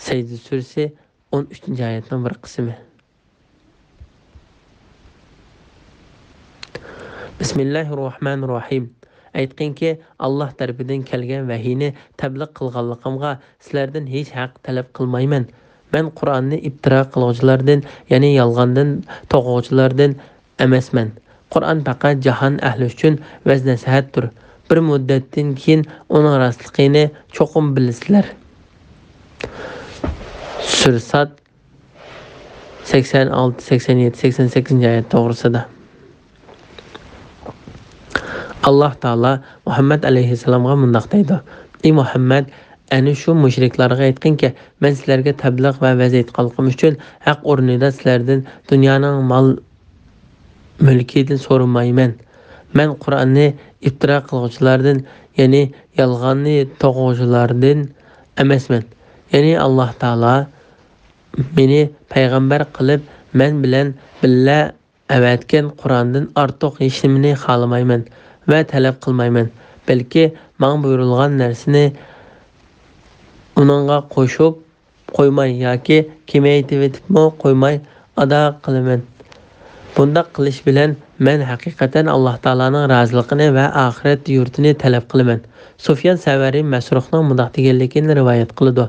سەجدە سۈرىسى، ئون ئۈچىنچى ئايەتنىڭ بىر قىسمى. بىسمىللاھىررەھمانىررەھىم. ئېيتقىنكى، ئاللاھ تەرىپىدىن كەلگەن ۋەھىينى تەبلىغ قىلغانلىقىمغا سىلەردىن ھېچ ھەق تەلەپ قىلمايمەن. مەن قۇرئاننى ئىپتىرا قىلغۇچىلاردىن، يەنى يالغاندىن توقۇغۇچىلاردىن ئەمەسمەن. قۇرئان پەقەت جاھان ئەھلى ئۈچۈن ۋەز-نەسىھەتتۇر. بىر مۇددەتتىن كېيىن ئۇنىڭ راستلىقىنى چوقۇم بىلىسىلەر. سۈرە ساد، سەكسەن ئالتە، سەكسەن يەتتە، سەكسەن سەككىزىنچى ئايەت توغرىسىدا. ئاللاھ تائالا مۇھەممەد ئەلەيھىسسالامغا مۇنداق دەيدۇ: ئى مۇھەممەد، ئەنە شۇ مۇشرىكلارغا ئېيتقىنكى، مەن سىلەرگە تەبلىغ ۋە ۋەز ئېيتقانلىقىم ئۈچۈن ھەق ئورنىدا سىلەردىن دۇنيانىڭ مال مۈلكىدىن سورىمايمەن. مەن قۇرئاننى ئىپتىرا قىلغۇچىلاردىن، يەنى يالغاننى توقۇغۇچىلاردىن ئەمەسمەن. يەنى ئاللاھ تائالا مېنى پەيغەمبەر قىلىپ، مەن بىلەن بىللە ئەۋەتكەن قۇرئاندىن ئارتۇق ھېچنېمىنى خالىمايمەن ۋە تەلەپ قىلمايمەن، بەلكى ماڭا بۇيرۇلغان نەرسىنى ئۇنىڭغا قوشۇپ قويماي ياكى كېمەيتىۋېتىپمۇ قويماي ئادا قىلىمەن. بۇنداق قىلىش بىلەن مەن ھەقىقەتەن ئاللاھ تائالانىڭ رازىلىقىنى ۋە ئاخىرەت يۇرتىنى تەلەپ قىلىمەن. سۇفيان سەۋەرى مەسرۇقنىڭ مۇنداق دېگەنلىكىنى رىۋايەت قىلىدۇ: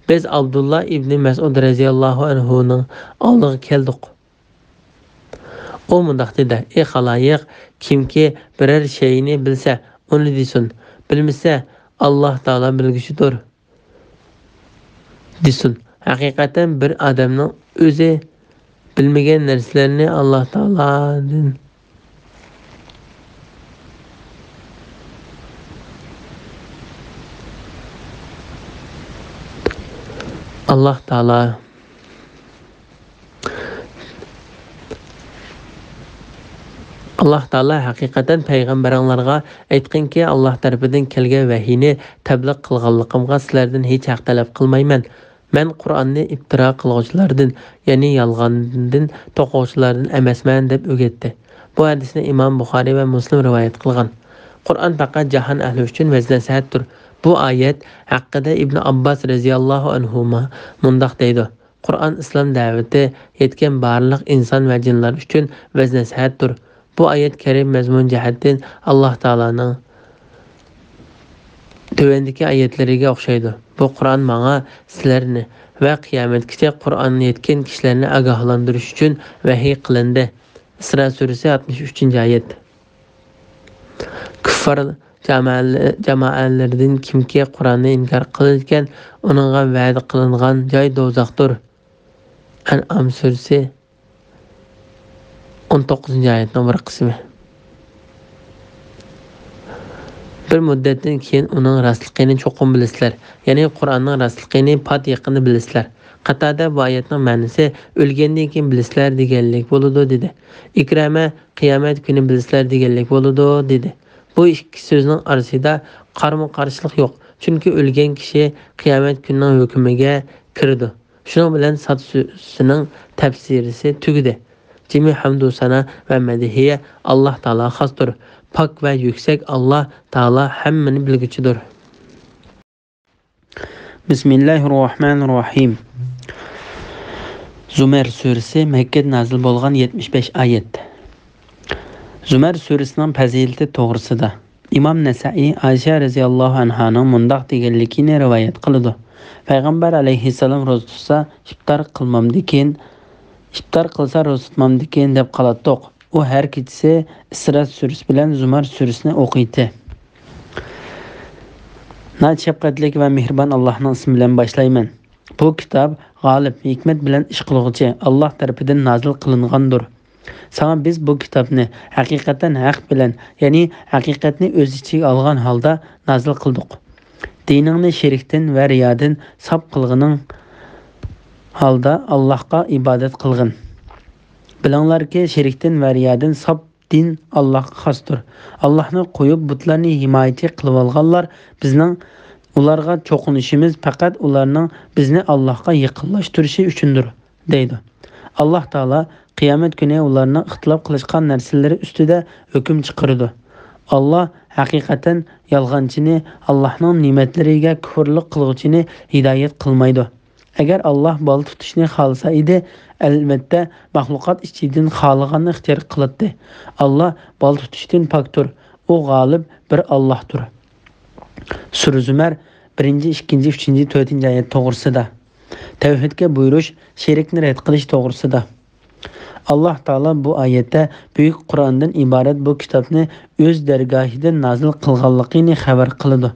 بىز ئابدۇللا ئىبنى مەسئۇد رەزىياللاھۇ ئەنھۇنىڭ ئالدىغا كەلدۇق. ئۇ مۇنداق دېدى: ئى خالايىق، كىمكى بىرەر شەيئىنى بىلسە، ئۇنى دېسۇن، بىلمىسە، ئاللاھ تائالا بىلگۈچىدۇر، دېسۇن. ھەقىقەتەن بىر ئادەمنىڭ ئۆزى بىلمىگەن نەرسىلەرنى ئاللاھ تائالادىن ئاللاھ تائالا، ئاللاھ تائالا ھەقىقەتەن پەيغەمبىرىڭلارغا ئېيتقىنكى، ئاللاھ تەرىپىدىن كەلگەن ۋەھىينى تەبلىغ قىلغانلىقىمغا سىلەردىن ھېچ ھەق تەلەپ قىلمايمەن. مەن قۇرئاننى ئىپتىرا قىلغۇچىلاردىن، يەنى يالغاندىن توقۇغۇچىلاردىن ئەمەسمەن، دەپ ئۆگەتتى. بۇ ھەدىسنى ئىمام بۇخارىي ۋە مۇسلىم رىۋايەت قىلغان. قۇرئان پەقەت جاھان ئەھلى ئۈچۈن ۋەز-نەسىھەتتۇر. بۇ ئايەت ھەققىدە ئىبنى ئابباس رەزىياللاھۇ ئەنھۇما مۇنداق دەيدۇ: قۇرئان ئىسلام دەۋىتى يەتكەن بارلىق ئىنسان ۋە جىنلار ئۈچۈن ۋەز-نەسىھەتتۇر. بۇ ئايەت كەرىم مەزمۇن جەھەتتىن ئاللاھ تائالانىڭ تۆۋەندىكى ئايەتلىرىگە ئوخشايدۇ: بۇ قۇرئان ماڭا سىلەرنى ۋە قىيامەتكىچە قۇرئان يەتكەن كىشىلەرنى ئاگاھلاندۇرۇش ئۈچۈن ۋەھىي قىلىندى. ئىسرا سۈرىسى، ئاتمىش ئۈچىنچى ئايەت. كۇففار جامائە-، جامائەلىرىدىن كىمكى قۇرئاننى ئىنكار قىلىدىكەن، ئۇنىڭغا ۋەدە قىلىنغان جاي دوزاختۇر. ئەنئام سۈرىسى، ئون توققۇزىنچى ئايەتنىڭ بىر قىسمى. بىر مۇددەتتىن كېيىن ئۇنىڭ راستلىقىنى چوقۇم بىلىسىلەر، يەنى قۇرئاننىڭ راستلىقىنى پات يېقىندا بىلىسىلەر. قاتادە بۇ ئايەتنىڭ مەنىسى «ئۆلگەندىن كېيىن بىلىسىلەر» دېگەنلىك بولىدۇ دېدى. ئىكرەمە «قىيامەت كۈنى بىلىسىلەر» دېگەنلىك بولىدۇ دېدى. بۇ ئىككى سۆزنىڭ ئارىسىدا قارىمۇ قارشىلىق يوق، چۈنكى ئۆلگەن كىشى قىيامەت كۈنىنىڭ ھۆكمىگە كىرىدۇ. شۇنىڭ بىلەن ساد سۈرىسىنىڭ تەپسىرىسى تۈگىدى. جىمى ھەمدۇ سانا ۋە مەدھىيە ئاللاھ تائالاغا خاستۇر. پاك ۋە يۈكسەك ئاللاھ تائالا ھەممىنى بىلگۈچىدۇر. بىسمىللاھىررەھمانىررەھىم. زۇمەر سۈرىسى، مەككىدە نازىل بولغان، يەتمىش بەش ئايەت. زۇمەر سۈرىسىنىڭ پەزىلىتى توغرىسىدا. ئىمام نەسەئىي ئائىشە رەزىياللاھۇ ئەنھانىڭ مۇنداق دېگەنلىكىنى رىۋايەت قىلىدۇ: پەيغەمبەر ئەلەيھىسسالام روزا تۇتسا، ئىپتار قىلمامدىكىن، ئىپتار قىلسا روزا تۇتمامدىكىن دەپ قالاتتۇق. ئۇ ھەر كېچىسى ئىسرا سۈرىسى بىلەن زۇمەر سۈرىسىنى ئوقۇيتتى. ناھايىتى شەپقەتلىك ۋە مېھرىبان ئاللاھنىڭ ئىسمى بىلەن باشلايمەن. بۇ كىتاب غالىب، ھېكمەت بىلەن ئىش قىلغۇچى، ئاللاھ تەرىپىدىن نازىل قىلىنغاندۇر. ساڭا بىز بۇ كىتابنى ھەقىقەتەن ھەق بىلەن، يەنى ھەقىقەتنى ئۆز ئىچىگە ئالغان ھالدا نازىل قىلدۇق. دىنىڭنى شېرىكتىن ۋە رىيادىن ساپ قىلغىنىڭ ھالدا ئاللاھقا ئىبادەت قىلغىن. بىلىڭلاركى، شېرىكتىن ۋە رىيادىن ساپ دىن ئاللاھقا خاستۇر. ئاللاھنى قويۇپ، بۇتلارنى ھىمايىچى قىلىۋالغانلار، بىزنىڭ ئۇلارغا چوقۇنۇشىمىز پەقەت ئۇلارنىڭ بىزنى ئاللاھقا يېقىنلاشتۇرۇشى ئۈچۈندۇر، دەيدۇ. ئاللاھ تائالا قىيامەت كۈنى ئۇلارنىڭ ئىختىلاپ قىلىشقان نەرسىلىرى ئۈستىدە ھۆكۈم چىقىرىدۇ. ئاللاھ ھەقىقەتەن يالغانچىنى ئاللاھنىڭ نېمەتلىرىگە كۇفرلۇق قىلغۇچىنى ھىدايەت قىلمايدۇ. ئەگەر ئاللاھ بالا تۇتۇشنى خالىسا ئىدى، ئەلۋەتتە، مەخلۇقات ئىچىدىن خالىغاننى ئىختىيار قىلاتتى. ئاللاھ بالا تۇتۇشتىن پاكتۇر. ئۇ غالىب بىر ئاللاھتۇر. سۈرە زۇمەر، بىرىنچى، ئىككىنچى، ئۈچىنچى، تۆتىنچى ئايەت توغرىسىدا. تەۋھىدكە بۇيرۇش، شېرىكنى رەت قىلىش توغرىسىدا. ئاللاھ تائالا بۇ ئايەتتە بۈيۈك قۇرئاندىن ئىبارەت بۇ كىتابنى ئۆز دەرگاھىدىن نازىل قىلغانلىقىنى خەۋەر قىلىدۇ.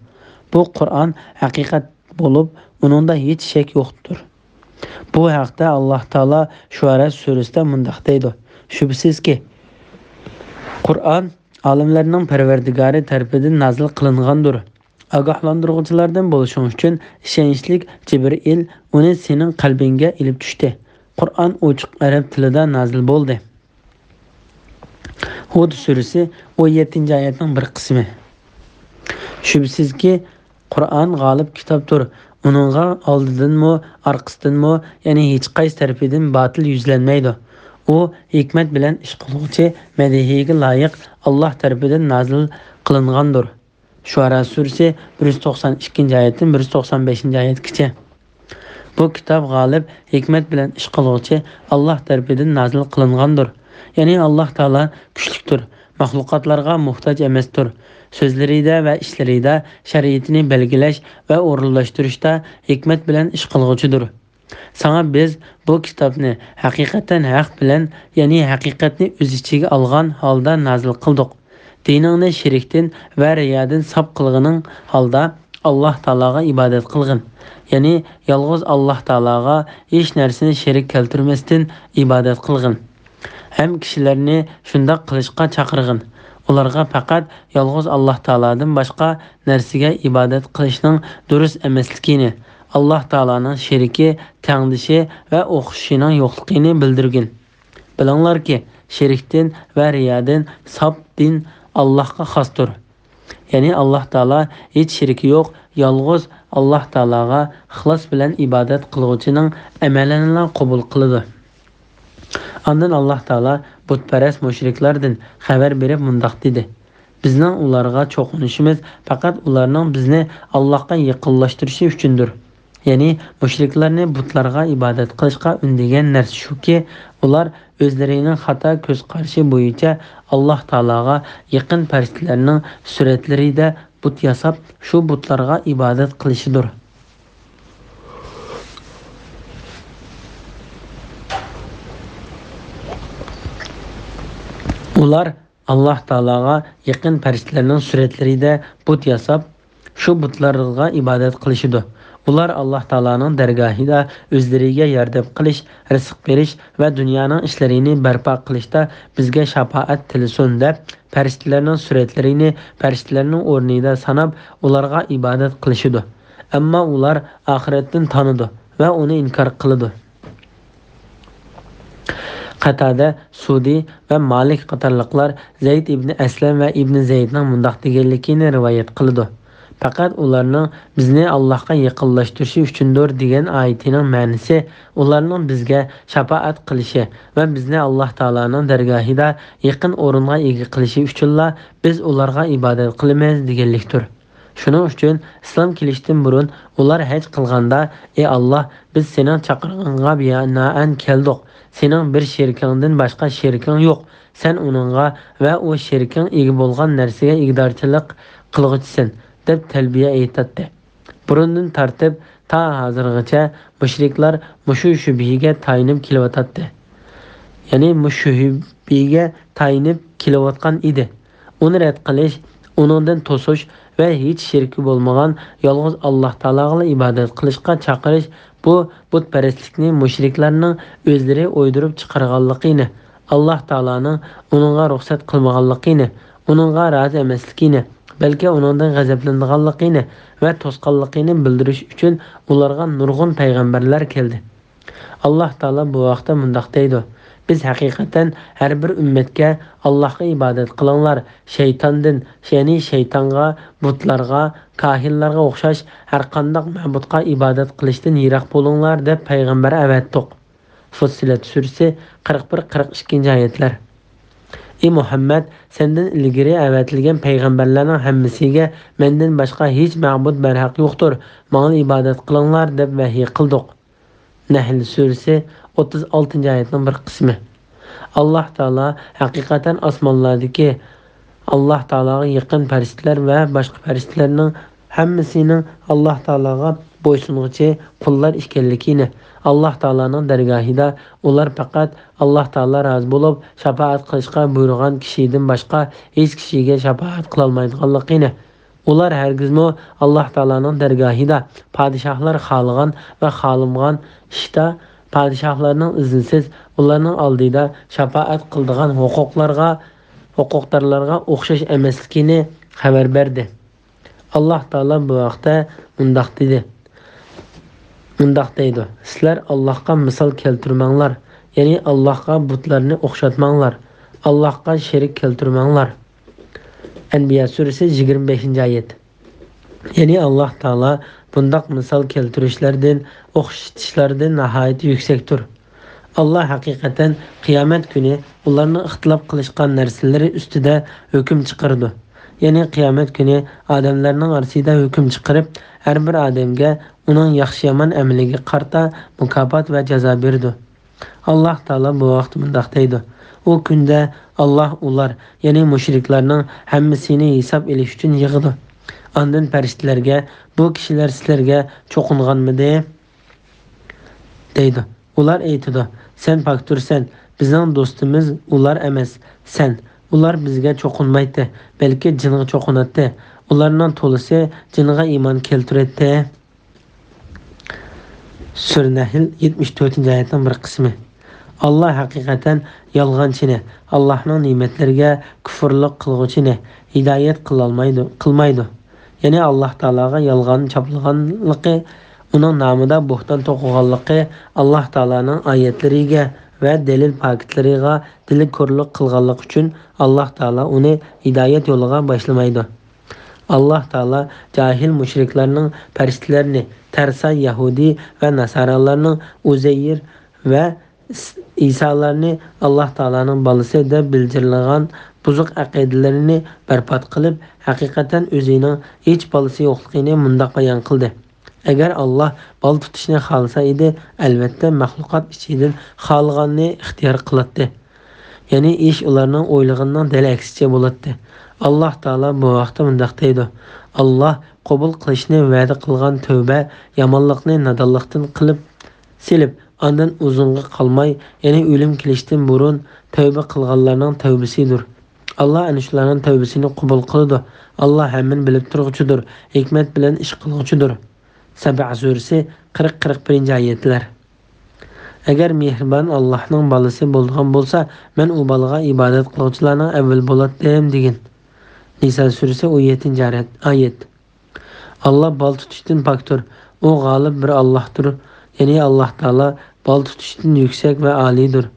بۇ قۇرئان ھەقىقەت بولۇپ، ئۇنىڭدا ھېچ شەك يوقتۇر. بۇ ھەقتە ئاللاھ تائالا شۇئەرا سۈرىسىدە مۇنداق دەيدۇ: شۈبھىسىزكى، قۇرئان ئالەملەرنىڭ پەرۋەردىگارى تەرىپىدىن نازىل قىلىنغاندۇر. ئاگاھلاندۇرغۇچىلاردىن بولۇشۇڭ ئۈچۈن ئىشەنچلىك جىبرىئىل ئۇنى سېنىڭ قەلبىڭگە ئېلىپ چۈشتى. قۇرئان ئوچۇق ئەرەب تىلىدا نازىل بولدى. ھۇد سۈرىسى، ئون يەتتىنچى ئايەتنىڭ بىر قىسمى. شۈبھىسىزكى، قۇرئان غالىب كىتابتۇر. ئۇنىڭغا ئالدىدىنمۇ، ئارقىسىدىنمۇ، يەنى ھېچقايسى تەرىپىدىن باتىل يۈزلەنمەيدۇ. ئۇ ھېكمەت بىلەن ئىش قىلغۇچى، مەدھىيىگە لايىق، ئاللاھ تەرىپىدىن نازىل قىلىنغاندۇر. شۇئەرا سۈرىسى، بىر يۈز توقسان ئىككىنچى ئايەتتىن بىر يۈز توقسان بەشىنچى ئايەتكىچە. بۇ كىتاب غالىب، ھېكمەت بىلەن ئىش قىلغۇچى، ئاللاھ تەرىپىدىن نازىل قىلىنغاندۇر. يەنى ئاللاھ تائالا كۈچلۈكتۇر، مەخلۇقاتلارغا موھتاج ئەمەستۇر. سۆزلىرىدە ۋە ئىشلىرىدە شەرىئىتىنى بەلگىلەش ۋە ئورۇنلاشتۇرۇشتا ھېكمەت بىلەن ئىش قىلغۇچىدۇر. ساڭا بىز بۇ كىتابنى ھەقىقەتەن ھەق بىلەن، يەنى ھەقىقەتنى ئۆز ئىچىگە ئالغان ھالدا نازىل قىلدۇق. دىنىڭنى شېرىكتىن ۋە رىيادىن ساپ قىلغىنىڭ ھالدا ئاللاھ تائالاغا ئىبادەت قىلغىن. يەنى يالغۇز ئاللاھ تائالاغا ھېچ نەرسىنى شېرىك كەلتۈرمەستىن ئىبادەت قىلغىن. ھەم كىشىلەرنى شۇنداق قىلىشقا چاقىرغىن. ئۇلارغا پەقەت يالغۇز ئاللاھ تائالادىن باشقا نەرسىگە ئىبادەت قىلىشنىڭ دۇرۇس ئەمەسلىكىنى، ئاللاھ تائالانىڭ شېرىكى، تەڭدىشى ۋە ئوخشىشىنىڭ يوقلۇقىنى بىلدۈرگىن. بىلىڭلاركى، شېرىكتىن ۋە رىيادىن ساپ دىن ئاللاھقا خاستۇر. يەنى ئاللاھ تائالا ھېچ شېرىكى يوق، يالغۇز ئاللاھ تائالاغا ئىخلاس بىلەن ئىبادەت قىلغۇچىنىڭ ئەمەلىنىلا قوبۇل قىلىدۇ. ئاندىن ئاللاھ تائالا بۇتپەرەس مۇشرىكلاردىن خەۋەر بېرىپ مۇنداق دېدى: بىزنىڭ ئۇلارغا چوقۇنۇشىمىز پەقەت ئۇلارنىڭ بىزنى ئاللاھقا يېقىنلاشتۇرۇشى ئۈچۈندۇر. يەنى مۇشرىكلارنى بۇتلارغا ئىبادەت قىلىشقا ئۈندىگەن نەرسە شۇكى، ئۇلار ئۆزلىرىنىڭ خاتا كۆز قارىشى بويىچە ئاللاھ تائالاغا يېقىن پەرىشتىلەرنىڭ سۈرەتلىرىدە بۇت ياساپ، شۇ بۇتلارغا ئىبادەت قىلىشىدۇر. ئۇلار ئاللاھ تائالاغا يېقىن پەرىشتىلەرنىڭ سۈرەتلىرىدە بۇت ياساپ، شۇ بۇتلارغا ئىبادەت قىلىشىدۇ. ئۇلار ئاللاھ تائالانىڭ دەرگاھىدا ئۆزلىرىگە ياردەم قىلىش، رىزىق بېرىش ۋە دۇنيانىڭ ئىشلىرىنى بەرپا قىلىشتا بىزگە شاپائەت تىلىسۇن دەپ، پەرىشتىلەرنىڭ سۈرەتلىرىنى پەرىشتىلەرنىڭ ئورنىدا ساناپ، ئۇلارغا ئىبادەت قىلىشىدۇ. ئەمما ئۇلار ئاخىرەتتىن تانىدۇ ۋە ئۇنى ئىنكار قىلىدۇ. قاتادە، سۇدى ۋە مالىك قاتارلىقلار زەيد ئىبنى ئەسلەم ۋە ئىبنى زەيدنىڭ مۇنداق دېگەنلىكىنى رىۋايەت قىلىدۇ: پەقەت ئۇلارنىڭ بىزنى ئاللاھقا يېقىنلاشتۇرۇشى ئۈچۈندۇر دېگەن ئايىتىنىڭ مەنىسى ئۇلارنىڭ بىزگە شاپائەت قىلىشى ۋە بىزنى ئاللاھ تائالانىڭ دەرگاھىدا يېقىن ئورۇنغا ئىگە قىلىشى ئۈچۈنلا بىز ئۇلارغا ئىبادەت قىلىمىز دېگەنلىكتۇر. شۇنىڭ ئۈچۈن ئىسلام كېلىشتىن بۇرۇن ئۇلار ھەج قىلغاندا، ئى ئاللاھ، بىز سېنىڭ چاقىرىقىڭغا بىنائەن كەلدۇق، سېنىڭ بىر شېرىكىڭدىن باشقا شېرىكىڭ يوق، سەن ئۇنىڭغا ۋە ئۇ شېرىكىڭ ئىگە بولغان نەرسىگە ئىگىدارچىلىق قىلغۇچىسەن، دەپ تەلبىيە ئېيتاتتى. بۇرۇندىن تارتىپ تا ھازىرغىچە مۇشرىكلار مۇشۇ شۈبھىگە تايىنىپ كېلىۋاتاتتى. يەنى مۇشۇ شۈبھىگە تايىنىپ كېلىۋاتقان ئىدى. ئۇنى رەت قىلىش، ئۇنىڭدىن توسۇش ۋە ھېچ شېرىكى بولمىغان يالغۇز ئاللاھ تائالاغىلا ئىبادەت قىلىشقا چاقىرىش، بۇ بۇتپەرەسلىكنى مۇشرىكلارنىڭ ئۆزلىرى ئويدۇرۇپ چىقارغانلىقىنى، ئاللاھ تائالانىڭ ئۇنىڭغا رۇخسەت قىلمىغانلىقىنى، ئۇنىڭغا رازى ئەمەسلىكىنى، بەلكى ئۇنىڭدىن غەزەپلىنىدىغانلىقىنى ۋە توسقانلىقىنى بىلدۈرۈش ئۈچۈن ئۇلارغا نۇرغۇن پەيغەمبەرلەر كەلدى. ئاللاھ تائالا بۇ ھەقتە مۇنداق دەيدۇ: بىز ھەقىقەتەن ھەر بىر ئۈممەتكە، ئاللاھقا ئىبادەت قىلىڭلار، شەيتاندىن، يەنى شەيتانغا، بۇتلارغا، كاھىنلارغا ئوخشاش ھەرقانداق مەبۇدقا ئىبادەت قىلىشتىن يىراق بولۇڭلار دەپ پەيغەمبەر ئەۋەتتۇق. فۇسسىلەت سۈرىسى قىرىق بىر، قىرىق ئىككىنچى ئايەتلەر. ئى مۇھەممەد، سەندىن ئىلگىرى ئەۋەتىلگەن پەيغەمبەرلەرنىڭ ھەممىسىگە مەندىن باشقا ھېچ مەبۇد بەرھەق يوقتۇر، ماڭىلا ئىبادەت قىلىڭلار دەپ ۋەھىي قىلدۇق. نەھل سۈرىسى ئوتتۇز ئالتىنچى ئايەتنىڭ بىر قىسمى. ئاللاھ تائالا ھەقىقەتەن ئاسمانلاردىكى ئاللاھ تائالاغا يېقىن پەرىشتىلەر ۋە باشقا پەرىشتىلەرنىڭ ھەممىسىنىڭ ئاللاھ تائالاغا بويسۇنغۇچى قۇللار ئىكەنلىكىنى، ئاللاھ تائالانىڭ دەرگاھىدا ئۇلار پەقەت ئاللاھ تائالا رازى بولۇپ شاپائەت قىلىشقا بۇيرۇغان كىشىدىن باشقا ھېچ كىشىگە شاپائەت قىلالمايدىغانلىقىنى، ئۇلار ھەرگىزمۇ ئاللاھ تائالانىڭ دەرگاھىدا پادىشاھلار خالىغان ۋە خالىمىغان ئىشتا پادىشاھلارنىڭ ئىزنىسىز ئۇلارنىڭ ئالدىدا شاپائەت قىلىدىغان ھوقۇقلارغا، ھوقۇقدارلارغا ئوخشاش ئەمەسلىكىنى خەۋەر بەردى. ئاللاھ تائالا بۇ ھەقتە مۇنداق دېدى، مۇنداق دەيدۇ: سىلەر ئاللاھقا مىسال كەلتۈرمەڭلار، يەنى ئاللاھقا بۇتلارنى ئوخشاتماڭلار، ئاللاھقا شېرىك كەلتۈرمەڭلار. ئەنبىيا سۈرىسى، يىگىرمە بەشىنچى ئايەت. يەنى ئاللاھ تائالا بۇنداق مىسال كەلتۈرۈشلەردىن، ئوخشىتىشلاردىن ناھايىتى يۈكسەكتۇر. ئاللاھ ھەقىقەتەن قىيامەت كۈنى ئۇلارنىڭ ئىختىلاپ قىلىشقان نەرسىلىرى ئۈستىدە ھۆكۈم چىقىرىدۇ. يەنى قىيامەت كۈنى ئادەملەرنىڭ ئارىسىدا ھۆكۈم چىقىرىپ، ھەر بىر ئادەمگە ئۇنىڭ ياخشى-يامان ئەمىلىگە قارىتا مۇكاپات ۋە جازا بېرىدۇ. ئاللاھ تائالا بۇ ھەقتە مۇنداق دەيدۇ: ئۇ كۈندە ئاللاھ ئۇلار، يەنى مۇشرىكلارنىڭ ھەممىسىنى ھېساب ئېلىش ئۈچۈن يىغىدۇ. ئاندىن پەرىشتىلەرگە: بۇ كىشىلەر سىلەرگە چوقۇنغانمىدى؟ دەيدۇ. ئۇلار ئېيتىدۇ: سەن پاكتۇرسەن، بىزنىڭ دوستىمىز ئۇلار ئەمەس، سەن. ئۇلار بىزگە چوقۇنمايتتى، بەلكى جىنغا چوقۇناتتى. ئۇلارنىڭ تولىسى جىنغا ئىمان كەلتۈرەتتى. سۈرە نەھل، يەتمىش تۆتىنچى ئايەتنىڭ بىر قىسمى. ئاللاھ ھەقىقەتەن يالغانچىنى، ئاللاھنىڭ نېمەتلىرىگە كۇفۇرلۇق قىلغۇچىنى ھىدايەت قىلالمايدۇ، قىلمايدۇ. يەنى ئاللاھ تائالاغا يالغان چاپلىغانلىقى، ئۇنىڭ نامىدا بوھتان توقۇغانلىقى، ئاللاھ تائالانىڭ ئايەتلىرىگە ۋە دەلىل پاكىتلىرىغا دىلى كورلۇق قىلغانلىقى ئۈچۈن ئاللاھ تائالا ئۇنى ھىدايەت يولىغا باشلىمايدۇ. ئاللاھ تائالا جاھىل مۇشرىكلارنىڭ پەرىشتىلەرنى، تەرسا يەھۇدىي ۋە ناسارالارنىڭ ئۇزەير ۋە ئىسالارنى ئاللاھ تائالانىڭ بالىسى دەپ بىلجىرلىغان بۇزۇق ئەقىدىلىرىنى بەربات قىلىپ، ھەقىقەتەن ئۆزىنىڭ ھېچ بالىسى يوقلۇقىنى مۇنداق بايان قىلدى: ئەگەر ئاللاھ بالا تۇتۇشنى خالىسا ئىدى، ئەلۋەتتە مەخلۇقات ئىچىدىن خالىغاننى ئىختىيار قىلاتتى. يەنى ئىش ئۇلارنىڭ ئويلىغىنىنىڭ دەل ئەكسىچە بولاتتى. ئاللاھ تائالا بۇ ھەقتە مۇنداق دەيدۇ: ئاللاھ قوبۇل قىلىشنى ۋەدە قىلغان تەۋبە يامانلىقنى نادانلىقتىن قىلىپ سېلىپ، ئاندىن ئۇزۇنغا قالماي، يەنى ئۆلۈم كېلىشتىن بۇرۇن تەۋبە قىلغانلارنىڭ تەۋبىسىدۇر. ئاللاھ ئەنە شۇلارنىڭ تەۋبىسىنى قوبۇل قىلىدۇ. ئاللاھ ھەممىنى بىلىپ تۇرغۇچىدۇر، ھېكمەت بىلەن ئىش قىلغۇچىدۇر. سەبە سۈرىسى، قىرىق، قىرىق بىرىنچى ئايەتلەر. ئەگەر مېھرىبان ئاللاھنىڭ بالىسى بولىدىغان بولسا، مەن ئۇ بالىغا ئىبادەت قىلغۇچىلارنىڭ ئەۋۋىلى بولاتتىم، دېگىن. نىسا سۈرىسى، ئون يەتتىنچى ئايەت. ئاللاھ بالا تۇتۇشتىن پاكتۇر. ئۇ غالىب بىر ئاللاھتۇر. يەنى ئاللاھ تائالا بالا تۇتۇشتىن يۈكسەك ۋە ئالىيدۇر.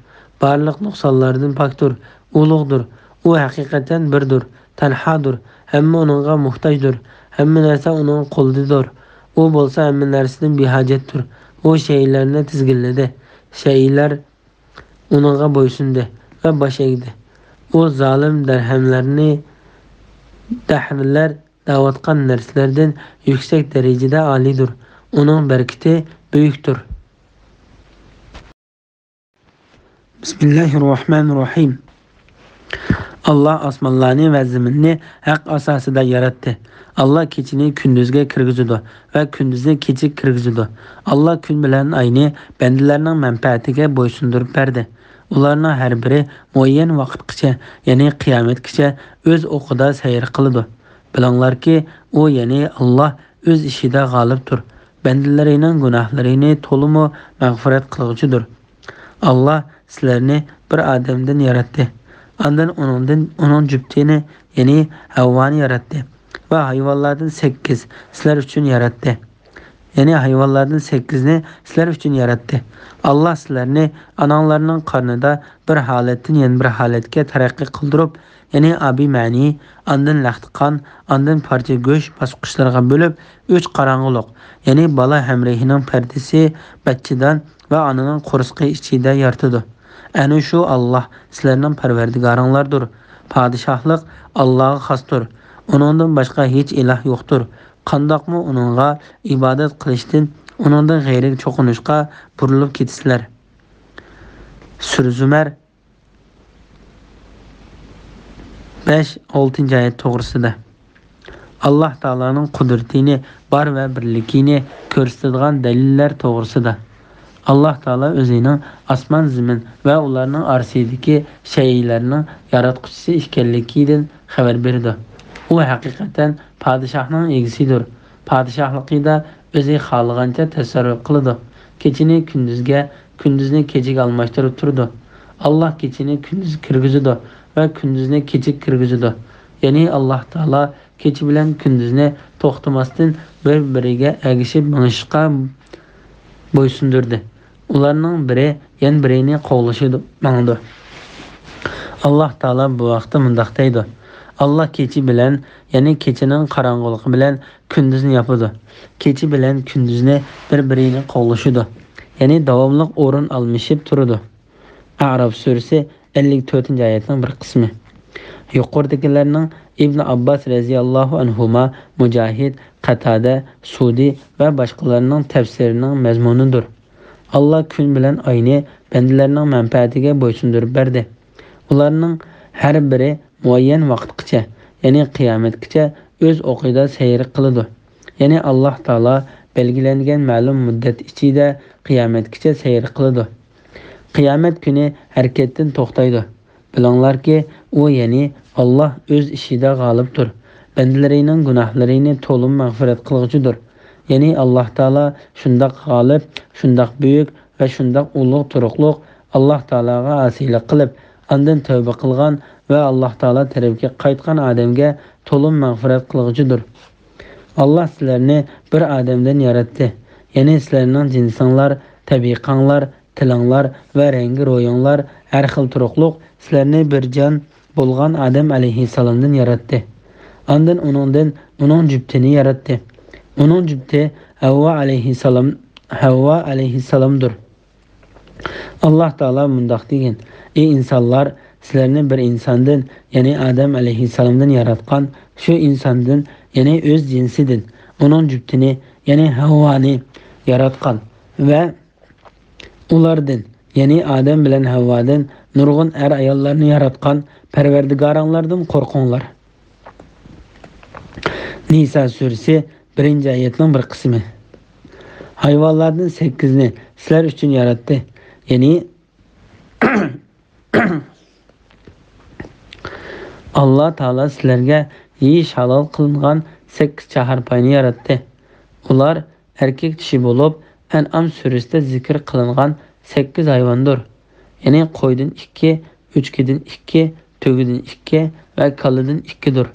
بارلىق نۇقسانلاردىن پاكتۇر. ئۇلۇغدۇر. ئۇ ھەقىقەتەن بىردۇر، تەنھادۇر. ھەممە ئۇنىڭغا موھتاجدۇر. ھەممە نەرسە ئۇنىڭ قولىدىدۇر. ئۇ بولسا ھەممە نەرسىدىن بىھاجەتتۇر. ئۇ شەيئىلەرنى تىزگىنلىدى. شەيئىلەر ئۇنىڭغا بويسۇندى ۋە باش ئەگدى. ئۇ زالىم دەرھەملەرنى، دەھرىلەر دەۋاتقان نەرسىلەردىن يۈكسەك دەرىجىدە ئالىيدۇر. ئۇنىڭ بەرىكىتى بۈيۈكتۇر. بىسمىللاھىررەھمانىررەھىم. ئاللاھ ئاسمانلارنى ۋە زېمىننى ھەق ئاساسىدا ياراتتى. ئاللاھ كېچىنى كۈندۈزگە كىرگۈزىدۇ ۋە كۈندۈزنى كېچىگە كىرگۈزىدۇ. ئاللاھ كۈن بىلەن ئاينى بەندىلەرنىڭ مەنپەئەتىگە بويسۇندۇرۇپ بەردى. ئۇلارنىڭ ھەر بىرى مۇئەييەن ۋاقىتقىچە، يەنى قىيامەتكىچە ئۆز ئوقىدا سەير قىلىدۇ. بىلىڭلاركى، ئۇ، يەنى ئاللاھ ئۆز ئىشىدا غالىبتۇر. بەندىلىرىنىڭ گۇناھلىرىنى تولىمۇ مەغپىرەت قىلغۇچىدۇر. ئاللاھ سىلەرنى بىر ئادەمدىن ياراتتى. ئاندىن ئۇنىڭدىن ئۇنىڭ جۈپتىنى، يەنى ھەۋۋانى ياراتتى. ۋە ھايۋانلاردىن سەككىز سىلەر ئۈچۈن ياراتتى. يەنى ھايۋانلاردىن سەككىزنى سىلەر ئۈچۈن ياراتتى. ئاللاھ سىلەرنى ئاناڭلارنىڭ قارنىدا بىر ھالەتتىن يەنە بىر ھالەتكە تەرەققىي قىلدۇرۇپ، يەنى ئابى مەنى، ئاندىن لەختە قان، ئاندىن پارچە گۆش باسقۇچلارغا بۆلۈپ، ئۈچ قاراڭغۇلۇق، يەنى بالا ھەمرىيىنىڭ پەردىسى، بەچچىدان ۋە ئانىنىڭ قورسىقى ئىچىدە يارىتىدۇ. ئەنە شۇ ئاللاھ سىلەرنىڭ پەرۋەردىگارىڭلاردۇر. پادىشاھلىق ئاللاھقا خاستۇر. ئۇنىڭدىن باشقا ھېچ ئىلاھ يوقتۇر. قانداقمۇ ئۇنىڭغا ئىبادەت قىلىشتىن، ئۇنىڭدىن غەيرىگە چوقۇنۇشقا بۇرۇلۇپ كېتىسىلەر؟ سۈرە زۇمەر، بەش، ئالتىنچى ئايەت توغرىسىدا. ئاللاھ تائالانىڭ قۇدرىتىنى، بار ۋە بىرلىكىنى كۆرسىتىدىغان دەلىللەر توغرىسىدا. ئاللاھ تائالا ئۆزىنىڭ ئاسمان، زېمىن ۋە ئۇلارنىڭ ئارىسىدىكى شەيئىلەرنىڭ ياراتقۇچىسى ئىكەنلىكىدىن خەۋەر بېرىدۇ. ئۇ ھەقىقەتەن پادىشاھنىڭ ئىگىسىدۇر. پادىشاھلىقىدا ئۆزى خالىغانچە تەسەررۇپ قىلىدۇ. كېچىنى كۈندۈزگە، كۈندۈزنى كېچىگە ئالماشتۇرۇپ تۇرىدۇ. ئاللاھ كېچىنى كۈندۈزگە كىرگۈزىدۇ ۋە كۈندۈزنى كېچىگە كىرگۈزىدۇ. يەنى ئاللاھ تائالا كېچە بىلەن كۈندۈزنى توختىماستىن بىر-بىرىگە ئەگىشىپ مېڭىشقا بويسۇندۇردى. ئۇلارنىڭ بىرى يەنە بىرىنى قوغلىشىدۇ، ماڭىدۇ. ئاللاھ تائالا بۇ ھەقتە مۇنداق دەيدۇ: ئاللاھ كېچە بىلەن، يەنى كېچىنىڭ قاراڭغۇلۇقى بىلەن كۈندۈزنى ياپىدۇ. كېچە بىلەن كۈندۈزنى بىر-بىرىنى قوغلىشىدۇ. يەنى داۋاملىق ئورۇن ئالمىشىپ تۇرىدۇ. ئەئراف سۈرىسى، ئەللىك تۆتىنچى ئايەتنىڭ بىر قىسمى. يۇقىرىدىكىلەرنىڭ ئىبن ئابباس رەزىياللاھۇ ئەنھۇما، مۇجاھىد، قەتادە، سۇدى ۋە باشقىلارنىڭ تەپسىرىنىڭ مەزمۇنىدۇر. ئاللاھ كۈن بىلەن ئاينى بەندىلەرنىڭ مەنپەئەتىگە بويسۇندۇرۇپ بەردى. ئۇلارنىڭ ھەر بىرى مۇئەييەن ۋاقىتقىچە، يەنى قىيامەتكىچە ئۆز ئوقىدا سەير قىلىدۇ. يەنى ئاللاھ تائالا بەلگىلەنگەن مەلۇم مۇددەت ئىچىدە قىيامەتكىچە سەير قىلىدۇ. قىيامەت كۈنى ھەرىكەتتىن توختايدۇ. بىلىڭلاركى، ئۇ، يەنى ئاللاھ ئۆز ئىشىدا غالىبتۇر. بەندىلىرىنىڭ گۇناھلىرىنى تولىمۇ مەغپىرەت قىلغۇچىدۇر. يەنى ئاللاھ تائالا شۇنداق غالىب، شۇنداق بۈيۈك ۋە شۇنداق ئۇلۇغ تۇرۇقلۇق. ئاللاھ تائالاغا ئاسىيلىق قىلىپ، ئاندىن تەۋبە قىلغان ۋە ئاللاھ تائالا تەرەپكە قايتقان ئادەمگە تولىمۇ مەغپىرەت قىلغۇچىدۇر. ئاللاھ سىلەرنى بىر ئادەمدىن ياراتتى. يەنى سىلەرنىڭ جىنسىڭلار، تەبىقەڭلار، تىلىڭلار ۋە رەڭگى روھىڭلار ھەر خىل تۇرۇقلۇق سىلەرنى بىر جان بولغان ئادەم ئەلەيھىسسالامدىن ياراتتى. ئاندىن ئۇنىڭدىن ئۇنىڭ جۈپتىنى ياراتتى. ئۇنىڭ جۈپتى ھەۋۋا ئەلەيھىسسالام، ھەۋۋا ئەلەيھىسسالامدۇر. ئاللاھ تائالا مۇنداق دېگەن: ئى ئىنسانلار، سىلەرنى بىر ئىنساندىن، يەنى ئادەم ئەلەيھىسسالامدىن ياراتقان. شۇ ئىنساندىن، يەنى ئۆز جىنسىدىن، ئۇنىڭ جۈپتىنى، يەنى ھەۋۋانى ياراتقان ۋە ئۇلاردىن، يەنى ئادەم بىلەن ھەۋۋادىن نۇرغۇن ئەر-ئاياللارنى ياراتقان پەرۋەردىگارىڭلاردىن قورقۇڭلار. نىسا سۈرىسى، بىرىنچى ئايەتنىڭ بىر قىسمى. ھايۋانلاردىن سەككىزنى سىلەر ئۈچۈن ياراتتى. يەنى، ئاللا تائالا سىلەرگە يېيىش ھالال قىلىنغان سەككىز چاھارپاينى ياراتتى. ئۇلار ئەركەك چىشى بولۇپ، ئەنئام سۈرىسىدە زىكىر قىلىنغان سەككىز ھايۋاندۇر. يەنى قويدىن ئىككى، ئۆچكىدىن ئىككى، تۆگىدىن ئىككى ۋە كالىدىن ئىككىدۇر.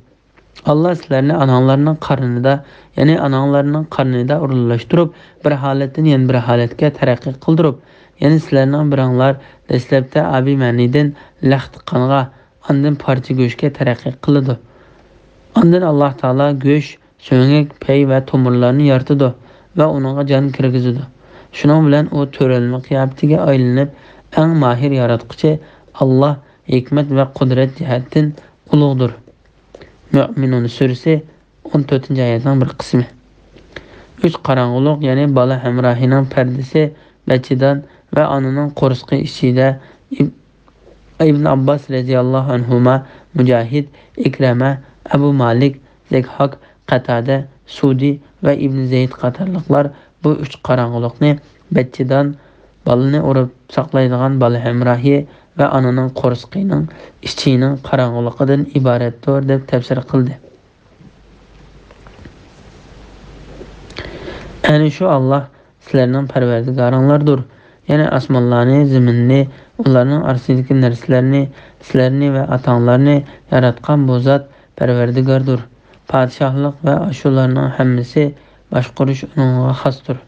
ئاللا سىلەرنى ئاناڭلارنىڭ قارنىدا، يەنى ئاناڭلارنىڭ قارنىدا ئورۇنلاشتۇرۇپ، بىر ھالەتتىن يەنە بىر ھالەتكە تەرەققىي قىلدۇرۇپ، يەنى سىلەرنىڭ بىرىڭلار دەسلەپتە ئابىمەنىدىن لەختە قانغا، ئاندىن پارچە گۆشكە تەرەققىي قىلىدۇ. ئاندىن ئاللا تائالا گۆش، سۆڭەك، پەي ۋە تومۇرلارنى يارىتىدۇ ۋە ئۇنىڭغا جان كىرگۈزىدۇ. شۇنىڭ بىلەن ئۇ تۆرەلمە قىياپىتىگە ئايلىنىپ، ئەڭ ماھىر ياراتقۇچى ئاللا ھېكمەت ۋە قۇدرەت جەھەتتىن ئۇلۇغدۇر. مۆمىنۇن سۈرىسى، ئون تۆتىنچى ئايەتنىڭ بىر قىسمى. ئۈچ قاراڭغۇلۇق، يەنى بالا ھەمراھىنىڭ پەردىسى، بەچچىدان ۋە ئانىنىڭ قورسىقى ئىچىدە ئىب-، ئىبن ئابباس رەزىياللاھۇ ئەنھۇما، مۇجاھىد، ئىكرەمە، ئەبۇ مالىك، زەكھاك، قەتادە، سۇدى ۋە ئىبن زەيد قاتارلىقلار بۇ ئۈچ قاراڭغۇلۇقنى بەچچىدان، بالىنى ئۇرۇپ ساقلايدىغان بالا ھەمراھى ۋە ئانىنىڭ قورسىقىنىڭ ئىچىنىڭ قاراڭغۇلۇقىدىن ئىبارەتتۇر، دەپ تەپسىر قىلدى. ئەنە شۇ ئاللا سىلەرنىڭ پەرۋەردىگارىڭلاردۇر. يەنى ئاسمانلارنى، زېمىننى، ئۇلارنىڭ ئارىسىدىكى نەرسىلەرنى، سىلەرنى ۋە ئاتاڭلارنى ياراتقان بۇ زات پەرۋەردىگاردۇر. پادىشاھلىق ۋە ئاشۇلارنىڭ ھەممىسى باشقۇرۇش ئۇنىڭغا خاستۇر.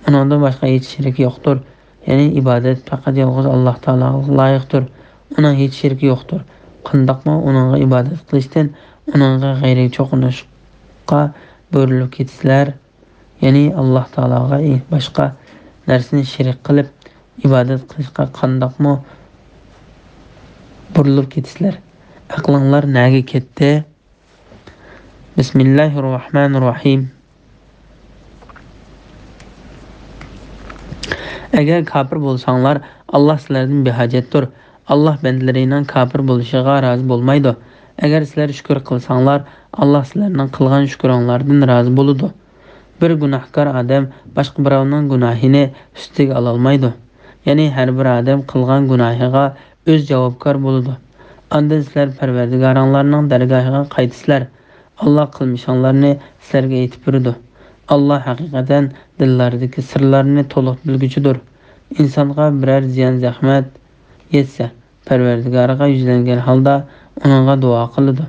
ئۇنىڭدىن باشقا ھېچ شېرىكى يوقتۇر. يەنى ئىبادەت پەقەت يالغۇز ئاللا تائالاغا لايىقتۇر. ئۇنىڭ ھېچ شېرىكى يوقتۇر. قانداقمۇ ئۇنىڭغا ئىبادەت قىلىشتىن، ئۇنىڭغا غەيرىگە چوقۇنۇشقا بۇيرۇلۇپ كېتىسىلەر؟ يەنى ئاللا تائالاغا باشقا نەرسىنى شېرىك قىلىپ، ئىبادەت قىلىشقا قانداقمۇ بۇرۇلۇپ كېتىسىلەر؟ ئەقلىڭلار نەگە كەتتى؟ بىسمىللاھىررەھمانىررەھىم. ئەگەر كاپىر بولساڭلار، ئاللا سىلەردىن بىھاجەتتۇر. ئاللا بەندىلىرىنىڭ كاپىر بولۇشىغا رازى بولمايدۇ. ئەگەر سىلەر شۈكۈر قىلساڭلار، ئاللا سىلەرنىڭ قىلغان شۈكرۈڭلاردىن رازى بولىدۇ. بىر گۇناھكار ئادەم باشقا بىراۋنىڭ گۇناھىنى ئۈستىگە ئالالمايدۇ. يەنى ھەر بىر ئادەم قىلغان گۇناھىغا ئۆزى جاۋابكار بولىدۇ. ئاندىن سىلەر پەرۋەردىگارىڭلارنىڭ دەرگاھىغا قايتىسىلەر. ئاللا قىلمىشىڭلارنى سىلەرگە ئېيتىپ بېرىدۇ. ئاللا ھەقىقەتەن دىللاردىكى سىرلارنى تولۇق بىلگۈچىدۇر. ئىنسانغا بىرەر زىيان-زەخمەت يەتسە، پەرۋەردىگارىغا يۈزلەنگەن ھالدا ئۇنىڭغا دۇئا قىلىدۇ.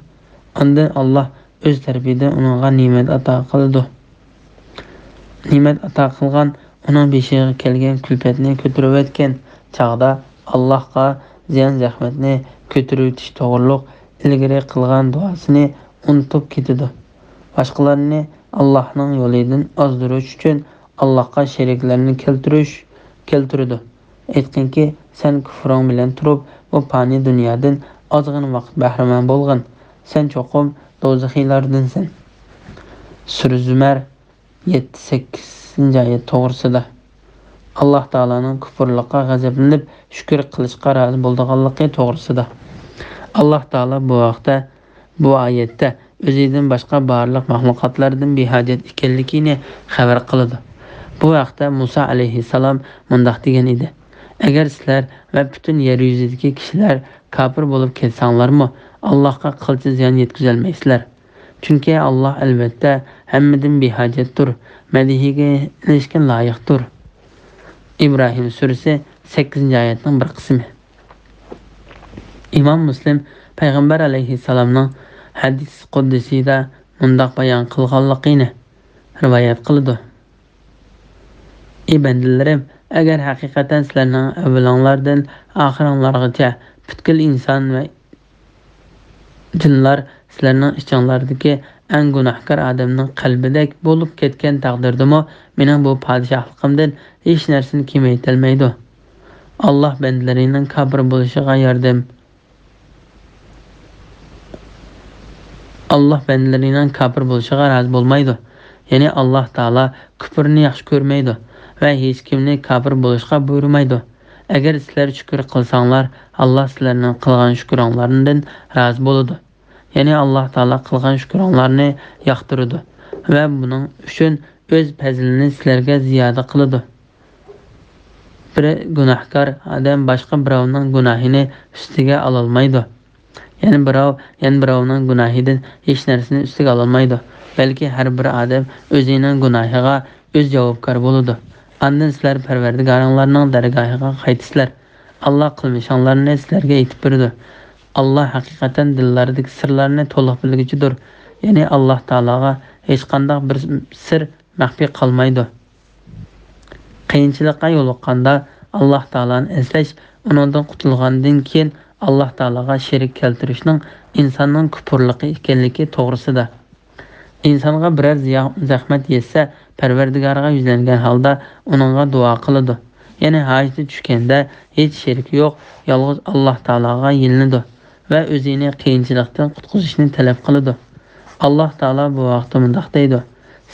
ئاندىن ئاللا ئۆز تەرىپىدىن ئۇنىڭغا نېمەت ئاتا قىلىدۇ. نېمەت ئاتا قىلغان، ئۇنىڭ بېشىغا كەلگەن كۈلپەتنى كۆتۈرۈۋەتكەن چاغدا ئاللاھقا زىيان-زەخمەتنى كۆتۈرۈۋېتىش توغرۇلۇق ئىلگىرى قىلغان دۇئاسىنى ئۇنتۇپ كېتىدۇ. باشقىلارنى ئاللاھنىڭ يولىدىن ئازدۇرۇش ئۈچۈن ئاللاھقا شېرىكلەرنى كەلتۈرۈش، كەلتۈرىدۇ. ئېيتقىنكى، سەن كۇفرۇڭ بىلەن تۇرۇپ، بۇ پانىي دۇنيادىن ئازغىنە ۋاقىت بەھرىمەن بولغىن. سەن چوقۇم دوزىخىيلاردىنسەن. سۈرە زۈمەر، يەتتە، سەككىزىنچى ئايەت توغرىسىدا. ئاللاھ تائالانىڭ كۇفۇرلۇققا غەزەپلىنىپ، شۈكۈر قىلىشقا رازى بولىدىغانلىقى توغرىسىدا. ئاللاھ تائالا بۇ ھەقتە، بۇ ئايەتتە ئۆزىدىن باشقا بارلىق مەخلۇقاتلاردىن بىھاجەت ئىكەنلىكىنى خەۋەر قىلىدۇ. بۇ ھەقتە مۇسا ئەلەيھىسسالام مۇنداق دېگەن ئىدى: ئەگەر سىلەر ۋە پۈتۈن يەر يۈزىدىكى كىشىلەر كاپىر بولۇپ كەتسەڭلارمۇ، ئاللاھقا قىلچە زىيان يەتكۈزەلمەيسىلەر. چۈنكى ئاللاھ ئەلۋەتتە ھەممىدىن بىھاجەتتۇر، مەدھىيگە ئېلىشكە لايىقتۇر. ئىبراھىم سۈرىسى، سەككىزىنچى ئايەتنىڭ بىر قىسمى. ئىمام مۇسلىم پەيغەمبەر ئەلەيھىسسالامنىڭ ھەدىس قۇدسىيدا مۇنداق بايان قىلغانلىقىنى رىۋايەت قىلىدۇ. ئى بەندىلىرىم، ئەگەر ھەقىقەتەن سىلەرنىڭ ئەۋۋىلىڭلاردىن ئاخىرىڭلارغىچە پۈتكۈل ئىنسان ۋە جىنلار سىلەرنىڭ ئىچىڭلاردىكى ئەڭ گۇناھكار ئادەمنىڭ قەلبىدەك بولۇپ كەتكەن تەقدىردىمۇ، مېنىڭ بۇ پادىشاھلىقىمدىن ھېچ نەرسىنى كېمەيتەلمەيدۇ. ئاللاھ بەندىلىرىنىڭ كاپىر بولۇشىغا ياردەم، ئاللاھ بەندىلىرىنىڭ كاپىر بولۇشىغا رازى بولمايدۇ. يەنى ئاللاھ تائالا كۇپۇرنى ياخشى كۆرمەيدۇ ۋە ھېچكىمنى كاپىر بولۇشقا بۇيرۇمايدۇ. ئەگەر سىلەر شۈكۈر قىلساڭلار، ئاللاھ سىلەرنىڭ قىلغان شۈكرۈڭلاردىن رازى بولىدۇ. يەنى ئاللاھ تائالا قىلغان شۈكرۈڭلارنى ياقتۇرىدۇ ۋە بۇنىڭ ئۈچۈن ئۆز پەزلىنى سىلەرگە زىيادە قىلىدۇ. بىر گۇناھكار ئادەم باشقا بىراۋنىڭ گۇناھىنى ئۈستىگە ئالالمايدۇ. يەنە بىراۋ يەنە بىراۋنىڭ گۇناھىدىن ھېچ نەرسىنى ئۈستىگە ئالالمايدۇ، بەلكى ھەر بىر ئادەم ئۆزىنىڭ گۇناھىغا ئۆزى جاۋابكار بولىدۇ. ئاندىن سىلەر پەرۋەردىگارىڭلارنىڭ دەرگاھىغا قايتىسىلەر. ئاللاھ قىلمىشىڭلارنى سىلەرگە ئېيتىپ بېرىدۇ. ئاللاھ ھەقىقەتەن دىللاردىكى سىرلارنى تولۇق بىلگۈچىدۇر. يەنى ئاللاھ تائالاغا ھېچقانداق بىر سىر مەخپىي قالمايدۇ. قىيىنچىلىققا يولۇققاندا ئاللاھ تائالانى ئەسلەش، ئۇنىڭدىن قۇتۇلغاندىن كېيىن ئاللاھ تائالاغا شېرىك كەلتۈرۈشنىڭ ئىنساننىڭ كۇپۇرلۇقى ئىكەنلىكى توغرىسىدا. ئىنسانغا بىرەر زىيان، زەخمەت يەتسە، پەرۋەردىگارىغا يۈزلەنگەن ھالدا ئۇنىڭغا دۇئا قىلىدۇ. يەنى ھاجىتى چۈشكەندە ھېچ شېرىكى يوق، يالغۇز ئاللاھ تائالاغا يېلىنىدۇ ۋە ئۆزىنى قىيىنچىلىقتىن قۇتقۇزۇشنى تەلەپ قىلىدۇ. ئاللاھ تائالا بۇ ھەقتە مۇنداق دەيدۇ: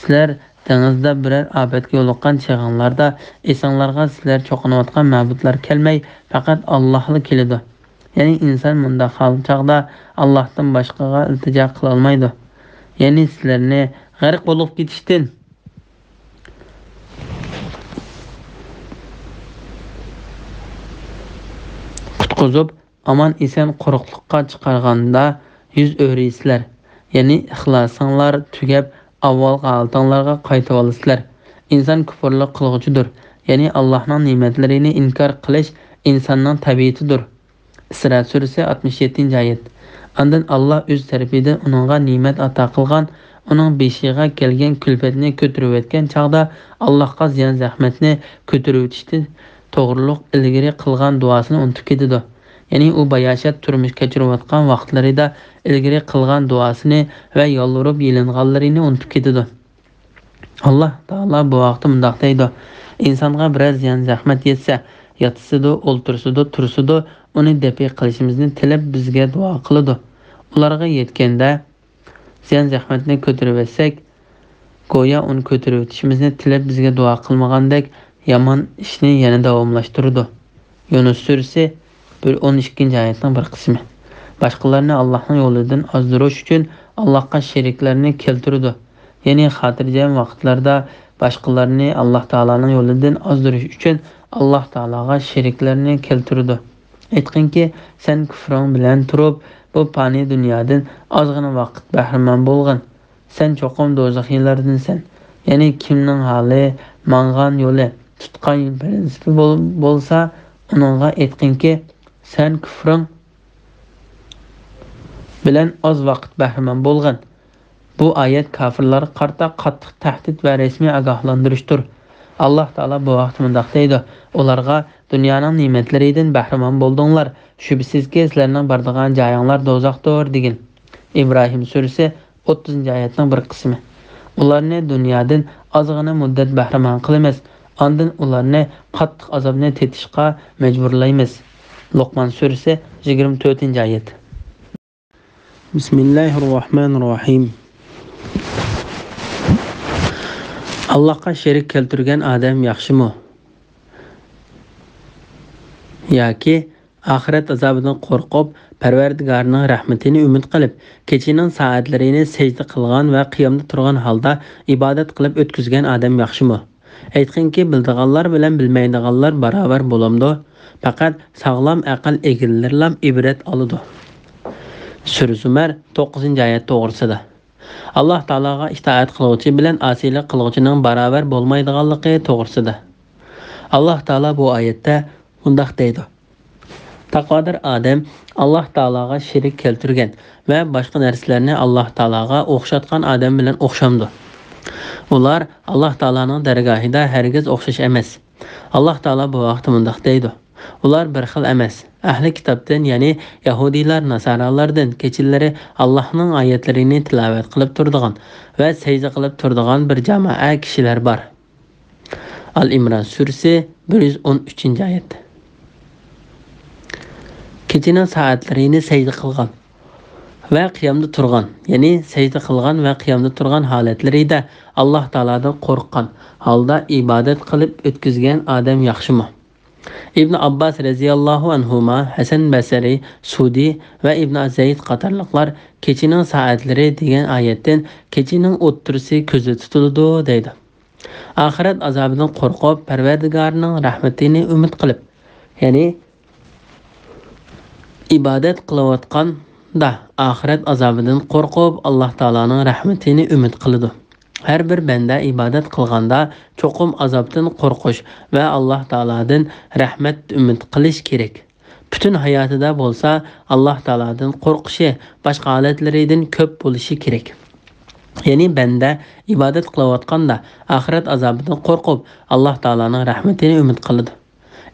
سىلەر دېڭىزدا بىرەر ئاپەتكە يولۇققان چېغىڭلاردا ئېسىڭلارغا سىلەر چوقۇنۇۋاتقان مەبۇدلار كەلمەي، پەقەت ئاللاھلا كېلىدۇ. يەنى ئىنسان مۇنداق ھال چاغدا ئاللاھتىن باشقىغا ئىلتىجا قىلالمايدۇ. يەنى سىلەرنى غەرق بولۇپ كېتىشتىن قۇتقۇزۇپ، ئامان-ئېسەن قۇرۇقلۇققا چىقارغاندا يۈز ئۆرۈيسىلەر. يەنى ئىخلاسىڭلار تۈگەپ، ئاۋۋالقى ھالىتىڭلارغا قايتىۋالىسىلەر. ئىنسان كۇپۇرلۇق قىلغۇچىدۇر. يەنى ئاللاھنىڭ نېمەتلىرىنى ئىنكار قىلىش ئىنساننىڭ تەبىئىتىدۇر. ئىسرا سۈرىسى، ئاتمىش يەتتىنچى ئايەت. ئاندىن ئاللاھ ئۆز تەرىپىدىن ئۇنىڭغا نېمەت ئاتا قىلغان، ئۇنىڭ بېشىغا كەلگەن كۈلپەتنى كۆتۈرۈۋەتكەن چاغدا ئاللاھقا زىيان-زەخمەتنى كۆتۈرۈۋېتىشتىن توغرۇلۇق ئىلگىرى قىلغان دۇئاسىنى ئۇنتۇپ كېتىدۇ. يەنى ئۇ باياشات تۇرمۇش كەچۈرۈۋاتقان ۋاقىتلىرىدا ئىلگىرى قىلغان دۇئاسىنى ۋە يالۋۇرۇپ يېلىنغانلىرىنى ئۇنتۇپ كېتىدۇ. ئاللاھ تائالا بۇ ھەقتە مۇنداق دەيدۇ: ئىنسانغا بىرەر زىيان-زەخمەت يەتسە، ياتسىدۇ، ئولتۇرسىدۇ، تۇرسىدۇ، ئۇنى دەپئى قىلىشىمىزنى تىلەپ بىزگە دۇئا قىلىدۇ. ئۇلارغا يەتكەندە، زىيان-زەخمەتنى كۆتۈرۈۋەتسەك، گويا ئۇنى كۆتۈرۈۋېتىشىمىزنى تىلەپ بىزگە دۇئا قىلمىغاندەك، يامان ئىشنى يەنە داۋاملاشتۇرىدۇ. يۇنۇس سۈرىسى، بىر، ئون ئىككىنچى ئايەتنىڭ بىر قىسمى. باشقىلارنى ئاللاھنىڭ يولىدىن ئازدۇرۇش ئۈچۈن ئاللاھقا شېرىكلەرنى كەلتۈرىدۇ. يەنى خاتىرجەم ۋاقىتلاردا باشقىلارنى ئاللاھ تائالانىڭ يولىدىن ئازدۇرۇش ئۈچۈن ئاللاھ تائالاغا شېرىكلەرنى كەلتۈرىدۇ. ئېيتقىنكى، سەن كۇفرۇڭ بىلەن تۇرۇپ، بۇ پانىي دۇنيادىن ئازغىنە ۋاقىت بەھرىمەن بولغىن. سەن چوقۇم دوزاخىيلاردىنسەن. يەنى كىمنىڭ ھالى، ماڭغان يولى، تۇتقان پىرىنسىپى بول-، بولسا، ئۇنىڭغا ئېيتقىنكى، سەن كۇفرۇڭ بىلەن ئاز ۋاقىت بەھرىمەن بولغىن. بۇ ئايەت كاپىرلارغا قارىتا قاتتىق تەھدىت ۋە رەسمىي ئاگاھلاندۇرۇشتۇر. ئاللاھ تائالا بۇ ھەقتە مۇنداق دەيدۇ: ئۇلارغا، دۇنيانىڭ نېمەتلىرىدىن بەھرىمەن بولدۇڭلار، شۈبھىسىزكى، سىلەرنىڭ بارىدىغان جايىڭلار دوزاختۇر، دېگىن. ئىبراھىم سۈرىسى، ئوتتۇزىنچى ئايەتنىڭ بىر قىسمى. ئۇلارنى دۇنيادىن ئازغىنە مۇددەت بەھرىمەن قىلىمىز، ئاندىن ئۇلارنى قاتتىق ئازابنى تېتىشقا مەجبۇرلايمىز. لوقمان سۈرىسى، يىگىرمە تۆتىنچى ئايەت. بىسمىللاھىررەھمانىررەھىم. ئاللاھقا شېرىك كەلتۈرگەن ئادەم ياخشىمۇ؟ ياكى ئاخىرەت ئازابىدىن قورقۇپ، پەرۋەردىگارىنىڭ رەھمىتىنى ئۈمىد قىلىپ، كېچىنىڭ سائەتلىرىنى سەجدە قىلغان ۋە قىيامدا تۇرغان ھالدا ئىبادەت قىلىپ ئۆتكۈزگەن ئادەم ياخشىمۇ؟ ئېيتقىنكى، بىلىدىغانلار بىلەن بىلمەيدىغانلار باراۋەر بولامدۇ؟ پەقەت ساغلام ئەقىل ئىگىلىرىلام ئىبرەت ئالىدۇ. سۈرە زۇمەر، توققۇزىنچى ئايەت توغرىسىدا. ئاللاھ تائالاغا ئىتائەت قىلغۇچى بىلەن ئاسىيلىق قىلغۇچىنىڭ باراۋەر بولمايدىغانلىقى توغرىسىدا. ئاللاھ تائالا بۇ ئايەتتە مۇنداق دەيدۇ: تەقۋادار ئادەم ئاللاھ تائالاغا شېرىك كەلتۈرگەن ۋە باشقا نەرسىلەرنى ئاللاھ تائالاغا ئوخشاتقان ئادەم بىلەن ئوخشامدۇ؟ ئۇلار ئاللاھ تائالانىڭ دەرگاھىدا ھەرگىز ئوخشاش ئەمەس. ئاللاھ تائالا بۇ ھەقتە مۇنداق دەيدۇ: ئۇلار بىر خىل ئەمەس. ئەھلى كىتابتىن، يەنى يەھۇدىيلار، ناسارالىردىن كېچىلىرى ئاللاھنىڭ ئايەتلىرىنى تىلاۋەت قىلىپ تۇرىدىغان ۋە سەجدە قىلىپ تۇرىدىغان بىر جامائە كىشىلەر بار. ئال ئىمران سۈرىسى، بىر يۈز ئون ئۈچىنچى ئايەت. كېچىنىڭ سائەتلىرىنى سەجدە قىلغان ۋە قىيامدا تۇرغان، يەنى سەجدە قىلغان ۋە قىيامدا تۇرغان ھالەتلىرىدە ئاللاھ تائالادىن قورققان ھالدا ئىبادەت قىلىپ ئۆتكۈزگەن ئادەم ياخشىمۇ؟ ئىبن ئابباس رەزىياللاھۇ ئەنھۇما، ھەسەن بەسرى، سۇدى ۋە ئىبن زەيد قاتارلىقلار كېچىنىڭ سائەتلىرى دېگەن ئايەتتىن كېچىنىڭ ئوتتۇرىسى كۆزدە تۇتۇلىدۇ دەيدۇ. ئاخىرەت ئازابىدىن قورقۇپ، پەرۋەردىگارىنىڭ رەھمىتىنى ئۈمىد قىلىپ، يەنى ئىبادەت قىلىۋاتقاندا ئاخىرەت ئازابىدىن قورقۇپ، ئاللاھ تائالانىڭ رەھمىتىنى ئۈمىد قىلىدۇ. ھەر بىر بەندە ئىبادەت قىلغاندا چوقۇم ئازابتىن قورقۇش ۋە ئاللاھ تائالادىن رەھمەت ئۈمىد قىلىش كېرەك. پۈتۈن ھاياتىدا بولسا ئاللاھ تائالادىن قورقۇشى باشقا ھالەتلىرىدىن كۆپ بولۇشى كېرەك. يەنى بەندە ئىبادەت قىلىۋاتقاندا ئاخىرەت ئازابىدىن قورقۇپ، ئاللاھ تائالانىڭ رەھمىتىنى ئۈمىد قىلىدۇ.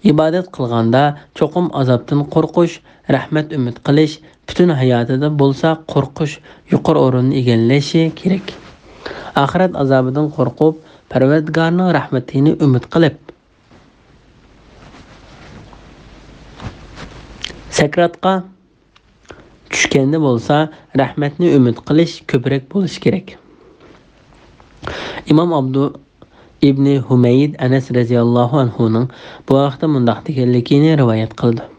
ئىبادەت قىلغاندا چوقۇم ئازابتىن قورقۇش، رەھمەت ئۈمىد قىلىش، پۈتۈن ھاياتىدا بولسا قورقۇش يۇقىرى ئورۇننى ئىگىلىشى كېرەك. ئاخىرەت ئازابىدىن قورقۇپ، پەرۋەردىگارنىڭ رەھمىتىنى ئۈمىد قىلىپ، سەكراتقا چۈشكەندە بولسا رەھمەتنى ئۈمىد قىلىش كۆپرەك بولۇشى كېرەك. ئىمام ئابدۇ ئىبنى ھۇمەيد ئەنەس رەزىياللاھۇ ئەنھۇنىڭ بۇ ھەقتە مۇنداق دېگەنلىكىنى رىۋايەت قىلىدۇ.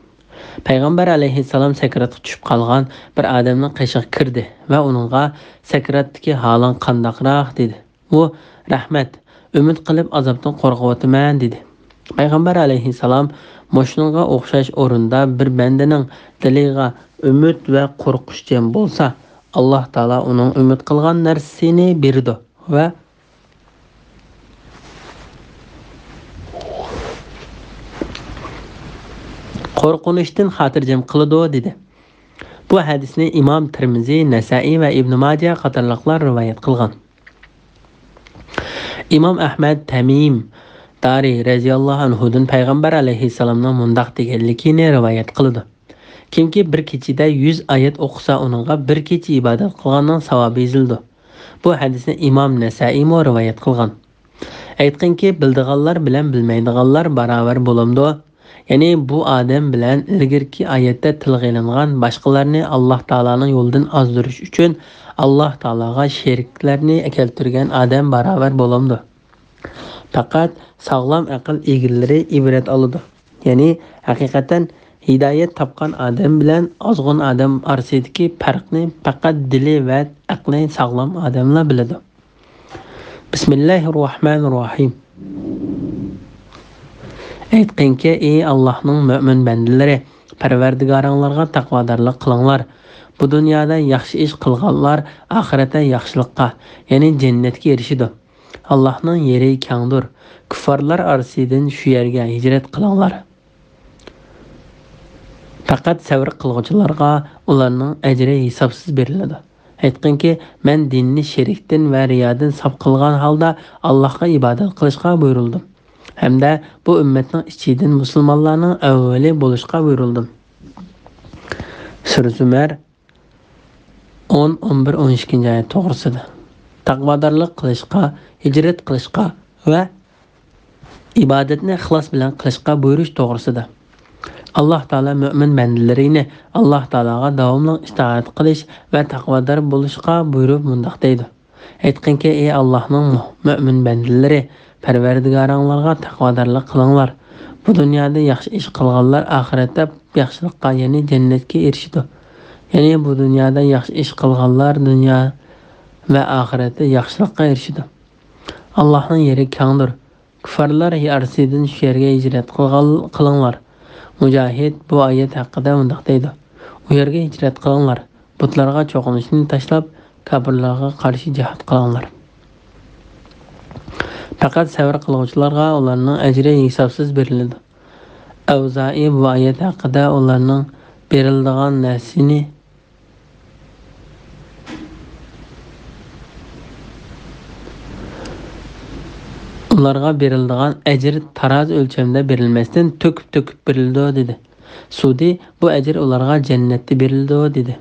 پەيغەمبەر ئەلەيھىسسالام سەكراتقا چۈشۈپ قالغان بىر ئادەمنىڭ قېشىغا كىردى ۋە ئۇنىڭغا، «سەكراتتىكى ھالىڭ قانداقراق؟» دېدى. ئۇ، «رەھمەت، ئۈمىد قىلىپ ئازابتىن قورقۇۋاتىمەن» دېدى. پەيغەمبەر ئەلەيھىسسالام مۇشۇنىڭغا ئوخشاش ئورۇندا بىر بەندىنىڭ دىلىغا ئۈمىد ۋە قورقۇش جەم بولسا، ئاللاھ تائالا ئۇنىڭ ئۈمىد قىلغان نەرسىسىنى بېرىدۇ ۋە قورقۇنچتىن خاتىرجەم قىلىدۇ، دېدى. بۇ ھەدىسنى ئىمام تىرمىزى، نەسائىي ۋە ئىبن ماجە قاتارلىقلار رىۋايەت قىلغان. ئىمام ئەھمەد تەمىم دارى رەزىياللاھۇ ئەنھۇدىن پەيغەمبەر ئەلەيھىسسالامنىڭ مۇنداق دېگەنلىكىنى رىۋايەت قىلىدۇ: «كىمكى بىر كېچىدە يۈز ئايەت ئوقۇسا، ئۇنىڭغا بىر كېچە ئىبادەت قىلغاننىڭ ساۋابى يېزىلىدۇ.» بۇ ھەدىسنى ئىمام نەسائىيمۇ رىۋايەت قىلغان. ئېيتقىنكى، بىلىدىغانلار بىلەن بىلمەيدىغانلار باراۋەر بولامدۇ؟ يەنى بۇ ئادەم بىلەن ئىلگىرىكى ئايەتتە تىلغا ئېلىنغان باشقىلارنى ئاللاھ تائالانىڭ يولىدىن ئازدۇرۇش ئۈچۈن ئاللاھ تائالاغا شېرىكلەرنى كەلتۈرگەن ئادەم باراۋەر بولامدۇ؟ پەقەت ساغلام ئەقىل ئىگىلىرى ئىبرەت ئالىدۇ. يەنى ھەقىقەتەن ھىدايەت تاپقان ئادەم بىلەن ئازغۇن ئادەم ئارىسىدىكى پەرقنى پەقەت دىلى ۋە ئەقلى ساغلام ئادەملا بىلىدۇ. بىسمىللاھىررەھمانىررەھىم. ئېيتقىنكى، ئى ئاللاھنىڭ مۆمىن بەندىلىرى، پەرۋەردىگارىڭلارغا تەقۋادارلىق قىلىڭلار. بۇ دۇنيادا ياخشى ئىش قىلغانلار ئاخىرەتتە ياخشىلىققا، يەنى جەننەتكە ئېرىشىدۇ. ئاللاھنىڭ يېرى كەڭدۇر. كۇففارلار ئارىسىدىن شۇ يەرگە ھىجرەت قىلىڭلار. پەقەت سەۋر قىلغۇچىلارغا ئۇلارنىڭ ئەجرى ھېسابسىز بېرىلىدۇ. ئېيتقىنكى، مەن دىننى شېرىكتىن ۋە رىيادىن ساپ قىلغان ھالدا ئاللاھقا ئىبادەت قىلىشقا بۇيرۇلدۇم ھەمدە بۇ ئۈممەتنىڭ ئىچىدىن مۇسۇلمانلارنىڭ ئەۋۋىلى بولۇشقا بۇيرۇلدۇم. سۈرە زۇمەر، ئون، ئون بىر، ئون ئىككىنچى ئايەت توغرىسىدا، تەقۋادارلىق قىلىشقا، ھىجرەت قىلىشقا ۋە ئىبادەتنى ئىخلاس بىلەن قىلىشقا بۇيرۇش توغرىسىدا. ئاللاھ تائالا مۆمىن بەندىلىرىنى ئاللاھ تائالاغا داۋاملىق ئىتائەت قىلىش ۋە تەقۋادار بولۇشقا بۇيرۇپ مۇنداق دەيدۇ: ئېيتقىنكى، ئى ئاللاھنىڭ مۆ-، مۆمىن بەندىلىرى، پەرۋەردىگارىڭلارغا تەقۋادارلىق قىلىڭلار. بۇ دۇنيادا ياخشى ئىش قىلغانلار ئاخىرەتتە ياخشىلىققا، يەنى جەننەتكە ئېرىشىدۇ. يەنى بۇ دۇنيادا ياخشى ئىش قىلغانلار دۇنيا ۋە ئاخىرەتتە ياخشىلىققا ئېرىشىدۇ. ئاللاھنىڭ يېرى كەڭدۇر. كۇففارلار ئارىسىدىن شۇ يەرگە ھىجرەت قىلغان، قىلىڭلار. مۇجاھىد بۇ ئايەت ھەققىدە مۇنداق دەيدۇ: ئۇ يەرگە ھىجرەت قىلىڭلار. بۇتلارغا چوقۇنۇشنى تاشلاپ، كاپىرلارغا قارشى جىھاد قىلىڭلار. پەقەت سەۋر قىلغۇچىلارغا ئۇلارنىڭ ئەجرى ھېسابسىز بېرىلىدۇ. ئەۋزائى بۇ ئايەت ھەققىدە ئۇلارنىڭ بېرىلىدىغان نەرسىنى ئۇلارغا بېرىلىدىغان ئەجىر تارازا ئۆلچەمدە بېرىلمەستىن، تۆكۈپ-تۆكۈپ بېرىلىدۇ، دېدى. سۇدى، بۇ ئەجىر ئۇلارغا جەننەتتە بېرىلىدۇ، دېدى.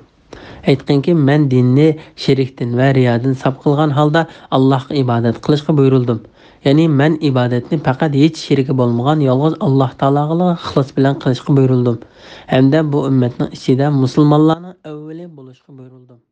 ئېيتقىنكى، مەن دىننى شېرىكتىن ۋە رىيادىن ساپ قىلغان ھالدا ئاللاھقا ئىبادەت قىلىشقا بۇيرۇلدۇم. يەنى مەن ئىبادەتنى پەقەت ھېچ شېرىكى بولمىغان يالغۇز ئاللاھ تائالاغىلا ئىخلاس بىلەن قىلىشقا بۇيرۇلدۇم. ھەمدە بۇ ئۈممەتنىڭ ئىچىدە مۇسۇلمانلارنىڭ ئەۋلىيا بولۇشقا بۇيرۇلدۇم.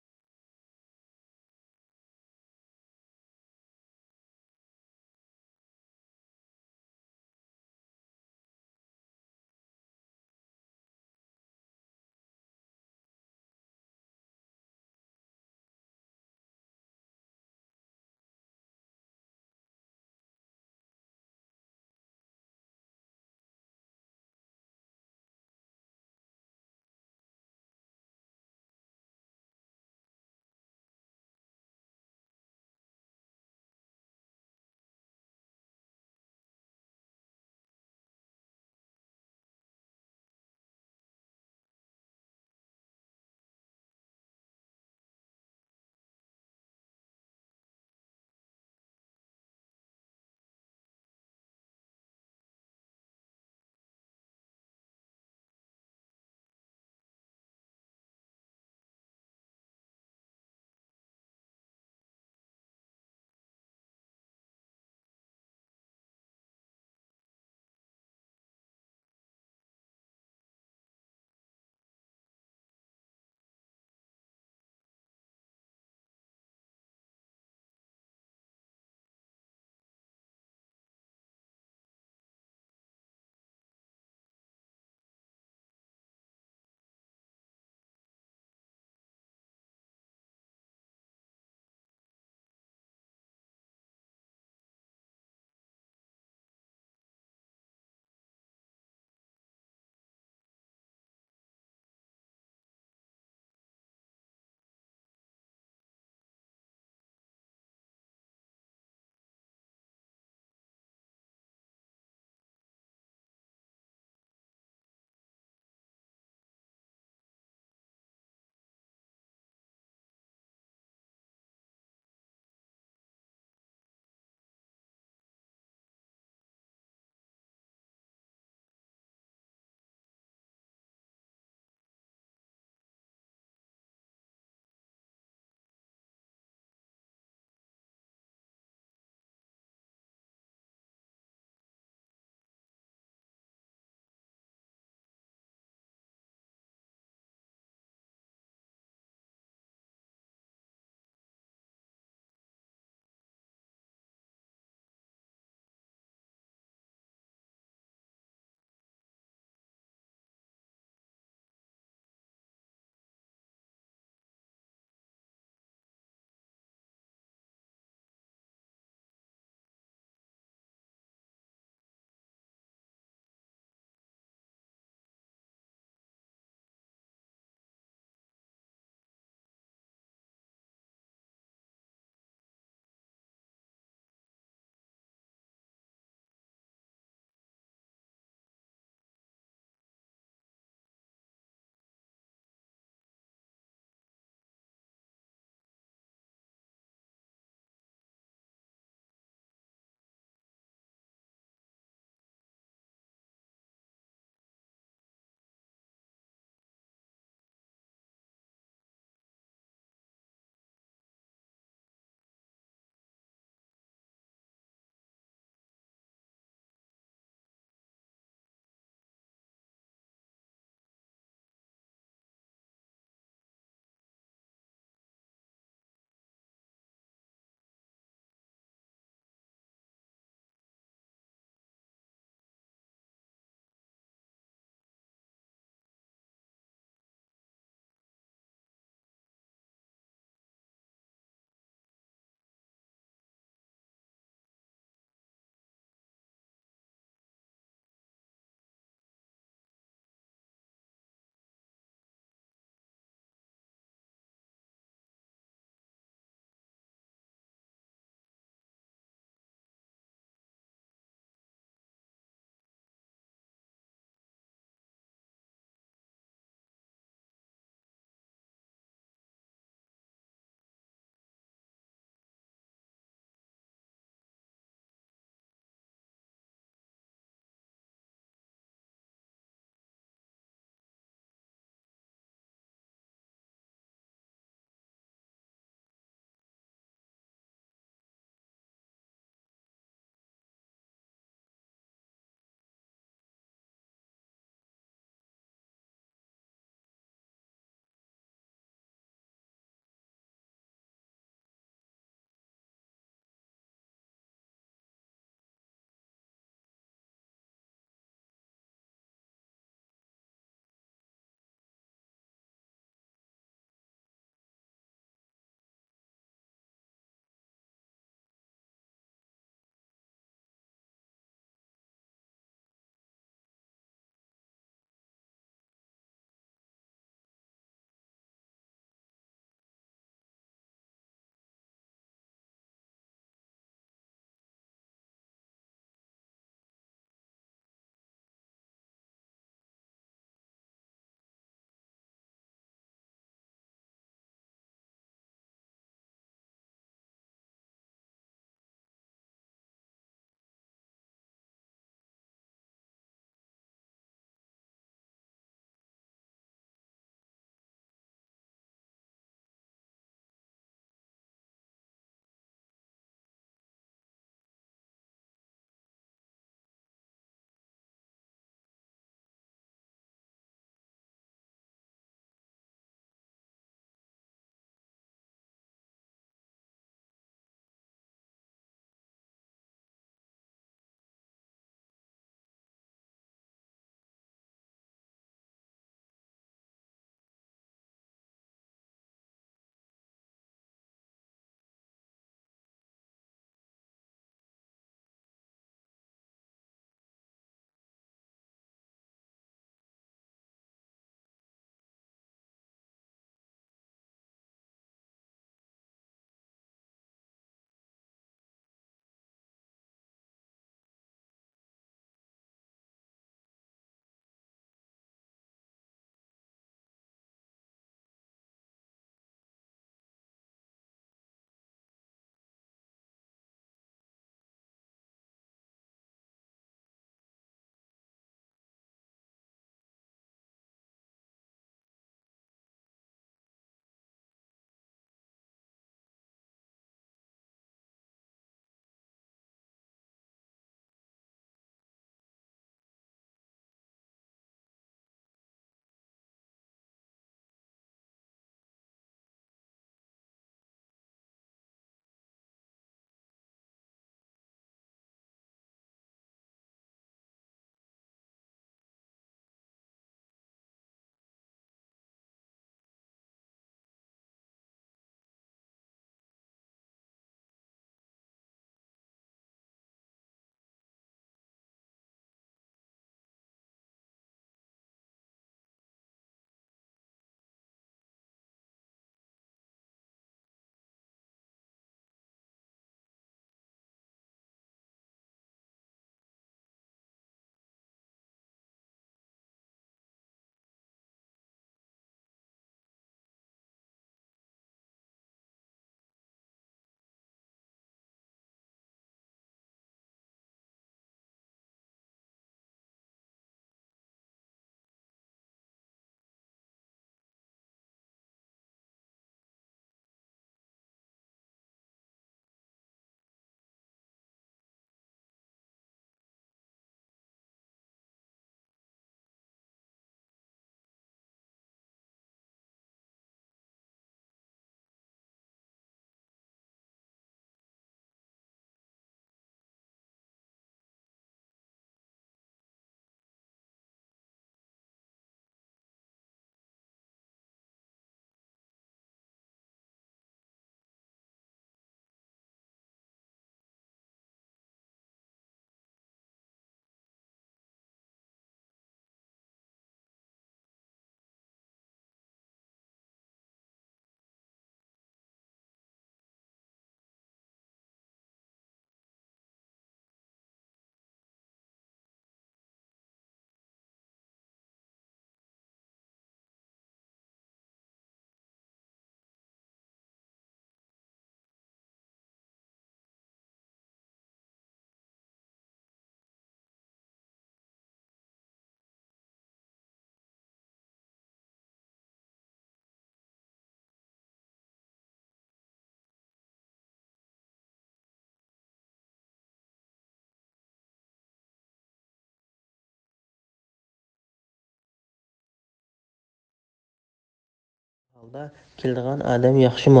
ھالدا كېلىدىغان ئادەم ياخشىمۇ؟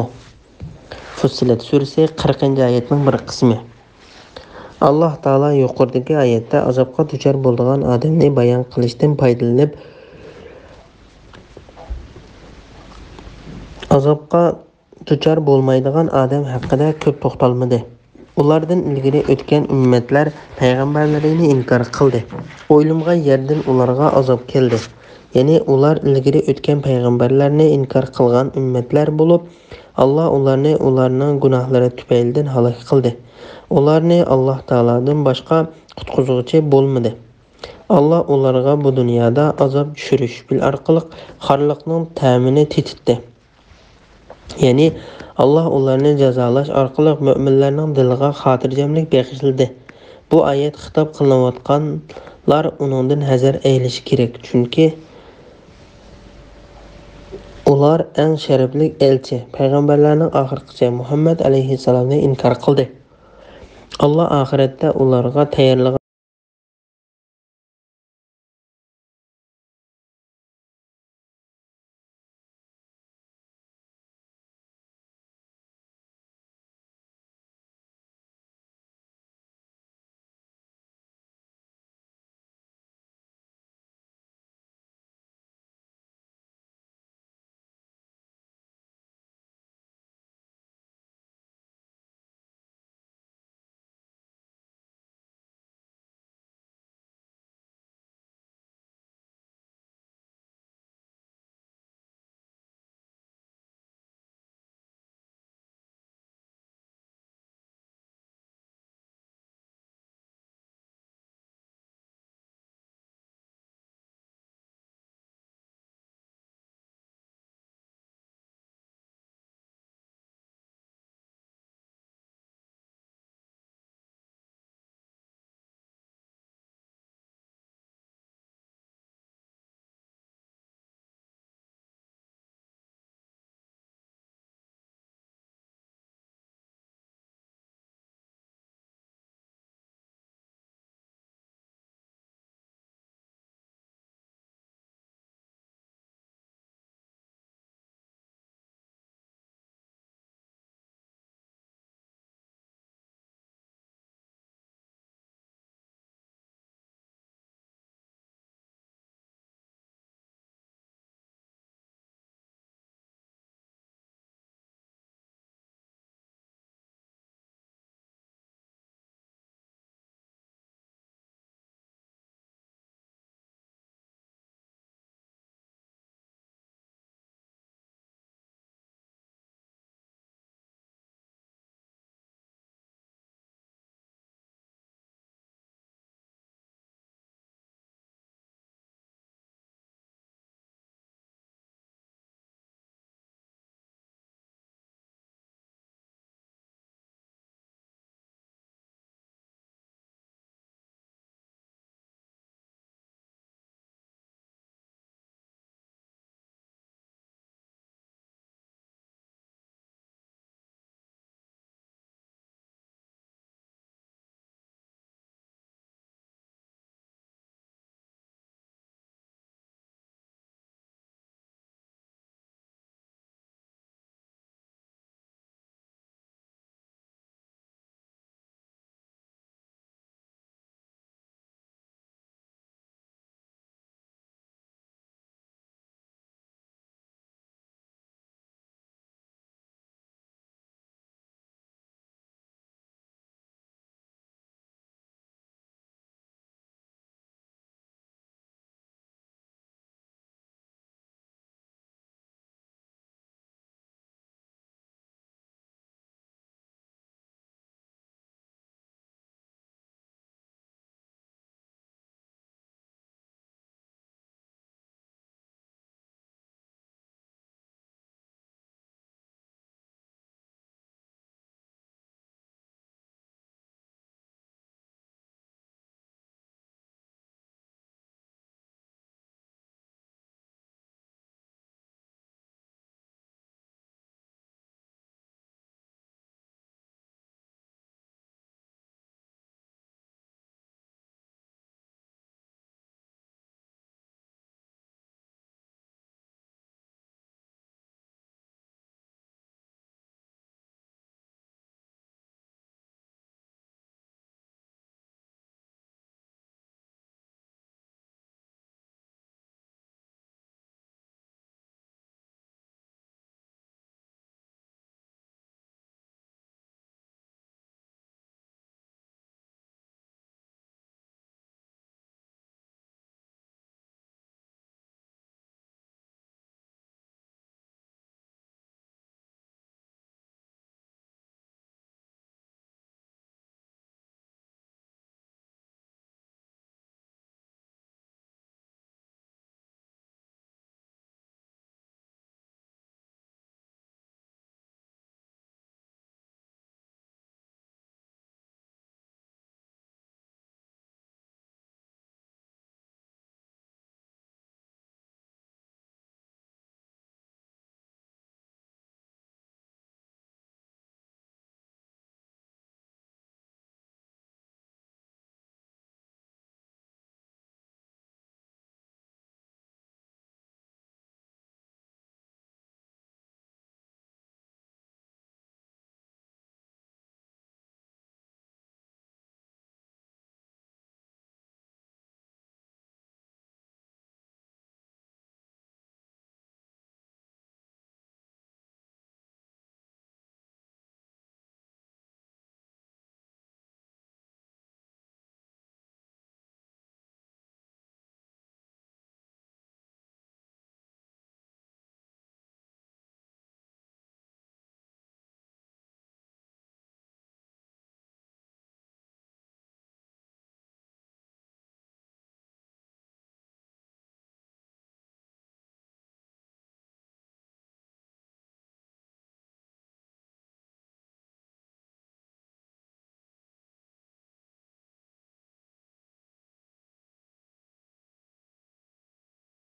فۇسسىلەت سۈرىسى، قىرىقىنچى ئايەتنىڭ بىر قىسمى. ئاللاھ تائالا يۇقىرىدىكى ئايەتتە ئازابقا دۇچار بولىدىغان ئادەمنى بايان قىلىشتىن پايدىلىنىپ، ئازابقا دۇچار بولمايدىغان ئادەم ھەققىدە كۆپ توختالمىدى. ئۇلاردىن ئىلگىرى ئۆتكەن ئۈممەتلەر پەيغەمبەرلىرىنى ئىنكار قىلدى. ئويلىمىغان يەردىن ئۇلارغا ئازاب كەلدى. يەنى ئۇلار ئىلگىرى ئۆتكەن پەيغەمبەرلەرنى ئىنكار قىلغان ئۈممەتلەر بولۇپ، ئاللاھ ئۇلارنى ئۇلارنىڭ گۇناھلىرى تۈپەيلىدىن ھالاك قىلدى. ئۇلارنى ئاللاھ تائالادىن باشقا قۇتقۇزغۇچى بولمىدى. ئاللاھ ئۇلارغا بۇ دۇنيادا ئازاب چۈشۈرۈش ئارقىلىق خارلىقنىڭ تەمىنى تېتىتتى. يەنى ئاللاھ ئۇلارنى جازالاش ئارقىلىق مۆمىنلەرنىڭ دىلىغا خاتىرجەملىك بېغىشلىدى. بۇ ئايەت خىتاب قىلىنىۋاتقانلار ئۇنىڭدىن ھەزەر ئەيلىشى كېرەك، چۈنكى ئۇلار ئەڭ شەرەپلىك ئەلچى، پەيغەمبەرلەرنىڭ ئاخىرقىسى مۇھەممەد ئەلەيھىسسالامنى ئىنكار قىلدى. ئاللاھ ئاخىرەتتە ئۇلارغا تەييارلىغان